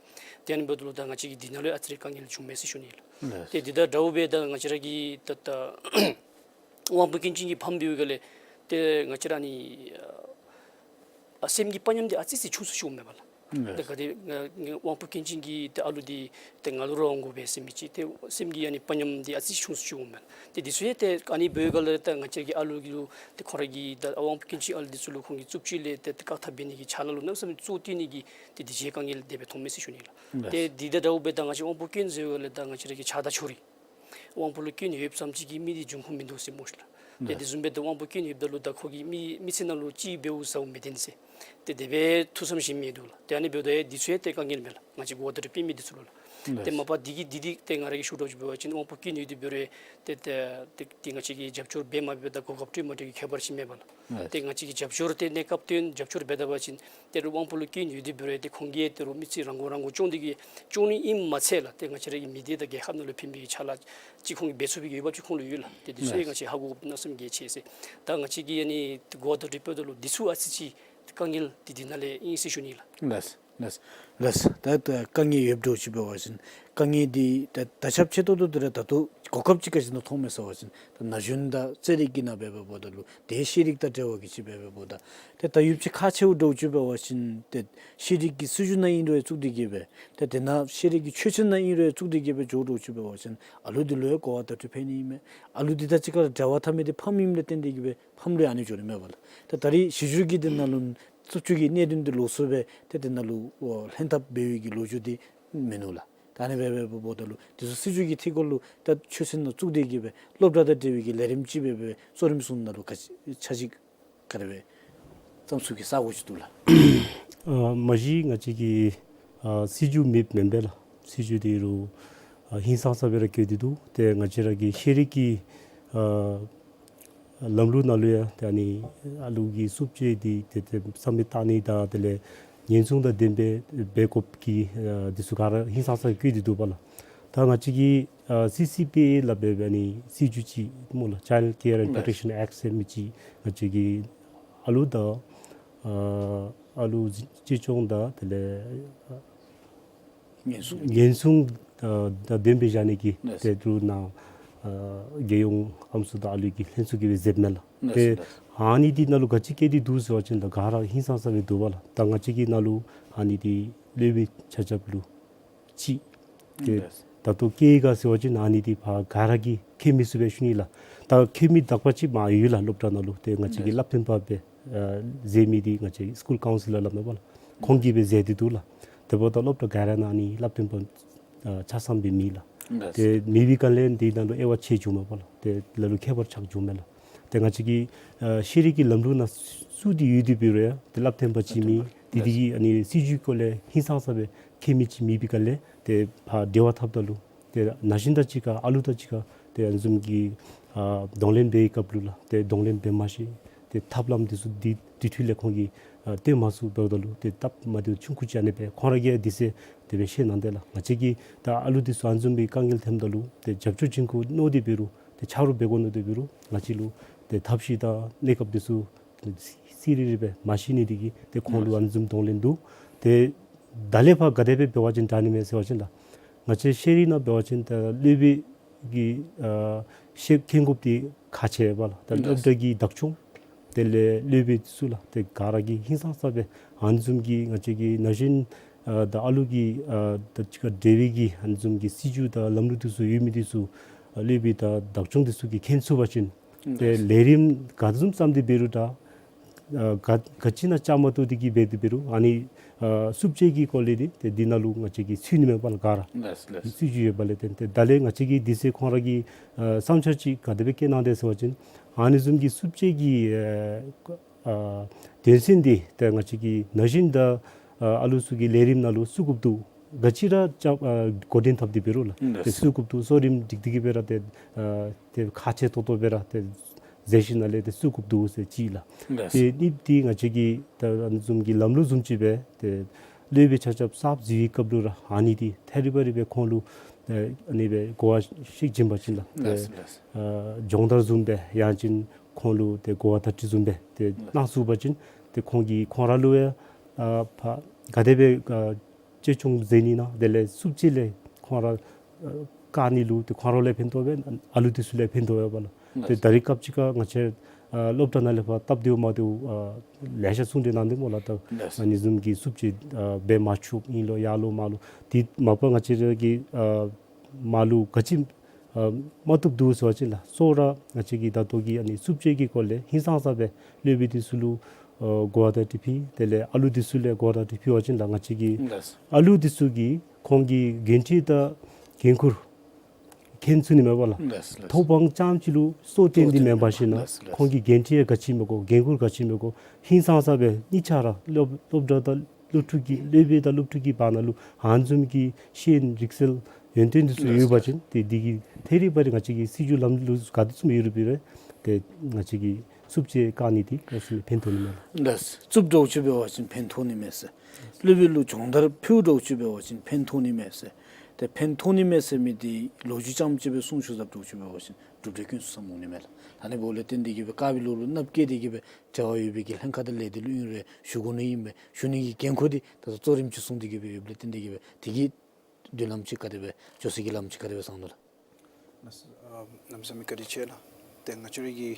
དེ་ཨ་ནི་འབདཝ་ད་ལུ་ད་ང་བཅས་ཀྱི་འདི་ནང་ལུ་ཨ་ཙི་རེ་དཀའ་ངལ་བྱུངམ་མས་ཟེར་ཞུ་ནི་ལགས། ཏེ་འདི་དང་འདྲཝ་སྦེ་ད་ང་བཅས་ར་གི་ད་ད་དབང་པོ་སྐྱོན་ཅན་གྱི་ཕམ་འབདཝ་ག་ལས་ཏེ་ང་བཅས་ར་ནི་ཨ་སེམས་ཀྱི་དཔའ་ཉམས་འདི་ཨ་ཙི་ཅིག་ཆུང་སུ་ཅིག་འོངམ་མས་པ་ལགས། ཏེ་ག་དེ་ང་ང་དབང་པོ་སྐྱོན་ཅན་གྱི་ཏེ་ཨ་ལུ་འདི་ཏེ་ང་ལུ་ར་འོང་དགོ་པས་ཟེར་མི་ཅིག་ཏེ་སེམས་ཀྱི་ཨ་ནི་དཔའ་ཉམས་འདི་ཨ་ཙི་ཅིག་ཆུང་སུ་ཅིག་འོངམ་མས། ཏེ་འདི་ཚུ་ཡང་ཏེ་ཨ་ནི་འབདཝ་ག་ལས་ཏེ་ང་བཅས་ཀྱི་ཨ་ལུ་གི་ལུ་ཏེ་ཁོང་ར་གི་ད་དབང་པོ་སྐྱོན་ཅན་ཨ་ལུ་འདི་ཚུ་ལུ་ཁོང་གི་རྩུབ་སྤྱོད་ལས་ཏེ་ཏེ་བཀག་ཐབས་འབད་ནི་གི་ཕྱག་ལཱ་ལུ་གནམ་མེད་ས་མེད་གཙོ་བཏོན་ནི་གི་ཏེ་འདི་ཅིག་དཀའ་ངལ་དེ་སྦེ་མཐོངམ་མས་ཟེར་ཞུ་ནི་ལགས། ཏེ་འདི་དང་འདྲཝ་སྦེ་ད་ང་བཅས་དབང་པོ་སྐྱོན་ཟེརཝ་ག་ལས་ད་ང་བཅས་ར་གི་ཇ་དང་ཕྱུར་ར་དབང་པོ་ལུ་སྐྱོན་ཡོདཔ་ཙམ་ཅིག་གིས་མི་འདི་འབྱུང་ཁུངས་མིན་འདུག་ཟེར་སྨོ་ཤི་ལགས། ཏེ་དེ་བཟུམ་སྦེ་ད་དབང་པོ་སྐྱོན་ཡོདཔ་ད་ལུ་ད་ཁོ་གིས་མི་མི་ཚེ་ནང་ལུ་ཅིག་འབདཝ་ཟཝ་མི་བདེན་ཟེར། ཏེ་དེ་སྦེ་ཐུགས་བསམ་བཞེས་མི་འདུག་ལགས། ཏེ་ཨ་ནི་འབདཝ་ད་འདི་ཚུ་ཡང་ཏེ་དཀའ་ངལ་མས་ལགས། ང་བཅས་གོ་བ་བརྡ་སྤྲོད་འབད་མི་འདི་ཚུ་ལུ་ལགས། ཏེ་མ་པ་འདི་གི་འདི་འདི་ཏེ་ང་ར་གིས་ཞུ་དོ་ཅིག་འབད་བ་ཅིན་དབང་པོ་སྐྱོན་ཡོད་དེ་འབད་རུང་ཏེ་ཏེ་ཏེ་ཏེ་ང་བཅས་ཀྱིས་རྒྱབ་སྐྱོར་འབད་མ་འབད་ད་གོ་སྐབས་སྤྲོད་མ་སྤྲོད་ཀྱི་ཁྱད་པར་ཅིག་མེད་པ་ལགས། ཏེ་ང་བཅས་ཀྱིས་རྒྱབ་སྐྱོར་ཏེ་གནས་སྐབས་ཏེ་རྒྱབ་སྐྱོར་འབད་ད་པ་ཅིན་ཏེ་རུང་དབང་པོ་ལུ་སྐྱོན་ཡོད་དེ་འབད་རུང་ཏེ་ཁོང་གིས་ཏེ་རུང་མི་ཚེ་རང་མགོ་རང་མགོ་སྐྱོང་སྟེ་གིས་སྐྱོང་ནི་ཨིནམ་མ་ཚད་ལགས། ཏེ་ང་བཅས་ར་གི་མི་སྡེ་དང་རྒྱལ་ཁབ་ནང་ལུ་ཕན་པའི་ཕྱག་ལཱ་ཅིག་ཁོང་གིས་འབད་ཚུགས་པའི་འོས་འབབ་ཅིག་ཁོང་ལུ་ཡོད་ལགས། ཏེ་འདི་ཚུ་ཡང་ང་བཅས་ཧ་གོ་དགོཔ་གནམ་མེད་ས་མེད་གལ་ཆེ་ཟེར། ད་ང་བཅས་ཀྱིས་ཨ་ནི་གོ་བ་བརྡ་སྤྲོད་འབདཝ་ད་ལུ་འདི་ཚུ་ཨ་ཙི་ཅིག་དཀའ་ངལ་འདི་འདི་ནང་ལས་ཨིན་ཟེར་ཞུ་ནི་ལགས། ལགས། ལགས། ལགས། ད་ད་དཀའ་ངལ་ཡོདཔ་འདྲཝ་ཅིག་འབད་བ་ཅིན་དཀའ་ངལ་འདི་ད་ད་ཆབ་ཆེ་ཏོག་ཏོ་འདི་ར་ད་ལྟོ་གོ་སྐབས་ཅིག་ག་ཅི་ནང་མཐོངམ་མས་ཟེར་བ་ཅིན་ད་ན་གཞོན་དང་རྩེད་རིགས་ཀྱི་ནང་འབད་འབདཝ་ད་ལུ་ཏེ་ཤེས་རིག་དང་འབྲེལ་བ་གི་ཅིག་འབད་འབདཝ་ད་ཏེ་ད་ཡུདཔ་ཅིག་ཁག་ཆེཝ་འདྲཝ་ཅིག་འབད་བ་ཅིན་ཏེ་ཤེས་རིག་གི་སྲིད་བྱུས་ནང་ཨིན་རུང་ཡང་བཙུགས་ཏེ་གི་སྦེ་ཏེ་དེ་ནང་ཤེས་རིག་གི་ཆོས་ཚན་ནང་ཨིན་རུང་ཡང་བཙུགས་ཏེ་གི་སྦེ་འགྱོཝ་འདྲཝ་ཅིག་འབད་བ་ཅིན་ཨ་ལུ་འདི་ལུ་ཡང་གོ་བ་བརྡ་སྤྲོད་ཕན་ནི་ཨིན་མས། ཨ་ལུ་འདི་དང་གཅིག་ཁར་འབྲེལ་བ་འཐབ་མི་འདི་ཕམ་ཨིནམ་ལས་བརྟེན་ཏེ་གི་སྦེ་ཕམ་ལུ་ཡང་ཨ་ནི་འགྱོ་ནི་མས་པ་ལགས། ཏེ་ད་རིས་གཞི་བསྒྱུར་གྱི་དེ་ནང་ལུ་རྩུབ་སྤྱོད་ཀྱི་གནད་དོན་འདི་ལོགས་སུ་སྦེ་ཏེ་དེ་ནང་ལུ་ཨོ་ལྷན་ཐབས་འབད་བའི་གི་ལོ་རྒྱུས་འདི་མིན་ནུག་ལགས། ད་ཨ་ནི་སྦེ་འབད་འབདཝ་ད་ལུ་དེ་ཚུ་སྲིད་བྱུས་ཀྱི་ཐད་ཁར་ལུ་ད་ཆོས་ཚན་ནང་བཙུགས་ཏེ་གི་སྦེ་སློབ་གྲྭ་དང་འབྲེལ་བའི་གི་ལས་རིམ་ཅིག་འབད་འབད་གཙོ་རིམ་བཟུང་ནང་ལུ་ག་ཅི་ཆ་ཅིག་ག་དེ་སྦེ་བརྩམ་ཚུགས་ཀྱི་ས་གོ་ཅིག་འདུག་ལགས། ཨ་མ་གཞི་ང་བཅས་ཀྱི་ཨ་སྲིད་བྱུས་མེདཔ་མེན་པས་ལགས། སྲིད་བྱུས་འདི་རུང་ཨ་ཧིང་སངས་ས་སྦེ་ར་བཀོད་དེ་འདུག། ཏེ་ང་བཅས་ར་གི་ཤེས་རིག་གི་ཨ་ལམ་ལུགས་ནང་ལུ་ཡང་ཏེ་ཨ་ནི་ཨ་ལུ་གི་རྩུབ་སྤྱོད་འདི་ཏེ་ཏེ་རྩ་མེད་བཏང་ནི་དང་དེ་ལས་ཉེན་སྲུང་དང་ལྡན་པའི་འབད་དགོཔ་གི་ཨ་འདི་ཚུ་ག་ར་ཧིང་སངས་ས་བཀོད་དེ་འདུག་པ་ལགས། ད་ང་བཅས་ཀྱི་ཨ་སི་སི་པི་ཨེ་སླབ་པའི་ཨ་ནི་སྲིད་བྱུས་ཅིག་སྨོ་ལགས། Child Care and Protection Act ཟེར་མི་ཅིག་ང་བཅས་ཀྱི་ཨ་ལུ་དང་ཨ་ཨ་ལུ་གཅེས་སྐྱོང་དང་དེ་ལས་ཉེན་སྲུང་ཉེན་སྲུང་ཨ་དང་ལྡན་པའི་བཞག་ནི་གི་ལགས། ཏེ་འབྲུག་ནང་ཨ་རྒྱལ་ཡོངས་ཨམ་སྲུ་དང་ཨ་ལུ་གི་ལྷན་ཚོགས་ཀྱིས་སྦེ་མཛདཔ་མས་ལགས། ལགས། ཏེ་ལགས། ཨ་ནི་འདི་ནང་ལུ་ག་ཅི་བཀོད་དེ་འདུག་ཟེར་བ་ཅིན་ད་ག་ར་ཧིང་སངས་ས་སྦེ་འདུག་པ་ལགས། ད་ང་བཅས་ཀྱི་ནང་ལུ་ཨ་ནི་འདི་སློབ་དཔོན་ཆ་ཁྱབ་ལུ་ཅིག་ཏེ་ལགས། ད་ལྟོ་བཀལ་ག་ཟེར་བ་ཅིན་ཨ་ནི་འདི་ཕར་ག་ར་གིས་མཁྱེན་མི་ཚུགས་པས་ཞུ་ནི་ལགས། ད་མཁྱེན་མི་དག་པ་ཅིག་མར་ཡོད་ལགས། སློབ་གྲྭ་ནང་ལུ་ཏེ་ང་བཅས་ཀྱི་ལགས། སླབ་སྟོན་པ་སྦེ་ཨ་མཛད་མི་འདི་ང་བཅས་སི་ཀུལ་ཀའུན་སི་ལར་སླབ་མས་པ་ལགས། ཁོང་གིས་སྦེ་མཛད་དེ་འདུག་ལགས། དེ་འབདཝ་ད་སློབ་གྲྭ་ག་ར་ནང་ཨ་ནི་སླབ་སྟོན་པ་ཨ་ཆ་ཚང་སྦེ་མེད་ལགས། ལགས། ཏེ་མེད་པའི་སྒང་ལས་འདི་ནང་ལུ་དབྱེ་བ་ཕྱེ་བྱུངམ་མས་པ་ལགས། ཏེ་ལ་ལུ་ཁྱད་པར་ཆགས་བྱུངམ་མས་ལགས། ཏེ་ང་བཅས་ཀྱི་ཨ་ཤེས་རིག་གི་ལམ་ལུགས་ནང་བཙུགས་ཏེ་ཡོད་དེ་འབད་རུང་ཡང་ཏེ་སླབ་སྟོན་པ་ཅིག་མེད། ཏེ་འདི་གིས་ཨ་ནི་སྲིད་བྱུས་སྐོར་ལས་ཧིང་སངས་ས་སྦེ་མཁྱེན་མི་ཅིག་མེད་པའི་སྒང་ལས་ཏེ་ཕར་འབྲེལ་བ་འཐབ་ད་ལུ་ཏེ་ན་གཞོན་དང་གཅིག་ཁར་ཨ་ལུ་དང་གཅིག་ཁར་ཏེ་ཨ་ནི་བཟུམ་གྱི་ཨ་གདོང་ལེན་འབད་བའི་སྐབས་ལུ་ལགས། ཏེ་གདོང་ལེན་འབད་མ་ཤེས། ཏེ་ཐབས་ལམ་འདི་ཚུ་འདི་འདི་འཕྲོ་ལས་ཁོང་གིས་ཨ་སྟོན་མ་ཚུགས་འབདཝ་ད་ལུ་ཏེ་སྟབས་མ་བདེཝ་ཆུང་ཀུ་ཅིག་ཨ་ནི་སྦེ་ཁོང་ར་གིས་དེ་ཚེ་དེ་སྦེ་བཤད་གནང་དེས་ལགས། ང་བཅས་ཀྱིས་ད་ཨ་ལུ་འདི་ཚུ་ཨ་ནི་བཟུམ་སྦེ་དཀའ་ངལ་ཐོནམ་ད་ལུ་ཏེ་རྒྱབ་སྐྱོར་བྱིན་དགོ་མནོ་སྟེ་འབད་རུང་ཏེ་ཆ་རོགས་འབད་དགོ་མནོ་སྟེ་འབད་རུང་ང་བཅས་ལུ་ཏེ་ཐབས་ཤེས་དང་གནས་སྐབས་འདི་ཚུ་གསལ་རི་རི་སྦེ་མ་ཤེས་ནི་འདི་གིས་ཏེ་ཁོང་ལུ་ཨ་ནི་བཟུམ་གདོང་ལེན་འདུག། ཏེ་ད་ལས་ཕར་ག་དེ་སྦེ་འབད་བ་ཅིན་དྲག་ནི་མས་ཟེར་བ་ཅིན་ལགས། ང་བཅས་ཤེས་རིག་ནང་འབད་བ་ཅིན་ད་སློབ་དཔོན་གྱི་ཨ་ཤེས་མཁྱེན་དགོཔ་འདི་ཁག་ཆེ་བས་ལགས། ད་སློབ་གྲྭ་གི་བདག་སྐྱོང་དེ་ལས་སློབ་དཔོན་ཚུ་ལགས། ཏེ་ག་ར་གིས་ཧིང་སངས་ས་སྦེ་ཨ་ནི་བཟུམ་གྱི་ང་བཅས་ཀྱི་ན་གཞོན་ཨ་དང་ཨ་ལུ་གི་ཨ་དང་གཅིག་ཁར་འབྲེལ་བའི་གི་ཨ་ནི་བཟུམ་གྱི་སྲིད་བྱུས་དང་ལམ་ལུགས་འདི་ཚུ་ཡོད་མི་འདི་ཚུ་ཨ་སློབ་དཔོན་དང་བདག་སྐྱོང་འདི་ཚུ་གིས་མཁྱེན་ཚུགས་པ་ཅིན་ཏེ་ལས་རིམ་ག་བཟུམ་བརྩམས་ཏེ་འབད་རུང་ད་ཨ་ག་ག་ཅི་ནང་བཅའ་མར་གཏོགས་ཏེ་གི་འབད་དེ་འབད་རུང་ཨ་ནི་ཨ་རྩུབ་སྤྱོད་ཀྱི་སྐོར་ལས་འདི་ཏེ་འདི་ནང་ལུ་ང་བཅས་ཀྱིས་ཚུད་ནི་མས་པ་ལགས། ག་ར་ལགས་ལགས། སྲིད་བྱུས་ཡོདཔ་ལས་བརྟེན་ཏེ་ད་ལས་ང་བཅས་ཀྱིས་དེ་ཚེ་ཁོང་ར་གིས་ཨ་བསམ་འཆར་ཅིག་ག་དེ་སྦེ་བཀོད་གནང་དེས་ཟེར་བ་ཅིན་ཨ་ནི་བཟུམ་གྱི་རྩུབ་སྤྱོད་ཀྱི་ཨ་ཨ་དོན་ཚན་འདི་ཏེ་ང་བཅས་ཀྱི་ན་གཞོན་དང་ཨ་ཨ་ལུ་ཚུ་གི་ལས་རིམ་ནང་ལུ་བཙུགས་དགོཔ་འདུག། ག་ཅི་ར་ཅ་ཨ་འགོ་འདྲེན་འཐབ་སྟེ་འབད་རུང་ལགས། ཏེ་བཙུགས་དགོཔ་འདུག། གཙོ་རིམ་སྒྲིག་སྟེ་གི་སྦེ་ར་ཏེ་ཨ་ཏེ་ཁག་ཆེ་ཏོག་ཏོ་སྦེ་ར་ཏེ་མཛད་ཞིནམ་ལས་ཏེ་བཙུགས་དགོཔ་འདུག་ཟེར་ཅིག་ལགས། ཏེ་གཉིས་འདི་ང་བཅས་ཀྱི་ད་ཨ་ནི་བཟུམ་གྱི་ལམ་ལུགས་བཟུམ་ཅིག་སྦེ་ཏེ་སློབ་དཔོན་ཆ་ཁྱབ་གསརཔ་འཛུལ་བའི་སྐབས་ལུ་ར་ཨ་ནི་འདི་ཐད་རི་བ་རི་སྦེ་ཁོང་ལུ་ཨ་ཨ་ནི་སྦེ་གོ་བ་ཤེས་བྱིན་པ་ཅིན་ལགས། ཏེ་ལགས་ལགས། ཨ་སྦྱོང་བརྡར་བཟུམ་སྦེ་ཡང་ཅིན་ཁོང་ལུ་ཏེ་གོ་བ་བརྡ་སྤྲོད་བཟུམ་སྦེ་ཏེ་གནང་ཚུགས་པ་ཅིན་ཏེ་ཁོང་གིས་ཁོང་ར་ལུ་ཡང་ཨ་ཕར་ག་དེ་སྦེ་ཨ་གཅེས་སྐྱོང་མཛད་ནི་ན་དེ་ལས་རྩུབ་སྤྱོད་ལས་ཁོང་ར་ཨ་བཀག་ནི་ལུ་ཏེ་ཁོང་ར་ལུ་ཡང་ཕན་ཐོགས་པས། ཨ་ལུ་འདི་ཚུ་ལུ་ཡང་ཕན་ཐོགས་པས་པ་ལགས། ཏེ་ད་རེས་སྐབས་ཅིག་ཁར་ང་བཅས་ཨ་སློབ་གྲྭ་ནང་ལས་ཕར་སྟབས་བདེཝ་མ་བདེཝ་ཨ་ལེ་ཤ་གསུངས་ཏེ་གནང་དེས་སྨོ་ལགས། ད་ལགས། ཨ་ནི་བཟུམ་གྱི་རྩུབ་སྤྱོད་ཨ་འབད་མ་ཆོགཔ་ཨིན་ལོ་ཡར་ལོང་མར་ལོང་འདི་མ་པ་ང་བཅས་ར་གི་ཨ་མར་ལུ་ག་ཅི་ཨ་མ་བཏུབ་འདུག་ཟེར་བ་ཅིན་ལགས། གཙོ་བོ་ར་ང་བཅས་ཀྱི་ད་ལྟོ་གི་ཨ་ནི་རྩུབ་སྤྱོད་ཀྱི་སྐོར་ལས་ཧིང་སངས་ས་སྦེ་སློབ་དཔོན་འདི་ཚུ་ལུ་ཨ་གོ་བ་བརྡ་སྤྲོད་ཕུལ། དེ་ལས་ཨ་ལུ་འདི་ཚུ་ལུ་ཡང་གོ་བ་བརྡ་སྤྲོད་ཕུལ་བ་ཅིན་ལགས། ང་བཅས་ཀྱི་ལགས། ཨ་ལུ་འདི་ཚུ་གིས་ཁོང་གི་འགན་འཁྲི་དང་འགན་ཁུར་མཁྱེན་ཚུགས་ནི་མས་པ་ལགས། ལགས་ལགས། ཐོབ་དབང་རྐྱངམ་ཅིག་ལུ་སྲོག་བཏོན་ཏེ་མེན་པར་ཞིན་ན་ལགས་ལགས། ཁོང་གི་འགན་འཁྲི་ཡང་ག་ཅི་མི་དགོ། འགན་ཁུར་ག་ཅི་མི་དགོ། ཧིང་སངས་ས་སྦེ་གཉིས་ཆ་ར་སློབ་སློབ་གྲྭ་དང་སློབ་ཕྲུག་གི་སློབ་དཔོན་དང་སློབ་ཕྲུག་གི་བར་ན་ལུ་ཨ་ནི་བཟུམ་གྱི་ཤེས་ཡོན་རིག་རྩལ་ཡོན་ཏན་འདི་ཚུ་ཡོད་པ་ཅིན་ཏེ་འདི་གིས་ཐད་རི་བ་རི་ང་བཅས་ཀྱི་སྲིད་བྱུས་ལམ་ལུགས་ག་དེ་བཟུམ་ཡོད་རུང་འབད་རུང་ཏེ་ང་བཅས་ཀྱི་རྩུབ་སྤྱོད་བཀག་ནི་འདི་ཨ་ཙི་ཕན་ཐོགས་ནི་མས་ལགས། ལགས། རྩུབ་འདྲཝ་ཅིག་འབད་བ་ཅིན་ཕན་ཐོགས་ནི་མས་ཟེར། སློབ་དཔོན་ལུ་སྦྱོང་བརྡར་ཕུལཝ་འདྲཝ་ཅིག་འབད་བ་ཅིན་ཕན་ཐོགས་ནི་མས་ཟེར། ཏེ་ཕན་ཐོགས་ནི་མས་ཟེར་མི་འདི་ལོ་རྒྱུས་ཙམ་ཅིག་སྦེ་གསུང་ཞུ་ཟབ་འདྲཝ་ཅིག་འབད་བ་ཅིན་གྲུབ་འབྲས་ཀུན་སོང་ཟེར་སྨོ་ནི་མས་ལགས། ད་ཨ་ནི་འབདཝ་ལས་བརྟེན་ཏེ་གི་སྦེ་དཀར་སྦིས་ལུ་ལུ་ནགཔ་བཀལ་ཏེ་གི་སྦེ་འབྲེལ་བ་ཡོད་པའི་གི་ལྷན་ཁག་དང་ལས་སྡེ་ལུ་ཨིན་རུང་ཞུ་དགོ་ནི་ཨིན་པས། ཞུ་ནི་གི་འགན་ཁུར་འདི་ད་ལྟོ་གཙོ་རིམ་ཅིག་བཟུང་སྟེ་གི་སྦེ་ཡོདཔ་ལས་བརྟེན་ཏེ་གི་སྦེ་དེ་གི་མདུན་ལམ་ཅིག་ག་དེ་སྦེ་འགྱོ་ས་གི་ལམ་ཅིག་ག་དེ་སྦེ་བཟང་ནུག་ལགས། ལགས་སོ། ཨ་གནམ་མེད་ས་མེད་བཀའ་དྲིན་ཆེ་ལགས། ཏེ་ང་བཅས་ར་གི་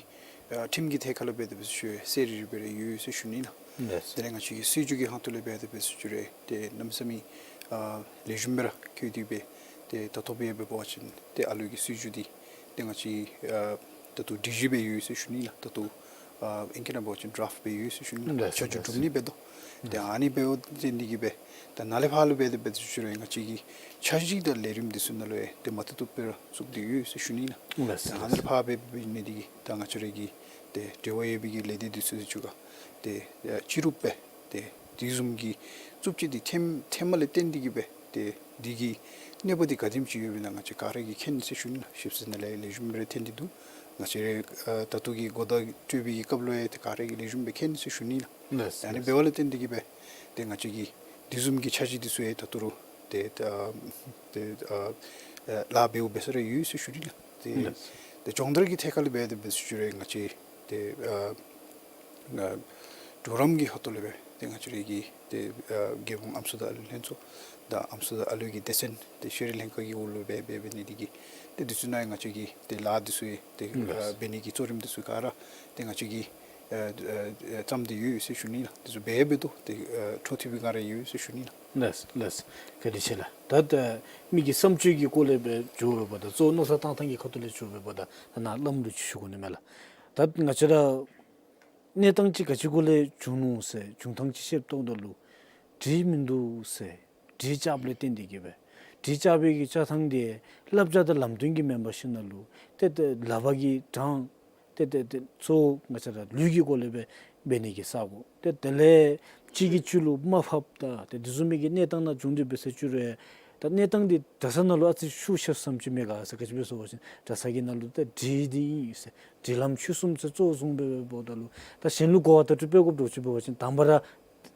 ཨ་ཁྲིམས་ཀྱི་ཐད་ཁར་ལུ་འབད་དེ་འབད་ཟེར་ཞུ་རུང་གསལ་རི་རི་སྦེ་ར་ཡོད་ཟེར་ཞུ་ནི་ལགས། ལགས་སོ། དེ་ལས་ང་བཅས་ཀྱི་སྲིད་བྱུས་ཀྱི་ཁ་ཐུག་ལས་འབད་དེ་འབད་ཟེར་ཞུ་རུང་ཏེ་གནམ་མེད་ས་མེད་ཨ་ལེགས་ཤོམ་སྦེ་ར་བཀོད་དེ་སྦེ་ཏེ་ད་ལྟོ་འབད་བ་ཅིན་ཏེ་ཨ་ལུ་གི་སྲིད་བྱུས་འདི་ཏེ་ང་བཅས་ཨ་ད་ལྟོ་སྒྲིག་གཞི་སྦེ་ཡོད་ཟེར་ཞུ་ནི་ལགས། ད་ལྟོ་ཨ་ཨིང་སྐད་ནང་འབད་བ་ཅིན་ཌ་རཱཕཊ་སྦེ་ཡོད་ཟེར་ཞུ་ནི་ལགས། ལགས་སོ། ཆ་འཇོག་གྲུབ་ནི་འབད་དོ། ཏེ་ཨ་ནི་འབདཝ་ལས་བརྟེན་ཏེ་གི་སྦེ་ད་ནཱ་ལས་ཕར་ལུ་འབད་དེ་འབད་ཟེར་ཞུ་རུང་ང་བཅས་ཀྱི་འཆར་གཞི་དང་ལས་རིམ་འདི་ཚུ་ནང་ལུ་ཡང་ཏེ་མ་བཏུབ་བཏུབ་སྦེ་ར་བཙུགས་ཏེ་ཡོད་ཟེར་ཞུ་ནི་ལགས། ལགས་སོ། ཏེ་ཨ་ནཱ་ལས་ཕར་འབད་འབད་ནི་འདི་གིས་ད་ང་བཅས་ར་གི་ཏེ་འབྲེལ་བ་ཡོད་པའི་གི་ལས་སྡེ་འདི་ཚུ་ཚུ་ག་ཏེ་ཨ་ཅི་རུང་སྦེ་ཏེ་དེ་བཟུམ་གྱི་རྩུབ་སྤྱོད་འདི་ཐོན་ཐོནམ་ལས་བརྟེན་ཏེ་གི་སྦེ་ཏེ་འདི་གི་གནོད་པ་འདི་ག་དེམ་ཅིག་ཡོདཔ་ཨིན་ན་ང་བཅས་ག་ར་གིས་མཁྱེན་ཟེར་ཞུ་ནི་ལགས། ཞིབ་འཚོལ་ནང་ལས་ལེགས་ཤོམ་སྦེ་ར་ཐོན་ཏེ་འདུག། ང་བཅས་ར་ཨ་ད་ལྟོ་གི་གོ་བརྡ་སྤྲོད་པའི་གི་སྐབས་ལུ་ཡང་ཏེ་ག་ར་གིས་ལེགས་ཤོམ་སྦེ་མཁྱེན་ཟེར་ཞུ་ནི་ལགས། ལགས་སོ། ཨ་ནི་འབདཝ་ལས་བརྟེན་ཏེ་གི་སྦེ་ཏེ་ང་བཅས་ཀྱི་དེ་བཟུམ་གྱི་འཆར་གཞི་འདི་ཚུ་ཡང་ད་ལྟོ་ར་ཏེ་ཨ་ཏེ་ཨ་ཨ་ལཱ་འབདཝ་འབད་ས་ར་ཡོད་ཟེར་ཞུ་ནི་ལགས། ཏེ་ལགས་སོ། ཏེ་སྦྱོང་བརྡར་གྱི་ཐད་ཁར་ལུ་འབད་དེ་འབད་ཟེར་ཞུ་རུང་ང་བཅས་ཏེ་ཨ་ཨ་གྲོགས་རམ་གྱི་ཧོངས་ལས་སྦེ་ཏེ་ང་བཅས་ར་གི་ཏེ་ཨ་རྒྱལ་ཡོངས་ཨམ་སྲུ་དང་ཨ་ལུ་ལྷན་ཚོགས་དང་ཨམ་སྲུ་དང་ཨ་ལུ་གི་སྡེ་ཚན་ཏེ་ཤེས་རིག་ལྷན་ཁག་གི་འོག་ལུ་འབད་འབད་འབད་ནི་འདི་གིས་ཏེ་འདི་ཚུ་ནང་ཡང་ང་བཅས་ཀྱིས་ཏེ་ལཱ་འདི་ཚུ་ཡང་ཏེ་ཨ་འབད་ནི་གི་གཙོ་རིམ་འདི་ཚུ་ག་ར་ཏེ་ང་བཅས་ཀྱིས་ཨ་ཨ་ཨ་བརྩམས་ཏེ་ཡོད་ཟེར་ཞུ་ནི་ལགས། འདི་ཚུ་འབད་འབད་དོ། ཏེ་ཨ་འཕྲོ་མཐུད་པའི་སྒང་ར་ཡོད་ཟེར་ཞུ་ནི་ལགས། ལགས་ལགས། བཀའ་དྲིན་ཆེ་ལགས། ད་ད་མི་གི་བསམ་སྤྱོད་ཀྱི་སྐོར་ལས་སྦེ་འགྱོ་བའི་བར་ད་གཙོ་བོ་མནོ་བསམ་བཏང་ཐངས་ཀྱི་ཁ་ཐུག་ལས་འགྱོ་བའི་བར་ད་ད་ནཱ་བླམ་ལུ་ཅིག་ཞུ་དགོ་ནི་མས་ལགས། ད་ང་བཅས་ར་གནས་སྟངས་ཅིག་ག་ཅི་གུ་ལས་བྱུང་ནུག་ཟེར་བྱུང་ཐངས་ཅིག་ཤེསཔ་ད་ལུ་སྒྲིག་མིན་འདུག་ཟེར་སྒྲིག་བཅགཔ་ལས་བརྟེན་ཏེ་གི་སྦེ་སྒྲིག་བཅག་པའི་གི་བཅག་ཐངས་འདི་བསླབ་བྱ་དང་ལམ་སྟོན་གྱི་མེན་པར་ཞིནམ་ལས་ཏེ་ཏེ་ལག་པ་གིས་དྲང་ཏེ་ཏེ་ཏེ་གཙོ་བོ་ང་བཅས་ར་ལུས་ཀྱི་སྒོ་ལས་སྦེ་འབད་ནི་གི་ས་སྒོ། ཏེ་དེ་ལས་གཅིག་གིས་གཅིག་ལུ་དམའ་ཕབ་དང་ཏེ་དེ་བཟུམ་མའི་གི་གནས་སྟངས་ནང་བྱུང་སྟེ་འབད་ཟེར་ཞུ་རུང་ད་གནས་སྟངས་འདི་གྲྭ་ཚང་ནང་ལུ་ཨ་ཙི་ཤུགས་ཆེ་སུ་ཙམ་ཅིག་མེད་ག་ཟེར། ག་ཅི་སྦེ་ཟེར་བ་ཅིན་གྲྭ་ཚང་གི་ནང་ལུ་ད་སྒྲིག་འདི་ཨིན་ཟེར་སྒྲིག་ལམ་ཆོས་གསུམ་ཟེར་གཙོ་བོ་བཟུང་སྦེ་འབདཝ་ད་ལུ་ད་གཞན་ལུ་གོ་བ་བརྡ་སྤྲོད་འབད་དགོཔ་འདྲཝ་ཅིག་འབད་བ་ཅིན་དང་པ་ར་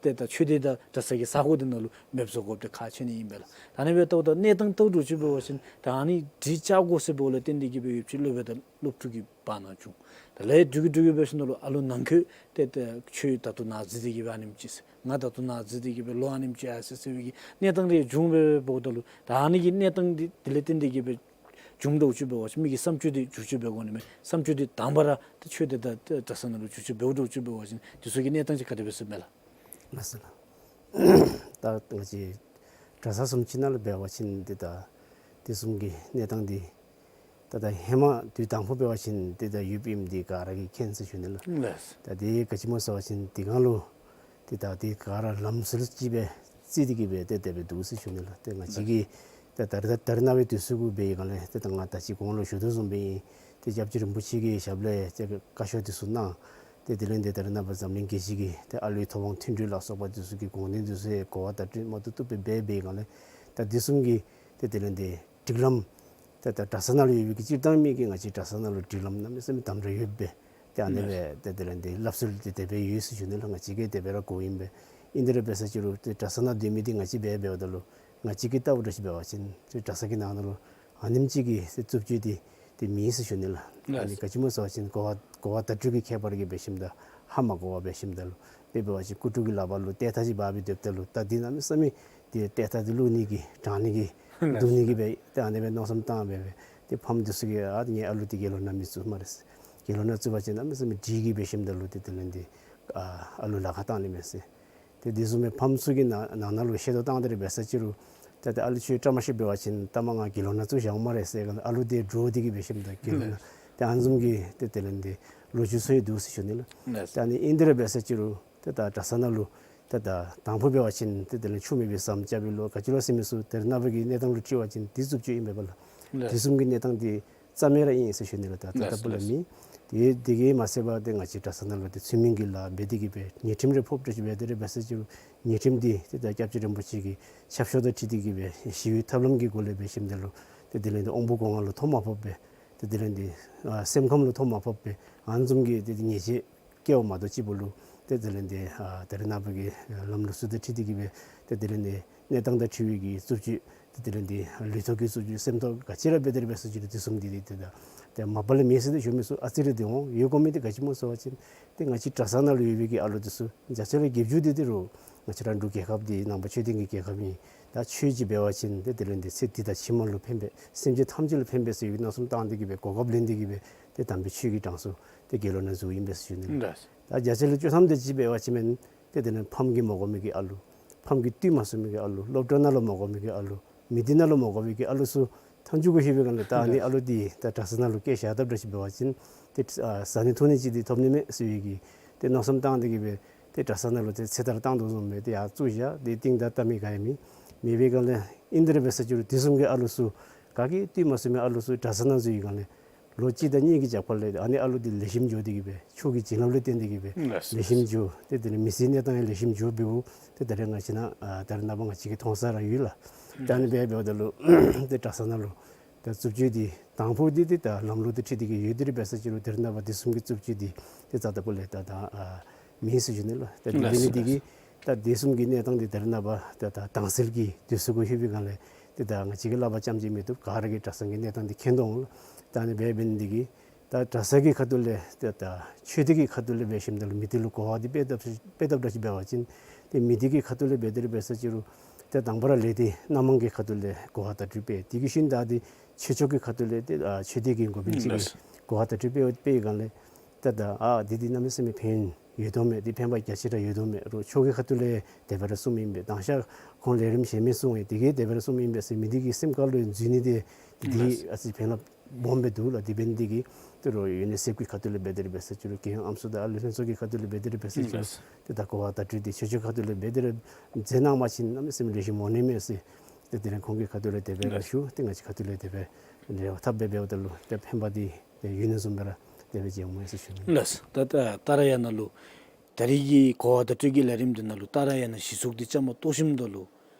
ཏེ་ད་ཆོས་སྡེ་དང་གྲྭ་ཚང་གི་ས་སྒོ་འདི་ནང་ལུ་མེདཔ་བཟོ་དགོཔ་འདི་ཁག་ཆེ་ནི་ཨིན་པས་ལགས། ད་ཨ་ནི་འབདཝ་ད་གནས་སྟངས་ལྟཝ་འདྲཝ་ཅིག་འབད་བ་ཅིན་ད་ཨ་ནི་སྒྲིག་བཅག་དགོ་ཟེར་འབདཝ་ལས་བརྟེན་ཏེ་གི་སྦེ་ཡོདཔ་ཅིག་སློབ་དཔོན་དང་སློབ་ཕྲུག་གི་བར་ན་བྱུང་། དེ་ལས་འགྱོ་གི་འགྱོ་གི་འབད་ཞིནམ་ལས་ཨ་ལུ་ནང་འཁོད་ཏེ་ཏེ་ཁྱོད་ད་ལྟོ་ནཱ་འཛུལ་ཏེ་གི་སྦེ་ཨ་ནེམ་ཅིག་ཟེར། ང་ད་ལྟོ་ནཱ་འཛུལ་ཏེ་གི་སྦེ་ལོ་ཨ་ནེམ་ཅིག་ཡར་སོ་ཡི་ཟེར་བའི་གི་གནས་སྟངས་རེ་བྱུང་སྦེ་འབདཝ་ད་ལུ་ད་ཨ་ནི་གི་གནས་སྟངས་འདི་དེ་ལས་བརྟེན་ཏེ་གི་སྦེ་བྱུངམ་འདྲཝ་ཅིག་འབད་བ་ཅིན་མི་གི་བསམ་སྤྱོད་འདི་བསྒྱུར་བཅོས་འབད་དགོ་ནི་མས། བསམ་སྤྱོད་འདི་དང་པ་ར་ཏེ་ཆོས་སྡེ་དང་ཏེ་གྲྭ་ཚང་ནང་ལུ་བསྒྱུར་བཅོས་འབདཝ་འདྲཝ་ཅིག་འབད་བ་ཅིན་དེ་ཚུ་གི་གནས་སྟངས་ཅིག་ག་དེ་སྦེ་ཟེར་མས་ལགས། ལགས་སོ་ལགས། ད་ང་བཅས་གྲྭ་ཚང་བཟུམ་ཅིག་ནང་ལུ་འབད་བ་ཅིན་ཏེ་ད་དེ་བཟུམ་གྱི་གནས་སྟངས་འདི་ད་ད་ཧེ་མ་དུས་དང་ཕུ་འབད་བ་ཅིན་ཏེ་ད་ཡོདཔ་ཨིནམ་འདི་ག་ར་གིས་མཁྱེན་ཟེར་ཞུ་ནི་ལགས། ལགས། ད་འདི་ག་ཅི་སྨོ་ཟེར་བ་ཅིན་དེ་སྒང་ལུ་ཏེ་ད་འདི་ག་ར་ལམ་སྲོལ་ཅིག་སྦེ་བརྩི་སྟེ་གི་སྦེ་ཏེ་དེ་སྦེ་འདུག་ཟེར་ཞུ་ནི་ལགས། ཏེ་ང་བཅས་ཀྱིས་ད་ད་རེས་ད་ད་རེས་ནངས་པའི་དུས་ཚོད་གུ་འབད་བའི་སྒང་ལས་ཏེ་ད་ང་ད་ཅི་གོང་ལུ་ཞུ་དོ་བཟུམ་སྦེ་ཨིན། ཏེ་སྐྱབས་རྗེ་རིན་པོ་ཆེ་གི་ཞབས་ལས་ཏེ་བཀའ་ཤོག་འདི་ཚུ་གནང་། ཏེ་དེ་ལས་ཏེ་ད་རེས་ནངས་པ་འཛམ་གླིང་རྒྱལ་སྤྱི་གི་ཏེ་ཨ་ལུའི་ཐོབ་དབང་མཐུན་སྒྲིལ་ལ་སོགས་པ་འདི་ཚུ་གི་དགོངས་དོན་འདི་ཚུ་ཡང་གོ་བ་བརྡ་སྤྲོད་མ་བཏུབ་བཏུབ་སྦེ་འབད་བའི་སྒང་ལས་ད་འདི་བཟུམ་གྱི་ཏེ་དེ་ལས་ཏེ་སྒྲིག་ལམ་ཏེ་ད་གྲྭ་ཚང་ནང་ལུ་ཡོད་པའི་གི་སྤྱིར་བཏང་མི་གི་ང་བཅས་གྲྭ་ཚང་ནང་ལུ་སྒྲིག་ལམ་གནམ་མེད་ས་མེད་དམ་དྲགས་ཡོད་པས། ཏེ་ཨ་ནི་སྦེ་ཏེ་དེ་ལས་ཏེ་སླབ་སྲོལ་འདི་དེ་སྦེ་ཡོད་ཟེར་ཞུ་ནི་ལགས། ང་བཅས་ཀྱིས་དེ་སྦེ་ར་གོཝ་ཨིན་པས། ཨིན་དེ་ར་འབད་ས་ཅིག་རུང་ཏེ་གྲྭ་ཚང་ནང་སྡོད་མི་འདི་ང་བཅས་འབད་འབདཝ་ད་ལུ་ང་བཅས་ཀྱིས་བལྟཝ་འདྲཝ་ཅིག་འབད་བ་ཅིན་ཏེ་གྲྭ་ཚང་གི་ནང་ན་ལུ་ཨ་ནེམ་ཅིག་གི་ཏེ་རྩུབ་སྤྱོད་འདི་ཏེ་མེད་ཟེར་ཞུ་ནི་ལགས། ཨ་ནི་ག་ཅི་སྨོ་ཟེར་བ་ཅིན་གོ་བ་གོ་བ་བརྡ་སྤྲོད་ཀྱི་ཁྱད་པར་གྱིས་འབད་ཞིནམ་ད་ཧ་མ་གོ་བར་འབད་ཞིནམ་ད་ལུ་དཔེ་འབད་བ་ཅིན་སྐུ་དྲུང་གི་ལག་པར་ལུ་ཏེ་ཐག་ཅིག་འབག་སྦེ་སྡོདཔ་ད་ལུ་ད་འདི་གནམ་མེད་ས་མེད་ཏེ་ཏེ་ཐག་འདི་བླུག་ནི་གི་དྲང་ནི་གི་བརྡུང་ནི་གི་སྦེ་ཏེ་ཨ་ནི་སྦེ་མནོ་བསམ་བཏང་སྦེ་སྦེ་ཏེ་ཕམ་འདི་ཚུ་གིས་ཨ་ཏེ་ངེའི་ཨ་ལུ་འདི་དགེ་སློང་ནང་མི་བཙུགས་སྨ་རེ་ཟེར། དགེ་སློང་ནང་བཙུགས་པ་ཅིན་གནམ་མེད་ས་མེད་སྒྲིག་གིས་འབད་ཞིནམ་ད་ལུ་ཏེ་དེ་ལས་ཏེ་ཨ་ཨ་ལུ་ལཱ་ཁག་བཏང་ནི་མས་ཟེར། ཏེ་དེ་བཟུམ་སྦེ་ཕམ་ཚུ་གིས་ནང་ནང་ན་ལུ་ཤེས་རྟོགས་བཏང་སྟེ་ར་འབད་ས་ཅིག་རུང་ཏེ་ཏེ་ཨ་ལུ་ཁྱོད་བཀྲ་མ་ཤིསཔ་འབད་བ་ཅིན་ལྟ་མ་ང་དགེ་སློང་ནང་བཙུགས་བཞག་འོང་སྨ་རེ་ཟེར་ག་ཨ་ལུ་འདི་འདྲོག་སྟེ་གི་འབད་ཞིནམ་ད་དགེ་སློང་ནང་ཏེ་ཨ་ནི་བཟུམ་གྱི་ཏེ་དེ་ལས་ཏེ་ལོ་རྒྱུས་ཚུ་ཡང་འདུག་ཟེར་ཞུ་ནི་ལགས། ཏེ་ཨ་ནི་ཨིན་དེ་ར་འབད་ས་ཅིག་རུང་ཏེ་ད་གྲྭ་ཚང་ནང་ལུ་ཏེ་ད་དང་ཕུ་འབད་བ་ཅིན་ཏེ་དེ་ལས་ཆུ་མེད་པའི་ཟམ་རྐྱབ་པའི་ལོ་ག་ཅི་ལོ་ཟེར་མི་ཚུ་ད་རེས་ནངས་པ་གི་གནས་སྟངས་ལུ་དྲི་བ་ཅིན་འདི་རྩུབ་སྤྱོད་ཨིན་པས་ལགས། དེ་བཟུམ་གྱི་གནས་སྟངས་འདི་རྩ་མེད་ར་ཨིན་ཟེར་ཞུ་ནི་ལགས། ད་ད་ལྟ་བུ་ལས་མེད། དེ་དེ་གིས་མ་ཚད་པར་ཏེ་ང་བཅས་གྲྭ་ཚང་ནང་ལུ་ཏེ་ཚུལ་མིན་གྱི་ལཱ་འབད་དེ་གི་སྦེ་ཉེས་ཁྲིམས་རེ་ཕོགཔ་འདྲཝ་ཅིག་འབད་དེ་ར་འབད་ས་ཅིག་རུང་ཉེས་ཁྲིམས་འདི་ཏེ་ད་སྐྱབས་རྗེ་རིན་པོ་ཆེ་གི་ཆབ་ཤོག་དང་འཁྲིལ་ཏེ་གི་སྦེ་ཞི་བའི་ཐབས་ལམ་གྱི་སྒོ་ལས་འབད་ཞིནམ་ད་ལུ་ཏེ་དེ་ལས་ཏེ་དབང་པོ་སྒོ་ལྔ་ལུ་ཐོ་མ་ཕོགཔ་སྦེ་ཏེ་དེ་ལས་ཏེ་ཨ་སེམས་ཁམས་ལུ་ཐོ་མ་ཕོགཔ་སྦེ་ཨ་ནི་བཟུམ་གྱི་ཏེ་ཏེ་ཉེས་ཆད་བཀལཝ་མ་གཏོགས་ཅིག་པོ་ལུ་ ཏེ་དེ་ལས་འདི་ཨ་ད་རེས་ནངས་པ་གི་ལམ་ལུགས་ཚུ་དང་འཁྲིལ་ཏེ་གི་སྦེ་ཏེ་དེ་ལས་འདི་གནས་སྟངས་དང་འཁྲིལ་བའི་གི་རྩུབ་སྤྱོད་ཏེ་དེ་ལས་འདི་ལུས་ཐོག་གི་རྩུབ་སྤྱོད་སེམས་ཐོག་ག་ཅི་ར་འབད་དེ་ར་འབད་ས་ཅི་རུང་དེ་བཟུམ་འདི་འདི་ཏེ་ད་ཏེ་མ་པ་ལས་མེད་ཟེར་ཏེ་ཞུ་མི་ཚུ་ཨ་ཙི་རེ་འདི་འོང་ཡོད་དགོ་མི་འདི་ག་ཅི་སྨོ་ཟེར་བ་ཅིན་ཏེ་ང་བཅས་གྲྭ་ཚང་ནང་ལུ་ཡོད་པའི་གི་ཨ་ལུ་འདི་ཚུ་བརྒྱ་ཆ་ལས་བརྒྱད་ཅུ་འདི་འདི་རུང་ང་བཅས་ར་འབྲུག་རྒྱལ་ཁབ་འདི་ནང་པ་ཆོས་ལྡན་གྱི་རྒྱལ་ཁབ་ཨིན། ད་ཆོས་ཅིག་འབད་བ་ཅིན་ཏེ་དེ་ལས་འདི་ཚེ་འདི་དང་ཕྱི་མ་ལུ་ཕན་པས་སེམས་ཅན་ཐམས་ཅད་ལུ་ཕན་པས་ཟེར་བའི་མནོ་བསམ་བཏང་སྟེ་གི་སྦེ་གོ་སྐབས་ལེན་ཏེ་གི་སྦེ་ཏེ་དམ་པའི་ཆོས་ཀྱི་གྲངས་སུ་ཏེ་དགེ་སློང་ནང་འཛུལཝ་ཨིན་པས་ཟེར་ཞུ་ནི་ལགས། ད་བརྒྱ་ཆ་ལས་བཅུ་ཐམ་དེ་ཅིག་འབད་བ་ཅིན་མེན་ཏེ་དེ་ལས་ཕམ་གྱིས་མ་གོ་མི་གི་ཨ་ལུ་ཕམ་གྱིས་བཏུལ་མ་ཚུགས་མི་གི་ཨ་ལུ་སློབ་གྲྭ་ནང་ལུ་མ་གོ་མི་གི་ཨ་ལུ་མི་སྡེ་ནང་ལུ་མ་གོ་མི་གི་ཨ་ལུ་ཚུ་ཐམས་ཅད་གུ་ལྷོད་པའི་སྒང་ལས་ད་ཨ་ནི་ཨ་ལུ་འདི་ད་གྲྭ་ས་ནང་ལུ་བསྐྱལ་བཞག་དཔ་འདྲ་ཅིག་འབད་བ་ཅིན་ཏེ་ཨ་ཟ་ནི་འཐུང་ནི་ཅིག་འདི་ཐོབ་ནི་མས་ཟེར་བའི་གི་ཏེ་མནོ་བསམ་བཏང་སྟེ་གི་སྦེ་ཏེ་གྲྭ་ས་ནང་ལུ་ཏེ་ཚེ་ཐར་བཏང་དོ་བཟུམ་སྦེ་ཏེ་ཡར་བཙུགས་བཞག་ཏེ་རྟིང་བདའ་བལྟ་མི་ག་ཡང་མེད། མེད་པའི་སྒང་ལས་ཨིན་དེ་ར་འབད་ས་ཅི་རུང་དེ་བཟུམ་གྱི་ཨ་ལུ་ཚུ་ག་གིས་བཏུལ་མ་ཚུགས་མི་ཨ་ལུ་ཚུ་གྲྭ་ས་ནང་འཛུལ་བའི་སྒང་ལས་ལོ་གཅིག་དང་གཉིས་ཀྱི་རྒྱབ་ཁ་ལས་ཨ་ནི་ཨ་ལུ་འདི་ལེགས་ཤོམ་འགྱོ་སྟེ་གི་སྦེ་ཆོས་ཀྱི་བྱིན་རླབས་ལུ་བརྟེན་ཏེ་གི་སྦེ་ལགས་སོ། ལེགས་ཤོམ་འགྱོ་ཏེ་དེ་ལས་མི་ཚེའི་གནས་སྟངས་ཡང་ལེགས་ཤོམ་འགྱོ་འབདཝ་ཏེ་ད་རེས་ང་བཅས་ནང་ཨ་ད་རེས་ནངས་པ་ང་བཅས་ཀྱིས་མཐོང་ས་ར་ཡོད་ལགས། ད་ཨ་ནི་སྦེ་འབདཝ་ད་ལུ་ཏེ་གྲྭ་ས་ནང་ལུ་ད་རྩུབ་སྤྱོད་འདི་དང་པོ་འདི་ཏེ་ད་ལམ་ལུགས་དང་འཁྲིལ་ཏེ་གི་ཡོད་དེ་ར་འབད་ས་ཅི་རུང་ད་རེས་ནངས་པ་དེ་བཟུམ་གྱི་རྩུབ་སྤྱོད་འདི་ཏེ་རྩ་དང་པོ་ལས་ད་ད་ཨ་མེད་ཟེར་ཞུ་ནི་ལགས། ད་དེ་འབད་ནི་འདི་གིས་ད་དེ་བཟུམ་གྱི་གནས་སྟངས་འདི་ད་རེས་ནངས་པ་ད་ད་དྭངས་གསལ་གྱི་དུས་སུ་གུ་ལྷོད་པའི་སྒང་ལས་ཏེ་ད་ང་བཅས་ཀྱིས་སླབ་པ་ཙམ་ཅིག་མི་བཏུབ། ག་ར་གིས་གྲྭ་ཚང་གི་གནས་སྟངས་འདི་མཁྱེན་དོ་འོང་ལགས། ད་ཨ་ནི་སྦེ་འབད་ནི་འདི་གིས་ད་གྲྭ་ཚང་གི་ཁ་ཐུག་ལས་ཏེ་ད་ཆོས་སྡེ་གི་ཁ་ཐུག་ལས་འབད་ཞིནམ་ད་ལུ་མི་སྡེ་ལུ་གོ་བ་འདི་སྤེལ་ཐབས་སྤེལ་ཐབས་འདྲ་ཅིག་འབད་བ་ཅིན་ཏེ་མི་སྡེ་གི་ཁ་ཐུག་ལས་འབད་དེ་ར་འབད་ས་ཅི་རུང་ཏེ་དང་པ་ར་ལས་སྡེ་སྣ་མང་གི་ཁ་ཐུག་ལས་གོ་བ་བརྡ་སྤྲོད་སྤེལ། དེ་གི་ཤུལ་ད་འདི་ཆོས་ཕྱོགས་ཀྱི་ཁ་ཐུག་ལས་ཏེ་ཨ་ཆོས་སྡེ་གི་འགོ་དཔོན་ཅིག་གིས་གོ་བ་བརྡ་སྤྲོད་སྤེལ་སྤེལ་སྒང་ལས་ཏེ་ད་ཨ་འདི་འདི་གནམ་མེད་ས་མེད་ཕན་ཡོད་དོ་མས། འདི་ཕན་པ་རྒྱ་ཆེ་དྲགས་ཡོད་དོ་མས། རོགས་ཆོས་ཀྱི་ཁ་ཐུག་ལས་དེ་སྦེ་ར་གསུངམ་ཨིན་པས། དང་ཤ་ཁོང་ལས་རིམ་གཞན་མི་གསུངམ་ཨིན། དེ་གིས་དེ་སྦེ་ར་གསུངམ་ཨིན་པས་ཟེར་མི་འདི་གི་སེམས་ཁ་ལུ་འཛུལ་ནི་འདི་འདི་ཨ་ཙི་ཕན་རླབས་སྦོམ་སྦེ་འདུག་ལགས། དེ་འབད་ནི་འདི་གིས་ཏེ་རོགས་ཡུ་ནི་སེཕ་གི་ཁ་ཐུག་ལས་འབད་དེ་ར་འབད་ས་ཅི་རུང་རྒྱལ་ཡོངས་ཨམ་སྲུ་དང་ཨ་ལུ་ལྷན་ཚོགས་ཀྱི་ཁ་ཐུག་ལས་འབད་དེ་ར་འབད་ས་ཅི་རུང་ཏེ་ད་གོ་བ་བརྡ་སྤྲོད་འདི་ཆོས་ཕྱོགས་ཁ་ཐུག་ལས་འབད་དེ་ར་མཛད་གནང་བ་ཅིན་གནམ་མེད་ས་མེད་ལེགས་ཤོམ་འོང་ནི་མས་ཟེར། ཏེ་དེ་ལས་ཁོང་གི་ཁ་ཐུག་ལས་དེ་སྦེ་ར་ཞུ། ཏེ་ང་བཅས་ཁ་ཐུག་ལས་དེ་སྦེ་འབྲེལ་བ་འཐབ་སྦེ་འབདཝ་ད་ལུ་ཏེ་ཕན་པ་འདི་ཏེ་ཡུན་རིང་བཟུམ་སྦེ་ར་དེ་སྦེ་མཇལ་འོང་ཟེར་ཞུ་ནི། ལགས། ད་ད་ཏཱ་ར་ཡ་ན་ལུ་ད་རེས་ཀྱི་གོ་བ་བརྡ་སྤྲོད་ཀྱི་ལས་རིམ་འདི་ནང་ལུ་ཏཱ་ར་ཡ་ན་གཞི་བཙུགས་འདི་བཅའ་མར་གཏོགས་ཞིནམ་ད་ལུ་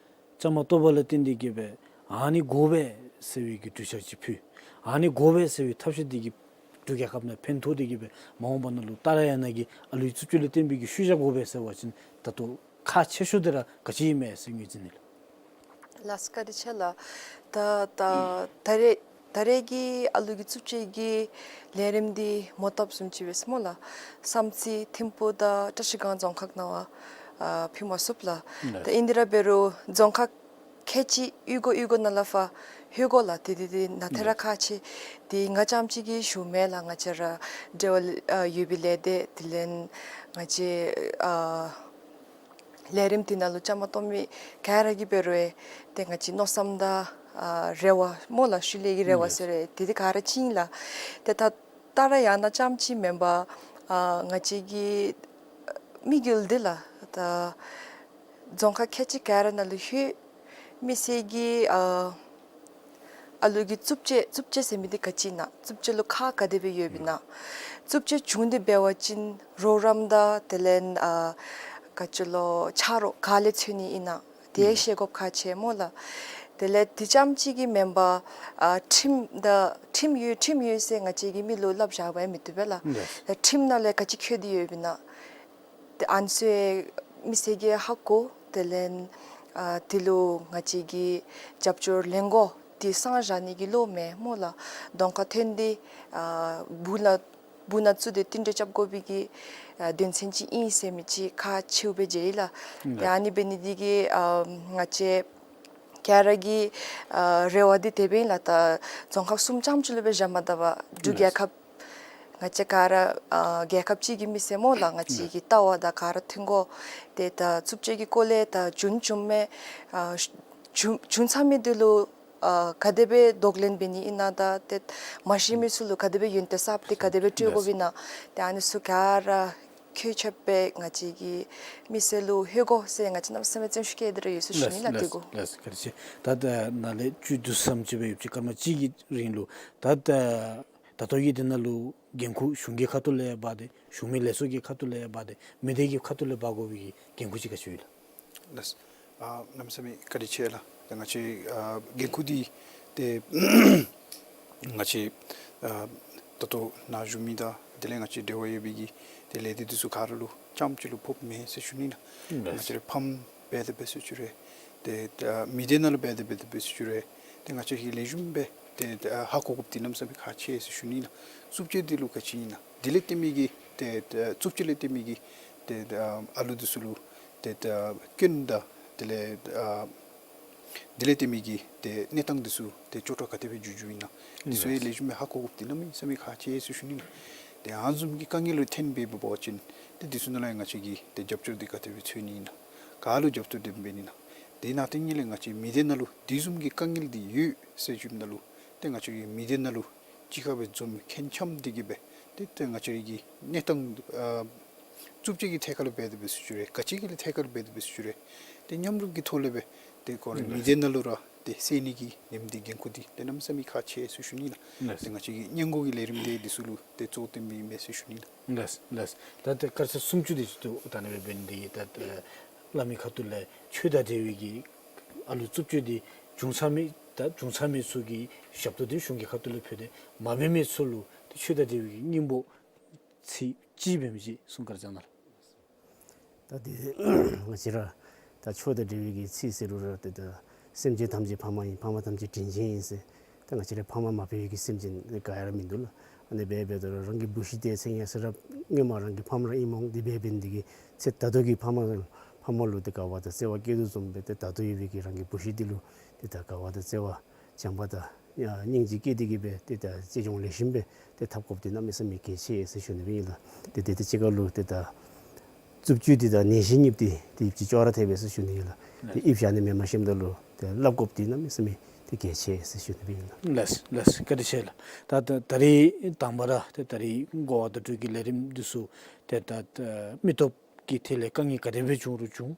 བཅའ་མར་གཏོགས་པ་ལུ་བརྟེན་ཏེ་གི་སྦེ་ཨ་ནི་དགོ་པས་ཟེར་བའི་གི་གྲོས་འཆར་ཅིག་ཕུལ། ཨ་ནི་དགོ་པས་ཟེར་བའི་ཐབས་ཤེས་འདི་གིས་འབྲུག་རྒྱལ་ཁབ་ནང་ཕན་ཐོགས་ཏེ་གི་སྦེ་མ་འོངས་པ་ནང་ལུ་ཏཱ་ར་ཡ་ན་གི་ཨ་ལུའི་རྩུབ་སྤྱོད་ལུ་བརྟེན་པའི་གི་ཤུལ་བཞག་དགོ་པས་ཟེར་བ་ཅིན་ད་ལྟོ་ཁག་ཆེ་ཤོས་འདི་ར་ག་ཅི་ཨིན་མས་ཟེར་ངོས་འཛིན་ནི་ལགས། ལགས་སོ་བཀའ་དྲིན་ཆེ་ལགས། ད་ད་ད་རེས་ད་རེས་ཀྱི་ཨ་ལུ་གི་རྩུབ་སྤྱོད་ཀྱི་ལས་རིམ་འདི་མོ་བཏབ་བཟུམ་ཅིག་འབད་སྨོ་ལགས། བསམ་རྩེ་ཐིམ་ཕུ་དང་བཀྲ་ཤིས་སྒང་རྫོང་ཁག་ནང་ཕར་ཨ་ཕུལ་མ་ཚུགས་ལགས། ད་ཨིན་དེ་ར་འབད་རུང་རྫོང་ཁག་ཁལ་གཅིག་གཡུས་སྒོ་གཡུས་སྒོ་ནང་ལུ་ཕར་ལྷོད་དགོ་ལགས། དེ་དེ་དེ་ནང་ཏེ་ར་ཁག་ཆེ། དེ་ང་རྐྱངམ་གཅིག་གིས་ཞུཝ་མེན་ལགས། ང་བཅས་ར་འབྲེལ་བ་ཨ་ཡོད་པའི་ལས་སྡེ་དེ་ལས་ང་བཅས་ཨ་ལས་རིམ་འདི་ནང་ལུ་བཅའ་མར་གཏོགས་མི་ག་ར་གིས་འབད་རུང་ཏེ་ང་བཅས་མནོ་བསམ་དང་ཨ་རེ་བ་སྨོ་ལགས། ཤུལ་ལས་ཀྱི་རེ་བ་ཟེར་རུང་དེ་དེ་ག་ར་གཅིག་ཨིན་ལགས། ཏེ་ད་ཏཱ་ར་ཡ་ན་རྐྱངམ་གཅིག་མེན་པར་ཨ་ང་བཅས་ཀྱི་དམིགས་ཡུལ་འདི་ལགས། ད་རྫོང་ཁག་ཁལ་གཅིག་ག་ར་ནང་ལུ་ལྷོད་མི་སེར་གྱི་ཨ་ཨ་ལུ་གི་རྩུབ་སྤྱོད་རྩུབ་སྤྱོད་ཟེར་མི་འདི་ག་ཅི་ཨིན་ན། རྩུབ་སྤྱོད་ལུ་ཁག་ག་དེ་སྦེ་ཡོདཔ་ཨིན་ན། རྩུབ་སྤྱོད་བྱུང་སྟེ་འབད་བ་ཅིན་རོགས་རམ་དང་དེ་ལས་ཨ་ག་ཅི་ལོ་ཆ་རོགས་ག་ལས་འཚོལ་ནི་ཨིན་ན། དེ་ཤེས་དགོཔ་ཁག་ཆེ་སྨོ་ལགས། དེ་ལས་དེ་རྐྱངམ་གཅིག་གིས་མེན་པར་ཨ་ཁྲིམས་དང་ཁྲིམས་ཡོད་ཁྲིམས་ཡོད་ཟེར་ང་བཅས་ཀྱིས་མི་ལུ་སླབ་བཞག་པ་ཡང་མི་བཏུབ་པས་ལགས། ད་ཁྲིམས་ནང་ལས་ག་ཅི་འཁོད་དེ་ཡོདཔ་ཨིན་ན། ཏེ་ཨ་ནི་ཚུ་མི་སེར་གྱིས་ཧ་གོ། དེ་ལས་ཨ་དེ་ལུ་ང་བཅས་ཀྱིས་རྒྱབ་སྐྱོར་ལེན་དགོ། དེ་སང་ཞག་ནི་གི་བློ་མེན་སྨོ་ལགས། གདོང་ཁར་ཐོན་ཏེ་ཨ་སྦུག་ནང་སྦུག་ནང་བཙུགས་ཏེ་བསྟུན་གྲོས་རྐྱབ་དགོ་པའི་གི་ཨ་དོན་ཚན་ཅིག་ཨིན་ཟེར་མི་ཅིག་ཁག་ཆེཝ་སྦེ་མཇལ་ཡི་ལགས། ཏེ་ཨ་ནི་འབད་ནི་འདི་གིས་ཨ་ང་བཅས་ག་ར་གི་ཨ་རེ་བ་འདི་དེ་སྦེ་ཨིན་ལགས། ད་རྫོང་ཁག་གསུམ་རྐྱངམ་ཅིག་ལུ་སྦེ་བཞག་མ་དགོ་པར་འབྲུག་རྒྱལ་ཁབ་ང་བཅས་ག་ར་ཨ་རྒྱལ་ཁབ་གཅིག་གི་མི་སེར་སྨོ་ལགས། ང་བཅས་ཀྱི་ལྟ་བ་དང་ག་ར་མཐུན་དགོ། ཏེ་ད་རྩུབ་སྤྱོད་ཀྱི་སྐོར་ལས་ད་བྱུང་བྱུངམ་མས། ཨ་བྱུང་བྱུང་ཚར་མི་འདི་ལུ་ཨ་ག་དེ་སྦེ་གདོང་ལེན་འབད་ནི་ཨིན་ན་དང་ཏེ་མ་ཤེས་མི་ཚུ་ལུ་ག་དེ་སྦེ་ཡོན་ཏན་གསརཔ་འདི་ག་དེ་སྦེ་སྤྲོད་དགོཔ་ཨིན་ན། ཏེ་ཨ་ནི་ཚུ་ག་ར་ཁྱད་ཆོས་སྦེ་ང་བཅས་ཀྱི་མི་སེར་ལུ་ལྷོད་དགོ་ཟེར་ང་བཅས་གནམ་མེད་ས་མེད་བརྩོན་ཤུགས་བསྐྱེད་དེ་ར་ཡོད་ཟེར་ཞུ་ནི་ལགས། ཏེ་གོ། ལགས་སོ་བཀའ་དྲིན་ཆེ། ད་ད་ནཱ་ལས་བཅུད་བསྡུ་ཙམ་ཅིག་སྦེ་ཡོད་ཅི། སྐར་མ་གཅིག་གི་རིང་ལུ་ད་ད་ད་ལྟོ་གི་འདི་ནང་ལུ་འགན་ཁུར་གཞུང་གི་ཁ་ཐུག་ལས་འབག་སྟེ་གཞུང་མིན་ལས་ཚོགས་ཀྱི་ཁ་ཐུག་ལས་འབག་སྟེ་མི་སྡེ་གི་ཁ་ཐུག་ལས་འབག་དགོ་པའི་གི་འགན་ཁུར་ཅིག་ག་ཅི་ཡོད་ལགས། ལགས། ཨ་གནམ་མེད་ས་མེད་བཀའ་དྲིན་ཆེ་ལགས། ད་ང་བཅས་ཨ་འགན་ཁུར་འདི་ཏེ་ང་བཅས་ཨ་ད་ལྟོ་ནཱ་བཞུགས་མི་དང་དེ་ལས་ང་བཅས་འབྲེལ་བ་ཡོད་པའི་གི་ཏེ་ལས་སྡེ་འདི་ཚུ་ག་ར་ལུ་ རྐྱངམ་ཅིག་ལུ་ཕོགཔ་མེན་ཟེར་ཞུ་ནི་ལགས། ལགས། ང་བཅས་ར་ཕམ་འབད་དེ་འབད་ཟེར་ཞུ་རུང་ཏེ་ད་མི་སྡེ་ནང་ལུ་འབད་དེ་འབད་དེ་འབད་ཟེར་ཞུ་རུང་ཏེ་ང་བཅས་ཀྱིས་ལེགས་ཤོམ་སྦེ་ཏེ་ད་ཧ་གོ་དགོཔ་འདི་གནམ་མེད་ས་མེད་ཁག་ཆེ་ཟེར་ཞུ་ནི་ལགས། རྩུབ་སྤྱོད་འདི་ལུ་ག་ཅི་ཨིན་ན་དེ་ལས་བརྟེན་མི་གི་ཏེ་ད་རྩུབ་སྤྱོད་ལས་བརྟེན་མི་གི་ཏེ་ད་ཨ་ལུ་འདི་ཚུ་ལུ་ཏེ་ད་སྐྱོན་དང་དེ་ལས་ཨ་དེ་ལས་བརྟེན་མི་གི་ཏེ་གནས་སྟངས་འདི་ཚུ་ཏེ་སྐྱོ་དྲགས་ག་དེ་སྦེ་འགྱོ་འགྱོཝ་ཨིན་ན་འདི་ཚུ་ཡང་ལེགས་ཤོམ་སྦེ་ཧ་གོ་དགོཔ་འདི་གནམ་མེད་ས་མེད་ཁག་ཆེ་ཟེར་ཞུ་ནི་ལགས། ཏེ་ཨ་ནི་བཟུམ་གྱི་དཀའ་ངལ་ལུ་ཐོན་འབད་འབད་བ་ཅིན་ཏེ་འདི་ཚུ་ནང་ལུ་ཡང་ང་བཅས་ཀྱིས་ཏེ་རྒྱབ་སྐྱོར་འདི་ག་དེ་སྦེ་འཚོལ་ནི་ཨིན་ན་ག་ལུ་རྒྱབ་སྐྱོར་འདི་འབད་ནི་ཨིན་ན། དེ་ནང་དེ་ཉིད་ལས་ང་བཅས་མི་སྡེ་ནང་ལུ་དེ་བཟུམ་གྱི་དཀའ་ངལ་འདི་ཡོད་ཟེར་ཞུཝ་ད་ལུ་ཏེ་ང་བཅས་ཀྱིས་མི་སྡེ་ནང་ལུ་གཅིག་ཁར་སྦེ་འཛོམས་མཁན་འཆམ་སྟེ་གི་སྦེ་ཏེ་ཏེ་ང་བཅས་ཀྱི་གནས་སྟངས་ཨ་རྩུབ་སྤྱོད་ཀྱི་ཐད་ཁར་ལུ་འབད་དེ་འབད་ཟེར་ཞུ་རུང་ག་ཅི་གི་ཐད་ཁར་ལུ་འབད་དེ་འབད་ཟེར་ཞུ་རུང་ཏེ་མཉམ་རུབ་ཀྱི་ཐོག་ལས་སྦེ་ཏེ་ཁོ་ར་མི་སྡེ་ནང་ལུ་ར་ཏེ་སེལ་ནི་གི་ལས་རིམ་འདི་འགན་ཁུར་འདི་ཏེ་གནམ་མེད་ས་མེད་ཁག་ཆེ་ཟེར་ཞུ་ནི་ལགས། ལགས། ཏེ་ང་བཅས་ཀྱི་སྔོན་འགོག་གི་ལས་རིམ་འདི་འདི་ཚུ་ལུ་ཏེ་གཙོ་བོ་བཏོན་མི་ཨིན་མས་ཟེར་ཞུ་ནི་ལགས། ལགས་ལགས། ད་ཏེ་སྐར་ཆ་སུམ་ཅུ་དེ་ཅིག་ཏུ་ད་ཨ་ནི་སྦེ་འབད་ནི་འདི་གིས་ད་ཨ་བླ་མའི་ཁ་ཐུག་ལས་ཆོས་དང་འབྲེལ་བའི་གི་ཨ་ལུ་རྩུབ་སྤྱོད་འདི་བྱུང་ཚར་མི་ད་བྱུང་ཚར་མི་ཚུ་གི་ཞབས་ཏོག་འདི་གཞུང་གི་ཁ་ཐུག་ལས་ཕུལ་ཏེ་མ་འབད་མི་ཚུ་ལུ་ཏེ་ཆོས་དང་འབྲེལ་བའི་གི་སྙིང་པོ་ཚིག་གཅིག་འབད་མི་ཅིག་གསུང་བཀའ་གནང་ལགས། ད་དེ་ང་བཅས་ར་ད་ཆོས་དང་འབྲེལ་བའི་གི་ཚིག་ཟེར་རུང་ར་ཏེ་ད་སེམས་ཅན་ཐམས་ཅད་ཕ་མ་ཡིན། ཕ་མ་ཐམས་ཅད་དྲིན་ཅན་ཡིན་ཟེར། ད་ང་བཅས་ར་ཕ་མ་མ་འབད་བའི་གི་སེམས་ཅན་ག་ཡང་ར་མིན་འདུག་ལགས། ཨ་ནི་སྦེ་འབདཝ་ད་ར་རང་གི་བུ་གཞི་དེ་ཚེ་ཡང་ཟེར་ར་སྔོན་མ་རང་གི་ཕམ་ར་ཨིནམ་འོང་། དེ་སྦེ་འབད་ནི་འདི་གིས་ཚེ་ད་ལྟོ་གི་ཕ་མ་ཕ་མ་ལུ་ཏེ་དགའ་བ་དང་བརྩེ་བ་བསྐྱེད་དོ་བཟུམ་སྦེ་ཏེ་ད་ལྟོ་ཡོད་པའི་གི་རང་གི་བུ་གཞི་འདི་ལུ་ཏེ་ད་དགའ་བ་དང་བརྩེ་བ་བྱམས་པ་དང་ཡང་སྙིང་རྗེ་བསྐྱེད་དེ་གི་སྦེ་ཏེ་ད་གཅེས་སྐྱོང་ལེགས་ཤོམ་སྦེ་ཏེ་འཐབ་དགོཔ་འདི་གནམ་མེད་ས་མེད་གལ་ཆེ་ཟེར་ཞུ་ནི་སྦེ་ཨིན་ལགས། ཏེ་དེ་དང་གཅིག་ཁར་ལུ་ཏེ་ད་རྩུབ་སྤྱོད་འདི་དང་ནད་གཞི་གཉིས་འདི་ཏེ་ཅིག་ཅོག་ར་འཐད་པས་ཟེར་ཞུ་ནི་ཨིན་ལགས། ཏེ་ཨིབ་བཞག་ནི་མེནམ་ཞིནམ་ད་ལུ་ཏེ་སླབ་དགོཔ་འདི་གནམ་མེད་ས་མེད་ཏེ་གལ་ཆེ་ཟེར་ཞུ་ནི་སྦེ་ཨིན་ལགས། ལགས་ལགས། བཀའ་དྲིན་ཆེ་ལགས། ད་ད་ད་རིས་དང་པ་ར་ཏེ་ད་རིས་གོ་བ་བརྡ་སྤྲོད་ཀྱི་ལས་རིམ་འདི་ཚུ་ཏེ་ད་ད་མི་སྟོབས་ཀྱི་ཐད་ལས་དཀའ་ངལ་ག་དེ་སྦེ་བྱུང་རུང་བྱུང་།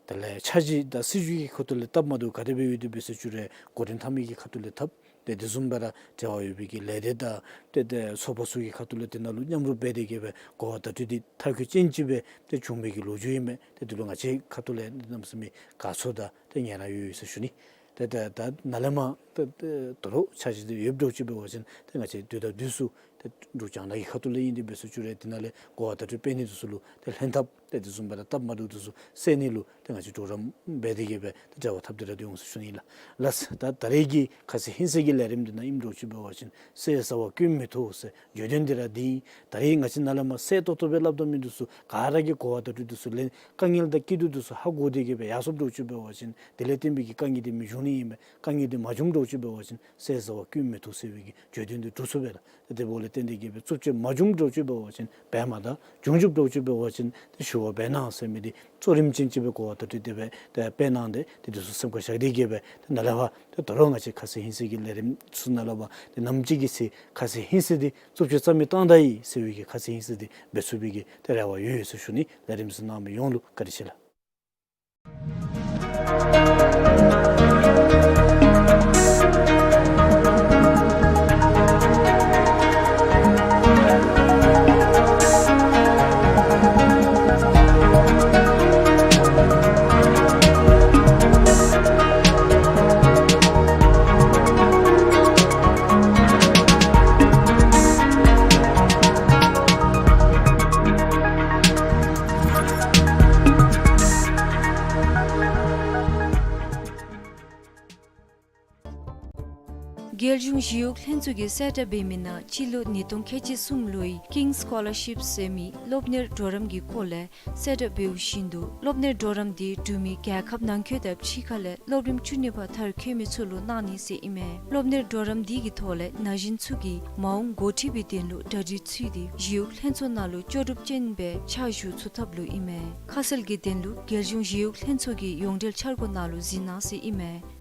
དེ་ལས་འཆར་གཞི་དང་སྲིད་བྱུས་ཀྱི་ཁ་ཐུག་ལས་སྟབས་མ་བདེཝ་ག་དེ་སྦེ་ཡོད་དེ་འབད་ཟེར་ཞུ་རུང་འགོ་འདྲེན་འཐབ་མི་གི་ཁ་ཐུག་ལས་འཐབ། ཏེ་དེ་བཟུམ་སྦེ་ར་འབྲེལ་བ་ཡོད་པའི་གི་ལས་སྡེ་དང་ཏེ་ཏེ་ཚོགས་པ་ཚུ་གི་ཁ་ཐུག་ལས་དེ་ནང་ལུ་མཉམ་རུབ་འབད་དེ་གི་སྦེ་གོ་བ་བརྡ་སྤྲོད་འདི་མཐར་འཁྱོལ་ཅན་ཅིག་སྦེ་ཏེ་བྱུང་བའི་གི་ལོ་རྒྱུས་ཨིན་མས། ཏེ་དེ་ལུ་ང་བཅས་ཁ་ཐུག་ལས་གནམ་མེད་ས་མེད་དགའ་ཚོར་དང་ཏེ་ངལ་རངས་ཡོད་ཟེར་ཞུ་ནི། ཏེ་ཏེ་ད་ནཱ་ལས་མར་ཏེ་ཏེ་དོ་རུང་འཆར་གཞི་འདི་ཡོདཔ་འདྲཝ་ཅིག་འབད་བ་ཅིན་ཏེ་ང་བཅས་དུས་དང་དུས་སུ་ཏེ་འབྲུག་རྒྱང་བསྒྲགས་ཀྱི་ཁ་ཐུག་ལས་ཨིན་དེ་འབད་ཟེར་ཞུ་རུང་དེ་ནང་ལས་གོ་བ་བརྡ་སྤྲོད་སྤེལ་ནི་འདི་ཚུ་ལུ་ཏེ་ལྷན་ཐབས་ཏེ་དེ་བཟུམ་སྦེ་ར་སྟབས་མ་བདེཝ་འདི་ཚུ་སེལ་ནི་ལུ་ཏེ་ང་བཅས་གྲོགས་རམ་འབད་དེ་གི་སྦེ་ཏེ་འབྲེལ་བ་འཐབ་སྟེ་ར་སྡོད་འོང་ཟེར་ཞུ་ནི་ལགས། ལགས། ད་ད་རེས་ཀྱི་ཁ་ཟས་ཧིང་སངས་ཀྱི་ལས་རིམ་འདི་ནང་ཨིནམ་འདྲཝ་ཅིག་འབད་བ་ཅིན་ཟས་ཟ་བ་སྐྱོན་མི་ཐུབ་ཟེར་བརྗོད་དོན་འདི་ར་འདི་ཨིན། ད་རེས་ང་བཅས་ནཱ་ལས་མར་གསལ་ཏོག་ཏོ་སྦེ་སླབ་ད་མི་འདི་ཚུ་ག་ར་གིས་གོ་བ་བརྡ་སྤྲོད་འདི་ཚུ་ལེན་དཀའ་ངལ་དང་སྐྱིད་སྡུག་འདི་ཚུ་ཧ་གོ་སྟེ་གི་སྦེ་ཡར་སོངམ་འདྲཝ་ཅིག་འབད་བ་ཅིན་དེ་ལས་བརྟེན་པའི་གི་དཀའ་ངལ་འདི་མི་འབྱུང་ནི་ཨིན་པས། དཀའ་ངལ་འདི་མ་བྱུངམ་འདྲཝ་ཅིག་འབད་བ་ཅིན་ཟས་ཟ་བ་སྐྱོན་མི་ཐུབ་ཟེར་བའི་གི་བརྗོད་དོན་འདི་འགྲུབ་ཚུགས་པས་ལགས། ཏེ་དེ་འབདཝ་ལས་བརྟེན་ཏེ་གི་སྦེ་རྩུབ་སྤྱོད་མ་བྱུངམ་འདྲཝ་ཅིག་འབད་བ་ཅིན་འབད་མ་ད། བྱུང་བྱུངམ་འདྲཝ་ཅིག་འབད་བ་ཅིན་ཏེ་ཞུ་བ་འབད་གནང་ཟེར་མི་འདི་གཙོ་རིམ་ཅན་ཅིག་སྦེ་གོ་བ་བརྡ་སྤྲོད་དེ་སྦེ་ཏེ་སྤེལ་གནང་སྟེ་ཏེ་དེ་ཚུ་སེམས་ཁར་བཞག་སྟེ་གི་སྦེ་ཏེ་ནཱ་ལས་ཕར་ཏེ་དོ་རུང་ང་བཅས་ཁ་ཟས་ཧིང་སངས་ཀྱི་ལས་རིམ་ཚུ་ནཱ་ལས་ཕར་ཏེ་ནམ་ཅིག་གི་ཚེ་ཁ་ཟས་ཧིང་སངས་འདི་རྩུབ་སྤྱོད་རྩ་མེད་བཏང་ད་ཡི་ཟེར་བའི་གི་ཁ་ཟས་ཧིང་སངས་འདི་འབད་ཚུགས་པའི་གི་ཏེ་རེ་བ་ཡོད་ཡོད་ཟེར་ཞུ་ནི། ལས་རིམ་གཟིགས་གནང་མི་ཡོངས་ལུ་བཀའ་དྲིན་ཆེ་ལགས། རྒྱལ་གཞུང་ཞི་གཡོག་ལྷན་ཚོགས་ཀྱིས་གསལ་བསྒྲགས་འབད་མི་ནང་སྤྱི་ལོ་ཉིས་སྟོང་ཁལ་གཅིག་གསུམ་ལོའི་King's Scholarship ཟེར་མི་སློབ་གཉེར་གྲོགས་རམ་གྱི་སྐོར་ལས་གསལ་བསྒྲགས་འབདཝ་བཞིན་དུ་སློབ་གཉེར་གྲོགས་རམ་འདི་འབྲུག་མི་རྒྱལ་ཁབ་ནང་འཁོད་དང་ཕྱི་ཁ་ལས་སློབ་རིམ་བཅུ་གཉིས་པ་མཐར་འཁྱོལ་མི་ཚུ་ལུ་གནང་ནི་ཟེར་ཨིན་མས། སློབ་གཉེར་གྲོགས་རམ་འདི་གི་ཐོག་ལས་ན་གཞོན་ཚུ་གིས་མ་འོངས་འགོ་ཁྲིད་པའི་དོན་ལུ་གྲ་སྒྲིག་ཚུད་དེ་ཞི་གཡོག་ལྷན་ཚོགས་ནང་ལུ་ལྕོགས་གྲུབ་ཅན་སྦེ་ཕྱག་ཞུ་ཚུགས་ཐབས་ལུ་ཨིན་མས། ཁ་གསལ་གྱི་དོན་ལུ་རྒྱལ་གཞུང་ཞི་གཡོག་ལྷན་ཚོགས་ཀྱི་ཡོངས་འབྲེལ་འཆར་སྒོ་ནང་ལུ་གཟིགས་གནང་ཟེར་ཨིན་མས།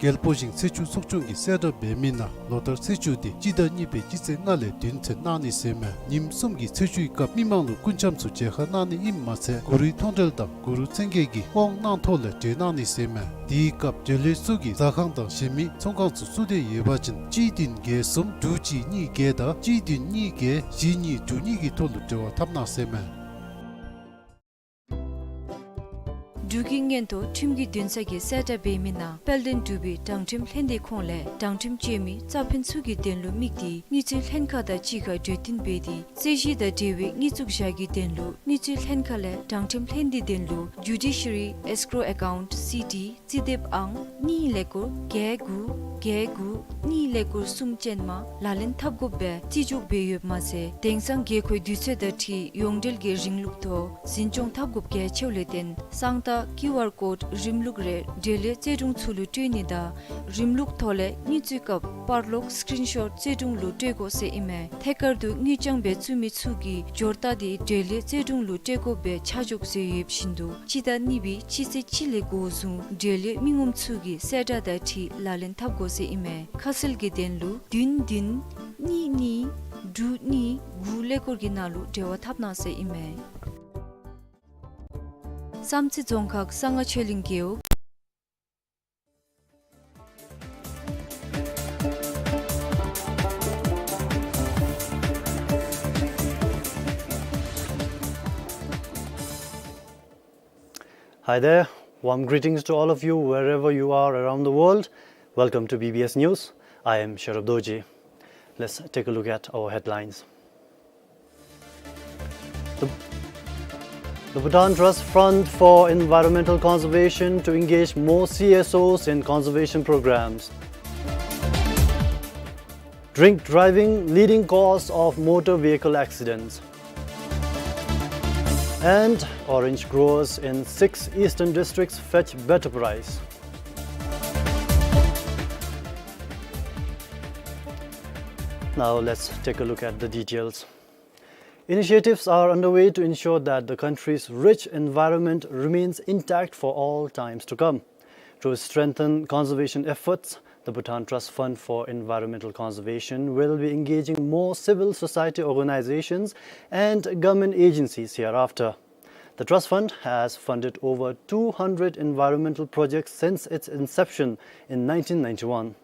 རྒྱལ་པོ་ཞིང་ཚེས་བཅུ་ཚོགས་ཆུང་གིས་གསལ་བསྒྲགས་འབད་མི་ནང་ལོ་ལྟར་ཚེས་བཅུ་འདི་སྤྱི་ཟླ་གཉིས་པའི་སྤྱི་ཚེས་ལྔ་ལས་བདུན་ཚུན་གནང་ནི་ཟེར་མས། ཉིནམ་གསུམ་གྱི་ཚེས་བཅུའི་སྐབས་མི་མང་ལུ་སྐུ་འཆམ་ཚུ་མཇལ་ཁ་གནང་ནི་ཨིནམ་མ་ཚད་གུ་རུའི་མཐོང་གྲོལ་དང་གུ་རུ་མཚན་བརྒྱད་ཀྱི་དབང་གནང་ཐོག་ལས་གྲོལ་གནང་ནི་ཟེར་མས། དེའི་སྐབས་གྲོལ་ལས་ཚུ་གིས་ཟ་ཁང་དང་གཞན་མི་ཚོང་ཁང་ཚུ་བཙུགས་ཏེ་ཡོད་པ་ཅིན་གཅིག་བདུན་བརྒྱད་གསུམ་དྲུག་གཅིག་གཉིས་བརྒྱད་དང་གཅིག་བདུན་གཉིས་བརྒྱད་བཞི་གཉིས་དྲུག་གཉིས་ཀྱི་ཐོག་ལུ་འབྲེལ་བ་འཐབ་གནང་ཟེར་མས། འབྲུག་གི་མངོན་མཐོ་ཁྲིམས་ཀྱི་འདུན་ས་གི་གསལ་བསྒྲགས་འབད་མི་ནང་དཔལ་ལྡན་འབྲུག་པའི་དྲང་ཁྲིམས་ལྷན་སྡེ་ཁོངས་ལས་དྲང་ཁྲིམས་བཅོས་མི་རྩ་ཕན་ཚུ་གི་དོན་ལུ་དམིགས་ཏེ་དངུལ་རྩིས་ལྷན་ཁག་དང་གཅིག་ཁར་གྲོས་བསྟུན་འབད་དེ་རྩོད་གཞི་དང་འབྲེལ་བའི་དངུལ་བཙུགས་བཞག་གི་དོན་ལུ་དངུལ་རྩིས་ལྷན་ཁག་ལས་དྲང་ཁྲིམས་ལྷན་སྡེའི་དོན་ལུ་Judiciary Escrow Account C T རྩིས་དེབ་ཨང་གཉིས་ཀླད་ཀོར་བརྒྱད་དགུ་བརྒྱད་དགུ་གཉིས་ཀླད་ཀོར་གསུམ་ཅན་མ་ལག་ལེན་འཐབ་དགོཔ་སྦེ་རྩིས་འཇོག་འབད་ཡོདཔ་མ་ཚད་དེང་སང་དགོས་མཁོའི་དུས་ཚོད་དང་འཁྲིལ་ཡོངས་འབྲེལ་གྱི་རིམ་ལུགས་ཐོག་འཛིན་སྐྱོང་འཐབ་དགོཔ་གལ་ཆེཝ་ལས་བརྟེན་གསང་རྟགས་ཀིའུ་ཨར་ཀོཌ་རིམ་ལུགས་རེ་འབྲེལ་ཡོད་རྩོད་དྲུང་ཚུ་ལུ་སྤྲོད་ནི་དང་རིམ་ལུགས་ཐོག་ལས་དངུལ་བཙུགས་སྐབས་པར་ལོག་སི་ཀྲིན་ཤོཊ་རྩོད་དྲུང་ལུ་སྤྲོད་དགོ་ཟེར་ཨིན་མས། ཐད་ཀར་དུ་དངུལ་རྐྱང་སྦེ་བཙུགས་མི་ཚུ་གིས་འབྱོར་རྟགས་དེ་འབྲེལ་ཡོད་རྩོད་དྲུང་ལུ་སྤྲོད་དགོཔ་སྦེ་ཆ་འཇོག་བཟོ་ཡོདཔ་བཞིན་དུ་སྤྱི་ཟླ་གཉིས་པའི་སྤྱི་ཚེས་གཅིག་ལས་འགོ་བཟུང་འབྲེལ་ཡོད་མི་ངོམ་ཚུ་གིས་གསལ་བསྒྲགས་དང་འཁྲིལ་ལག་ལེན་འཐབ་དགོ་ཟེར་ཨིན་མས། ཁ་གསལ་གྱི་དོན་ལུ་བདུན་བདུན་གཉིས་གཉིས་དྲུག་གཉིས་དགུ་ཀླད་ཀོར་གྱི་ནང་ལུ་འབྲེལ་བ་འཐབ་གནང་ཟེར་ཨིན་མས། བསམ་རྩེ་རྫོང་ཁག་གསང་སྔགས་ཆོས་གླིང་རྒེད་འོག Hi there. Warm greetings to all of you wherever you are around the world. Welcome to B B S News. I am Sherab Dorji. Let's take a look at our headlines. The, the Bhutan Trust Fund for Environmental Conservation to engage more C S Os in conservation programs. Drink driving, leading cause of motor vehicle accidents. And orange growers in six eastern districts fetch better price. Now let's take a look at the details. Initiatives are underway to ensure that the country's rich environment remains intact for all times to come. To strengthen conservation efforts, the Bhutan Trust Fund for Environmental Conservation will be engaging more civil society organizations and government agencies hereafter. The trust fund has funded over two hundred environmental projects since its inception in nineteen ninety-one.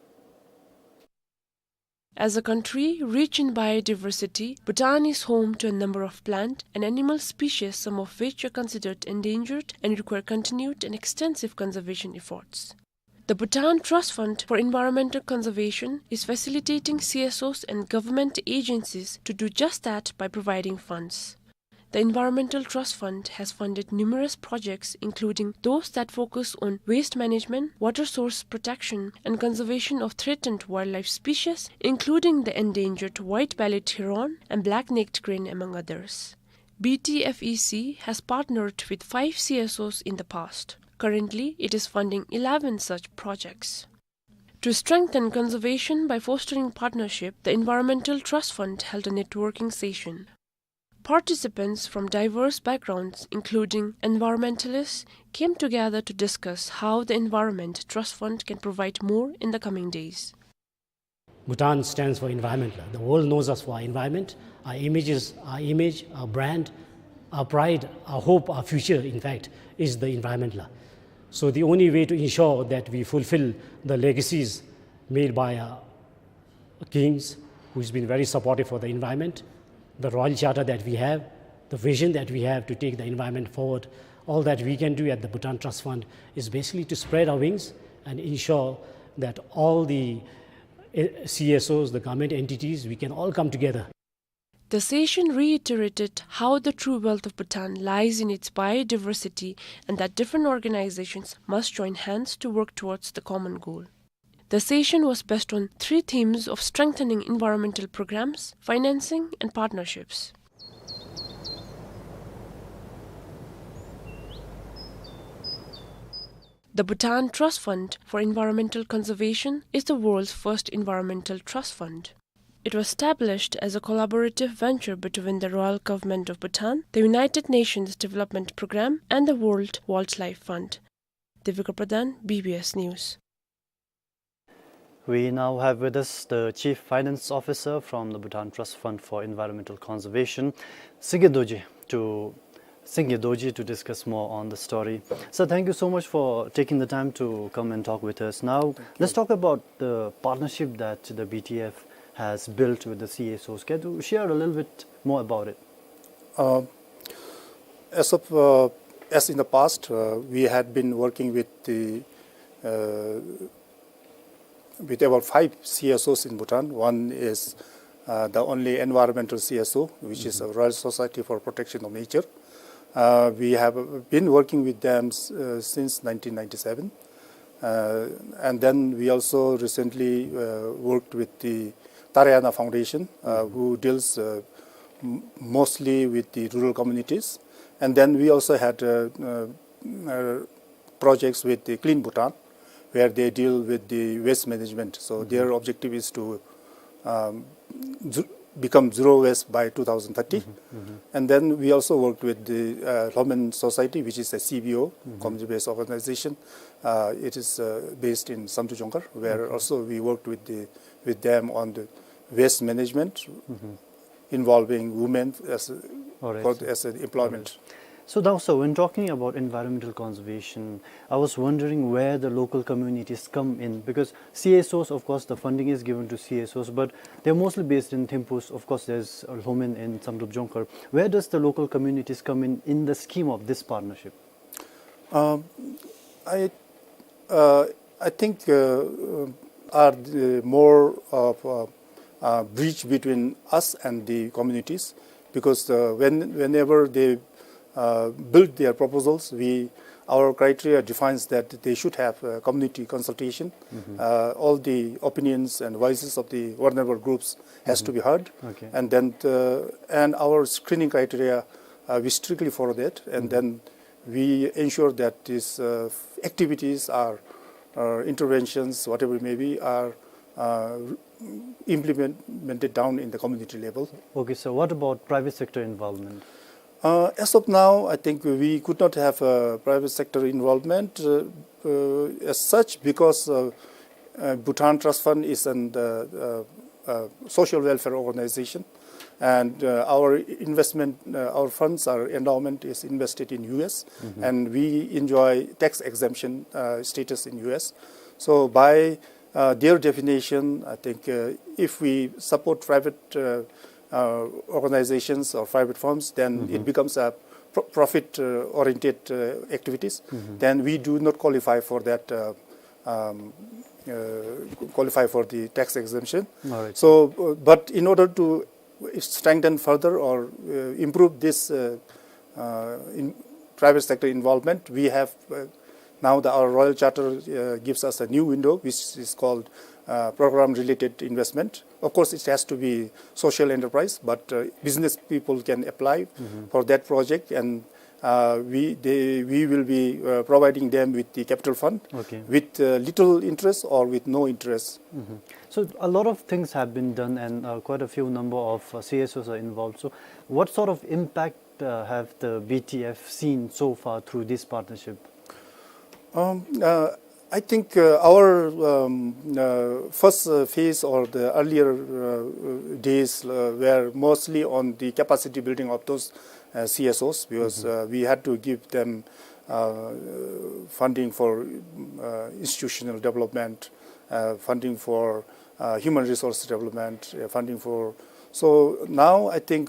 As a country rich in biodiversity, Bhutan is home to a number of plant and animal species, some of which are considered endangered and require continued and extensive conservation efforts. The Bhutan Trust Fund for Environmental Conservation is facilitating C S Os and government agencies to do just that by providing funds. The Environmental Trust Fund has funded numerous projects, including those that focus on waste management, water source protection, and conservation of threatened wildlife species, including the endangered white-bellied heron and black-necked crane, among others. B T F E C has partnered with five C S Os in the past. Currently, it is funding eleven such projects. To strengthen conservation by fostering partnership, the Environmental Trust Fund held a networking session. Participants from diverse backgrounds, including environmentalists, came together to discuss how the Environment Trust Fund can provide more in the coming days. Bhutan stands for environment. The world knows us for our environment. Our image is, our image, our brand, our pride, our hope, our future, in fact, is the environment. So the only way to ensure that we fulfill the legacies made by our kings, who's been very supportive for the environment, the royal charter that we have, the vision that we have to take the environment forward, all that we can do at the Bhutan Trust Fund is basically to spread our wings and ensure that all the, eh, C S Os, the government entities, we can all come together. The session reiterated how the true wealth of Bhutan lies in its biodiversity and that different organizations must join hands to work towards the common goal. The session was based on three themes of strengthening environmental programs, financing, and partnerships. The Bhutan Trust Fund for Environmental Conservation is the world's first environmental trust fund. It was established as a collaborative venture between the Royal Government of Bhutan, the United Nations Development Programme, and the World Wildlife Fund. Devika Pradhan, B B S News. We now have with us the Chief Finance Officer from the Bhutan Trust Fund for Environmental Conservation, Singye Dorji, to Singye Dorji to discuss more on the story. Sir, thank you so much for taking the time to come and talk with us. Now, let's talk about the partnership that the B T F has built with the C S Os. Can you share a little bit more about it? Uh, as of, uh, As in the past, uh, we had been working with the, uh, with about five C S Os in Bhutan. One is, uh, the only environmental C S O, which is a Royal Society for Protection of Nature. Uh, we have been working with them s-, uh, since nineteen ninety-seven. Uh, and then we also recently, uh, worked with the Tarayana Foundation, uh, who deals, uh, m-, mostly with the rural communities. And then we also had, uh, uh, uh, projects with the Clean Bhutan, where they deal with the waste management. So their objective is to, um, zu-, become zero waste by two thousand thirty. And then we also worked with the, uh, Lhomen Society, which is a C B O, community-based organization. Uh, it is, uh, based in Samdrup Jongkhar, where also we worked with the, with them on the waste management involving women as a, All right, for, sir. As an employment. So now, sir, when talking about environmental conservation, I was wondering where the local communities come in, because C S Os, of course, the funding is given to C S Os, but they're mostly based in Thimphu. Of course, there's, uh, Lhomen and Samdrup Jongkhar. Where does the local communities come in, in the scheme of this partnership? Um, I, uh, I think, uh, are the more of, uh, uh, bridge between us and the communities, because, uh, when, whenever they, uh, build their proposals, we, our criteria defines that they should have, uh, community consultation. Uh, all the opinions and voices of the vulnerable groups has to be heard. Okay. And then, uh, and our screening criteria, uh, we strictly follow that. And then we ensure that these, uh, activities or, or interventions, whatever it may be, are, uh, implemented down in the community level. Okay, so what about private sector involvement? Uh, as of now, I think we could not have, uh, private sector involvement, uh, uh, as such, because, uh, uh, Bhutan Trust Fund is an, uh, uh, uh, social welfare organization, and, uh, our investment, uh, our funds, our endowment is invested in U S, and we enjoy tax exemption, uh, status in U S. So by, uh, their definition, I think, uh, if we support private, uh, uh, organizations or private firms, then it becomes a pro-, profit, uh, oriented, uh, activities. Then we do not qualify for that, uh, um, uh, qualify for the tax exemption. All right. So, uh, but in order to strengthen further or, uh, improve this, uh, uh, in private sector involvement, we have, uh, now the, our Royal Charter, uh, gives us a new window, which is called, uh, program-related investment. Of course, it has to be social enterprise, but, uh, business people can apply for that project, and, uh, we, they, we will be, uh, providing them with the capital fund, okay, with, uh, little interest or with no interest. So a lot of things have been done, and, uh, quite a few number of, uh, C S Os are involved. So what sort of impact, uh, have the B T F seen so far through this partnership? Um, uh, I think, uh, our, um, uh, first, uh, phase or the earlier, uh, days, uh, were mostly on the capacity building of those, uh, C S Os, because, uh, we had to give them, uh, funding for, uh, institutional development, uh, funding for, uh, human resource development, uh, funding for. So now I think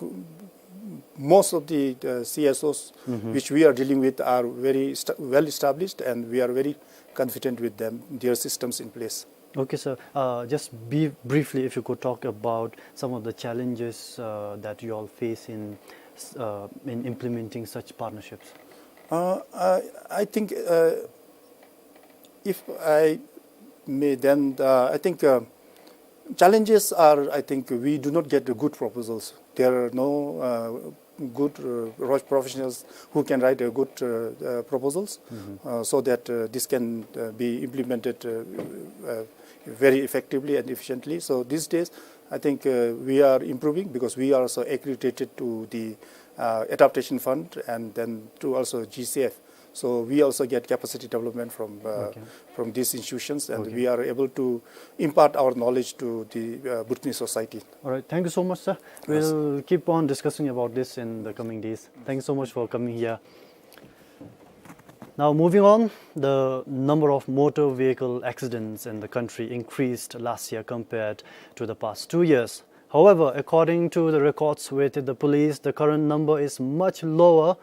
most of the, uh, C S Os which we are dealing with are very sta-, well established, and we are very confident with them, their systems in place. Okay, sir. Uh, just be-, briefly, if you could talk about some of the challenges, uh, that you all face in, uh, in implementing such partnerships. Uh, I, I think, uh, if I may, then, uh, I think, uh, challenges are, I think, we do not get the good proposals. There are no, uh, good, uh, ro-, professionals who can write a good, uh, uh, proposals, uh, so that, uh, this can, uh, be implemented, uh, uh, very effectively and efficiently. So these days, I think, uh, we are improving because we are also accredited to the, uh, Adaptation Fund and then to also G C F. So we also get capacity development from, uh, from these institutions, and we are able to impart our knowledge to the, uh, Bhutanese society. All right. Thank you so much, sir. Yes. We'll keep on discussing about this in the coming days. Thank you so much for coming here. Now, moving on, the number of motor vehicle accidents in the country increased last year compared to the past two years. However, according to the records with the police, the current number is much lower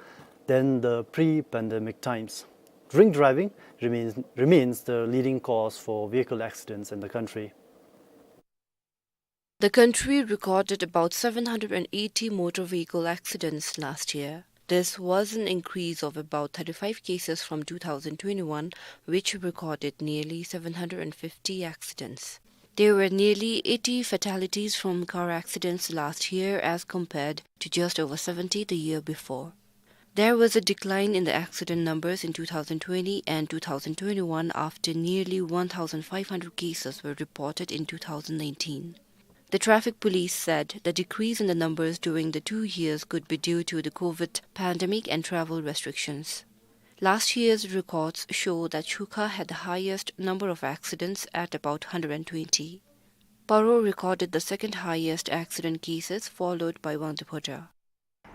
than the pre-pandemic times. Drink driving remains, remains the leading cause for vehicle accidents in the country. The country recorded about seven hundred and eighty motor vehicle accidents last year. This was an increase of about thirty-five cases from two thousand twenty-one, which recorded nearly seven hundred and fifty accidents. There were nearly eighty fatalities from car accidents last year as compared to just over seventy the year before. There was a decline in the accident numbers in two thousand twenty and two thousand twenty-one after nearly one thousand five hundred cases were reported in two thousand nineteen. The traffic police said the decrease in the numbers during the two years could be due to the COVID pandemic and travel restrictions. Last year's records show that Chukha had the highest number of accidents at about hundred and twenty. Paro recorded the second highest accident cases, followed by Wangdue Phodrang.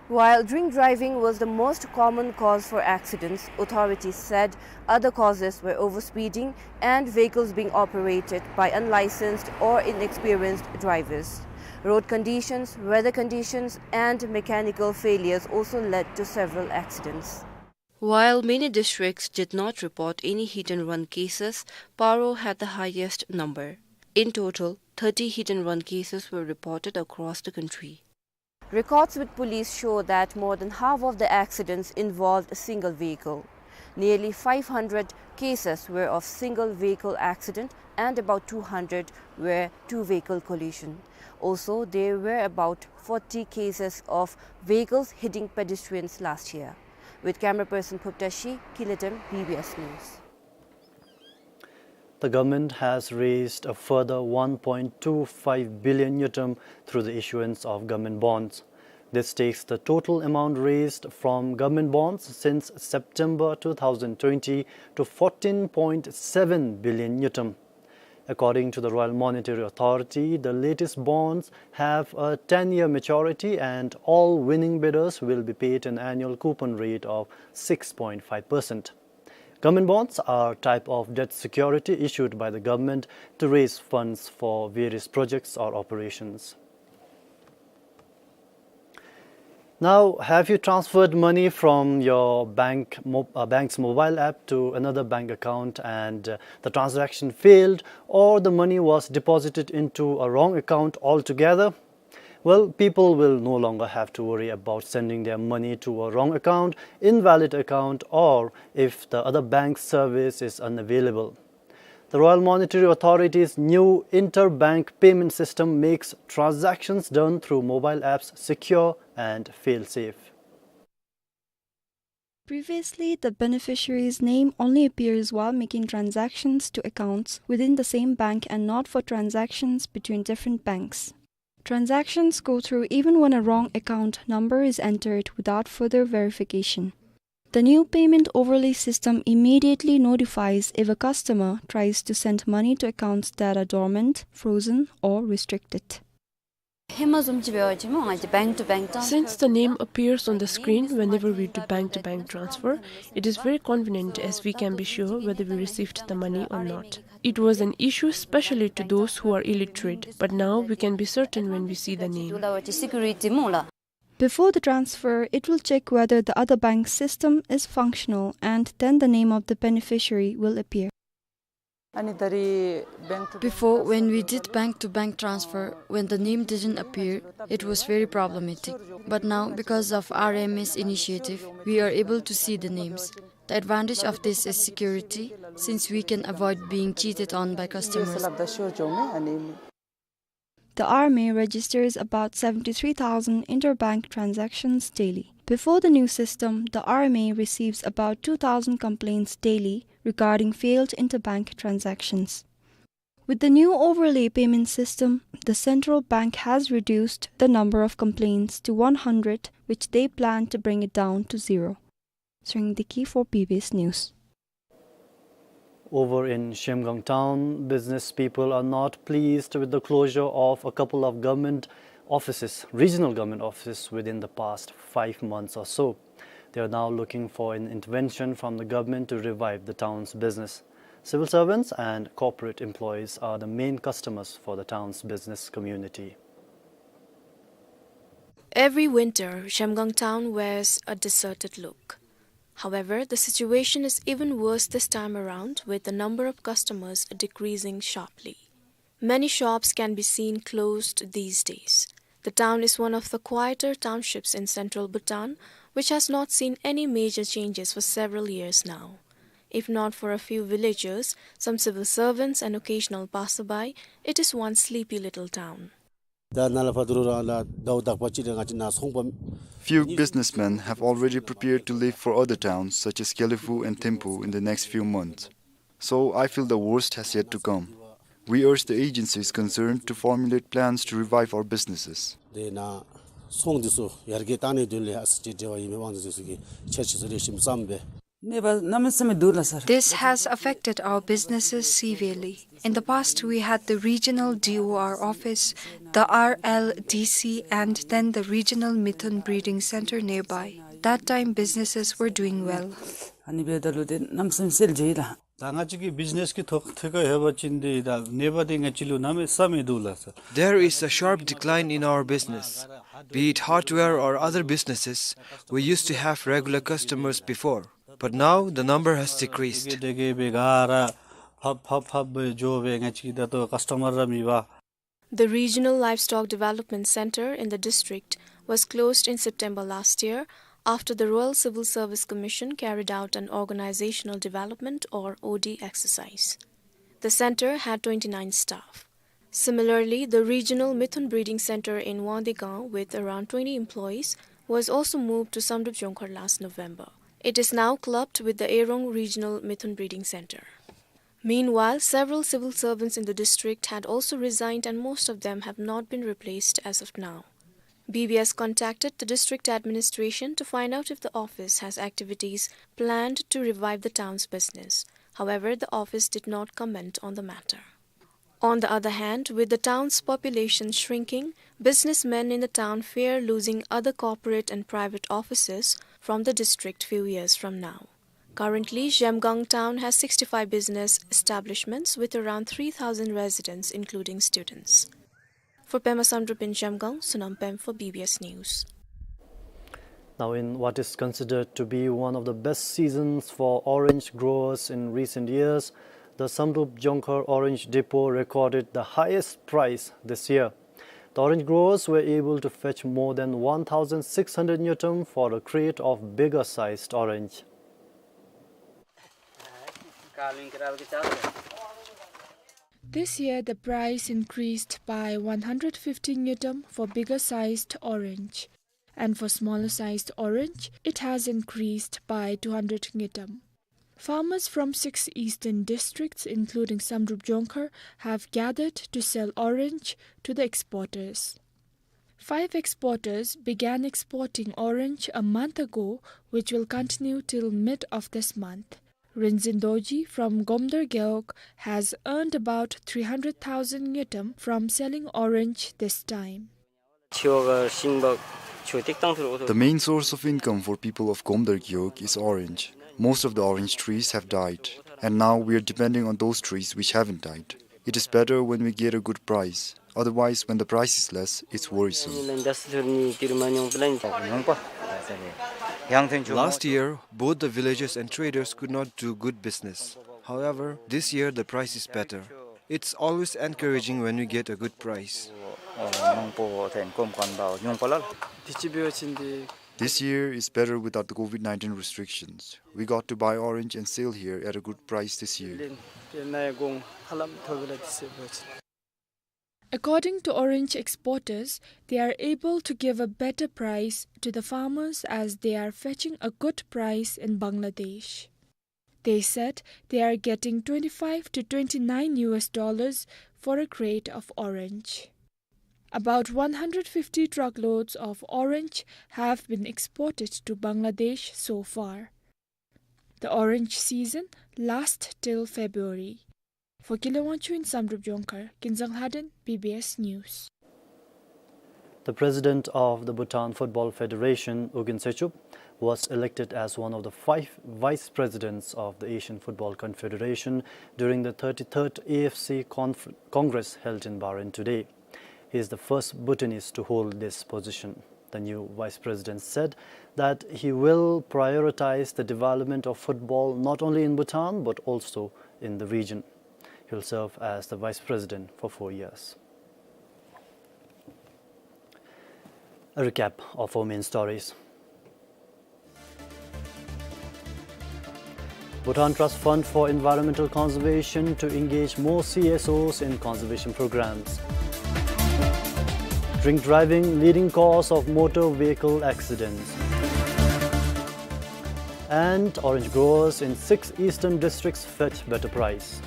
While drink driving was the most common cause for accidents, authorities said other causes were overspeeding and vehicles being operated by unlicensed or inexperienced drivers. Road conditions, weather conditions, and mechanical failures also led to several accidents. While many districts did not report any hit and run cases, Paro had the highest number. In total, thirty hit and run cases were reported across the country. Records with police show that more than half of the accidents involved a single vehicle. Nearly five hundred cases were of single vehicle accident and about two hundred were two vehicle collision. Also, there were about forty cases of vehicles hitting pedestrians last year. With camera person Phuptashi, Kiletem, B B S News. The government has raised a further one point two five billion ngultrum through the issuance of government bonds. This takes the total amount raised from government bonds since September two thousand twenty to fourteen point seven billion ngultrum. According to the Royal Monetary Authority, the latest bonds have a ten-year maturity and all winning bidders will be paid an annual coupon rate of six point five percent. Government bonds are type of debt security issued by the government to raise funds for various projects or operations. Now, have you transferred money from your bank mo-, uh, bank's mobile app to another bank account and, uh, the transaction failed, or the money was deposited into a wrong account altogether? Well, people will no longer have to worry about sending their money to a wrong account, invalid account, or if the other bank's service is unavailable. The Royal Monetary Authority's new interbank payment system makes transactions done through mobile apps secure and fail-safe. Previously, the beneficiary's name only appears while making transactions to accounts within the same bank and not for transactions between different banks. Transactions go through even when a wrong account number is entered without further verification. The new payment overlay system immediately notifies if a customer tries to send money to accounts that are dormant, frozen, or restricted. Since the name appears on the screen whenever we do bank-to-bank transfer, it is very convenient as we can be sure whether we received the money or not. It was an issue especially to those who are illiterate, but now we can be certain when we see the name. Before the transfer, it will check whether the other bank's system is functional, and then the name of the beneficiary will appear. Before, when we did bank-to-bank transfer, when the name didn't appear, it was very problematic. But now, because of R M A's initiative, we are able to see the names. The advantage of this is security, since we can avoid being cheated on by customers. The R M A registers about seventy-three thousand interbank transactions daily. Before the new system, the R M A receives about two thousand complaints daily regarding failed interbank transactions. With the new overlay payment system, the central bank has reduced the number of complaints to one hundred, which they plan to bring it down to zero. Sring Dickey for B B S News. Over in Zhemgang town, business people are not pleased with the closure of a couple of government offices, regional government offices, within the past five months or so. They are now looking for an intervention from the government to revive the town's business. Civil servants and corporate employees are the main customers for the town's business community. Every winter, Zhemgang town wears a deserted look. However, the situation is even worse this time around, with the number of customers decreasing sharply. Many shops can be seen closed these days. The town is one of the quieter townships in central Bhutan, which has not seen any major changes for several years now. If not for a few villagers, some civil servants and occasional passerby, it is one sleepy little town. ད་ནཱ་ལས་ཕར་དུ་རུང་ར་ལ་ཟླཝ་དག་པ་ཅིག་ར་ང་བཅས་ནཱ་ཚོང་པ། Few businessmen have already prepared to leave for other towns such as Gelephu and Thimphu in the next few months. So I feel the worst has yet to come. We urge the agencies concerned to formulate plans to revive our businesses. དེ་ནཱ་ཚོང་འདི་ཚུ་ཡར་རྒྱས་གཏང་ནིའི་དོན་ལས་ཨ་ཙི་ཅིག་འབྲེལ་བ་ཡོད་མི་དབང་འདུ་འཛོམས་ཀྱིས་ཆ་ཆེ་ཚུ་ལེགས་ཤོམ་བརྩམས་པས། This has affected our businesses severely. In the past, we had the regional D O R office, the R L D C, and then the regional Mithun breeding center nearby. That time, businesses were doing well. ཨ་ནི་འབདཝ་ད་ལུ་ཏེ་གནམ་མེད་ས་མེད་སེལ་འགྱོ་ཡི་ལགས། ད་ང་བཅས་ཀྱི་བིཛ་ནེས་ཀྱི་ཐོག་ཐད་ཁར་ལྷོད་པ་ཅིན་འདི་ད་ནད་པ་འདི་ང་བཅས་ལུ་གནམ་མེད་ས་མེད་འདུག་ལགས་སོ། There is a sharp decline in our business. Be it hardware or other businesses, we used to have regular customers before, but now the number has decreased. དེ་གིས་འབད་ག་ར་ཕབ་ཕབ་ཕབ་སྦེ་འགྱོ་སྦེ་ང་བཅས་ཀྱི་ད་ལྟོ་ཀཱསི་ཊོ་མར་ར་མེད་པས། The Regional Livestock Development Center in the district was closed in September last year after the Royal Civil Service Commission carried out an organizational development or O D exercise. The center had twenty-nine staff. Similarly, the regional Mithun breeding center in Wangdue Gaon with around twenty employees was also moved to Samdrup Jongkhar last November. It is now clubbed with the Erong Regional Mithun Breeding Center. Meanwhile, several civil servants in the district had also resigned and most of them have not been replaced as of now. B B S contacted the district administration to find out if the office has activities planned to revive the town's business. However, the office did not comment on the matter. On the other hand, with the town's population shrinking, businessmen in the town fear losing other corporate and private offices from the district few years from now. Currently, Zhemgang town has sixty-five business establishments with around three thousand residents, including students. For Pema Samdrup in Zhemgang, Sonam Pem for B B S News. Now, in what is considered to be one of the best seasons for orange growers in recent years, the Samdrup Jongkhar Orange Depot recorded the highest price this year. The orange growers were able to fetch more than one thousand six hundred ngultrum for a crate of bigger sized orange. This year, the price increased by one hundred fifty ngultrum for bigger sized orange, and for smaller sized orange, it has increased by two hundred ngultrum. Farmers from six eastern districts, including Samdrup Jongkhar, have gathered to sell orange to the exporters. Five exporters began exporting orange a month ago, which will continue till mid of this month. Rinzin Dorji from Gomdar Gewog has earned about three hundred thousand ngultrum from selling orange this time. The main source of income for people of Gomdar Gewog is orange. Most of the orange trees have died, and now we are depending on those trees which haven't died. It is better when we get a good price. Otherwise, when the price is less, it's worrisome. Last year, both the villagers and traders could not do good business. However, this year the price is better. It's always encouraging when we get a good price. This year is better without the COVID nineteen restrictions. We got to buy orange and sell here at a good price this year. According to orange exporters, they are able to give a better price to the farmers as they are fetching a good price in Bangladesh. They said they are getting twenty-five to twenty-nine U S dollars for a crate of orange. About one hundred fifty truckloads of orange have been exported to Bangladesh so far. The orange season lasts till February. For Gile Wangchuk in Samdrup Jongkhar, Kinzang Lhaden, B B S News. The president of the Bhutan Football Federation, U Gin Setchup, was elected as one of the five vice presidents of the Asian Football Confederation during the thirty-third A F C conf-, Congress held in Bahrain today. He is the first Bhutanese to hold this position. The new vice president said that he will prioritize the development of football not only in Bhutan but also in the region. He will serve as the vice president for four years. A recap of our main stories. Bhutan Trust Fund for Environmental Conservation to engage more C S Os in conservation programs. Drink driving, leading cause of motor vehicle accidents. And orange growers in six eastern districts fetch better price.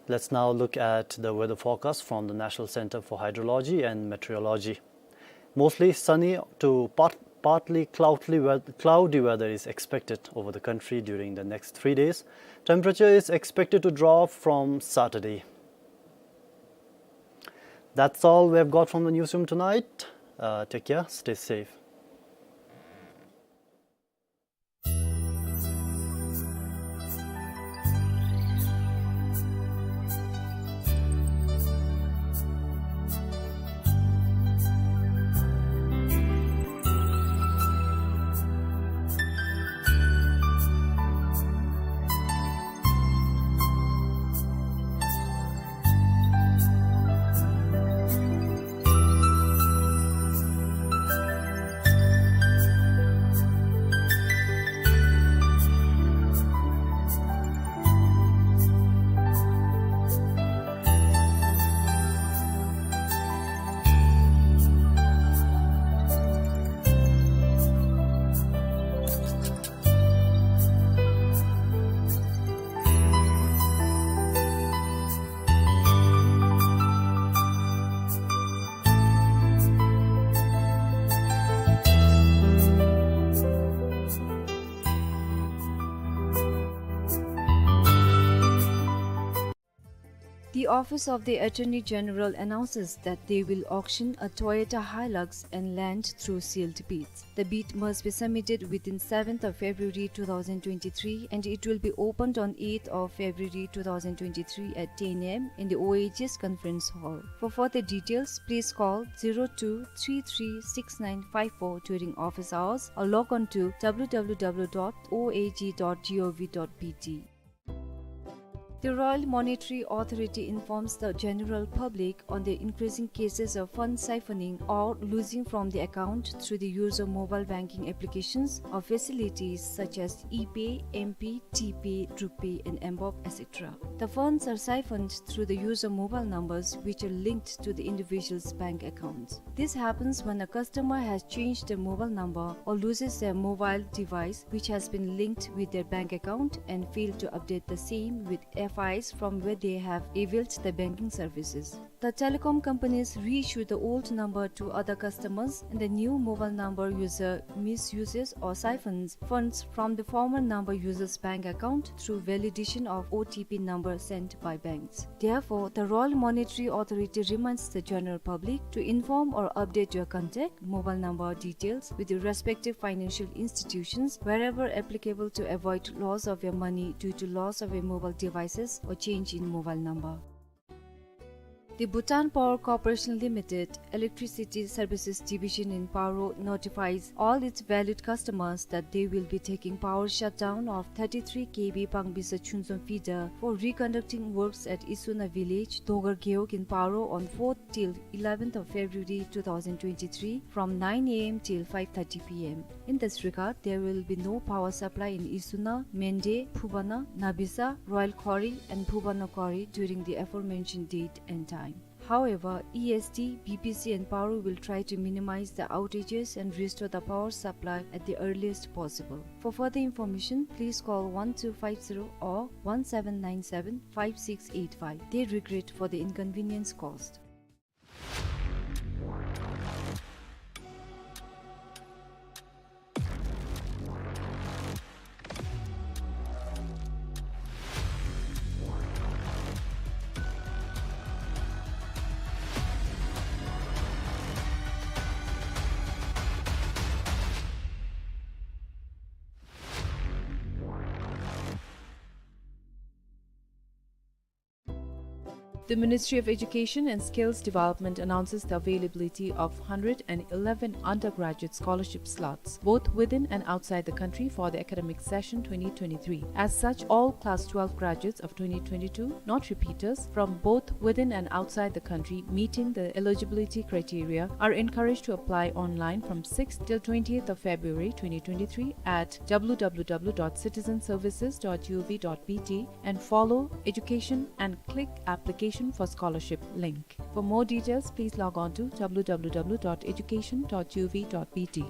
Let's now look at the weather forecast from the National Center for Hydrology and Meteorology. Mostly sunny to part-, partly cloudly wea-, cloudy weather is expected over the country during the next three days. Temperature is expected to drop from Saturday. That's all we have got from the newsroom tonight. Uh, take care, stay safe. The Office of the Attorney General announces that they will auction a Toyota Hilux and land through sealed bids. The bid must be submitted within seventh of February two thousand twenty-three, and it will be opened on eighth of February two thousand twenty-three at ten A M in the O A G's conference hall. For further details, please call zero two three three six nine five four during office hours or log on to W W W dot O A G dot G O V dot B T. The Royal Monetary Authority informs the general public on the increasing cases of fund siphoning or losing from the account through the use of mobile banking applications or facilities such as ePay, M-Pay, T-Pay, RuPay, and mBoB, et cetera. The funds are siphoned through the use of mobile numbers which are linked to the individual's bank accounts. This happens when a customer has changed their mobile number or loses their mobile device which has been linked with their bank account and failed to update the same with F I Is from where they have availed the banking services. The telecom companies reissue the old number to other customers, and the new mobile number user misuses or siphons funds from the former number user's bank account through validation of O T P number sent by banks. Therefore, the Royal Monetary Authority reminds the general public to inform or update your contact mobile number details with your respective financial institutions wherever applicable to avoid loss of your money due to loss of your mobile devices or change in mobile number. The Bhutan Power Corporation Limited Electricity Services Division in Paro notifies all its valued customers that they will be taking power shutdown of thirty-three K V Pangbisa Chunzom feeder for reconducting works at Isuna village, Dogar Gewog in Paro on fourth till eleventh of February two thousand twenty-three from nine A M till five thirty P M. In this regard, there will be no power supply in Isuna, Mende, Phubana, Nabisa, Royal Khori and Phubana Khori during the aforementioned date and time. However, E S D, B P C and Paro will try to minimize the outages and restore the power supply at the earliest possible. For further information, please call one two five zero or one seven nine seven five six eight five. They regret for the inconvenience caused. The Ministry of Education and Skills Development announces the availability of hundred and eleven undergraduate scholarship slots, both within and outside the country, for the academic session twenty twenty-three. As such, all class twelve graduates of twenty twenty-two, not repeaters, from both within and outside the country meeting the eligibility criteria are encouraged to apply online from sixth till twentieth of February twenty twenty-three at w w w dot citizenservices dot g o v dot b t and follow education and click application for scholarship link. For more details, please log on to w w w dot education dot g o v dot b t.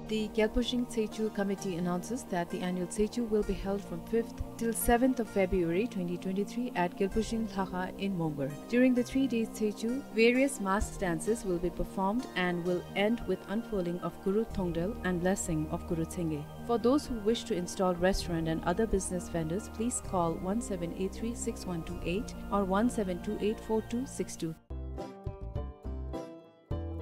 The Gyalpo Shing Tsechu Committee announces that the annual Tsechu will be held from fifth till seventh of February twenty twenty-three at Gyalpo Shing Lhakha in Mongar. During the three days Tsechu, various masked dances will be performed and will end with unfurling of Guru Thongdel and blessing of Guru Tsenge. For those who wish to install restaurant and other business vendors, please call one seven eight three six one two eight or one seven two eight four two six two.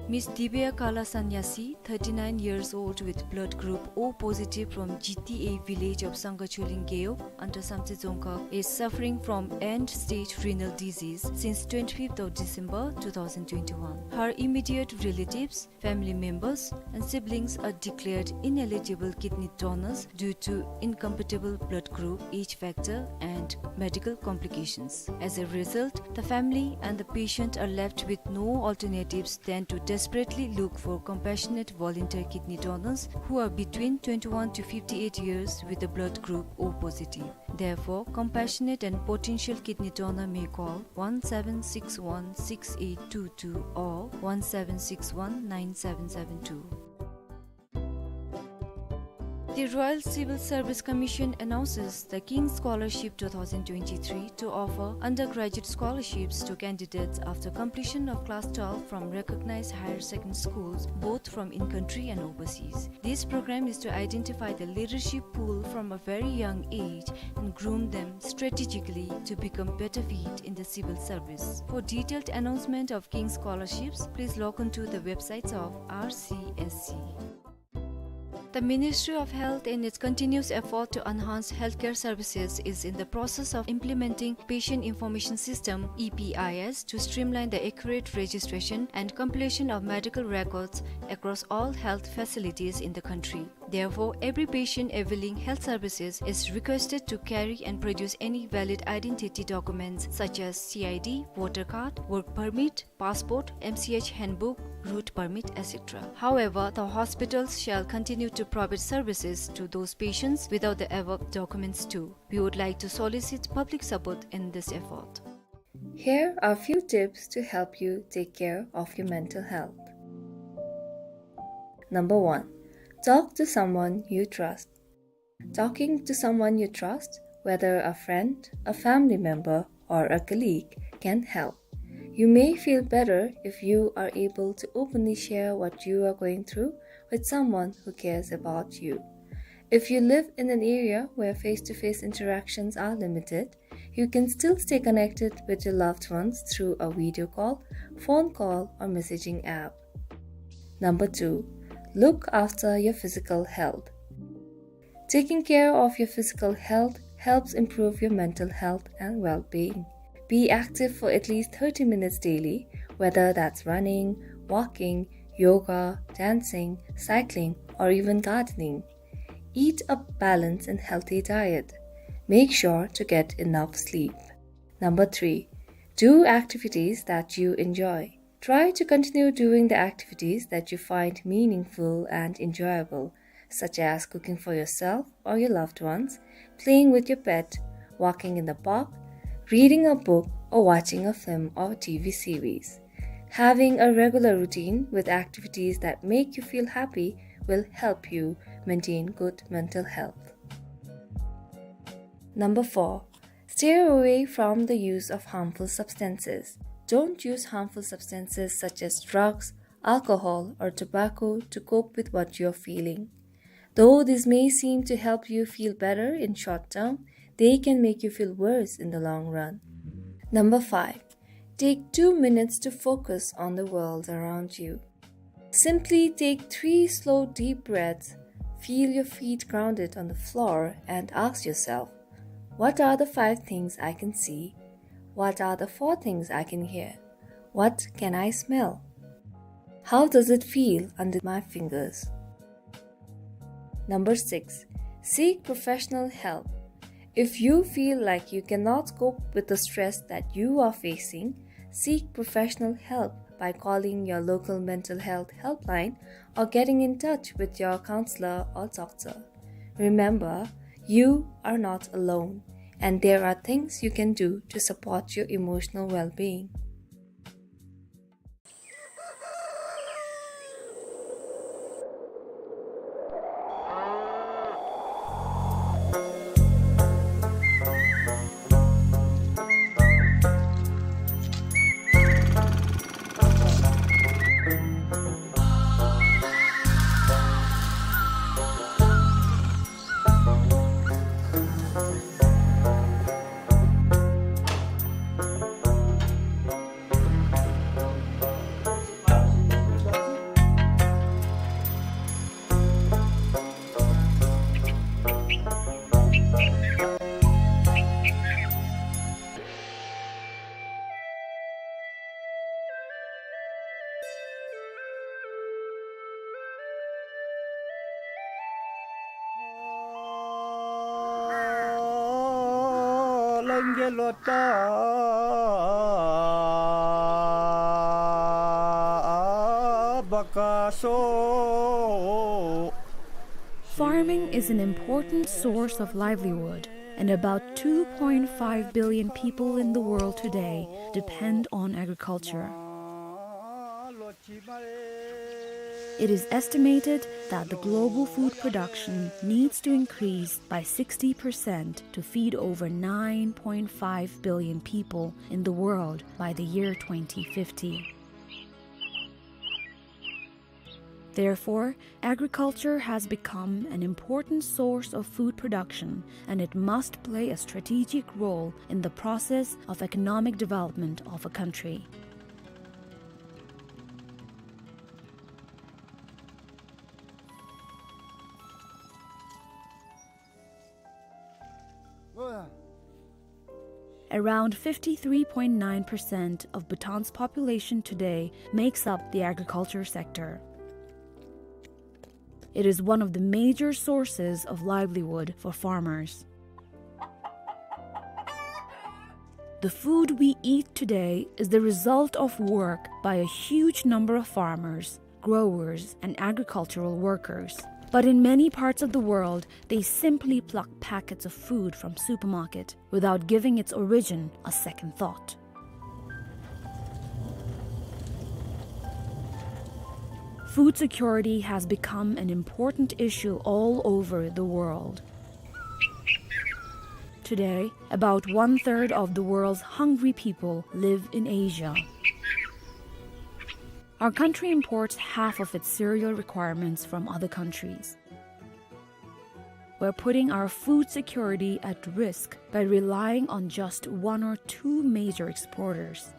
Miss Divya Kala Sanyasi, thirty-nine years old, with blood group O positive, from G T A village of Sangha Choling Gewog under Samtse Dzongkhag, is suffering from end-stage renal disease since twenty-fifth of December two thousand twenty-one. Her immediate relatives, family members, and siblings are declared ineligible kidney donors due to incompatible blood group, age factor, and medical complications. As a result, the family and the patient are left with no alternatives than to desperately look for compassionate volunteer kidney donors who are between twenty-one to fifty-eight years with the blood group O positive. Therefore, compassionate and potential kidney donor may call one seven six one six eight two two or one seven six one nine seven seven two. The Royal Civil Service Commission announces the King's Scholarship two thousand twenty-three to offer undergraduate scholarships to candidates after completion of class twelve from recognized higher secondary schools, both from in-country and overseas. This program is to identify the leadership pool from a very young age and groom them strategically to become better fit in the civil service. For detailed announcement of King's Scholarships, please log on to the websites of R C S C. The Ministry of Health, in its continuous effort to enhance healthcare services, is in the process of implementing Patient Information System, E P I S, to streamline the accurate registration and compilation of medical records across all health facilities in the country. Therefore, every patient availing health services is requested to carry and produce any valid identity documents such as C I D, voter card, work permit, passport, M C H handbook, route permit, et cetera. However, the hospitals shall continue to provide services to those patients without the above documents too. We would like to solicit public support in this effort. Here are few tips to help you take care of your mental health. Number one, talk to someone you trust. Talking to someone you trust, whether a friend, a family member, or a colleague, can help. You may feel better if you are able to openly share what you are going through with someone who cares about you. If you live in an area where face-to-face interactions are limited, you can still stay connected with your loved ones through a video call, phone call, or messaging app. Number two, look after your physical health. Taking care of your physical health helps improve your mental health and well-being. Be active for at least thirty minutes daily, whether that's running, walking, yoga, dancing, cycling, or even gardening. Eat a balanced and healthy diet. Make sure to get enough sleep. Number three, do activities that you enjoy. Try to continue doing the activities that you find meaningful and enjoyable, such as cooking for yourself or your loved ones, playing with your pet, walking in the park, reading a book, or watching a film or T V series. Having a regular routine with activities that make you feel happy will help you maintain good mental health. Number four, steer away from the use of harmful substances. Don't use harmful substances such as drugs, alcohol, or tobacco to cope with what you're feeling. Though this may seem to help you feel better in short term, they can make you feel worse in the long run. Number five, take two minutes to focus on the world around you. Simply take three slow, deep breaths, feel your feet grounded on the floor, and ask yourself, "What are the five things I can see? What are the four things I can hear? What can I smell? How does it feel under my fingers? Number six, seek professional help. If you feel like you cannot cope with the stress that you are facing, seek professional help by calling your local mental health helpline or getting in touch with your counselor or doctor. Remember, you are not alone, and there are things you can do to support your emotional well-being. Farming is an important source of livelihood, and about two point five billion people in the world today depend on agriculture. It is estimated that the global food production needs to increase by sixty percent to feed over nine point five billion people in the world by the year twenty fifty. Therefore, agriculture has become an important source of food production, and it must play a strategic role in the process of economic development of a country. Around fifty-three point nine percent of Bhutan's population today makes up the agriculture sector. It is one of the major sources of livelihood for farmers. The food we eat today is the result of work by a huge number of farmers, growers, and agricultural workers. But in many parts of the world, they simply pluck packets of food from supermarket without giving its origin a second thought. Food security has become an important issue all over the world. Today, about one-third of the world's hungry people live in Asia. Our country imports half of its cereal requirements from other countries. We're putting our food security at risk by relying on just one or two major exporters.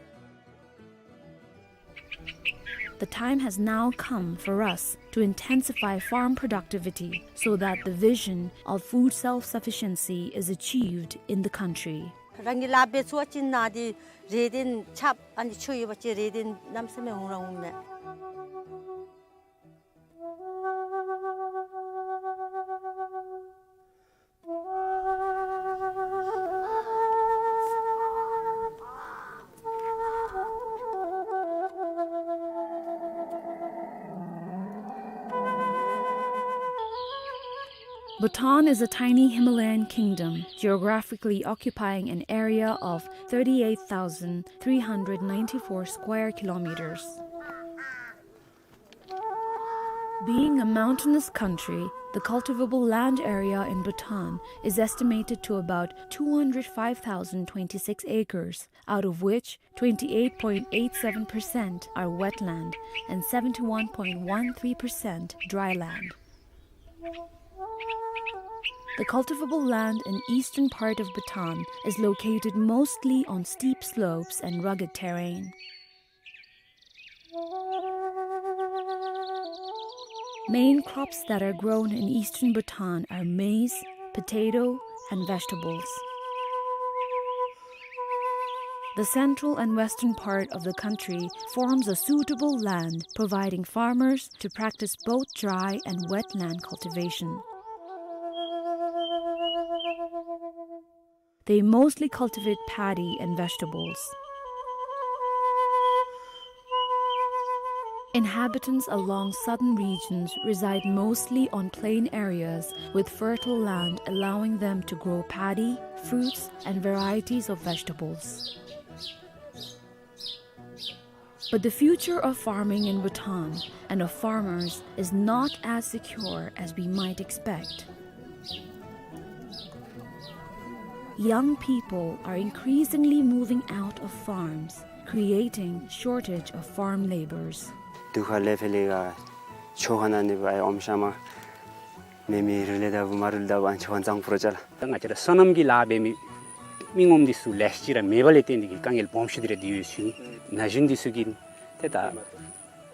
The time has now come for us to intensify farm productivity so that the vision of food self-sufficiency is achieved in the country. རང་གི་ལཱ་འབད་ཚུགས་པ་ཅིན་ནཱ་འདི་རེ་འདུན་ཆགསཔ་ཨ་ནི་ཆོས་ཡོད་པ་ཅིན་རེ་འདུན་གནམ་མེད་ས་མེད་འོང་ར་འོང་མས། Bhutan is a tiny Himalayan kingdom, geographically occupying an area of thirty-eight thousand three hundred ninety-four square kilometers. Being a mountainous country, the cultivable land area in Bhutan is estimated to about two hundred five thousand twenty-six acres, out of which twenty-eight point eight seven percent are wetland and seventy-one point one three percent dry land. The cultivable land in eastern part of Bhutan is located mostly on steep slopes and rugged terrain. Main crops that are grown in eastern Bhutan are maize, potato, and vegetables. The central and western part of the country forms a suitable land, providing farmers to practice both dry and wet land cultivation. They mostly cultivate paddy and vegetables. Inhabitants along southern regions reside mostly on plain areas with fertile land, allowing them to grow paddy, fruits, and varieties of vegetables. But the future of farming in Bhutan and of farmers is not as secure as we might expect. Young people are increasingly moving out of farms, creating shortage of farm labours. དུས་ཁ་ལས་ཕར་ལས་ག་ཆོས་ཁ་ནང་ནི་བ་ཨའི་ཨོམ་ཤ་མ་མེ་མེ་རི་ལས་ད་བུ་མ་རུལ་ད་བུ་ཨན་ཆོས་ཁ་གཙང་པུ་ར་ཅ་ལ། ད་ང་བཅས་ར་སོ་ནམ་གྱི་ལཱ་འབད་མི་མི་ངོམ་འདི་ཚུ་ལེ་ཤ་ཅིག་ར་མེད་པ་ལས་བརྟེན་ཏེ་གི་དཀའ་ངལ་སྦོམ་ཤོས་འདི་ར་འདི་ཡོད་ཞུ་ནི། ན་གཞོན་འདི་ཚུ་གིས་ཏེ་ད་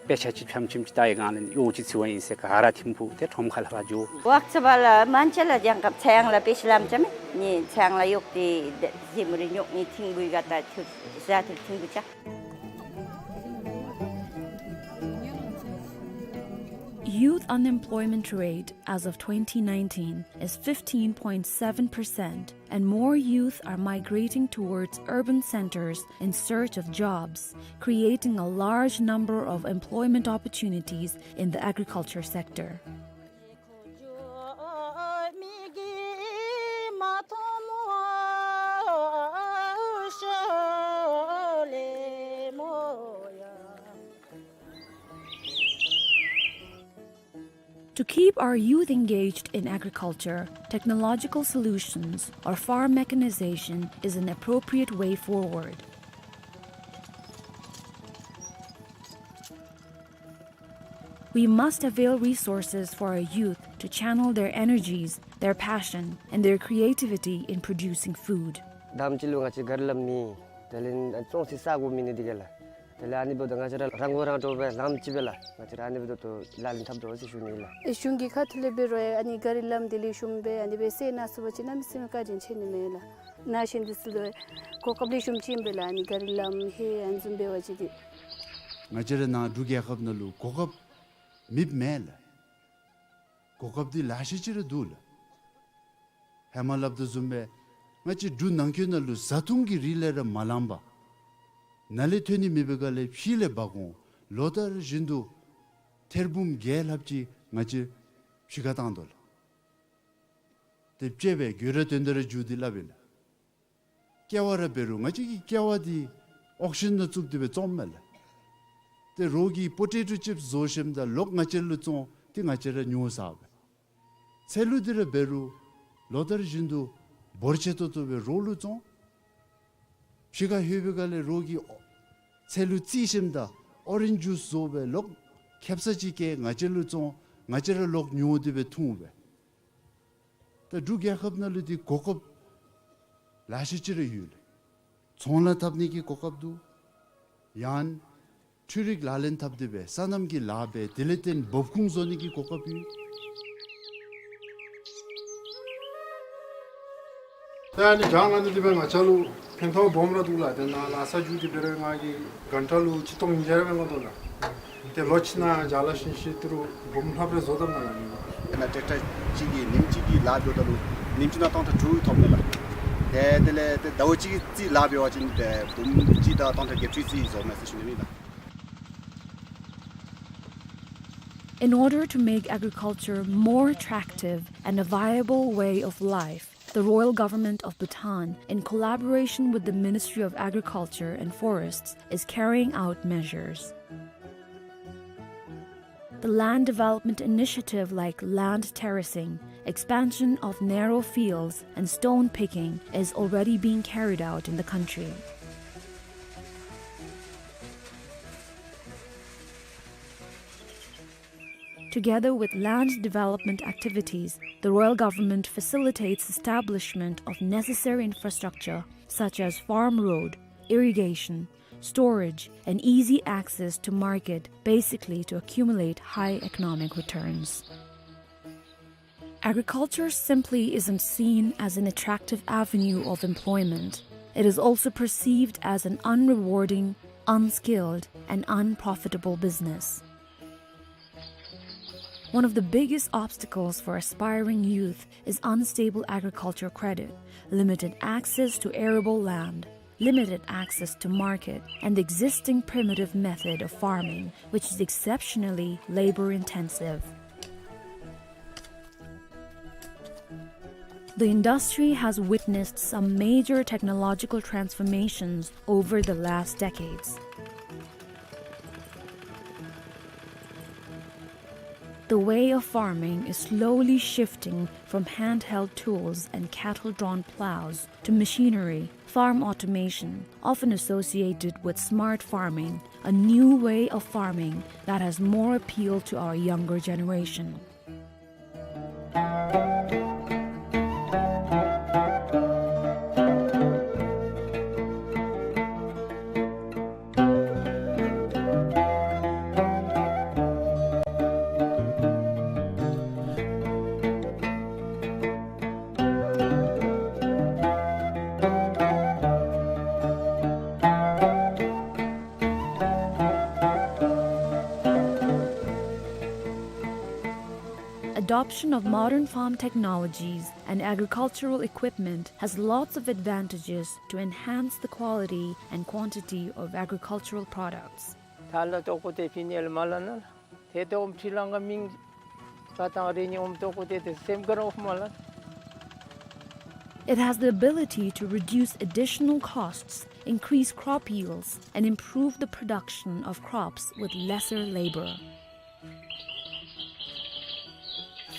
དཔེ་ཆ་ཅིག་ཕྱམ་ཕྱིམ་ཅིག་ལྟ་བའི་སྒང་ལས་གཡོག་ཅིག་འཚོལ་བ་ཨིན་ཟེར་ག་ར་ཐིམ་ཕུག་ཏེ་ཁྲོམ་ཁ་ལས་ཕར་འགྱོ། ཝག་ཚ་བ་ལ་མན་ཆད་ལ་ཡང་ག་ཚེ་ཡང་ལ་དཔེ་ཤི་ལམ་ཅ་མེ་ནི་ཚེ་ཡང་ལ་གཡོག་ཏེ་ཟེ་མུ་རི་ཉོག་ནི་ཐིང་བུའི་ག་ད་ཐུར་ཟ་ཐུར་ཐིང་བུ་ཅ། Youth unemployment rate as of twenty nineteen is fifteen point seven percent, and more youth are migrating towards urban centers in search of jobs, creating a large number of employment opportunities in the agriculture sector. To keep our youth engaged in agriculture, technological solutions or farm mechanization is an appropriate way forward. We must avail resources for our youth to channel their energies, their passion, and their creativity in producing food. དང་པ་ཅིག་ལུ་ང་བཅས་ག་རི་ལམ་མེད། དེ་ལས་བཙོང་སའི་ས་གོ་མེད་ནི་འདི་གིས་ལགས། དེ་ལས་ཨ་ནི་འབདཝ་ད་ང་བཅས་ར་རང་མགོ་རང་འདྲོངས་སྦེ་ལམ་ཅིག་སྦེ་ལགས། ང་བཅས་ར་ཨ་ནི་འབདཝ་ད་ལག་ལེན་འཐབ་དོ་ཟེར་ཞུ་ནི་ལགས། ཨེ་གཞུང་གི་ཁ་ཐུག་ལས་འབད་རུང་ཨ་ནི་ག་རི་ལམ་འདི་ལེགས་ཤོམ་སྦེ་ཨ་ནི་སྦེ་སེལ་གནང་ཚུགས་པ་ཅིན་གནམ་མེད་ས་མེད་བཀའ་དྲིན་ཆེ་ནི་མས་ལགས། ན་གཞོན་འདི་ཚུ་ལུ་གོ་སྐབས་ལེགས་ཤོམ་ཅིག་ཨིན་པས་ལགས། ཨ་ནི་ག་རི་ལམ་ཧེ་ཨ་ནི་བཟུམ་འབད་བ་ཅིན་འདི། ང་བཅས་ར་ནཱ་འབྲུག་རྒྱལ་ཁབ་ནང་ལུ་གོ་སྐབས་མེདཔ་མེན་ལགས། གོ་སྐབས་འདི་ལེ་ཤ་ཅིག་ར་འདུག་ལགས། ཧེ་མ་སླབ་དོ་བཟུམ་སྦེ་ང་བཅས་འབྲུག་ནང་འཁོད་ནང་ལུ་བཟའ་འཐུང་གི་རིགས་ལས་ར་མ་ལངམ་པར་ནཱ་ལས་ཐོན་ནི་མེད་པའི་སྒང་ལས་ཕྱི་ལས་འབག་འོང་། ལོ་ལྟར་བཞིན་དུ་ཐེར་འབུམ་བརྒྱད་ལྷགཔ་ཅིག་ང་བཅས་ཕྱི་ཁར་བཏང་དོ་ལགས། ཏེ་དཔྱེ་སྦེ་དགོད་བྲ་དོན་དག་ར་མཇུག་འདི་སླབ་ཨིན་ལགས། ཀེ་བ་ར་འབད་རུང་ང་བཅས་ཀྱི་ཀེ་བ་འདི་ཨོག་ཤན་ནང་བཙུགས་ཏེ་སྦེ་བཙོངམ་མས་ལགས། ཏེ་རོགས་ཀྱིས་པོ་ཊེ་ཊོ་ཅིཔསི་བཟོ་ཞིནམ་ད་ལོག་ང་བཅས་ལུ་བཙོང་སྟེ་ང་བཅས་ར་ཉོ་ཟཝ་མས། ཚལ་ལུ་འདི་ར་འབད་རུང་ལོ་ལྟར་བཞིན་དུ་འབོར་ཆེ་ཏོག་ཏོ་སྦེ་རོགས་ལུ་བཙོང་། ཕྱི་ཁར་ལྷོད་པའི་སྒང་ལས་རོགས་ཀྱིས་ཚལ་ལུ་བཙིར་ཞིནམ་ད་ཨོ་རེནཇ་ཇུས་བཟོ་སྦེ་ལོག་ཁེབ་ས་ཅིག་བཀལ་ང་བཅས་ལུ་བཙོང་། ང་བཅས་ར་ལོག་ཉོ་སྟེ་སྦེ་འཐུང་སྦེ། ད་འབྲུག་རྒྱལ་ཁབ་ནང་ལུ་འདི་གོ་སྐབས་ལེ་ཤ་ཅིག་ར་ཡོད་ལགས། ཚོང་ལཱ་འཐབ་ནི་གི་གོ་སྐབས་འདུག། ཡང་འཕྲུལ་རིག་ལག་ལེན་འཐབ་སྟེ་སྦེ་སོ་ནམ་གྱི་ལཱ་འབད་དེ་ལས་བརྟེན་འབབ་ཁུངས་བཟོ་ནི་གི་གོ་སྐབས་ཡོད། ད་ཨ་ནི་བྱང་ང་ནི་འདི་སྦེ་ང་བཅས་ལུ་ཕན་ཐོགས་སྦོམ་ར་འདུག་ལགས། དེ་ནང་ལཱ་ས་རྒྱུག་སྟེ་འབད་རུང་ང་གིས་གྷན་ཊ་ལུ་ཆིག་སྟོང་ཉིས་བརྒྱ་རེ་སྦེ་བློ་བཏང་ནུག། ཏེ་ལོ་གཅིག་ནང་ལྕང་ལཱ་ཤིང་ཤེད་ཏི་རུ་འབུམ་ལྷགཔ་རེ་བཟོ་བཏངམ་ཨིན་ལགས། ཏེ་ནཱ་ཊེག་ཊར་གཅིག་གིས་ཉིནམ་གཅིག་གི་ལཱ་འབདཝ་ད་ལུ་ཉིནམ་གཅིག་ནང་སྟོང་ཕྲག་དྲུག་ཐོབ་ནི་ལགས། ཏེ་དེ་ལས་ཏེ་ཟླཝ་གཅིག་རྩིས་ལཱ་འབད་བ་ཅིན་ཏེ་འབུམ་གཅིག་དང་སྟོང་ཕྲག་བརྒྱད་ཅུ་རྩིས་བཟོཝ་མས་ཟེར་ཞུ་ནི་ཨིན་ལགས། In order to make agriculture more attractive and a viable way of life, the Royal Government of Bhutan, in collaboration with the Ministry of Agriculture and Forests, is carrying out measures. The land development initiative like land terracing, expansion of narrow fields, and stone picking is already being carried out in the country. Together with land development activities, the royal government facilitates establishment of necessary infrastructure such as farm road, irrigation, storage, and easy access to market, basically to accumulate high economic returns. Agriculture simply isn't seen as an attractive avenue of employment. It is also perceived as an unrewarding, unskilled, and unprofitable business. One of the biggest obstacles for aspiring youth is unstable agriculture credit, limited access to arable land, limited access to market, and the existing primitive method of farming, which is exceptionally labor-intensive. The industry has witnessed some major technological transformations over the last decades. The way of farming is slowly shifting from handheld tools and cattle-drawn plows to machinery, farm automation, often associated with smart farming, a new way of farming that has more appeal to our younger generation. Adoption of modern farm technologies and agricultural equipment has lots of advantages to enhance the quality and quantity of agricultural products. ཐ་ལ་ཏོག་པོ་ཏེ་ཕི་ནེ་ལ་མ་ལ་ན་ལ། ཏེ་ཏོག་ཕི་ལང་ག་མིང་ཀ་ཏང་རེ་ཉི་འོམ་ཏོག་པོ་ཏེ་ཏེ་སེམས་ཀ་རོགས་མ་ལ། It has the ability to reduce additional costs, increase crop yields, and improve the production of crops with lesser labor.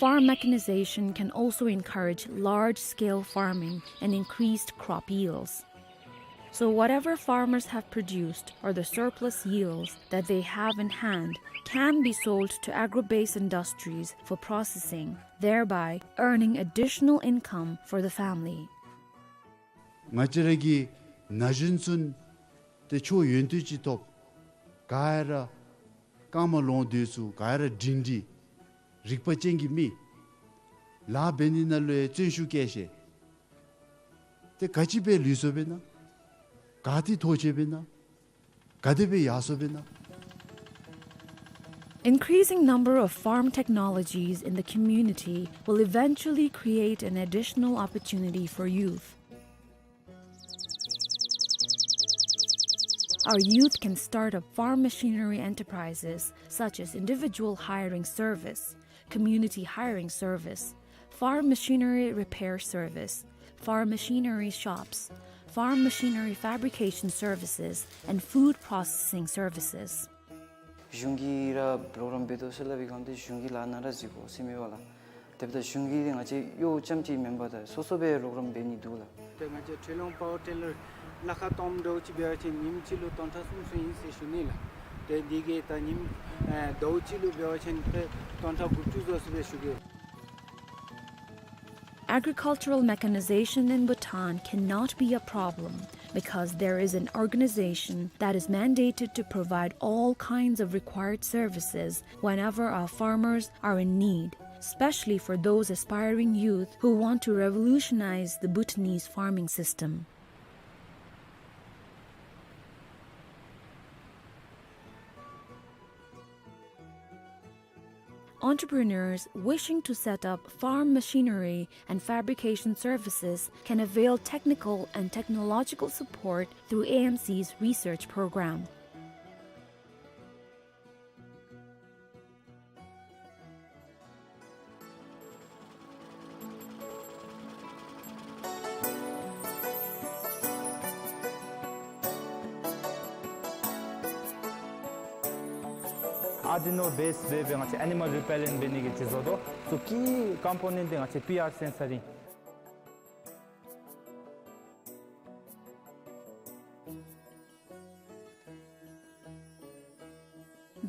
Farm mechanization can also encourage large-scale farming and increased crop yields. So whatever farmers have produced or the surplus yields that they have in hand can be sold to agro-based industries for processing, thereby earning additional income for the family. ང་བཅས་ར་གི་ན་གཞོན་ཚུན་ཏེ་ཆོས་ཡོན་ཏན་ཅིག་ཐོབ། ག་ར་རྐངམ་ལོང་སྡོད་ཚུགས། ག་ར་སྒྲིང་སྒྲི་རིག་པ་ཅན་གྱི་མི། ལཱ་འབད་ནི་ནང་ལུ་ཡང་བརྩོན་ཤུགས་བསྐྱེད་ཤེས། ཏེ་ག་ཅི་སྦེ་ལུས་སོ་བེ་ན། ག་ཏེ་ཐོ་ཆེ་བེ་ན། ག་དེ་སྦེ་ཡར་སོ་བེ་ན། Increasing number of farm technologies in the community will eventually create an additional opportunity for youth. Our youth can start up farm machinery enterprises such as individual hiring service, community hiring service, farm machinery repair service, farm machinery shops, farm machinery fabrication services, and food processing services. གཞུང་གིས་ར་པོ་རོ་གྲམ་འབད་དོ་ཟེར་སླབ་པའི་སྒང་དེ་གཞུང་གིས་ལཱ་ནང་ར་འཛུལ་དགོ་ཟེར་མེད་པ་ལགས། དེ་འབདཝ་ད་གཞུང་གིས་ང་བཅས་གཡོག་རྐྱངམ་ཅིག་མེན་པར་ད་སོ་སོ་སྦེ་པོ་རོ་གྲམ་འབད་ནི་འདུག་ལགས། ཏེ་ང་བཅས་ཁྲི་ལུང་པ་ཝར་ཊི་ལར་ལཱ་ཁག་སྟོངམ་འདྲཝ་ཅིག་འབད་བ་ཅིན་ཉིནམ་གཅིག་ལུ་སྟོང་ཕྲག་གསུམ་ཚུན་ཨིན་ཟེར་ཞུ་ནི་ལགས། ཏེ་འདི་གིས་ད་ཉིནམ་ཨེ་ཟླཝ་གཅིག་ལུ་འབད་བ་ཅིན་ཏེ་སྟོང་ཕྲག་དགུ་བཅུ་ཟེར་སྦེ་ཞུ་གེ། Agricultural mechanization in Bhutan cannot be a problem because there is an organization that is mandated to provide all kinds of required services whenever our farmers are in need, especially for those aspiring youth who want to revolutionize the Bhutanese farming system. Entrepreneurs wishing to set up farm machinery and fabrication services can avail technical and technological support through A M C's research program. ཨར་ཌི་ནོ་བེསི་འབད་བའི་ང་བཅས་ཨེ་ནི་མཱལ་རི་པེ་ལེནཊ་འབད་ནི་གི་ཅིག་བཟོ་དོ། ཚུ་ཀི་ཀམ་པོ་ནེནཊ་འདི་ང་བཅས་པི་ཨར་སེན་སར་ཨིན།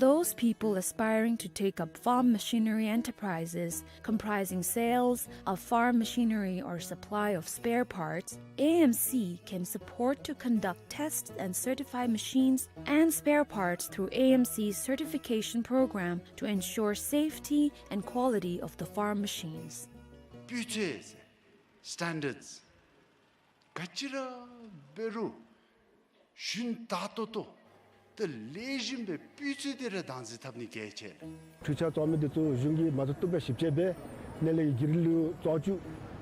Those people aspiring to take up farm machinery enterprises comprising sales of farm machinery or supply of spare parts, A M C can support to conduct tests and certify machines and spare parts through A M C's certification program to ensure safety and quality of the farm machines. སྤུས་ཚད་ཟེར་སི་ཊེན་ཌརཌསི། ག་ཅི་ར་འབད་རུང་ཞུན་དག་ཏོག་ཏོ་ཏེ་ལེགས་ཤོམ་སྦེ་སྤུས་ཚད་དེ་ར་བདག་འཛིན་འཐབ་ནི་གལ་ཆེ་ལགས། འཕྲུལ་ཆས་བཙོང་མི་འདི་ཚུ་གཞུང་གིས་མ་བཏུབ་བཏུབ་སྦེ་ཞིབ་དཔྱད་འབད། ནཱ་ལས་ཀྱི་སྒེར་ལུ་བཙོང་བཅུག།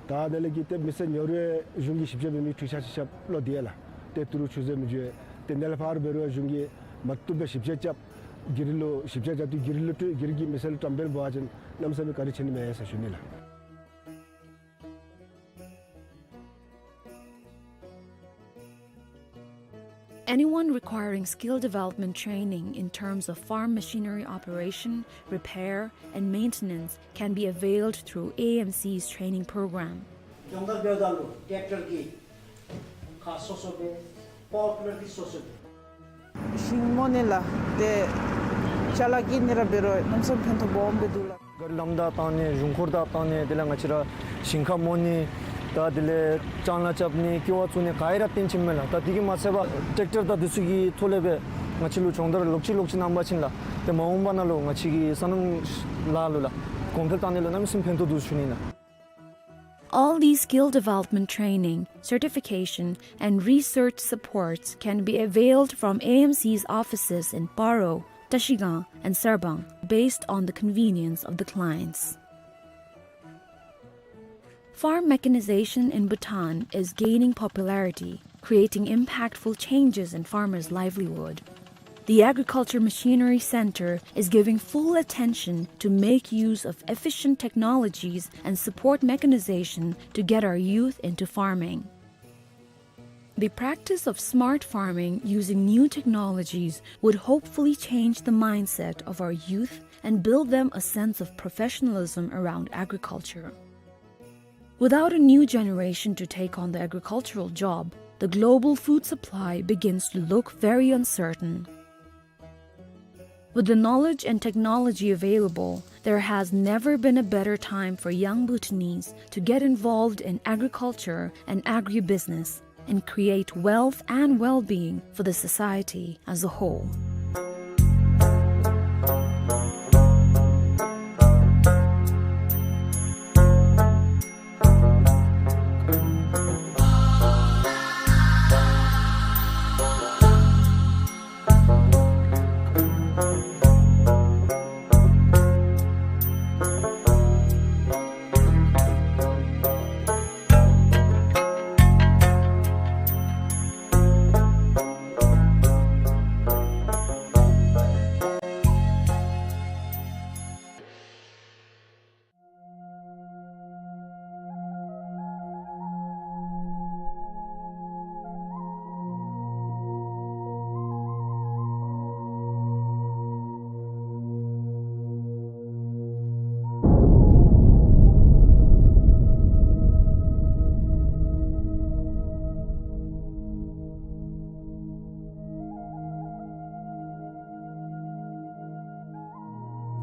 ད་ནཱ་ལས་ཀྱི་ཏེ་མི་སེར་ཉོ་རུང་གཞུང་གིས་ཞིབ་དཔྱད་འབད་མི་འཕྲུལ་ཆས་ཅིག་རྐྱབ་ལོ་དེ་ལགས། ཏེ་ཏི་རུ་ཆུ་ཟེར་མི་འགྱོ། ཏེ་ནཱ་ལས་ཕར་འབད་རུང་གཞུང་གིས་མ་བཏུབ་སྦེ་ཞིབ་དཔྱད་རྐྱབ། སྒེར་ལུ་ཞིབ་དཔྱད་རྐྱབ་སྟེ་སྒེར་ལུ་སྤྲོད། སྒེར་གྱིས་མི་སེར་ལུ་བཀྲམ་སྤེལ་འབད་བ་ཅིན་གནམ་མེད་ས་མེད་བཀའ་དྲིན་ཆེ་ནི་མས་ཟེར་ཞུ་ནི་ལགས། Anyone requiring skill development training in terms of farm machinery operation, repair, and maintenance can be availed through A M C's training program. སྦྱོང་བརྡར་འབདཝ་ད་ལུ་ཊེཀ་ཊར་གྱི་ཁ་སོ་སོ་སྦེ་པ་ཝར་ཊི་ལར་གྱི་སོ་སོ་སྦེ། ཤིང་རྨོ་ནི་ལགས་ཏེ་ཅ་ལ་གི་ནི་ར་འབད་རུང་གནམ་མེད་ས་མེད་ཕན་ཐོགས་སྦོམ་སྦེ་འདུག་ལགས། ག་རི་ལམ་བདའ་བཏང་ནི་གཞུང་འཁོར་བདའ་བཏང་ནི་དེ་ལས་ང་བཅས་ར་ཞིང་ཁ་རྨོ་ནི་ད་དེ་ལས་ལྕང་ལཱ་རྐྱབ་ནི་ཀེ་བ་བཙུགས་ནི་ག་ར་བཏོན་ཅི་མས་ལགས། ད་དེ་གིས་མ་ཚད་པར་ཊེཀ་ཊར་དང་དེ་ཚུ་གི་ཐོག་ལས་སྦེ་ང་བཅས་ལུ་སྦྱོང་བརྡར་ལོག་ཅི་ལོག་ཅི་གནང་བ་ཅིན་ལགས་ཏེ་མ་འོངས་པ་ནང་ལུ་ང་བཅས་ཀྱི་སོ་ནམ་ལཱ་ལུ་ལགས་གོང་འཕེལ་བཏང་ནི་ལུ་གནམ་མེད་ས་མེད་ཕན་ཐོགས་འདུག་ཞུ་ནི་ལགས། All these skill development training, certification, and research supports can be availed from A M C's offices in Paro, Trashigang, and Sarpang, based on the convenience of the clients. Farm mechanization in Bhutan is gaining popularity, creating impactful changes in farmers' livelihood. The Agriculture Machinery Center is giving full attention to make use of efficient technologies and support mechanization to get our youth into farming. The practice of smart farming using new technologies would hopefully change the mindset of our youth and build them a sense of professionalism around agriculture. Without a new generation to take on the agricultural job, the global food supply begins to look very uncertain. With the knowledge and technology available, there has never been a better time for young Bhutanese to get involved in agriculture and agribusiness and create wealth and well-being for the society as a whole.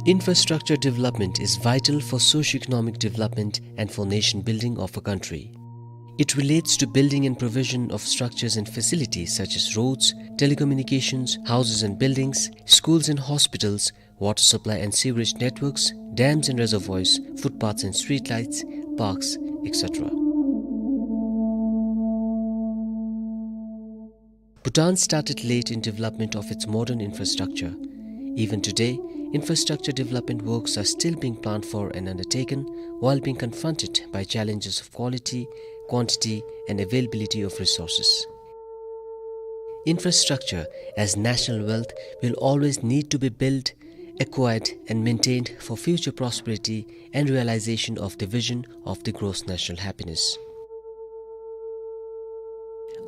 Infrastructure development is vital for socio-economic development and for nation building of a country. It relates to building and provision of structures and facilities such as roads, telecommunications, houses and buildings, schools and hospitals, water supply and sewerage networks, dams and reservoirs, footpaths and streetlights, parks, et cetera. Bhutan started late in development of its modern infrastructure. Even today, infrastructure development works are still being planned for and undertaken while being confronted by challenges of quality, quantity, and availability of resources. Infrastructure as national wealth will always need to be built, acquired, and maintained for future prosperity and realization of the vision of the gross national happiness.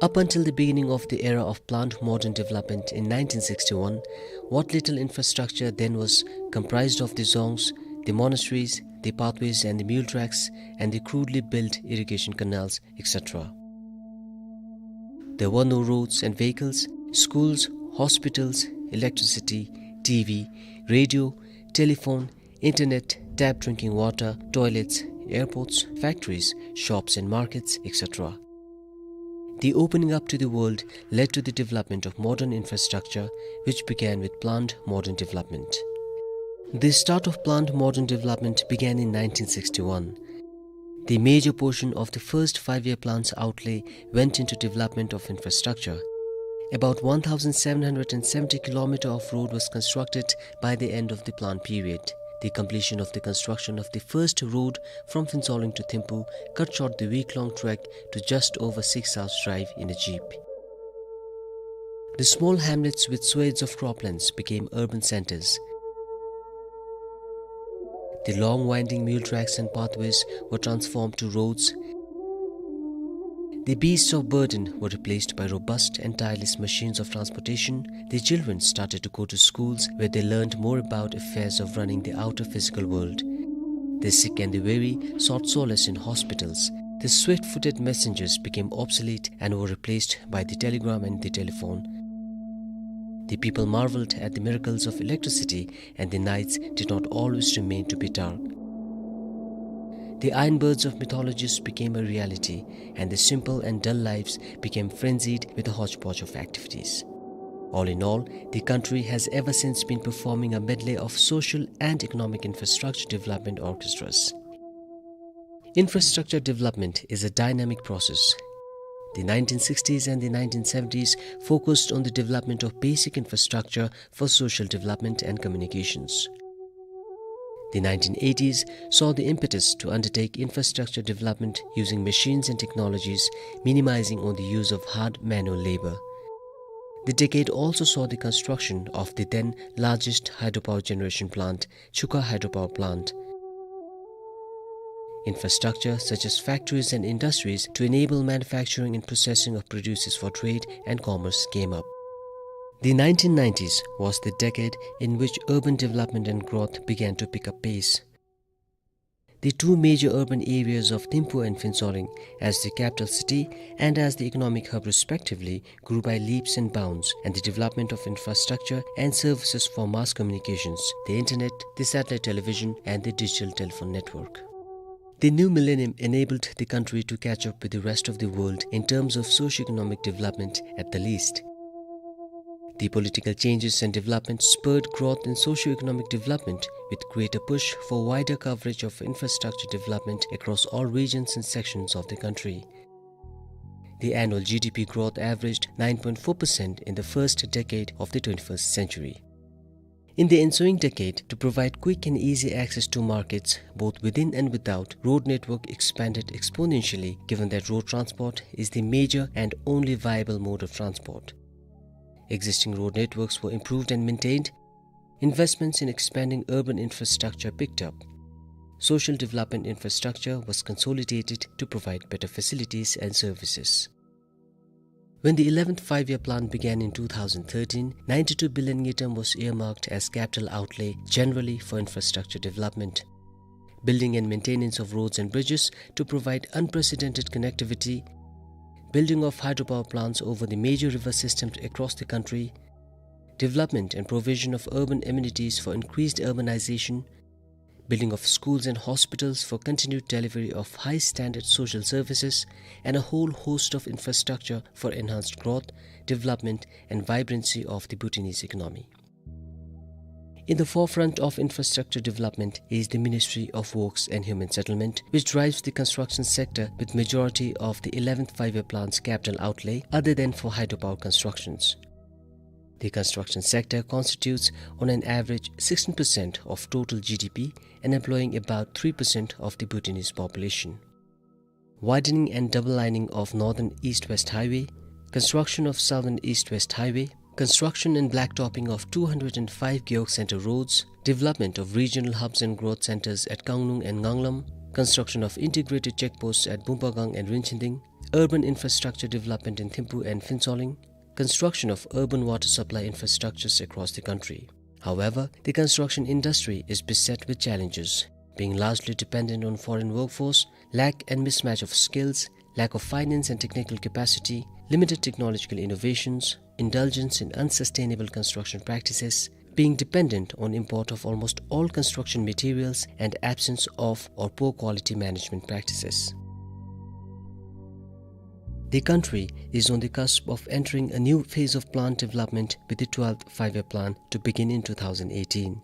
Up until the beginning of the era of planned modern development in nineteen sixty-one, what little infrastructure then was comprised of the dzongs, the monasteries, the pathways and the mule tracks, and the crudely built irrigation canals, et cetera. There were no roads and vehicles, schools, hospitals, electricity, T V, radio, telephone, internet, tap drinking water, toilets, airports, factories, shops and markets, et cetera. The opening up to the world led to the development of modern infrastructure, which began with planned modern development. The start of planned modern development began in nineteen sixty-one. The major portion of the first five-year plan's outlay went into development of infrastructure. About one thousand seven hundred and seventy kilometer of road was constructed by the end of the plan period. The completion of the construction of the first road from Phuentsholing to Thimphu cut short the week-long trek to just over six hours' drive in a jeep. The small hamlets with swathes of croplands became urban centers. The long winding mule tracks and pathways were transformed to roads. The beasts of burden were replaced by robust and tireless machines of transportation. The children started to go to schools where they learned more about affairs of running the outer physical world. The sick and the weary sought solace in hospitals. The swift-footed messengers became obsolete and were replaced by the telegram and the telephone. The people marveled at the miracles of electricity, and the nights did not always remain to be dark. The iron birds of mythologies became a reality, and the simple and dull lives became frenzied with a hodgepodge of activities. All in all, the country has ever since been performing a medley of social and economic infrastructure development orchestras. Infrastructure development is a dynamic process. The nineteen sixties and the nineteen seventies focused on the development of basic infrastructure for social development and communications. The nineteen eighties saw the impetus to undertake infrastructure development using machines and technologies, minimizing on the use of hard manual labor. The decade also saw the construction of the then largest hydropower generation plant, Chukha Hydropower Plant. Infrastructure such as factories and industries to enable manufacturing and processing of produces for trade and commerce came up. The nineteen nineties was the decade in which urban development and growth began to pick up pace. The two major urban areas of Thimphu and Phuentsholing, as the capital city and as the economic hub respectively, grew by leaps and bounds, and the development of infrastructure and services for mass communications, the internet, the satellite television, and the digital telephone network. The new millennium enabled the country to catch up with the rest of the world in terms of socio-economic development at the least. The political changes and development spurred growth in socio-economic development, with greater push for wider coverage of infrastructure development across all regions and sections of the country. The annual G D P growth averaged nine point four percent in the first decade of the twenty-first century. In the ensuing decade, to provide quick and easy access to markets, both within and without, road network expanded exponentially, given that road transport is the major and only viable mode of transport. Existing road networks were improved and maintained. Investments in expanding urban infrastructure picked up. Social development infrastructure was consolidated to provide better facilities and services. When the eleventh Five-Year Plan began in two thousand thirteen, ninety-two billion ngultrum was earmarked as capital outlay generally for infrastructure development. Building and maintenance of roads and bridges to provide unprecedented connectivity, building of hydropower plants over the major river systems across the country, development and provision of urban amenities for increased urbanization, building of schools and hospitals for continued delivery of high standard social services, and a whole host of infrastructure for enhanced growth, development, and vibrancy of the Bhutanese economy. In the forefront of infrastructure development is the Ministry of Works and Human Settlement, which drives the construction sector, with majority of the eleventh Five-Year Plan's capital outlay other than for hydropower constructions. The construction sector constitutes on an average sixteen percent of total G D P and employing about three percent of the Bhutanese population. Widening and double lining of Northern East-West Highway, construction of Southern East-West Highway, construction and blacktopping of two hundred and five Gewog Center roads, development of regional hubs and growth centers at Kanglung and Nganglam, construction of integrated checkposts at Bumpagang and Rinchinding, urban infrastructure development in Thimphu and Phuentsholing, construction of urban water supply infrastructures across the country. However, the construction industry is beset with challenges, being largely dependent on foreign workforce, lack and mismatch of skills, lack of finance and technical capacity, limited technological innovations, indulgence in unsustainable construction practices, being dependent on import of almost all construction materials, and absence of or poor quality management practices. The country is on the cusp of entering a new phase of plan development, with the twelfth Five-Year Plan to begin in two thousand eighteen.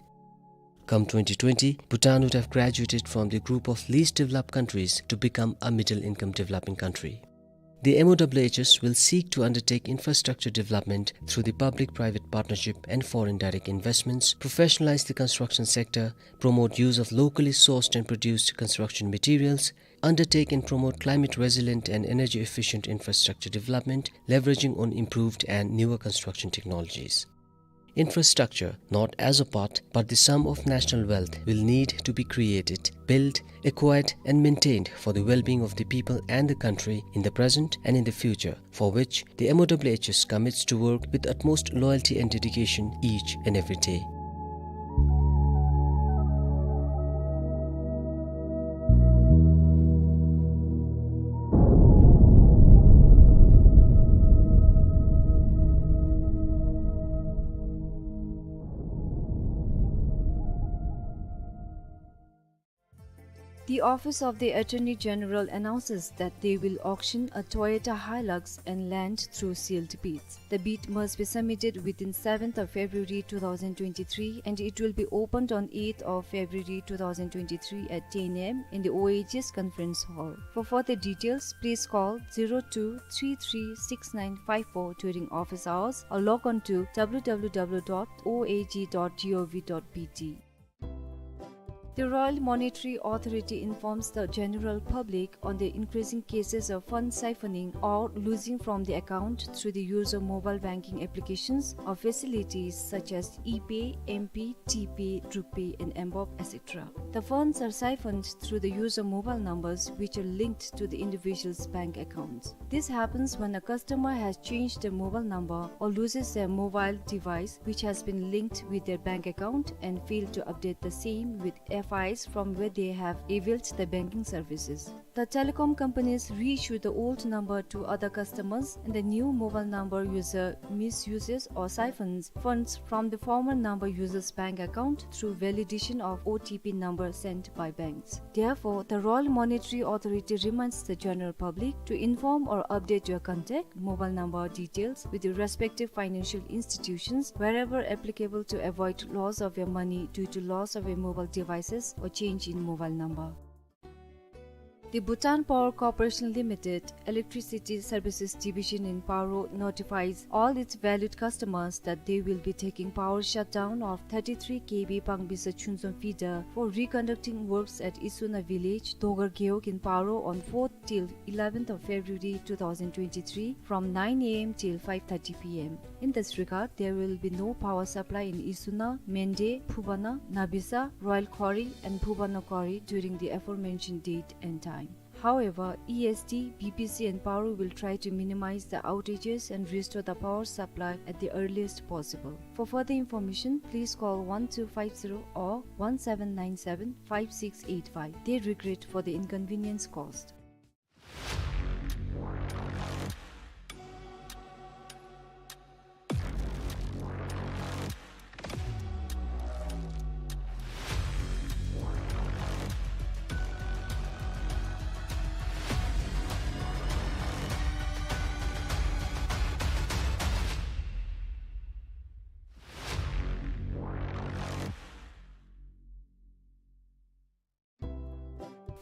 Come twenty twenty, Bhutan would have graduated from the group of least developed countries to become a middle-income developing country. The M O W H S will seek to undertake infrastructure development through the public-private partnership and foreign direct investments, professionalize the construction sector, promote use of locally sourced and produced construction materials, undertake and promote climate-resilient and energy-efficient infrastructure development, leveraging on improved and newer construction technologies. Infrastructure, not as a part, but the sum of national wealth, will need to be created, built, acquired, and maintained for the well-being of the people and the country in the present and in the future, for which the M O W H S commits to work with utmost loyalty and dedication each and every day. The Office of the Attorney General announces that they will auction a Toyota Hilux and land through sealed bids. The bid must be submitted within seventh of February two thousand twenty-three, and it will be opened on eighth of February two thousand twenty-three at ten A M in the O A G's conference hall. For further details, please call zero two three three six nine five four during office hours or log on to W W W dot O A G dot G O V dot B T. The Royal Monetary Authority informs the general public on the increasing cases of fund siphoning or losing from the account through the use of mobile banking applications or facilities such as ePay, M-Pay, T-Pay, TruPay, and mBoB, et cetera. The funds are siphoned through the use of mobile numbers which are linked to the individual's bank accounts. This happens when a customer has changed their mobile number or loses their mobile device which has been linked with their bank account and failed to update the same with F Is from where they have availed the banking services. The telecom companies reissue the old number to other customers, and the new mobile number user misuses or siphons funds from the former number user's bank account through validation of O T P number sent by banks. Therefore, the Royal Monetary Authority reminds the general public to inform or update your contact mobile number details with your respective financial institutions wherever applicable to avoid loss of your money due to loss of your mobile devices or change in mobile number. The Bhutan Power Corporation Limited Electricity Services Division in Paro notifies all its valued customers that they will be taking power shutdown of thirty-three K V Pangbisa Chunzom feeder for reconducting works at Isuna village, Dogar Gewog in Paro on fourth till eleventh of February two thousand twenty-three from nine A M till five thirty P M. In this regard, there will be no power supply in Isuna, Mende, Phubana, Nabisa, Royal Khori and Phubana Khori during the aforementioned date and time. However, E S D, B P C and Paro will try to minimize the outages and restore the power supply at the earliest possible. For further information, please call one two five zero or one seven nine seven five six eight five. They regret for the inconvenience caused.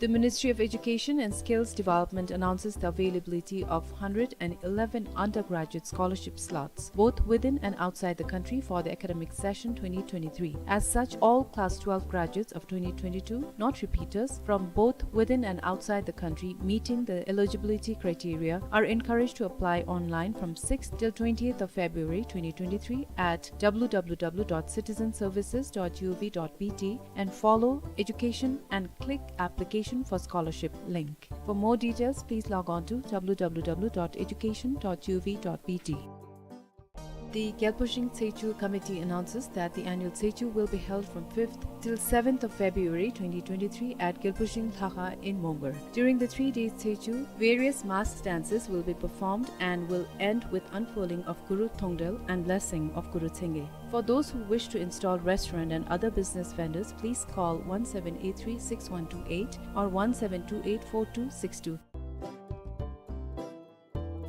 The Ministry of Education and Skills Development announces the availability of hundred and eleven undergraduate scholarship slots, both within and outside the country, for the academic session twenty twenty-three. As such, all class twelve graduates of twenty twenty-two, not repeaters, from both within and outside the country meeting the eligibility criteria are encouraged to apply online from sixth till twentieth of February twenty twenty-three at W W W dot citizen services dot G O V dot B T and follow Education and click Application for Scholarship link. For more details, please log on to W W W dot education dot G O V dot B T. The Gyalpo Shing Tsechu Committee announces that the annual Tsechu will be held from fifth till seventh of February twenty twenty-three at Gyalpo Shing Lhakha in Mongar. During the three days Tsechu, various masked dances will be performed and will end with unfurling of Guru Thongdel and blessing of Guru Tsenge. For those who wish to install restaurant and other business vendors, please call one seven eight three six one two eight or one seven two eight four two six two.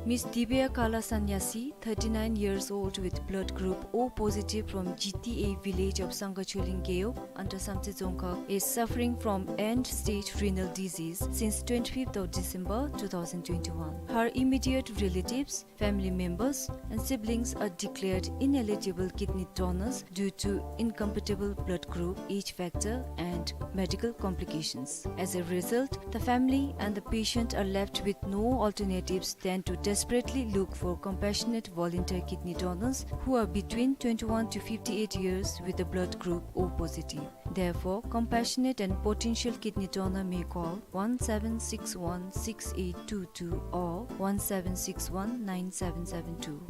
Miss Dibya Kala Sanyasi, thirty-nine years old, with blood group O positive, from G T A village of Sangha Choling Gewog under Samtse Dzongkhag, is suffering from end-stage renal disease since twenty-fifth of December two thousand twenty-one. Her immediate relatives, family members, and siblings are declared ineligible kidney donors due to incompatible blood group, age factor, and medical complications. As a result, the family and the patient are left with no alternatives than to desperately look for compassionate volunteer kidney donors who are between twenty-one to fifty-eight years with the blood group O positive. Therefore, compassionate and potential kidney donor may call one seven six one six eight two two or one seven six one nine seven seven two.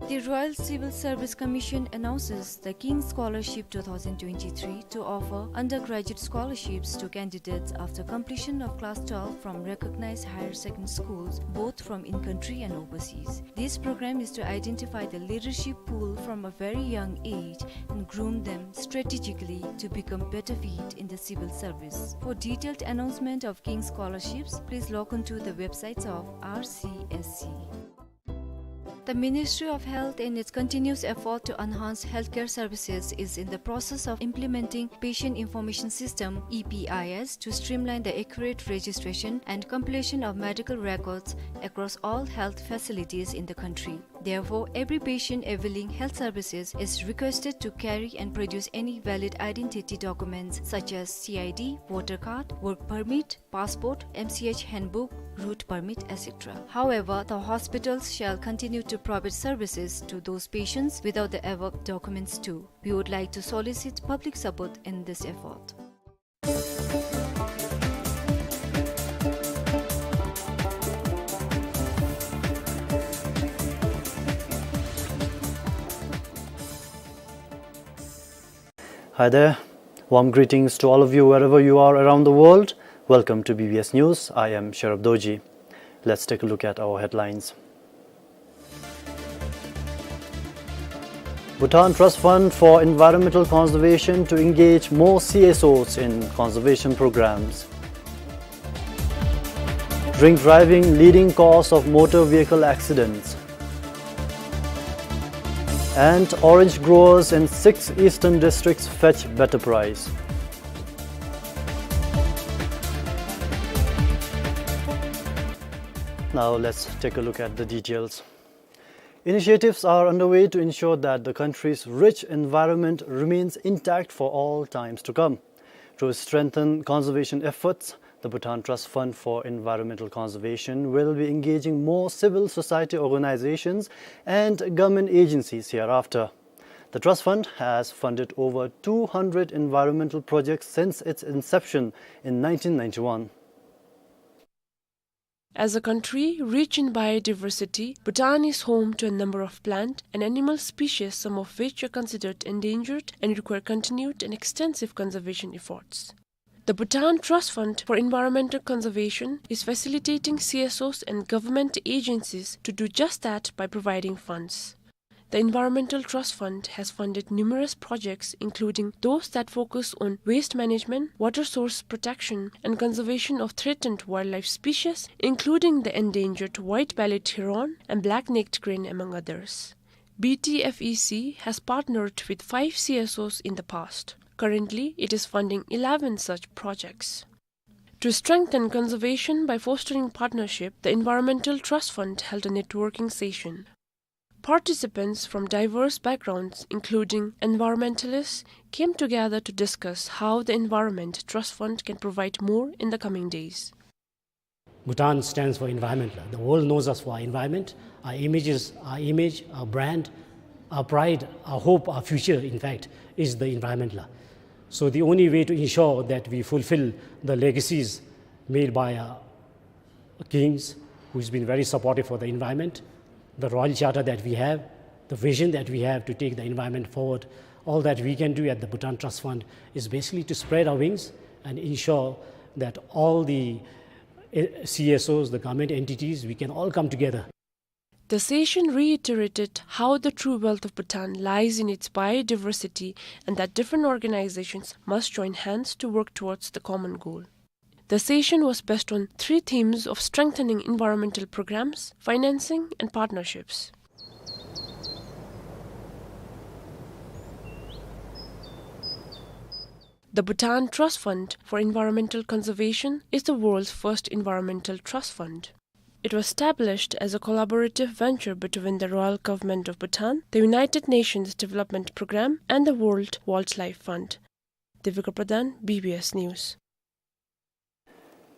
The Royal Civil Service Commission announces the King's Scholarship two thousand twenty-three to offer undergraduate scholarships to candidates after completion of class twelve from recognized higher secondary schools, both from in-country and overseas. This program is to identify the leadership pool from a very young age and groom them strategically to become better fit in the civil service. For detailed announcement of King's Scholarships, please log on to the websites of R C S C. The Ministry of Health, in its continuous effort to enhance healthcare services, is in the process of implementing Patient Information System, E P I S, to streamline the accurate registration and completion of medical records across all health facilities in the country. Therefore, every patient availing health services is requested to carry and produce any valid identity documents such as C I D, voter card, work permit, passport, M C H handbook, route permit, et cetera. However, the hospitals shall continue to provide services to those patients without the above documents too. We would like to solicit public support in this effort. Hi there. Warm greetings to all of you wherever you are around the world. Welcome to B B S News. I am Sherab Dorji. Let's take a look at our headlines. Bhutan Trust Fund for Environmental Conservation to engage more C S Os in conservation programs. Drink driving, leading cause of motor vehicle accidents. And orange growers in six eastern districts fetch better price. Now let's take a look at the details. Initiatives are underway to ensure that the country's rich environment remains intact for all times to come. To strengthen conservation efforts, the Bhutan Trust Fund for Environmental Conservation will be engaging more civil society organizations and government agencies hereafter. The trust fund has funded over two hundred environmental projects since its inception in nineteen ninety-one. As a country rich in biodiversity, Bhutan is home to a number of plant and animal species, some of which are considered endangered and require continued and extensive conservation efforts. The Bhutan Trust Fund for Environmental Conservation is facilitating C S Os and government agencies to do just that by providing funds. The Environmental Trust Fund has funded numerous projects, including those that focus on waste management, water source protection, and conservation of threatened wildlife species, including the endangered white-bellied heron and black-necked crane, among others. B T F E C has partnered with five C S Os in the past. Currently, it is funding eleven such projects. To strengthen conservation by fostering partnership, the Environmental Trust Fund held a networking session. Participants from diverse backgrounds, including environmentalists, came together to discuss how the Environment Trust Fund can provide more in the coming days. Bhutan stands for environment. The world knows us for our environment. Our image is, our image, our brand, our pride, our hope, our future, in fact, is the environment la. So the only way to ensure that we fulfill the legacies made by our kings, who's been very supportive for the environment, the royal charter that we have, the vision that we have to take the environment forward, all that we can do at the Bhutan Trust Fund is basically to spread our wings and ensure that all the, eh, C S Os, the government entities, we can all come together. The session reiterated how the true wealth of Bhutan lies in its biodiversity and that different organizations must join hands to work towards the common goal. The session was based on three themes of strengthening environmental programs, financing, and partnerships. The Bhutan Trust Fund for Environmental Conservation is the world's first environmental trust fund. It was established as a collaborative venture between the Royal Government of Bhutan, the United Nations Development Programme, and the World Wildlife Fund. Devika Pradhan, B B S News.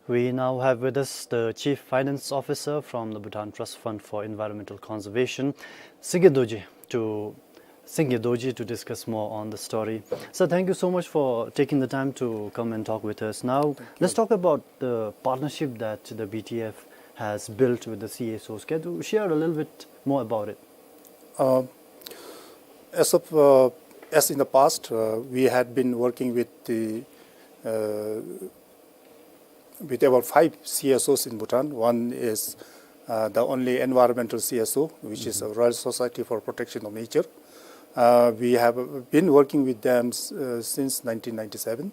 We now have with us the Chief Finance Officer from the Bhutan Trust Fund for Environmental Conservation, Singye Dorji, to Singye Dorji to discuss more on the story. Sir, thank you so much for taking the time to come and talk with us. Now, let's talk about the partnership that the B T F has built with the C S Os. Can you share a little bit more about it? Uh, as of, uh, as in the past, uh, we had been working with the, uh, with about five C S Os in Bhutan. One is, uh, the only environmental C S O, which is a Royal Society for Protection of Nature. Uh, we have been working with them, uh, since nineteen ninety-seven.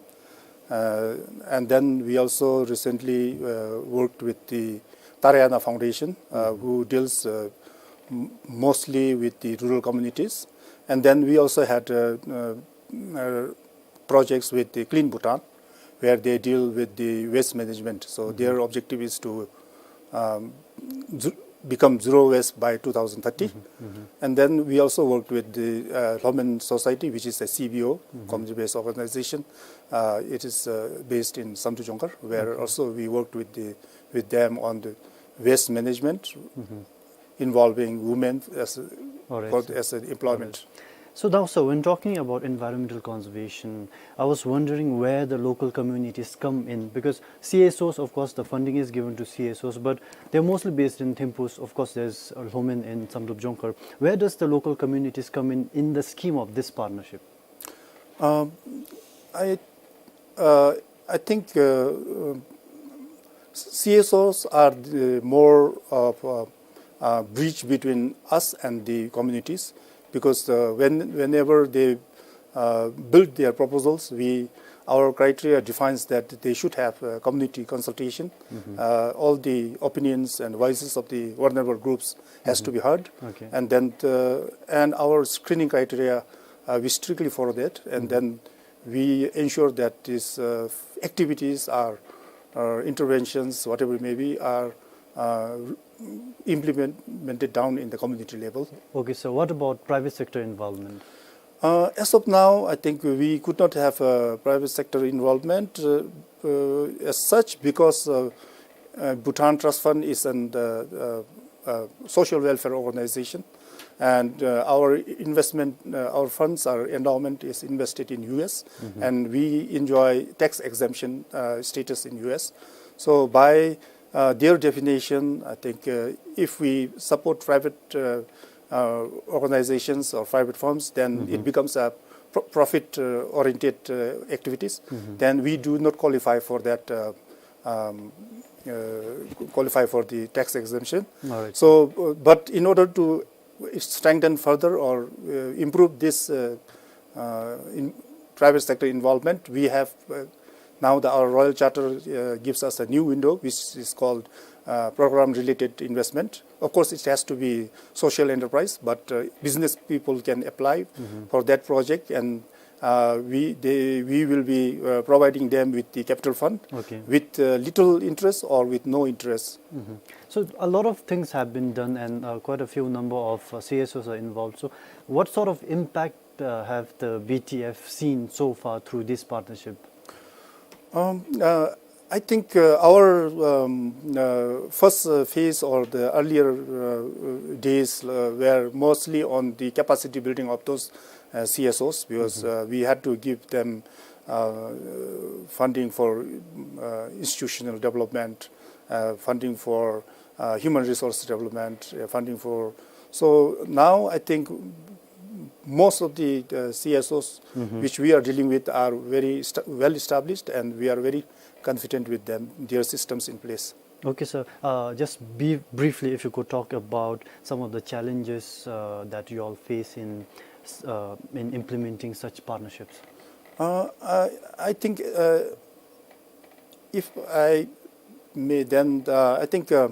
Uh, and then we also recently, uh, worked with the Tarayana Foundation, uh, who deals, uh, m-, mostly with the rural communities. And then we also had, uh, uh, uh, projects with the Clean Bhutan, where they deal with the waste management. So their objective is to, um, zu-, become zero waste by two thousand thirty. And then we also worked with the, uh, Lhomen Society, which is a C B O, community-based organization. Uh, it is, uh, based in Samdrup Jongkhar, where also we worked with the, with them on the waste management, involving women as a, as an employment. So now, sir, when talking about environmental conservation, I was wondering where the local communities come in, because C S Os, of course, the funding is given to C S Os, but they're mostly based in Thimphu. Of course, there's, uh, Lhomen and Samdrup Jongkhar. Where does the local communities come in, in the scheme of this partnership? Um, I, uh, I think, uh, uh, C S Os are the more of a, uh, bridge between us and the communities, because, uh, when, whenever they, uh, build their proposals, we, our criteria defines that they should have, uh, community consultation. Uh, all the opinions and voices of the vulnerable groups has to be heard. And then, uh, and our screening criteria, uh, we strictly follow that. And then we ensure that these, uh, activities or, or interventions, whatever it may be, are, uh, implemented down in the community level. Okay, so what about private sector involvement? Uh, as of now, I think we could not have, uh, private sector involvement, uh, uh, as such, because, uh, uh, Bhutan Trust Fund is an, uh, uh, uh, social welfare organization, and, uh, our investment, uh, our funds, our endowment is invested in U S, and we enjoy tax exemption, uh, status in U S. So by, uh, their definition, I think, uh, if we support private, uh, uh, organizations or private firms, then it becomes a pro-, profit, uh, oriented, uh, activities. Then we do not qualify for that, uh, um, uh, qualify for the tax exemption. All right. So, uh, but in order to strengthen further or, uh, improve this, uh, uh, in private sector involvement, we have, uh, now the, our Royal Charter, uh, gives us a new window, which is called, uh, program-related investment. Of course, it has to be social enterprise, but, uh, business people can apply for that project, and, uh, we, they, we will be, uh, providing them with the capital fund with, uh, little interest or with no interest. So a lot of things have been done, and, uh, quite a few number of, uh, C S Os are involved. So what sort of impact, uh, have the B T F seen so far through this partnership? Um, uh, I think, uh, our, um, uh, first, uh, phase or the earlier, uh, days, uh, were mostly on the capacity building of those, uh, C S Os, because, uh, we had to give them, uh, funding for, uh, institutional development, uh, funding for, uh, human resource development, uh, funding for. So now I think most of the, uh, C S Os which we are dealing with are very sta-, well established, and we are very confident with them, their systems in place. Okay, sir. Uh, just be-, briefly, if you could talk about some of the challenges, uh, that you all face in s-, uh, in implementing such partnerships. Uh, I, I think, uh, If I may, then, uh, I think, uh,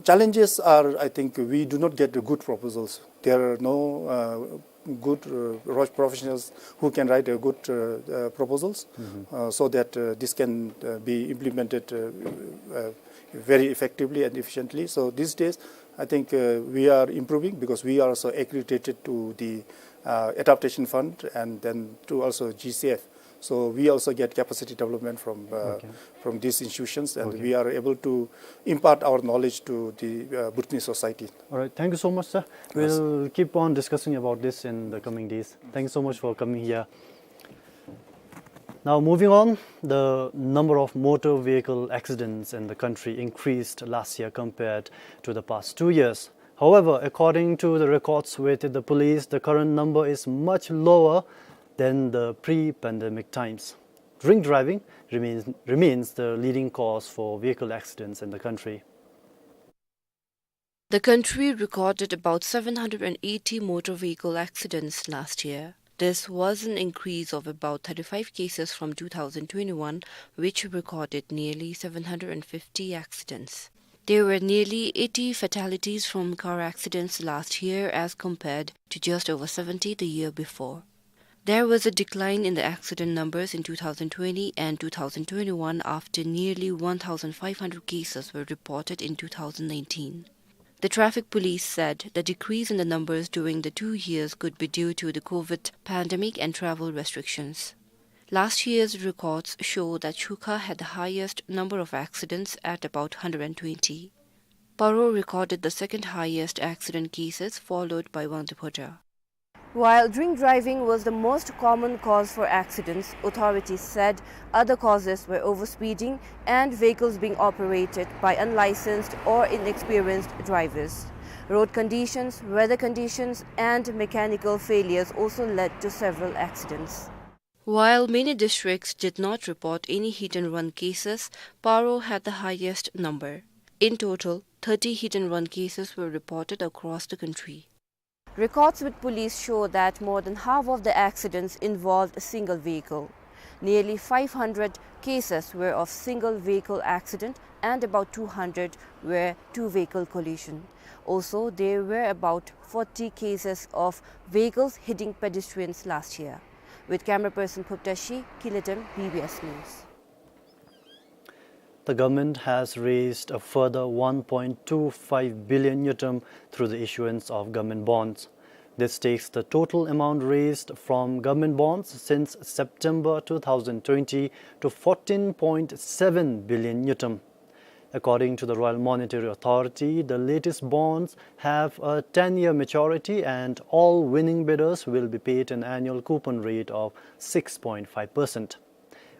challenges are, I think we do not get the good proposals. There are no, uh, good, uh, ro-, professionals who can write a good, uh, uh, proposals, uh, so that, uh, this can, uh, be implemented, uh, uh, very effectively and efficiently. So these days, I think, uh, we are improving because we are also accredited to the, uh, Adaptation Fund and then to also G C F. So we also get capacity development from, uh, Okay. from these institutions, and Okay. we are able to impart our knowledge to the, uh, Bhutanese society. All right. Thank you so much, sir. Yes. We'll keep on discussing about this in the coming days. Thank you so much for coming here. Now, moving on, the number of motor vehicle accidents in the country increased last year compared to the past two years. However, according to the records with the police, the current number is much lower than the pre-pandemic times. Drink driving remains, remains the leading cause for vehicle accidents in the country. The country recorded about seven hundred and eighty motor vehicle accidents last year. This was an increase of about thirty-five cases from two thousand twenty-one, which recorded nearly seven hundred and fifty accidents. There were nearly eighty fatalities from car accidents last year as compared to just over seventy the year before. There was a decline in the accident numbers in two thousand twenty and two thousand twenty-one after nearly one thousand five hundred cases were reported in two thousand nineteen. The traffic police said the decrease in the numbers during the two years could be due to the COVID pandemic and travel restrictions. Last year's records show that Chukha had the highest number of accidents at about hundred and twenty. Paro recorded the second highest accident cases, followed by Wangdue Phodrang. While drink driving was the most common cause for accidents, authorities said other causes were overspeeding and vehicles being operated by unlicensed or inexperienced drivers. Road conditions, weather conditions, and mechanical failures also led to several accidents. While many districts did not report any hit and run cases, Paro had the highest number. In total, thirty hit and run cases were reported across the country. Records with police show that more than half of the accidents involved a single vehicle. Nearly five hundred cases were of single vehicle accident and about two hundred were two vehicle collision. Also, there were about forty cases of vehicles hitting pedestrians last year. With camera person Phuptashi, Kiletem, B B S News. The government has raised a further one point two five billion ngultrum through the issuance of government bonds. This takes the total amount raised from government bonds since September two thousand twenty to fourteen point seven billion ngultrum. According to the Royal Monetary Authority, the latest bonds have a ten-year maturity and all winning bidders will be paid an annual coupon rate of six point five percent.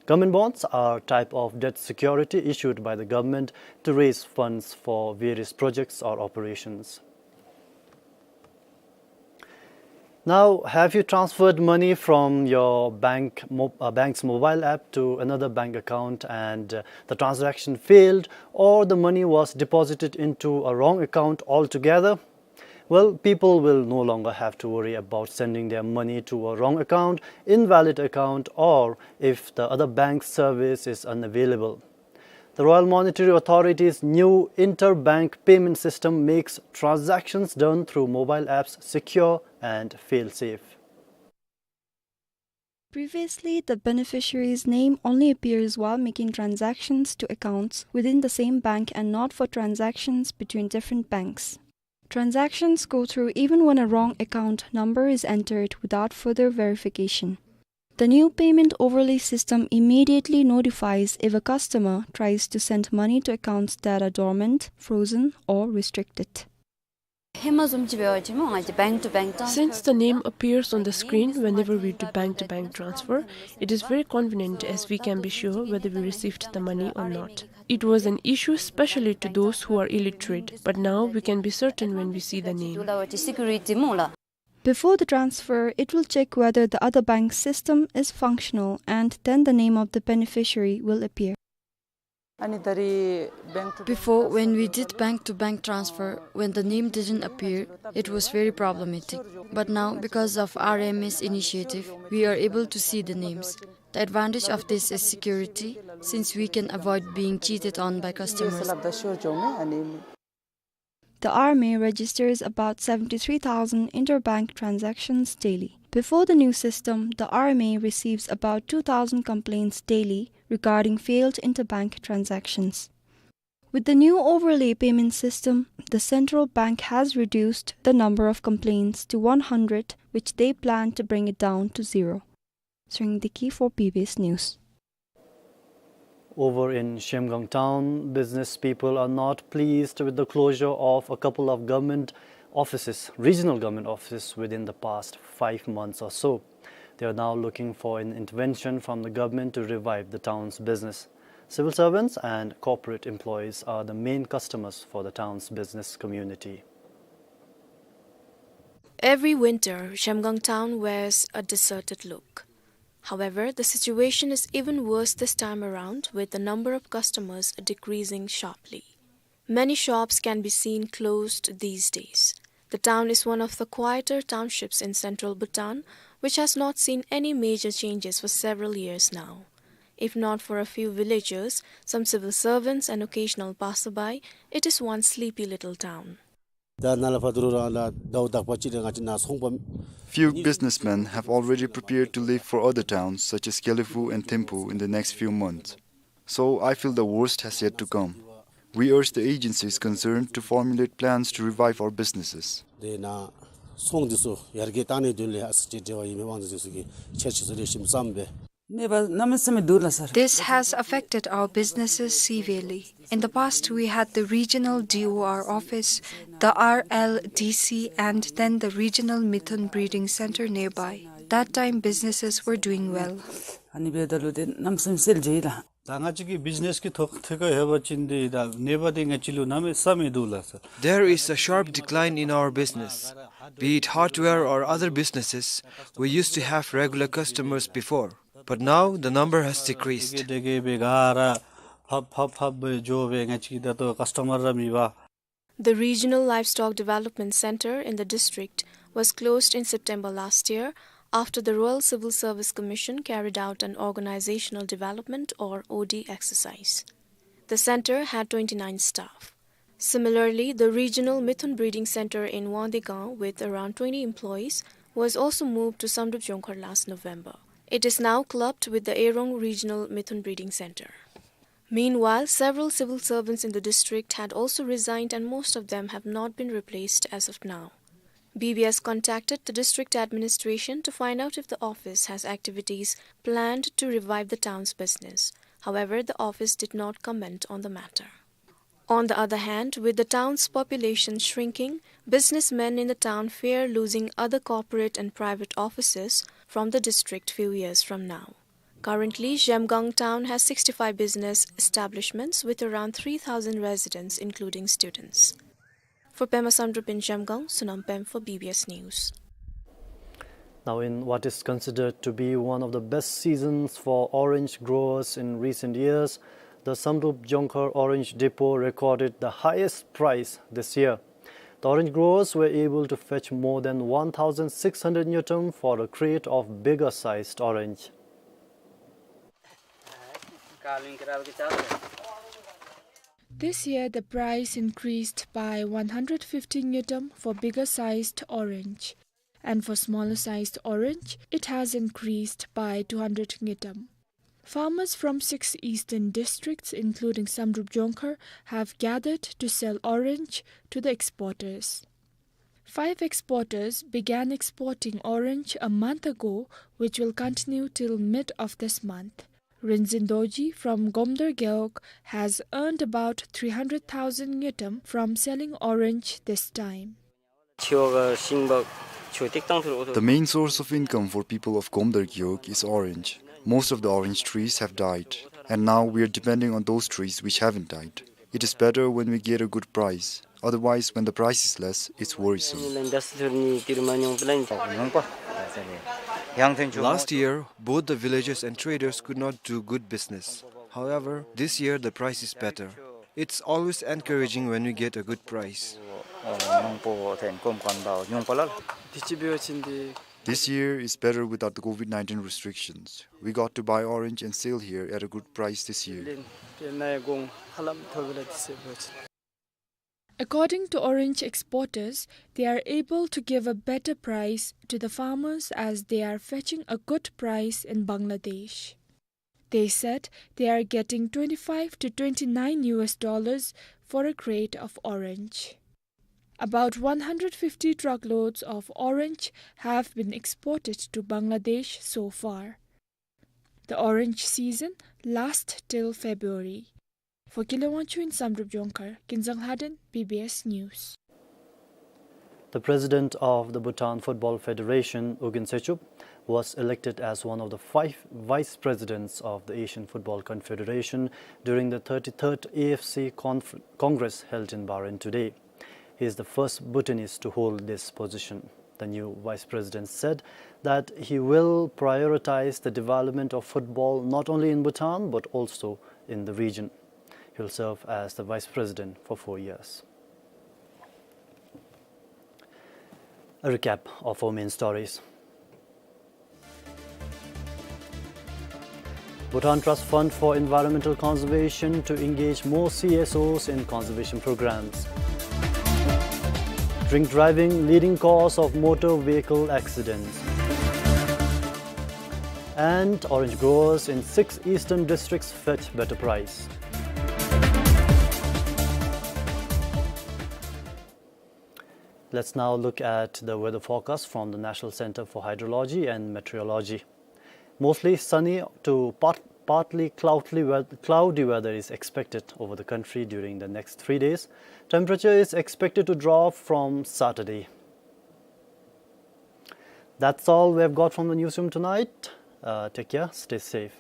Government bonds are type of debt security issued by the government to raise funds for various projects or operations. Now, have you transferred money from your bank mo-, uh, bank's mobile app to another bank account and, uh, the transaction failed, or the money was deposited into a wrong account altogether? Well, people will no longer have to worry about sending their money to a wrong account, invalid account, or if the other bank's service is unavailable. The Royal Monetary Authority's new interbank payment system makes transactions done through mobile apps secure and fail-safe. Previously, the beneficiary's name only appears while making transactions to accounts within the same bank and not for transactions between different banks. Transactions go through even when a wrong account number is entered without further verification. The new payment overlay system immediately notifies if a customer tries to send money to accounts that are dormant, frozen, or restricted. Since the name appears on the screen whenever we do bank-to-bank transfer, it is very convenient as we can be sure whether we received the money or not. It was an issue especially to those who are illiterate, but now we can be certain when we see the name. Before the transfer, it will check whether the other bank's system is functional, and then the name of the beneficiary will appear. Before, when we did bank-to-bank transfer, when the name didn't appear, it was very problematic. But now, because of R M S initiative, we are able to see the names. advantage of this is security, since we can avoid being cheated on by customers. The R M A registers about seventy-three thousand interbank transactions daily. Before the new system, the R M A receives about two thousand complaints daily regarding failed interbank transactions. With the new overlay payment system, the central bank has reduced the number of complaints to one hundred, which they plan to bring it down to zero. Sring Diki for B B S News. Over in Zhemgang town, business people are not pleased with the closure of a couple of government offices, regional government offices, within the past five months or so. They are now looking for an intervention from the government to revive the town's business. Civil servants and corporate employees are the main customers for the town's business community. Every winter, Zhemgang town wears a deserted look. However, the situation is even worse this time around, with the number of customers decreasing sharply. Many shops can be seen closed these days. The town is one of the quieter townships in central Bhutan, which has not seen any major changes for several years now. If not for a few villagers, some civil servants and occasional passerby, it is one sleepy little town. ད་ནཱ་ལས་ཕར་འགྱོ་རུང་ར་ཟླཝ་དག་པ་ཅིག་ར་ང་བཅས་ནཱ་ཚོང་པ། Few businessmen have already prepared to leave for other towns such as Gelephu and Thimphu in the next few months. So I feel the worst has yet to come. We urge the agencies concerned to formulate plans to revive our businesses. དེ་ནཱ་ཚོང་འདི་ཚུ་ཡར་རྒྱས་བཏང་ནིའི་དོན་ལས་ཨ་ཙི་ཅིག་འབྲེལ་བ་ཡོད་མི་དབང་འདུས་ཚོགས་ཀྱིས་ཆེད་ཆེད་ཚུ་ལེགས་ཤོམ་བརྩམས་པས། This has affected our businesses severely. In the past, we had the regional D O R office, the R L D C, and then the regional Mithun breeding center nearby. That time, businesses were doing well. ཨ་ནི་འབདཝ་ད་ལུ་ཏེ་གནམ་མེད་ས་མེད་སེལ་ཇི་ལགས། ད་ང་བཅས་ཀྱི་བིཛ་ནེས་ཀྱི་ཐོག་ཐད་ཁར་ལྷོད་པ་ཅིན་འདི་ད་གནོད་པ་འདི་ང་བཅས་ལུ་གནམ་མེད་ས་མེད་འདུག་ལགས་སོ། There is a sharp decline in our business. Be it hardware or other businesses, we used to have regular customers before, but now the number has decreased. དེ་གིས་འབད་ག་ར་ཕབ་ཕབ་ཕབ་སྦེ་འགྱོ་སྦེ་ང་བཅས་ཀྱི་ད་ལྟོ་ཀཱསི་ཊོ་མར་ར་མེད་པས། The Regional Livestock Development Center in the district was closed in September last year after the Royal Civil Service Commission carried out an organizational development or O D exercise. The center had twenty-nine staff. Similarly, the regional Mithun breeding center in Wangdue Gaon with around twenty employees was also moved to Samdrup Jongkhar last November. It is now clubbed with the Erong Regional Mithun Breeding Center. Meanwhile, several civil servants in the district had also resigned, and most of them have not been replaced as of now. B B S contacted the district administration to find out if the office has activities planned to revive the town's business. However, the office did not comment on the matter. On the other hand, with the town's population shrinking, businessmen in the town fear losing other corporate and private offices from the district few years from now. Currently, Zhemgang town has sixty-five business establishments with around three thousand residents, including students. For Pema Samdrup in Zhemgang, Sonam Pem for B B S News. Now, in what is considered to be one of the best seasons for orange growers in recent years, the Samdrup Jongkhar Orange Depot recorded the highest price this year. The orange growers were able to fetch more than one thousand six hundred ngultrum for a crate of bigger sized orange. This year, the price increased by one hundred fifty ngultrum for bigger sized orange, and for smaller sized orange, it has increased by two hundred ngultrum. Farmers from six eastern districts, including Samdrup Jongkhar, have gathered to sell orange to the exporters. Five exporters began exporting orange a month ago, which will continue till mid of this month. Rinzin Dorji from Gomdar Gewog has earned about three hundred thousand ngultrum from selling orange this time. The main source of income for people of Gomdar Gewog is orange. Most of the orange trees have died, and now we are depending on those trees which haven't died. It is better when we get a good price. Otherwise, when the price is less, it's worrisome. Last year, both the villagers and traders could not do good business. However, this year the price is better. It's always encouraging when we get a good price. ཨོ་མང་པོ་ཐོན་ཀོམ་ཀོན་དང་ཉུང་པ་ལ། དུས་ཅི་འབད་བ་ཅིན་འདི་ This year is better without the COVID nineteen restrictions. We got to buy orange and sell here at a good price this year. According to orange exporters, they are able to give a better price to the farmers as they are fetching a good price in Bangladesh. They said they are getting twenty-five to twenty-nine U S dollars for a crate of orange. About one hundred fifty truckloads of orange have been exported to Bangladesh so far. The orange season lasts till February. For Gilo Wangchuk in Samdrup Jongkhar, Kinzang Lhaden, B B S News. The president of the Bhutan Football Federation, U Gin Setchup, was elected as one of the five vice presidents of the Asian Football Confederation during the thirty-third A F C conf-, Congress held in Bahrain today. He is the first Bhutanese to hold this position. The new vice president said that he will prioritize the development of football not only in Bhutan but also in the region. He will serve as the vice president for four years. A recap of our main stories. Bhutan Trust Fund for Environmental Conservation to engage more C S Os in conservation programs. Drink driving, leading cause of motor vehicle accidents. And orange growers in six eastern districts fetch better price. Let's now look at the weather forecast from the National Center for Hydrology and Meteorology. Mostly sunny to part-, partly cloudy weath-, cloudy weather is expected over the country during the next three days. Temperature is expected to drop from Saturday. That's all we have got from the newsroom tonight. Uh, take care, stay safe.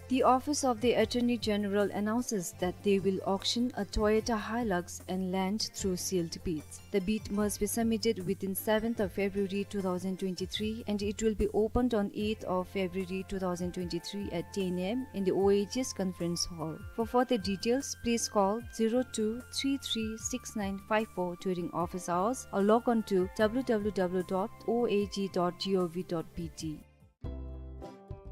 The Office of the Attorney General announces that they will auction a Toyota Hilux and land through sealed bids. The bid must be submitted within seventh of February two thousand twenty-three, and it will be opened on eighth of February two thousand twenty-three at ten A M in the O A G's conference hall. For further details, please call zero two three three six nine five four during office hours or log on to W W W dot O A G dot G O V dot B T.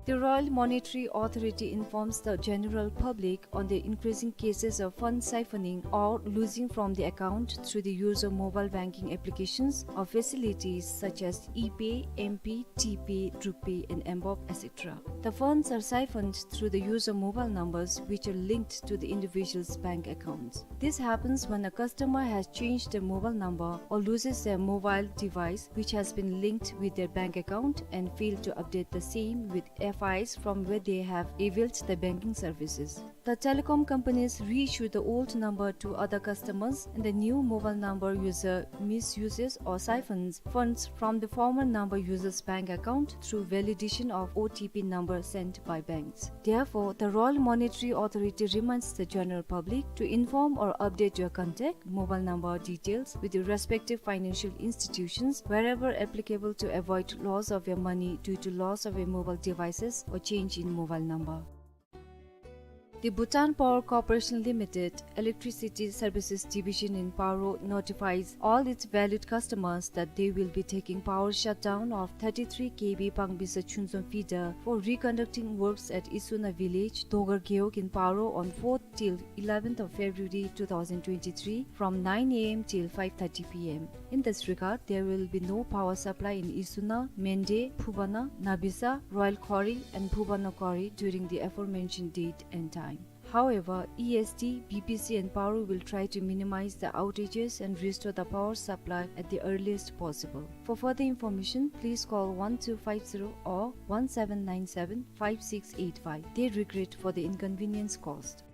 The Royal Monetary Authority informs the general public on the increasing cases of fund siphoning or losing from the account through the use of mobile banking applications or facilities such as ePay, M-Pay, T-Pay, RuPay, and mBoB, et cetera. The funds are siphoned through the use of mobile numbers which are linked to the individual's bank accounts. This happens when a customer has changed their mobile number or loses their mobile device which has been linked with their bank account and failed to update the same with F Is from where they have availed the banking services. The telecom companies reissue the old number to other customers, and the new mobile number user misuses or siphons funds from the former number user's bank account through validation of O T P number sent by banks. Therefore, the Royal Monetary Authority reminds the general public to inform or update your contact mobile number details with your respective financial institutions wherever applicable to avoid loss of your money due to loss of your mobile devices or change in mobile number. The Bhutan Power Corporation Limited Electricity Services Division in Paro notifies all its valued customers that they will be taking power shutdown of thirty-three K V Pangbisa Chunzom feeder for reconducting works at Isuna village, Dogar Gewog in Paro on fourth till eleventh of February two thousand twenty-three from nine A M till five thirty P M. In this regard, there will be no power supply in Isuna, Mende, Phubana, Nabisa, Royal Khori and Phubana Khori during the aforementioned date and time. However, E S D, B P C and Paro will try to minimize the outages and restore the power supply at the earliest possible. For further information, please call one two five zero or one seven nine seven five six eight five. They regret for the inconvenience caused.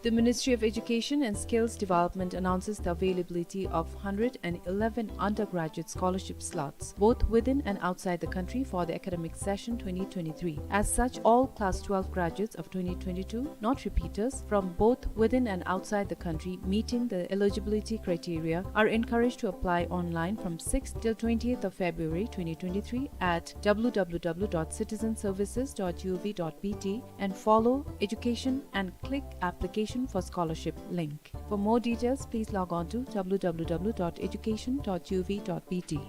The Ministry of Education and Skills Development announces the availability of hundred and eleven undergraduate scholarship slots, both within and outside the country, for the academic session twenty twenty-three. As such, all class twelve graduates of twenty twenty-two, not repeaters, from both within and outside the country meeting the eligibility criteria are encouraged to apply online from sixth till twentieth of February twenty twenty-three at W W W dot citizen services dot G O V dot B T and follow Education and click Application for Scholarship link. For more details, please log on to W W W dot education dot G O V dot B T.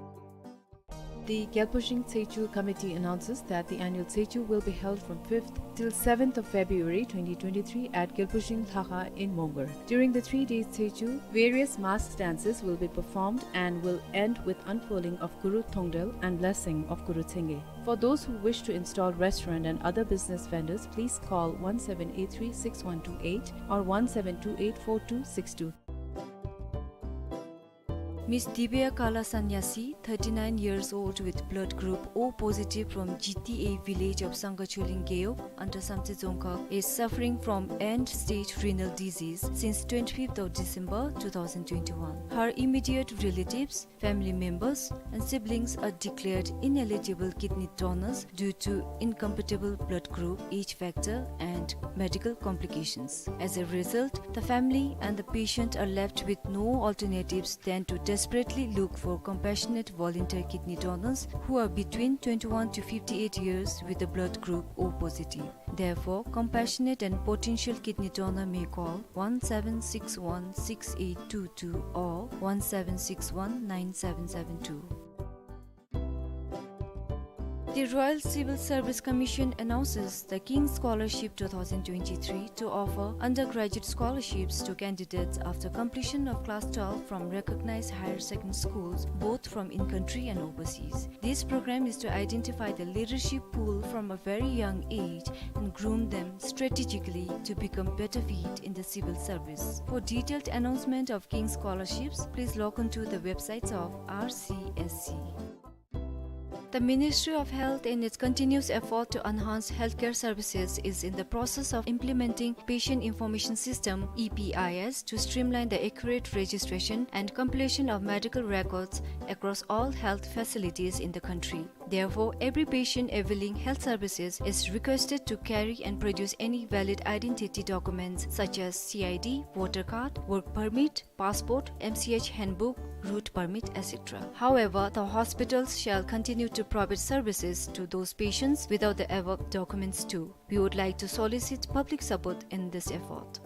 The Gyalpo Shing Tsechu Committee announces that the annual Tsechu will be held from fifth till seventh of February twenty twenty-three at Gyalpo Shing Lhakha in Mongar. During the three days Tsechu, various masked dances will be performed and will end with unfurling of Guru Thongdel and blessing of Guru Tsenge. For those who wish to install restaurant and other business vendors, please call one seven eight three six one two eight or one seven two eight four two six two. Miss Divya Kala Sanyasi, thirty-nine years old, with blood group O positive, from G T A village of Sangha Choling Gewog under Samtse Dzongkhag, is suffering from end stage renal disease since twenty-fifth of December two thousand twenty-one. Her immediate relatives, family members and siblings are declared ineligible kidney donors due to incompatible blood group, age factor and medical complications. As a result, the family and the patient are left with no alternatives than to desperately look for compassionate volunteer kidney donors who are between twenty-one to fifty-eight years with the blood group O positive. Therefore, compassionate and potential kidney donor may call one seven six one six eight two two or one seven six one nine seven seven two. The Royal Civil Service Commission announces the King's Scholarship two thousand twenty-three to offer undergraduate scholarships to candidates after completion of class twelve from recognized higher secondary schools, both from in-country and overseas. This program is to identify the leadership pool from a very young age and groom them strategically to become better fit in the civil service. For detailed announcement of King's scholarships, please log on to the websites of R C S C. The Ministry of Health, in its continuous effort to enhance healthcare services, is in the process of implementing Patient Information System, E P I S, to streamline the accurate registration and compilation of medical records across all health facilities in the country. Therefore, every patient availing health services is requested to carry and produce any valid identity documents such as C I D, voter card, work permit, passport, M C H handbook, route permit, et cetera. However, the hospitals shall continue to provide services to those patients without the above documents too. We would like to solicit public support in this effort.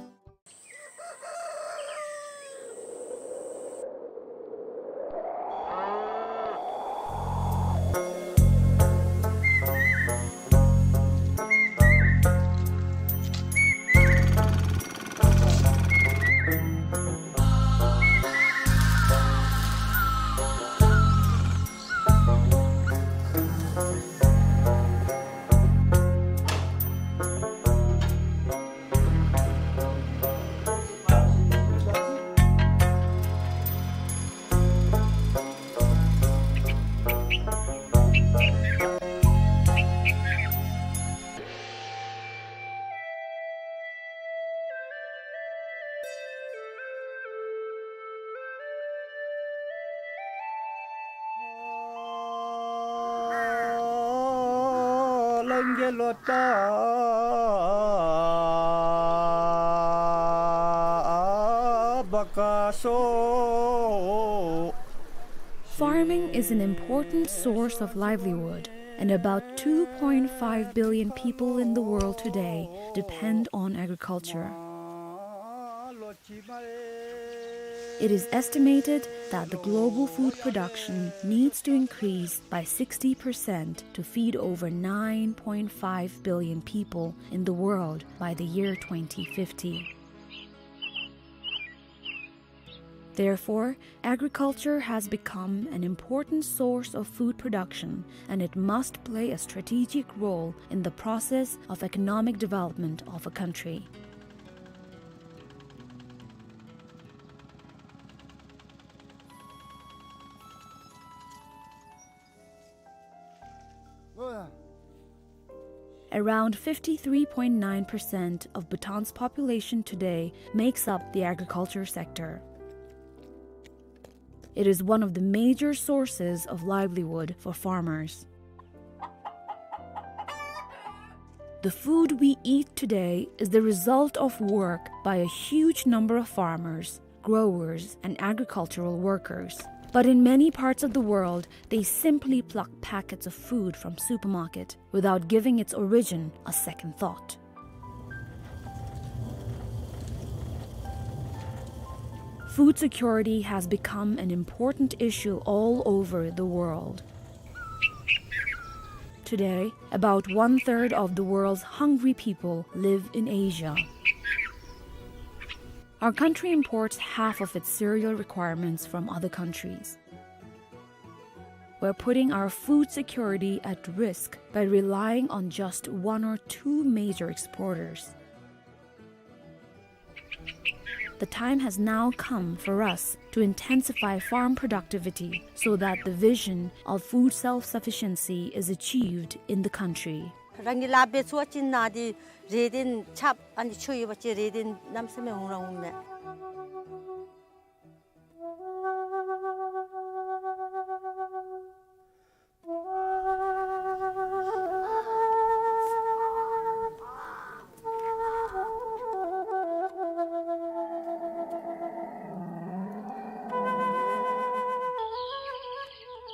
Farming is an important source of livelihood, and about two point five billion people in the world today depend on agriculture. It is estimated that the global food production needs to increase by sixty percent to feed over nine point five billion people in the world by the year twenty fifty. Therefore, agriculture has become an important source of food production, and it must play a strategic role in the process of economic development of a country. Around fifty-three point nine percent of Bhutan's population today makes up the agriculture sector. It is one of the major sources of livelihood for farmers. The food we eat today is the result of work by a huge number of farmers, growers, and agricultural workers. But in many parts of the world, they simply pluck packets of food from supermarket without giving its origin a second thought. Food security has become an important issue all over the world. Today, about one-third of the world's hungry people live in Asia. Our country imports half of its cereal requirements from other countries. We're putting our food security at risk by relying on just one or two major exporters. The time has now come for us to intensify farm productivity so that the vision of food self-sufficiency is achieved in the country. རང་གི་ལཱ་འབད་ཚུགས་པ་ཅིན་ནཱ་འདི་རེ་འདུན་ཆབ་ཨ་ནི་ཆོས་ཡོད་པ་ཅིན་རེ་འདུན་གནམ་མེད་ས་མེད་འོང་ར་འོང་མས།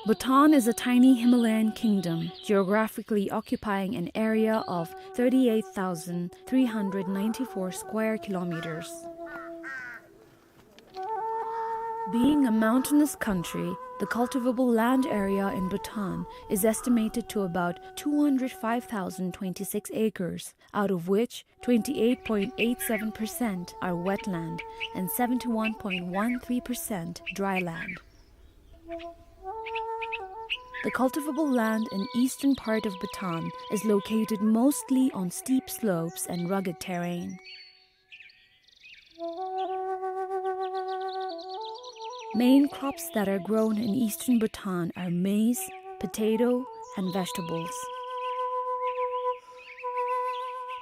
Bhutan is a tiny Himalayan kingdom, geographically occupying an area of thirty-eight thousand three hundred ninety-four square kilometers. Being a mountainous country, the cultivable land area in Bhutan is estimated to about two hundred five thousand twenty-six acres, out of which twenty-eight point eight seven percent are wetland and seventy-one point one three percent dry land. The cultivable land in eastern part of Bhutan is located mostly on steep slopes and rugged terrain. Main crops that are grown in eastern Bhutan are maize, potato, and vegetables.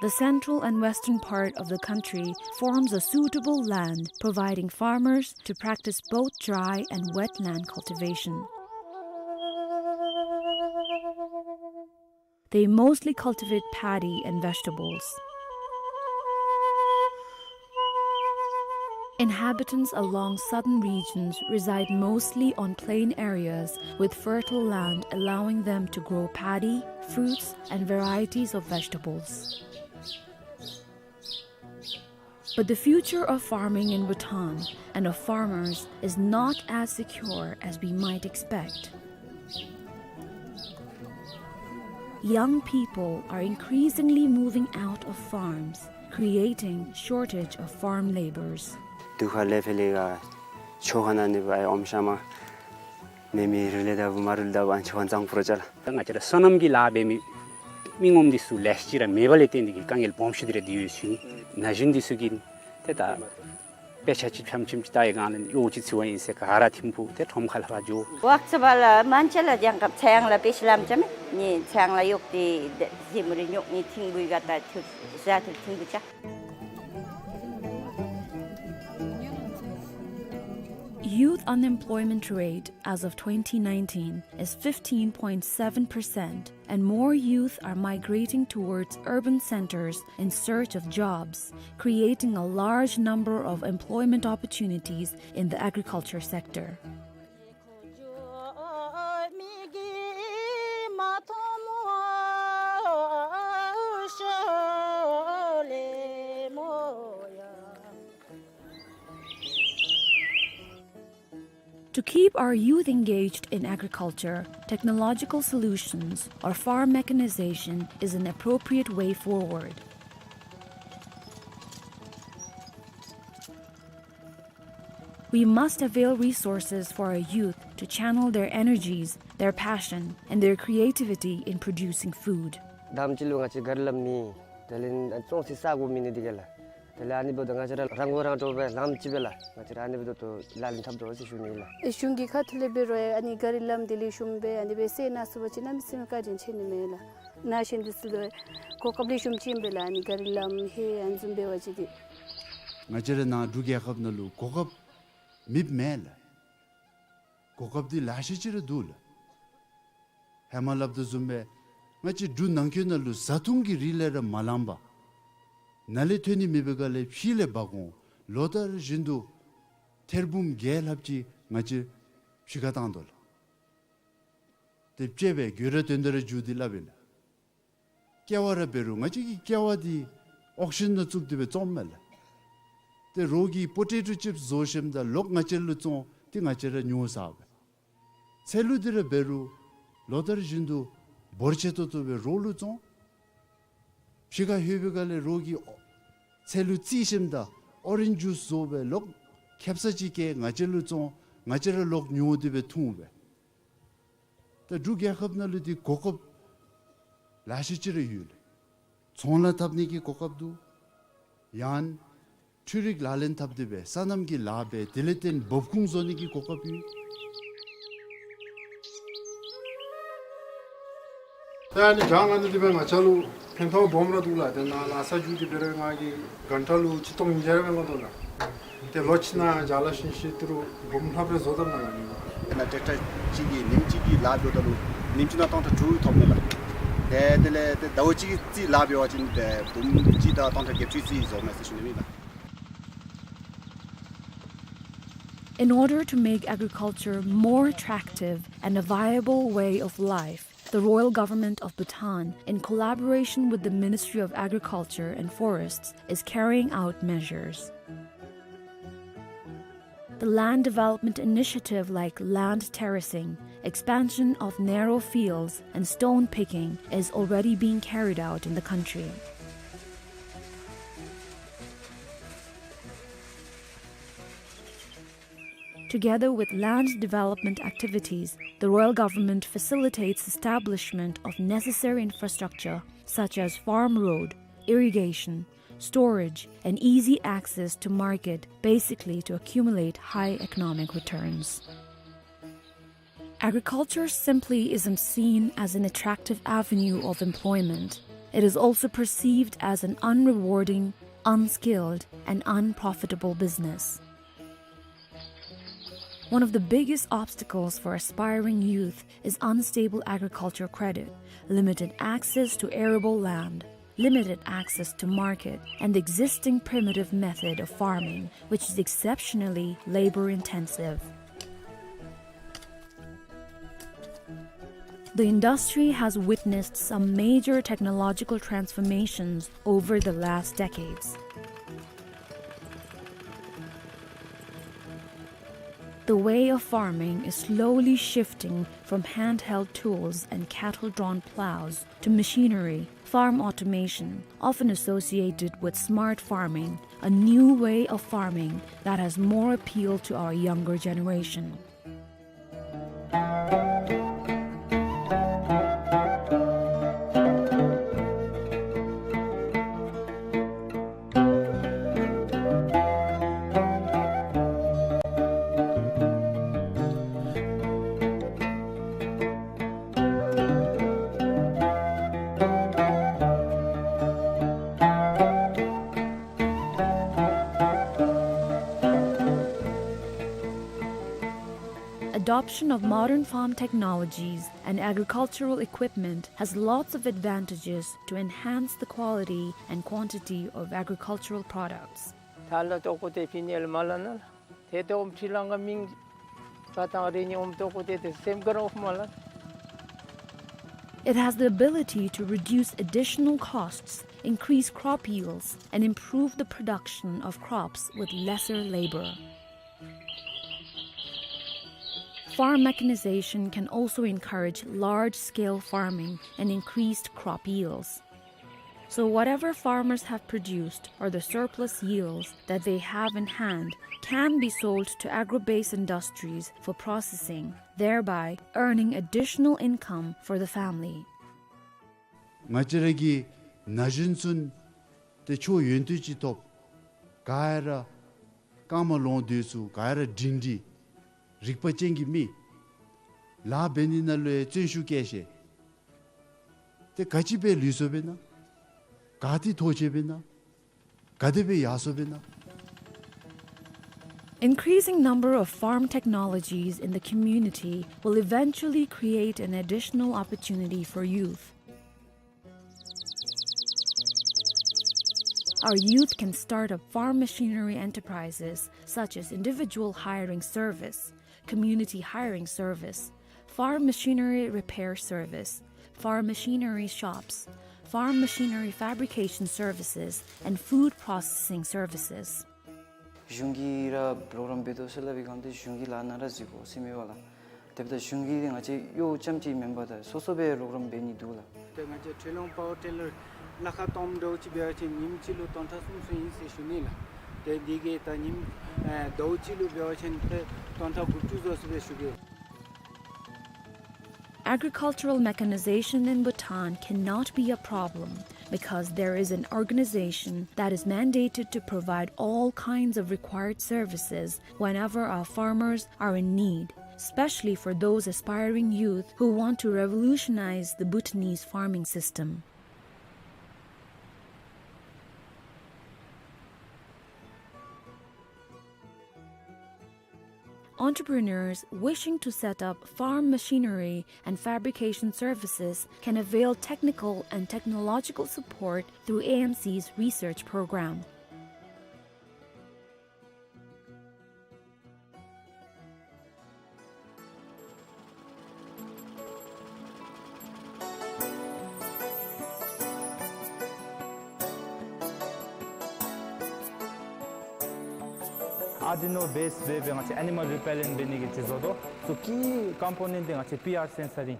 The central and western part of the country forms a suitable land, providing farmers to practice both dry and wet land cultivation. They mostly cultivate paddy and vegetables. Inhabitants along southern regions reside mostly on plain areas with fertile land, allowing them to grow paddy, fruits, and varieties of vegetables. But the future of farming in Bhutan and of farmers is not as secure as we might expect. Young people are increasingly moving out of farms, creating shortage of farm labourers. དུས་ཁ་ལས་ཕར་ལས་ཀ་ཆོས་ཁང་ནང་ནི་བ་ཨེ་ཨོམ་ཤ་མ་མེ་མེ་རུལ་ལས་ལྟ་བུ་མ་རུལ་ལྟ་བུ་ཨན་ཆོས་ཁང་གཙང་པོ་ར་ཅ་ལ། ད་ང་བཅས་ར་སོ་ནམ་གྱི་ལཱ་འབད་མི་མི་ངོམ་འདི་ཚུ་ལེ་ཤ་ཅིག་ར་མེད་པ་ལས་བརྟེན་ཏེ་གི་དཀའ་ངལ་སྦོམ་ཤོས་འདི་ར་འདི་ཡོད་ཞུ་ནི། ན་གཞོན་འདི་ཚུ་གིས་ཏེ་ད་དཔེ་ཆ་ཅིག་ཕྱམ་ཕྱམ་ཅིག་ལྟ་བའི་སྒང་ལས་གཡོག་ཅིག་འཚོལ་བ་ཨིན་ཟེར་ག་ར་ཐིམ་ཕུག་ཏེ་ཁྲོམ་ཁ་ལས་ཕར་འགྱོ། ཝཱཀ་ཚ་བ་ལ་མན་ཆ་ལ་རྒྱང་ཁབ་ཚེ་ཡང་ལ་པེ་ཤི་ལམ་ཅ་མེ་ནི་ཚེ་ཡང་ལ་གཡོག་སྟེ་ཟེ་མུ་རེ་ཉོག་ནི་ཐིང་བུའི་ག་ད་ཐུར་ཟ་ཐུར་ཐིང་བུ་ཅ། Youth unemployment rate as of twenty nineteen is fifteen point seven percent, and more youth are migrating towards urban centers in search of jobs, creating a large number of employment opportunities in the agriculture sector. To keep our youth engaged in agriculture, technological solutions or farm mechanization is an appropriate way forward. We must avail resources for our youth to channel their energies, their passion, and their creativity in producing food. དང་པ་ཅིག་ལུ་ང་བཅས་ག་རི་ལམ་མེད། དེ་ལས་བཙོང་སའི་ས་གོ་མེད་ནི་དེ་གིས་ལགས། དེ་ལས་ཨ་ནི་འབདཝ་ད་ང་བཅས་ར་རང་མགོ་རང་འདྲོངས་སྦེ་ལངམ་ཅིག་སྦེ་ལགས། ང་བཅས་ར་ཨ་ནི་འབདཝ་ད་ལག་ལེན་འཐབ་དོ་ཟེར་ཞུ་ནི་ལགས། ཨེ་གཞུང་གི་ཁ་ཐུག་ལས་འབད་རུང་ཨ་ནི་ག་རི་ལམ་དེ་ལེགས་ཤོམ་སྦེ་ཨ་ནི་སྦེ་སེལ་གནང་ཚུགས་པ་ཅིན་གནམ་མེད་ས་མེད་བཀའ་དྲིན་ཆེ་ནི་མས་ལགས། ནཱ་གཞེས་འདི་ཚུ་ལུ་གོ་སྐབས་ལེགས་ཤོམ་ཅིག་ཨིན་པས་ལགས། ཨ་ནི་ག་རི་ལམ་ཧེ་ཨ་ནི་བཟུམ་འབད་བ་ཅིན་ཏེ། ང་བཅས་ར་ནཱ་འབྲུག་རྒྱལ་ཁབ་ནང་ལུ་གོ་སྐབས་མེདཔ་མེན་ལགས། གོ་སྐབས་འདི་ལེ་ཤ་ཅིག་ར་འདུག་ལགས། ཧེ་མ་སླབ་དོ་བཟུམ་སྦེ་ང་བཅས་འབྲུག་ནང་འཁོད་ནང་ལུ་བཟའ་འཐུང་གི་རིགས་ལས་ར་མ་ལངམ་པར་ནཱ་ལས་ཐོན་ནི་མེད་པའི་སྒང་ལས་ཕྱི་ལས་འབག་འོང་། ལོ་ལྟར་བཞིན་དུ་ཐེར་འབུམ་བརྒྱད་ལྷགཔ་ཅིག་ང་བཅས་ཕྱི་ཁར་བཏང་དོ་ལགས། ཏེ་དཔྱེ་སྦེ་གུ་ར་དོན་དག་ར་མཇུག་འདི་སླབ་ཨིན་ལགས། ཀེ་བ་ར་འབད་རུང་ང་བཅས་ཀྱིས་ཀེ་བ་འདི་ཨོག་ཤཱན་ནང་བཙུགས་ཏེ་སྦེ་བཙོངམ་མས་ལགས། ཏེ་རོགས་ཀྱིས་པོ་ཊེ་ཊོ་ཅིཔསི་བཟོ་ཞིནམ་ད་ལོག་ང་བཅས་ལུ་བཙོང་། ཏེ་ང་བཅས་ར་ཉོ་ཟཝ་མས། ཚལ་ལུ་འདི་ར་འབད་རུང་ལོ་ལྟར་བཞིན་དུ་འབོར་ཆེ་ཏོག་ཏོ་སྦེ་རོགས་ལུ་བཙོང་། ཕྱི་ཁར་ལྷོད་པའི་སྒང་ལས་རོགས་ཀྱིས་ཚལ་ལུ་བཙིར་ཞིནམ་ད་ཨོ་རེནཇ་ཇུས་བཟོ་སྦེ་ལོག་ཁེབ་ས་ཅིག་བཀལ་ང་བཅས་ལུ་བཙོང་། ང་བཅས་ར་ལོག་ཉོ་སྟེ་སྦེ་འཐུང་སྦེ། ད་འབྲུག་རྒྱལ་ཁབ་ནང་ལུ་འདི་གོ་སྐབས་ལེ་ཤ་ཅིག་ར་ཡོད་ལགས། ཚོང་ལཱ་འཐབ་ནི་གི་གོ་སྐབས་འདུག། ཡང་འཕྲུལ་རིག་ལག་ལེན་འཐབ་སྟེ་སྦེ་སོ་ནམ་གྱི་ལཱ་འབད། དེ་ལས་བརྟེན་འབབ་ཁུངས་བཟོ་ནི་གི་གོ་སྐབས་ཡོད། ད་ཨ་ནི་གྱང་ཨ་ནི་འདི་སྦེ་ང་བཅས་ལུ་ཕན་ཐོགས་སྦོམ་ར་འདུག་ལགས། དེ་ནང་ལཱ་ས་རྒྱུག་སྟེ་འབད་རུང་ང་གིས་གྷན་ཊ་ལུ་ཆིག་སྟོང་ཉིས་བརྒྱ་རེ་སྦེ་བརྔ་དོ་ལགས། ཏེ་ལོ་གཅིག་ནང་ལྗགས་ལཱ་ཤེས་ཤེས་ཏི་རུ་སྦོམ་ལྷགཔ་རེ་བཟོ་དོ་ལགས། དེ་ནང་ཊེག་ཊར་གཅིག་གིས་ཉིནམ་གཅིག་གི་ལཱ་འབདཝ་ད་ལུ་ཉིནམ་གཅིག་ནང་ཊོན་ཊ་དྲུག་ཐོབ་ནི་ལགས། ཏེ་དེ་ལས་ཏེ་ཟླཝ་གཅིག་རྩིས་ལཱ་འབད་བ་ཅིན་ཏེ་འབུམ་གཅིག་དང་ཊོན་ཊ་བརྒྱད་ཅུ་རྩིས་བཟོཝ་མས་ཟེར་ཞུ་ནི་ཨིན་ལགས། In order to make agriculture more attractive and a viable way of life, the Royal Government of Bhutan, in collaboration with the Ministry of Agriculture and Forests, is carrying out measures. The land development initiative like land terracing, expansion of narrow fields, and stone picking is already being carried out in the country. Together with land development activities, the Royal Government facilitates establishment of necessary infrastructure such as farm road, irrigation, storage, and easy access to market, basically to accumulate high economic returns. Agriculture simply isn't seen as an attractive avenue of employment. It is also perceived as an unrewarding, unskilled, and unprofitable business. One of the biggest obstacles for aspiring youth is unstable agriculture credit, limited access to arable land, limited access to market, and the existing primitive method of farming, which is exceptionally labor-intensive. The industry has witnessed some major technological transformations over the last decades. The way of farming is slowly shifting from handheld tools and cattle-drawn plows to machinery, farm automation, often associated with smart farming, a new way of farming that has more appeal to our younger generation. Adoption of modern farm technologies and agricultural equipment has lots of advantages to enhance the quality and quantity of agricultural products. ཐ་ལ་ཏོག་ཀོ་ཏེ་ཕི་ནེ་ལ་མ་ལ་ན་ལ། ཏེ་ཏོག་ཕི་ལང་ག་མིང་ཀ་ཏང་རེ་ཉི་འོམ་ཏོག་ཀོ་ཏེ་ཏེ་སེམས་ཀ་རོ་མ་ལ། It has the ability to reduce additional costs, increase crop yields, and improve the production of crops with lesser labor. Farm mechanization can also encourage large-scale farming and increased crop yields. So whatever farmers have produced or the surplus yields that they have in hand can be sold to agro-based industries for processing, thereby earning additional income for the family. ང་བཅས་ར་གི་ན་གཞོན་ཚུ་ཏེ་ཆོས་ཡོན་ཏན་ཅིག་ཐོབ། ག་ར་རྐངམ་ལོང་སྡོད་ཚུགས། ག་ར་སྒྲིང་སྒྲི་རིག་པ་ཅན་གྱི་མི། ལཱ་འབད་ནི་ནང་ལུ་ཡང་བརྩོན་ཤུགས་བསྐྱེད་ཤེས། ཏེ་ག་ཅི་སྦེ་ལུས་སོ་བེ་ན། ག་ཏེ་ཐོགས་ཅེས་བེ་ན། ག་དེ་སྦེ་ཡར་སོ་བེ་ན། Increasing number of farm technologies in the community will eventually create an additional opportunity for youth. Our youth can start up farm machinery enterprises such as individual hiring service, community hiring service, farm machinery repair service, farm machinery shops, farm machinery fabrication services, and food processing services. གཞུང་གིས་ར་རོགས་རམ་འབད་དོ་ཟེར་སླབ་པའི་སྒང་འདི་གཞུང་གིས་ལཱ་ནང་ར་འཛུལ་དགོ་ཟེར་མེད་པ་ལགས། དེ་འབདཝ་ད་གཞུང་གིས་ང་བཅས་གཡོག་རྐྱངམ་ཅིག་མེན་པར་ད་སོ་སོ་སྦེ་རོགས་རམ་འབད་ནི་འདུག་ལགས། ཏེ་ང་བཅས་ཁྲི་ལུང་པ་ཝར་ཊི་ལར་ལ་ཁག་སྟོངམ་འདྲཝ་ཅིག་འབད་བ་ཅིན་ཉིནམ་གཅིག་ལུ་སྟོང་ཕྲག་གསུམ་ཚུན་ཨིན་ཟེར་ཞུ་ནི་ལགས། ཏེ་འདི་གིས་ད་ཉིནམ་ཨེ་ཟླཝ་གཅིག་ལུ་འབད་བ་ཅིན་ཏེ་སྟོང་ཕྲག་དགུ་བཅུ་ཟེར་སྦེ་ཞུ་གེ། Agricultural mechanization in Bhutan cannot be a problem because there is an organization that is mandated to provide all kinds of required services whenever our farmers are in need, especially for those aspiring youth who want to revolutionize the Bhutanese farming system. Entrepreneurs wishing to set up farm machinery and fabrication services can avail technical and technological support through A M C's research program. Arduino base སྦེ་སྦེ་ང་བཅས་animal repellent འབད་ནི་གི་ཅིག་བཟོ་དོ། སོ་གི་component འདི་ང་བཅས་P R sensor ཨིན།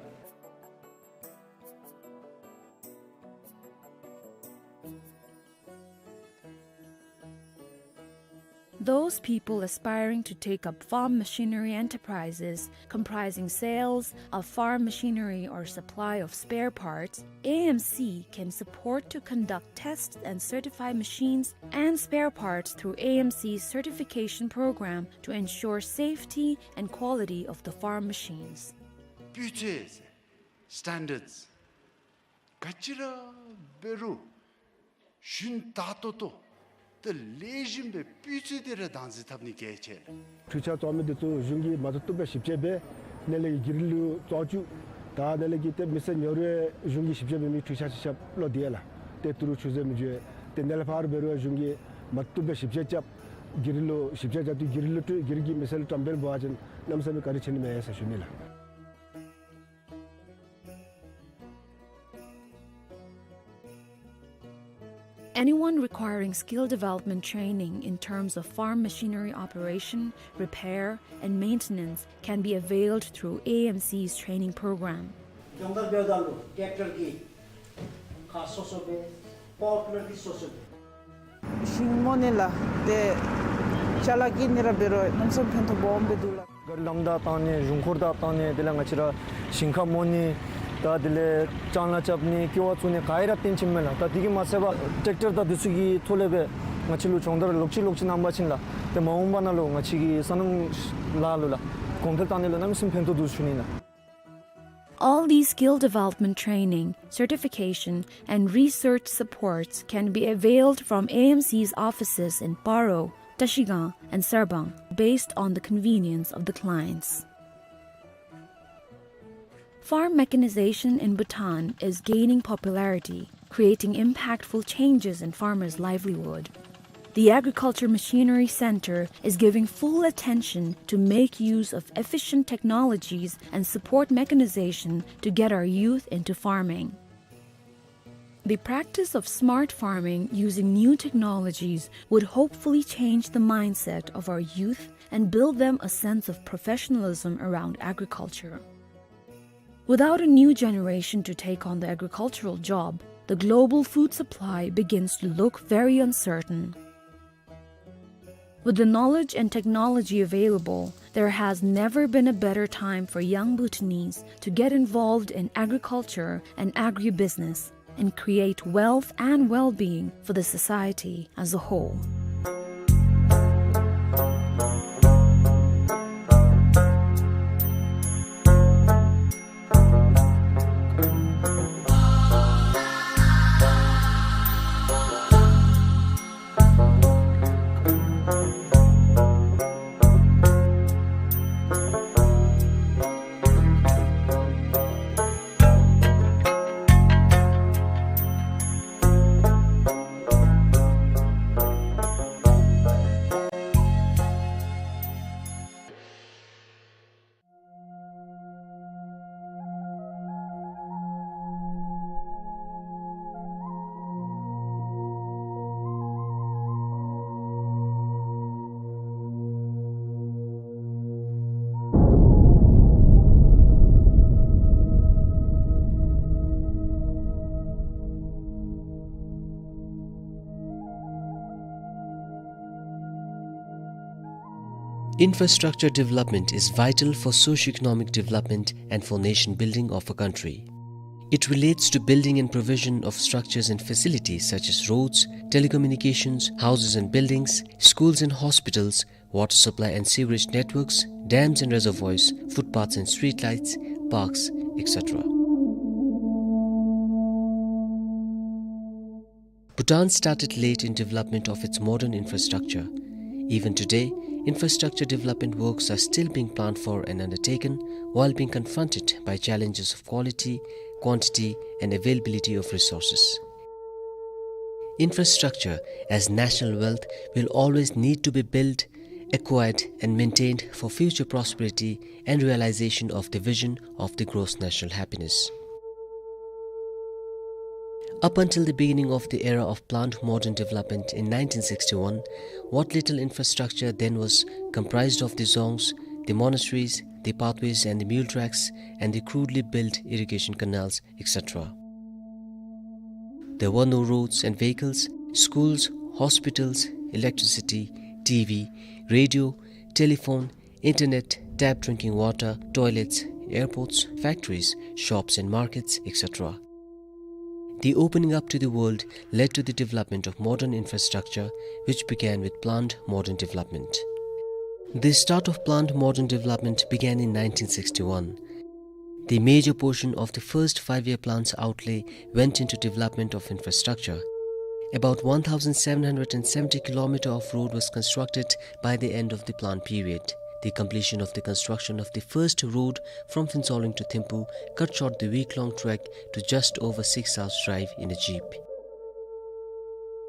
Those people aspiring to take up farm machinery enterprises comprising sales of farm machinery or supply of spare parts, A M C can support to conduct tests and certify machines and spare parts through A M C's certification program to ensure safety and quality of the farm machines. སྤུས་ཚད་standards ག་ཅི་ར་འབད་རུང་ཞིན་ཏག་ཏོག་ཏོ་ཏེ་ལེགས་ཤོམ་སྦེ་སྤུས་ཚད་འདི་ར་བདག་འཛིན་འཐབ་ནི་གལ་ཆེ་ལགས། འཕྲུལ་ཆས་བཙོང་མི་འདི་ཚུ་གཞུང་གིས་མ་བཏུབ་བཏུབ་སྦེ་ཞིབ་དཔྱད་འབད། ནཱ་ལས་ཀྱི་གྱི་རིལ་ལུ་བཙོང་བཅུག། ད་ནཱ་ལས་ཀྱི་ཏེ་མི་སེར་ཉོ་རུང་གཞུང་གིས་ཞིབ་དཔྱད་འབད་མི་འཕྲུལ་ཆས་ཤ་ཤབ་ལོག་སྟེ་ཡོད་ལགས། ཏེ་ཏི་རུ་ཆུ་ཟེར་མི་འགྱོ། ཏེ་ནཱ་ལས་ཕར་འབད་རུང་གཞུང་གིས་མ་བཏུབ་སྦེ་ཞིབ་དཔྱད་རྐྱབ། གྱི་རིལ་ལུ་ཞིབ་དཔྱད་རྐྱབ་སྟེ་གྱི་རིལ་ལུ་སྤྲོད། གྱི་རིལ་གྱིས་མི་སེར་ལུ་དྲནམ་འབད་བ་ཅིན་གནམ་མེད་ས་མེད་བཀག་རྒྱ་ཆེ་ནི་མས་ཟེར་ཞུ་ནི་ལགས། Anyone requiring skill development training in terms of farm machinery operation, repair, and maintenance can be availed through A M C's training program. སྦྱོང་བརྡར་འབདཝ་ད་ལུ་ཊེཀ་ཊར་གྱི་ཁག་སོ་སོ་སྦེ་པ་ཝར་ཊི་ལར་གྱི་སོ་སོ་སྦེ། ཞིང་རྨོ་ནི་ལགས། ཏེ་ཅ་ལ་གི་ནི་ར་འབད་རུང་གནམ་མེད་ས་མེད་ཕན་ཐོགས་སྦོམ་སྦེ་འདུག་ལགས། གཱ་རི་ལམ་བདའ་བཏང་ནི་གཞུང་འཁོར་བདའ་བཏང་ནི་དེ་ལས་ང་བཅས་ར་ཞིང་ཁ་རྨོ་ནི་ད་དེ་ལས་ལྕང་ལཱ་རྐྱབ་ནི་ཀེ་བ་བཙུགས་ནི་ག་ཡི་ར་བརྟེན་ཅི་མས་ལགས། ད་དེ་གིས་མ་ཚད་པར་ཊེཀ་ཊར་དང་དེ་ཚུ་གི་ཐོག་ལས་སྦེ་ང་བཅས་ལུ་སྦྱོང་བརྡར་ལོག་ཅི་ལོག་ཅི་གནང་པ་ཅིན་ལགས། ཏེ་མ་འོངས་པ་ནང་ལུ་ང་བཅས་ཀྱི་སོ་ནམ་ལཱ་ལུ་ལགས་གོང་འཕེལ་བཏང་ནི་ལུ་གནམ་མེད་ས་མེད་ཕན་ཐོགས་འདུག་ཞུ་ནི་ལགས། All these skill development training, certification, and research supports can be availed from A M C's offices in Paro, Trashigang, and Sarpang, based on the convenience of the clients. Farm mechanization in Bhutan is gaining popularity, creating impactful changes in farmers' livelihood. The Agriculture Machinery Center is giving full attention to make use of efficient technologies and support mechanization to get our youth into farming. The practice of smart farming using new technologies would hopefully change the mindset of our youth and build them a sense of professionalism around agriculture. Without a new generation to take on the agricultural job, the global food supply begins to look very uncertain. With the knowledge and technology available, there has never been a better time for young Bhutanese to get involved in agriculture and agribusiness and create wealth and well-being for the society as a whole. Infrastructure development is vital for socio-economic development and for nation building of a country. It relates to building and provision of structures and facilities such as roads, telecommunications, houses and buildings, schools and hospitals, water supply and sewerage networks, dams and reservoirs, footpaths and streetlights, parks, et cetera. Bhutan started late in development of its modern infrastructure. Even today, infrastructure development works are still being planned for and undertaken while being confronted by challenges of quality, quantity, and availability of resources. Infrastructure as national wealth will always need to be built, acquired, and maintained for future prosperity and realization of the vision of the gross national happiness. Up until the beginning of the era of planned modern development in nineteen sixty-one, what little infrastructure then was comprised of the dzongs, the monasteries, the pathways and the mule tracks, and the crudely built irrigation canals, et cetera. There were no roads and vehicles, schools, hospitals, electricity, T V, radio, telephone, internet, tap drinking water, toilets, airports, factories, shops and markets, et cetera. The opening up to the world led to the development of modern infrastructure, which began with planned modern development. The start of planned modern development began in nineteen sixty-one. The major portion of the first five-year plan's outlay went into development of infrastructure. About one thousand seven hundred and seventy kilometer of road was constructed by the end of the plan period. The completion of the construction of the first road from Phuentsholing to Thimphu cut short the week-long trek to just over six hours' drive in a jeep.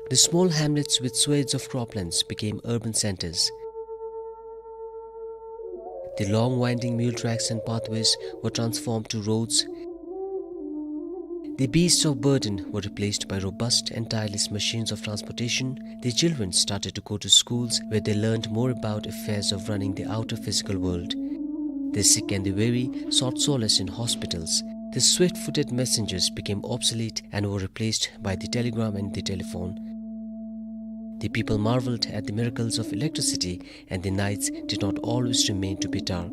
The small hamlets with swathes of croplands became urban centers. The long winding mule tracks and pathways were transformed to roads. The beasts of burden were replaced by robust and tireless machines of transportation. The children started to go to schools where they learned more about affairs of running the outer physical world. The sick and the weary sought solace in hospitals. The swift-footed messengers became obsolete and were replaced by the telegram and the telephone. The people marveled at the miracles of electricity, and the nights did not always remain to be dark.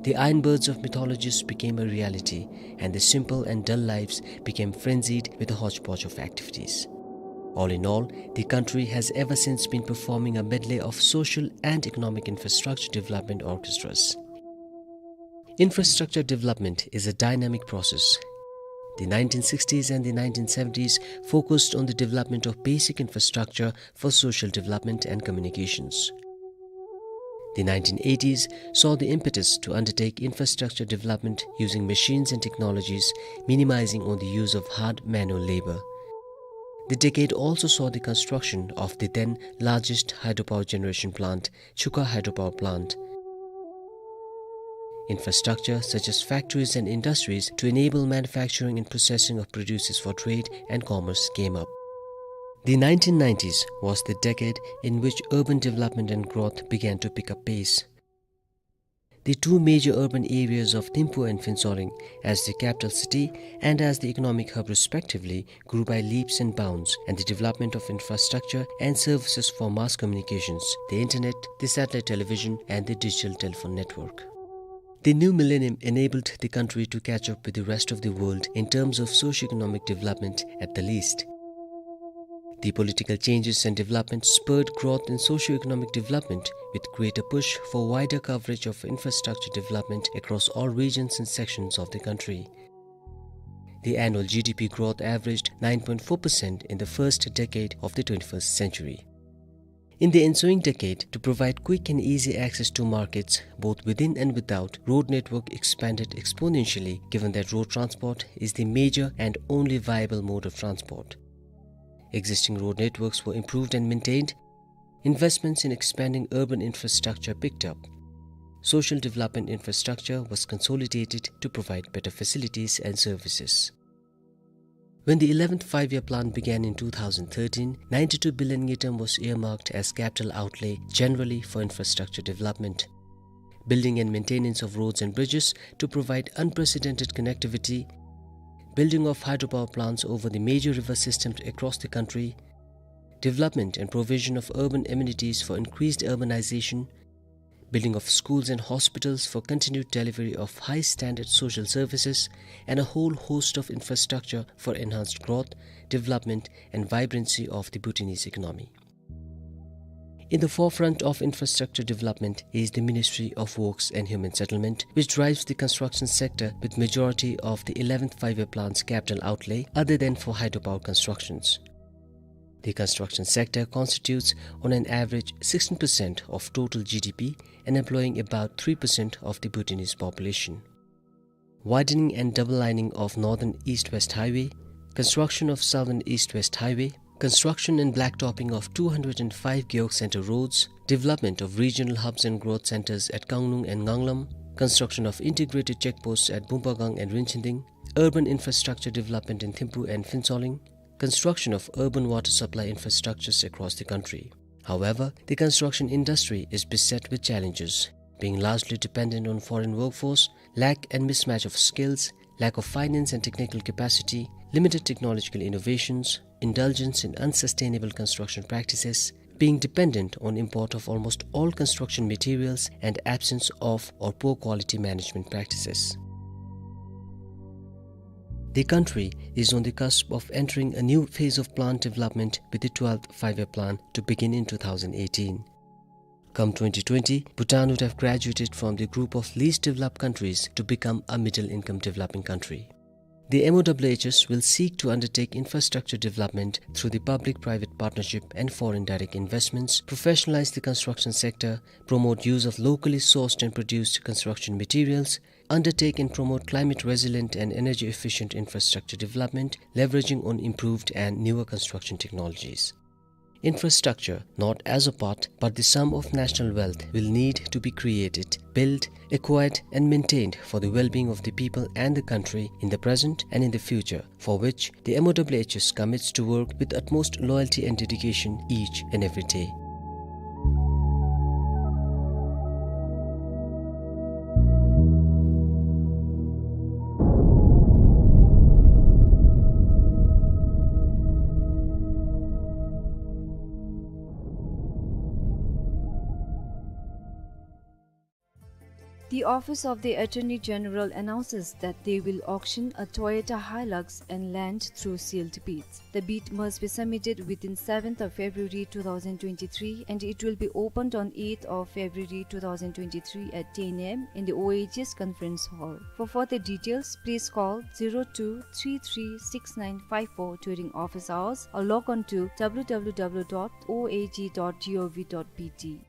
The iron birds of mythologies became a reality, and the simple and dull lives became frenzied with a hodgepodge of activities. All in all, the country has ever since been performing a medley of social and economic infrastructure development orchestras. Infrastructure development is a dynamic process. The nineteen sixties and the nineteen seventies focused on the development of basic infrastructure for social development and communications. The nineteen eighties saw the impetus to undertake infrastructure development using machines and technologies, minimizing on the use of hard manual labor. The decade also saw the construction of the then largest hydropower generation plant, Chukha Hydropower Plant. Infrastructure such as factories and industries to enable manufacturing and processing of produces for trade and commerce came up. The nineteen nineties was the decade in which urban development and growth began to pick up pace. The two major urban areas of Thimphu and Phuentsholing, as the capital city and as the economic hub respectively, grew by leaps and bounds, and the development of infrastructure and services for mass communications, the internet, the satellite television, and the digital telephone network. The new millennium enabled the country to catch up with the rest of the world in terms of socio-economic development at the least. The political changes and development spurred growth in socio-economic development, with greater push for wider coverage of infrastructure development across all regions and sections of the country. The annual G D P growth averaged nine point four percent in the first decade of the twenty-first century. In the ensuing decade, to provide quick and easy access to markets, both within and without, road network expanded exponentially, given that road transport is the major and only viable mode of transport. Existing road networks were improved and maintained. Investments in expanding urban infrastructure picked up. Social development infrastructure was consolidated to provide better facilities and services. When the eleventh Five-Year Plan began in two thousand thirteen, ninety-two billion ngultrum was earmarked as capital outlay generally for infrastructure development. Building and maintenance of roads and bridges to provide unprecedented connectivity, building of hydropower plants over the major river systems across the country, development and provision of urban amenities for increased urbanization, building of schools and hospitals for continued delivery of high standard social services, and a whole host of infrastructure for enhanced growth, development, and vibrancy of the Bhutanese economy. In the forefront of infrastructure development is the Ministry of Works and Human Settlement, which drives the construction sector, with majority of the eleventh Five-Year Plan's capital outlay other than for hydropower constructions. The construction sector constitutes on an average sixteen percent of total G D P and employing about three percent of the Bhutanese population. Widening and double lining of Northern East-West Highway, construction of Southern East-West Highway, construction and blacktopping of two hundred and five Gewog Center roads, development of regional hubs and growth centers at Kanglung and Nganglam, construction of integrated checkposts at Bumpagang and Rinchinding, urban infrastructure development in Thimphu and Phuentsholing, construction of urban water supply infrastructures across the country. However, the construction industry is beset with challenges, being largely dependent on foreign workforce, lack and mismatch of skills, lack of finance and technical capacity, limited technological innovations, indulgence in unsustainable construction practices, being dependent on import of almost all construction materials, and absence of or poor quality management practices. The country is on the cusp of entering a new phase of plan development, with the twelfth Five-Year Plan to begin in two thousand eighteen. Come twenty twenty, Bhutan would have graduated from the group of least developed countries to become a middle-income developing country. The M O W H S will seek to undertake infrastructure development through the public-private partnership and foreign direct investments, professionalize the construction sector, promote use of locally sourced and produced construction materials, undertake and promote climate resilient and energy efficient infrastructure development, leveraging on improved and newer construction technologies. Infrastructure, not as a part, but the sum of national wealth, will need to be created, built, acquired, and maintained for the well-being of the people and the country in the present and in the future, for which the M O W H S commits to work with utmost loyalty and dedication each and every day. The Office of the Attorney General announces that they will auction a Toyota Hilux and land through sealed bids. The bid must be submitted within seventh of February two thousand twenty-three, and it will be opened on eighth of February two thousand twenty-three at ten A M in the O A G's conference hall. For further details, please call zero two three three six nine five four during office hours or log on to W W W dot O A G dot G O V dot B T.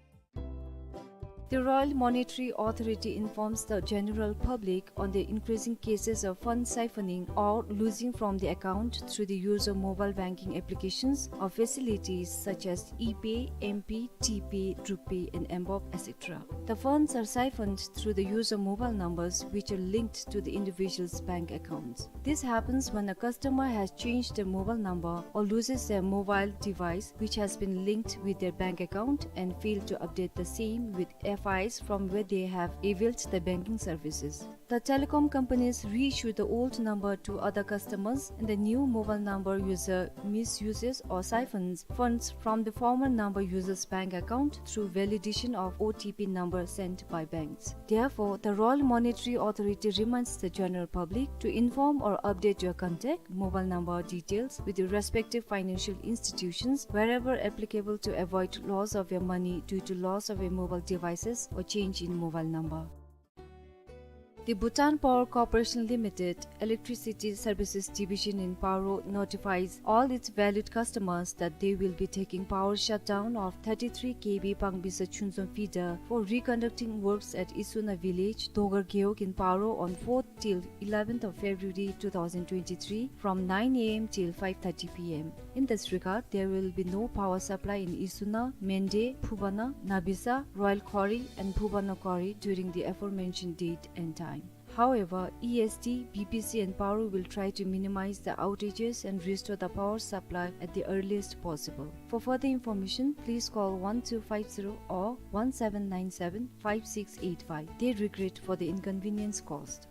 The Royal Monetary Authority informs the general public on the increasing cases of fund siphoning or losing from the account through the use of mobile banking applications or facilities such as ePay, MPay, TPay, RuPay, and mBoB, et cetera. The funds are siphoned through the use of mobile numbers which are linked to the individual's bank accounts. This happens when a customer has changed their mobile number or loses their mobile device which has been linked with their bank account and failed to update the same with FIs from where they have availed the banking services. The telecom companies reissue the old number to other customers, and the new mobile number user misuses or siphons funds from the former number user's bank account through validation of OTP number sent by banks. Therefore, the Royal Monetary Authority reminds the general public to inform or update your contact mobile number details with your respective financial institutions wherever applicable to avoid loss of your money due to loss of your mobile devices or change in mobile number. The Bhutan Power Corporation Limited Electricity Services Division in Paro notifies all its valued customers that they will be taking power shutdown of thirty-three K V Pangbisa Chunzom feeder for reconducting works at Isuna village, Dogar Gewog in Paro on fourth till eleventh of February two thousand twenty-three from nine A M till five thirty P M. In this regard, there will be no power supply in Isuna, Mende, Phubana, Nabisa, Royal Khori and Phubana Khori during the aforementioned date and time. However, E S D, B P C and Paro will try to minimize the outages and restore the power supply at the earliest possible. For further information, please call one two five zero or one seven nine seven five six eight five. They regret for the inconvenience caused.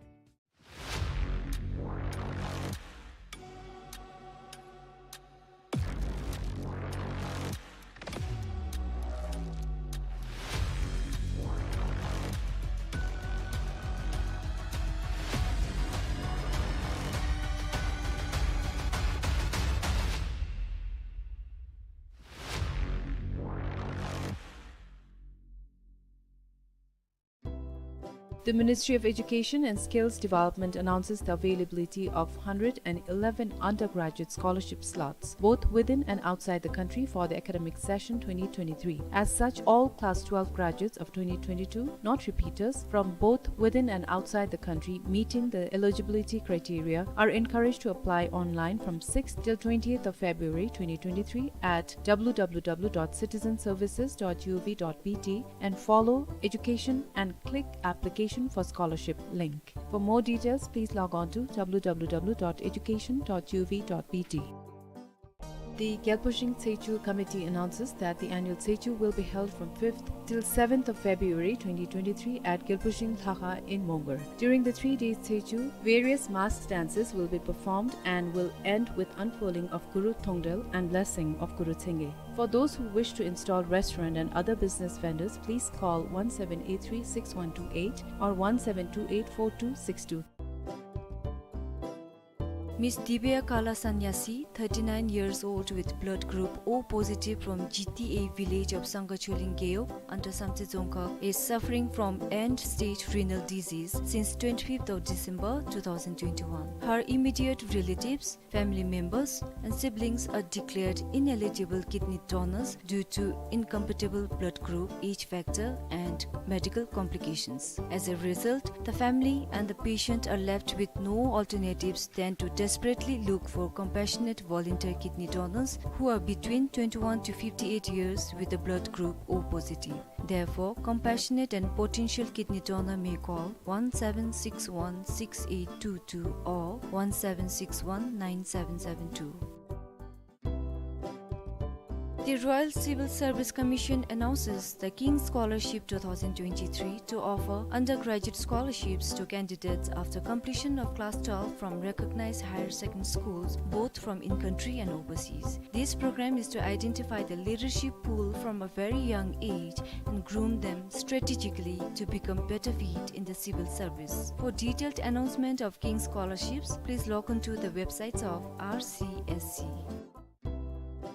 The Ministry of Education and Skills Development announces the availability of hundred and eleven undergraduate scholarship slots, both within and outside the country, for the academic session twenty twenty-three. As such, all class twelve graduates of twenty twenty-two, not repeaters, from both within and outside the country meeting the eligibility criteria are encouraged to apply online from sixth till twentieth of February twenty twenty-three at w w w dot citizen services dot g o v dot b t and follow education and click application for scholarship link. For more details, please log on to w w w dot education dot g o v dot b t. The Gyalpo Shing Tsechu Committee announces that the annual Tsechu will be held from fifth till seventh of February twenty twenty-three at Gyalpo Shing Lhakha in Mongar. During the three days Tsechu, various masked dances will be performed and will end with unfurling of Guru Thongdel and blessing of Guru Chenge. For those who wish to install restaurant and other business vendors, please call one seven eight three six one two eight or one seven two eight four two six two. Miss Divya Kala Sanyasi, thirty-nine years old with blood group O positive from G T A village of Sangha Choling Gewog under Samtse Dzongkhag, is suffering from end stage renal disease since twenty-fifth of December two thousand twenty-one. Her immediate relatives, family members and siblings are declared ineligible kidney donors due to incompatible blood group, age factor and medical complications. As a result, the family and the patient are left with no alternatives than to desperately look for compassionate volunteer kidney donors who are between twenty-one to fifty-eight years with the blood group O positive. Therefore, compassionate and potential kidney donor may call one seven six one six eight two two or one seven six one nine seven seven two. The Royal Civil Service Commission announces the King's Scholarship two thousand twenty-three to offer undergraduate scholarships to candidates after completion of class twelve from recognized higher secondary schools, both from in-country and overseas. This program is to identify the leadership pool from a very young age and groom them strategically to become better fit in the civil service. For detailed announcement of King's scholarships, please log on to the websites of R C S C.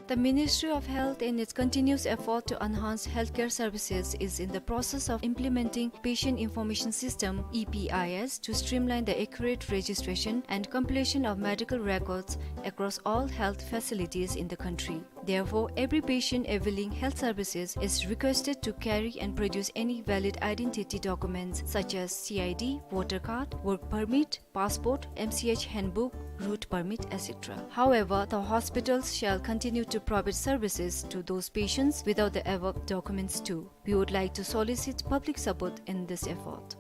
The Ministry of Health, in its continuous effort to enhance healthcare services, is in the process of implementing Patient Information System, E P I S, to streamline the accurate registration and compilation of medical records across all health facilities in the country. Therefore, every patient availing health services is requested to carry and produce any valid identity documents such as C I D, voter card, work permit, passport, M C H handbook, route permit, et cetera. However, the hospitals shall continue to provide services to those patients without the above documents too. We would like to solicit public support in this effort.